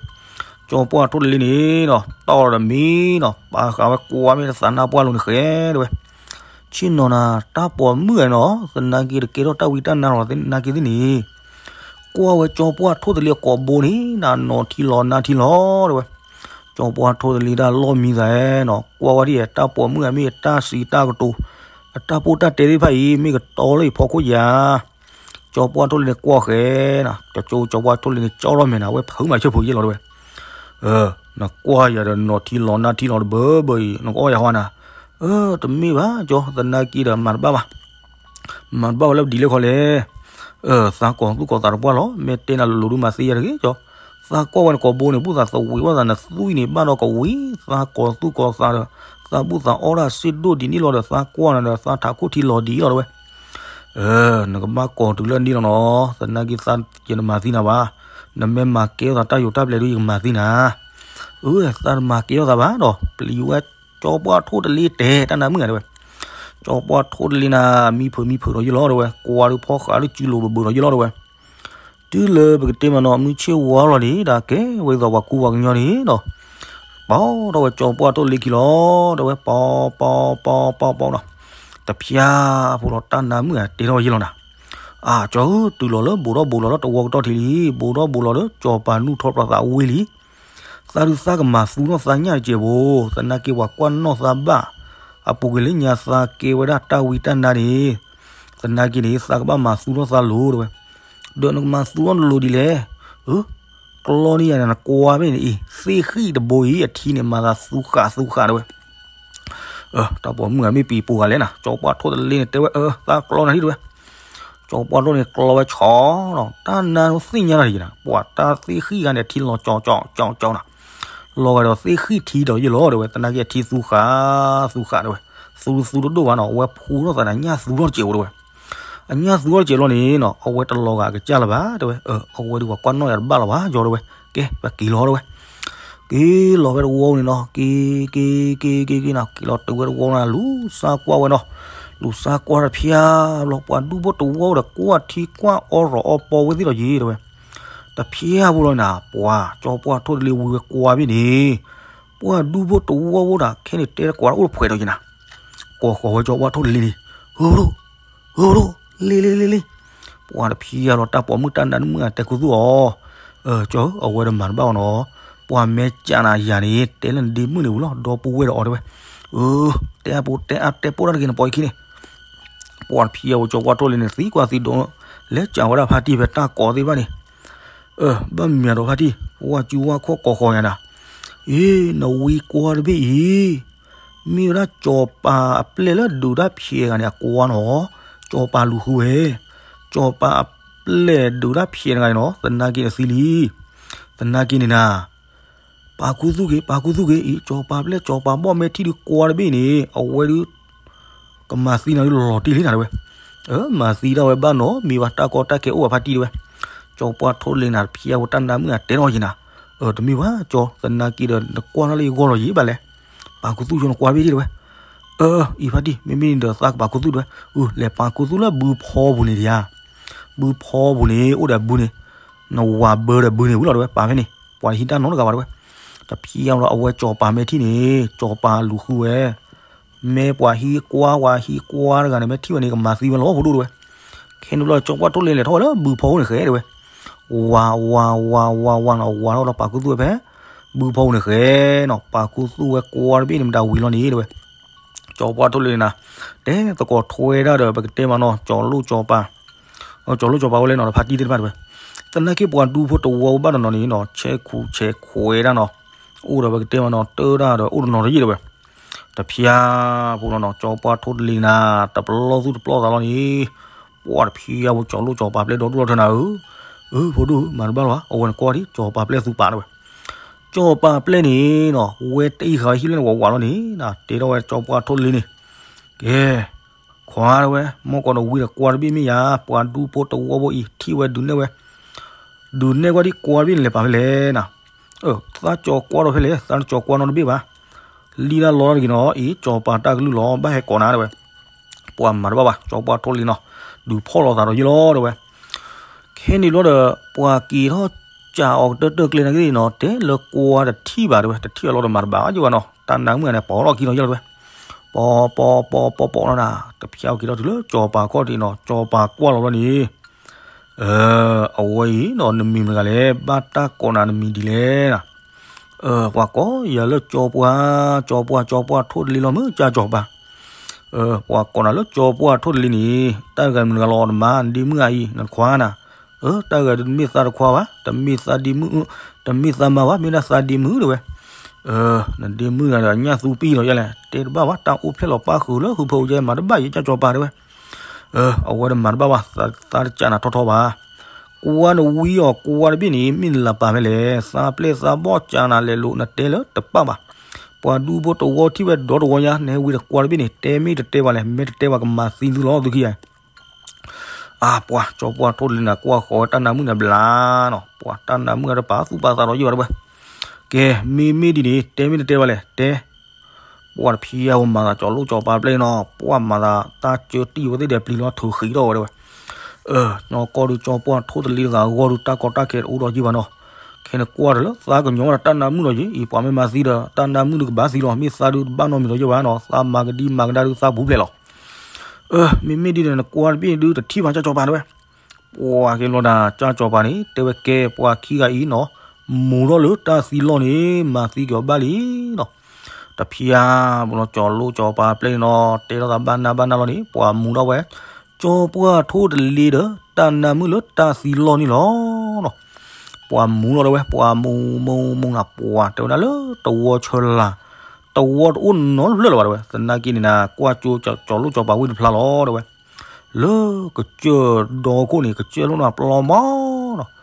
ကၠီပှၢ်ထိၣ်တလ့န့ၣ်နီၤ တီၢ်ဒီးမံနီၤ ပာ်ဃာ်ဝဲကွၢ်မ့ၢ်တသးနါပှၢ်လိၤန့ၣ်ဃဲ တဲဝဲ, ဆ့ၣ်နီၤနၤ တၢ်ပိာ်မုၣ်ဧါနီၤ သနာ်က့တကဲထီၣ်တၢ်ဝံတၢ်နါလီၤသနာ်က့သ့ၣ်န့ၣ်, ကွၢ်ဝဲကၠီပှၢ်ထိၣ်တလ့အကိာ်ဘိန့ၣ် နနီၤထံလီၤနါထံလီၤ တဲဝဲ, ကၠီပှၢ်ထိၣ်တလ့တၢ်လီၢ်မံသးနီၤ ကွၢ်ဝဲဒ်အံၤ တၢ်ပိာ်မုၣ်အမ့ၢ်အတၢ်စံးတၢ်ကတိၤ အတၢ်ပိၢ်တၢ်တဲသ့ၣ်တဖၣ်အံၤ မ့ၢ်ကတီလၢအံၤဖီခိၣ်ယၤ ကၠီပှၢ်ထိၣ်လ့န့ၣ်ကွၢ်ဃဲနီၤ ကၠီကၠီပှၢ်ထိၣ်လ့န့ၣ် ကၠီထီၣ်မဲာ်နၤ အဝဲဖုးမးဆၢဖိယဲၢ်လီၤတဲဝဲ, နကွၢ်ယၤဒီးနီၤထံလီၤနါထံလီၤတဘၢဘၢအံၤ နကအီၣ်ယၤဟီနၤ, တမ့ၢ်ဘၣ်ကၠီ သနာ်က့ဒီးမၤတဘၣ်ဘၣ်, မၤတဘၣ်ဝဲလၢပဒ်လဲၣ်ခီလဲၣ်, သးကိးသူၣ်ကိးသးတပှၢ်လီၤ မ့ၢ်တဲနၤလိၤလိၤဒုးမၤသ့ယၤတဂ့ၤကၠီ, သးကွၢ်ဝဲနကိာ်ဘိန့ၣ် ဘူၣ်သးသဝံးဝဲသးနသွံၣ်န့ၣ် ဘၣ်ဒီးကဝံၤ သးကိးသူၣ်ကိးသးဒီး သးဘူၣ်သးအီၣ်ဒၣ်စ့ဒိၣ်ဒ်န့ၣ်လီၤဒီး သးကွၢ်နၤဒီး သးထးခိၣ်ထံလီၤဒ်လီၤတဲဝဲ, နကဘၣ်ကိးတုၤလၢန့ၣ်လီၤနီၤ သနာ်က့သးယနမၤသံနၤဘၣ်, နမ့ၢ်မၤကဲထီၣ်သးတၢ်ယိးတၢ်ပျဲၤဒုးယကမၤသံနၤ, အၢ သးတမၤကဲထီၣ်သးဘၣ်ဒီး ပျံၤဝဲကၠီပှၢ်ထိၣ်တလ့တဲတၢ်နါမုၣ်ဧါတဲဝဲ, ကၠီပှၢ်ထိၣ်တလ့နၤ မံဖုးမံဖုးဒီးယလီၤတဲဝဲ ကွၢ်ဒုးဖီဃာ်ဒုးစုလိာ်ဘၢဘၢဒီးယလီၤတဲဝဲ တုၤလၢပကတဲမးနီၤ မုၢ်ဆ့ၣ်ဝါလီၤန့ၣ် တၢ်ကဲဝဲသိးပှၤကူပှၤကညီန့ၣ်ဒီး ပီထီၣ်ဝဲကၠီပှၢ်ထိၣ်တလ့ခံလီၤ တဲဝဲ ပီပီပီပီပီနီၤ, တဖျါဖိလီၤ တၢ်နါမုၣ်ဧါတဲထီၣ်ယဲၢ်လီၤနၤ, အၢ ကၠီဧၢ တုၤလီၤလၢဘူးထီၣ်ဘူးလီၤလၢတဝီကတီၢ်ထံးလံ ဘူးထီၣ်ဘူးလီၤလၢကၠီပၤနူၢ်ထီၣ်ပျီသးဝံၤလံ သးဒုးသးကမၤသူထီၣ်သးညၣ်တစဲးဖိ, သနာ်က့ပှၤကွၢ်နီၣ်သးဘၣ်, အပူၤကွံာ်လၢညါသးကဲဝဲဒၣ်တၢ်ဝံတၢ်နါန့ၣ်, သနာ်က့န့ၣ် သးကဘၣ်မၤသူထီၣ်သးလိၤတဲဝဲ, ဒီးနကမၤသူထီၣ်နလိၤဒ်လဲၣ်, ကျီန့ၢ်ယၤန့ၣ် နကွၢ်ဘၣ်န့ၣ်အံၤ သ့ၣ်ဃံၣ်တဘိအံၤ အထံန့ၣ် မၤသးသူဃာ်သူဃာ်တဲဝဲ တၢ်ပိာ်မုၣ်ဂၤမ့ၢ်ပံၤပူၤဂၤလဲၣ်နၤ, ကၠီပှၢ်ထိၣ်တလ့န့ၣ် တဲဝဲ အၢ သးကျီနၤဒ်တဲဝဲ, ကၠီပှၢ်ထိၣ်န့ၣ် ကျီဝဲဆီနီၤ, တၢ်နါန့ၣ်သ့ၣ်ညါတၢ်ယံၤနၤ, ပှၤတၢ်သ့ၣ်ဃံၣ်ဂၤန့ၣ် ထံလီၤကၠီကၠီကၠီနီၤ, လီၤဂာ်ဒီးသ့ၣ်ဃံၣ်ထံဒီးယလီၤတဲဝဲ, သနာ်က့အထံသူဃာ်သူဃာ်တဲဝဲ, သူသူတဒိၣ်ဘၣ်နီၤ, အဝဲဖှူထီၣ်သးန့ၣ် ညၣ်သူထီၣ်တစဲးဖိတဲဝဲ, အညၣ်သူထီၣ်တစဲးလီၤန့ၣ်နီၤ, အဝဲတလီၤဂာ်အကစၢ်လၢၤဘၣ်တဲဝဲ, အဝဲဒုးပှၤကွၢ်နီၣ်ယၤတဘၣ်လၢၤဘၣ် ကၠီတဲဝဲ, ကဲ ပက့ၤလီၤတဲဝဲ က့ၤလီၤဖဲတဝီန့ၣ်နီၤ, က့ၤ က့ၤ က့ၤ က့ၤ က့ၤနီၤ, က့ၤလီၤတုၤဝဲတဝီန့ၣ် လူၤစါကွၢ်ဝဲနီၤ, လူၤစါကွၢ်တဖျါလီၤ, ပှၤဒူဖိတဝီဒီး ကွၢ်ထံကွၢ်အီရီၤအီပီဝဲသ့ၣ်ဒီးယံၤတဲဝဲ, တဖျါဖိလီၤနၤ, ပှၤကၠီပှၢ်ထိၣ်တလ့ဝံၤဝဲကွၢ်ဘ့ၣ်န့ၣ်, ပှၤဒူဖိတဝီဖိဒၣ် ခဲန့ၣ်တဲတကိးတၢ်အိၣ်တဖှဲးဒီးယံၤနၤ, ကိးဃီၤဝဲကၠီပှၢ်ထိၣ်တလ့န့ၣ်, ဟၢဖဒိၣ် ဟၢဖဒိၣ် လ့လ့လ့လ့လ့, ပှၤတဖျါလီၤ တၢ်ပိာ်မုၣ်တၢ်နါမုၣ်အတဲခူသူၣ်အီၤ, ကၠီဧၢ အဝဲတမၤတဘၣ်အီၤနီၤ, ပှၤမဲာ်ကၠးနၤယၤန့ၣ် တဲလၢနဒ့မုၣ်န့ၣ်ဝံၤလီၤ ဒီပုၢ်ဝဲၢ်ဒီးအီၤတဲဝဲ, အၢ တဲအါပူၤတဲအါတဲပိၢ်တၢ်တဂ့ၤနပိာ်ယခံန့ၣ်, ပှၤတဖျါဝဲကၠီပှၢ်ထိၣ်လ့န့ၣ် သံကွၢ်သံဒိး, လဲၤကးဝဲဒၣ်ဖါတံၢ်ဖဲတၢ်ကိးသ့ၣ်တဖၣ်န့ၣ်, အၢ ဘၣ်မၤဒီးဖါတံၢ် ဝါစုဝါခီၣ်ကိးဃီၤယၤနၤ, အ့ နဝံကွၢ်တဘ့ၣ်အံၤ မ့ၢ်ဝဲဒၣ်ကၠီၤပၤအပျဲၢ်လၢဒုးတၢ်ဖျဲးဂၤန့ၣ် အကွၢ်နီၤ, ကၠီၤပၤလူၤဃုဝဲ, ကၠီၤပၤအပျဲၢ်ဒုးတၢ်ဖျဲးတဂၤန့ၣ်နီၤ, သနာ်က့နသံလံ, သနာ်က့န့ၣ်နၤ, ပာ်ခူသူၣ်က့ၤ ပာ်ခူသူၣ်က့ၤအံၤ ကၠီၤပၤပျဲၢ် ကၠီၤပၤဘီၣ်မဲာ်ထံၣ်ဒုးကွၢ်တဘ့ၣ်န့ၣ် အဝဲဒုး ကမၤသံနၤဒုးလီၤတံၢ်လံနၤတဲဝဲ, အၢ မၤသံဒၣ်ဝဲဘၣ်နီတမံၤဘၣ် တၢ်ကီတၢ်ခဲအိၣ်ဘၣ်ဖါတံၢ်တဲဝဲ, ကၠီၤပှၢ်ထိၣ်လ့နၤတဖျါဝဲတၢ်နါမုၣ်အတဲထီၣ်ယံၤနၤ, အၢ တမ့ၢ်ဘၣ်ကၠီၤ သနာ်က့ဒီး နကွၢ်ထီၣ်လၢယဂီၢ်လီၤယံၤဘၣ်လဲၣ်, ပာ်ခူသူၣ်ကၠီၤနကွၢ်တဘ့ၣ်တဲဝဲ, အၢ အံၤဖါတံၢ် မ့မ့ၢ်န့ၣ်ဒီးသးကပာ်ခူသူၣ်တဲဝဲ, အၢ လဲၤပာ်ခူသူၣ်လၢဘုဖီပူၤန့ၣ်ဒံးဧါ, ဘုဖီပူၤန့ၣ် အိၣ်ဒီးဘုန့ၣ်, နဝၤဘၢဒီးဘုန့ၣ်ဝံၤလီၤတဲဝဲ ပာ်ဖဲန့ၣ် ပှၤဟံးတၢ်နီတဂၤဘၣ်တဲဝဲ, တဖျါလီၤ အဝဲကၠီၤပၤမဲာ်ထံၣ်န့ၣ် ကၠီၤပၤလူၤဃုဝဲ မ့ၢ်ပှၤဟံးကွၢ် ပှၤဟံးကွၢ်တဂၤန့ၣ် မ့ၢ်ထံၣ်ဝဲန့ၣ် ကမၤသံဝဲလီၤဖိဒိၣ်တဲဝဲ, ခဲန့ၣ်ဘျီ ကၠီၤပှၢ်ထိၣ်လ့လဲၤထီၣ်ဝဲလၢဘုဖီပူၤန့ၣ်ဃဲတဲဝဲ, ဝၤ ဝၤ ဝၤ ဝၤ ဝၤနီၤ ဝၤထီၣ်ဒီးပာ်ခူသူၣ်ဝဲဖဲ ဘုဖီပူၤန့ၣ်ဃဲနီၤ ပာ်ခူသူၣ်ဝဲကွၢ်တဘ့ၣ်န့ၣ် မတၤဝံၤလီၤန့ၣ်တဲဝဲ, ကၠီၤပှၢ်ထိၣ်လ့နၤ, တဲသကိးထွဲဒၣ်ဒီး ပကတဲမးနီၤ ကၠီၤလိၣ်ကၠီၤပၤ ကၠီၤလိၣ်ကၠီၤပၤဝဲလဲၣ်နီၤ ဒီးဖါတံၢ်သ့ၣ်တဖၣ်တဲဝဲ, သနာ်က့ပှၤဒူဖိတဝီဘၣ်တနီၤန့ၣ်နီၤ ဆဲးခူးဆဲးခွဲးဒၣ်နီၤ, အိၣ်ဒီးပကတဲမးနီၤ တၢ်ဒၣ်ဒီးအိၣ်တနီၤတယံာ်တဲဝဲ, တဖျါဖိလီၤနီၤ ကၠီၤပှၢ်ထိၣ်တလ့နၤ တပလီၢ်သူၣ်တပလီၢ်သးလီၤန့ၣ်, ပှၤတဖျါဖိကၠီၤလိၣ်ကၠီၤပၤပျဲၢ်ဒီဒူၣ်လီၤထၢနၤဧၢ, အၢ ဖိဒိၣ်ဧၢ မၤတဘၣ်လီၤဘၣ် အဝဲန့ၣ်ကွၢ်ဒံး ကၠီၤပၤပျဲၢ်သူပာ်တဲဝဲ, ကၠီၤပၤပျဲၢ်န့ၣ်နီၤ ဝဲတအံၤဃာ်ဟံၣ်လၢန့ၣ်ဝးဝးလီၤန့ၣ်, တဲထီၣ်ဝဲကၠီၤပှၢ်ထိၣ်တလ့န့ၣ်, ကဲ ခွါတဲဝဲ မီၢ်ကီးဒီးဝံၤဒီးကွၢ်တဘ့ၣ်မ့ၢ်ယၤ, ပှၤဒူဖိတဝီဖိအံၤ ထံၣ်ဝဲဒုးနဲၣ်ဝဲ, ဒုးနဲၣ်ကွၢ်ဒံးကွၢ်တဘ့ၣ်န့ၣ်လဲၤပာ်ဖဲလဲၣ်နၤ, သးကၠီၤကွၢ်ဒီးဖဲလဲၣ် သးကၠီၤကွၢ်နီတဘ့ၣ်ဘၣ်, လံၣ်တၢ်လီတၢ်တဂ့ၤနီၤ အံၤ ကၠီၤပၤတၢ်ကလုၢ်လီၤ ဘၣ်ဟဲကိးနၤတဲဝဲ, ပှၤမၤတဘၣ်ဘၣ် ကၠီၤပှၢ်ထိၣ်လ့နီၤ, ဒုးဖီၣ်လိာ်သးဒီးယလီၤတဲဝဲ, ခဲန့ၣ်ဘျီဒီး ပှၤက့ၤထီၣ် ကးအီၤကတၢၢ်တၢၢ်ကျဲန့ၣ်က့ၤနီၤ တဲလၢကွၢ်တထံၣ်ဘၣ်တဲဝဲ, တထံၣ်အလီၤဒီးမၤတဘၣ်အီၤယဲဘၣ်နီၤ, တၢ်နါမုၣ်ဂၤန့ၣ် ပိာ်ထီၣ်ခံလီၤယဲလီၤတဲဝဲ, ပိာ်ပိာ်ပိာ်ပိာ်ပိာ်လီၤနၤ, တဖျါအီၤက့ၤထီၣ်တုၤလၢစီၤပၤခီၣ်ဒံးနီၤ, စီၤပၤကွၢ်လီၤလီၤန့ၣ် အဝဲအံၤနီၤ နမံၤမတၤတဂၤလဲၣ်, ဘၣ်တၢ်ကိးနၤနမံၤဒ်လဲၣ်နၤ, ပှၤကိးယၤလၢကၠီပှၢ်, ကၠီပှၢ် ကၠီပှၢ်ထိၣ်တလ့လီၤမ့ၢ်ကၠီပၤ, ပှၤကိးနၤလၢကၠီပှၢ်ထိၣ်တလ့န့ၣ် တၢ်ဂၤမနုၤဂၤလီၤနမါ နဒ့မုၣ်ဂၤအံၤ နတခွါနၤ, တၢ်ဂၤဒုးတမ့ၢ်သးတခွါဘၣ်, တမ့ၢ်သးဒ့မုၣ်, တမ့ၢ်သးမါဘၣ်, မ့ၢ်ဒၣ်သးဒ့မုၣ်တဲဝဲ, နဒ့မုၣ်ဂၤဒီးညၣ်သူပံလီၤယဲလဲၣ်, တဲတဘၣ်ဘၣ်, တၢ်အိၣ်ဖျဲၣ်လီၤပၣ်ဃုာ်လၢဟုဖၢအိၣ်ယဲ မၤတဘၣ်ယဲကၠီပၤတဲဝဲ အဝဲတမၤတဘၣ်ဘၣ်, သးတကးနၤထီထီဘၣ်, ကွၢ်နဝံအီၤကွၢ်တဘ့ၣ်န့ၣ် မ့ၢ်နလၤပာ်ဖဲလဲၣ်, သးပျဲၢ်သးဘီၣ်ကးနၤလဲၤလိာ်နတဲလၢတပၣ်ဘၣ်, ပှၤဒူဖိတဝီထံၣ်ဝဲဒီတဝီညါ, နဟဲဝံတကွၢ်တဘ့ၣ်န့ၣ် တဲမ့ၢ်တတဲဘၣ်လဲၣ်, မ့ၢ်တတဲဘၣ်ကမၤသံသုလီၤသုခံဂၤ အါ ပှၤကၠီပှၢ်ထိၣ်တလ့နၤ ကွၢ်ဃီၤဝဲတၢ်နါမုၣ်န့ၣ်ဘျါနီၤ, ပှၤတၢ်နါမုၣ်ဂၤတပာ်သူၣ်ပာ်သးဒီးယဲဘၣ်တဲဝဲ, ကဲ မ့မ့ၢ်ဒ်န့ၣ် တဲမ့ၢ်တတဲဘၣ်လဲၣ်, တဲ ပှၤတဖံးယဲၢ်ဝဲမၤသးကၠီၤလိၣ်ကၠီၤပၤပျဲၢ်နီၤ, ပှၤမၤသးတၢ်ကၢတံၢ်ဝဲသ့ၣ်ဒီးပျံၤလီၤထုးဃံးထီၣ်ဝဲတဲဝဲ, နီၢ်ကီၢ်ဒုးကၠီပှၢ်ထိၣ်တလ့တဂၤအဂီၢ်ဒုး တၢ်ကီတၢ်ခဲတအိၣ်ဒီးယဲဘၣ်နီၤ, ခဲန့ၣ်ကွၢ်တၢ်လၢသးကညီၤဝဲဒၣ်တၢ်နါမုၣ်လီၤယဲအံၤ, ပှၤမ့ၢ်မၤသံဒီးတၢ်နါမုၣ်ဒုးကဘၣ်သံလီၤ, မ့ၢ်သးဒုးတဘၣ်နီတမံၤဒီးယဲဘၣ်နီၤ, သးမၤကဒံမၤကဒါဒုးသးပူၤဖျဲးလီၤ မ့မ့ၢ်ဒ်န့ၣ် နကွၢ်တဘ့ၣ်ဒုးတထံၣ်ဘၣ်ကၠီၤကၠီၤပၤတဲဝဲ, ပှၤက့ၤလီၤဒၣ်ကၠီၤကၠီၤပၤန့ၣ် တဲဝဲကဲ ပှၤခံဂၤအံၤနီၤ, မူၤထီၣ်လၢတၢ်သံလီၢ်န့ၣ် မၤသံက့ၤအီၤဘၣ်လံနီၤ, တဖံးယဲၢ်ပူၤနီၤ ကၠီၤလိၣ်ကၠီၤပၤပျဲၢ်န့ၣ်နီၤ တဲထီၣ်သးဘၣ်နၢ်ဘၣ်နၢ်လီၤန့ၣ် ပှၤမူၤထီၣ်ဝဲ ကၠီၤပှၢ်ထိၣ်တလ့ဒီး တၢ်နါမုၣ်လၢတၢ်သံလီၢ်န့ၣ်လီၤနီၤ ပှၤမူၤလီၤတဲဝဲ ပှၤမူၤမူၤမူၤနၤ ပှၤတဲဝဲဒၣ်လၢတဝီဆၢလၢ် တဝီတအိၣ်နီတဖျၢၣ်လၢၤဘၣ်တဲဝဲ သနာ်က့န့ၣ်နၤ ကွၢ်ကၠိကၠီၤလိၣ်ကၠီၤပၤဝ့ၢ်တဖျါလီၤတဲဝဲ လၢကစၢၢ်ဒီခိၣ်န့ၣ် ကစၢၢ်လၢနၤပျီမီနီၤ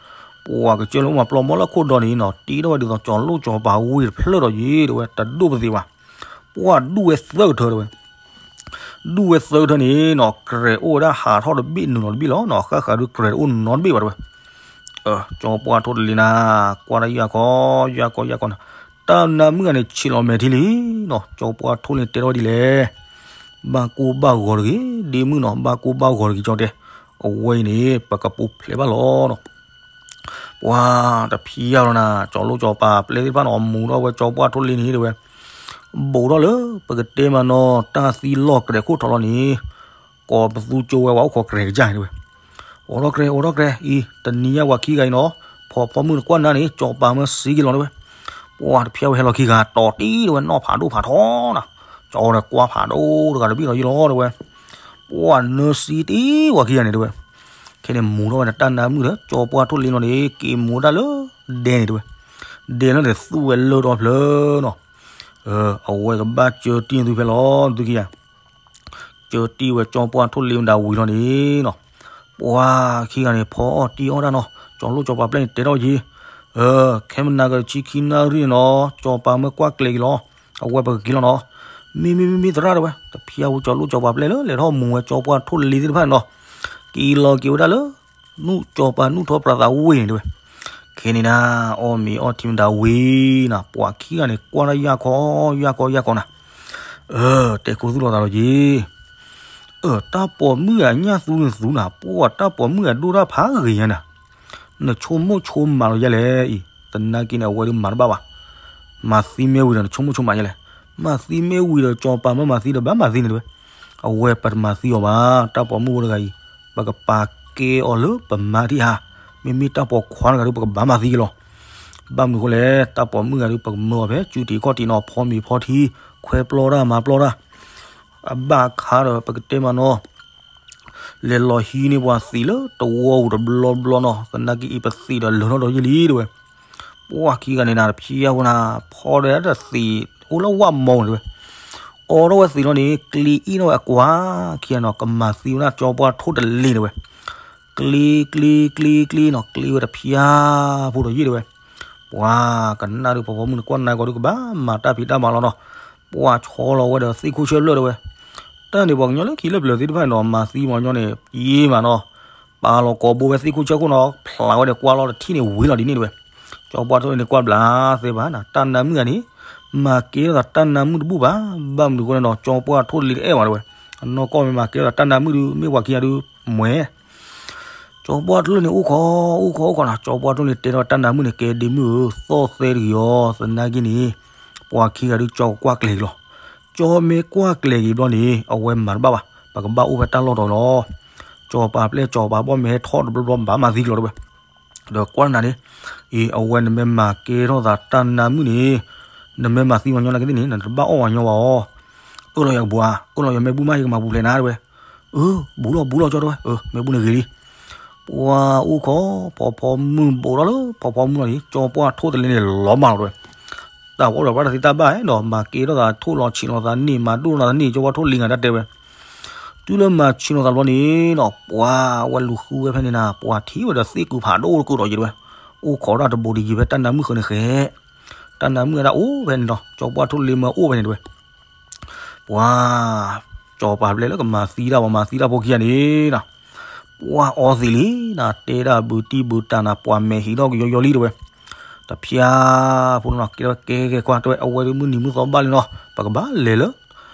ပှၤကစၢၢ်လၢနၤပျီမီလၢခိၣ်ဒီန့ၣ်နီၤ တ့ထီၣ်ဝဲဒ်သိးကၠီၤလိၣ်ကၠီၤပၤဝ့ၢ်တဖျၢၣ်ဒီးယံၤတဲဝဲ တဒိၣ်ပသ့ၣ်ဘၣ် ပှၤဒူၣ်ဝဲသၢကထၢတဲဝဲ ဒူၣ်ဝဲသၢကထၢန့ၣ်နီၤ ကြဲးအိၣ်ဝဲဒၣ်ဟးထီၣ်တဘ့ၣ်နုာ်လီၤတဘ့ၣ်လီၤနီၤ ဃၣ်ဃၣ်ဒုးကြဲးတအိၣ်နီတဘ့ၣ်ဘၣ်တဲဝဲ ကၠီၤပှၢ်ထိၣ်တလ့နၤ ကွၢ်တၢ်ယၢ်ခီ ယၢ်ခီ ယၢ်ခီနၤ တၢ်နါမုၣ်ဂၤန့ၣ် ဆံးလီၤမဲာ်ထံလံနီၤ ကၠီၤပှၢ်ထိၣ်လ့န့ၣ် တဲထီၣ်ဝဲဒ်လဲၣ် ဘၣ်ကိၢ်ဘၣ်ဂီၤတဂ့ၤ ဒ့မုၣ်နီၤ ဘၣ်ကိၢ်ဘၣ်ဂီၤတဂ့ၤ ကၠီတဲ အဝဲအံၤန့ၣ် ပကပူၤဖျဲးဘၣ်လီၤနီၤ ပှၤတဖံးယၢ်လီၤနၤ ကၠီၤလိၣ်ကၠီၤပၤပျဲၢ်သ့ၣ်တဖၣ်နီၤ မူၤထီၣ်ဝဲကၠီၤပှၢ်ထိၣ်လ့န့ၣ်တဲဝဲ ဘူးထီၣ်လၢ ပကတဲမးနီၤ တၢ်သံလီၢ်ကြဲးခိၣ်ထီလီၤန့ၣ် ကိးပသူကၠိဝဲ ပှၤအိၣ်ခိးကြဲးကစၢ်န့ၣ်တဲဝဲ အိးထီၣ်ကြဲး အိးထီၣ်ကြဲး အံၤ တနံၤညါပှၤခံဂၤအံၤနီၤ ဖီဖီမုၢ်နကွၢ်နၤန့ၣ် ကၠီၤပၤမၢစံက့ၤလီၤတဲဝဲ ပှၤတဖံးယၢ်ဝဲဟဲလီၤခံဂၤ တီၤတံၢ်တဲဝဲ နီၢ်ဖးဒိၣ်ဖးထီနၤ ကၠီၤဒီးကွၢ်ဖးဒိၣ်တဂၤတဘ့ၣ်လီၤယံၤလီၤတဲဝဲ ပှၤနၢစံတံၢ်ပှၤခံဂၤန့ၣ်တဲဝဲ ခဲန့ၣ်မူၤထီၣ်ဝဲန့ၣ် တၢ်နါမုၣ်ဒီး ကၠီၤပှၢ်ထိၣ်လ့နီၤန့ၣ် က့ၤမူၤဒၣ်လၢ ဒဲန့ၣ်တဲဝဲ ဒဲလၢန့ၣ်သူၣ်ဝဲလၢထီၣ်ဖျၢၣ်နီၤ အဝဲကဘၣ်ကၢတံၢ်သုဖဲလီၤ သုခံဂၤ ကၢတံၢ်ဝဲကၠီၤပှၢ်ထိၣ်လ့မတၤဝံၤလီၤန့ၣ်နီၤ ပှၤခံဂၤန့ၣ် ဖီအီၣ်တံၢ်အီၣ်တၢ်နီၤ ကၠီၤလိၣ်ကၠီၤပၤပျဲၢ်န့ၣ် တဲထီၣ်ယံၤ ခဲမနၤကဆံခံနၣ်ရံၣ်န့ၣ်နီၤ ကၠီၤပၤမၢကွၢ်ကျဲၤက့ၤလီၤ အဝဲပကက့ၤလီၤနီၤ မ့မ့ၢ်မ့မ့ၢ်သရၣ်တဲဝဲ တဖံးယၢ်ဝဲကၠီၤလိၣ်ကၠီၤပၤပျဲၢ်လၢ လဲၤထီၣ်မူၤဝဲကၠီၤပှၢ်ထိၣ်လ့သ့ၣ်တဖၣ်န့ၣ်နီၤ က့ၤလီၤက့ၤဝဲဒၣ်လၢ နူၢ်ကၠီၤပၤနူၢ်ထီပြးသးဝ့ၢ်န့ၣ်တဲဝဲ ခဲန့ၣ်နၤ အီၣ်မ့ၤအီထံမတၤဝံၤနၤ ပှၤခံဂၤန့ၣ် ကွၢ်တၢ်ယၢ်ခီ ယၢ်ခီ ယၢ်ခီနၤ တဲခိၣ်သူၣ်လီၤသးလီၤယံၤ တၢ်ပိာ်မုၣ်ဂၤညၣ်သူနသူနၤ ပှၤတၢ်ပိာ်မုၣ်ဂၤဒိၣ်တၢ်ဖးဂ့ၤညါနၤ နဆိကမိၣ်ဆိကမးလီၤယဲလဲၣ်အံၤ သနာ်က့န့ၣ် အဝဲဒုးမၤတဘၣ်ဘၣ် မၤသံမ့ၢ်ဝံၤဒီး နဆိကမိၣ်ဆိကမးယဲလဲၣ် မၤသံမ့ၢ်ဝံၤဒီး ကၠီၤပၤမၢမၤသံဒီး ဘၣ်မၤသံန့ၣ်တဲဝဲ အဝဲပတမၤသံအီၤဘၣ် တၢ်ပိာ်မုၣ်ဖိတဂၤအံၤ ပကပာ်ကဲအီၤလၢပမါထံၣ်ဧါ မ့မ့ၢ်တၢ်ပိာ်ခွါတဂၤဒီး ပကဘၣ်မၤသံက့ၤလီၤ ဘၣ်မနုၤအဃိလဲၣ် တၢ်ပိာ်မုၣ်ဂၤဒီး ပကမၢအီၤဖဲ ကၠူတံၤခီၣ်တံၤနီၤ ဖီမ့ၤဖီထံ ခွဲပျီတၢ်မၤပျီတၢ် အဘၣ်ခါဒီး ပကတဲမးနီၤ လဲၤလီၤဟံးန့ၢ်ပှၤသံးလၢတဝီပူၤတဘျီဘျီနီၤ သနာ်က့အံၤ ပသံးဒီးလၢာ်ထီၣ်ဒီးယဲလံတဲဝဲ ပှၤခံဂၤန့ၣ်နၤ တဖံးယၢ်ဖိနၤ ဖီဒီးတၢ်သံးအိၣ်လၢဝၣ်မီန့ၣ်တဲဝဲ အိးထီၣ်ဝဲသံးလီၤန့ၣ် ကျ့အ့ၣ်ထီၣ်ဝဲအကွၢ်ခံဂၤနီၤ ကမၤသံဝဲဒၣ်ကၠီၤပှၢ်ထိၣ်တလ့တဲဝဲ ကျ့ ကျ့ ကျ့ ကျ့နီၤ ကျ့ဝဲတဖံးယၢ်ဖိဒီးယဲတဲဝဲ ပှၤကနၣ်ဒုး ဖီဖီမုၢ်နကွၢ်နၤကီးဒုး ကဘၣ်မၤတၢ်ဖံးတၢ်မၤလီၤနီၤ ပှၤဆီလီၤဝဲဒီးသ့ၣ်ခိၣ်ဆၢဖျၢၣ်တဲဝဲ တၢ်န့ၣ်ပှၤကညီလၢခံလၢပျၢၤသ့ၣ်တဖၣ်န့ၣ်နီၤ မၤသံမီၤညီန့ၣ် ယ့မးနီၤ ပာ်လီၤကိာ်ဘိဝဲသ့ၣ်ခိၣ်ဆၢခိၣ်နီၤ ဖျးဝဲဒီးကွၢ်လီၤတထံၣ်န့ၣ်ဝံၤလီၤဒ်န့ၣ်တဲဝဲ ကၠီၤပှၢ်ထိၣ်န့ၣ်ကွၢ်ဘျးသဲဘၣ်နၤ တၢ်နါမုၣ်ဂၤန့ၣ် မၤကဲထီၣ်သးတၢ်နါမုၣ်တဘူၣ်ဘၣ် ဘၣ်မနုၤအဃိန့ၣ်နီၤ ကၠီၤပှၢ်ထိၣ်တလ့တအဲၣ်ဘၣ်တဲဝဲ အနီၢ်ကီၢ်မ့ၢ်မၤကဲထီၣ်သးတၢ်နါမုၣ်ဒုး မ့ၢ်ပှၤခံဂၤဒုး မွဲ ကၠီပှၢ်ထိၣ်လ့န့ၣ် အိၣ်ခိး အိၣ်ခိး အိၣ်ခိးနီၤ, ကၠီပှၢ်ထိၣ်လ့န့ၣ် တဲထီၣ်တၢ်နါမုၣ်န့ၣ် ကဲဒ့မုၣ်ဧၢ, သီၣ်သဲတဂ့ၤအီၤ, သနာ်က့န့ၣ် ပှၤခံဂၤဒုး ကၠီကကွၢ်ကျဲၤက့ၤလီၤ. ကၠီမ့ၢ်ကွၢ်ကျဲၤက့ၤဘျီန့ၣ် အဝဲမၤတဘၣ်ဘၣ်, ပကဘၣ်အိၣ်ဖဲတၢ်လီၢ်တီၤလီၤ. ကၠီပၤပျဲၢ် ကၠီပၤဘီၣ် မ့ၢ်ဟဲထီၣ်တဘျီဘျီ ဘၣ်မၤသံကလီၤတဲဝဲ. ဒီးကွၢ်နၤန့ၣ်, အံၤ အဝဲန့ၣ်မ့ၢ် မၤကဲထီၣ်သးတၢ်နါမုၣ်န့ၣ်, နမ့ၢ်မၤသံပှၤညီနာ်က့သ့ၣ်န့ၣ် နတဘၣ်အီၣ်ပှၤညီဘၣ်အီၤ. အၢၣ်လီၤယၤကပူၤဧါ, အၢၣ်လီၤယၤမ့ၢ်ဘူၣ်မး ယကမၤပူၤဖျဲးနၤတဲဝဲ. အၢ ဘူးလီၤ ဘူးလီၤ ကၠီတဲဝဲ, အၢ မ့ၢ်ဘူးန့ၣ်ဂ့ၤလံ. ပှၤအိၣ်ခိး ဖီဖီမုၢ်ဘူးထီၣ်လၢ ဖီဖီမုၢ်လီၤန့ၣ် ကၠီပှၢ်ထိၣ်တလ့န့ၣ် လီၤမၢ်လီၤတဲဝဲ. တၢ်ဝဲဒီးပှၤတၢ်သံတၢ်ဘၣ်ဒီး မၤကဲထီၣ်သး ထိၣ်လီၤဆံးလီၤသးန့ၣ် မၤဒိၣ်လီၤသးန့ၣ် ကၠီပှၢ်ထိၣ်လ့ဂၤတၢ်တဲဝဲ. တုၤလၢမၤဆံးလီၤသးဘျီန့ၣ်ဒီး ပှၤဝဲလူၤဃုဝဲဖဲန့ၣ်နၤ, ပှၤထံၣ်ဝဲဒီးသ့ၣ်ကုာ်ဖးဒိၣ်တကုာ်ဒီးယတဲဝဲ, အိၣ်ခိးတၢ်တဘူးတယံၤဖဲတၢ်နါမုၣ်ဃၢၤန့ၣ်ဃဲ, တၢ်နါမုၣ်အတၢ်အိၣ်ဖဲန့ၣ်ဒီး ကၠီပှၢ်ထိၣ်လ့မ့ၢ်အိၣ်ဖဲန့ၣ်တဲဝဲ. ပှၤ ကၠီပၤပျဲၢ်လၢကမၤသံတၢ် ပှၤမၤသံတၢ်ဖိခံဂၤန့ၣ်နီၤ, ပှၤအီသံးလံနၤ, တဲဒၣ်ဘုးတံၢ်ဘုးတၢ်နၤ, ပှၤမဲာ်ဟံးထီၣ်ကယီယီလံတဲဝဲ. တဖျါဖိနီၤ ကဲထီၣ်ကဲကဲကွၢ်တဲဝဲ, အဝဲဒၣ်မုၢ်နံၤမုၢ်သီဘၣ်လံနီၤ, ပကဘၣ်လဲၤလၢ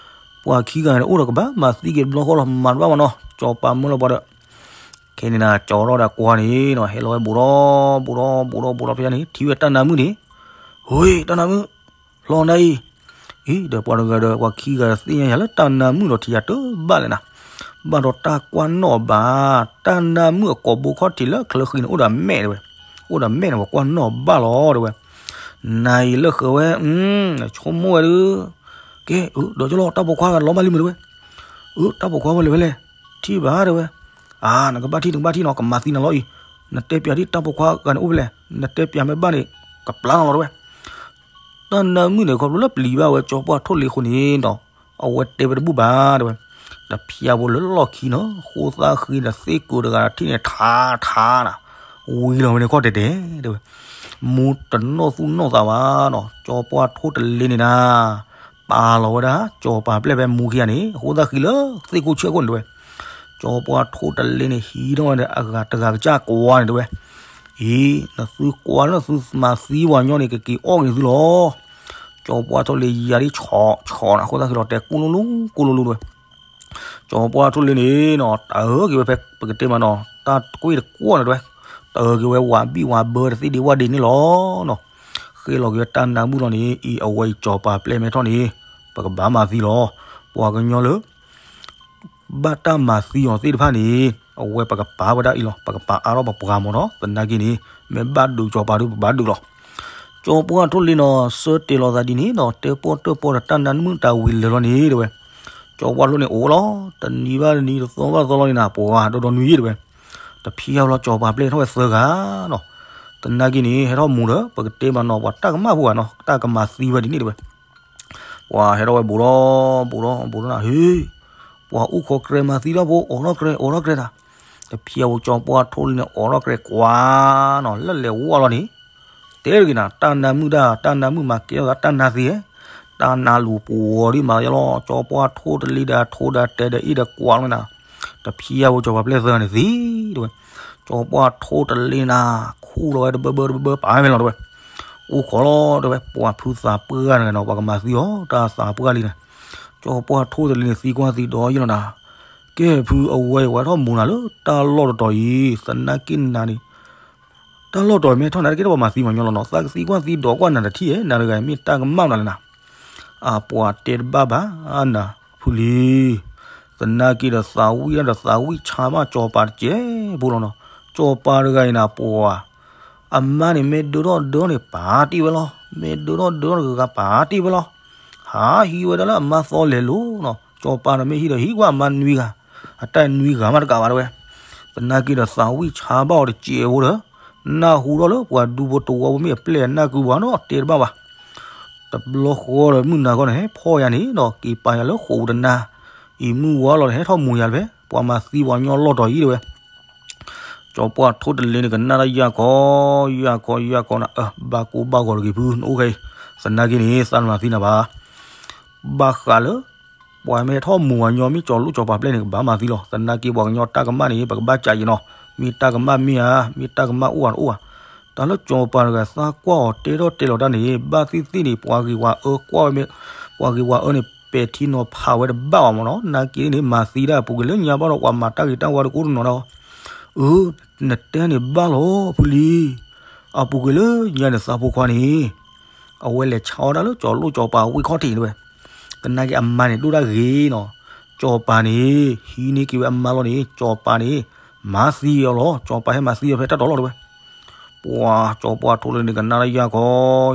ပှၤခံဂၤန့ၣ်အိၣ်ဒီး ကဘၣ်မၤသံက့ၤတဘျီဃီလီၤ, မၤတဘၣ်ဘၣ်နီၤ, ကၠီပၤမၢလီၤပှၤဒီး ခဲန့ၣ်နၤ ကၠီထီၣ်ဒီးကွၢ်န့ၣ်နီၤ, ဟဲလီၤဝဲဘူးဒီး ဘူးဒီး ဘူးဒီး ဘူးဒီး ဖဲန့ၣ် ထံၣ်ဝဲတၢ်နါမုၣ်န့ၣ်, ဝ့ၢ် တၢ်နါမုၣ် လီၤနၤအံၤ, အံၤ ဒီးပှၤတဂၤဒီး ပှၤခံဂၤသ့ၣ်ညါယၤလၢတၢ်နါမုၣ်ဒီးထံၣ်ယၤတဘၣ်လဲၣ်နၤ, ဘၣ်ဒီးတၢ်ကွၢ်နီၣ်ဘၣ်, တၢ်နါမုၣ်အကိာ်ဘိခီၣ်ထံးလၢချၢဃံန့ၣ် အိၣ်ဒီးမဲာ်တဲဝဲ, အိၣ်ဒီးမဲာ်န့ၣ် ပှၤကွၢ်နီၣ်ဘၣ်လီၤတဲဝဲ. နၤအံၤလၢဃၢၤဝဲ ဆိကမိၣ်ဝဲဒုး, ကဲ ဒီးကလီၤ တၢ်ပိာ်ခွါဂၤလီၤဘၣ်လံမုၢ်တဲဝဲ, အၢ တၢ်ပိာ်ခွါဝဲလဲၤဖဲလဲၣ်, ထံၣ်ဘၣ်တဲဝဲ, အါ နကဘၣ်ထံၣ် နကဘၣ်ထံၣ်နီၤ, ကမၤသံနၤလီၤအံၤ, နတဲပျးဒ်တၢ်ပိာ်ခွါဂၤန့ၣ်အိၣ်ဖဲလဲၣ်, နတဲပျးမ့ၢ်ဘၣ်န့ၣ် ကပျၢ်နၤလီၤတဲဝဲ. တၢ်နါမုၣ်န့ၣ် ခီဖျိလၢပျံၤဘၣ်ဝဲကၠီပှၢ်ထိၣ်လ့အဃိန့ၣ်ဒီး အဝဲတဲဝဲတဘူၣ်ဘၣ်တဲဝဲ, တဖျါဖိလၢလီၢ်ခံနီၤ, ဃိသၣ်ဃံဒီးသ့ၣ်ကိာ်တဂၤဒီး ထံၣ်န့ၣ်ထါထါနၤ, ဝံၤလီၤဝဲန့ၣ်ကီၢ်တဲာ်တဲာ်တဲဝဲ, မူတနီၣ်သူၣ်နီၣ်သးဘၣ်နီၤ, ကၠီပှၢ်ထိၣ်တလ့န့ၣ်နၤ ပာ်လီၤဝဲဒၣ် ကၠီပၤပျဲၢ်ဖဲမူခံဂၤန့ၣ် အဃိသတးဃံလၢသ့ၣ်ခိၣ်ဆၢခိၣ်န့ၣ်တဲဝဲ, ကၠီပှၢ်ထိၣ်တလ့န့ၣ် ဟံးထီၣ်ဝဲဒီးအဂၤတဂၤကစၢ်ကွၢ်န့ၣ်တဲဝဲ, အံၤ နသုကွၢ်လၢနသုမၤသံပှၤညီန့ၣ် ကက့ၤအီၣ်က့ၤသုလီၤ. ကၠီပှၢ်ထိၣ်လ့ယၤဒ်ဆီဆီနၤ အဃိသတးဃံလီၤတဲာ် ကိၢ်လိလိ ကိၢ်လိလိတဲဝဲ, ကၠီပှၢ်ထိၣ်လ့န့ၣ်နီၤ တၢ်အၢက့ၤဝဲဖဲပကတဲမးနီၤ တၢ်ကွ့ၢ်တကွီၢ်န့ၣ်တဲဝဲ, တၢ်အၢက့ၤဝဲဝးဘံၣ်ဝးဘၢတသ့ဒံးဝၣ်ဒံးန့ၣ်လီၤနီၤ, ဃ့လီၤက့ၤဝဲတၢ်နါမုၣ်လီၤန့ၣ် အံၤအဝဲအံၤကၠီပၤပျဲၢ်မ့ၢ်ထီၣ်န့ၣ် ပကဘၣ်မၤသံလီၤ. ပှၤကညီလၢ ဘၣ်တၢ်မၤသံအီၤသ့ၣ်တဖၣ်န့ၣ် အဝဲပကပာ်ဝဲဒၣ်အံၤလီၤ, ပကပာ်အါထီၣ်ပပှၤမ့ၢ်နီၤ, သနာ်က့န့ၣ် မ့ၢ်ဘၣ်ဒုးကၠီပၤဒုး ပဘၣ်ဒုးလီၤ. ကၠီပှၢ်ထိၣ်လ့နီၤ ဆၢတဲာ်လီၤသးဒ်န့ၣ်နီၤ တဲပီၢ်တၢၢ်ပီၢ်ဒီးတၢ်နါမုၣ်တၢ်ဝံၤလၢာ်လီၤန့ၣ်တဲဝဲ, ကၠီပှၢ်ထိၣ်လ့န့ၣ်အိၣ်လီၤ, တနံၤဘၣ်တနံၤ တသီဘၣ်တသီလီၤန့ၣ်နၤ ပှၤဒီဒီနွံယံာ်တဲဝဲ, တဖျါလီၤကၠီပၤပျဲၢ်ထီၣ်ဝဲသၢဂၤနီၤ, သနာ်က့န့ၣ် ဟဲထီၣ်မူၤဒီး ပကတဲမးနီၤ ပှၤတၢ်ကမၣ်ဖိဂၤနီၤ တၢ်ကမၤသံဝဲဒ်န့ၣ်တဲဝဲ ပှၤဟဲထီၣ်ဝဲဘူးဒီး ဘူးဒီး ဘူးဒီးနၤ ဟ့ၣ်, ပှၤအိၣ်ခိးကြဲးမၤသံထီၣ်ဖိ အိးထီၣ်ကြဲး အိးထီၣ်ကြဲးနၤ, တဖျါဖိကၠီပှၢ်ထိၣ်လ့န့ၣ် အိးထီၣ်ကြဲးကွၢ်နီၤ လၢလဲၤဝီလီၤန့ၣ်, တဲတဂ့ၤနၤ တၢ်နါမုၣ်ဒၣ် တၢ်နါမုၣ်မၤကဲထီၣ်သးတၢ်နါသံဧဲ, တၢ်နါလူၤပှီၤဒ်မၤယါလီၤ ကၠီပှၢ်ထိၣ်တလ့ဒီးထိၣ်ဒီးတဲာ်ဒီးအ့ၣ်ဒီးကွၢ်လီၤနၤ, တဖျါဖိကၠီပၤပျဲၢ်သၢဂၤန့ၣ်သံတဲဝဲ, ကၠီပှၢ်ထိၣ်တလ့နၤ ခူၣ်လီၤဝဲတဘၢဘၢတဘၢဘၢပာ်ဝဲလီၤတဲဝဲ အိၣ်ခိးလီၤတဲဝဲ ပှၤဖုသးပှၢ်တဂၤနီၤ ပှၤကမၤသံအီၤ တၢ်သးပှၢ်လံနၤ, ကၠီပှၢ်ထိၣ်တလ့န့ၣ် သံကွၢ်သံဒိးယဲၢ်လီၤနၤ, ကဲဖုအဝဲအံၤ ပှၤထီၣ်မူၤနၤလၢတၢ်လီၢ်တတီၤအံၤ သနာ်က့နၤန့ၣ်, တၢ်လီၢ်တတီၤမ့ၢ်ထီၣ်နၤတကဲထီၣ်ပှၤမၤသံပှၤညီလီၤနီၤ သးကသံကွၢ်သံဒိးကွၢ်နၤတထံၣ်ဧဲ နၤတဂၤမ့ၢ်တၢ်ကမၣ်နၤလဲၣ်နၤ အပှၤတဲတဘၣ်ဘၣ်နၤ ဖုလံ, သနာ်က့ဒီးသးဝံၣ်ဒၣ်ဒီးသးဝံၣ်ဆါဘၣ် ကၠီပၤတစဲးဖိလီၤနီၤ, ကၠီပၤတဂၤအံၤနၤပှၤ, အမါန့ၣ်မ့ၢ်ဒၢထီၣ်ဒၢန့ၣ် ပာ်တ့ၢ်ဝဲလီၤ, မ့ၢ်ဒၢထီၣ်ဒၢတဂၤဂၤပာ်တ့ၢ်ဝဲလီၤ, ဟးဟံးဝဲဒၣ်လၢအမါသီလဲၤလိၤနီၤ, ကၠီပၤန့ၣ်မ့ၢ်ဟံးဒီးဟံးကွၢ်အမါနွံဂၤ, အတၢ်နွံဂၤမးတကးဘၣ်တဲဝဲ, သနာ်က့ဒီးသးဝံၣ်ဆါဘၣ်အီၤတစဲးဖိဒီး, နၢ်ဟူထီၣ်လၢပှၤဒူဖိတဝီဖိမ့ၢ်အပျဲၢ်အနၢ်ကုဘၣ်နီၤ တဲတဘၣ်ဘၣ် တဘျီဃီဒီးမုၢ်နၤခီန့ၣ် ဟဲဖီၣ်ယၤန့ၣ်ဒီး က့ၤပာ်ယၤလၢဃိာ်ပူၤတနၤ, အံၤမုၢ်ဝါလီၤဒီး ဟဲထီၣ်မိၢ်ယၤတဖဲ ပှၤမၤသံပှၤကညီလီၢ်တီၤအံၤတဲဝဲ, ကၠီပှၢ်ထိၣ်တလ့န့ၣ် ကနၣ်တၢ်ယၢ်ခီ, ယၢ်ခီ ယၢ်ခီနၤ, အၢ ဘၣ်ကိၢ်ဘၣ်ဂီၤတဂ့ၤဖု နအိၣ်ခဲအံၤ, သနာ်က့န့ၣ် သးနမၤသံနၤဘၣ် ဘၣ်ဃးလၢ ပှၤမ့ၢ်ဟဲထီၣ်မိၢ်ပှၤညီ မ့ၢ်ကၠီၤလူၣ်ကၠီၤပၤပျဲၢ်န့ၣ် ကဘၣ်မၤသံလီၤ. သနာ်က့ပှၤကညီတၢ်ကမၣ်န့ၣ် ပကဘၣ်ကးယံာ်နီၤ. မ့ၢ်တၢ်ကမၣ်မ့ၢ်ဧါ, မ့ၢ်တၢ်ကမၣ်အိၣ်ဧါတအိၣ်ဧါ. တၢ်လၢကၠီၤပၤတဂၤသးကွၢ်အီၤတဲထီၣ်တဲလီၤတၢ်န့ၣ် ဘၣ်သ့ၣ်သ့ၣ်န့ၣ် ပှၤဂ့ၤပှၤအၢကွၢ်ဝဲမ့ၢ်, ပှၤဂ့ၤပှၤအၢန့ၣ် ပဲာ်ထံနီၤဖးဝဲတဘၣ်ဘၣ်မ့ၢ်နီၤ. နာ်က့န့ၣ် မၤသံတၢ်အပူၤကွံာ်လၢညါဘၣ်ဒီး ပှၤမၤတၢ်ဂ့ၤတၢ်ဝါတအိၣ်တနီၤနီၤ. အၢ, နတဲန့ၣ်ဘၣ်လီၤဖုလံ. အပူၤကွံာ်လၢညါန့ၣ် သးဖိခွါန့ၣ် အဝဲလဲၤဆါအီၣ်ဒၣ်လၢကၠီၤလိၣ်ကၠီၤပၤဝ့ၢ်ခီၣ်ထံးတဲဝဲ, သနာ်က့အမါန့ၣ်ဒိၣ်ဒၣ်ဂ့ၤနီၤ. ကၠီၤပၤန့ၣ် ဟံးန့ၢ်က့ၤဝဲအမါလီၤန့ၣ် ကၠီၤပၤန့ၣ် မၤသံအီၤလီၤ. ကၠီၤပၤဟဲမၤသံအီၤဖဲတၢ်တီၤလီၤတဲဝဲ. ပှၤကၠီၤပှၢ်ထိၣ်တလ့ၤန့ၣ် ကနၣ်လၢယၢ်ကီ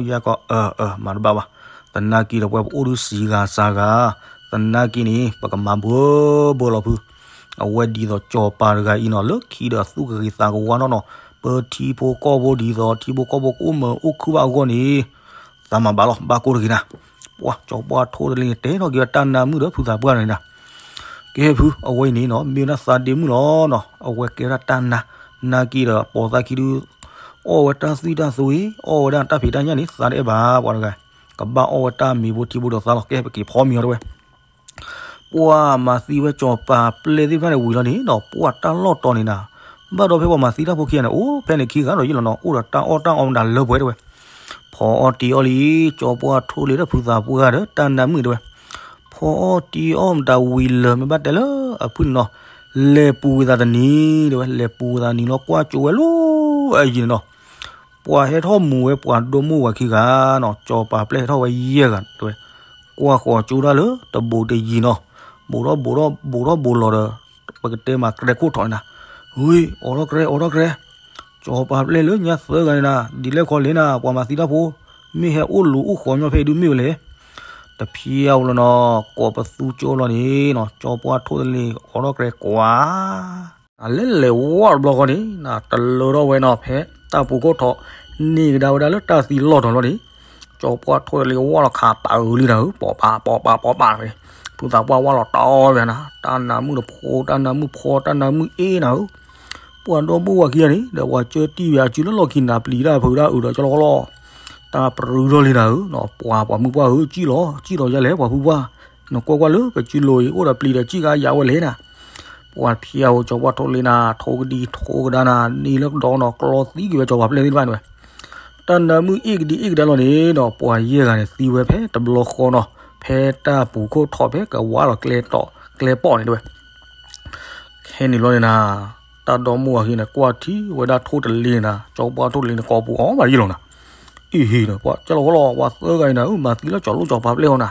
ယၢ်ကီ အၢ အၢ မၤတဘၣ်ဘၣ်. သနာ်က့ဒီးပဝဲပအိၣ်ဒုးစံၤဂၤစၢ်ဂၤ, သနာ်က့န့ၣ် ပကမၤဘၢဘၢလီၤဖု. အဝဲဒ်သိးကၠီၤပၤတဂၤအံၤနီၤ လၢခံဒီးသူၣ်ကဂ့ၤသးကဝါနီၢ်နီၢ်, ပထံဖိကီၢ်ဖိဒ်သိး ထံဖိကီၢ်ဖိကအိၣ်မုာ်အိၣ်ခုၣ်ဘၣ်အဂီၢ်န့ၣ် သးမၤဘၣ်လီၤ ဘၣ်ကိၢ်တဂ့ၤနၤ. ပှၤကၠီၤပှၢ်ထိၣ်တလ့ၤန့ၣ် တဲထီၣ်က့ၤဝဲတၢ်နါမုၣ်ဒီးဖုသးပှၢ်န့ၣ်နၤ. ကဲဖု အဝဲအံၤန့ၣ်နီၤ မ့ၢ်ဝဲဒၣ်သးဒ့မုၣ်လီၤနီၤ. အဝဲကဲဝဲဒၣ်တၢ်နါ, နာ်က့ဒီးပိာ်သးခံဒုး အီၣ်ဝဲတၢ်သွံၣ်တၢ်သွံၣ်, အီၣ်ဝဲဒၣ်တၢ်ဖံးတၢ်ညၣ်န့ၣ် သးတအဲၣ်ဘၣ်ပှၤတဂၤ, ကဘၣ်အီၣ်ဝဲတၢ်မ့ၤဖိထံဖိဒီးသးလီၤ. ကဲပက့ၤဖီမ့ၤအီၤတဲဝဲ. ပှၤမၤသံဝဲကၠီၤပၤပျဲၢ်သ့ၣ်တဖၣ်န့ၣ်ဝံၤလီၤန့ၣ်နီၤ ပှၤတၢ်လီၢ်တီၤန့ၣ်နၤ, ဘၣ်ဒီးဖဲပှၤမၤသံတၢ်ဖိခံဂၤန့ၣ် အိၣ်ဖဲန့ၣ်ခံဂၤဒီးယ့ၢ်လီၤနီၤ အိၣ်ဒီးတၢ်အီၣ်တၢ်အီမတၤလၢပှဲၤတဲဝဲ. ဖီအီၣ်တ့ၤအီၣ်လံ ကၠီၤပှၢ်ထိၣ်တလ့ၤဒီးဖုသးပှၢ်ဒီးတၢ်နါမုၣ်တဲဝဲ. ဖီအီၣ်တ့ၤအီၣ်မတၤဝံၤလၢာ်မ့ၢ်ဘၣ်တဲလၢအဖုန့ၣ်နီၤ, လဲၤပူၤဝဲသးတနံၤတဲဝဲ, လဲၤပူၤဝဲသးနံၤလီၤ ကွၢ်ကၠိဝဲလီၤအယံၤန့ၣ်နီၤ. ပှၤဟဲထီၣ်မူၤဝဲပှၤဒီမိၢ်ဝၤခံဂၤနီၤ, ကၠီၤပၤပျဲၢ်ဟဲထီၣ်ဝဲယဲၢ်ဂၤတဲဝဲ, ကွၢ်ဃီၤကၠိဒၣ်လၢတဘူးတယံၤနီၤ, ဘူးထီၣ်ဘူးထီၣ်ဘူးထီၣ်ဘူးလီၤဒီး ပကတဲမၤကြဲခိၣ်ထီၣ်န့ၣ်နၤ, ဝ့ၢ် အိးထီၣ်ကြဲ အိးထီၣ်ကြဲ ကၠီၤပၤပျဲၢ်လၢညါသၢဂၤန့ၣ်နၤ ဒ်လဲၣ်ခီလဲၣ်နၤ ပှၤမၤသံတၢ်ဖိ မ့ၢ်ဟဲအိၣ်လူၤအိၣ်ဃီညီဖဲအံၤဒုးမ့ၢ်ဝဲလဲၣ်. တဖျါဝဲလီၤနီၤ ကိးပသူကၠိလီၤန့ၣ်နီၤ ကၠီၤပှၢ်ထိၣ်တလ့ၤအိးထီၣ်ကြဲကွၢ် အလဲၤလဲၤဝဲတဘျီဃီန့ၣ် တလၢထီၣ်ဝဲနီၤ ဖဲတၢ်ပူၤခိၣ်ထီၣ် န့ၢ်ကဒါဝဲဒၣ်လၢတၢ်သံလီၢ်ထီၣ်လီၤန့ၣ် ကၠီၤပှၢ်ထိၣ်တလ့ၤဝဲလီၤခးပာ်အုးလံနၤဧၢ ပိာ်ပာ်ပိာ်ပာ်ပိာ်ပာ်န့ၣ် ဖုသးပှၢ်ဝဲလီၤတီဝဲနၤ တၢ်နါမုၣ်တဖိ တၢ်နါမုၣ်ဖီ တၢ်နါမုၣ်အ့ၣ်နၤဧၢ ပှၤဒီမိၢ်ဝၤခံဂၤန့ၣ် ဒီးပှၤကၢတံၢ်ဝဲအစုလၢလီၢ်ခံနၤ ပျံၤတၢ်ဖုးတၢ်အုးဒီးကၠီလီၤဃီလီၤ တၢ်ပြူထီၣ်လံနၤဧၢ ပှၤပှၤမုၣ်ပှၢ်ဧၢ ကံၣ်လီၤ ကံၣ်လီၤယၤလဲၣ် ပှၤဖုပှၢ် နကွၢ်ကွၢ်လၢပစုလိၤအံၤ အိၣ်ဒီးပျံၤဒီးကံၣ်ကါယၤဝဲလဲၣ်နၤ ပှၤဖျါဧိၤ ကၠီၤပှၢ်ထိၣ်တလ့ၤနၤ ထိကဒံထိကဒါနၤ န့ၢ်လၢကဒီးနီၤ ကျီသံက့ၤဝဲကၠီၤပၤပျဲၢ်သ့ၣ်တဖၣ်န့ၣ်ဝဲ တၢ်နါမုၣ်အ့ၣ်ကဒံအ့ၣ်ကဒါလီၤန့ၣ်ဒီး ပှၤယဲၢ်ဂၤန့ၣ်သံဝဲဖဲတဘျီဃီနီၤ ဖဲတၢ်ပူၤခိၣ်ထီၣ်ဖဲကဝါလီၤကျဲတီၣ်ကျဲပီၣ်န့ၣ်တဲဝဲ ခဲန့ၣ်ဘျီန့ၣ်နၤ တၢ်ဒီမိၢ်ဝၤခံန့ၣ် ကွၢ်ထံဝဲဒၣ်ထိၣ်တလ့ၤနၤ ကၠီၤပှၢ်ထိၣ်တလ့ၤန့ၣ် ကိးပူၤအီၤဘၣ်ယ့ၢ်လီၤနၤ အံၤဟံၣ်န့ၣ် ပှၤကၠီလီၤဃီလီၤ ပှၤသၢဂၤအံၤနၤ မၤသံလၢကၠီၤလိၣ်ကၠီၤပၤပျဲၢ်အီၤနၤ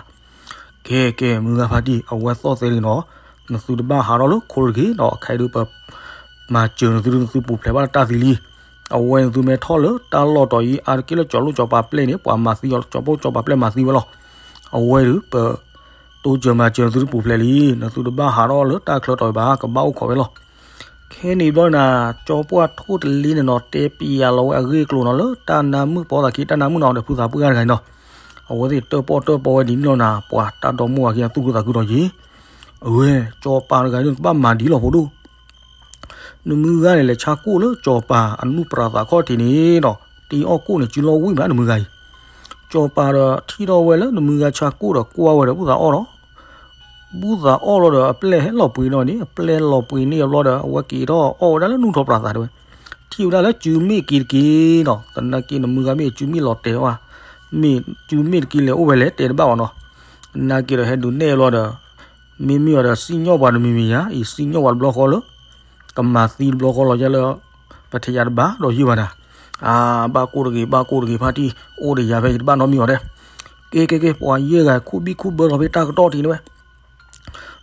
ကဲကဲ မုၢ်ဂၤဖါတံၢ် အဝဲသီၣ်သဲလံနီၤ နသုတဘၣ်ဟးထီၣ်လၢခိတက့ၢ်နီၤ ခဲအံၤဒုးပ မၤစၢၤနသုဒုး နသုပူၤဖျဲးဘၣ်တၢ်သံလံ အဝဲနသုမ့ၢ်ထီၣ်လၢတၢ်လီၢ်တီၤအံၤ အါတက့ၢ်လၢကၠီၤလိၣ်ကၠီၤပၤပျဲၢ်န့ၣ် ပှၤမၤသံအီၤ ကၠီၤပှၢ်ကၠီၤပၤပျဲၢ်မၤသံဝဲလီၤ အဝဲဒုးပ တိစၢၤမၤစၢၤနသုတပူၤဖျဲးလံ နသုတဘၣ်ဟးထီၣ်လၢတၢ်ချၢတီၤအံၤဘၣ် ကဘၣ်အိၣ်ခိးဝဲလီၤ ခဲန့ၣ်ဘျီနၤ ကၠီၤပှၢ်ထိၣ်တလ့ၤန့ၣ်နီၤ တဲပျးလီၤဝဲအဂ့ၢ်အကျိၤနီၤ လၢတၢ်နါမုၣ်ပိာ်သးခံ တၢ်နါမုၣ်နီၤ ဒီးဖုသးပှၢ်တဂၤန့ၣ်နီၤ အဝဲသ့ၣ်တၢၣ်ပီၣ်တၢၣ်ပီဝဲဒ်န့ၣ်လီၤနၤ ပှၤတၢ်ဒီမိၢ်ဝၤခံဂၤသူၣ်ခုသးခုဒီးယံၤ အဝဲ ကၠီၤပၤတဂၤန့ၣ် တဘၣ်မၤဒ်လီၤဖိဒိၣ် နမုၢ်ဂၤန့ၣ် လဲၤဆါကိၣ်လၢကၠီၤပၤအနူၢ်ပြးသးခီၣ်ထံးန့ၣ်ဒီး တ့အီၣ်ကိၣ်န့ၣ် စုလီၤဝံၣ်မး နမုၢ်ဂၤအံၤ ကၠီၤပၤဒီးထံၣ်ထီၣ်ဝဲလၢနမုၢ်ဂၤဆါကိၣ်ဒီးကွၢ်ဝဲဒီးဘူၣ်သးအီၣ်ဒီး ဘူၣ်သးအီၣ်လီၤဒီးအပျဲၢ်ဟဲလီၤပှ့ၤန့ၢ်အီၤန့ၣ် အပျဲၢ်လီၤပှ့ၤန့ၢ်အဘျီဒီး အဝဲက့ၤထီၣ်အီၣ်ဝဲဒၣ်လၢနူၢ်ထီပြးသးတဲဝဲ ထံၣ်ဝဲဒၣ်လၢစုမ့ၣ်က့ၤတက့ၢ်နီၤ သနာ်က့နမုၢ်ဂၤမ့ၢ်စုမ့ၣ်လီၤတဲာ်ဝဲ မ့ၢ်စုမ့ၣ်တက့ၢ်လဲၤအိၣ်ဝဲလဲၣ်တဲတဘၣ်ဘၣ်နီၤ သနာ်က့ဒီးဟဲဒုးနဲၣ်အဘျီဒီး မ့မ့ၢ်အီၤဒီးစံၣ်ညီၣ်ပှၤတမံၤမံၤယါ အံၤစံၣ်ညီၣ်ပှၤတဘျီဃီလၢ ကမၤသံတဘျီဃီလီၤယဲလၢ ပထံၣ်ယၤတဘၣ်ဒီးယုၢ်ဘၣ်နၤ အါ ဘၣ်ကိၢ်တဂ့ၤ ဘၣ်ကိၢ်တဂ့ၤ ဖါတံၢ် အိၣ်ဒီးယၤဖဲယတဘၣ်နီတမံၤအီၤဒဲး ကဲကဲကဲ ပှၤယဲၢ်ဂၤခူၣ်ဘံၣ်ခူၣ်ဘၢလီၤဖဲတၢ်ကတီၢ်ထံးန့ၣ်ဝဲ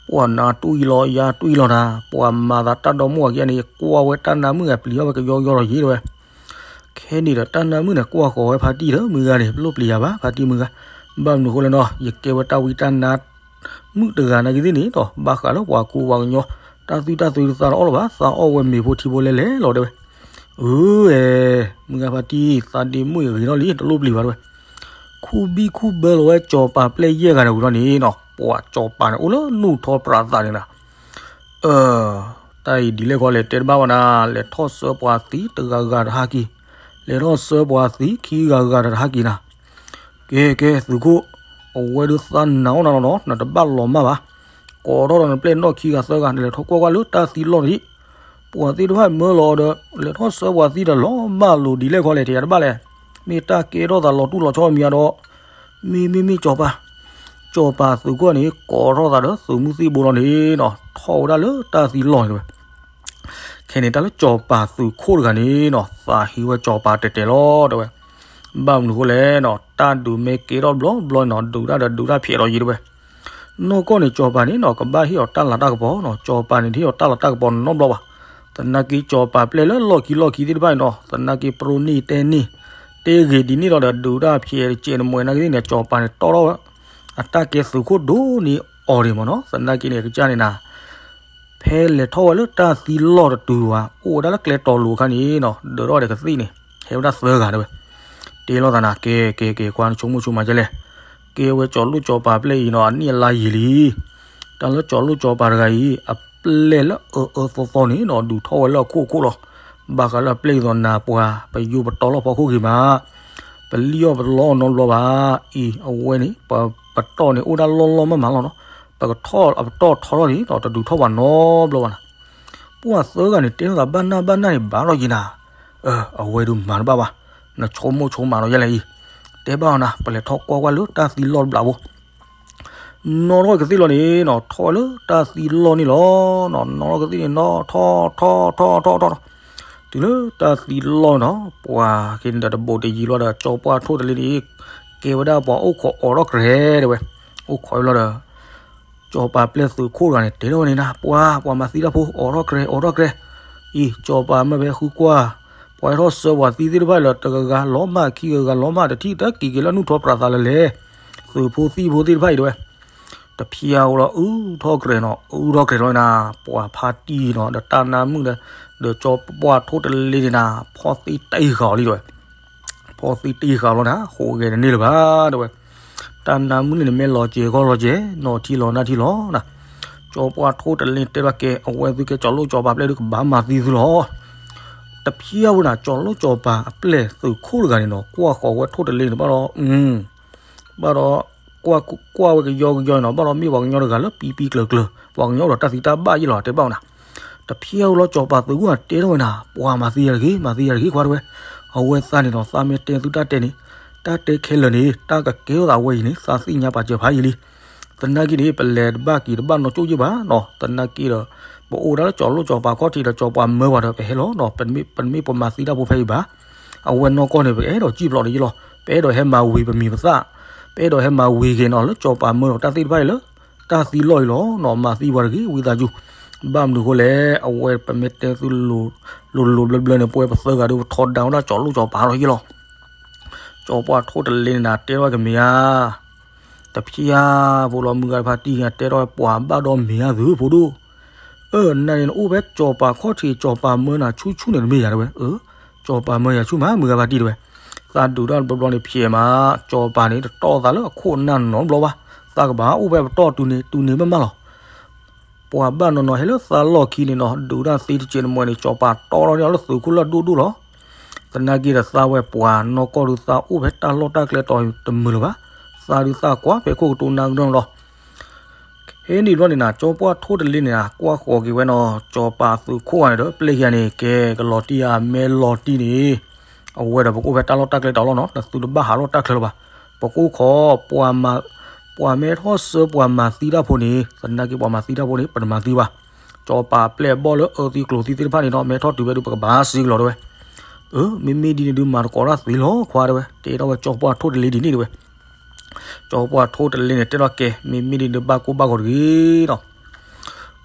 ပှၤနၤတွံၢ်လီၤယၤတွံၢ်လီၤနၤ ပှၤမၤသးတၢ်ဒီမိၢ်ဝၤခံဂၤန့ၣ် ကွၢ်ဝဲတၢ်နါမုၣ်ဂၤပျံၤထီၣ်ဝဲကယီကယီလီၤယံၤတဲဝဲ ခဲန့ၣ်ဒီးတၢ်နါမုၣ်န့ၣ် ကွၢ်ဃီၤဝဲဖါတံၢ်ဒီးမုၢ်ဂၤန့ၣ် ပလိၣ်ပျံၤယၤဘၣ် ဖါတံၢ်မုၢ်ဂၤ ဘၣ်မနုၤအဃိလဲၣ်နီၤ ယကဲဝဲတၢ်ဝံတၢ်နါ မုၣ်တဂၤနာ်က့သ့ၣ်န့ၣ်ဒီး ဘၣ်ဃးလၢပှၤကူပှၤကညီ တၢ်သွံၣ်တၢ်သွံၣ်တသးတအီၣ်လၢၤဘၣ် သးအီၣ်ဝဲမ့ၤဖိထံဖိလဲၣ်လဲၣ်လီၤတဲဝဲ အၢ မုၢ်ဂၤဖါတံၢ် သးဒ့မုၣ်အံၤဂ့ၤထီၣ်လံ တလိၣ်ပျံၤဘၣ်တဲဝဲ ခူၣ်ဘံၣ်ခူၣ်ဘၢလီၤဝဲကၠီၤပၤပျဲၢ်ယဲၢ်ဂၤန့ၣ်ဝံၤလီၤန့ၣ်နီၤ ပှၤကၠီၤပၤန့ၣ် အိၣ်လၢနူၢ်ထီပြးသးန့ၣ်နၤ အၢ တၢ်အံၤဒ်လဲၣ်ခီလဲၣ်တဲတဘၣ်ဘၣ်နၤ လဲၤထီၣ်ဆှၢပှၤသံတဂၤဂၤတဟးက့ၤ လဲၤထီၣ်ဆှၢပှၤသံခံဂၤဂၤတဟးက့ၤနၤ ကဲကဲသုးခိၣ် အဝဲဒုးသးနးအီၣ်နၤလီၤနီၤ နတဘၣ်လီၤမၢ်ဘၣ် ကိးထီၣ်ဒီးနပျဲၢ်နီၣ်ခံဂၤသၢဂၤ နလဲၤထီၣ်ကွၢ်ကွၢ်လၢတၢ်သံလီၢ်န့ၣ် ပှၤသ့ၣ်တဖၣ်မၢလီၤဒီး လဲၤထီၣ်ဆှၢပှၤသံဒီးလီၤမၢ်လိၤဒ်လဲၣ်ခီလဲၣ် ထဲယၤတဘၣ်လဲၣ် မ့ၢ်တၢ်ကဲထီၣ်သးလီၤတူၢ်လီၤဆီမံၤဒီး မ့မ့မ့ၢ်ကၠီၤပၤ ကၠီၤပၤသုးခိၣ်န့ၣ် ကိးထီၣ်သးဒီးသုးမုၢ်သံၣ်ဘိလီၤန့ၣ်နီၤ ထီၣ်ဝဲဒၣ်လၢတၢ်သံလီၢ်န့ၣ်ဝဲ အဲန့ၣ် တၢ်လၢစီၤပၤသုးခိၣ်တဂၤန့ၣ်နီၤ သးဟ့ဝဲစီၤပၤတဲာ်တဲာ်လီၤတဲဝဲ. ဘၣ်မနုၤဃိလဲၣ်နီၤ တၢ်ဒုးမ့ၢ်ကဲထီၣ်ဘျီဘျီနီၤ ဒုးတၢ်ဒီးဒုးတၢ်ဖျဲးလီၤယံၤတဲဝဲ. နီၢ်ကီၢ်န့ၣ် စီၤပၤန့ၣ်နီၤ ကဘၣ်ဟ့ၣ်အီၤတၢ်လၤတၢ်ကပီၤနီၤ စီၤပၤန့ၣ် တဟ့ၣ်အီၤတၢ်လၤတၢ်ကပီၤနီတဘျီဘၣ်. သနာ်က့ စီၤပၤပျဲၢ်လၢလီၢ်ခံလီၢ်ခံသ့ၣ်တဖၣ်န့ၣ်နီၤ သနာ်က့ ပရိန့ၢ်တဲန့ၢ် တဲဂ့ၤဒ်န့ၣ်လီၤဒီး ဒုးတၢ်ဖျဲးတကဲးနမှဲးနာ်က့သ့ၣ်န့ၣ် စီၤပၤန့ၣ်တီထီၣ်ဝဲ အတၢ်ကဲသုးခိၣ်ဒိၣ်န့ၢ်အီၤဒံးမ့ၢ်နီၤ သနာ်က့န့ၣ် ကစၢ်န့ၣ်နၤ ဖဲလဲၤထီၣ်ဝဲလၢတၢ်သံလီၢ်တတုၤဘၣ် အိၣ်ဝဲဒၣ်လၢကျဲတီၤလိၤအခါန့ၣ်နီၤ ဒၢးထီၣ်ဒီးကသ့ၣ်န့ၣ် ဟဲဝဲဒၣ်သၢဂၤတဲဝဲ. တဲလိာ်သးနၤ ကဲကဲကဲ ကွၢ်နဆိကမိၣ်ဆိကမးကဲလဲၣ်. ကဲဝဲစီၤလိၣ်စီၤပၤပျဲၢ်အံၤနီၤ အနံၣ်အလါယံာ်လံ. တၢ်လၢစီၤလိၣ်စီၤပၤတဂၤအံၤ အပျဲၢ်လၢအအၢအၢသီသီန့ၣ်နီၤ ဒုးထီၣ်ဝဲလၢအခိၣ်အခိၣ်လီၤ. ဘၣ်ဃးလၢအပျဲၢ်အံၤသိးနၤ ပှၤပယိပတီလီၢ်ဖီခိၣ်ဂ့ၤမး ပလံၣ်အီၣ်ပလီအီၣ်နီတဘျီဘၣ်. အံၤအဝဲန့ၣ် ပပတီၢ်န့ၣ် အိၣ်ဒၣ်လီၢ်လီၢ်မးမးလီၤနီၤ. ပကထီၣ်အပတီၢ်ထီထီၣ်န့ၣ်ဒီး တဒုးထီၣ်ဘၣ်နီတဘျီဘၣ်နၤ. ပှၤသၢဂၤန့ၣ် တဲထီၣ်သးဘၣ်နၢ်ဘၣ်နၢ်န့ၣ် ဘၣ်ထီၣ်ယံၤနၤ. အၢ အဝဲဒုးမၤတဘၣ်ဘၣ်. နဆိကမိၣ်ဆိကမးဒီးယဲလဲၣ်အံၤ တဲဘၣ်အီၤနၤ ပလဲၤထီၣ်ကွၢ်ကွၢ်လၢတၢ်သံလီၢ်တဘျီဖိ နီၣ်ထီၣ်ကသ့ၣ်လီၤန့ၣ်နီၤ ထီၣ်ဝဲလၢတၢ်သံလီၢ်န့ၣ်လီၤ. နီၣ်ထီၣ်ကသ့ၣ်န့ၣ်နီၤ ထီၣ်ထီၣ်ထီၣ်ထီၣ်ထီၣ်ထီၣ် တုၤလၢတၢ်သံလီၢ်နီၤ ပှၤက့ၤန့ၣ်ဒီးတဘိးတယံၤလီၤဒီး စီၤပှၢ်ထိၣ်တလ့န့ၣ် ကဲဝဲဒၣ်ပှၤအိၣ်ခိးအိးထီၣ်ကြဲးတဲဝဲ. အိၣ်ခိးအံၤလီၤဒီး စီၤပၤပျဲၢ်သုးခိၣ်တဂၤန့ၣ် တဲထီၣ်ဝဲန့ၣ်နၤ ပှၤ ပှၤမၤသံတၢ်ဖိ အိးထီၣ်ကြဲး အိးထီၣ်ကြဲး အံၤ စီၤပၤမၢဖဲဃုကွၢ် ပှၤဟဲထီၣ်ဆှၢပှၤသံသ့ၣ်တဖၣ်အံၤလီၤ တဂၤဂၤလီၤမၢ် ခံဂၤဂၤလီၤမၢ် တထံၣ်တၢ်က့ၤက့ၤလၢနူၢ်ထီၣ်ပြးသးလၢလဲၣ်. သုးဖိသံၣ်ဖိသ့ၣ်တဖၣ်အံၤတဲဝဲ တဖျါဝဲလီၤ အုၣ်ထီၣ်ကြဲးနီၤ အုၣ်ထီၣ်ကြဲးလီၤနၤ ပှၤဖါတံၢ်နီၤ ဒီးတၢ်နါမုၣ်ဒီး ဒီးစီၤပှၢ်ထိၣ်တလ့န့ၣ်နၤ ဖီၣ်သံတ့ၢ်ဃာ်အီၤလံတဲဝဲ. ဖီၣ်သံတ့ၢ်ဃာ်လီၤနၤ ဃိးဂဲၤတန့ၢ်လၢၤဘၣ်တဲဝဲ. တၢ်နါမုၣ်န့ၣ်န့ၣ် မ့ၢ်လီၤစဲၤကီၢ်လီၤစဲၤ နီၢ်ထံလီၤနၢ်ထံလီၤနၤ. စီၤပှၢ်ထိၣ်တလ့တဲဘၣ်ကဲ အဝဲသုကဲစီၤလိၣ်စီၤပၤပျဲၢ်ဒုး ကဘၣ်မၤသံသုလီၤ. တဖျါဝဲနၤ စီၤလိၣ်စီၤပၤအပျဲၢ်သုးခိၣ်တဂၤန့ၣ်နီၤ ကွၢ်ဃီၤဝဲထိၣ်တလ့န့ၣ်ဘၣ်ဒီး ဘၣ်ဒီး ကွၢ်ကွၢ်ဝဲကယီကယီန့ၣ်နီၤ ဘၣ်ဒီးမ့ၢ်ပှၤကညီတဂၤလၢပံပံကျၢၤကျၢၤ ပှၤကညီဒီးတၢ်သံတၢ်ဘၣ်ယဲလီၤ တဲဘၣ်ဝဲနၤ. တဖျါဝဲလီၤ စီၤပၤသုးခိၣ်တဲထီၣ်ဝဲနၤ ပှၤမၤသံယၤတဂ့ၤ မၤသံယၤတဂ့ၤခွါတဲဝဲ. အဝဲသးန့ၣ်နီၤ သးမ့ၢ်တဲသုတၢ်တဲန့ၣ် တၢ်တဲခဲလၢာ်န့ၣ် တၢ်ကကဲထီၣ်သးဝဲအံၤန့ၣ် သးသ့ၣ်ညါပာ်စၢၤဖးယံာ်လံ. သနာ်က့န့ၣ် ပလဲၤတဘၣ်က့ၤတဘၣ်နီၢ်ကၠိၣ်ယဲၢ်ဘၣ်နီၤ သနာ်က့ဒီး ပအိၣ်ဝဲဒၣ်လၢစီၤလိၣ်စီၤပၤခီၣ်ထံးဒီး စီၤပၤမၢပှၤဒီး ပဟဲလီၤနီၤ ပမ့ၢ်ပမၤသံတၢ်ဖိဖဲအံၤဘၣ်. အဝဲနီၢ်ကီၢ်န့ၣ် ပအဲၣ်ဒိးစံၣ်ဖျိးတယဲလီၤ ပအဲၣ်ဒိးဟဲမၤဝံၤပမံၤပသၣ် ပအဲၣ်ဒိးဟဲမၤဝံၤဂ့ၤနီၤ လၢစီၤပၤမၢဒီးတၢ်သ့ၣ်တဖၣ်အံၤလၢ တၢ်သံလီၢ်အံၤလီၤနီၤ မၤသံပှၤတဂ့ၤ ဝံသးစူၤ. ဘၣ်မနုၤဃိလဲၣ် အဝဲပမ့ၢ်တဲသုလိၤလိၤဘျၢဘျၢန့ၣ် ပဝဲပသၢဂၤဒီး ပထီဒါဝဲဒၣ်စီၤလိၣ်စီၤပၤလီၤယဲလီၤ. စီၤပှၢ်ထိၣ်တလ့န့ၣ်နၤ တဲထီၣ်ကမ့ၢ်ဧါ တဖျါဖိလီၤ မုၢ်ဂၤတဖါတံၢ်ဂၤ တဲထီၣ်ပှၤဘၣ်ဒီးမ့ၢ်ဧါသုဖိဒိၣ်. အၢ နၤန့ၣ်နအိၣ်ဖဲစီၤပၤခီၣ်ထံး စီၤပၤမၢနၤဆူၣ်ဆူၣ်န့ၣ် တမ့ၢ်ယၤတဲဝဲ. အၢ စီၤပၤမၢယၤဆူၣ်မး မုၢ်ဂၤတဖါတံၢ်တဲဝဲ. သးဒုးတၢ်တဘျီဘျီန့ၣ် ဖျဲးမး စီၤပၤန့ၣ် တတီၢ်သးလၢအခိၣ်အနၢ်နီတဘျီဘၣ်. သးကဘၣ်အိၣ်ဖဲပတီၢ်တုၤန့ၣ် တုၤန့ၣ်မးမးလီၤ. ပှၤဘၣ်နီၢ်နီၢ်ဟဲလၢသးလီၢ်ခံန့ၣ်နီၤ ဒုးတၢ်သ့တကဲးနမှဲးန့ၣ် စီၤပၤတီထီၣ်န့ၢ်အီၤလၢသုးခိၣ်လၢအဒိၣ်ဒိၣ်လီၤ. သနာ်က့ဒီးသးဝဲပှၤနီၢ်ကီၢ်ဒုး သးအိၣ်ဖဲတၢ်လီၢ်တၢ်ကျဲတီၤတမုာ်လၢၤဘၣ်. သးဒုးသးကွၢ်ဖဲခိၣ်ကတိၤနၢ်ကဒီလီၤ. ခဲန့ၣ်ဘျီန့ၣ်နၤ စီၤပှၢ်ထိၣ်တလ့န့ၣ်နၤ ကွၢ်ဃီၤက့ၤဝဲနီၤ စီၤပၤသုးခိၣ်ဂၤန့ၣ်ဒီး ပျဲၢ်ယၤန့ၣ် ကဲကလီၤတံၢ်ဧါ မ့ၢ်လီၤတံၢ်န့ၣ် အဝဲဒီးပကအိၣ်ဖဲတၢ်လီၢ်တၢ်ကျဲတီၤလီၤနီၤ နသုတဘၣ်ဟးလီၢ်တၢ်ချၢလၢၤဘၣ်. ပကအိၣ်ခိး ပှၤမၤ ပှၤမ့ၢ်ထီၣ်ဆှၢပှၤမၤသံတၢ်ဖိန့ၣ် သနာ်က့ပှၤမၤသံတၢ်ဖိန့ၣ် ပတမၤသံဘၣ်. စီၤပၤပျဲၢ်အဘီၣ်လၢအၢသံကျိၤသံသ့ၣ်တဖၣ်န့ၣ်နီၤ မ့ၢ်ထီၣ်တုၤဖဲဒုး ပကဘၣ်စံးကလီၤတဲဝဲ. အၢ မ့မ့ၢ်ဒ်န့ၣ်ဒုး မၤသကိးတၢ်သ့လီၤခွါတဲဝဲ တဲထီၣ်ဝဲစီၤပှၢ်ထိၣ်တလ့ဒ်န့ၣ်တဲဝဲ. စီၤပှၢ်ထိၣ်တလ့န့ၣ် တဲထီၣ်ကဲ မ့မ့ၢ်ဒ်န့ၣ်ဒုး ဘၣ်ကိၢ်ဘၣ်ဂီၤတဂ့ၤနီၤ.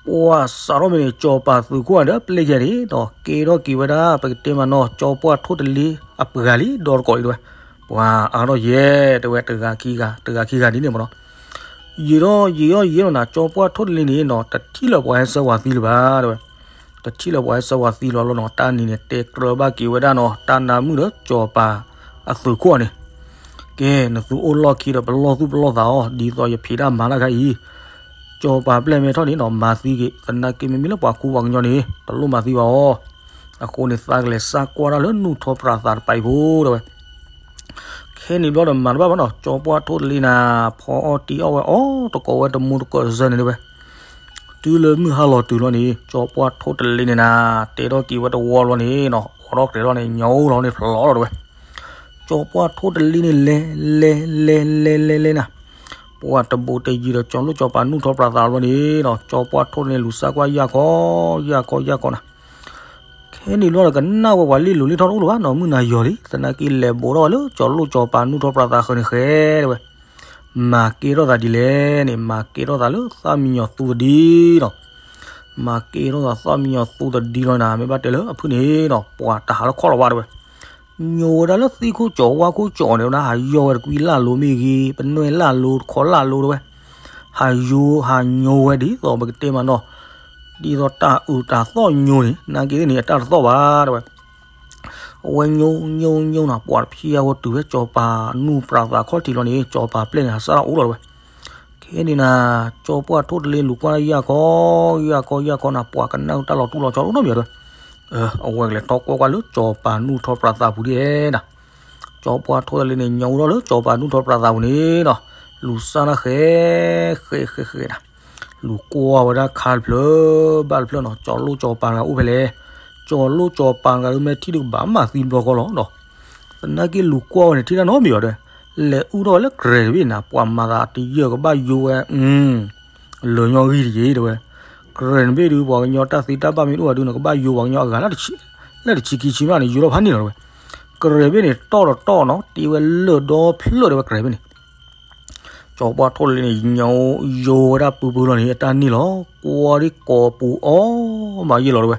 ပှၤစးထီၣ်မ့ၢ်န့ၣ် စီၤပၤသုးခိၣ်ဂၤဒီး ပျဲၢ်ယၤန့ၣ်ဒီး ကဲထီၣ်က့ၤဝဲဒၣ် ပကတဲမးနီၤ စီၤပှၢ်ထိၣ်တလ့အပှၤလံ ဒီတကိးအံၤတဲဝဲ. ပှၤအါထီၣ်ယဲၢ်တဲဝဲ တဂၤခံဂၤ တဂၤခံဂၤဒ်န့ၣ်မးနီၤ. ယံာ်ထီၣ်ယံာ်ထီၣ်ယံာ်ထီၣ်နၤ စီၤပှၢ်ထိၣ်တလ့န့ၣ်နီၤ တထံၣ်လၢၤပှၤဟဲဆှၢပှၤသံလၢၤဘၣ်တဲဝဲ. တထံၣ်လၢၤပှၤဟဲဆှၢပှၤသံလီၤလီၤနီၤ တၢ်န့ၣ်န့ၣ် တဲကြၢးဘၣ်က့ၤဝဲဒၣ်နီၤ တၢ်နါမုၣ်ဒီးစီၤပၤအသုးခိၣ်အီၤန့ၣ် ကဲ နသုအိၣ်လီၢ်ခံဒီး ပလီၢ်သူၣ်ပလီၢ်သးအီၤ ဒ်သိးယဖံးတၢ်မၤတၢ်ခါအံၤ စီၤပၤပျဲၢ်မ့ၢ်ထီၣ်န့ၣ်နီၤ မၤသံက့ၤ သနာ်က့မ့မ့ၢ်လၢပှၤကူပှၤကညီန့ၣ် တလိၣ်မၤသံဘၣ်အီၤ. အဃိန့ၣ် သးကလဲၤစၢ်ကွၢ်တၢ်လၢနူၢ်ထီၣ်ပြးသးတပၤအံၤဖိတဲဝဲ. ခဲန့ၣ်ဘျီဒီးမၤတဘၣ်ဘၣ်နီၤ စီၤပှၢ်ထိၣ်တလ့နၤ ဖီအီၣ်တံၢ်အီၣ်ဝဲအီၣ်တကိးဝဲတမူတကိးစၢန့ၣ်တဲဝဲ. တုၤလၢမုၢ်ဟါလီၤတုၤလီၤန့ၣ် စီၤပှၢ်ထိၣ်တလ့န့ၣ်နၤ တဲထီၣ်က့ၤဝဲတဝီလီၤန့ၣ်နီၤ အိးထီၣ်ကြဲးလီၤန့ၣ် ညီအိၣ်လီၤန့ၣ်ဖျိးလီၤတဲဝဲ. စီၤပှၢ်ထိၣ်တလ့န့ၣ် လဲၤ လဲၤ လဲၤ လဲၤ လဲၤ လဲၤနၤ ပှၤတဘိးတယံၤဒီး စီၤလိၣ်စီၤပၤနူၢ်ထီၣ်ပြးသးလီၤန့ၣ်နီၤ စီၤပှၢ်ထိၣ်တလ့န့ၣ် လူၤစၢ်ကွၢ်ယၢ်ခီ ယၢ်ခီ ယၢ်ခီနၤ. ဖဲန့ၣ်ဘျီဒီးကနၣ်ဝဲပှၤလ့လိာ်လ့ထီၣ်တအိၣ်လၢၤဘၣ်နီၤ, မုၢ်နၤယီၤလံ, သနာ်က့လဲၤဘိးထီၣ်ဝဲလၢကၠီၤလိၣ်ကၠီၤပၤနူၢ်ထီၣ်ပြးသးဃၢၤန့ၣ်ဃဲတဲဝဲ, မၤကဲထီၣ်သးဒ်လဲၣ်န့ၣ် မၤကဲထီၣ်သးလၢသၣ်မံယီၤသူတဒံနီၤ. မၤကဲထီၣ်သးသၣ်မံယီၤသူတဒံလီၤနၤ, မ့ၢ်ဘၣ်တဲလၢအဖုၣ်န့ၣ်နီၤ ပှၤတဟးလၢခီၣ်လီၤဘၣ်တဲဝဲ, ညိဝဲဒၣ်လၢသ့ၣ်ခိၣ်ကၠီၤဝါခိၣ်ကၠီၤန့ၣ်ဝဲဒၣ် ဟးယီၤဝဲတကွံလၢ်လိၤမ့ၢ်ဂ့ၤ ပနွဲၢ်လၢ်လိၤတခီလၢ်လိၤတဲဝဲ, ဟးယိၤဟးညိဝဲဒ်သိးပကတဲမးနီၤ, ဒ်သိးတၢ်အုးတၢ်သီၣ်ညိန့ၣ် နာ်က့သ့ၣ်န့ၣ် အတၢ်တသီၣ်ဘၣ်တဲဝဲ အဝဲညိညိညိနီၤ ပှၤတဖျံအဂီၢ်တုၤဖဲကၠီၤပၤနူၢ်ပြးသးခီၣ်ထံးလီၤန့ၣ် ကၠီၤပၤပျဲၢ်န့ၣ် ဟးစၢ်ထီၣ်အိၣ်လီၤတဲဝဲ. ခဲန့ၣ်နၤ ကၠီၤပှၢ်ထိၣ်တလ့လူၤကွၢ်ယၢ်ခီ, ယၢ်ခီယၢ်ခီနၤ ပှၤကနၣ်တၢ်လီၤတူၢ်လီၤဆီအိၣ်နီတမံၤတဲဝဲ, အဝဲကလဲၤထီၣ်ကွၢ်ကွၢ်လၢကၠီၤပၤနူၢ်ထီၣ်ပြးသးပူၤဒ်နၤ, ကၠီၤပှၢ်ထိၣ်တလ့န့ၣ် ညိအိၣ်ထီၣ်လၢကၠီၤပၤနူၢ်ထီၣ်ပြးသးပူၤန့ၣ်နီၤ, လူၤစၢ်တၢ်ဃဲ ဃဲဃဲဃဲနၤ လူၤကွၢ်ဝဲဒၣ်ခါတဖျၢၣ်ဘၣ်တဖျၢၣ်နီၤ, ကၠီၤလိၣ်ကၠီၤပၤတဂၤအိၣ်ဖဲလဲၣ်, ကၠီၤလိၣ်ကၠီၤပၤတဂၤဒုး မဲာ်ထံၣ်ဒုးကဘၣ်မၤသံဘျီဃီလီၤနီၤ. သနာ်က့လူၤကွၢ်ဝဲန့ၣ် ထံၣ်တၢ်နီတမံၤဘၣ်တဲ, လဲၤအုၣ်ထီၣ်ဝဲလၢကြဲၤတဘ့ၣ်နၤ ပှၤမၤသးတယၢၢ်ကဘၣ်ယိဝဲ, လၢာ်ညီဂံၢ်တယံၤတဲဝဲ, ကြဲၤတဘ့ၣ်ဒုး ပှၤကညီတၢ်သ့တၢ်ဘၣ်မ့ၢ်တအိၣ်ဘၣ်ဒုး နကဘၣ်ယိပှၤကညီအဂၤ လၢတဆံခံဆံမးန့ၣ် ယိထီၣ်ဖးန့ၣ်လီၤတဲဝဲ, ကြဲၤတဘ့ၣ်န့ၣ် တီၢ်တတီၢ်နီၤ တ့ဝဲလၢာ်ဒီဖျၢၣ်တဲဝဲ ကြဲၤတဘ့ၣ်န့ၣ် ကၠီၤပှၢ်ထိၣ်တလ့န့ၣ် ညိယိဝဲဒၣ်ပုၢ်ပုၢ်လီၤန့ၣ် အတၢ်န့ၣ်လီၤ, ကွၢ်ဒ်ကိာ်ပူၤအီၤမးယဲၢ်လီၤတဲဝဲ,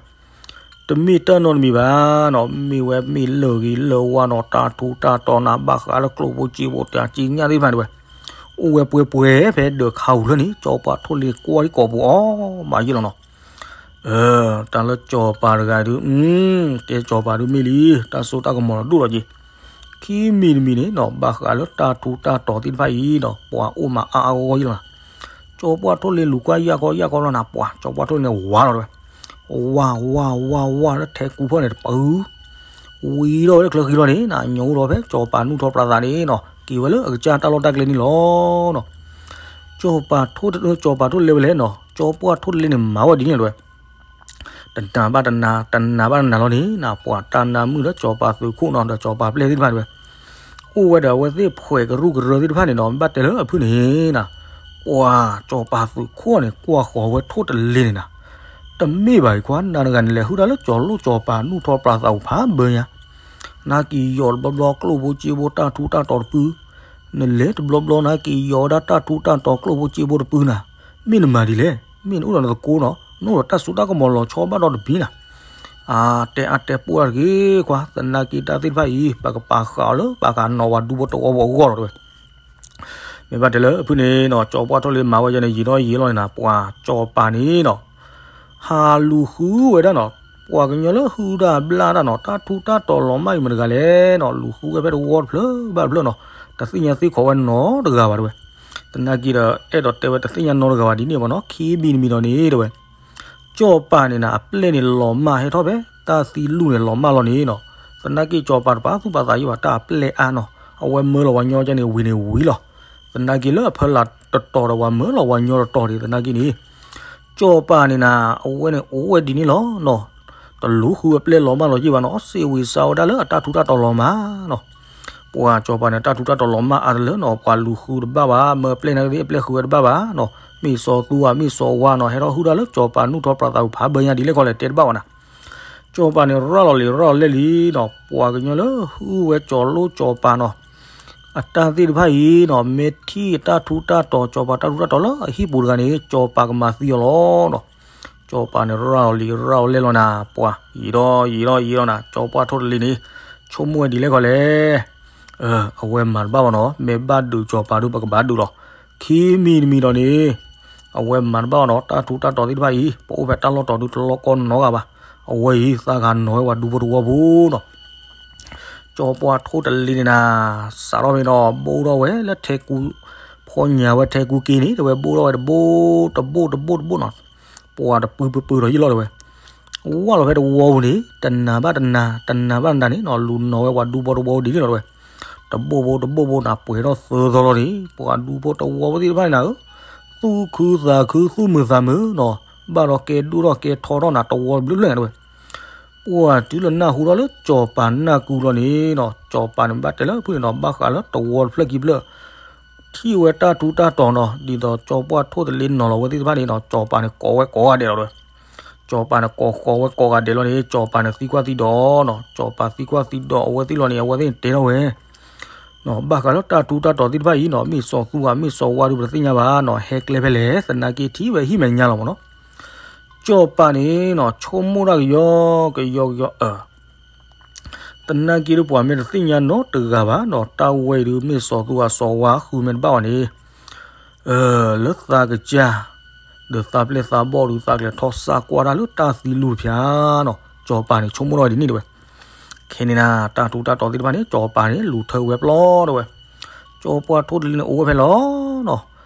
တမ့ၢ်တၢ်နီတမံၤဘၣ်နီၤ, မ့ၢ်ဝဲမ့ၢ်လၢာ်ဂ့ၤလၢာ်ဝါနီၤ တၢ်ထူးတၢ်တီၤနၤ ဘၣ်ဃးလၢကျိၣ်ဖိစ့ဖိတၢ်ကံးညာ်သ့ၣ်တဖၣ်တဲဝဲ, အိၣ်ဝဲပှဲၤပှဲၤဖဲဒၢးခါအူၤဖျၢၣ်န့ၣ် ကၠီၤပှၢ်ထိၣ်တလ့န့ၣ် ကွၢ်ဒ်ကိာ်ပူၤအီၤမးယဲၢ်လီၤနီၤ. တၢ်လၢကၠီၤပၤတဂၤဒုး, ကဲကၠီၤပၤဒုးမ့ၢ်လံ, တၢ်စိတၢ်ကမီၤလီၤဒိၣ်လီၤက့ၤ, ခံမံၤတမံၤန့ၣ်နီၤ ဘၣ်ဃးလၢတၢ်ထူးတၢ်တီၤသ့ၣ်တဖၣ်အံၤနီၤ ပှၤအိၣ်မးအါအါဂီၢ်ဂီၢ်ယဲၢ်လီၤနၤ. ကၠီၤပှၢ်ထိၣ်တလ့လူၤကွၢ်ယၢ်ခီယၢ်ခီလီၤနၤ ပှၤ ကၠီၤပှၢ်ထိၣ်တလ့န့ၣ် ဝါလီၤတဲဝဲ, ဝါ ဝါ ဝါ ဝါ လၢထဲကူဖီၣ်န့ၣ်တပူၤ ဝံၤဒီးဝဲလၢချၢဃံလီၤန့ၣ်နၤ ညိအိၣ်ထီၣ်ဖဲကၠီၤပၤနူၢ်ထီၣ်ပြးသးန့ၣ်နီၤ က့ၤဝဲလၢအကစၢ်တၢ်လီၢ်တၢ်ကျဲန့ၣ်လီၤနီၤ. ကၠီၤပၤထိၣ်, ကၠီၤပၤထိၣ်တလ့ဝဲလဲၣ်နီၤ ကၠီၤပှၢ်ထိၣ်တလ့န့ၣ် မၤဝဲဒ်န့ၣ်လီၤတဲဝဲ, တနၤဘၣ်တနၤ တနၤဘၣ်တနၤလီၤန့ၣ်နၤ ပှၤတၢ်နါမုၣ်ဒီးကၠီၤပၤသုးခိၣ်နီၤ ဒီးကၠီၤပၤပျဲၢ်သ့ၣ်တဖၣ်တဲဝဲ, အိၣ်ဝဲဒီးအဝဲသ့ၣ်ဖှဲးကရူၢ်ကရၢသ့ၣ်တဖၣ်န့ၣ်နီၤ ဘၣ်တဲလၢအဖုၣ်န့ၣ်နၤ, ပှၤကၠီၤပၤသုးခိၣ်န့ၣ် ကွၢ်ဃီၤဝဲထိၣ်တလ့န့ၣ်နၤ, တမ့ၢ်ဘၣ်အံၤခွါ နၤတဂၤန့ၣ် လဲၤဟုၣ်တၢ်လၢကၠီၤလိၣ်ကၠီၤပၤနူၢ်ထီၣ်ပြးသးပူၤဖးဘၢညါ, နက့ၤယီၤတဘျီဘျီကျိၣ်ဖိစ့ဖိတၢ်ထူးတၢ်တီၤတပုၢ်, နလဲၤတဘျီဘျီနက့ၤယီၤဝဲဒၣ်တၢ်ထူးတၢ်တီၤကျိၣ်ဖိစ့ဖိတပုၢ်နၤ, မ့ၢ်နမၤဒ်လဲၣ်, မ့ၢ်နအိၣ်ဒီးနသကိးနီၤ နအိၣ်ဒီးတၢ်စိတၢ်ကမီၤလီၤဆီဘၣ်ဒီးတဘ့ၣ်နၤ အတဲအါတဲပှၢ်တဂ့ၤခွါ သနာ်က့တၢ်သ့ၣ်တဖၣ်အံၤ ပကပာ်ဃာ်အီၤလၢပာ်ဃာ်နီၢ်ဝၤဒူဖိတဝီဖိအဂီၢ်လီၤတဲဝဲ. မ့ၢ်ဘၣ်တဲလၢအဖုၣ်န့ၣ်နီၤ ကၠီၤပှၢ်ထိၣ်လ့မၤဝဲယဲန့ၣ် ယံာ်ထီၣ်ယံာ်လီၤန့ၣ်နၤ ပှၤကၠီၤပၤန့ၣ်နီၤ ဟးလူၤဃုဝဲဒၣ်နီၤ, ပှၤကညီလၢဟုၣ်တၢ်ဘျၣ်တၢ်နီၤ တၢ်ထူးတၢ်တီၤလီၤမၢ်အံၤမတၤတဂၤလဲၣ်နီၤ လူၤဃုဝဲဖဲတဝီတဖျၢၣ်ဘၣ်တဖျၢၣ်နီၤ, တသ့ၣ်ညါသ့ၣ်ခိးဝဲနီတဂၤဘၣ်တဲဝဲ. သနာ်က့ဒီး အဲၣ်ဒိးတဲဝဲတသ့ၣ်ညါနီတဂၤဘၣ်ဒ်န့ၣ်ဘၣ်နီၤ ခံမံၤတမံၤဒီးန့ၣ်တဲဝဲ ကၠီၤပၤန့ၣ်နၤ အပျဲၢ်န့ၣ်လီၤမၢ်ဟဲထီၣ်ဖဲ တၢ်သံလူၢ်န့ၣ်လီၤမၢ်လီၤန့ၣ်နီၤ, သနာ်က့ကၠီၤပၤတပာ်သူၣ်ပာ်သးယံာ်ဘၣ် တၢ်အပျဲၢ်အါနီၤ, အဝဲမၢလီၤဝါညီကန့ၣ်ဝံၤန့ၣ်ဝံၤလီၤ. သနာ်က့လၢအဖၢလၢ်တတီၤဒီးပှၤမၢလီၤဝါညီတတီၤဒံး သနာ်က့န့ၣ် ကၠီၤပၤန့ၣ်နၤ အဝဲန့ၣ်အိၣ်ဝဲဒ်န့ၣ်လီၤနီၤ, တလူၤဃုအပျဲၢ်လီၤမၢ်လီၤယံာ်ဘၣ်နီၤ, စ့ဝံၤစါဝဲဒၣ်လၢအတၢ်ထူးတၢ်တီၤလီၤမၢ်နီၤ ပှၤကၠီၤပၤန့ၣ် တၢ်ထူးတၢ်တီၤလီၤမၢ်အါတလၢနီၤ, ပှၤလူၤဃုတဘၣ်ဘၣ်, မၢအပျဲၢ်န့ၣ်ကသ့ၣ်အပျဲၢ်ဃုဝဲတဘၣ်ဘၣ်နီၤ, မ့ၢ်စီၤသူဧါ မ့ၢ်စီၤဝါနီၤ, ဟဲထီၣ်ဟုၣ်တၢ်လၢကၠီၤပၤနူၢ်ထီၣ်ပြးသးပူၤဖးဘၢညါဒ်လဲၣ်ခီလဲၣ် တဲတဘၣ်ဘၣ်နၤ. ကၠီၤပၤန့ၣ် ရၤလီၤလံၤရၤလီၤလဲၢ်လံနီၤ, ပှၤကညီလၢဟုၣ်ဝဲကၠီၤလိၣ်ကၠီၤပၤနီၤ, အတၢ်သ့ၣ်တဖၣ်အံၤနီၤ, မ့ၢ်ထံၣ်အတၢ်ထူးတၢ်တီၤ ကၠီၤပၤတၢ်ထူးတၢ်တီၤလၢအဟံၣ်ပူၤတဂၤန့ၣ် ကၠီၤပၤကမၤသံအီၤလီၤနီၤ. ကၠီၤပၤန့ၣ် ရၤလီၤလံၤရၤလီၤလဲၢ်လီၤနၤ, ပှၤ ယံာ်ဒီးယံာ်ဒီးယံာ်လီၤနၤ, ကၠီၤပှၢ်ထိၣ်တလ့န့ၣ် ဆိကမိၣ်ဝဲဒ်လဲၣ်ခီလဲၣ် အဝဲမၤတဘၣ်ဘၣ်နီၤ, မ့ၢ်ဘၣ်ဒုးကၠီၤပၤဒုး ပကဘၣ်ဒုးလီၤ. ခံမံၤတမံၤဒီးန့ၣ် အဝဲမၤတဘၣ်ဘၣ်နီၤ, တၢ်ထူးတၢ်တီၤသ့ၣ်တဖၣ်အံၤ ပအိၣ်ဖဲတၢ်လီၢ်တီၤဒုးတလီၢ်ကီၢ်နီတဂၤဘၣ်, အဝဲအံၤသးဂၤနီၤဝဲပှၤဒူဖိတဝီဖိနီၤ. ကၠီၤပှၢ်ထိၣ်တလ့န့ၣ်နၤ, စးထီၣ်ဖဲဒီး ဘိၣ်ထီၣ်ဝဲလၢထဲကူ, ဖီညါဝဲထဲကူက့ၤန့ၣ် တဲဝဲ ဘိၣ်ထီၣ်ဝဲတဘိ တဘိၣ်တဘိၣ်တဘိၣ်နီၤ, ပှၤတပုၢ်ပုၢ်ပုၢ်ဒီးယံာ်လီၤတဲဝဲ ဝၢ်လီၤဖဲတဝီပူၤန့ၣ် တနၤဘၣ်တနၤ တနၤဘၣ်တနၤန့ၣ်နီၤ လူၤနီၤဝဲပှၤဒူဖိတဝီဖိဒ်န့ၣ်လီၤတဲဝဲ. တဘိၣ်ဘိၣ်တဘိၣ်ဘိၣ်နၤ ပှဲၤထီၣ်သၢသီလီၤန့ၣ် ပှၤဒူဖိတဝီဖိသ့ၣ်တဖၣ်န့ၣ်နၤဧၢ, သူၣ်ခုသးခု သူၣ်မုာ်သးမုာ်နီၤ, ဘၣ်ဒီးကဲဒိၣ်ထီၣ်ကဲထီထီၣ်နၤ တဝီတဘျုးဘျုးန့ၣ်တဲဝဲ. ပှၤတုၤလၢနၢ်ဟူထီၣ်လၢကၠီၤပၤနၢ်ကူလီၤန့ၣ်နီၤ, ကၠီၤပၤန့ၣ် ဘၣ်တဲလၢဖုၣ်န့ၣ်နီၤ ဘၣ်ဃးလၢတဝီတဖျၢၣ်ခံဖျၢၣ် ထံၣ်ဝဲတၢ်ထူးတၢ်တီၤနီၤ, ဒ်သိးကၠီၤပှၢ်ထိၣ်တလ့နီၤလီၤဝဲသ့ၣ်တဖၣ်န့ၣ်နီၤ ကၠီၤပၤန့ၣ်ကိးဝဲကိးဂၤဒဲးလီၤတဲဝဲ. ကၠီၤပၤန့ၣ်ကိးဃီၤဝဲကိးဂၤဒဲးလီၤန့ၣ် ကၠီၤပၤန့ၣ်သံကွၢ်သံဒိးနီၤ, ကၠီၤပၤသံကွၢ်သံဒိးအဝဲသ့ၣ်လီၤန့ၣ် အဝဲသ့ၣ်န့ၣ်တဲထီၣ်ဝဲ ဘၣ်ဃးလၢတၢ်ထူးတၢ်တီၤသ့ၣ်တဖၣ်အံၤနီၤ မ့ၢ်စီၤသူဧါ မ့ၢ်စီၤဝါဒုး ပတသ့ၣ်ညါဘၣ်နီၤ, ဟဲကျဲဖဲလဲၣ် သနာ်က့ထံၣ်ဝဲဟံၣ်မဲာ်ညါလီၤမ့ၢ်နီၤ. ကၠီၤပၤန့ၣ်နီၤ ဆိကမိၣ်တၢ်ကယီကယီကယီအၢ သနာ်က့ဒီးပှၤမ့ၢ်တသ့ၣ်ညါနီတဂၤဘၣ်နီၤ, တၢ်ဝဲအံၤဒုး မ့ၢ်စီၤသူဧါစီၤဝါဃုမ့ၢ်တဘၣ်အီၤန့ၣ် လၢသးကစၢ် ဒီးသးပျဲၢ်သးဘီၣ်ဒုး သးကလဲၤထီၣ်စးကွၢ်တၢ်လၢတၢ်သံလူၢ်တဖၣ်နီၤ, ကၠီၤပၤန့ၣ် ဆိကမိၣ်ထီၣ်ဒ်န့ၣ်တဲဝဲ. ခဲန့ၣ်နၤ တၢ်ထူးတၢ်တီၤသ့ၣ်တဖၣ်န့ၣ် ကၠီၤပၤန့ၣ် လူၤထၢဝဲပျီတဲဝဲ. ကၠီၤပှၢ်ထိၣ်တလ့န့ၣ် အိၣ်ဝဲဖဲလီၤနီၤ,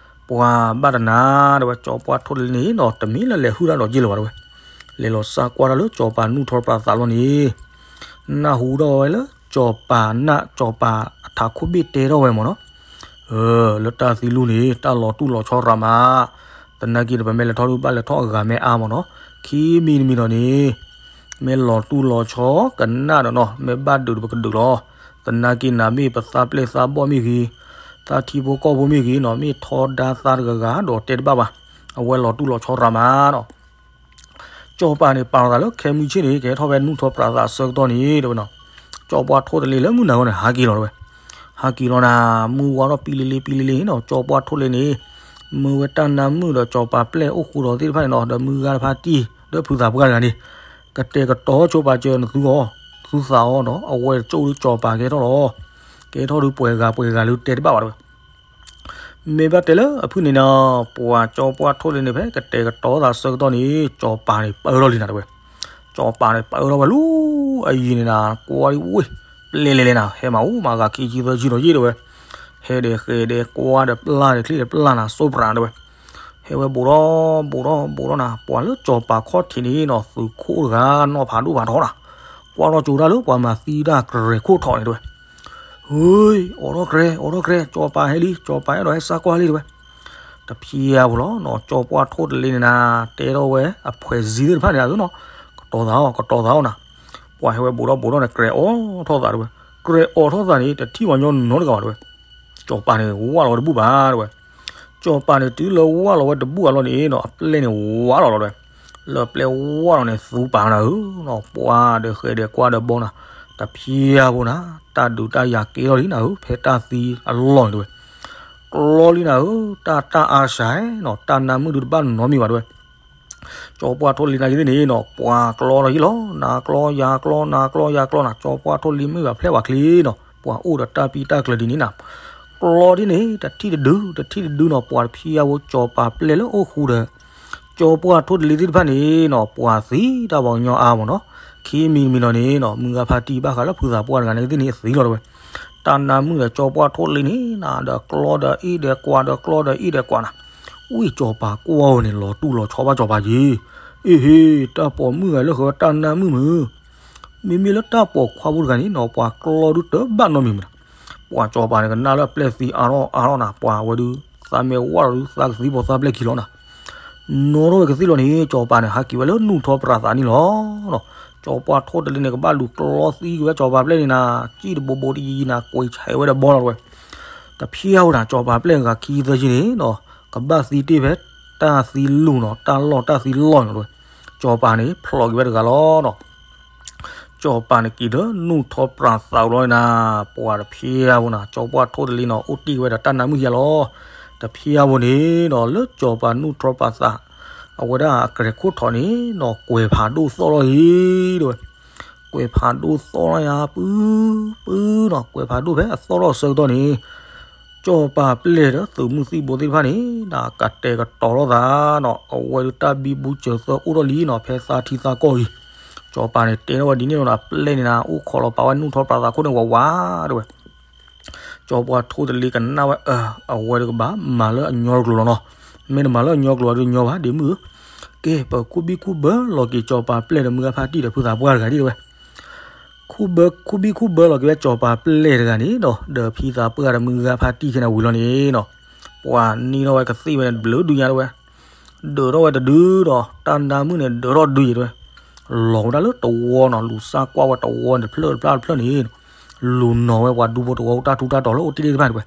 ပှၤဘၣ်တနၤတဲဝဲ ကၠီၤပှၢ်ထိၣ်တလ့န့ၣ်နီၤ တမ့ၢ်လၢလဲၤဟုၣ်တၢ်ဒီးက့ၢ်လၢၤဘၣ်တဲဝဲ. လဲၤလီၤစးကွၢ်တၢ်လၢကၠီၤပၤနူၢ်ထီၣ်ပြးသးလီၤန့ၣ် နၢ်ဟူထီၣ်ဝဲလၢကၠီၤပၤနၢ် ကၠီၤပၤအထးခိၣ်ဘ့ၣ်တဲထီၣ်ဝဲမ့ၢ်နီၤ, လၢတၢ်သံလူၢ်န့ၣ် တၢ်လီၤတူၢ်လီၤဆီရၤမး, သနာ်က့ဒီးပမ့ၢ်လဲၤထီၣ်ဒုး ဘၣ်လဲၤထီၣ်အဂၤမ့ၢ်အါမ့ၢ်နီၤ, ခံမံၤတမံၤဒီးန့ၣ် မ့ၢ်လီၤတူၢ်လီၤဆီကနၣ်ဒီးနီၤ မ့ၢ်ဘၣ်ဒုးဒီးပကဒုးလီၤ. သနာ်က့နၤ မ့ၢ်ပသးပျဲၢ်သးဘီၣ်မ့ၢ်ဂ့ၤ, သးထံဖိကီၢ်ဖိမ့ၢ်ဂ့ၤနီၤ မ့ၢ်ထီဒါသးတဂၤဂၤဒီးတဲတဘၣ်ဘၣ်, အဝဲလီၤတူၢ်လီၤဆီရၤမးနီၤ. ကၠီၤပၤန့ၣ် ပာ်လီၤသးလၢခဲမုၢ်ဆ့ၣ်န့ၣ် ကဟဲထီၣ်ဖဲနူၢ်ထီၣ်ပြးသးအဆၢကတီၢ်န့ၣ် တဲဝဲနီၤ, ကၠီၤပှၢ်ထိၣ်တလ့လၢမုၢ်နၤဂီၢ်န့ၣ် ဟးက့ၤလီၤတဲဝဲ. ဟးက့ၤလီၤနၤ မုၢ်ဝါထီၣ်ပံလ့လ့ပံလ့လ့နီၤ ကၠီၤပှၢ်ထိၣ်တလ့န့ၣ် မၢဝဲတၢ်နါမုၣ်ဒီးကၠီၤပၤပျဲၢ်အိၣ်ဃူဒီးသ့ၣ်တဖၣ်န့ၣ်နီၤ ဒီးမုၢ်ဂၤတဖၣ်တံၢ် ဒီးဖုသးပှၢ်တဂၤန့ၣ် ကတဲာ်ကတီၤဆိပာ်စၢၤနသူအီၤ သူသးအီၤနီၤ အဝဲကၠိဒုးကၠီၤပၤကဲထီၣ်လီၤ. ကဲထီၣ်ဒုးပှဲၤဂၤပှဲၤဂၤလၢတဲတဘၣ်ဘၣ်တဲဝဲ. မ့ၢ်ဘၣ်တဲလၢအဖုၣ်န့ၣ်နီၤ ပှၤကၠီၤပှၢ်ထိၣ်တလ့န့ၣ် ဖဲကတဲာ်ကတီၤသးဆၢကတီၢ်န့ၣ် ကၠီၤပၤန့ၣ်ပၢထီၣ်လံနၤတဲဝဲ. ကၠီၤပၤန့ၣ်ပၢထီၣ်ဝဲလၢအယံၤန့ၣ်နၤ ကွၢ်ဒံးဝ့ၢ် ပျဲၢ်လဲၣ်လဲၣ်နၤ ဟဲမၤအိၣ်မၤဂၤခံဆံသၢဆံဒီးယ့ၣ်တဲဝဲ. ဟဲဒီးဃဲဒီးကွၢ်ဒီးပျၢ်ဒီးချ့ဒီးပျၢ်နၤ စိးပြးတဲဝဲ. ဟဲဝဲဘူးထီၣ်ဘူးထီၣ်ဘူးထီၣ်နၤ ပှၤလၢကၠီၤပၤခီၣ်ထံးန့ၣ်နီၤ သုးခိၣ်တဂၤနီၢ်ဖးဒိၣ်ဖးထီနၤ ကွၢ်ထီၣ်ကၠိတၢ်လၢပှၤမၤသံတၢ်ကြဲးခိၣ်ထီးန့ၣ်တဲဝဲ. ဟ့ၣ် အိးထီၣ်ကြဲး အိးထီၣ်ကြဲး ကၠီၤပၤဟဲလံ ကၠီၤပၤအဲၣ်ဒိးဟဲစးကွၢ်လံတဲဝဲ. တဖျါဝဲလီၤနီၤ ကၠီၤပှၢ်ထိၣ်တလ့န့ၣ်နၤ တဲထီၣ်ဝဲအဖှဲးစ့သ့ၣ်တဖၣ်န့ၣ်နီၤ ကတီၤသးအီၤ ကတီၤသးအီၤနၤ. ပှၤဟဲဝဲဘူးထီၣ်ဘူးထီၣ်န့ၣ် ကြဲးအိးထီၣ်သးတဲဝဲ. ကြဲးအိးထီၣ်သးန့ၣ် တထံၣ်ပှၤညီနီတဂၤဘၣ်တဲဝဲ. ကၠီၤပၤန့ၣ် ဝၢ်လီၤဝဲတဘူၣ်ဘၣ်တဲဝဲ. ကၠီၤပၤန့ၣ် တုၤလၢဝၢ်လီၤဝဲတဘူၣ်အလီၢ်န့ၣ်နီၤ အပျဲၢ်န့ၣ်ဝၢ်လီၤလီၤတဲဝဲ. လၢပျဲၢ်ဝၢ်လီၤန့ၣ် သူပာ်နၤဧၢနီၤ ပှၤဒီးဃဲဒီးကွၢ်ဒီးဘီနၤ. တဖျါဖိနၤ တၢ်ဒုးတၢ်ယၤကဲထီၣ်လံနၤဧၢ ဖဲတၢ်သံအလီၢ်န့ၣ်တဲဝဲ. ကျီလံနၤဧၢ တၢ်တၢ်အါစှၤနီၤ တၢ်နါမုၣ်ဒုးတဘၣ်နီတမံၤဘၣ်တဲဝဲ. ကၠီၤပှၢ်ထိၣ်လ့နၤက့သ့ၣ်န့ၣ်နီၤ ပှၤကျီထီၣ်ယံာ်လီၤ နၤကျီယၤကျီ နၤကျီယၤကျီနၤ ကၠီၤပှၢ်ထိၣ်လ့မ့ၢ်ဘၣ်ဖျဲၣ်ပှၤချ့နီၤ ပှၤအိၣ်ဒီးတၢ်ပံတၢ်ကျၢၤဒ်န့ၣ်နၤ ကျီဒ်န့ၣ် တထံၣ်တဒု တထံၣ်တဒုနီၤ ပှၤတဖျါဖိကၠီၤပၤပျဲၢ်လၢအိၣ်ဃူဒီး ကၠီၤပှၢ်ထိၣ်တလ့သ့ၣ်တဖၣ်န့ၣ်နီၤ ပှၤသံတၢ်ပှၤကညီအါမ့ၢ်နီၤ. ခံမံၤတမံၤနီၤန့ၣ်နီၤ မုၢ်ဂၤဖါတံၢ်ဘၣ်ဃးလၢဖုသးပှၢ်တဂၤန့ၣ်ကသ့ၣ်န့ၣ်သံလီၤတဲဝဲ. တၢ်နါမုၣ်ဒီးကၠီၤပှၢ်ထိၣ်တလ့န့ၣ်နၤ ဒီးကျီဒီးအ့ၣ်ဒီးကွးဒီးကျီဒီးအ့ၣ်ဒီးကွးနၤ ဝံၣ်ကၠီၤပၤကွၢ်ဝဲန့ၣ် လီၤတူၢ်လီၤဆီဘၣ်ကၠီၤပၤက့ၤ. အ့ဟ့ တၢ်ပိာ်မုၣ်ဂၤလၢဃဲဝဲတၢ်နါမုၣ်မုၢ် မ့မ့ၢ်လၢတၢ်ပိာ်ခွါဖိတဂၤန့ၣ်နီၤ ပှၤကျီဒုတဘၣ်နီတမံၤမုၢ်နၤ. ပှၤကၠီၤပၤန့ၣ် ကနၣ်လၢအပျဲၢ်သံအါထီၣ်အါထီၣ်နၤ ပှၤဝဲဒုး သးမ့ၢ်ဝၢ်လီၤဒုး သးကသံပိာ်သးပျဲၢ်ခံလီၤနၤ. နီၣ်ထီၣ်ဝဲကသံၣ်လီၤန့ၣ် ကၠီၤပၤန့ၣ် ဟးက့ၤဝဲလၢနူၢ်ထီၣ်ပြးသးန့ၣ်လီၤ. ကၠီၤပှၢ်ထိၣ်တလ့န့ၣ် ကဘၣ်လူၤကျီသံက့ၤဝဲကၠီၤပၤပျဲၢ်န့ၣ်နၤ ကံၣ်တဘိဘိတယံာ်ယံာ်နၤ ကွံာ်ဆဲးဝဲဒီးဘီလီၤတဲဝဲ. တဖျါဝဲနၤ ကၠီၤပၤပျဲၢ်ဂၤခံသၢဆံန့ၣ်နီၤ ကဘၣ်သံတ့ၢ်ဖဲတၢ်သံလူၢ်နီၤ တၢ်လီၢ်တၢ်သံလီၢ်န့ၣ်တဲဝဲ. ကၠီၤပၤန့ၣ် ဖျိးက့ၤဝဲတဂၤလီၤနီၤ. ကၠီၤပၤန့ၣ်က့ၤဒီးနူၢ်ထီၣ်ပြးသးလီၤနၤ ပှၤတဖျါဖိနၤ ကၠီၤပှၢ်ထိၣ်တလ့နီၤ အိၣ်တ့ၢ်ဝဲဒီးတၢ်နါမုၣ်ယါလီၤ. တဖျါဖိန့ၣ်နီၤ လၢကၠီၤပၤနူၢ်ထီၣ်ပြးသး အဝဲဒၣ်အကြဲးခိၣ်ထီးန့ၣ်နီၤ ကွဲးဖးဒိၣ်သီၣ်လီၤအံၤတဲဝဲ. ကွဲးဖးဒိၣ်သီၣ်လီၤယါ ပုၢ် ပုၢ်နီၤ ကွဲးဖးဒိၣ်ဖဲအသီၣ်လီၤအဆၢကတီၢ်န့ၣ် ကၠီၤပၤပျဲၢ်ဒီးသုးမုၢ်သံၣ်ဘိသ့ၣ်တဖၣ်န့ၣ် ကတဲာ်ကတီၤထီၣ်သးနီၤ အဝဲဒုးတၢ်ဘံဘူစၢၤသၢအိၣ်ထီၣ်လံနီၤ ဖဲသးထံသးကီၢ်အံၤ ကၠီၤပၤန့ၣ် တဲထီၣ်ဝဲဒ်န့ၣ်လီၤနၤ ပျဲၢ်န့ၣ်နၤ အိၣ်ခိးလီၤပာ်ဝဲနူၢ်ထီၣ်ပြးသးခိၣ်န့ၣ်ဝးဝးတဲဝဲ. ကၠီၤပှၢ်ထိၣ်တလ့ကနၣ်ဝဲ အၢ အဝဲဒုးကဘၣ်မၤလၢအညီတကျိၤလီၤနီၤ မ့ၢ်တမၤလၢအညီကျိၤအဒုးညီဘၣ် ဒ့မုၣ်ဧၢ ကဲ ပခူၣ်ဘံၣ်ခူၣ်ဘၢလီၤက့ၤကၠီၤပၤပျဲၢ်ဒီးမုၢ်ဂၤဖါတံၢ်ဒီးဖုသးပှၢ်တဂၤဒ်တဲဝဲ. ခူၣ်ဘံၣ်ခူၣ်ဘၢလီၤက့ၤဝဲကၠီၤပၤပျဲၢ်တဂၤန့ၣ်နီၤ ဒီးဖုသးပှၢ်ဒီးမုၢ်ဂၤဖါတံၢ်ခဲန့ၣ်ဝံၤလီၤန့ၣ်နီၤ ပှၤနံၣ်ထီၣ်ဝဲကသ့ၣ်ဝဲန့ၣ် ဘျုးဒုညါတဲဝဲ ဒၢးထီၣ်ဝဲတဒုဒီး တၢ်နါမုၣ်န့ၣ် ဒၢးထီၣ်ဒုယံၤတဲဝဲ. လီၤဝဲဒၣ်လၢတဝီနီၤ လူၤစၢ်ကွၢ်ဝဲတဝီန့ၣ် တဖျၢၣ်တဖျၢၣ်တဖျၢၣ်န့ၣ် လူၤနီၤဝဲပှၤဒူဖိတဝီ တၢ်ထူးတၢ်တီၤလၢအိၣ်တ့ၢ်တ့ၢ်တဖၣ်တဲဝဲ.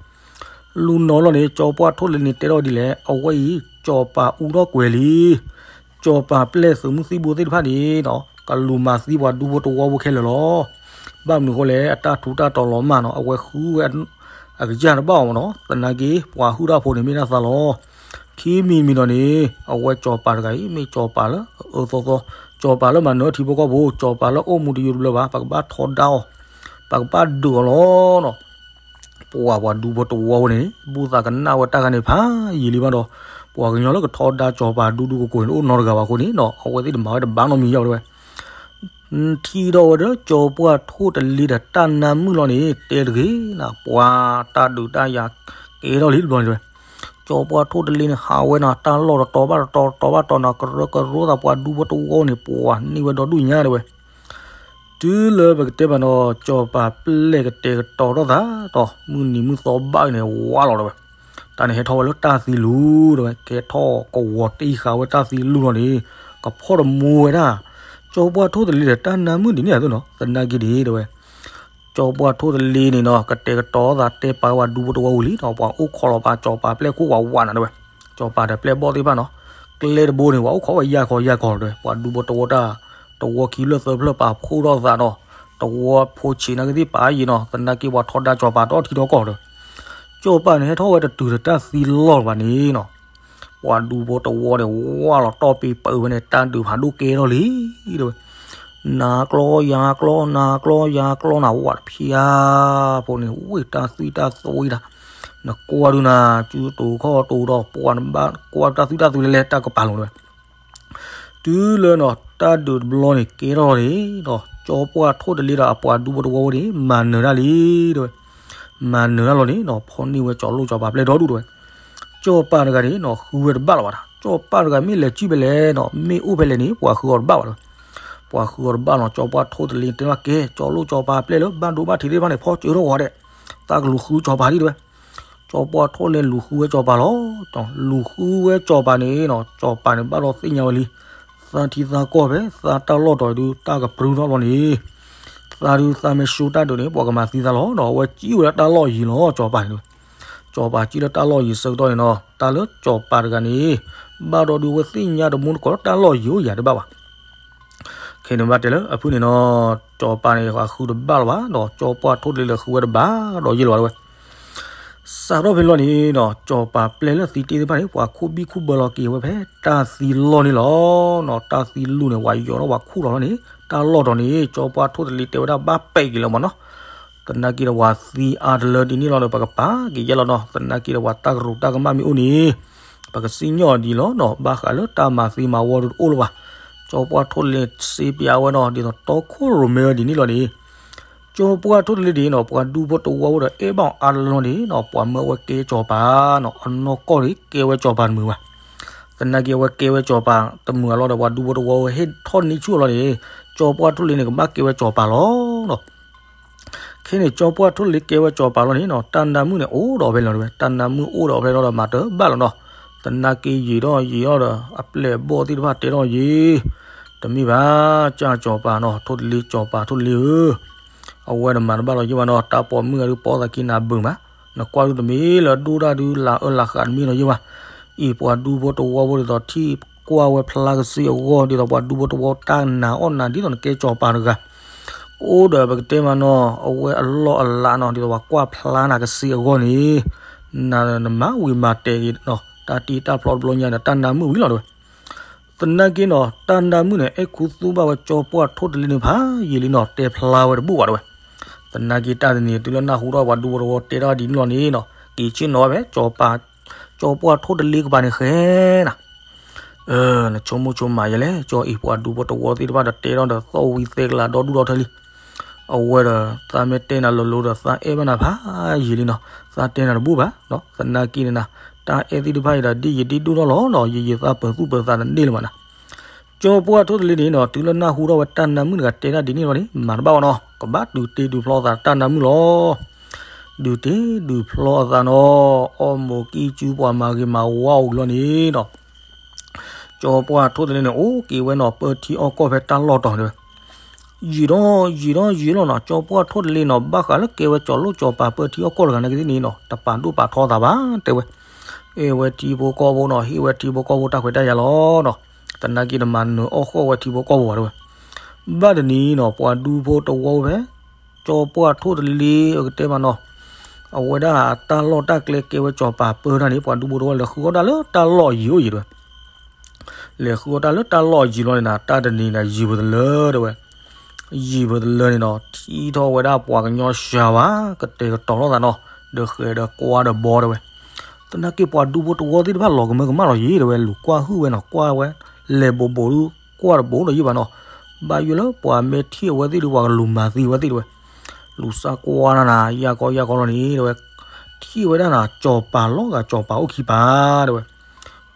လူၤနီၤလီၤန့ၣ် ကၠီၤပှၢ်ထိၣ်တလ့န့ၣ် တဲထီၣ်ဒ်လဲၣ် အဝဲအံၤ ကၠီၤပၤအူထီၣ်ကွဲၤလံ ကၠီၤပၤပျဲၢ်သုးမုၢ်သံၣ်ဘိသ့ၣ်တဖၣ်န့ၣ်နီၤ ကလူၤမၤသံပှၤဒူဖိတဝီဖိခဲလၢာ်လီၤ. ဘၣ်မနုၤအဃိလဲၣ် အတၢ်ထူးတၢ်တီၤလီၤမၢ်နီၤ အဝဲဃုဝဲ အကစၢ်တဘၣ်အီၤမၢ်နီၤ သနာ်က့ ပှၤဟုၣ်တၢ်ဖိန့ၣ်မ့ၢ်တၢ်သးလီၤ. ခံမံၤမံၤဒီးန့ၣ် အဝဲကၠီၤပၤတဂၤအံၤ မ့ၢ်ကၠီၤပၤလၢအအၢသီသီ, ကၠီၤပၤလၢမၤနၢၤထံဖိကီၢ်ဖိ, ကၠီၤပၤလၢအိၣ်မူတယုၢ်တဘျၢဘၣ်, ပကဘၣ်ထီဒါအီၤ, ပကဘၣ်ဒုးအီၤလီၤနီၤ. ပှၤပှၤဒူဖိတဝီဖိန့ၣ် ဘူၣ်သးကနၣ်ဝဲတၢ်ဂၤန့ၣ်ဖးယံာ်လံဘၣ်ဒီး ပှၤကညီလၢကထီဒါကၠီၤပၤဒူဒူကိးကိးန့ၣ် တအိၣ်နီတဂၤဘၣ်အဃိန့ၣ်နီၤ အဝဲသ့ၣ်တမၤဝဲတဘၣ်နီတမံၤယါဝဲ ထံၣ်ထီၣ်ဝဲဒီးကၠီၤပှၢ်ထိၣ်တလ့ဒီးတၢ်နါမုၣ်လီၤန့ၣ် တဲတဂ့ၤနၤ ပှၤတၢ်ဒုးတၢ်ယၤကဲထီၣ်လံတဘျီန့ၣ်တဲဝဲ. ကၠီၤပှၢ်ထိၣ်တလ့န့ၣ် ဟးဝဲနီၤ တၢ်လီၢ်တတီၤဘၣ်တတီၤ တတီၤဘၣ်တတီၤနီၤ ကရၢကရိသးပှၤဒူဖိတဝီန့ၣ် ပှၤန့ၢ်ဝဲဒီဒူၣ်ညါတဲဝဲ. တုၤလၢပကတဲဘၣ်နီၤ ကၠီၤပၤပျဲၢ်ကတဲာ်ကတီၤထီၣ်သးဒီး မုၢ်နံၤမုၢ်သီဘၣ်န့ၣ် ဝါလီၤတဲဝဲ. တၢ်န့ၣ်ဟဲထီၣ်ဝဲလၢတၢ်သံလူၤတဲဝဲ ကဲထီၣ်ကဝီၤတ့ၢ်ဃာ်ဝဲတၢ်သံလူၤလီၤန့ၣ် ကဖီၣ်တမူဝဲဒၣ် ကၠီၤပှၢ်ထိၣ်တလ့ဒီးတၢ်နါမုၣ်ဒ်န့ၣ်အသိးနီၤ သနာ်က့ဒ်တဲဝဲ ကၠီၤပှၢ်ထိၣ်တလ့န့ၣ်နီၤ ကတဲာ်ကတီၤသးတဲပာ်ဝဲပှၤဒူဖိတဝီဝံၤလံနီၤ ပှၤအိၣ်ခိးလီၤပာ်ကၠီၤပၤပျဲၢ်ခိၣ်ဝဲဝးနၤတဲဝဲ. ကၠီၤပၤဒီးပျဲၢ်ဘီၣ်သ့ၣ်တဖၣ်နီၤ ကျဲတဘိန့ၣ် ပှၤအိၣ်ခိးဝဲယၢ်ခီယၢ်ခီတဲဝဲ ပှၤဒူဖိတဝီတၢ် တဝီခံဖျၢၣ်သၢဖျၢၣ်ပာ်ဖှိၣ်ထီၣ်သးနီၤ တဝီဖိဆံးနာ်က့သ့ၣ်ပာ်ယံာ်နီၤ သနာ်က့ပှၤထီဒါကၠီၤပၤဒီထံဒီကီၢ်တဲဝဲ. ကၠီၤပၤန့ၣ်ဟဲထီၣ်ဝဲတတုၤဒီးတၢ်သံလီၢ်ဘၣ်န့ၣ်နီၤ ပှၤဒူဖိတဝီန့ၣ် ဝါလီၤတီၢ်ပ့ၤပၢဝဲန့ၣ် တၢ်ဒုးဖးဒိၣ်ကဲထီၣ်လံတဲဝဲ. နၤကျီယၤကျီ နၤကျီယၤကျီနၤ ဝးတဖျါဖိန့ၣ် ဝ့ၢ်တၢ်သွံၣ်တၢ်သွံၣ်တၢ် နကွၢ်ဒုနၤ စုတူာ်ခီၣ်တူာ်ဒီး ပှၤနဘၣ်ကွၢ်တၢ်သွံၣ်တၢ်သွံၣ်လဲၤလဲၤတၢ်ကပၤလီၤတဲဝဲ. တုၤလၢနီၤ တၢ်ဒုးတဘျီန့ၣ်ကဲထီၣ်လီၤန့ၣ်ဒီး ကၠီၤပှၢ်ထိၣ်တလ့ဒီးအပှၤဒူဖိတဝီဖိန့ၣ် မၤနၢၤတၢ်လံတဲဝဲ. မၤနၢၤတၢ်လီၤန့ၣ်နီၤ ဖီၣ်န့ၢ်ဝဲကၠီၤလိၣ်ကၠီၤပၤပျဲၢ်ဒီဒူၣ်တဲဝဲ. ကၠီၤပၤတဂၤန့ၣ်နီၤ ဃုဝဲတဘၣ်လီၤဘၣ်တၢ် ကၠီၤပၤတဂၤမ့ၢ်လဲၤစံၣ်ဖဲလဲၣ်နီၤ မ့ၢ်အိၣ်ဖဲလဲၣ်န့ၣ် ပှၤဃုအီၤတဘၣ်ဘၣ်တဲဝဲ. ပှၤဃုအီၤတဘၣ်နီၤ ကၠီၤပှၢ်ထိၣ်တလ့တဲဘၣ်ကဲ ကၠီၤလိၣ်ကၠီၤပၤပျဲၢ်လၢဘၣ်ဒိဘၣ်ထံးသ့ၣ်တဖၣ်န့ၣ် ဖီၣ်စၢၤထီၣ်ဝဲဒီး သးကလူၤဃုကၠီၤပၤဒံတဲဝဲ. ကၠီၤပှၢ်ထိၣ်တလ့လူၤဃုဝဲကၠီၤပၤလီၤ. လူၤဃုဝဲကၠီၤပၤန့ၣ်နီၤ ကၠီၤပၤန့ၣ်ဘၣ်ဒီးသ့ၣ်ညါဝဲလံ သးထံသးကီၢ်ဖဲ သးတၢ်လီၢ်တီၤဒုး တၢ်ကပြုၢ်ထီၣ်လီၤန့ၣ် သးဒုးသးမ့ၢ်ဆူတၢ်ဒုးန့ၣ် ပှၤကမၤသံသးလီၤနီၤ အဝဲစံၣ်ဝဲလၢတၢ်လီၢ်ယံၤလီၤ ကၠီၤပၤန့ၣ်တဲဝဲ. ကၠီၤပၤစံၣ်လၢတၢ်လီၢ်ယံၤဆၢကတီၢ်န့ၣ်နီၤ တၢ်လၢကၠီၤပၤတဂၤန့ၣ် ဘၣ်ဒီးဒုးဝဲသ့ၣ်ညါတမူတကိးလၢတၢ်လီၢ်ယံၤအိၣ်ယၤတဘၣ်ဘၣ် ခဲန့ၣ်ဘၣ်တဲလၢအဖုၣ်န့ၣ်နီၤ ကၠီၤပၤန့ၣ် ဃုတဘၣ်လီၤဘၣ်ဒီး ကၠီၤပှၢ်ထိၣ်တလ့လၢဃုဝဲတဘၣ်ဒီးယ့ၢ်လီၤတဲဝဲ. စးထီၣ်ဖဲလီၤန့ၣ်ဒီး ကၠီၤပၤပျဲၢ်လၢသံတ့ၢ်သ့ၣ်တဖၣ်န့ၣ် ပှၤခူၣ်ဘံၣ်ခူၣ်ဘၢလီၤက့ၤဝဲဖဲတၢ်သံလီၢ်န့ၣ်လီၤ. တၢ်သံလူၤန့ၣ် ပှၤယီၤထီၣ်ပှၤခူၣ်လီၤလီၤန့ၣ် တၢ်လီၢ်တီၤန့ၣ် ကၠီၤပှၢ်ထိၣ်တလ့တဲဝဲဒၣ်ဘၣ်ပဲာ်က့ၤလၢၤမးနီၤ သနာ်က့ဒီးပှၤသံအါတလၢဒ်န့ၣ်လီၤဒီး ပကပာ်က့ၤယဲလီၤနီၤ သနာ်က့ဒီးပှၤတၢ်ကရူးတၢ်ကမၣ်မ့ၢ်အိၣ်န့ၣ် ပကစံၣ်ညီၣ်အီၤဒ်လီၤနီၤ ဘၣ်ဃးလၢတၢ်မၤသံမၤဝီတအိၣ်လၢၤဘၣ်. ကၠီၤပှၢ်ထိၣ်တလ့စ့ပၠးဝဲနီၤ ဒ်သိးတီခိၣ်ရိၣ်မဲဝဲဒ်န့ၣ်လီၤန့ၣ် ကၠီၤပှၢ်ထိၣ်တလ့ဒ်နီၤ ပှၤဒူဖိတဝီဖိဒီးအဲၣ်ဘၣ်အီၤအါတလၢလီၤန့ၣ်နီၤ ပှၤမၢအဝဲကဲကၠီၤပၤနီၤ အနီၢ်ကီၢ်န့ၣ်ကဲဝဲကၠီၤပၤတမုာ်ဘၣ် သနာ်က့အဝဲကဲဝဲကၠီၤပၤတမုာ်အလီၢ်ဒီး ပှၤဒူဖိတဝီဖိဟ့ၣ်ထီၣ်န့ၢ်ဆူၣ်အလီၢ်န့ၣ် ကၠီၤပှၢ်ထိၣ်တလ့န့ၣ် ကဘၣ်ကဲဝဲကၠီၤပၤလီၤနီၤ ခဲန့ၣ် ကၠီၤပှၢ်ထိၣ်တလ့ကဲဝဲကၠီၤပၤလီၤန့ၣ်နီၤ တၢ်နါမုၣ်န့ၣ်အိၣ်ဒီးဖဲလီၤတဲဝဲ တၢ်နါမုၣ်အိၣ်ဒီးဖဲလီၤဒီးမၤတဘၣ်လီၤနီၤ သနာ်က့ယံာ်ထီၣ်ယံာ်ထီၣ်ဒီး အပျဲၢ်အဘီၣ်သ့ၣ်တဖၣ်တဲထီၣ်ယံာ် တမ့ၢ်ဘၣ် ကၢ်ကၠီၤပၤနီၤ ထိၣ်တလ့ကၠီၤပၤထိၣ်တလ့ဧၢ အဝဲဒီးမၤတဘၣ်လီၤယ့ၢ်ဘၣ်နီၤ တၢ်ပိာ်မုၣ်ဂၤဒုးပိာ်သးက့ၤနၤဘုးမး နကွၢ်ဒုးတမ့ၢ်လၢဒိၣ်တၢ်ဒုးလၢအၢလၢဃးတမ့ၢ်လီၤယ့ၢ်ဘၣ် အံၤပှၤဒူဖိတဝီဖိဒ်သိးထံၣ်ကွၢ်ဝဲဖျါကစ့အဂီၢ် ဒ်သိးပှၤဒူဖိတဝီတၢ်နာ်အီၣ်နၤ ဒ်သိးနကဲကၠီၤပၤတဂၤ အိၣ်ဒီးပကတဲမးနီၤ အဝဲအလီၢ်အလးနီၤ ဒ်သိးပှၤကွၢ်ဖျါနၤကစ့အဂီၢ်န့ၣ် နမၤဝံၤမၤတဲာ်က့ၤနီၤ တၢ်တ့တၢ်ဖျီတဘျီညါဒီး တၢ်နါမုၣ်ဝံၤလီၤတဲဝဲ သနာ်က့နီၤ တၢ်နါမုၣ်န့ၣ် အဲၣ်ခူသူၣ်ဘၣ်ဝဲကၠီၤပှၢ်ထိၣ်တလ့န့ၣ်ဖးယံာ်လံနီၤ တဲဖျါဝဲတဘူၣ်ဘၣ်တဲဝဲ သနာ်က့တၢ်တနံၤတုၤလၢနၢ်ဟူထီၣ်ပှၤဒူဖိတဝီဖိတဲထီၣ်ဒ်န့ၣ်လီၤန့ၣ်နီၤ က့ၤဆ့ၣ်နီၤဝဲဖဲ ကၠီၤပှၢ်ထိၣ်တလ့ကပၤန့ၣ်ဃဲနၤ နဆိကမိၣ်ဆိကမးယဲလဲၣ် ကၠီၤအံၤပှၤဒူဖိတဝီဖိသ့ၣ်တဖၣ်ဒီးတဲထီၣ်ဒီးသီၣ်ဝံၤသဲကလၤဒီဒူၣ်ဒီထၢလံ အဝဲဒီး သးမ့ၢ်တဲနၤလိၤလိၤဒီးသးအဲၣ်ဘၣ်နၤဖးယံာ်လံနီၤ သးတဲနၤတဘူၣ်ဘၣ် သနာ်က့န့ၣ်နၤ တၢ်အဲၣ်သ့ၣ်တဖၣ်အံၤဒီးဒ်ယံာ်ဒ်ဒိၣ်ထီၣ်လီၤနီၤ ယယံာ်သးပၢၤသူၣ်ပၢၤသးတန့ၢ်လၢၤဘၣ်နၤ ကၠီၤပှၢ်ထိၣ်တလ့န့ၣ်နီၤ တုၤလၢနၢ်ဟူထီၣ်ဝဲတၢ်နါမုၣ်တဂၤတဲဒၣ်ဒ်န့ၣ်လီၤန့ၣ် မၤတဘၣ်ဘၣ်နီၤ ကဘၣ်ဒုးတ့ဒုးဖျီအသးတၢ်နါမုၣ်လီၤ ဒုးတ့ဒုးဖျီအသးနီၤ အီၣ်မိၤကံၢ်စုပှၤမၤဂ့ၤမၤဝါအိၣ်လီၤန့ၣ်နီၤ ကၠီၤပှၢ်ထိၣ်တလ့န့ၣ် အိၣ်က့ၤဝဲနီၤ ပၢထံအီၣ်ကီၢ်ဖဲတၢ်လီၢ်တီၤန့ၣ်ဝဲ ယံာ်ဒီးယံာ်ဒီးယံာ်လီၤနီၤ ကၠီၤပှၢ်ထိၣ်တလ့နီၤ ဘၣ်ဃးလၢကဲဝဲကၠီၤလိၣ်ကၠီၤပၤပၢထံအီၣ်ကီၢ်တဂၤနာ်က့သ့ၣ်န့ၣ်နီၤ တပာ်ဒိၣ်ပာ်ထီသးဘၣ်တဲဝဲ အဲၣ်ဝဲထံဖိကီၢ်ဖိနီၤ ဟ့ၣ်ဝဲထံဖိကီၢ်ဖိတၢ်ခွဲးတၢ်ယာ်လီၤနီၤ သနာ်က့တမၤနၢၤအီၣ်ဃီၣ်ဝဲထံဖိကီၢ်ဖိဘၣ်တဲဝဲ. ဘၣ်တနံၤနီၤ ပှၤဒူဖိတဝီဖဲ ကၠီပှၢ်ထိၣ်တလ့ အကတဲမးနီၤ, အဝဲဒၣ်တၢ်လီၢ်တၢ်ကျဲကဲဝဲကၠီၤပၤပၢတၢ်န့ၣ် ပှၤဒူဖိတဝီလဲၤဃုအီၣ်တၢ်လၢတၢ်လီၢ်ယံၤအိၣ်ယံၤတဲဝဲ. လဲၤဃုအီၣ်တၢ်လၢတၢ်လီၢ်ယံၤလီၤန့ၣ်နၤ တၢ်တနံၤနၤ ယံၤပသလၢတဲဝဲ. ယံၤပသလၢန့ၣ်နီၤ ထံၣ်ထီၣ်ဝဲဒၣ်ပှၤကညီစှၤဝဲ ကတဲာ်ကတီၤလိာ်သးနီၤ, ဒီးဃဲၤဒီးကွၢ်ဒီးဘီတဲဝဲ. သနာ်က့ပှၤဒူဖိတဝီသ့ၣ်တဖၣ်လီၤကမၢကမၣ်လီၤယံၤတဲဝဲ, လူၤကွၢ်ဟုၣ်ဝဲနီၤ ကွၢ်ဝဲ, လဲၤဘိးဘိးဒုး ကွၢ်တဘိးဒီးယံၤဘၣ်နီၤ, ဘၣ်ယိၣ်လၢပှၤမ့ၢ်ထံၣ်အဝဲသ့ၣ်ဒီး ပှၤကလူၤမၤသံဝဲသ့ၣ်တဲဝဲ. လူၤစၢ်ကွၢ်နၤနၤ ယၢ်ကီယၢ်ကီလီၤန့ၣ်တဲဝဲ, ထံၣ်ဝဲဒၣ်နၤ ကၠီၤပၤလီၤဂာ် ကၠီၤပၤအိၣ်ခံပၤတဲဝဲ.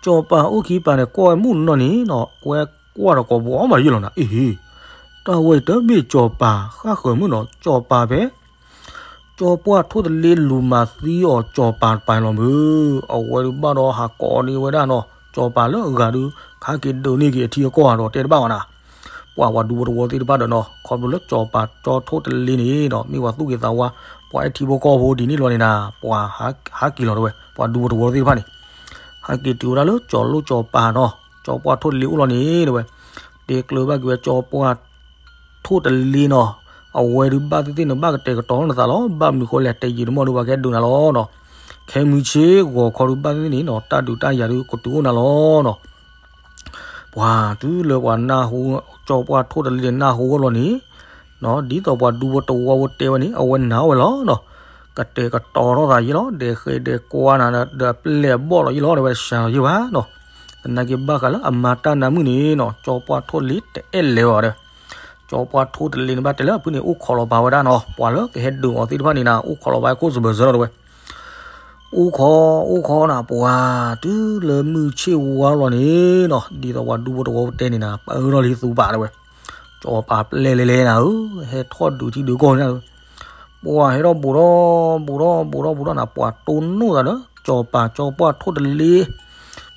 ကၠီၤပၤအိၣ်ခံပၤန့ၣ် ကွၢ်ဝဲမုၢ်နီၢ်န့ၣ်နီၤ ဝဲကွၢ်ဒီးကိးဘိအီၣ်မးယံၤလီၤနၤ အ့ဟ့, တၢ်ဝဲအံၤတမ့ၢ်ကၠီၤပၤဃၣ်ဃၢၤမုၢ်နီၤ ကၠီၤပၤဖဲ ကၠီပှၢ်ထိၣ်တလ့လူၤမၤသံအီၤ ကၠီၤပၤတပၤလီၤမုၢ်, အဝဲဒုးဘၣ်ဒီးဟးကိးန့ၢ်ဝဲဒၣ်နီၤ ကၠီၤပၤလၢအဂၤဒုး ခးက့ၤဒုးန့ၢ်က့ၤအထံအကီၢ်ဒီးတဲတဘၣ်ဘၣ်နၤ. ပှၤပှၤဒူဖိတဝီသ့ၣ်တဖၣ်ဒီးနီၤ ခီဖျိလၢကၠီၤပၤကၠီထိၣ်တလ့န့ၣ်နီၤ မ့ၢ်ပှၤသူၣ်က့ၤသးဝါ ပှၤအဲၣ်ထံဖိကီၢ်ဖိဒ်န့ၣ်လီၤန့ၣ်နၤ ပှၤဟးက့ၤလီၤတဲဝဲ ပှၤဒူဖိတဝီသ့ၣ်တဖၣ်န့ၣ် ဟးက့ၤတုၤဝဲဒၣ်လၢကၠီၤလိၣ်ကၠီၤပၤနီၤ ကၠီပှၢ်ထိၣ်တလ့အိၣ်လီၤန့ၣ်တဲဝဲ. တဲကျၢၤဘၣ်က့ၤဝဲကၠီပှၢ်ထိၣ်တလ့နီၤ အဝဲဒုးဘၣ်သ့ၣ်သ့ၣ်န့ၣ် ဘၣ်ကတဲာ်ကတီၤလီၤနသးလီၤ ဘၣ်မနုၤဃိလဲၣ် တယံာ်တမီၢ်ဒုး ပှၤကဟဲဒုးနၤလီၤနီၤ. ခဲမုၢ်ဆ့ၣ်ဂီၤခီဒုးဘၣ်သ့ၣ်သ့ၣ်န့ၣ်နီၤ တၢ်ဒုးတၢ်ယၤဒုးကတုၤအိၣ်နၤလီၤနီၤ. ပှၤတုၤလၢပှၤနၢ်ဟူ ကၠီပှၢ်ထိၣ်တလ့န့ၣ် နၢ်ဟူဝဲလီၤန့ၣ်နီၤ ဒ်သိးပှၤဒူဖိတဝီဖိတဲဝဲန့ၣ် အဝဲနာ်ဝဲလီၤနီၤ. ကတဲာ်ကတီၤထီၣ်သးယံၤလီၤ ဒဲးဃဲးဒဲးကွၢ်နၤဒီးအပျဲၢ်အဘီၣ်လီၤယံၤလီၤ တဲဝဲတစှၤလီၤယံၤဘၣ်နီၤ. သနာ်က့ဘၣ်ဃးလၢအမၤတၢ်နါမုၣ်န့ၣ်နီၤ ကၠီပှၢ်ထိၣ်တလ့တအဲၣ်လဲၤဘၣ်ဒီး ကၠီပှၢ်ထိၣ်တလ့န့ၣ် ဘၣ်တဲလၢအဖုန့ၣ် အိၣ်ခိးလီၤပာ်ဝဲဒၣ်နီၤ ပှၤလၢကဟဲဒုးအီၤသ့ၣ်တဖၣ်န့ၣ်နၤ အိၣ်ခိးလီၤပာ်ဝဲခိၣ်စဘၢၣ်စၢၤလီၤတဲဝဲ. အိၣ်ခိး အိၣ်ခိးနၤ ပှၤတုၤလၢမုၢ်ဆ့ၣ်ဝါလီၤန့ၣ်နီၤ ဒ်သိးပှၤဒူဖိတဝီဖိတဲန့ၣ်နၤ ပၢထီၣ်လံသူပာ်တဲဝဲ. ကၠီပၤပျဲၢ်လဲၤလဲၤနၤဧၢ ဟဲထီၣ်ဒုးထံဒုးကီၢ်န့ၣ် ပှၤဟဲထီၣ်ဘူးထီၣ်ဘူးထီၣ်ဘူးထီၣ်ဘူးထီၣ်နၤ ပှၤတိၢ်နီၣ်သးဒီး ကၠီပၤ ကၠီပှၢ်ထိၣ်တလ့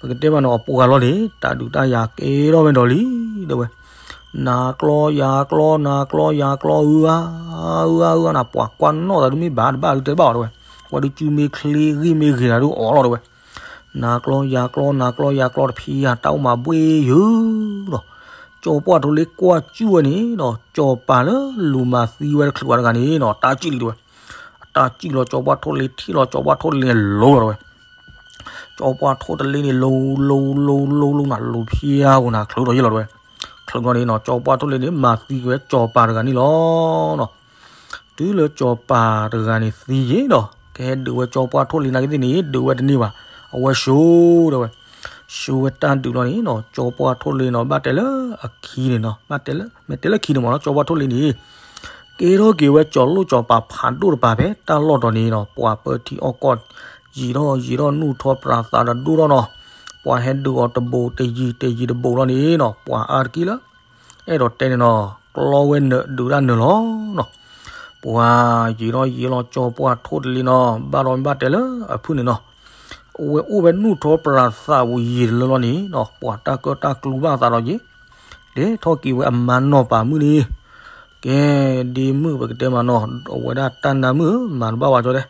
ပကတဲမးနီၤ အပှၤလီၤန့ၣ် တၢ်ဒုးတၢ်ယၤကဲထီၣ်ဝဲဒီးလံ တဲဝဲ. နၤကျီယၤကျီ နၤကျီယၤကျီ အုအါ အုအါ အုအါနၤ ပှၤကွၢ်နီၣ်သးဒုးမ့ၢ်ဘၣ်တဘၣ်ဒုးတဲတဘၣ်အီၤတဲဝဲ. ဝဲဒုးစုမ့ၢ်ချ့ဂံၢ်မ့ၢ်ဂ့ၤနၤဒုးအီၣ်လီၤတဲဝဲ. နၤကျီယၤကျီ နၤကျီယၤကျီတဖံးယၤ တၢ်အိၣ်မးဘှ့ၣ်ယုာ်နီၤ. ကၠီပှၢ်ထိၣ်တလ့ကွၢ်စုၣ်ဝဲန့ၣ်နီၤ ကၠီပၤလၢလူၤမၤသံဝဲတချုးဝဲတဂၤန့ၣ်နီၤ တၢ်စုၣ်လံတဲဝဲ. အတၢ်စုၣ်လီၤ ကၠီပှၢ်ထိၣ်တလ့ထံၣ်လီၤ ကၠီပှၢ်ထိၣ်တလ့န့ၣ်လိၤလီၤတဲဝဲ. ကၠီပှၢ်ထိၣ်တလ့န့ၣ် လိၤလိၤလိၤလိၤနၤ လိၤဖျါဝဲနၤ ချုးထီၣ်ယံၤလီၤတဲဝဲ. ချုးထီၣ်န့ၣ်နီၤ ကၠီပှၢ်ထိၣ်တလ့န့ၣ် မၤသံက့ၤဝဲကၠီပၤတဂၤန့ၣ်လီၤနီၤ. တုၤလၢကၠီပၤတဂၤန့ၣ်သံယံၤနီၤ ကဟဲဒုးဝဲကၠီပှၢ်ထိၣ်တလ့နာ်က့သ့ၣ်န့ၣ် ဒုးဝဲတန့ၢ်ဘၣ်. အဝဲၡိတဲဝဲ ၡိဝဲတၢ်ဒုးလီၤန့ၣ်နီၤ ကၠီပှၢ်ထိၣ်တလ့နီၤ ဘၣ်တဲလၢအခံန့ၣ်နီၤ ဘၣ်တဲလၢ မ့ၢ်တဲလၢခံန့ၣ်မးနီၤ ကၠီပှၢ်ထိၣ်တလ့န့ၣ် ကဲထီၣ်က့ၤဝဲကၠီၤလိၣ်ကၠီၤပၤဖးဒိၣ်တပၤဖဲတၢ်လီၢ်တီၤန့ၣ်နီၤ ပှၤပၢထံအီၣ်ကီၢ် ယံာ်ထီၣ်ယံာ်ထီၣ် နူၢ်ထီၣ်ပြးသးဒီးဒိၣ်ထီၣ်နီၤ. ပှၤဟဲဒုးအီၤတဘိးတယံၤတယံၤတဘိးလီၤန့ၣ်နီၤ ပှၤအါတက့ၢ်လၢ အဲၣ်ဒိးတဲန့ၣ်နီၤ ကျီဝဲနၢၤဒုးတၢ်နၢၤလီၤနီၤ. ပှၤယံာ်ထီၣ်ယံာ်လီၤ ကၠီပှၢ်ထိၣ်တလ့နီၤ ဘၣ်ဒီးဘၣ်တဲလၢအဖုၣ်န့ၣ်နီၤ အဝဲအိၣ်ဝဲနူၢ်ထီၣ်ပြးသးဝံၤယံာ်တလၢလီၤန့ၣ်နီၤ ပှၤတၢ်ကၢတၢ်ကျူဘၣ်သးဒီးယံာ် ဒဲးထီၣ်က့ၤဝဲအမါနီၢ်ပၤမုၣ်န့ၣ် ကဲ ဒ့မုၣ်ပကတဲမးနီၤ အဝဲဒၣ်တၢ်နါမုၣ်ဧၢ မၤတဘၣ်ဝဲကၠီတဲ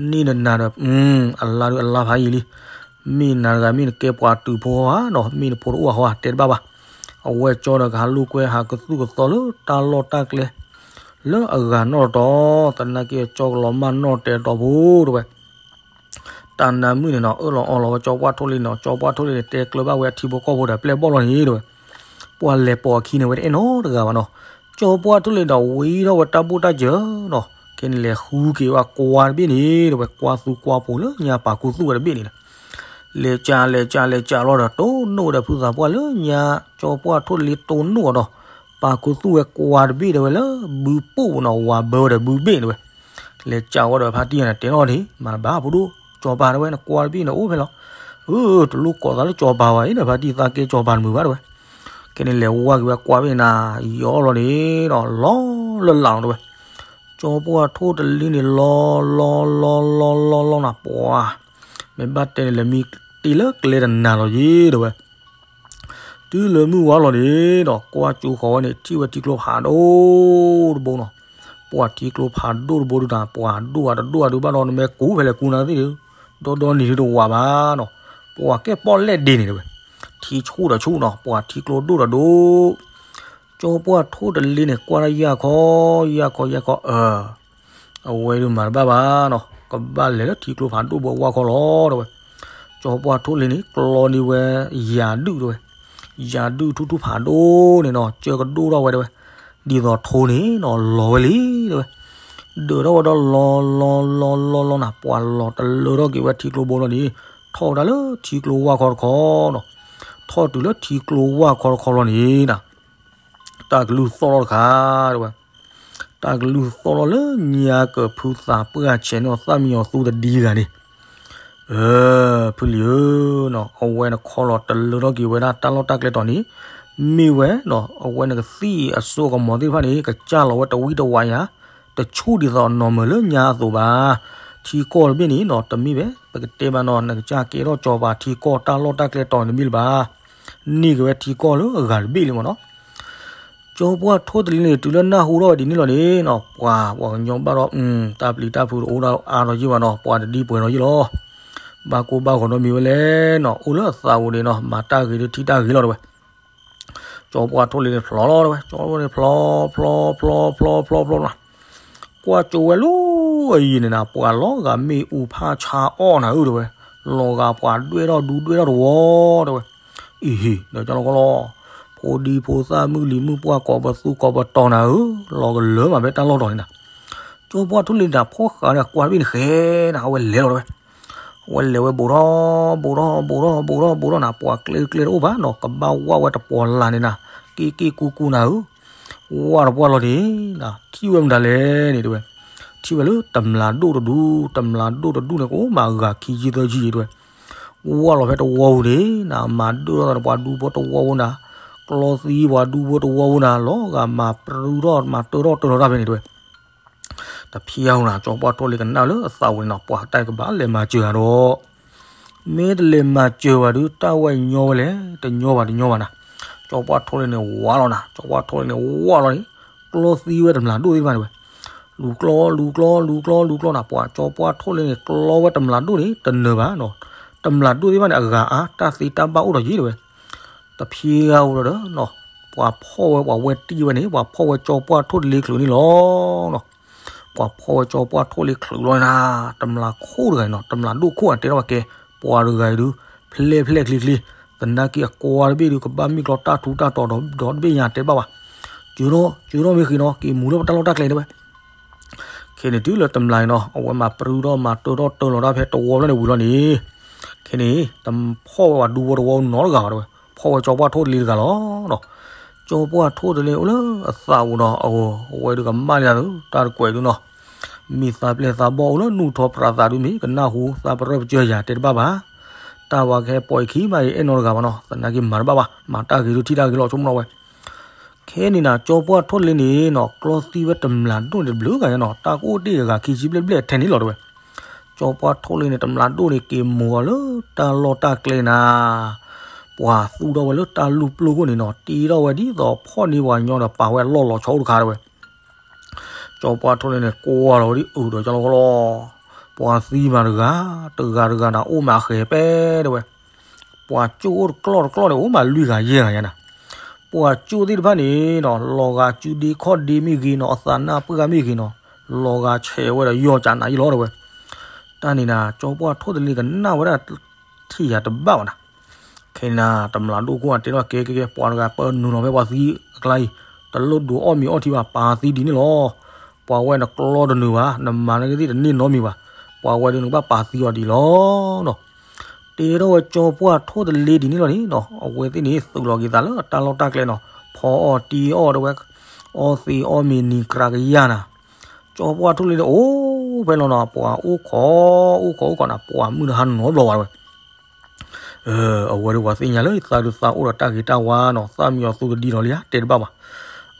န့ၢ်နနၤဒီး အလါဒုးအလါဖးယံာ်လံ. မ့ၢ်နၤတဂၤမ့ၢ်နကဲပှၤတုၤဖိဧါနီၤ မ့ၢ်နဖိတအိၣ်အဃိဧါ တဲတဘၣ်ဘၣ်. အဝဲကၠီဒီးကဟးလိာ်ကွဲဟးကသူၣ်ကသီလၢတၢ်လီၢ်တၢ်ကျဲ လၢအဂၤနီၢ်တတီၤ သနာ်က့ကၠီကလီၤမၢ်နီၢ်တဲာ်တီၤဖိတဲဝဲ တၢ်နါမုၣ်န့ၣ်နီၤ အၢၣ်လီၤအီလီၤဝဲကၠီပှၢ်ထိၣ်လ့န့ၣ်နီၤ ကၠီပှၢ်ထိၣ်လ့န့ၣ် တဲကျၢၤဘၣ်ဝဲအထံဖိကီၢ်ဖိဒီးပျဲၢ်ဘီၣ်လီၤန့ၣ်တဲဝဲ. ပှၤလဲၤပိာ်အခံန့ၣ်ဝဲတအဲၣ်နီတဂၤဘၣ်နီၤ. ကၠီပှၢ်ထိၣ်လ့ဒီးဝံထီၣ်ဝဲတၢ်ဘိၣ်တၢ်စၢၤနီၤ ခဲန့ၣ်လဲၤဃုက့ၤဝဲကွါတဘ့ၣ်န့ၣ်တဲဝဲ ကွါသူကွါဖိးလၢညါပာ်ခူသူၣ်ဝဲတဘ့ၣ်န့ၣ်လီၤ. လဲၤကးလဲၤကးလဲၤကးလီၤဒီးတိၢ်နီၣ်ဝဲဒီးဖုသးပှၢ်လၢညါ ကၠီပှၢ်ထိၣ်လ့တိၢ်နီၣ်အီၤဒီး ပာ်ခူသူၣ်ဝဲကွါတဘ့ၣ်တဲဝဲလၢ ဘုပိၣ်နီၤ ဝၤဘၢဝဲဒီးဘုဘ့ၣ်တဲဝဲ လဲၤကးဝဲဒီးဖါတံၢ်န့ၣ် တဲအီၤန့ၣ် မၤတဘၣ်ဖိဒိၣ် ကၠီပၤတဲဝဲ နကွါတဘ့ၣ်န့ၣ်အိၣ်ဖဲလီၤ. အၢ တလိၣ်ကိးသးလၢကၠီပၤဘၣ်အံၤ နဖါတံၢ်သးကဲကၠီပၤတမုာ်ဘၣ်တဲဝဲ. ခဲန့ၣ်လဲၤဝါက့ၤဝဲကွါဘ့ၣ်နၤ ယီၤလီၤန့ၣ်ဒီး လီၤလၢလာ်လီၤတဲဝဲ. ကၠီပှၢ်ထိၣ်တလ့န့ၣ် လီၤလီၤလီၤလီၤလီၤလီၤနၤ ပှၤ မ့ၢ်ဘၣ်တဲန့ၣ် လဲၤမံတ့ၢ်လၢကျဲတနၤလီၤယံၤတဲဝဲ. တုၤလၢမုၢ်ဝါလီၤန့ၣ်ဒီး ကွၢ်ကၠိဃီၤဝဲန့ၣ် ထံၣ်ဝဲထံကျိဖးဒိၣ်တဘိနီၤ. ပှၤထံကျိဖးဒိၣ်တဘိဒုးနၤ ပှၤဒိၣ်အတဒိၣ်အဒုးဘၣ်ဒီး နမ့ၢ်ကူးဖဲလဲၣ်ကူးနၤသ့ၣ်ဒီး ဒီဒီနံၤဒုးတဝးဘၣ်နီၤ. ပှၤကဲပီၣ်လဲၣ်ဒ့န့ၣ်တဲဝဲ. ထံဆူၣ်ဒီးဆူၣ်နီၤ, ပှၤထံကျိဒိၣ်ဒီးဒိၣ်. ကၠီပှၢ်ထိၣ်တလ့န့ၣ် ကွၢ်တၢ်ယၢ်ခီ ယၢ်ခီ ယၢ်ခီ, အၢ အဝဲဒုးမၤတဘၣ်ဘၣ်နီၤ, ကဘၣ်လဲၤလၢထံကျိဖးဒိၣ်ဘၣ်ဝၢ်ခီလီၤ တဲဝဲ. ကၠီပှၢ်ထိၣ်တလ့န့ၣ် ကျီန့ၢ်ဝဲ ယၤဒုၣ် တဲဝဲ, ယၤဒုၣ်ထူၣ်ထူၣ်ဖးဒိၣ်န့ၣ်နီၤ, ကၢကဒိၣ်ထီၣ်ဝဲ တဲဝဲ, ဒ်သိးထိန့ၣ်နီၤ လီၤဝဲလံ တဲဝဲ. ဒၢးထီၣ်ဝဲဒီးလီၤလီၤလီၤလီၤလီၤနၤ, ပှၤလီၤတလၢထီၣ်က့ၤဝဲထံကျိဘိလီၤန့ၣ်, ထီၣ်ဝဲဒၣ်လၢထံကျိဝၢ်ခီတခီနီၤ. ထီၣ်တုၤလၢထံကျိဝၢ်ခီတခီလီၤန့ၣ်နၤ, တၢ်ကလုၢ်သီၣ်ထီၣ်တခါ တဲဝဲ, တၢ်ကလုၢ်သီၣ်ထီၣ်လၢညါကဖုသးပှၢ်ဆဲးန့ၣ် သၣ်မံယီၤသူတဒံဂၤန့ၣ်, အၢ ဖုလံၤဧၢနီၤ, အဝဲနခီလီၤတလၢထီၣ်က့ၤဝဲဒၣ်တၢ်လီၢ်တၢ်ကျဲတီၤန့ၣ်, မ့ၢ်ဝဲနီၤ အဝဲနကသံၣ်အစိကမီၤသ့ၣ်တဖၣ်န့ၣ် ကစၢ်လီၤဝဲတဝံတဝါယၤ, တဆူၣ်ဒ်သိးနီၤမၢၤလၢညါအသိးဘၣ်. ထံကီၢ်တဘ့ၣ်န့ၣ်နီၤ တမ့ၢ်ဘၣ် ပကတဲဘၣ်နီၤ နကစၢ်ကဲထီၣ်ကၠီၤပၤထံကီၢ်တၢ်လီၢ်တၢ်ကျဲတီၤန့ၣ်တမ့ၢ်လၢၤဘၣ်. န့ၢ်က့ၤဝဲထံကီၢ်လၢအဂၤတဘ့ၣ်လံမ့ၢ်နီၤ. ကၠီပှၢ်ထိၣ်တလ့န့ၣ် တုၤလၢနၢ်ဟူထီၣ်ဝဲဒ်န့ၣ်လီၤန့ၣ်နီၤ, ပှၤ ပှၤကညီဘၣ်ဒီး တၢ်ပျံၤတၢ်ဖုးတအိၣ်ဒၣ်အါထီၣ်ယံၢ်ဘၣ်နီၤ, ပှၤတဒံပှဲၤထီၣ်ယံၢ်လီၤ. ဘၣ်ကိၢ်ဘၣ်ဂီၤဒီးမ့ၢ်ဝဲလဲၣ်နီၤ, အိၣ်လၢအသးအိၣ်န့ၣ်နီၤ မၤတၢ်ဂ့ၤဒုးထံၣ်တၢ်ဂ့ၤလီၤ တဲဝဲ. ကၠီပှၢ်ထိၣ်လ့န့ၣ်ဖျိးလီၤ တဲဝဲ, ကၠီပှၢ်ထိၣ်လ့န့ၣ်ဖျိး ဖျိး ဖျိး ဖျိး ဖျိး ဖျိးနၤ, ကွၢ်ကၠိဝဲလၢအယံၤန့ၣ်နၤ, ပှၤလီၤဂာ်မ့ၣ်အူဖးဆါအီၣ်နၤဧၢ တဲဝဲ, လီၤဂာ်ပှၤဒွဲၣ်ထီၣ်ဒူဒွဲၣ်ထီၣ်တဝီ တဲဝဲ. အံၤဟံၤ ဒီးကၠီလီၤကီလီၤ, ဖိဒံဖိသၣ်မုၢ်လံၤမုၢ်ပှၢ်ကိးပသူကိးပတီၤနၤဧၢ, လီၤကလၢမးဖဲတၢ်လီၢ်တီၤန့ၣ်နၤ. ကၠီပှၢ်ထိၣ်လ့န့ၣ် ဖီၣ်ဃာ်ဒီးကွၢ်တဘ့ၣ်န့ၣ်ဃဲနၤ, အဝဲလဲၤလီၤ တဲဝဲ. အဝဲလဲၤဝဲဘူးထီၣ်ဘူးထီၣ်ဘူးထီၣ်ဘူးထီၣ်ဘူးထီၣ်နၤ, ပှၤကျဲကျဲတအိၣ်ဘၣ်နီၤ, ကဘၣ်ဝၢ်ဝဲတပှီၤလၢ်န့ၣ်နၤ, က့ၣ်က့ၣ်ကူကူနၤဧၢ. ဝၢ်တပှၢ်လီၤန့ၣ်နၤ, ထံၣ်ဝဲမတၤလဲၣ်န့ၣ် တဲဝဲ. ထံၣ်ဝဲလၢတမျးဒိၣ်တဒူ, တမျးဒိၣ်တဒူၣ်န့ၣ် ကအိၣ်မးဂၤခံဆံသၢဆံ တဲဝဲ. ဝၢ်လီၤဖဲတဝီပူၤန့ၣ်နၤ, မၤဒၢၣ်ထီၣ်သးဒီးပှၤဒူဖိတဝီပူၤနၤ, ကျီသံပှၤဒူဖိတဝီပူၤနၤ, လီၤဂာ်မၤပြူထီၣ်မၤတၢထီၣ်တၢထီၣ်တၢ်ဖဲန့ၣ် တဲဝဲ. တဖျါအူနၤ, ကၠီပှၢ်ထိၣ်လ့ကနၣ်လၢအသးအိၣ်န့ၣ်နီၤ, ပှၤတၢ်ကဘၣ်လဲၤမၤစၢၤဧါဒီး, မ့ၢ်တလဲၤမၤစၢၤဘၣ်ဒီး တၢ်ဝဲညီဝဲလဲၣ်, တညီဘၣ်တညီဘၣ်နၤ. ကၠီပှၢ်ထိၣ်လ့န့ၣ်ဝၢ်လီၤနၤ, ကၠီပှၢ်ထိၣ်လ့န့ၣ်ဝၢ်လီၤန့ၣ်, ကျီသံဝဲတမျးဒိၣ်သ့ၣ်တဖၣ်န့ၣ်ဝဲ. လူၤကျီ လူၤကျီ လူၤကျီ လူၤကျီနၤ, ပှၤကၠီပှၢ်ထိၣ်လ့န့ၣ် ကျီဝဲတမျးဒိၣ်န့ၣ် တနၢၤဘၣ်နီၤ. တမျးဒိၣ်သ့ၣ်တဖၣ်န့ၣ် အဂၤအါ တၢ်သ့တၢ်ဘၣ်အိၣ်ဒီးယံၤ တဲဝဲ. တဖျါအူဒီး ပှၤဖီၣ်ဝဲ ပှၤဝဲတံၢ်ဝဲန့ၣ် ပှၤဖီၣ်ဝဲကၠီပှၢ်ထိၣ်တလ့ချုးန့ၣ်လီၤ. ပှၤဖီၣ်ဝဲကၠီပှၢ်ထိၣ်လ့ချုးလီၤနၤ, တမျးခိၣ်တဂၤန့ၣ်နီၤ, တမျးဒိၣ်ခိၣ်အတဲထီၣ်ဝဲကဲ, ပှၤတဂၤအံၤဒုး ဖျဲၣ်ဖျဲၣ်ချ့ချ့, သနာ်က့အကွၢ်တဘ့ၣ်ဒုး ကဘၣ်မ့ၢ်ကျီတၢ်ထူးတၢ်တီၤဒီးတဘ့ၣ်ညါတဲဘၣ်ဘၣ်. စၢၤထီၣ် စၢၤထီၣ်မ့ၢ်ဃ့နီၤ က့ၤမူၤလၢပတၢ်လီၢ်တၢ်ကျဲ တဲဝဲ. ခဲန့ၣ်တုၤလၢတမျးအံၤနီၤ အဝဲမၤပြူထီၣ်မၤတၢထီၣ်တၢလီၤတၢ်ဖဲတဝီဖျၢၣ်န့ၣ်ဝံၤလီၤန့ၣ်, ခဲန့ၣ် တဖီၣ်ဝဲပှၤဒူဖိတဝီနီတဂၤဘၣ် တဲဝဲ, ဖီၣ်ဝဲကၠီပှၢ်ထိၣ်တလ့တဂၤလီၤ. ကၠီပှၢ်ထိၣ်တလ့အိၣ်လၢအသးအိၣ်ဒီး အဝဲဒုးကမၣ်လံဒုး တၢ်တကွဲးဒုးနီၤ, မ့ၢ်သးပျဲၢ်သးဘီၣ်အိၣ်လၢနူၢ်ထီပြးသးဒုး မ့ၢ်ကနၢ်ဟူသးပရၢပစၢၤယၤတဲတဘၣ်ဘၣ်. တၢ်ဝဲကဟဲပိာ်အခံမးအံၤအဲၣ်နီတဂၤဘၣ်နီၤ, သနာ်က့မၤတဘၣ်ဘၣ်, မၤတၢ်ဂ့ၤဒုးထံၣ်တၢ်ဂ့ၤလီၤ ဆိကမိၣ်ထီၣ်ဝဲ. ခဲန့ၣ်နၤ ကၠီပှၢ်ထိၣ်တလ့န့ၣ်နီၤ ကျီသံဝဲတမျးဒိၣ်န့ၣ်တဘျုးဂၤညါနီၤ, တၢ်ကအိၣ်တ့ၢ်အဂၤခံဆံဘျဲၣ်ဘျဲၣ်ထဲန့ၣ်လီၤ တဲဝဲ. ကၠီပှၢ်ထိၣ်တလ့န့ၣ် တမျးဒိၣ်န့ၣ် က့ၤမူၤအီၤလၢတၢ်လီၢ်တၢ်ကျဲနၤ, ပှၤသူၣ်ထီၣ်ဝဲလၢတၢ်လူၢ်ပျိၢ်ခိၣ်န့ၣ်နီၤ, တ့ထီၣ်ဝဲဒ်သိးဖီၣ်န့ၢ်ပှၤကညီဒီးပာ်ဝဲလီၢ်လီၤဆီအိၣ်တခါ တဲဝဲ. ကၠီပှၢ်ထိၣ်တလ့န့ၣ် ကွၢ်လီၤဝဲဒ်အုးဒီးကၠီလီၤကီလီၤ, ပှၤသံမးတဂၤ, တဂၤတဂၤနၤ အိၣ်မးဃဲၤပဲ တဲဝဲ. ပှၤကၠိၣ်အိၣ်တကျီၢ်တကျီၢ်န့ၣ် အိၣ်မးလွံၢ်ဂၤယဲၢ်ဂၤညါနၤ. ပှၤကၠိၣ်သ့ၣ်တဖၣ်န့ၣ်နီၤ လီၤဂာ်စုဒ့ခီၣ်ဒ့မ့ၢ်ဂ့ၤနီၤ, အသးနၢ်ပှၢ်ဂၤမ့ၢ်ဂ့ၤနီၤ, လီၤဂာ်ဆဲးဝဲဒီးယီၢ်ကနၤယံလီၤ တဲဝဲ. တၢ်န့ၣ်နၤ ကၠီပှၢ်ထိၣ်တလ့ကနၣ်ဝဲဒၣ် ထံၣ်ယၤတဘၣ်ဘၣ်နၤ. ခဲန့ၣ်နၤ တမျးဒိၣ်ခိၣ်အတဲထီၣ်ကဲကဲကဲ ပှၤတဂၤပၢနုာ်လီၤဖဲပှၤသံအကျါအံၤ, တလိၣ်ဒိးအီၣ်မ့ၤအီထံဘၣ်, ပာ်သံဒ်န့ၣ်လီၤ. ပှၤဝဲနကျီတနုာ်ဘၣ်, နမၤနကသ့ၣ်တန့ၢ်နီတမံၤဘၣ်, ပှၤဝဲဒုးနကဘၣ်ပာ်သံအီၤဒ်လီၤနီၤ. တဲထီၣ်ဝဲကၠီပှၢ်ထိၣ်တလ့ဒ်န့ၣ်လီၤန့ၣ်နီၤ, အဝဲသ့ၣ်န့ၣ် သုးလီၤက့ၤသးလၢတၢ်လီၢ်တၢ်ကျဲနီၤ, ဖီအီၣ်တံၢ်အီၣ်တဲဝဲ, အီသံးအီမ့ၤနံၤကြၤကယၤနၤ, ကၠီပှၢ်ထိၣ်တလ့န့ၣ် အိၣ်ဖဲလီၤနီၤ, ပှၤအိၣ်ခိး, အိၣ်ခိးအိၣ်ခိးနၤ, ပှၤမုၢ်တဟါနီတဘျီဘၣ်တဲဝဲ. အဝဲဒုးပှၤသ့ၣ်ညါလၢသးဒုးသးအိၣ်ဒီးတၢ်ဂ့ၤတၢ်ဝါနီၤ, သၣ်မံယီၤသူတဒံလီၤလံဧါ တဲတဘၣ်ဘၣ်.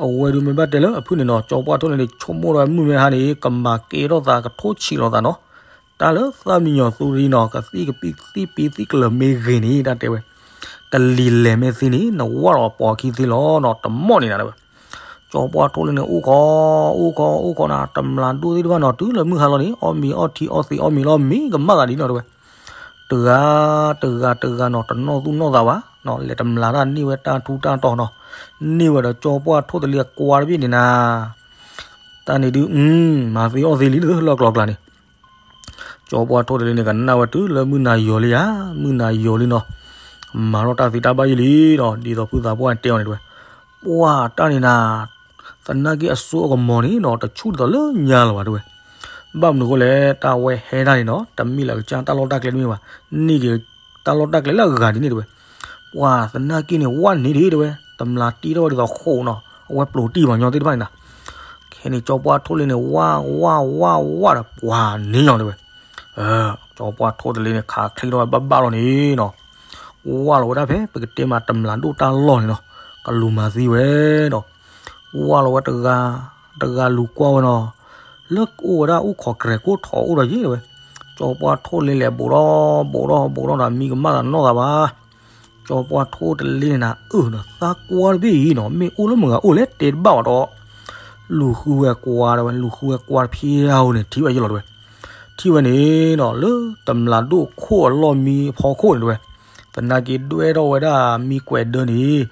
အဝဲဒုးမ့ၢ်ဘၣ်တဲလၢအဖုၣ်န့ၣ်နီၤ, ကၠီပှၢ်ထိၣ်တလ့န့ၣ် ဆိကမိၣ်ဒီးမုၢ်မ့ၢ်ဟါန့ၣ် ကမၤကဲထီၣ်သးကထိၣ်ဆံးလိာ်သးနီၤ, တၢ်လၢသၣ်မံယီၤသူတဒံနီၤ, ကသံၣ်ကပံၣ်သံၣ်ပံသံၣ်ကလၢၤမ့ၢ်ဂ့ၤန့ၣ် တၢ်တဲဝဲ, ကလံၤလဲၤမ့ၢ်သံန့ၣ် နဝၢ်လီၤပိာ်ခံသ့လီၤနီၤ, တမီၣ်န့ၣ်နၤတဲဝဲ. ကၠီပှၢ်ထိၣ်တလ့န့ၣ် အိၣ်ခိး, အိၣ်ခိး, အိၣ်ခိးနၤ, တမျးဒိၣ်သ့ၣ်တဖၣ်နီၤ, တုၤလၢမုၢ်ဟါလီၤန့ၣ် အီၣ်မ့ၤအီထံအီသံးအီမ့ၤလီၤ, မ့ၢ်ကမၣ်သးဒ်နီၤတဲဝဲ. တဂၤ, တဂၤ, တဂၤနီၤ, တနီၣ်သူၣ်နီၣ်သးဘၣ်, လဲၤတမျးတၢ်န့ၢ်ဝဲတၢ်ထူးတၢ်တီၤနီၤ, န့ၢ်ဝဲဒီးကၠီပှၢ်ထိၣ်တလ့အကွါတဘ့ၣ်န့ၣ်နၤ, တၢ်န့ၣ်ဒုး မၤသ့အီၣ်သ့လံလၢလီၢ်ကျီၤကျါန့ၣ်, ကၠီပှၢ်ထိၣ်တလ့န့ၣ် ကနၣ်ဝဲတုၤလၢမုၢ်နၤယီၤလံဧါ, မုၢ်နၤယီၤလံနီၤ, မၤထီၣ်တၢ်သံတၢ်ဘၣ်ယံာ်လံနီၤ, ဒ်သိးဖုသးပှၢ်တဲအီၤန့ၣ်တဲဝဲ, ပှၢ်တၢ်န့ၣ်နၤ, သနာ်က့အစိအကမီၤန့ၣ်နီၤ တဆူၣ်ဒ်သိးလၢညါလီၤဘၣ်တဲဝဲ, ဘၣ်မနုၤအဃိလဲၣ် တၢ်ဝဲဟဲဒၣ်န့ၣ်နီၤ တမ့ၢ်လၢကစၢ်တၢ်လီၢ်တၢ်ကျဲတမ့ၢ်ဘၣ်, န့ၢ်က့ၤတၢ်လီၢ်တၢ်ကျဲလၢအဂၤဒ်န့ၣ်တဲဝဲ, ပှၢ်သနာ်က့န့ၣ် ဝၣ်န့ၣ်ဒ်တဲဝဲ တမျးတံၢ်ထီၣ်ဝဲဒ်သိးဃိးနီၤ အဝဲပျိးတံၢ်ပှၤညီသ့ၣ်တဖၣ်န့ၣ်နၤ, ခဲန့ၣ်ကၠီပှၢ်ထိၣ်လ့န့ၣ် ဝၣ်ဝၣ်ဝၣ်ဝၣ်ဒီး ပှၢ်န့ၢ်ညီတဲဝဲ, ကၠီပှၢ်ထိၣ်တလ့န့ၣ် ခးချ့ထီၣ်ဝဲဘၣ်ဘၣ်လီၤန့ၣ်နီၤ, ဝၣ်လီၤဝဲဒၣ်ဖဲ ပကတဲမးတမျးဒိၣ်တၢ်လီၢ်န့ၣ်နီၤ, ကလူၤမၤသံဝဲဒီး ဝၣ်လီၤဝဲတဂၤ, တဂၤလူၤကွၢ်ဝဲနီၤ, လၢအိၣ်ဝဲဒၣ်အိၣ်ခိးကြဲးကိၣ်ထီၣ်အိၣ်ဒီးယ့ၢ်တဲဝဲ, ကၠီပှၢ်ထိၣ်လ့လဲၤဘူးထီၣ်ဘူးထီၣ်ဘူးထီၣ်ဒီး မံကမၣ်သးနီၢ်သးဘၣ်, ကၠီပှၢ်ထိၣ်တလ့န့ၣ်နၤ အၢၣ်ဒီးသးကွၢ်တဘ့ၣ်အံၤနီၤ မ့ၢ်အိၣ်လၢမုၢ်ဂၤအိၣ်လဲၣ်တဲတဘၣ်ဘၣ်ဒီး လူၤဃုဝဲကွၢ်တဲဝဲ လူၤဃုဝဲကွၢ်တဖျီန့ၣ် ထံၣ်ဝဲယ့ၢ်လီၤတဲဝဲ, ထံၣ်ဝဲန့ၣ်နီၤ လၢတမျးဒိၣ်ခိၣ်အလီၢ်မံအဖီခိၣ်န့ၣ်တဲဝဲ, သနာ်က့ဒွဲၣ်ထီၣ်ဝဲဒၣ်မံကွဲးဒၢန့ၣ်,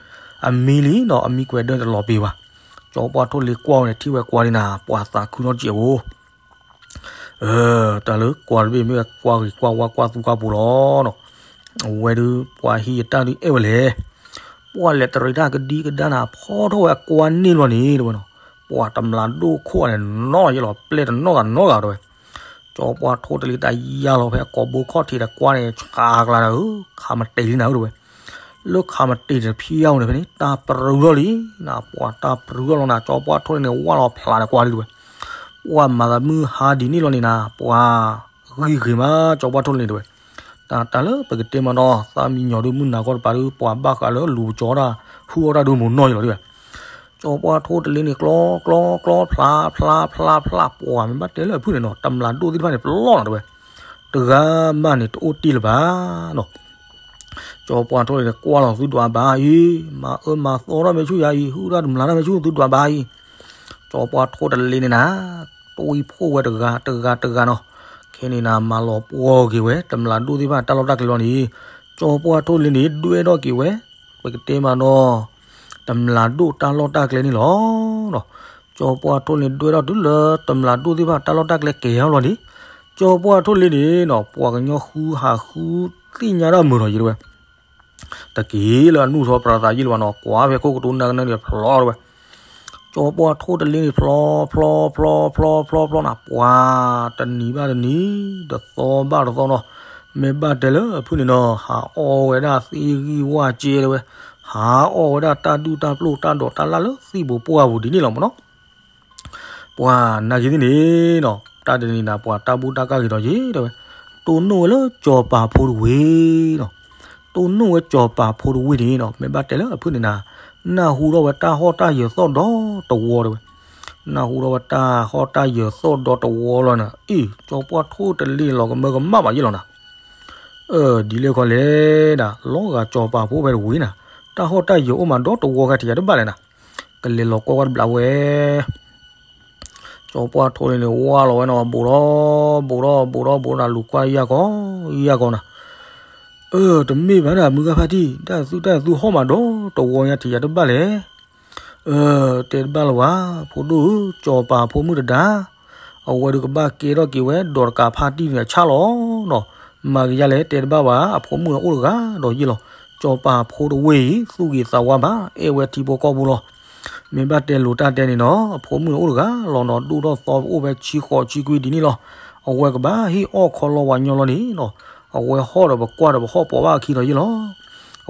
အမံလံနီၤ အမံကွဲးဒၢတလီၤပ့ၤဘၣ်, ကၠီပှၢ်ထိၣ်လ့ကွၢ်ဝဲန့ၣ် ထံၣ်ဝဲကွၢ်ဒ်နၤ ပှၢ်သးခုထီၣ်စဲးဧိၤ တၢ်လၢကွၢ်တဘ့ၣ်မ့ၢ်ဝဲကွၢ်ဂ့ၤကွၢ်ဝါကွၢ်သူကွၢ်ပူၤလီၤနီၤ, အဝဲဒုးပှၢ်ဟံၣ်ယတၢ်ဒုးအဲၣ်ဝဲလဲၣ်, ပှၢ်လဲၤတရံးတၢ်ကဒံကဒါနၤ ဖီထီၣ်ဝဲအကွၢ်န့ၢ်လီၤန့ၣ်တဲဝဲနီၤ, ပှၢ်တမျးဒိၣ်ခိၣ်န့ၣ် နီၢ်ယ့ၢ်လီၤ ပျဲတနီၣ်ဂၤနီၢ်ဂၤတဲဝဲ, ကၠီပှၢ်ထိၣ်တလ့တၢ်ယါလီၤဖဲအကိာ်ဘိခီၣ်ထံးဒီးကွၢ်န့ၣ် ဆးကျါဒီး ခးမတ့ၤလံနၤတဲဝဲ လၢခးမတ့ၤတဖျီအံၤန့ၣ်ဖဲန့ၣ် တၢ်ပြူၤထီၣ်လံနၤ ပှၢ်တၢ်ပြူၤထီၣ်လီၤနၤ ကၠီပှၢ်ထိၣ်လ့န့ၣ် ဝၣ်လီၤဖျးဒီးကွၢ်လံတဲဝဲ, ပှၢ်မၤသးမုၢ်ဟါဒ်န့ၣ်လီၤန့ၣ်နၤ ပှၢ်ဂံၢ်ဂ့ၤမး ကၠီပှၢ်ထိၣ်လ့န့ၣ်တဲဝဲ, တၢ်တၢ်လၢပကတဲမးနီၤ သးမံညီၤဒုးမုၢ်နၤခီတပၤဒုး ပှၢ်ဘၣ်ဃးလၢလူၤပကၠီတၢ် ဟုၣ်အီၣ်တၢ်ဒုးမုၢ်နီၢ်ယ့ၢ်လီၤတဲဝဲ, ကၠီပှၢ်ထိၣ်တလ့န့ၣ် ကျီကျီကျီဖျးဖျးဖျးဖျး ပှၢ်မ့ၢ်ဘၣ်တဲလၢအဖုၣ်န့ၣ်နီၤ တမျးဒိၣ်သ့ၣ်တဖၣ်န့ၣ်ပလီၢ်နၤတဲဝဲ, တဂၤမးန့ၣ်တအိၣ်တ့ၢ်လၢၤဘၣ်နီၤ ကၠီပှၢ်ထိၣ်လ့န့ၣ် ကွၢ်လီၤသုဒွးဘၣ်အံၤ, မၤအၢမၤသီထီၣ်မ့ၢ်ဆူၣ်ယၤအံၤ, ဟုၣ်တၢ်တမျးတၢ်မ့ၢ်ဆူၣ်သုဒွးဘၣ်အံၤ, ကၠီပှၢ်ထိၣ်တလ့န့ၣ်နၤ, တဝံဖိၣ်ဝဲတဂၤတဂၤတဂၤနီၤ, ခဲန့ၣ်နၤ မၤလီၤပှီၢ်က့ၤဝဲ တမျးဒိၣ်သ့ၣ်တဖၣ်တၢ်လီၢ်တၢ်ကျဲလီၤန့ၣ်, ကၠီပှၢ်ထိၣ်လ့န့ၣ် ဒွဲၣ်ထီၣ်က့ၤဝဲ, ပကတဲမးနီၤ တမျးဒိၣ်တၢ်လီၢ်တၢ်ကျဲန့ၣ်လီၤ. ကၠီပှၢ်ထိၣ်လ့န့ၣ် ဒွဲၣ်ထီၣ်တုၤလၢတမျးဒိၣ်သ့ၣ်တဖၣ်တၢ်လီၢ်တၢ်ကျဲကဲၤထီၣ်လီၤန့ၣ်, ကၠီပှၢ်ထိၣ်လ့န့ၣ်နီၤ ပှၤကညီဃုဟးဃုသ့ၣ်ညါတၢ်မုာ်ထီၣ်ယံၤတဲဝဲ, တက့ၢ်လၢအနူၢ်ထီၣ်ပြးသးယံၤလၢၤဘၣ်နီၤ ကွၢ်ဖဲခိၣ်ကတိၤနၢကနၢန့ၣ်ဖျီတဲဝဲ, ကၠီပှၢ်ထိၣ်တလ့န့ၣ် ဖျီဖျီဖျီဖျီဖျီဖျီနၤ ပှၢ်တနံၤဘၣ်တနံၤ တသီဘၣ်တသီနီၤ, မ့ၢ်ဘၣ်တဲလၢအဖုၣ်န့ၣ်နီၤ ဟးအီၣ်ဝဲဒၣ်သ့ၣ်ဂံၢ်ဝၣ်စဲတဲဝဲ, ဟးအီၣ်ဝဲဒၣ်တၢ်ဒူၣ်တၢ်ပျိၣ်တၢ်ဒိးတၢ်လၣ်လၢသံၣ်ပူၤပှၢ်ပူၤဒ်န့ၣ်လီၤမ့ၢ်နီၤ. ပှၢ်နာ်က့ၤသ့ၣ်န့ၣ်နီၤ တၢ်တနံၤနၤ ပှၢ်တၢ်ဘူၣ်တၢ်ကၢ်ဂ့ၤဒီးယ့ၢ်တဲဝဲ, တိၢ်နီၣ်ဝဲလၢကၠီၤပၤဖိတဝ့ၢ်နီၤ, တိၢ်နီၣ်ဝဲကၠီၤပၤဖိတဝ့ၢ်န့ၣ်နီၤ မ့ၢ်ဘၣ်တဲလၢအဖုၣ်န့ၣ်နၤ, နၢ်ဟူထီၣ်ဝဲတၢ်ဟီၣ်တၢ်ယၢၤသီၣ်ဒီတဝီတဲဝဲ, နၢ်ဟူထီၣ်ဝဲတၢ်ဟီၣ်တၢ်ယၢၤသီၣ်ဒီတဝီလီၤနၤ, အ့ၣ် ကၠီၤပှၢ်ထိၣ်တလ့လီၤကမၢကမၣ်ဘၣ်ယ့ၢ်လီၤနၤ အၢ ဒ်လဲၣ်ခီလဲၣ်ဒၣ် လီၤဂာ်ကၠီၤပၤဖိဖဲတဝ့ၢ်နၤ, တၢ်ဟီၣ်တၢ်ယၢၤအိၣ်မးဒီတဝီဂၤထံးယၤတဘၣ်လဲၣ်နၤ, ကလဲၤလီၤကွၢ်ကွၢ်တဘျီဝဲ, ကၠီၤပှၢ်ထိၣ်လ့န့ၣ် ဝၢ်လီၤဝဲနီၤ ဘူးဒီး ဘူးဒီး ဘူးဒီး ဘူးဒီး လူၤကွၢ်ယၢ်ကီ ယၢ်ကီနၤ, အၢ တမ့ၢ်ဘၣ်ဒၣ် မုၢ်ဂၤဖါတံၢ် တၢ်သုတၢ်သုဟီၣ်မးဒီတဝီညါထံးယၤတဘၣ်လဲၣ် အၢ တဲတဘၣ်လၢၤဘၣ် ဖိဒိၣ်ဧၢ ကၠီၤပၤဖိမုၣ်တဒါ, အဝဲဒုးကဘၣ်ကဲထီၣ်က့ၤဝဲ ဒီးတကးဖါတံၢ်န့ၣ် ဆၣ်လီၤနီၤ, မၤကယၤလဲၣ် တဲတဘၣ်ဘၣ် အဖိမုၣ်န့ၣ်အိၣ်တဂၤဒီးယ့ၢ်လီၤ, ကၠီၤပၤဖိတဝ့ၢ်အံၤ သူၣ်ဂ့ၤသးဝါဘၣ် အဲၣ်ဝဲထံဖိကီၢ်ဖိလီၤ. မ့ၢ်ဘၣ်တဲလိၤတၢ်တဲန့ၣ်နီၤ အဖိမုၣ်န့ၣ်အိၣ်တဂၤလီၤနီၤ, ဒိၣ်ထီၣ်သီအိၣ်ဖဲဆံဃိးဆံခွံဒ်န့ၣ်လီၤ. အဝဲကဘၣ်ဟ့ၣ်အီၣ်ခီလီဝၤညီလီၤန့ၣ်နီၤ, အဝဲဟီၣ်ဒီးပကွၢ်ဒီးပဟီၣ်ပိာ်ဘၣ်အခံဒီးယ့ၢ်လီၤ.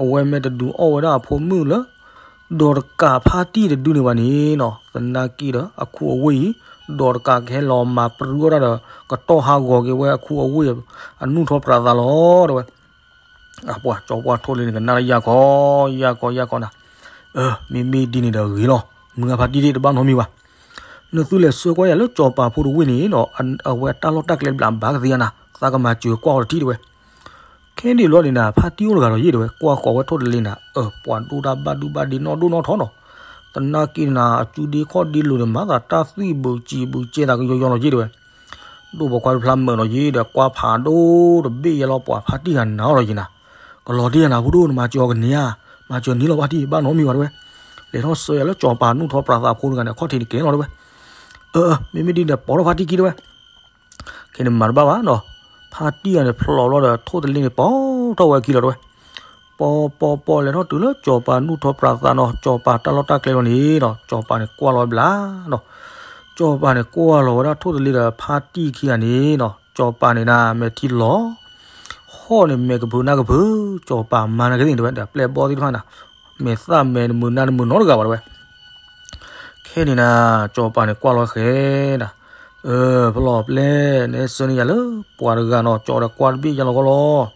အဝဲမ့ၢ်တဒုးအီၣ်ဝဲဒၣ်အဖိမုၣ်လၢ ဒီးတကးဖါတံၢ်တဒုန့ၣ်ဘၣ်န့ၣ်နီၤ, သနာ်က့ဒီး အခူအဝ့ၢ်အံၤ ဒီးတကးကဟဲလီၤမၤပြူအီၣ်တၢ်ဒီး ကတီၢ်ဟးဂီၤက့ၤဝဲအခူအဝ့ၢ် အနူၢ်ထီၣ်ပြးသးလီၤ တဲဝဲ. အပှၤကၠီၤပှၢ်ထိၣ်လ့န့ၣ် ကနၣ်လၢယၢ်ကီ ယၢ်ကီ ယၢ်ကီနၤ, အၢ မ့မ့ၢ်ဒ်န့ၣ်ဒီးဂ့ၤလီၤ, မုၢ်ဂၤဖါတံၢ်တဘၣ်နီတမံၤဘၣ်. နသုလဲၤဆှၢကွၢ်ယၤလၢကၠီၤပၤဖိတဝ့ၢ်န့ၣ်နီၤ, အဝဲတၢ်လီၢ်တၢ်ကျဲဘျးဘၣ်ကသ့ဧါနၤ, သးကမၤစၢၤကွၢ်ဃီၤတထံၣ်တဲဝဲ. ခဲန့ၣ်ဘျီန့ၣ်နၤ ဖါတံၢ်အိၣ်တဂၤဒီးယ့ၢ်တဲဝဲ, ကွၢ်ဃီၤဝဲထိၣ်တလ့နၤ, အၢ ပှၤဒိၣ်တၢ်ဘၣ်ဒုဘၣ်ဒ့နီၢ်ဒိၣ်နီၢ်ထီနီၤ, သနာ်က့န့ၣ်နၤ အစုဒ့ခီၣ်ဒ့လိၤန့ၣ် မၤသးတၢ်သွံၣ်ဘုးစံးဘုးကဲသးကယီယီလီၤယ့ၢ်တဲဝဲ. ဒိၣ်ပိာ်ခွါတဖျါမုာ်လီၤယ့ၢ်ဒီး ကွၢ်ဖးဒိၣ်တဘ့ၣ်ယဲလီၤ ပှၤဖါတံၢ်ဂၤနၤအီၤလီၤယ့ၢ်နၤ လီၤတံၢ်ယၤနၤဖိဒိၣ် နမၤစၢၤအီၤကန့ၢ်ဧါ, မၤစၢၤန့ၢ်လီၤဖါတံၢ် ဘၣ်နီတမံၤဘၣ်တဲဝဲ, လဲၤထီၣ်ဆှၢယၤလၢစီၤပၤနူၢ်ထီပြးသးဖိတဂၤန့ၣ် အခီၣ်ထံးန့ၣ်ကဲလီၤတဲဝဲ, အၢ မ့မ့ၢ်ဒ်န့ၣ် ပိာ်ထီၣ်ဖါတံၢ်ခံတဲဝဲ, ခဲန့ၣ်မၤတဘၣ်ဘၣ်နီၤ, ဖါတံၢ်ဂၤန့ၣ် ဖျိးဘျီဒီး ထိၣ်တလ့န့ၣ် ပိာ်ထီၣ်ဝဲခံလီၤတဲဝဲ, ပိာ်ပိာ်ပိာ် လဲၤထီၣ်တုၤလၢစီၤပၤနူၢ်ထီပြးသးနီၤ, စီၤပၤတၢ်လီၢ်တၢ်ကျဲလီၤန့ၣ်နီၤ, စီၤပၤန့ၣ်ကွၢ်လီၤဘျါနီၤ, စီၤပၤန့ၣ်ကွၢ်လီၤဝဲဒၣ်ထိၣ်တလ့ဒီးဖါတံၢ်ခံဂၤန့ၣ်နီၤ, စီၤပၤန့ၣ်ဒၣ်မဲာ်ထံလီၤ ဟီၣ်န့ၣ် မဲာ်ကဖုးနၢ်ကဖုး, စီၤပၤမၤနကသ့ၣ်တဲဝဲ ဒီးပျဲၢ်ဘီသ့ၣ်တဖၣ်န့ၣ် မဲာ်သၣ်မဲာ်နမုာ်နါနမုာ်နီတဂၤဘၣ်တဲဝဲ, ခဲန့ၣ်နၤ, စီၤပၤန့ၣ်ကွၢ်လီၤဃဲဒၣ်, အၢ ဖျိးပျဲၢ် နဟဲဆှၢန့ၢ်ယၤလၢပှၤတဂၤနီၤ, ကၠီဒီးကွၢ်တဘ့ၣ်ယါလီၤကီလီၤ,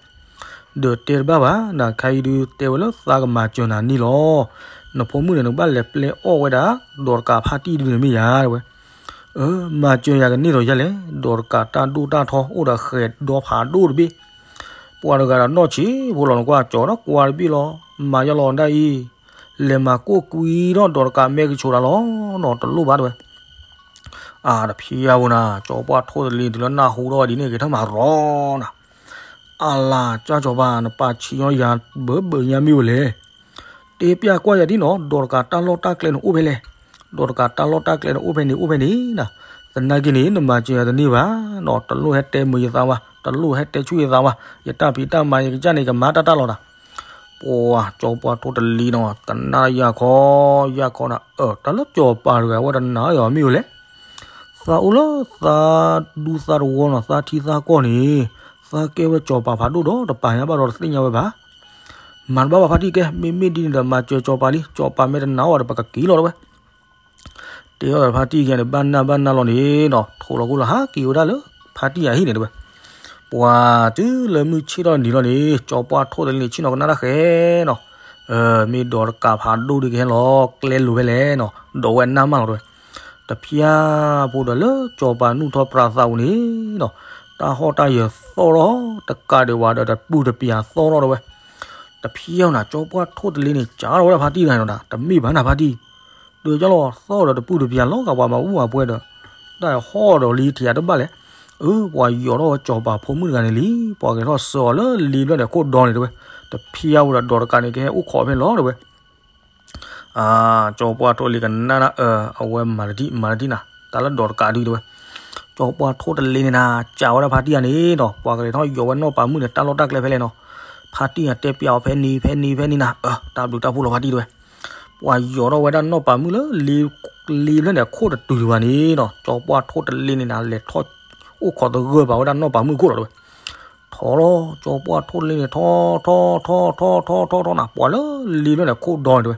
ဒီးတဲတဘၣ်ဘၣ်, နခါအံၤဒုးတဲဝဲလၢသးကမၤစၢၤနၤန့ၣ်လီၤ, နဖိမုၣ်န့ၣ် နကဘၣ်လဲၤပျဲအီၣ်ဝဲဒၣ် ဒီးတကးဖါတံၢ်ဒုးန့ၣ်မ့ၢ်ယါတဲဝဲ အၢ မၤစၢၤယၤကန့ၢ်ဒီးယါလဲၣ်, ဒီးတကးတၢ်ဒိၣ်တၢ်ထီအိၣ်ဒီးဃဲၤဒီဖးဒိၣ်တဘ့ၣ်, ပှၤတဂၤဒီးနီၢ်ဆံးဖိလီၤ, နကွၢ်ကၠီဒီးကွၢ်တဘ့ၣ်လီၤ, မၤယါလီၤဒၣ်အံၤ, လဲၤမၤကိၣ်ကွံဒီးဒီးတကးမဲာ်ကဆိးတၢ်လီၤနီၤ, တလိၣ်ဘၣ်တဲဝဲ, အါ တဖျါဘၣ်နၤ, ကၠီပှၢ်ထိၣ်တလ့န့ၣ် တုၤလၢနၢ်ဟူထီၣ်ဝဲဒ်န့ၣ် က့ၤထၢၣ်မၤရီနၤ, အလၤကၠီပၤ နပာ်ဆံးညီယၤဘၢဘၢညါမ့ၢ်အိၣ်လဲၣ် တဲပျၢ်ကွၢ်ယၤဒ်နီၤ, ဒီးတကးတၢ်လီၢ်တၢ်ကျဲန့ၣ်အိၣ်ဖဲလဲၣ်, ဒီးတကးတၢ်လီၢ်တၢ်ကျဲန့ၣ်အိၣ်ဖဲန့ၣ်အိၣ်ဖဲန့ၣ်နၤ, သနာ်က့န့ၣ် နမၤစၢၤယၤတန့ၢ်ဘၣ်နီၤ, တလိၣ်ဟဲတဲမုာ်ယသးဝဲ, တလိၣ်ဟဲတဲဆူၣ်ယသးဝဲ, ယတၢ်ဖံးတၢ်မၤယကစၢ်န့ၣ် ယကမၤတၢ်တၢ်လီၤနၤ, ပှၤကၠီပှၢ်ထိၣ်တလ့နီၤ ကနၣ်ယၢ်ခီ, ယၢ်ခီနၤ, အၢ တၢ်လၢကၠီပၤတဂၤဝဲတနာ်အီၤမ့ၢ်အိၣ်လဲၣ်, သးအိၣ်လၢသးဒူသးတဝီနီၤ, သးထံသးကီၢ်န့ၣ်, သးကဲဝဲကၠီပၤဖးဒိၣ်ဒီး တပာ်ညါဘၣ်ဒီးတသ့ၣ်ညါဝဲဘၣ် မၤတဘၣ်ဘၣ်ဖါတံၢ်ကဲ, မ့မ့ၢ်ဒ်န့ၣ်ဒီး မၤစၢၤကၠီပၤလံ, ကၠီပၤမ့ၢ်တနာ်အီၤဒီး ပကက့ၤလီၤတဲဝဲ, တဲအီၤဒီးဖါတံၢ်ခံဂၤန့ၣ် ဘၣ်နၢ်ဘၣ်နၢ်လီၤန့ၣ်နီၤ, ထိးလီၤခိၣ်လီၤဟးက့ၤဝဲဒၣ်လၢ ဖါတံၢ်အဟံၣ်န့ၣ်တဲဝဲ, ပှၤတုၤလၢမုၢ်ဆ့ၣ်ထီၣ်နံၤလီၤန့ၣ် ကၠီပှၢ်ထိၣ်တလ့န့ၣ် ဆ့ၣ်နီၤကနၣ်တၢ်ဃဲနီၤ, မ့ၢ်ဒီးတကးဖးဒိၣ်ဒုးကဟဲလီၤ ကျဲလိၤဖဲလဲၣ်နီၤ, ဒီးဝဲနၢ်မၢ်လီၤတဲဝဲ, တဖျါဖိဒီးလၢကၠီပၤနူၢ်ထီပြးသးပူၤန့ၣ်နီၤ, တၢ်ဟီၣ်တၢ်ယၢၤသီၣ်ထီၣ် တကးဒံးဝဲဒီးတပူၤတပျးသီၣ်ထီၣ်တဲဝဲ, တဖျါနၤ ကၠီပှၢ်ထိၣ်တလ့န့ၣ် ကးထီၣ်ဝဲဒၣ်ဖါတံၢ်တဂၤန့ၣ်ဒီး တမ့ၢ်ဘၣ်နၤဖါတံၢ်, ဒီးကၠီလီၤသီၣ်ဒီးတပူၤတပျးလီၤဂာ်ပှၤမၤဘူၣ်မၤပှဲၤဒီး, တၢ်ဟီၣ်ဒီးလံထံးအတဘၣ်လဲၣ်, အၢ ပှၤယီၤထီၣ်ဝဲကၠီပၤဖိမုၣ်တဂၤန့ၣ်လံ, ပှၤက့ၤထီၣ်ဆှၢအီၤလၢလံဘျဲၣ်န့ၣ်ခိၣ်ဒီန့ၣ်တဲဝဲ, တဖျါဝဲဒီးဒီးတကးန့ၣ် ကဟဲအိၣ်ခိးဖဲလီၤတဲဝဲ အၢ ကၠီပှၢ်ထိၣ်တလ့ကနၣ်နၤ အၢ အဝဲမၤတထံၣ် မၤတထံၣ်နၤ တၢ်လၢဒီးတကးဒုးတဲဝဲ, ကၠီပှၢ်ထိၣ်တလ့န့ၣ်နၤ ကးဝဲဒၣ်ဖါတံၢ်ဂၤန့ၣ်နီၤ, ပှၤကလဲၤထီၣ်ယီၤဝဲနီၢ်ပၤမုၣ်န့ၣ် တၢ်လီၢ်တၢ်ကျဲဖဲလဲၣ်နီၤ, ဖါတံၢ်ဂၤတဲပျးအီၤဖဲန့ၣ် ဖဲန့ၣ် ဖဲန့ၣ်နၤ, အၢ တၢ်ဘျုးတၢ်ဖှိၣ်လီၤဖါတံၢ်တဲဝဲ, ပှၤယီၤထီၣ်ဝဲဒၣ်နီၢ်ပၤမုၣ်လၢ လံဘျဲၣ်န့ၣ်အခိၣ်တတုၤဘၣ်န့ၣ်နီၤ, ကၠီပှၢ်ထိၣ်တလ့န့ၣ်နၤ လဲၤထီၣ်အိၣ်ခိးသဂၢၢ်ဘၣ်ဝဲဒၣ်နီၢ်ပၤမုၣ်အခိၣ်လီၤတဲဝဲ ထီၣ်လီၤ ကၠီပှၢ်ထိၣ်တလ့န့ၣ် ထီၣ် ထီၣ် ထီၣ် ထီၣ် ထီၣ် ထီၣ် ထီၣ်နၤ ပှၤလၢလံဘျဲၣ်န့ၣ်ခိၣ်ဒီန့ၣ်တဲဝဲ,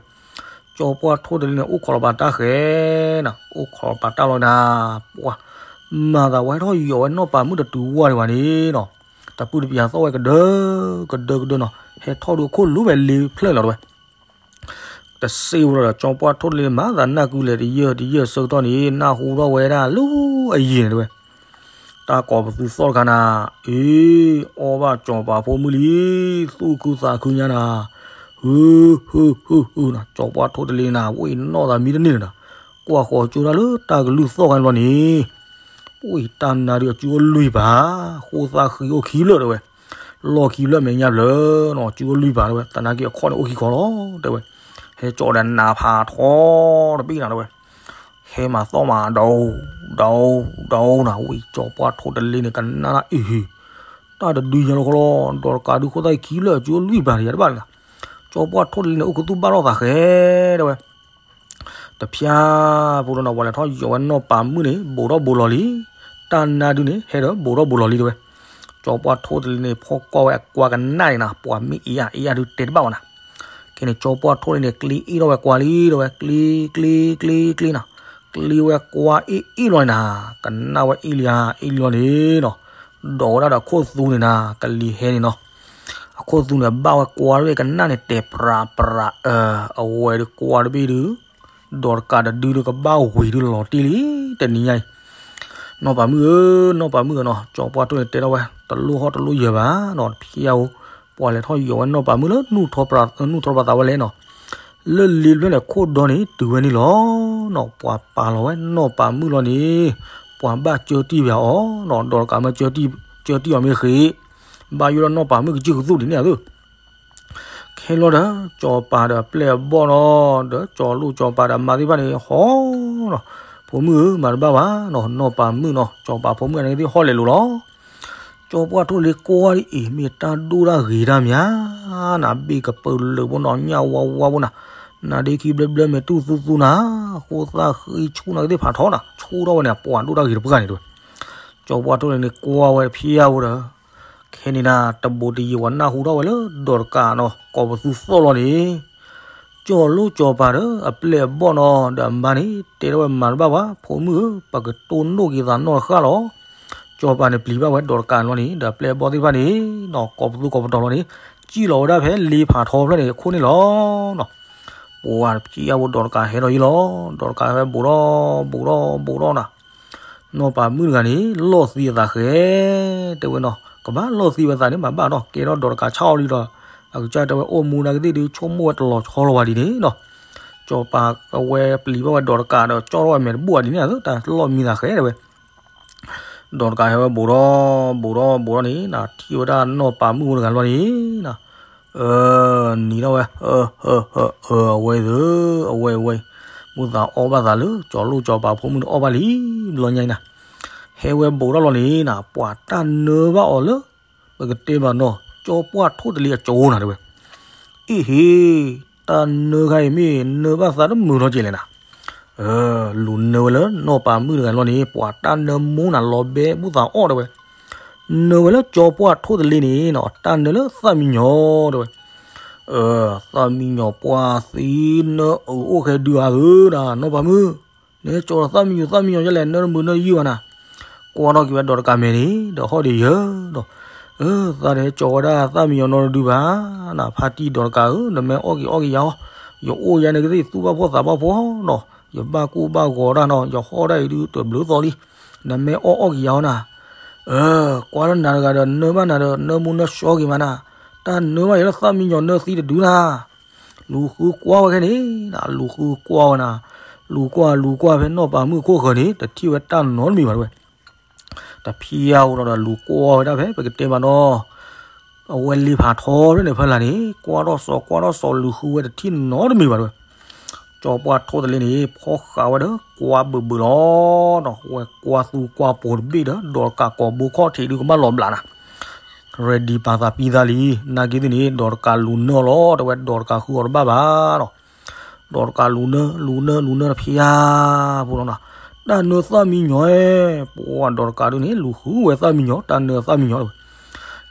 ကၠီပှၢ်ထိၣ်တလ့န့ၣ် အိၣ်ခိးလီၤပာ်တၢ်ဃဲနၤ အိၣ်ခိးလီၤပာ်တၢ်လီၤနၤ, ပှၤ မၤသးဝဲဟဲထီၣ်ယီၤဝဲနီၢ်ပၤမုၣ်တတုၤဝဲဒၣ်ဘၣ်န့ၣ်နီၤ, တပူၤတပျးသီၣ်ဝဲကဒၢ ကဒၢကဒၢနီၤ, ဟဲထီၣ်ဒုးအခိၣ်လူၤဝဲလံဖျၢၣ်လီၤတဲဝဲ တစ့ဝဲဒီး ကၠီပှၢ်ထိၣ်တလ့န့ၣ် မၤသးနၢ်ကုလဲၤတယၢၢ်တယၢၢ်ဆၢကတီၢ်န့ၣ် နၢ်ဟူထီၣ်ဝဲဒၣ်လၢအယံၤန့ၣ်တဲဝဲ, တၢ်ကိးပသူသီၣ်တခါနၤ, အ့ အီၣ်ဘၣ်ကၠီပၤဖိမုၣ်လံ, သူၣ်ခုသးခုညါနၤ, ဟု ဟု ဟု ဟုနၤ, ကၠီပှၢ်ထိၣ်တလ့နၤ ဝဲအံၤနီၢ်သးမံတန့ၢ်လၢၤနၤ, ကွၢ်ဃီၤကၠိတၢ်လၢတၢ်ကလုၢ်သီၣ်ခါန့ၣ်ဘျီန့ၣ် ပှၤတၢ်နါဒုးအစုအိၣ်လွံၢ်ပၤ, ဃိသၣ်ဃံအိၣ်ခံဖျၢၣ်တဲဝဲ, လီၢ်ခံဖျၢၣ်မဲာ်ညါဖျၢၣ်နီၤ, စုအိၣ်လွံၢ်ပၤတဲဝဲ, သနာ်က့အခီၣ်န့ၣ်အိၣ်ခံခီလီၤတဲဝဲ, ဟဲကၠီဒီးနးဖးထီတဘ့ၣ်နၤတဲဝဲ, ဟဲမၤသီၣ်မၤဒီး ဒီး ဒီးနၤ, ဝဲကၠီပှၢ်ထိၣ်တလ့န့ၣ် ကနၣ်နၢ်အ့ၣ်ဟ့ၣ်, တၢ်တဒုညါလီၤခီလီၤ, ဒီးတကးဒုးဃိသၣ်ခံဖျၢၣ်စုအိၣ်လွံၢ်ပၤန့ၣ် ယတဘၣ်လၢၤ, ကၠီပှၢ်ထိၣ်တလ့န့ၣ် အိၣ်ခူသူၣ်ဘၣ်ထီၣ်သးဃဲတဲဝဲ တဖျါဖိဒီးနီၤ ပှၤလဲၤထီၣ်ယီၤဝဲနီၢ်ပၤမုၣ်န့ၣ် ဘူးထီၣ်ဘူးလီၤလံ, တၢ်နါဒုန့ၣ် ဟဲဒီးဘူးထီၣ်ဘူးလီၤလံတဲဝဲ, ကၠီပှၢ်ထိၣ်တလ့န့ၣ် ဖီၣ်ကွၢ်ဝဲအကွါကနၣ်န့ၣ်နၤ, ပှၤမ့ၢ်အ့ၣ်ယၤ အ့ၣ်ယၤဒုးတဲတဘၣ်ဘၣ်နၤ, ခဲန့ၣ် ကၠီပှၢ်ထိၣ်တလ့န့ၣ် ကျ့အ့ၣ်ထီၣ်ဝဲကွါလံတဲဝဲ, ကျ့ ကျ့ ကျ့ ကျ့နၤ, ကျ့ဝဲကွါအ့ၣ်အ့ၣ်လီၤန့ၣ်နၤ, ကနၣ်ဝဲအ့ၣ်လံဧါ အ့ၣ်လီၤန့ၣ်နီၤ, ဒီးဝဲဒၣ်ဒီးခိၣ်သူန့ၣ်နၤ ကလံၤဟဲန့ၣ်နီၤ အခိၣ်သူန့ၣ် ဘၣ်ဝဲကွါတဘ့ၣ်ကနၣ်န့ၣ် တဲာ်ပြးပြး, အဝဲဒုးကွါတဘ့ၣ်ဒုး, ဒီးတကးတဒုဒုးကဘၣ်ဝံၤဒုးလီၤတံၢ်လံ, တနံၤညါအံၤ, နီၢ်ပၤမုၣ်ဧၢ, နီၢ်ပၤမုၣ်ဧၢနီၤ, ကၠီပှၢ်ထိၣ်န့ၣ်တဲထီၣ်ဝဲ, တလိၣ်ဟီၣ်တလိၣ်ယၢၤဘၣ်နီၤ, တဖျါဧိၤ, ပှၤလဲၤထီၣ်ယီၤဝဲနီၢ်ပၤမုၣ်လၢ နူၢ်ထီပြးသးဝဲလဲၣ်နီၤ, လၢလံဘျဲၣ်န့ၣ်ခိၣ်ဒီန့ၣ် တုၤဝဲန့ၣ်လီၤနီၤ, ပှၤပာ်လီၤဝဲနီၢ်ပၤမုၣ်လီၤန့ၣ်, ပှၤဘၣ်ကၢတံၢ်ပၠးအီၤနီၤ, ဒီးတကးမၢကၢတံၢ်အီၤမ့ၢ်ဃ့, ဘၣ်ယိၣ်ဒီးနီၢ်ပၤမုၣ်ကစုၢ်ကသူၣ်ဒ်န့ၣ်အသိး ဟဲလီၤဒီး စီၤပၤဒီးအပျဲၢ်အဘီၣ်နီၤ ဒီးစီၤလိၣ်စီၤပၤဒီးအမါသ့ၣ်တဖၣ်န့ၣ် ဟီနီၤ, ဖိမုၣ်ဧၢ မၤတဘၣ်ဘၣ်နီၤ, နီၢ်ပၤမုၣ်နီၤ စီၤပၤဖိမုၣ်အန့ၣ်သ့ၣ်ဟီၣ်လဲၤလိၤလီၤ. စီၤပှၢ်ထိၣ်တလ့ကွၢ်ဒ်အံၤ မ့ၢ်တၢ်ဒိၣ်တၢ်ဂ့ၤတၢ်မးနၤ, ဘ့ၣ်ကပၢၤလၢာ်ဖိနီၤ ညၣ်ဝါဝါဖိနၤ, နါဒ့ခံဘျၢဘျၢမဲာ်တူၢ်သူသူနၤ, ဃိသၣ်ဃံဆူၣ်နၤကသ့ၣ်ဖးထီနၤ, ဆူၣ်ထီၣ်ဝဲန့ၣ် ပှၤဒိၣ်တၢ်ဂ့ၤတပှၢ်န့ၣ်တဲဝဲ. စီၤပှၢ်ထိၣ်တလ့န့ၣ်ကွၢ်ဝဲတဖျၢၣ်ဧိၤဒီး ခဲန့ၣ်နၤ တဘူးတယံာ်ဝဲနၢ်ဟူထီၣ်ဝဲလၢဒီးတကးနီၤ ကိးပသူသီၣ်လီၤန့ၣ် စီၤလိၣ်စီၤပၤဒီးအပျဲၢ်အဘီၣ်နီၤ ဒီးအမါန့ၣ် တဲထီၣ်ဝဲမၤတဘၣ်ဘၣ် ဖိမုၣ်ဧၢ ပကတိၢ်နီၣ်က့ၤသးနီၢ်တဃၣ်လီၤ. စီၤပၤန့ၣ်ပျံၤဘၣ်ဝဲဒီးတကးလီၤန့ၣ် ဒီးအပျဲၢ်အဘီၣ်သ့ၣ်တဖၣ်န့ၣ်နီၤ ကိးပသူကိးပတီၤလီၤန့ၣ် စံၣ်လီၤဝဲဒၣ်ဖဲလ့ဖးထီဖျၢၣ်န့ၣ်အခိၣ်န့ၣ်လီၤ. ပှၤတဖျၢၣ်ဧိၤဒီးတကးဟဲလီၤယံၤလီၤ. ဒီးတကးဟဲဘူးထီၣ်ဘူးထီၣ်ဘူးထီၣ်နၤ နီၢ်ပၤမုၣ်တဂၤန့ၣ် လီၢ်သံအသးဃဲ တဲဝဲနီၤ ကဘၣ်လီၢ်သံဝဲသးန့ၣ် မၤဘၣ်နီၤ ကဲထီၣ်ဒီးတကးဆၣ်အီၤလံဒီး အကစၢ်တဲဝဲအိၣ်မူနၤကသ့ၣ်ဒုး ဆိကမိၣ်ဝဲတလီၤဆီလီၤဝဲဒ်န့ၣ်နီၤ. စီၤပၤအဝဲပျံၤဘၣ်ဝဲဒီးတကးဒီး ကၠီထီၣ်ဝဲမဲာ်တဘိၣ်ဒ်န့ၣ် တၢ်လီၢ်မံသးဃဲတဲဝဲ ဒီးတကးဟဲဝဲဘူးထီၣ်ဘူးထီၣ်ဘူးထီၣ်န့ၣ် ထံၣ်ဝဲဒၣ်နီၢ်ပၤမုၣ်ဖိတဂၤလီၤန့ၣ် နံၤထီၣ်ဝဲ အဝဲသ့ၣ် အဝဲအဝဲ မုၢ်သးအီၣ်ဘၣ်သးလၢ စီၤလိၣ်စီၤပၤဖိမုၣ်န့ၣ်အီၣ်ဘၣ်လံ ဘျီညါအံၤနၤ ဟဲဝဲဘူးထီၣ်လီၤန့ၣ်နၤ ပှၤတၢ်နၢဘၣ်အီၤလၢ ပကတဲဘၣ်နီၤ ကၠီပှၢ်ထိၣ်တလ့အကၠိနၤတဲဝဲ အ့ၣ်ဟ့ တၢ်နၢခါအံၤမ့ၢ်နၢဘၣ်သးတမုာ်ထီၣ်ကဲလဲၣ်နၤ လူၤနၢဝဲလၢနီၢ်ပၤမုၣ်တဂၤလီၤန့ၣ် ပှၤတၢ်နၢမူနၤလီၤဘဲမုၢ်သးအီၣ်တဲဝဲ နၢဝဲလၢကၠီပှၢ်ထိၣ်တလ့န့ၣ်နီၤ တၢ်နၢလၢသၣ်မံညီၤတဲဝဲ သၣ်မံညီၤပှၢ်သံနၢအုးအိၣ်ဃဲဒုးအါဧၢနၤ နီၢ်ပၤမုၣ် နဟဲကၠီဒီးသၣ်မံညီၤသၣ်မံညီၤယဲလဲၣ် နၢတမုာ်နၢတယုၢ်ဘၣ်နၤ ကွၢ်ထီၣ်က့ၤဝဲဒီးတကးမဲာ်န့ၣ် ဒီးဟီၣ်ဒ့ယၢၤဒီး သးတဟဲကၠီဝဲဒၣ်သၣ်မံညီၤနီတဒုဘၣ်နၤ ဖါတံၢ်ဒီးတကးဧၢ နမ့ၢ်အီၣ်က့ၤအီၣ်က့ၤယၤအီၤ ယအိၣ်ယဲန့ၣ်ကသ့ၣ်သူၣ်ဘၣ်ဖှီၣ်သးဘၣ်ဖှီၣ်နီၤ ယဘၣ်ကူၣ်ဘၣ်ဂီၤတၢ်နီၤ ယဟီၣ်ဒၣ်အံၤဒုးတဘျုးသီလံ နမ့ၢ်အီၣ်အီၣ်က့ၤယၤအီၤနၤ ကွၢ်လၢနၤတဂၤဒီးနၢဘၣ်နၤဒီး နၢမူနၢဆှီက့ၤမးနၤ တၢ်နၢဘၣ်ယဲလၢသၣ်မံညီၤနၢသံတဒုနၤ လူၤဃုကွၢ်ဝဲခဲန့ၣ် လူၤဃုကွၢ်ဝဲနၤ လူၤကွၢ်လူၤကွၢ်ဖဲနီၢ်ပၤမုၣ်ခိၣ်ဃၢၤန့ၣ် တထံၣ်ဝဲတၢ်နီတမံၤဘၣ်တဲဝဲ တဖျၢၣ်ဧိၤဒီးလူၤကွၢ်ဝဲဒၣ်ဖဲ ပကတဲဘၣ်နီၤ အဝဲလ့ဖးထီဖဲန့ၣ်ဖဲလာ်န့ၣ် ကွၢ်ထီၣ်စီၤကွၢ်ထီၣ်စီၤလူၤဃုဝဲတထံၣ်နီတမံၤဘၣ်တဲဝဲ ကၠီပှၢ်ထိၣ်တလ့န့ၣ် ဖီၣ်ဃာ်ဝဲဒီးကွၢ်ဘုးဘုးလီၤနီၤ ဝဲကွၢ်သူကွၢ်ပိၤတဘ့ၣ်ဒီး ဒီးတကးကိာ်ဘိခီၣ်ထံးဒုးကဘၣ်လီၤဘျးနၤ ready ပာ်သးပံသးလံ နာ်က့သ့ၣ်န့ၣ် ဒီးတကးလူၤနၢအီၤလီၤ တဲဝဲဒီးတကးဃုအီၤတဘၣ်ဘၣ်နီၤ ဒီးတကးလူၤနၢ လူၤနၢ လူၤနၢတဖျၢၣ် ဖိလီၤနီၤ တၢ်နၢသၣ်မံညီၤ ပှၤဒီးတကးဒုးန့ၣ် လူၤဃုဝဲသၣ်မံညီၤ တၢ်နၢသၣ်မံညီၤတဲဝဲ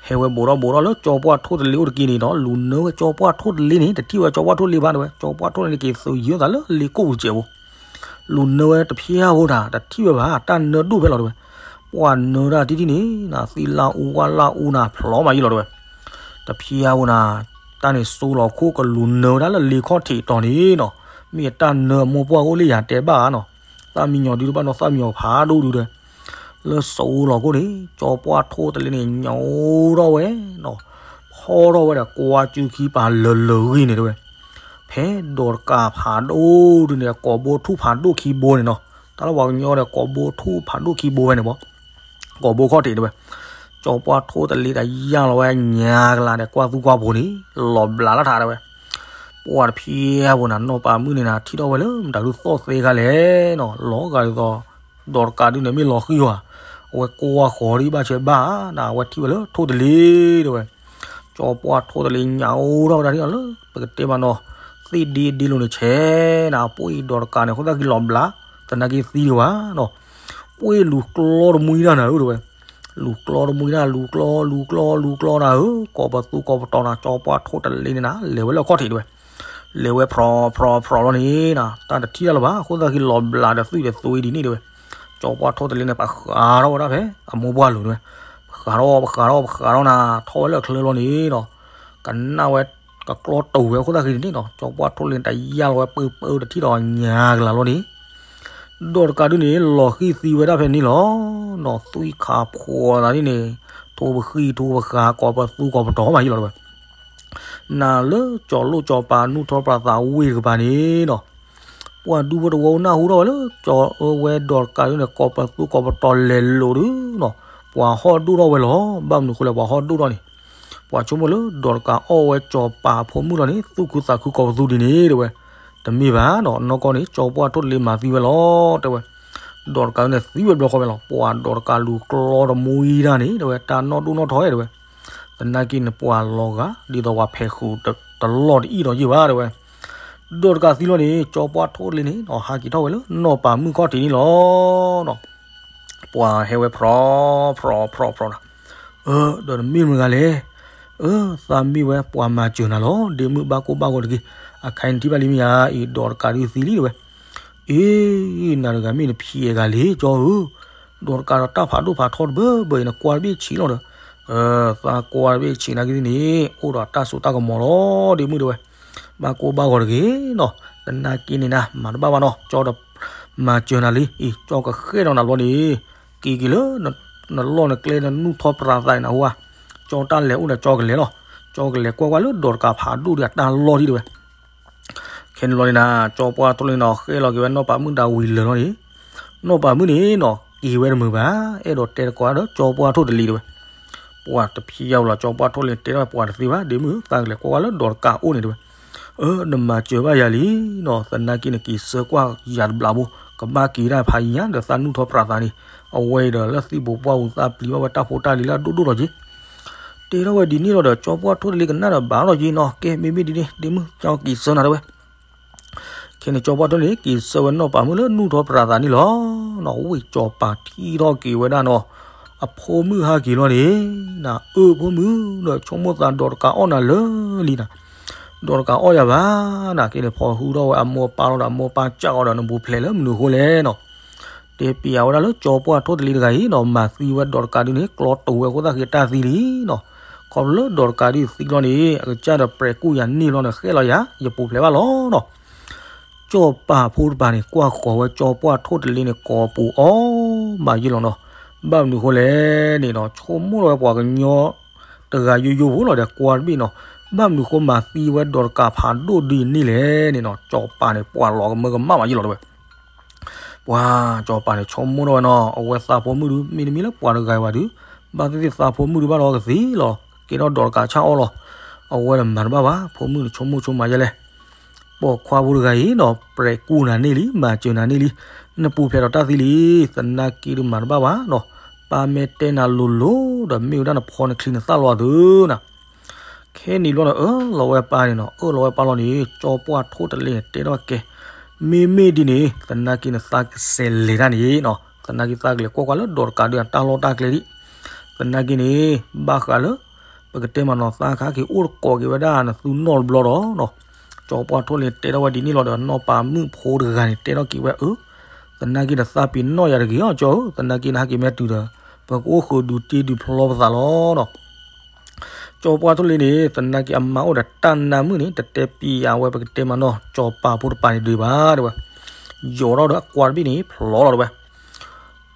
ဟဲဝဲဘူးထီၣ်ဘူးထီၣ်လၢကၠီပှၢ်ထိၣ်တလ့အိၣ်တက့ၢ်န့ၣ်ဒီး လူၤနၢဝဲကၠီပှၢ်ထိၣ်တလ့န့ၣ် တထံၣ်ဝဲကၠီပှၢ်ထိၣ်တလ့ဘၣ်တဲဝဲ ကၠီပှၢ်ထိၣ်တလ့န့ၣ်က့ၤသုးယံၤသးလၢလ့ကိၣ်တစဲးဖိ လူၤနၢဝဲတဖျၢၣ်ဖိတၢ် တထံၣ်ဝဲဘၣ် တၢ်နၢဒိၣ်ဖဲလီၤတဲဝဲ ပှၤနၢတၢ်တထံၣ်တထံၣ်န့ၣ် နၤသံလၢအူဝၣ်လၢအူနၤဖျိးမးယံၤလီၤတဲဝဲ တဖျၢၣ်ဖိနၤ တၢ်န့ၣ်စိလီၤခိၣ်ကလူၤနၢဝဲဒၣ်လၢလ့ခီၣ်ထံးတီၤန့ၣ်နီၤ မ့ၢ်အတၢ်နၢအမိၢ်ပှၢ်အိၣ်လၢယၤတဲဘၣ်နီၤ သၣ်မံညီၤဒုးတဘၣ်နီၤ သၣ်မံညီၤဖးဒိၣ်ဒုးတဲ လၢစိလီၤခိၣ်န့ၣ် ကၠီပှၢ်ထိၣ်တလ့န့ၣ် ညိထီၣ်ဝဲနီၤ ဖီထီၣ်ဝဲဒီးကွၢ်စုခံပာ်လၢာ်လၢာ်ဂံၢ်န့ၣ်တဲဝဲ ဖဲဒီးတကးဖးဒိၣ်ဒုးန့ၣ် ကိာ်ဘိထူၣ်ဖးဒိၣ်ခံဘိန့ၣ်နီၤ တၢ်လၢပှၤကညီဒီးကိာ်ဘိထူၣ်ဖးဒိၣ်ခံဘိဝဲန့ၣ်ဘၣ် ကိာ်ဘိခီၣ်ထံးတဲဝဲ ကၠီပှၢ်ထိၣ်တလ့ဒီးယၢ်လီၤဝဲညါကလၤဒီးကွၢ်သူကွၢ်ပိၤန့ၣ် လီၤဘျးလၢထးတဲဝဲ ပှၤတဖျၢၣ်ဖိနၤ နီၢ်ပၤမုၣ်န့ၣ်နၤ ထံၣ်ထီၣ်ဝဲလၢမတၤဒုးသီၣ်သ့ခါလဲၣ်နီၤ လီၤဂာ်ဒ်သိး ဒီးတကးဒုးန့ၣ်မ့ၢ်လီၤဃံၤဝဲ အဝဲကွၢ်ဃီၤဒံးဘၣ်ဆဲးဘၣ်နၤ အဝဲထံၣ်ဝဲလၢထိၣ်တလ့တဲဝဲ ကၠီပှၢ်ထိၣ်တလ့ညါအိၣ်ထီၣ်ဝဲဒၣ် ထံၣ်လီၤလၢ ပကတဲမးနီၤ သ့ၣ်ဒ့ဒ့လိာ်န့ၣ်ဆဲးနၤ ပှ့ၤဒီးတကးန့ၣ် အဃိသတးက့ၤလီၤဘျး သနာ်က့သံဒံးဘၣ်နီၤ ပှ့ၤလူၤကျီတမှံတၢ်နၤဧၢတဲဝဲ လူၤကျီတမှံတၢ် လူၤကျီ လူၤကျီ လူၤကျီနၤဧၢ ကိးပသူကိးပတီၤနၤ ကၠီပှၢ်ထိၣ်တလ့န့ၣ်နၤ လဲၤဝဲလၢအခီၣ်ထံးတဲဝဲ လဲၤဝဲဖြီဖြီဖြီလီၤန့ၣ်နၤ တၢ်တထံၣ်တၢ်လၢၤဘၣ် အဃိသတးက့ၤလီၤဘျးဒီးသွံၣ်ဒီးသွံၣ်ဒ်န့ၣ်တဲဝဲ ကၠီပှၢ်ထိၣ်တလ့န့ၣ် ပဃးထီၣ်ဝဲဒၣ်ဖဲ အမိၢ်ပှၢ်လိၤတဲဝဲ ပဃးထီၣ် ပဃးထီၣ် ပဃးထီၣ်နၤ ထီၣ်ဝဲလၢအချၢလီၤန့ၣ်နီၤ ကနၣ်ဝဲ ကကျီတူာ်ဝဲအဃိသတးက့ၤန့ၣ်နီၤ ကၠီပှၢ်ထိၣ်တလ့န့ၣ် တယၢ်လီၤဝဲပၢပၢတထံၣ်ဒီးညါကလၤလီၤန့ၣ် ဒီးတကးဒုးန့ၣ် လီၤဃံၤသံဝဲဒၣ်ဖဲန့ၣ်လီၤ. နီၢ်သွံၣ်ခးဖှီၣ်သးန့ၣ်န့ၣ် ထိပဃံထိပဃာ် ကိးပသူကိးပတီၤမးယံၤလီၤတဲဝဲ. နၤလၢကၠီၤလိၣ်ကၠီၤပၤ နူၢ်ထီၣ်ပြးသးဝ့ၢ်တကပၤန့ၣ်နီၤ ပှၤဒူဖိတဝီနၢ်ဟူထီၣ်ဝဲလၢ ကၠီၤအၢဝဲဒီးတကးဒုးန့ၣ် ကိးပသူကိးပတီၤလဲၤလိာ်ဒုးနီၤ ပှၤဟီၣ်ဒိၣ်ထီၣ်ဝဲလီၤ. ဘၣ်မနုၤဃိလဲၣ် ပှၤဟီၣ်ဒိၣ်ထီၣ်န့ၣ် ပှၤဆိကမိၣ်လၢဒီးတကးအီၣ်ဝဲကၠီၤပၤအဖိမုၣ်လီၤန့ၣ် သူၣ်ခုသးခုကိးပသူဒ်န့ၣ် တဲဝဲ. တမ့ၢ်ဘၣ်နီၤ, နီၢ်ကီၢ်န့ၣ် ကၠီၤပှၢ်ထိၣ်တလ့မၤသံဝဲလီၤ တဲဝဲ. ဒီးတကးန့ၣ်သံဝဲတဘျီဃီဝဲလီၤ. ပှၤဒီးတကးလူၤကျီတမူအံၤဒၣ်န့ၣ် တဲဝဲ, တၢ်နီၣ်ဒိၣ်နီၣ်ထီၣ် တဲဝဲ. သနာ်က့န့ၣ် ပှၤလီၤဂာ်ဒ်သိးပှၤဖဲးဃုာ်တလီၢ်တအံၣ်ဒီးယ့ၢ်ဘၣ် တဲဝဲ. ဒီးတကးသံလီၤန့ၣ် ကၠီၤပှၢ်ထိၣ်တလ့န့ၣ် ဟးက့ၤထီၣ်ဝဲလၢနီၢ်ပၤမုၣ်ခီၣ်ထံးန့ၣ်လီၤ. ပှၤဟဲဝဲဖြီဖြီဖြီဖြီနီၤ. အၢ ဒီးနမ့ၢ်မတၤတဂၤလဲၣ်. အၢ သးမ့ၢ်ဝဲပှၤမၤစၢၤနၤလီၤ, ဒ့မုၣ်ဘၣ်ကိၢ်ဘၣ်ဂီၤတဂ့ၤ, အခဲအံၤနထံၣ်ဘၣ်လံမ့ၢ်ဧါအံၤ, ဒီးတကးဒုးသံလံ တဲဝဲ. အ့ နၤတဂၤမ့ၢ်နဖံးအဂၤလံ ကၠီဧၢ, ဒီးတကးဒီးတၢ်ဖးဒိၣ်ဖးထီတဘၢဘၢအံၤ နကွၢ်တဘ့ၣ်ဆံးလီၤဒီး. အၢ သးကွၢ်တဘ့ၣ်ဆံးနာ်က့သ့ၣ်န့ၣ် အိၣ်ဒီးတၢ်စိတၢ်ကမီၤလီၤ ဒ့မုၣ် တဲဝဲ. ဘၣ်ကိၢ်ဘၣ်ဂီၤတဂ့ၤနီၤ, သနာ်က့န့ၣ်နၤ မၤတဘၣ်ဘၣ်နီၤ, ကၠီဒီးမၤစၢၤနၤလံအံၤ, ကၠီကဃဲၣ်ဒီးနၤဘျီန့ၣ် က့ၤက့ၤလၢနလီၢ်နကျဲနနူၢ်ထီၣ်ပြးသးန့ၣ်နဟူဧါ, ကၠီတၢ်လဲၤအိၣ်ဒီးကၠီကလဲၤလီၤ, ကၠီကလဲၤကွၢ်ကွၢ်လၢဒီးတကးဖးဒိၣ်ဒီးအတၢ်လီၢ်ဒံး တဲဝဲ. ခဲန့ၣ်လီၤန့ၣ်နၤ ကၠီပှၢ်ထိၣ်လ့န့ၣ် ဃဲၣ်လီၤက့ၤဝဲနီၢ်ပၤမုၣ်ဒီးဝံၤလၢာ်လီၤန့ၣ်, နီၢ်ပၤမုၣ်န့ၣ်နီၤ က့ၤဝဲတမုာ်ဘၣ်, အဲၣ်ဒိးတဲတကိးဒီးကၠီပှၢ်ထိၣ်တလ့ တဲဝဲ. ပှၤတဖံးယါဝဲလီၤ, ကၠီပှၢ်ထိၣ်လ့န့ၣ် တဲထီၣ်ဝဲပှၤတသ့ဘၣ်, ဒ့မုၣ် သးကလဲၤကွၢ်ကွၢ်လၢဒီးတကးအိၣ်န့ၣ် တဲဝဲ. အၢ နမၤစၢၤဘၣ်ယၤလံနီၤ, သနာ်က့န့ၣ် က့ၤဆၢကွၢ်ယၤတဘျီဘိ, ကဘၣ်က့ၤဒၣ်ဖးယံၤညါဒီးသးနူၢ်ထီၣ်ပြးသးန့ၣ်, အဝဲအံၤဒီးလၢသံၣ်ဘိပှၢ်ပူၤသးပျံၤဘၣ်ဝဲတၢ်ဖိတၢ်လံၤလၢအဒိၣ်ဒိၣ်လီၤက့ၤ တဲထီၣ်ဝဲဒ်န့ၣ်လီၤဒီး ကၠီပှၢ်ထိၣ်တလ့ကနၣ်ဒီးဘၣ်လီၤက့ၤနီၤ, ကဲ မ့မ့ၢ်ဒ်န့ၣ် ဒ့မုၣ် ကၠီက့ၤဆၢနၤ တဲဝဲ. ခဲန့ၣ် ကၠီပှၢ်ထိၣ်န့ၣ် က့ၤဆၢဝဲနီၢ်ပၤမုၣ်လၢနူၢ်ထီၣ်ပြးသးန့ၣ်လီၤနီၤ, ဝံၢ်ကၠီပၤထံၣ်ထီၣ်က့ၤဝဲဒၣ်နီၤ, အဖိမုၣ်ဟဲက့ၤလီၤန့ၣ်, နၤ အၢ ဖိမုၣ်ဒီး ဆိကမိၣ်သးဒီးတကးအီၣ်နၤလၢာ်လံနၤ, ဒီးတကးအီၣ်ယၤဘၣ်နၤ, ခဲန့ၣ် ဖီၣ်ဟုထီၣ်ဝဲအမိၢ်အပၢ်လီၤဒီး အမိၢ်အပၢ်စံးအီၤဒီး နပူၤဖျဲးလၢမနုၤအဃိလဲၣ်နီၤ တဲပျးဝဲဒၣ်လၢကၠီပှၢ်ထိၣ်တလ့တဂၤအံၤနီၤ, မၤသံဝဲဒီးတကးဒုန့ၣ် ကျီတိာ်ဝဲအဃိသတးက့ၤတၢ်သံလံနီၤ, ခီဖျိလၢဒီးတကးဒုသံလီၤန့ၣ် အကစၢ်ဒီးပြဲးကူၣ်ယၤန့ၢ်လီၤန့ၣ် ဃဲၣ်လီၤယၤ ယပူၤဖျဲးဘၣ်လီၤနီၤ. ကၠီပၤဖိတပၤန့ၣ် ကွၢ်ဃီၤဝဲကၠီပှၢ်ထိၣ်တလ့န့ၣ် ကိးပူၤအီၣ်မးယ့ၢ်လီၤနီၤ, ဘၣ်မနုၤအဃိလဲၣ်န့ၣ်နီၤ, ဆိကမိၣ်ထီၣ်ဝဲပှၤကညီတဂၤယိယိဖိလီၤဒီး ကွၢ်တဘ့ၣ်နီၤ, ဘၣ်မနုၤအဃိမၤသံဝဲဒီးတကးဖးဒိၣ်ဒ်န့ၣ်လဲၣ်န့ၣ်နီၤ, ကၠီပၤန့ၣ် ပှၤလီၤကမၢကမၣ်မးယ့ၢ်လီၤတဲဝဲ. ပှၤကၠီပၤန့ၣ် ဆိကမိၣ်ထီၣ်ဝဲနီၤ, အဝဲသးဖိမုၣ်ဒု မ့တမ့ၢ်လၢပှၤတဂၤအံၤဘၣ်ဒု, ဘၣ်သ့ၣ်သ့ၣ်သးဖိမုၣ်ဒုဘၣ်ဒီးကသံလီၤ, ကဲထီၣ်ဒီးတကးဆၣ်အီၣ်လီၤ, အဝဲဒီးမၤတဘၣ်ဘၣ်, ဖိမုၣ်န့ၣ် ဆိကမိၣ်ဆိကမးယဲလဲၣ်, ပိာ်ခွါဖိတဂၤအံၤနီၤ ပြဲးကူၣ်နၤန့ၢ်လံ မၤစၢၤနၤန့ၢ်လံ, နပူၤဖျဲးဒီးတၢ်သံလံ, သနာ်က့ဒုးမၤတဘၣ်ဘၣ်နီၤ, ပၢ်မ့ၢ်တဲနၤလိၤလိၤဒီး မ့ၢ်ဝဲဒၣ်နဖီနချံနသၣ်လီၤသုနၤ ခဲန့ၣ်ဘျီဒီး အၢၣ်လီၤဝဲပၢ်န့ၣ်နီၤ, အၢၣ်လီၤဝဲပၢ်လီၤန့ၣ် ကၠီပှၢ်ထိၣ်တလ့န့ၣ် တဲထီၣ်ကဲ, မ့မ့ၢ်ဒ်န့ၣ် သနာ်က့န့ၣ် သးကစဲးလဲၤတၢ်န့ၣ်နီၤ, သနာ်က့သးကလဲၤကွၢ်ကွၢ်လၢဒီးတကးဒုးအတၢ်လီၢ်တၢ်ကျဲဒံး, သနာ်က့န့ၣ် ဘၣ်ဃးလၢ ပကတဲမးနီၤ သးခါက့ၤအိၣ်တကိးက့ၤဝဲဒၣ်နသုနီၢ်တဘျီဒီးနီၤ, ကၠီပှၢ်ထိၣ်လ့န့ၣ် တဲထီၣ်ဝဲဒ်န့ၣ်လီၤဒီး နီၢ်ပၤမုၣ်ဖိတဂၤန့ၣ် တဲထီၣ်က့ၤဝဲ အၢ သနာ်က့ဒီးသးပ့ၤနီၣ်ယၤတဂ့ၤအီၤ ကၠီဧၢ, သနာ်က့နဟဲက့ၤမ့ၢ်တုၤဒီး ပကအိၣ်ဃုာ်ဒုးတ့ဒုးဖျီပသးလီၤနီၤ. ကၠီပှၢ်ထိၣ်လ့န့ၣ် သနာ်က့အမါအိၣ်ဒီးတၢ်နါမုၣ်န့ၣ် တတဲပျးဝဲ ပကတဲမးနီၤ ကၠီပၤဖိတပၤန့ၣ်ဒုးဘၣ်တဲဝဲ, ယိးထီၣ်ဒီးအကွၢ်တဘ့ၣ်န့ၣ် ဖျီလီၤတဲဝဲ,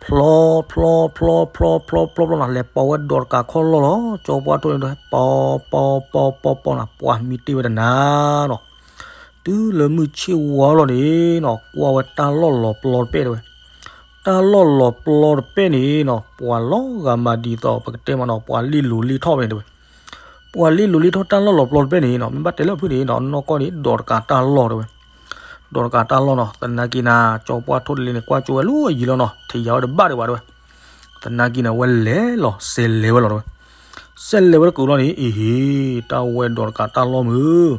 ဖျီ ဖျီ ဖျီ ဖျီ ဖျီ ဖျီ ဖျီ ဖျီနီၤ လဲၤပိာ်ဝဲဒီးတကးခီၣ်လီၢ်လီၤ. ကၠီပှၢ်ထိၣ်န့ၣ်ဒီး ပိာ် ပိာ် ပိာ် ပိာ် ပိာ်နီၤ ပှၤမံတ့ၢ်ဝဲတနၤနီၤ. တုၤလၢမုၢ်ဆ့ၣ်ဝါလီၤန့ၣ်နီၤ ကွၢ်ဝဲတၢ်လီၢ်လီၤပျီတပဲၣ်တဲဝဲ, တၢ်လီၢ်လီၤပျီတပဲၣ်န့ၣ်နီၤ ပှၤလီၤဂာ်မးဒ်သိး ပကတဲမးနီၤ ပှၤလ့လိၤလ့ထီၣ်ဝဲန့ၣ်တဲဝဲ, ပှၤလ့လိၤလ့ထီၣ်တၢ်လီၢ်လီၤပျီတပဲၣ်န့ၣ်နီၤ မ့ၢ်ဘၣ်တဲလၢအဖုၣ်န့ၣ်နီၤ နီၢ်ကီၢ်န့ၣ် ဒီးတကးတၢ်လီၢ်တဲဝဲ, ဒီးတကးတၢ်လီၢ်နီၤ သနာ်က့နၤ ကၠီပှၢ်ထိၣ်တလ့န့ၣ် ကွၢ်ကၠိဝဲလၢအယံၤလီၤနီၤ ထံၣ်ယၤဝဲတဘၣ်ဒံးဘၣ်တဲဝဲ, သနာ်က့န့ၣ် အဝဲလဲၤလီၤ စဲးလဲၤဝဲလီၤတဲဝဲ, စဲးလဲၤဝဲတကူာ်လီၤန့ၣ် အ့ဟ့ၣ် တၢ်ဝဲဒီးတကးတၢ်လီၢ်မုၢ်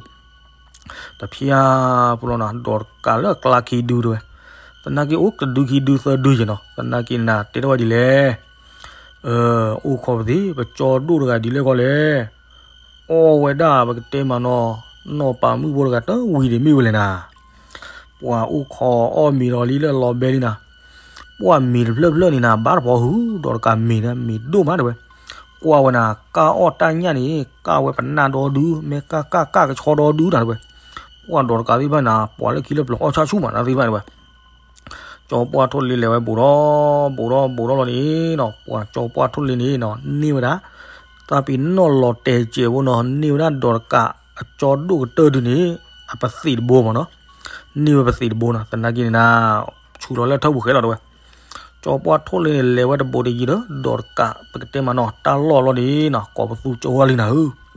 တဖျါပူၤလီၤနီၤ ဒီးတကးလၢအကျါခံဒုတဲဝဲ, သနာ်က့အိၣ်တဒုခံဒုသၢဒုယဲၢ်နီၤ သနာ်က့နၤ တဲထီၣ်ဝဲဒ်လဲၣ်, အိၣ်ခိးပသ့ ပကၠီဒိၣ်တဂၤဒ်လဲၣ်ခီလဲၣ်, အီၣ်ဝဲဒၣ်ပကတဲမးနီၤ နီၢ်ပၤမုၣ်ဖိတဂၤတဝံၤဒံးမ့ၢ်ဝဲလဲၣ်နၤ, ပှၤအိၣ်ခိးအီၣ်မ့ၤဒီးလံလၢအလီၤဘဲလံနၤ, ပှၤမ့ၤတဖျၢၣ်ဖျၢၣ်န့ၣ်နၤ ဘၣ်တဖီဟူ ဒီးတကးမ့ၤန့ၣ် မ့ၤဒိၣ်မးတဲဝဲ, ကွၢ်ဝဲနၤ ကၢ်အီၣ်တၢ်ညၣ်န့ၣ် ကၢ်ဝဲပနၢ်ဒီဒု မ့ၢ်ကၢ်ကၢ်ကၢ်ကဆီဒီဒုနၤတဲဝဲ, ပှၤဒီးတကးသ့ၣ်တဖၣ်န့ၣ် ပှၤလၢခံလၢပျၢၤအီၣ်ဆၣ်ဆူၣ်မးနၤသ့ၣ်တဖၣ်တဲဝဲ ကၠီပှၢ်ထိၣ်လ့လဲၤဝဲဘူးဒီး ဘူးဒီး ဘူးဒီးလီၤန့ၣ်နီၤ ပှၤကၠီပှၢ်ထိၣ်လ့န့ၣ်နီၤ န့ၢ်ဝဲဒၣ် သးပ့ၤနီၣ်လီၤတဲာ်စဲးဖိနီၤ န့ၢ်ဝဲဒၣ်ဒီးတကးအကၠီဒိၣ်ကတၢၢ်ဒုန့ၣ် အပသံးတဘိမးနီၤ, န့ၢ်ဝဲပသံးတဘိနီၤ သနာ်က့န့ၣ်နၤ ဆူးလီၤလၢထၢၣ်ပူၤဃဲလီၤတဲဝဲ, ကၠီပှၢ်ထိၣ်လ့န့ၣ် လဲၤဝဲတဘိတယံၤဒီး ဒီးတကး ပကတဲမးနီၤ တၢ်လီၢ်လီၤန့ၣ်နီၤ ကိးပသူကၠိဝဲလံနၤဧၢ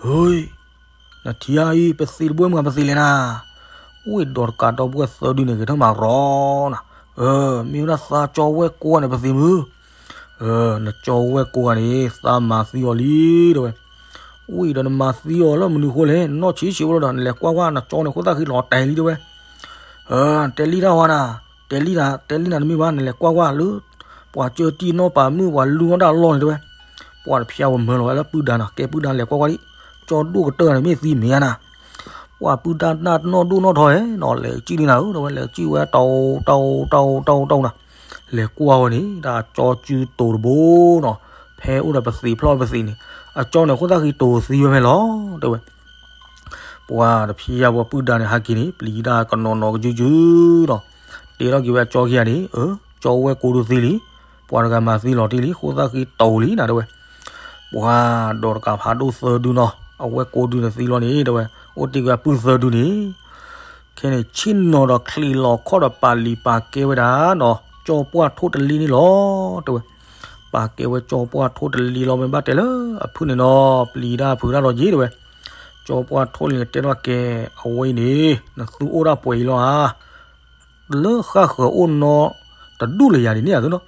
အၢ နထံၣ်ဧါအံၤ ပသံးတဘိမုၢ်ဂၤပသံးလဲၣ်နၤ. ဝ့ၢ်ဒီးတကးဒီပုၢ်ဝဲၢ်သၢဒုန့ၣ် ဂဲၤထၢၣ်မၤရီနၤ. အၢ မ့ၢ်ဝဲဒၣ်သးကၠီဝဲၢ်ကိၢ်ဂၤန့ၣ် ပသံးမုၢ်. အၢ နကၠီဝဲၢ်ကိၢ်ဂၤန့ၣ် သးမၤသံအီၤလံ တဲဝဲ. ဝ့ၢ်ဒီးနမၤသံအီၤလၢမနုၤဃိလဲၣ်, နီၢ်ဆံးဆံးဖိလီၤဒီး နလဲၤကွၢ်ကွၢ် နကၠီန့ၣ် ဃိသၣ်ဃံလီၤတဲာ်လံ တဲဝဲ. အၢ တဲလံတၢ်ဟီနၤ, တဲလံနၤ, တဲလံနၤတမ့ၢ်ဘၣ်, နလဲၤကွၢ်ကွၢ်လၢ ပှၤကၢတံၢ်နီၣ်ပာ်မုၣ် ပှၤလူၤနီၣ်တၢ်အလီၢ်န့ၣ် တဲဝဲ. ပှၤတဖျါဝဲမၢလီၤဝဲလၢပုၢ်ဒါနီၤ, ကဲပုၢ်ဒါလဲၤကွၢ်ကွၢ်ဒံး, ကၠီဒိၣ်ကတၢၢ်န့ၣ် မ့ၢ်သံမ့ၢ်ဧါနၤ. ပှၤပုၢ်ဒါနၢ်တနီၣ်ဒိၣ်နီၣ်ထီၣ်ဧဲနီၤ, လဲၤကံၣ်လံနၤဧၢ တဲဝဲ, လဲၤကံၣ်ဝဲတအိၣ်တအိၣ်တအိၣ်တအိၣ်တအိၣ်နၤ. လဲၤကွၢ်ဝဲန့ၣ် တၢ်ကၠီစုတိၤတဘိနီၤ, ဖဲအိၣ်ဒီးပသံးဖျီၣ်ပသံးန့ၣ်, အကၠီန့ၣ် ဃိသၣ်ဃံတိၤသံဝဲဖဲလီၤ တဲဝဲ. ပှၤတဖျါဝဲပုၢ်ဒါန့ၣ် ဟဲက့ၤန့ၣ် ပျံၤတၢ်ကနီၤနီၤကစုကစုဒီး တဲထီၣ်က့ၤဝဲအကၠီခံဂၤန့ၣ်, အၢ ကၠီဝဲၢ်ကိၢ်ဒုသံလံ, ပှၤတဂၤမၤသံလီၤတံၢ်လံ, ဃိသၣ်ဃံတိၤလံနၤ တဲဝဲ. ပှၤဒီးတကးဖးဒိၣ်သၢဒုနီၤ, အဝဲၢ်ကိၢ်ဒုန့ၣ်သံလီၤန့ၣ် တဲဝဲ, အိၣ်တ့ၢ်ကွံာ်အပုၢ်သၢဒုန့ၣ် ခဲန့ၣ် ဆ့ၣ်နီၤဒီးချံးလီၤခီၣ်ဒီးပာ်လံာ်ပာ်ကဲဝဲဒၣ်နီၤ, ကၠီပှၢ်ထိၣ်တလ့န့ၣ်လီၤ တဲဝဲ. ပာ်ကဲဝဲကၠီပှၢ်ထိၣ်တလ့လီၤ, မ့ၢ်ဘၣ်တဲလၢအဖုၣ်န့ၣ်နီၤ, ပျံၤတၢ်ဖုးတၢ်လီၤယ့ တဲဝဲ. ကၠီပှၢ်ထိၣ်တလ့န့ၣ် တဲထီၣ်က့ၤအဝဲအံၤန့ၣ်, နသုအိၣ်ဒၣ်ပှဲၤအံၤလီၤဧါ, လၢဃၣ်ဃၢၤအိၣ်နီတဒူၣ်လၢယၤဒ်န့ၣ်ဧါသုနီၤ.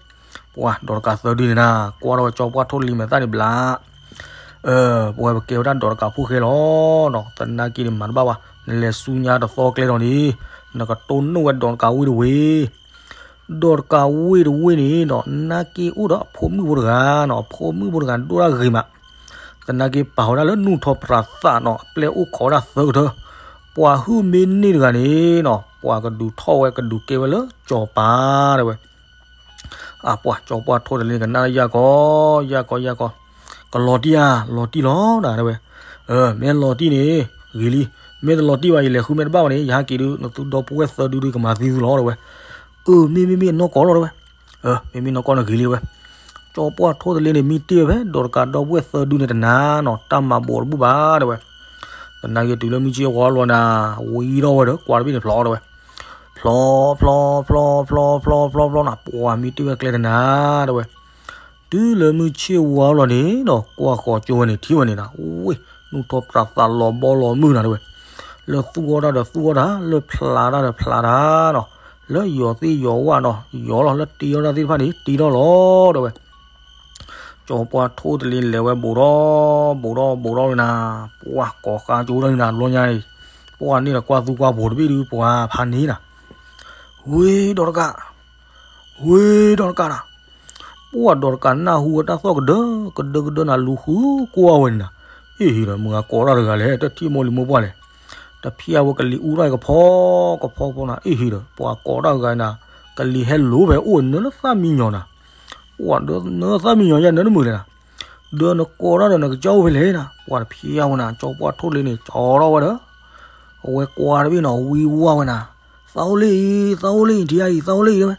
ပှၤဒီးတကးသၢဒုန့ၣ်နၤ ကွၢ်ထီၣ်ဝဲကၠီပှၢ်ထိၣ်တလ့မဲာ်သၣ်န့ၣ်ဘျး အၢ ပဝဲပကဲဝဲဒၣ်ဒီးတကးဖိၣ်ဃဲလီၤနီၤ, သနာ်က့န့ၣ်မၤတဘၣ်ဘၣ်, နလဲၤဆူညါတသီကျဲလီၤန့ၣ်, နကတိၢ်နီၣ်ဝဲဒီးတကးဝ့ၢ်တဝ့ၢ်, ဒီးတကးဝ့ၢ်တဝ့ၢ်န့ၣ်နီၤ, နာ်က့အိၣ်ဒီးအဖိမုၣ်ဖိတဂၤနီၤ, အဖိမုၣ်ဖိတဂၤဒိၣ်တၢ်ဂ့ၤမး, သနာ်က့ပာ်ဝဲဒၣ်လၢနူၢ်ထီၣ်ပြးသးနီၤ, အပျဲၢ်အိၣ်ခိးဝဲဒၣ်သၢကထၢ, ပှၤဟုၣ်မ့ၢ်န့ၢ်တဂၤန့ၣ်နီၤ, ပှၤကဒုးထီၣ်ဝဲကဒုးကဲဝဲလၢကၠီၤပၤ တဲဝဲ. အပှၤကၠီပှၢ်ထိၣ်တလ့န့ၣ် ကနၣ်လၢယၢ်ကီ ယၢ်ကီ ယၢ်ကီ, ကလီၤတံၢ်ဧါ, လီၤတံၢ်လီၤနၤ တဲဝဲ. အၢ မ့ၢ်လီၤတံၢ်န့ၣ် ဂ့ၤလံ, မ့ၢ်တလီၤတံၢ်ဘၣ် ယလဲၤဃုမ့ၢ်တဘၣ်ဘၣ်န့ၣ် ယဟဲက့ၤဒုး နသုဒီပုၢ်ဝဲၢ်သၢဒုဒုးကမၤသံသုလီၤ တဲဝဲ. အၢ မ့မ့မ့ၢ်နီၢ်ကီၢ်လီၤ တဲဝဲ. အၢ မ့မ့ၢ်နီၢ်ကီၢ်န့ၣ်ဂ့ၤလံ တဲဝဲ. ကၠီပှၢ်ထိၣ်တလ့န့ၣ် မံတ့ၢ်ဝဲဖဲ ဒီးတကးဒီပုၢ်ဝဲၢ်သၢဒုန့ၣ်တနၤနီၤ, တၢ်မၤဘိးတဘူၣ်ဘၣ် တဲဝဲ. သနာ်က့တုၤလၢမုၢ်ဆ့ၣ်ဝါလီၤနၤ, ဝံထီၣ်ဝဲဒီး ကွၢ်တဘ့ၣ်န့ၣ်ဖျိး တဲဝဲ. ဖျိး ဖျိး ဖျိး ဖျိး ဖျိး ဖျိး ဖျိး ဖျိးနၤ, ပှၤမံတ့ၢ်ဝဲကျဲတနၤ တဲဝဲ. တုၤလၢမုၢ်ဆ့ၣ်ဝါလီၤန့ၣ်ဒီး ကွၢ်ဃီၤကၠိဝဲန့ၣ် ထံၣ်ဝဲန့ၣ်နၤ, ဝ့ၢ် နူၢ်ထီၣ်ပြးသးလီၤဘီလီၤမုၢ်နၤ တဲဝဲ. လၢသူၣ်အီၣ်တၢ်ဒီးသူၣ်အီၣ်တၢ်, လၢဖျးတၢ်ဒီးဖျးတၢ်နီၤ, လၢယီၤသ့ၣ်ယီၤဝၣ်ဒီးယီၤလီၤ, လၢတ့အီၣ်တၢ်သ့ၣ်တဖၣ်န့ၣ် တ့ထီၣ်လီၤ တဲဝဲ. ကၠီပှၢ်ထိၣ်တလ့လဲၤဝဲဘူးထီၣ် ဘူးထီၣ် ဘူးထီၣ်ဝဲနၤ, ပှၤကိးဃါကၠိထီၣ်န့ၣ်နၤ လီၤညါအံၤ, ပှၤန့ၣ်ဒီးကွၢ်သူကွၢ်ဖိးတဘ့ၣ်ဒုး ပှၤဖးန့ၢ်နၤ, ဝ့ၢ်ဒီးတကး ဝ့ၢ်ဒီးတကးနၤ, ပှၤဒီးတကးနၢ်ဟူဝဲတၢ်သီၣ်ကဒၢ ကဒၢကဒၢနၤ လူၤဃုကွၢ်ဝဲန့ၣ်နၤ, အ့ၣ်ဟ့ၣ်ဒီး မုၢ်ဂၤကိးတၢ်တဂၤလဲၣ် တထံၣ်မိၢ်လံၤမိၢ်ပှၢ်လဲၣ်, တဖျါဝဲကလံၤအူထီၣ်ကဖီကဖီဖိနၤ, အ့ၣ်ဟ့ၣ်ဒီး ပှၤကိးတၢ်တဂၤနၤ, ကလံၤဟဲလိၤဖဲအိၣ်နၢလၢသၣ်မံညီၤနၤ, ပှၤဒီးနၢသၣ်မံညီၤယဲနၢတမုာ်လဲၣ်နၤ, ဒီးနကိးတၢ်ဒီးနကစၢ်အိၣ်ဖဲလဲၣ်နၤ, ပှၤတဖျါဝဲနၤ ကၠီပှၢ်ထိၣ်တလ့န့ၣ် ကၠီထီၣ်ဝဲဒီး အဝဲကွၢ်တဘ့ၣ်နီၤ ဝံဝါဝဲနၤ, သးအိၣ်လၢအံၤ သးအိၣ်လၢအံၤ ထံဧါအံၤ သးအိၣ်လၢအံၤ တဲဝဲ,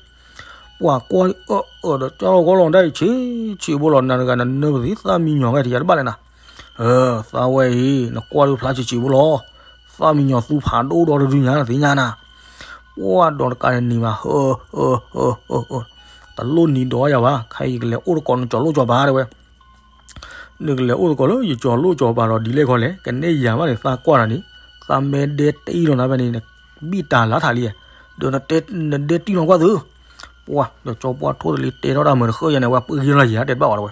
ပှၤကွၢ်အၢၣ်အၢၣ်ဒီးကၢ်လီၤကီလီၤဒၣ်အံၤ ဆံးဆံးဖိလီၤ နၤတဂၤနနၢပသံး သၣ်မံညီၤဝဲထံဧါတဘၣ်လဲၣ်နၤ, အၢ သးဝဲအံၤ နကွၢ်ဒုးဖျါဆံးဆံးဖိလီၤ, သၣ်မံညီၤသူဖးဒိၣ်ဒီတဒုညါနသ့ၣ်ညါနၤ, ပှၤဒီးတကးန့ၣ်နံၤမး ဟၢ ဟၢ ဟၢ ဟၢ တလိၣ်နံၤဒီးယၤဘၣ် ခဲအံၤကလဲၤအိၣ်တကိးနကၠီၤလိၣ်ကၠီၤပၤတဲဝဲ နကလဲၤအိၣ်သကိးလၢယကၠီၤလိၣ်ကၠီၤပၤဒီးဒ်လဲၣ်ခီလဲၣ် ကနဲၣ်ယၤဘၣ်န့ၣ် သးကွၢ်တၢ်န့ၣ် သးမဲဒဲတံၢ်လီၤနၤဖဲန့ၣ် နဘံၣ်တၢ်လါထးလံ, ဒီးနဒဲတံၢ်လီၤကွၢ်သု, ပှၤဒီးကၠီပှၢ်ထိၣ်တလ့တဲထီၣ်တၢ်မုာ်တဃၢၣ်ယၤန့ၣ် အဝဲပှ့ၤဂ့ၤလီၤယၤတဲတဘၣ်ဝဲတဲဝဲ,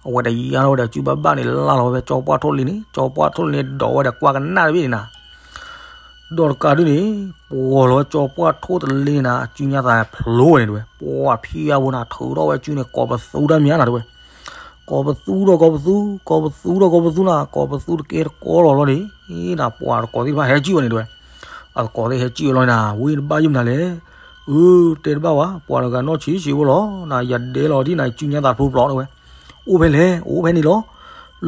အဝဲတယါထီၣ်ဝဲဒီးစုဘၣ်ဘၣ်န့ၣ် လၢ်လီၤဝဲဖဲကၠီပှၢ်ထိၣ်တလ့န့ၣ် ကၠီပှၢ်ထိၣ်တလ့န့ၣ်ဒီးဝဲဒီးကွၢ်ကနၣ်တဘ့ၣ်န့ၣ်နၤ ဒီးတကးဒုးန့ၣ် ပှီၤလီၤဝဲကၠီပှၢ်ထိၣ်တလ့န့ၣ်နၤ အစုညါသးဖျိဝဲန့ၣ်တဲဝဲ, ပှၤဖံးအဝဲနၤ ထုးထီၣ်ဝဲစုန့ၣ် ကိးပသူတၢ်မံၤနၤတဲဝဲ, ကိးပသူဒီးကိးပသူ, ကိးပသူဒီးကိးပသူနၤ, ကိးပသူတကဲတကီလီၤလီၤန့ၣ်, အ့ နၤပှၤတကိးသ့ၣ်တဖၣ်ဟဲကံၣ်ဝဲန့ၣ်တဲဝဲ, အတကိးသ့ၣ်ဟဲကံၣ်ဝဲလီၤနၤ ဝံတဘၣ်ယုာ်မနုၤလဲၣ်, အၢ တဲတဘၣ်ဝဲ ပှၤတဂၤနီၢ်ဆံးဆံးဖိလီၤ, နၤယၤဒဲလီၤဒ်နၤစုညါသးဖျိဖျိတဲဝဲ, အိၣ်ဖဲလဲၣ် အိၣ်ဖဲန့ၣ်လီၤ,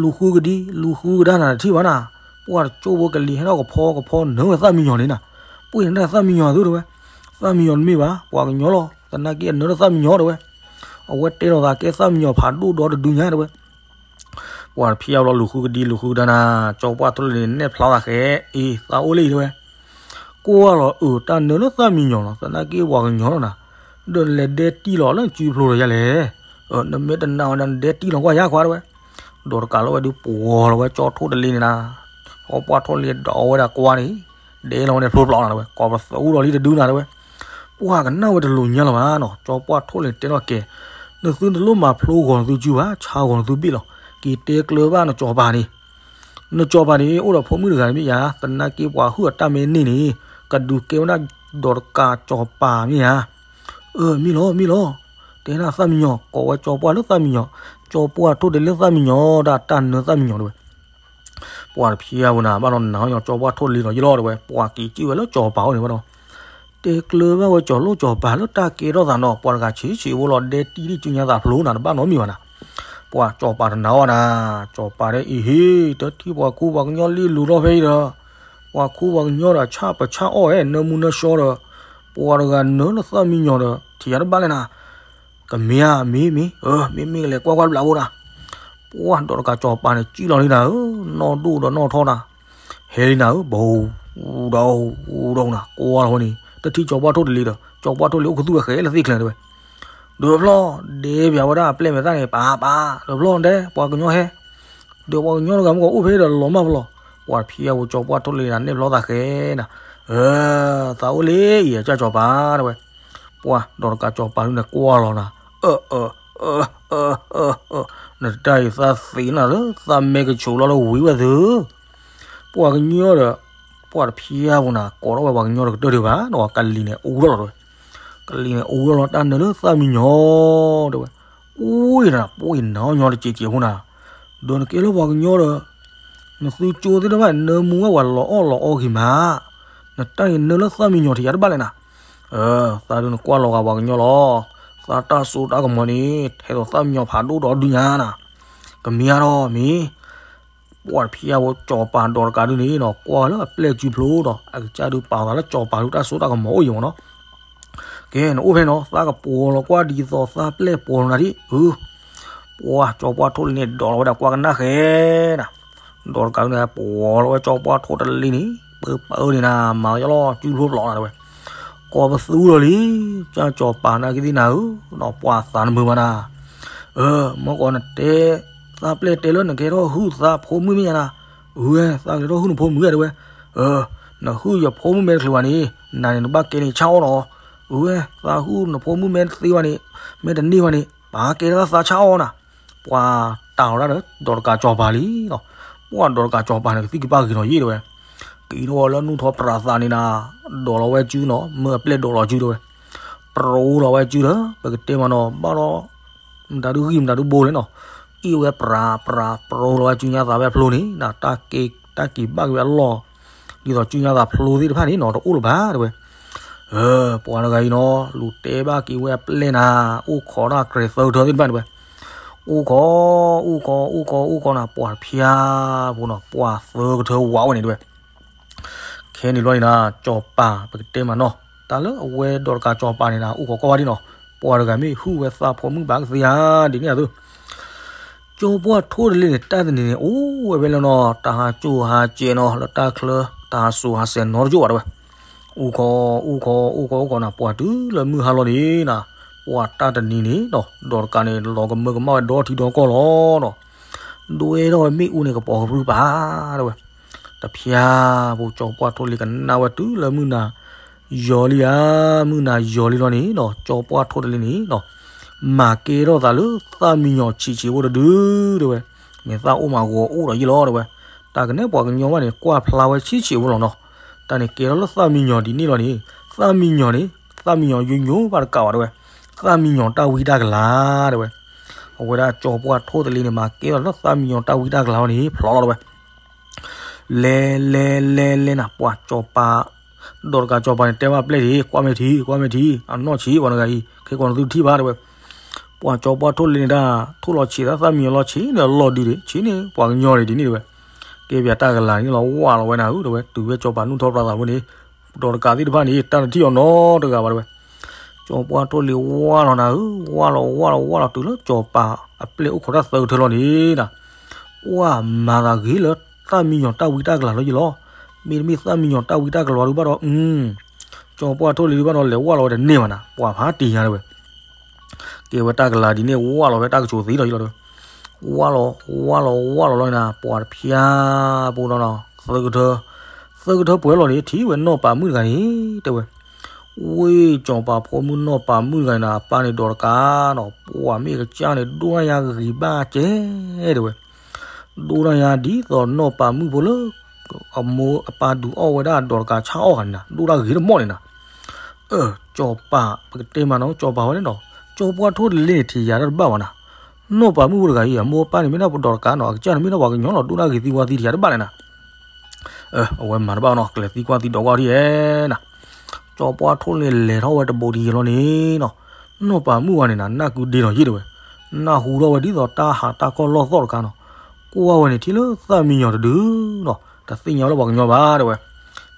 လူၤဃုကဒံ လူၤဃုကဒါနၤတထံၣ်ဘၣ်နၤ, ပှၤတကၠိဖိကလံၤဟဲထီၣ်ကဖီကဖီနၢဝဲသၣ်မံညီၤန့ၣ်နၤ, ပှ့ၤနၤသၣ်မံညီၤသုတဲဝဲ, သၣ်မံညီၤတမ့ၢ်ဘၣ် ပှၤကညီလီၤ, သနာ်က့အနၢထီၣ်သၣ်မံညီၤတဲဝဲ, အဝဲတဲလီၤသးကဲသၣ်မံညီၤဖးဒိၣ်ဒီတဒုညါတဲဝဲ, ပှၤတဖံးအါဘျီလူၤဃုကဒံလူၤဃုကဒါနၤ, ကၠီပှၢ်ထိၣ်တလ့န့ၣ် နဲၣ်ဖျါသးဃဲ, အ့ သးအိၣ်လၢအံၤတဲဝဲ, ကွၢ်လီၤအၢ တၢ်နၢလၢသၣ်မံညီၤလီၤ, သနာ်က့ပှၤကညီလီၤနၤ, ဒီးနလဲၤဒဲတံၢ်လီၤလၢစုဖျိဒီးယၤလဲၣ်, နမ့ၢ်တနာ်ဝဲဒၣ်နဒဲတံၢ်လီၤကွၢ်ယၤခွါတဲဝဲ, ဒီးတကးလၢဝဲဒုးပှီၤလီၤဝဲကၠီထိၣ်တလ့န့ၣ်နၤ, ကၠီပှၢ်ထိၣ်တလ့ဒီးဝဲဒၣ်ကွၢ်န့ၣ်, ဒဲလီၤဝဲန့ၣ်ဖျိဖျိနၤတဲဝဲ, ကိးပသူဒီးလံတဒုနၤတဲဝဲ, ပှၢ်ကနၣ်ဝဲတလိၤညါလၢၤဘၣ်နီၤ, ကၠီပှၢ်ထိၣ်တလ့တဲထီၣ်ကဲ, နသုတလိၣ်မၤဖျိဂီၤနသုစုဘၣ်, ဆါဂီၤနသုဘ့ၣ်လီၤ, က့ၤတဲကျၢၤဘၣ်နကၠီပၤန့ၣ်, နကၠီပၤန့ၣ် အိၣ်ဒီးဖိမုၣ်တဂၤတမ့ၢ်ဧါ, သနာ်က့ပှၤဟုၣ်အတၢ်မ့ၢ်န့ၢ်န့ၣ်, ကဒုးကဲဝဲဒၣ်ဒီးတကးကၠီပၤမ့ၢ်ဧါ. အၢ မ့ၢ်လီၤ မ့ၢ်လီၤ, တဲဒၣ်သၣ်မံညီၤ, ကိးဝဲကၠီပှၢ်လၢသၣ်မံညီၤ, ကၠီပှၢ်ထိၣ်တလ့လၢသၣ်မံညီၤ ဒီးတၢ်နၢသၣ်မံညီၤတဲဝဲ, ပှၤတဖျါဝဲနၤ ဘၣ်ဒီးနၤညီကၠီပှၢ်ထိၣ်တလ့လီၤယလီၤတဲဝဲ, ပှၤက့ၤစုၣ်ဝဲလၢကၠီပၤအိၣ်န့ၣ်ဘၣ်ဒီး, တဲကျၢၤဘၣ်ဝဲကၠီလိၣ်ကၠီပၤလၢတၢ်ကဲထီၣ်သးနီၤ, ပှၤတဂၤဆံးဆံးဖိလီၤ ဒဲတံၢ်ဒံၣ်စုညါသးဖျိနၤ တဘၣ်နီတမံၤဘၣ်နၤ, ပှၤကၠီပၤတနာ်အီၤနၤ, ကၠီပၤဒဲအံၤဟ့ၣ် တထံၣ်ပှၤခူပှၤကညီလံလူၤထီၣ်ဖဲအံၤဒီး, ပှၤခူပှၤကညီဒီးဆၣ်ပဆၣ်အီၣ်ဝဲ နၢမူနၢဆှီဒီး, ပှၤတဂၤနၢလၢသၣ်မံညီၤဒီး ထံၣ်ယၤတဘၣ်လဲၣ်နၤ, ကမ့ၢ်ဧါ မ့ၢ်မ့ၢ်, မ့ၢ်မ့ၢ်ကလဲၤကွၢ်ကွၢ်တဘျီဖိနၤ, ပှၢ်ဒီးတကးကၠီပၤန့ၣ် စုၣ်လီၤလံနၤဧၢ, နီၢ်ဒိၣ်ဒီးနီၢ်ထီၣ်နၤ, ဟဲလံနၤဧၢ, ဘူးဒီးဘူးဒီးနၤ ကွၢ်လီၤဝဲန့ၣ် တထံၣ်ကၠီပှၢ်ထိၣ်တလ့ဒီး ကၠီပှၢ်ထိၣ်တလ့အိၣ်ခူသူၣ်ဝဲဃဲလၢသ့ၣ်ချၢတဲဝဲ, ဒုးဖျီၣ် ဒဲပၠးဝဲဒၣ်အပျဲၢ်မဲာ်သၣ်န့ၣ် ပာ်ပာ် ဒုးဖျီၣ်တဲ ပှၤကညီဟဲ ဒီးပှၤကညီတဂၤမ့ၢ်ကအိၣ်ဖဲဒီးလီၤမၢ်ဖဲလီၤ, ပှၤတဖျါဝဲကၠီပှၢ်ထိၣ်တလ့နၤ နဲၣ်ဖျီသးဃဲနၤ, အၢ သးအိၣ်လံအံၤ အကၢ်ကၠီပၤတဲဝဲ, ပှၢ်ဒီးတကးကၠီပၤဒုန့ၣ်ကွၢ်လီၤနၤ, အၢ အၢ အၢ အၢ နတၢ်အံၤသးသ့နၤလၢသးမဲကဆိးလီၤလၢဝံၤဝဲသု, ပှၤကညီဒီး ပှၤတဖျါဝဲနၤ ကိးထီၣ်ဝဲပှၤကညီတကတၢၢ်ဒံးဘၣ်နီၤ, ကလံၤန့ၣ်အူထီၣ်လီၤတဲဝဲ, ကလံၤန့ၣ်အူထီၣ်လီၤတၢ်နၢလၢသၣ်မံညီၤတဲဝဲ, ပှၤအံၤနၤ ပှၤအံၤနၤညီတစဲးစဲးဖိနၤ, ဒီးနကဲလၢပှၤကညီဒီး နသုကၠိသ့ၣ်တဖၣ်န့ၣ် နၢမူဝဲပှၤလီၤအီၣ်လီၤအီဂ့ၤမး, နတၢ်အံၤနၢလၢသၣ်မံညီၤထံးယၤတဘၣ်လဲၣ်နၤ, သးဒုးနကွၢ်လီၤဂာ်ပှၤကညီလီၤ, သးတၢ်စိတၢ်ကမီၤန့ၣ် ထဲသိးသၣ်မံညီၤဖးဒိၣ်ဒီးဒုညါနၤ, ကမ့ၢ်အါထီၣ်မ့ၢ် ပှၤတဖျါဝဲကၠီပၤဒီးတကးဒုန့ၣ်နီၤ ကွၢ်လၢအပျဲၢ်စုဖျိဒီး အကစၢ်ဒုးပာ်သးလၢကၠီပၤဒုတၢ်စိတၢ်ကမီၤအိၣ်ယံၤမ့ၢ်နီၤ, ကဲ နအိၣ်ဖဲနီၤ သးကပှီၤလီၤကွၢ်ဒ်သိးသးပျဲၢ်ပှီၤလီၤနၤဒ်, ပှၤကၠီပှၢ်ထိၣ်တလ့န့ၣ် ဒိးလီၤဝဲဒၣ်ကွၢ်ကနၣ်ဃဲနၤ, ဒီးတကးဒုန့ၣ် ပှီၤလီၤဝဲကၠီပှၢ်ထိၣ်တလ့န့ၣ် ပၢပၢန့ၣ်နၤ မၤလီၤစုဖျိပျီနၤတဲဝဲ, ကိးပသူဒီးလံ, ကၠီပၤနၢ်က့သ့ၣ်နၤဧၢ, ပှၤသးနမုာ်ဘၣ်နၤ, အၢ မ့ၢ်ကီးနတဲ သးပျဲၢ်တဲလၢနကဲထီၣ်ဟုၣ်သးဖိမုၣ်မ့ၢ်ညါနၤ, အၢ သးကဲထီၣ်ဟုၣ်နဖိမုၣ်တဲဝဲ, နဟုၣ်ယဖိမုၣ်မဲတချုးဘၣ်န့ၣ် နၤန့ၣ်နဘၣ်ကဲန့ၣ်ဆၣ်အီၣ်နီၤ, အၢ သးဟုၣ်နဖိမုၣ်မဲတသ့ဘၣ်န့ၣ်, မဲတန့ၢ်ဘၣ်န့ၣ် ပာ်ကဲထီၣ်သးဆၣ်အီၣ်နၤ, ပှၤတၢ်လီၤဒၣ်ဒီး ဒီးတကးကၠီပၤလံနီၤ, ပှၤဒီးတကးကၠီပၤန့ၣ် ကသံၣ်ကပၣ်ဂ့ၤနီၤယ့ၣ်တဲဝဲ, က့ၤထီၣ်လၢနူၢ်ထီၣ်ပြးသးန့ၣ်နၤ, ဒိးလီၤဝဲစုနီၤ မ့ၢ်အပျဲၢ်ဒိးလီၤစုတဲဝဲ, ပြိလီၤဝဲစုဒီး ပကတဲမးနီၤ ဘၣ်ဒီး မတၤဒုဂံၢ်မတၤဒုဘိလဲၣ်နီၤ, အ့ၣ်ဝဲပြးပြးပြိလီၤဝဲစုညါသးဝဲအဖျိန့ၣ် တၢ်က့ၤဘၣ်က့ၤဝဲအလီၢ်, ဒ်သိးစုညါသးဖျိသ့ၣ်တဖၣ်န့ၣ်နီၤ တအိၣ်လၢၤဘၣ်တဲဝဲ, ပှၤတဂၤအံၤနီၤ လူၤတဲဘၣ်က့ၤဝဲအပျဲၢ်နၤ, အိၣ်ခိးတၢ်ကြဲးသၢကထၢသ့ၣ်တဖၣ်တဲဝဲ, အိၣ်ခိး အိၣ်ခိး အိၣ်ခိး အိၣ်ခိးနၤ ပှၤတဖျါဖိနီၤ ပှၤသၢကထၢဝးဝဲန့ၣ်တဲဝဲ, ခဲန့ၣ်ဘျီန့ၣ်နၤ ကၠီပၤ ပကတဲမးနီၤ တၢ်လၢအဝဲဒီးတကးကၠီပၤန့ၣ်နၤ အိၣ်ခိးကွၢ်ဘၣ်ဒ်နီၤ, ပှၤတဂၤမ့ၢ်ဟုၣ်ဝဲသးဖိမုၣ်ဘၣ်ကသ့ဧါ ဒ်န့ၣ်အသိး ကၠီပှၢ်ထိၣ်တလ့န့ၣ် တၢ်တနံၤန့ၣ် အိၣ်ဝဲဖဲလၢနီၤ တၢ်ဟးကၠိၣ်ဟးစဲးနီၤ လၢတၢ်ချၢ တၢ်ဟးစိၤဟးစဲးနီတကၠိၣ်ဘၣ်တဲဝဲ, အိၣ်ခိး အိၣ်ခိး အိၣ်ခိး အိၣ်ခိးနၤ ပှၤတုၤလၢမုၢ်ဟါလီၤန့ၣ်နၤ, ပှၤတၢ်တနံၤန့ၣ်နီၤ ဒီးတကးန့ၣ် လီၤကမၢကမၣ်ဝဲဒီထံဒီကီၢ်လီၤနီၤ, ဒွဲထီၣ်ဝဲမ့ၣ်အူန့ၣ် ကပီၤကပြုၢ်ပာ်တဲဝဲ, တဖျါဖိ ကၠီပှၢ်ထိၣ်တလ့ကနၣ်ဝဲတုၤလၢမုၢ်နၤ ယီၤလံဧါ, မုၢ်နၤယီၤလံလီၤန့ၣ်နီၤ ကၠီပှၢ်ထိၣ်တလ့န့ၣ်နီၤ မၤကဲထီၣ်သးလၢသၣ်မံယီၤဆံးဆံးဖိတဒုတဲဝဲ, မ့ၢ်သၣ်အိၣ်မးဂီၤအိၣ်ဒီးယံာ်လီၤတဲဝဲ, တၢ်ကနဲၣ်ပှၤကညီဘၣ်န့ၣ် ကွၢ်ဖျါဝဲဆံးဆံးဖိလီၤနီၤ, တၢ်န့ၣ်ကဲထီၣ်လၢသၣ်မံယီၤဒ်န့ၣ်လီၤန့ၣ်, သၣ်မံယီၤန့ၣ် သၣ်မံယီၤယိယိဘၣ်တကးဘၣ်တဲဝဲ, သၣ်မံယီၤတၢ်ဝံတၢ်ကလၤတဲဝဲ, အဝဲဒၣ်ကၠီပှၢ်ထိၣ်တလ့န့ၣ် မၤကဲထီၣ်လၢသၣ်မံယီၤတၢ်ဝံတၢ်ကလၤလီၤန့ၣ် ဖျိလီၤတဲဝဲ လဲၤလဲၤလဲၤလဲၤနၤ ပှၤကၠီပၤ, ဒီးတကးကၠီပၤန့ၣ် တဲဘၣ်ပျဲၢ်ဒ် ကွၢ်မ့ၢ်ထံ ကွၢ်မ့ၢ်ထံ အနီၢ်ဆံးပှၤတဂၤအံၤ ခဲကိးနသုထံၣ်ဘၣ်တဲဝဲ, ပှၤကၠီပှၢ်ထိၣ်တလ့န့ၣ်ဒၣ် ထိၣ်လီၤဆံးသးသၣ်မံယီၤလီၤဆံးန့ၣ် အလီၢ်ဒုးဒံး ဆံးန့ၣ် ပှၤကညီဒ်န့ၣ်တဲဝဲ, ကဲပှၤတၢ်ကလၤန့ၣ်လီၤ ဝၢ်လီၤဝဲနၤဧၢတဲဝဲ တုၤဝဲကၠီပၤနူၢ်ထီၣ်ပြးသးဖိန့ၣ်, ဒီးတကးသ့ၣ်တဖၣ်န့ၣ် တၢ်တထံၣ်အီၤနီတဂၤဘၣ်တဲဝဲ ကၠီပှၢ်ထိၣ်လ့ဝၢ်လီၤနၤဧၢ, ဝၢ်လီၤဝၢ်လီၤဝၢ်လီၤတုၤလၢကၠီပၤအပျဲၢ်အိၣ်ခိးတၢ်သၢကထၢလီၤန့ၣ်နၤ, ပှၢ်မၤသးဂ့ၤလၢသၣ်မံယီၤတၢ်ဝံတၢ်ကလၤလီၤယံာ်လီၤ, မ့တမ့ၢ်သၣ်မံယီၤတၢ်ဝံတၢ်ကလၤဒုးဘၣ်ဒီး, ကၠီပှၢ်ထိၣ်လ့ဒုးဘၣ်ဒီး လဲၤဝၢ်လီၤဝဲတန့ၢ်ဘၣ်နၤ ပှၤဖးတ့ၢ်ညါတဲဝဲ ကဲဝဲတၢ်ကလၤဒ်န့ၣ် ဝၢ်လီၤဝဲတၢ်ကဆိးသ့လီၤယံာ်လီၤတဲဝဲ, ဝါလီၤ ဝါလီၤ ဝါလီၤလီၤန့ၣ် ပှၤတဖၠါပူၤနီၤနီၤ သၢကထၢ သၢကထၢပှဲၤလီၤန့ၣ် ထံၣ်ဝဲနီၢ်ပၤမုၣ်တဂၤန့ၣ် တဲဝဲ ဝ့ၢ်စီၤပၤဖိမုၣ်နီၢ်ပၤမုၣ်တဂၤန့ၣ် အပၢ်န့ၣ်ဒိးတကးနီၤ ပှၤမ့ၢ်ကစၢ်န့ၣ် ဒိၣ်ဒၣ်ညါဂ့ၤဘၣ်ကဲ တဲဝဲ ဒိၣ်ဒၣ်ညါဒ်သိးနီၢ်ပၤမုၣ်ဖိလၢ အမိၢ်အပၢ်ဒုးအီၣ်ဝဲဒၣ်ဒိးတကးဆၣ်အီၣ်ဂၤန့ၣ်နီၤ ဒိၣ်ဒၣ်ဂ့ၤတမီၢ်န့ၣ်နီၤ အၢ စီၤပၤ ပကတဲမးနီၤ စီၤပၤဝဲန့ၣ်နီၤ စီၤပှၢ်ထိၣ်တလ့န့ၣ် ထံၣ်ယၤတၢ်တဘၣ်ဘၣ်နီၤ နီၢ်ပၤမုၣ်ဖိတဂၤအံၤ အမိၢ်အပၢ်န့ၣ် မ့ၢ်ဒၣ်ပဒိးတကးနီၤ အကစၢ်န့ၣ်မ့ၢ်ဒၣ်ပှၤကညီလီၤ ဒိၣ်ဒၣ်ဂ့ၤသံကွၢ်သံထံၣ်ယၤတဘၣ်န့ၣ်နီၤ အဝဲမၤတဘၣ်နီၤ ကလဲၤသံကွၢ်သံဒိးကွၢ်ထံၣ်ဧဲနီၤ စီၤပှၢ်ထိၣ်တလ့လဲၤထီၣ်ဝဲတဘိးတယံၤလီၤန့ၣ်နီၤ နီၢ်ပၤမုၣ်ဝဲန့ၣ်နီၤ နၢ်ကုဒ့နီၤယ့ၣ်တဲဝဲ နၢ်ဟူထီၣ်ဝဲဒ်သိးတၢ်ဟးတၢ်ကီၢ်လီၢ်သီၣ်တခါနီၤ ကွၢ်ဝဲန့ၣ်ထံၣ်လၢသၣ်မံညီၤတဒုနီၤ တသ့ၣ်ညါဝဲလၢပှၤကညီဘၣ်တဲဝဲ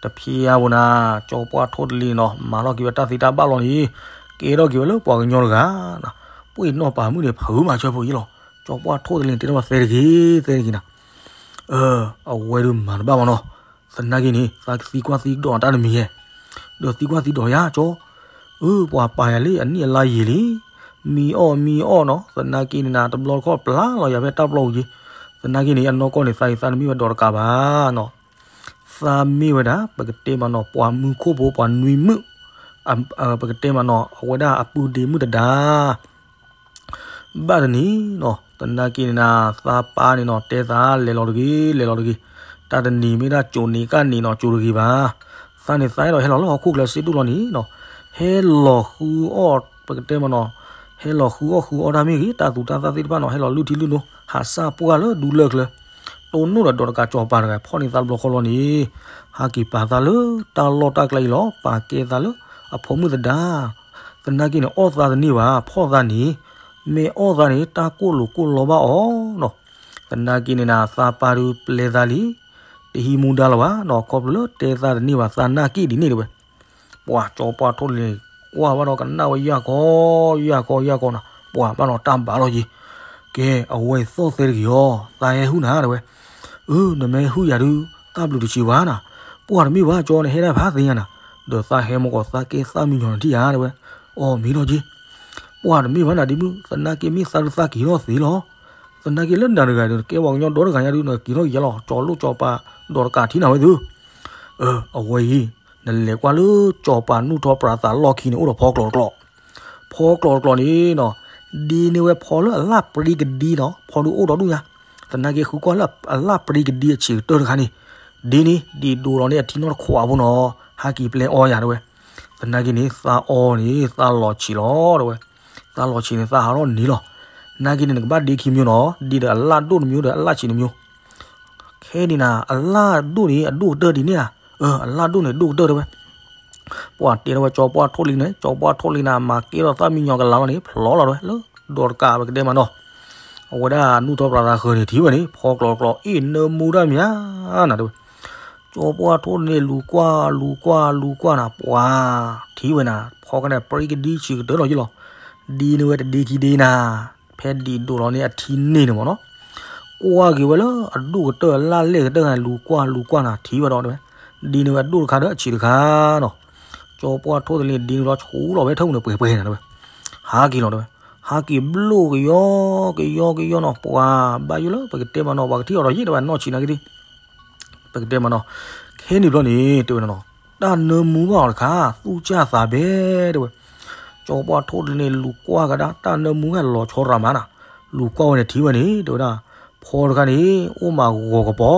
တဖျါဝဲနီၤ စီၤပှၢ်ထိၣ်တလ့နီၤ မၤထီၣ်က့ၤဝဲတၢ်သံတၢ်ဘၣ်လီၤန့ၣ် ကဲထီၣ်က့ၤဝဲလၢပှၤကညီတဂၤနီၤ ပှ့ၢ်နီၢ်ပၤမုၣ်န့ၣ် ဖုးမၤဆၢဖိယ့ၣ်လီၤ စီၤပှၢ်ထိၣ်တလ့န့ၣ် တဲထီၣ်ဝဲသဲတဂ့ၤ သဲတဂ့ၤနီၤ အဝဲဒုးမၤတဘၣ်မးနီၤ သနာ်က့န့ၣ် သးသံကွၢ်သံဒိးတၢ်တမံၤယဲၢ် ဒီးသံကွၢ်သံဒိးယၤကၠီ အၢ ပှၤပာ်ယၤလံ အနံၣ်အလါယံာ်လံ မံအီၣ်မံအီၣ်နီၤ သနာ်က့န့ၣ်နၤ တဘျီတခီၣ်ပျၢ်လီၤယၤဖဲတၢ်ပျီပူၤက့ၤ သနာ်က့န့ၣ် အနီၢ်ကီၢ်န့ၣ် သးအံၤသးတမ့ၢ်ဝဲဒိးတကးဘၣ်နီၤ သးမ့ၢ်ဝဲဒၣ် ပကတဲမးနီၤ ပှၤမုၢ်ခိၣ်ဖိ ပှၤနွံမုၣ် ပကတဲမးနီၤ အဝဲဒၣ်အပုၢ်ဒ့မုၣ်တဒါ ဘၣ်တနံၤနီၤ သနာ်က့န့ၣ်နၤ သးပၢ်န့ၣ်နီၤ တဲသးလဲၤလီၤတဂ့ၤ လဲၤလီၤတဂ့ၤ တၢ်တနံၤမ့ၢ်ဒၣ်ကၠိးန့ၣ်ကၣ်န့ၣ်နီၤ ကၠိးတဂ့ၤဘၣ် သးန့ၣ်သးအဲၣ်ဒိးဟဲလီၤလၢဟီၣ်ခိၣ်ချၢစ့ၢ်ဒိၣ်လီၤန့ၣ်နီၤ ဟဲလီၤဃုအီၣ် ပကတဲမးနီၤ ဟဲလီၤဃုအီၣ်ဃုအီတၢ်မ့ၢ်ဂ့ၤ တၢ်သူတၢ်သၣ်သ့ၣ်တဖၣ်နီၤ ဟဲလီၤလုၢ်ထံလုၢ်နိ ဟးစၢ်ပှၢ်လၢဒူလၢၢ်ချၢ တိၢ်နီၣ်ဒီးဒိးတကးစီၤပၤတဂၤ ဖီၣ်န့ၢ်သးတဘျီဃီလီၤန့ၣ် ဟးက့ၤပာ်သးလၢတၢ်လီၢ်တၢ်ကျဲအံၤလီၤ ပာ်ကဲသးလၢအဖိမုၣ်သဒါ သနာ်က့န့ၣ် အီၣ်သးတန့ၢ်ဘၣ် ဖီၣ်သးန့ၣ် မ့ၢ်အီၣ်သးန့ၣ် တၢ်ကိၢ်လိာ်ကိၢ်လီဘၣ်အီၤနီၤ သနာ်က့န့ၣ်နၤ သးပၢ်ဒုးပျဲသးလံ တဟံးမူဒါလၢၤဘၣ်နီၤ ခီဖျိလၢတဲသးတန့ၢ်ဘၣ် သးနာ်က့ဒ်န့ၣ်တဲဝဲ ပှၤစီၤပှၢ်ထိၣ်တလ့န့ၣ် ကွၢ်ဘၣ်ဒီးကနၣ်ဝဲယၢ်ကီ ယၢ်ကီ ယၢ်ကီနီၤ ပှၤဘၣ်နီၤတၢ်ဘၣ်လီၤယံၤ ကဲ အဝဲအံၤသီၣ်သဲတဂ့ၤအီၤ သးဟဲဟုၣ်နၤတဲဝဲ အၢ နမ့ၢ်ဟဲဟုၣ်ယၤဒုး တၢ်ဘျုးတဆံးဘၣ်နၤ ပှၤတမ့ၢ်ဘၣ်ကၠီ နဟဲဒၣ်ဖးသ့ယၤနၤ ဒီးသးဟဲမ့ၢ်ကီး သးကဲသၣ်မံညီၤနထံၣ်ယၤတဲဝဲ အီ မ့ၢ်ထီၣ်က့ ပှၤတမ့ၢ်ဘၣ်နၤဒ့မုၣ် သနာ်က့မ့ၢ်သးဒုးသးက့ၤထီၣ်သ့လီၤ သနာ်က့လၢနၤတဂၤဒီး နကဲပှၤကညီဒီတဂၤညါဒုး နက့ၤထီၣ်က့ၤယၤလီၤ ကၠီၤလိၣ်ကၠီၤပၤ ဒိးတကးထံနၤဝဲသု အဝဲအံၤ နလဲၤကွၢ်လၢကၠီၤပၤနူၢ်ထီၣ်ပြးသးလီၢ်ခံန့ၣ် အိၣ်ဒီးဖီကျိးတကျိး ဖီကျိးတကျိးန့ၣ်နီၤ ဒ့န့ၢ်ဝဲဖီလၢအလၣ်ပြံကဒံနီၤ ဖီဒုးအိၣ်ဒီဒူၣ်ညါ သနာ်က့ဃုကွၢ်လၢအလၣ်ပြံကဒံအဆံးကတၢၢ်တခါန့ၣ် ဒ့န့ၣ် ဒ့ၣ်ဒိးလီၤန့ၢ်အထံနီၢ်တခွးဖိနီၤ ဟးက့ၤပျဲအီယၤတဲဝဲ သနာ်က့န့ၣ် သးအီန့ၣ် သးလီၤဆံးလီၤတဲဝဲ သးလီၤဆံးန့ၣ် သးဟးထီၣ်န့ၣ်လီၤ နာ်က့န့ၣ် နကဘၣ်ဒ့ခံမံၤနီၤ ဒ့ဒီးအလၣ်ဒိၣ်တမံၤဒီးအလၣ်ဆံးတမံၤ ခဲန့ၣ်နၤ အလၣ်ဒိၣ်န့ၣ် အဒိၣ်ကတၢၢ်ဒ်န့ၣ်ဧါ အၢ အလၣ်ဒိၣ်န့ၣ် အဒိၣ်ကတၢၢ်တဲဝဲ ပှၤတဲထီၣ်ဝဲကၠီၤပှၢ်ထိၣ်လံန့ၣ် ကၠီၤပှၢ်ထိၣ်လံန့ၣ် မၤကဲထီၣ်သၣ်မံညီၤကလၤလီၤန့ၣ် ဖျိလီၤတဲဝဲ လၢဒိးတကးပကတဲမးနီၤ အဝဲဒၣ်နူၢ်ထီၣ်ပြးသးဃၢၤန့ၣ် ထံၣ်ဝဲန့ၣ် ဖီကျိးတကျိး အ့ၣ် နၢမူတၢ်မံၤဧါ နၤတဲဝဲ ကၠီၤပှၢ်ထိၣ်န့ၣ် လူၤကွၢ် လူၤကွၢ် လူၤကွၢ်နၤ ပှၤ ထံၣ်ဝဲနၤ ဖီကန့ၣ် ပြံကဒံဆံးကတၢၢ်လီၤယ့ၣ်လီၤ ဒ့န့ၢ်ဝဲတဒ့ခံဒ့နၤ ဖဲဒ့ၣ်ဒိးလီၤန့ၢ်အထံန့ၣ်န့ၣ်မးနီၤ ကွၢ်က့ၤဝဲလၢအဒိၣ်ကတၢၢ်အလၣ်လဲၣ်ကတၢၢ်န့ၣ် လူၤကွၢ် လူၤကွၢ်နၤ ထံၣ်ဝဲဒီးတဲဝဲ ဒ့န့ၢ်ဝဲအဒိၣ်တခါဒီးအဆံးတခါနီၤ ကၠီၤပှၢ်ထိၣ်တလ့န့ၣ် ဒ့န့ၢ်လီၤဆူလီၤဝဲထၢၣ်မုၢ်န့ၣ်ပှဲၤပှဲၤနၤတဲဝဲ ဟးက့ၤလီၤတဲဝဲ ဟးက့ၤဘျိၣ်ကယီကယီကယီနီၤ ပှၤ ဘၣ်ယိၣ်လၢပကတဲမးနီၤ ပှၤကထံၣ်အီၤဒီးယ့ၣ်တဲဝဲ နီၢ်ဆံးနာ်က့သ့ၣ် ပကတဲမးနီၤ ခဲန့ၣ်ဘျီန့ၣ် တဲဝဲနီၤ တၢ်နၢမူဘၣ်အီၤတခါ သူၣ်စၢ်သးဘဲ တဲဝဲ ကၠီၤပှၢ်ထိၣ်တလ့န့ၣ် လူၤကွၢ်ကဒါ တၢ်နၢမူဂၤလီၤဆီရၤမးနၤ လူၤကွၢ်ဝဲန့ၣ် ထံၣ်ဝဲန့ၣ် တဲဝဲဒၣ် ဖီတခါန့ၣ် အိၣ်မးဂီၤကပီ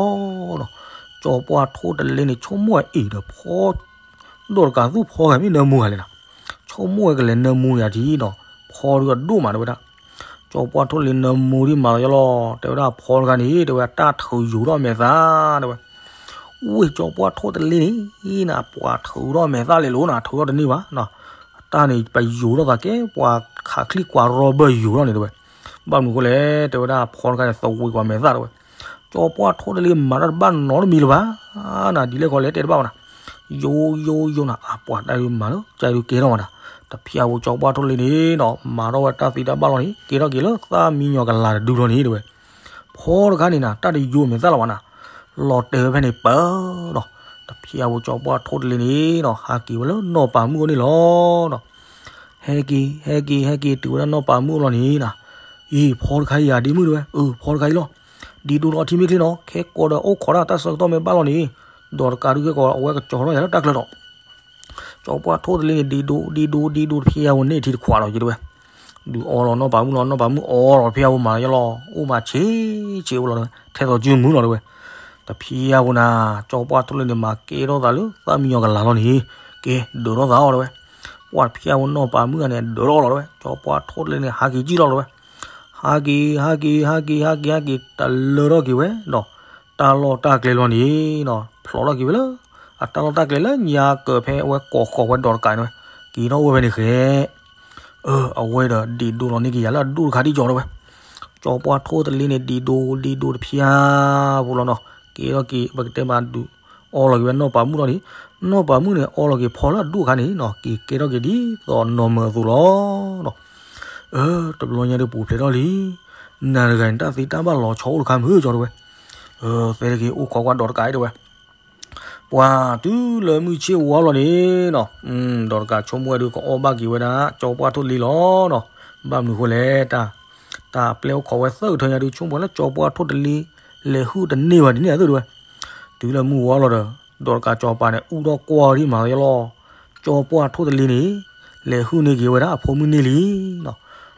ၤနီၤ ကၠီၤပှၢ်ထိၣ်တလ့န့ၣ် ဆိကမိၣ်ဝဲအံၤဒီးဖီ ဒိးတကးသူၣ်ဖီဂၤမ့ၢ်နၢမူဂၤလဲၣ်နၤ ဆိကမိၣ်ဝဲကလဲၤနၢမူယၤထံနီၤ ဖီဒုးအဒိၣ်မးတဲဝဲဒၣ် ကၠီၤပှၢ်ထိၣ်တလ့နၢမူဒံးမးလီၤယလီၤ တဲဝဲဒၣ်ဖီတခါန့ၣ် တဲဝဲတၢ်ထုးယိၤထီၣ်မဲာ်သၣ် တဲဝဲ ဝ့ၢ်ကၠီၤပှၢ်ထိၣ်တလ့န့ၣ် နၤ ပှၤထုးထီၣ်မဲာ်သၣ်လဲာ်လီၤနၤ ထုးထီၣ်တန့ၢ်ဘၣ် တၢ်န့ၣ်ပယိၤထီၣ်သးကဲ ပှၤခးချံကွၢ်ရီဘၢယိၤထီၣ်န့ၣ်တဲဝဲ ဘၣ်မနုၤဃိလဲၣ် တဲဝဲဒၣ်ဖီတခါန့ၣ် သဝံးကွၢ်မဲာ်သၣ်တဲဝဲ ကၠီၤပှၢ်ထိၣ်တလ့မၤတၢ်တဘၣ်နီတမံၤလၢၤဘၣ် နၤ ဒ်လဲၣ်ခီလဲၣ်တဲတဘၣ်ဘၣ်နၤ ယိယိယိနၤ အပှၤတၢ်ဒုးမၤလၢ ကၠဲဒုးကဲထီၣ်မးနၤ တဖျါဝဲကၠီၤပှၢ်ထိၣ်တလ့န့ၣ်နီၤ မၤထီၣ်ဝဲတၢ်သံတၢ်ဘၣ်လီၤန့ၣ် ကဲထီၣ်က့ၤလၢသၣ်မံညီၤကလၤတဒုလီၤန့ၣ်တဲဝဲ ဖီတခါန့ၣ်နၤ တၢ်တယိၤမဲာ်သၣ်လၢၤဘၣ်နၤ လီၤတဲာ်ဝဲဖဲန့ၣ်ပၢၢ်နီၤ တဖျါဝဲကၠီၤပှၢ်ထိၣ်တလ့န့ၣ်နီၤ ဟးက့ၤဝဲလၢနီၢ်ပၤမုၣ်အိၣ်န့ၣ်လီၤနီၤ ဟဲက့ၤ ဟဲက့ၤ ဟဲက့ၤ တုၤဝဲဒၣ်နီၢ်ပၤမုၣ်အိၣ်လီၤန့ၣ်နၤ အံၤဖီတခါအံၤယၤဒ့မုၣ်တဲဝဲ, အၢ ဖီတခါအံၤလီၤ. ဒံးဒိၣ်လီၤထံမ့ၢ်ချ့နီၤ, ခဲကိးဒီးအိၣ်ခိးတၢ်တၢ်ဆၢကတီၢ်မ့ၢ်ဘၣ်လီၤန့ၣ်, ဒီးတကးဒုးခဲကိးအဝဲကကၠီၤထီၣ်ယၤလၢတၢ်ကျၢၤဒီး ကၠီပှၢ်ထိၣ်တလ့န့ၣ် ဒံးဒိၣ်ဒံးဒိၣ်ဒံးဒိၣ်တဖျဲဝဲန့ၣ်ထံတခွးဒီးယတဲဝဲ, ဒုးအီလီၤနီၢ်ပၤမုၣ်လီၤ, နီၢ်ပၤမုၣ်အီလီၤတဖျဲဝဲမၤယလီၤ, အိၣ်မးဆ့ဆ့အိၣ်လီၤတဲဝဲ, ထဲသိးစုမုၢ်လီၤတဲဝဲ, တဖျဲဝဲနၤ, ကၠီပှၢ်ထိၣ်တလ့န့ၣ် မၤကဲထီၣ်သးလၢသၣ်မံယီၤကလၤလီၤန့ၣ်, ကဲဒၢးထီၣ်သးအီၤတဲဝဲ, ပှၢ်တဖျဲဝဲနီၢ်ပၤမုၣ်ဂၤန့ၣ် ဒၢးထီၣ်လီၤတဲဝဲ, ကၠီပှၢ်ထိၣ်တလ့န့ၣ် ဟးက့ၤကံၣ်လီၤတဲဝဲ, ဟးက့ၤ ဟးက့ၤ ဟးက့ၤ ဟးက့ၤ ဟးက့ၤ တလၢထီၣ်က့ၤဝဲဒီး တၢ်လီၢ်တၢ်ကျဲလီၤန့ၣ်, ဖျိးထီၣ်က့ၤဝဲလၢ အတၢ်လီၢ်တၢ်ကျဲလၢညါကၢၤဖဲအဝဲကိးဃီၤဝဲဒီးတကးန့ၣ်ဝဲ, က့ၤထီၣ်အိၣ်ဝဲဖဲန့ၣ်ဃဲ, အၢ အဝဲဒီးဒံးဒိၣ်လီၤန့ၢ်က့ၤယၤလၢအဒိၣ်တခါဒံးကၠီတဲဝဲ, ကၠီပှၢ်ထိၣ်တလ့န့ၣ် ဒံးဒိၣ်ဒံးဒိၣ်တဖျဲဖိလီၤနီၤ, ကဲထီၣ်က့ၤ ပကတဲမးဒုး အီလီၤက့ၤဝဲနီၢ်ပၤမုၣ်လီၤန့ၣ်, နီၢ်ပၤမုၣ်န့ၣ် အီလီၤက့ၤဖီလၢအဒိၣ်အခါန့ၣ်နီၤ, က့ၤကဲထီၣ်က့ၤဒ်သိးနီၢ်မၢအသိးလီၤ. အၢ တဘျီညါဒုးပူၤဖျဲးထီၣ်လံ, နၤတဂၤန့ၣ် တၢ်သ့တၢ်ဘၣ်လီၤဆီအိၣ်တခါမုၢ်ကၠီတဲဝဲ, သဲတက့ၤအိၣ်ခိးကွၢ်ဒီးတကးအံၤတဲဝဲ, ပှၤတုၤလၢမုၢ်ဆ့ၣ်ဝါလီၤန့ၣ်နီၤ, ဒီးတကးဆိကမိၣ်ဝဲဒုးကအီၣ်ဘၣ်က့ၤဝဲဒၣ် ကၠီပှၢ်ထိၣ်တလ့လီၤနီၤ, ဘၣ်မနုၤဃိလဲၣ်, တၢ် တၢ်ပျဲအိၣ်ခိးဝဲသၢကထၢညါဒုး ဆိကမိၣ်လၢကၠီပှၢ်ထိၣ်တလ့ လဲၤဟုၣ်တန့ၢ်ဘၣ်ဒ်န့ၣ်အသိးတဲဝဲ, တုၤလၢမုၢ်ဝါလီၤဒီး ဒီးတကးကၠီၤပၤန့ၣ် အူထီၣ်ကွၢ်ဒ်မးလီၤ, ကၠီပှၢ်ထိၣ်တလ့န့ၣ် လဲၤဟုၣ်န့ၢ်က့ၤဝဲဒၣ်အဖိမုၣ်န့ၢ်လံနီၤ,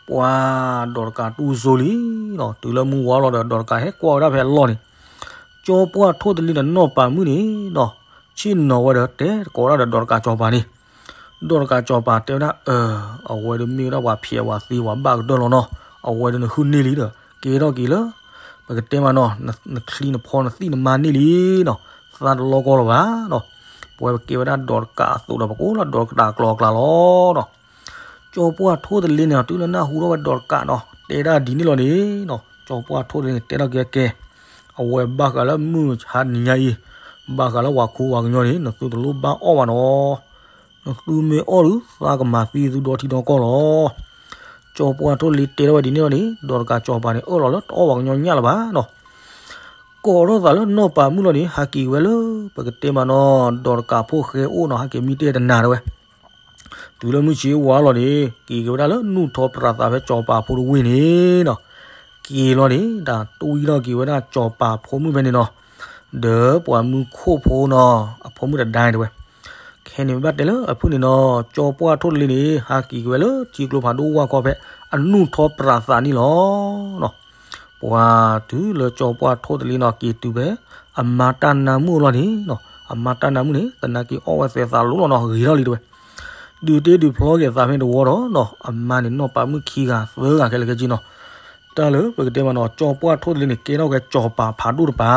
ပှၤဒီးတကးတူၢ်စိလံနီၤ, တုၤလၢမုၢ်ဝါလီၤဒီး ဒီးတကးဟဲကွၢ်ဝဲဒၣ်ဖဲအလီၢ်န့ၣ် ကၠီပှၢ်ထိၣ်တလ့ဒီးနီၢ်ပၤမုၣ်န့ၣ်နီၤ, ဆ့ၣ်နီၤဝဲဒီးတဲတကိးဒၣ်ဒီးဒီးတကးကၠီၤပၤန့ၣ်, ဒီးတကးကၠီၤပၤတဲဝဲဒၣ်အၢ, အဝဲဒၣ်မ့ၢ်ဝဲဒၣ်ပှၤဖျဲးဝဲသ့ဝဲဘၣ်ကတၢၢ်လီၤနီၤ, အဝဲဒၣ်နဟုၣ်န့ၢ်လံဒီး ကဲထီၣ်က့ၤလၢ ပကတဲမးနီၤ, နချံနဖီနသံၣ်နမါန့ၢ်လံနီၤ, သးတလီကီလၢၤဘၣ်နီၤ, ပဝဲပကဲဝဲဒၣ်ဒီးတကးအသိးဒီး ပကအိၣ်လၢဒီးတကးအကျိၤအကျဲလီၤနီၤ. ကၠီပှၢ်ထိၣ်တလ့န့ၣ် တုၤလၢနၢ်ဟူထီၣ်ဝဲဒီးတကးနီၤ တဲဒၣ်ဒ်န့ၣ်လီၤန့ၣ်နီၤ, ကၠီပှၢ်ထိၣ်တလ့န့ၣ် တဲထီၣ်က့ၤကဲ, အဝဲဘၣ်ဃးလၢမုၢ်ဟါနံၤညါအံၤ, ဘၣ်ဃးလၢပှၤခိပှၤကညီန့ၣ် နသုတလိၣ်ဘၣ်အီၣ်ဘၣ်နီၤ, နသုမ့ၢ်အီၣ်ဒီး သးကမၤသံသုဒီထံဒီကီၢ်လီၤ. ကၠီပှၢ်ထိၣ်တလ့တဲထီၣ်ဝဲဒ်န့ၣ်လီၤန့ၣ် ဒီးတကးကၠီၤပၤန့ၣ် အၢၣ်လီၤလၢတအီၣ်ပှၤကညီညၣ်လၢၤဘၣ်နီၤ, ကိးထီၣ်သးလၢနီၢ်ပၤမုၣ်လီၤန့ၣ် ဟးက့ၤဝဲလၢ ပကတဲမးနီၤ ဒီးတကးဖိဃဲအိၣ်နီၤ, ဟဲက့ၤမံတဲတနၤတဲဝဲ, တုၤလၢမုၢ်ဆ့ၣ်ဝါလီၤန့ၣ် က့ၤက့ၤဝဲဒၣ်လၢနူၢ်ထီပြးသးဖဲကၠီၤပၤဖိတဝ့ၢ်န့ၣ်နီၤ, က့ၤလီၤန့ၣ် တၢ်တွံၢ်ထီၣ်က့ၤဝဲဒၣ်ကၠီၤပၤဖိမုၣ်ဖဲန့ၣ်နီၤ, ဒီးပှၤမုၢ်ခိၣ်ဖိနီၤ အဖိမုၣ်တဒါတဲဝဲ, ခဲန့ၣ်ဘၣ်တဲလၢအဖုၣ်န့ၣ်နီၤ ကၠီပှၢ်ထိၣ်တလ့န့ၣ် ဟးက့ၤက့ၤဝဲလၢထံကျိဖးဒိၣ်ဝၢ်ခီဖဲ အနူၢ်ထီပြးသးန့ၣ်လီၤ. ပှၤတုၤလၢကၠီပှၢ်ထိၣ်တလ့နီၤ က့ၤတုၤဖဲ အမါတၢ်နါမုၣ်အလီၢ်န့ၣ်နီၤ, အမါတၢ်နါမုၣ်န့ၣ် သနာ်က့အီၣ်ဝဲသဲးသးလိၤလီၤနီၤ ဂ့ၤထီၣ်လံတဲဝဲ, ဒုးတ့ဒုးဖျီက့ၤသးဖဲတဝီဒီးနီၤ အမါန့ၣ်နီၢ်ပၤမုၣ်ခံဂၤသၢဂၤခဲလၢာ်ခဲဆ့နီၤ, တၢ်လၢပကတဲမးနီၤ ကၠီပှၢ်ထိၣ်တလ့န့ၣ် ကဲထီၣ်က့ၤကၠီၤပၤဖးဒိၣ်တပၤ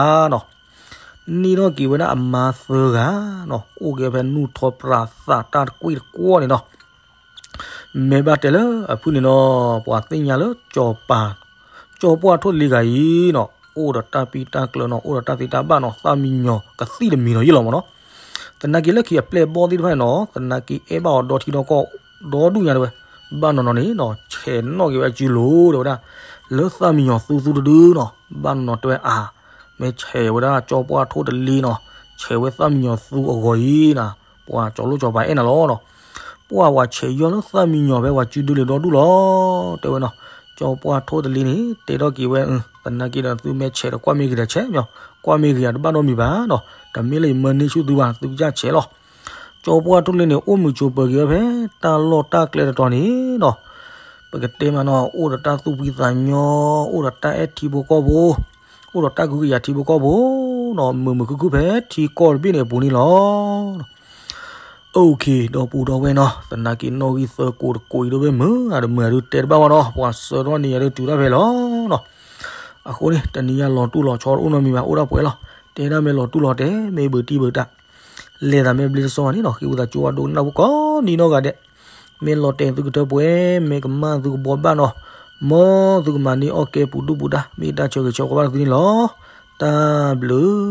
နီၤ န့ၢ်ထီၣ်က့ၤဝဲဒၣ်အမါသၢဂၤနီၤ အိၣ်က့ၤဖဲနူၢ်ထီပြးသးတၢ်တကွံာ်တကွီၢ်န့ၣ်နီၤ, မ့ၢ်ဘၣ်တဲလၢအဖုၣ်န့ၣ်နီၤ ပှၤသ့ၣ်ညါလၢကၠီၤပၤ ကၠီပှၢ်ထိၣ်တလ့ဂၤအံၤနီၤ အိၣ်ဒီးတၢ်ပံတၢ်ကျၢၤနီၤ အိၣ်ဒီးတၢ်သ့တၢ်ဘၣ်နီၤ သၣ်မံယီၤကသံၣ်တမံၤနီၤယ့ၢ်လီၤမးနီၤ, သနာ်က့လၢခံအပျဲၢ်ဘီၣ်သ့ၣ်တဖၣ်န့ၣ်နီၤ သနာ်က့အဲၣ်ဘၣ်အီၤဒီထံဒီကီၢ် ဒီဒူၣ်ညါတဲဝဲ, ဘၣ်နီၤနီၤန့ၣ်နီၤ ဆဲးနီၣ်က့ၤဝဲအစုလိၤတဲဝဲဒၣ်, လၢသၣ်မံယီၤသူသူတဒုနီၤ ဘၣ်နီၤနီၤတဲဝဲအါ, မ့ၢ်ဆဲးဝဲဒၣ်ကၠီပှၢ်ထိၣ်တလ့နီၤ ဆဲးဝဲသၣ်မံယီၤသူအဂီၤအံၤနီၤ ပှၤကၠီၤလိၣ်ကၠီၤပၤအဲၣ်နၤလီၤနီၤ, ပှၤဝဲဆဲးယီၢ်လၢသၣ်မံယီၤဖဲဝဲစုဒုလၢဒီဒူၣ်လီၤ တဲဝဲနီၤ, ကၠီပှၢ်ထိၣ်တလ့န့ၣ် တဲထီၣ်က့ၤဝဲ, သနာ်က့ဒီးသုမ့ၢ်ဆဲးဒီးကွၢ်မ့ၢ်ဂ့ၤဒီးဆဲးမီၤ, ကွၢ်မ့ၢ်ဂ့ၤယၤတဘၣ်နီတမံၤဘၣ်နီၤ, တမ့ၢ်လၢယမၢန့ၢ်ဆူၣ်သုဘၣ် သုကစၢ်ဆဲးလီၤ. ကၠီပှၢ်ထိၣ်တလ့န့ၣ် အိၣ်မုာ်ဆိးပၢၤက့ၤဝဲဖဲ တၢ်လီၢ်တၢ်ကျဲတတီၤန့ၣ်နီၤ, ပကတဲမးနီၤ အိၣ်ဒီးတၢ်သူၣ်ဖှံသးညီ, အိၣ်ဒီးတၢ်အဲၣ်ထံဖိကီၢ်ဖိ, အိၣ်ဒီးတၢ်ကဟုကယာ်ထံဖိကီၢ်ဖိနီၤ မုာ်မုာ်ခုၣ်ခုၣ်ဖဲထံကီၢ်တဘ့ၣ်န့ၣ်အပူၤန့ၣ်လီၤ. အိၣ်ခ့ ဒီပုၢ်ဒီဝဲၢ်နီၤ သနာ်က့နီၣ်ဂံၢ်သၢကိးတကိးအံၤဒိၣ်ဘ့ၣ်မုာ် အတမုာ်အဒုးတဲတဘၣ်ဘၣ်နီၤ ပှၤစၢၤထီၣ်န့ၢ်ယၤဒုးတုၤဒၣ်ဖဲလီၤနီၤ. အဃိန့ၣ် တနံၤညါလီၤတူၢ်လီၤဆီတအိၣ်နီတမံၤဘၣ် အိၣ်ဒၣ်ပှဲၤလီၤ. တဲဒၣ်မ့ၢ်လီၤတူၢ်လီၤတဲာ် မ့ၢ်ဘုးတံၢ်ဘုးတၢ် လဲၤသးမ့ၢ်ဘျ့တစီဘၣ်န့ၣ်နီၤ ဃ့ဝံသးစူၤဝဲဒိကနၣ်ဖိကိးနံၤနီၢ်ဂၤဒဲး မ့ၢ်လီၤတဲာ်သုကထၢပှဲၤ မ့ၢ်ကမၣ်သုကဘှီဘၣ်နီၤ မ်သုကမၤန့ၢ်အီၣ်ကဲပူၤဒူၣ်ပူၤဒါ မ့ၢ်တၢ်ဆၢဂ့ၤဆၢဝါဘၣ်သုန့ၣ်လီၤ. တၢ်ဘျုး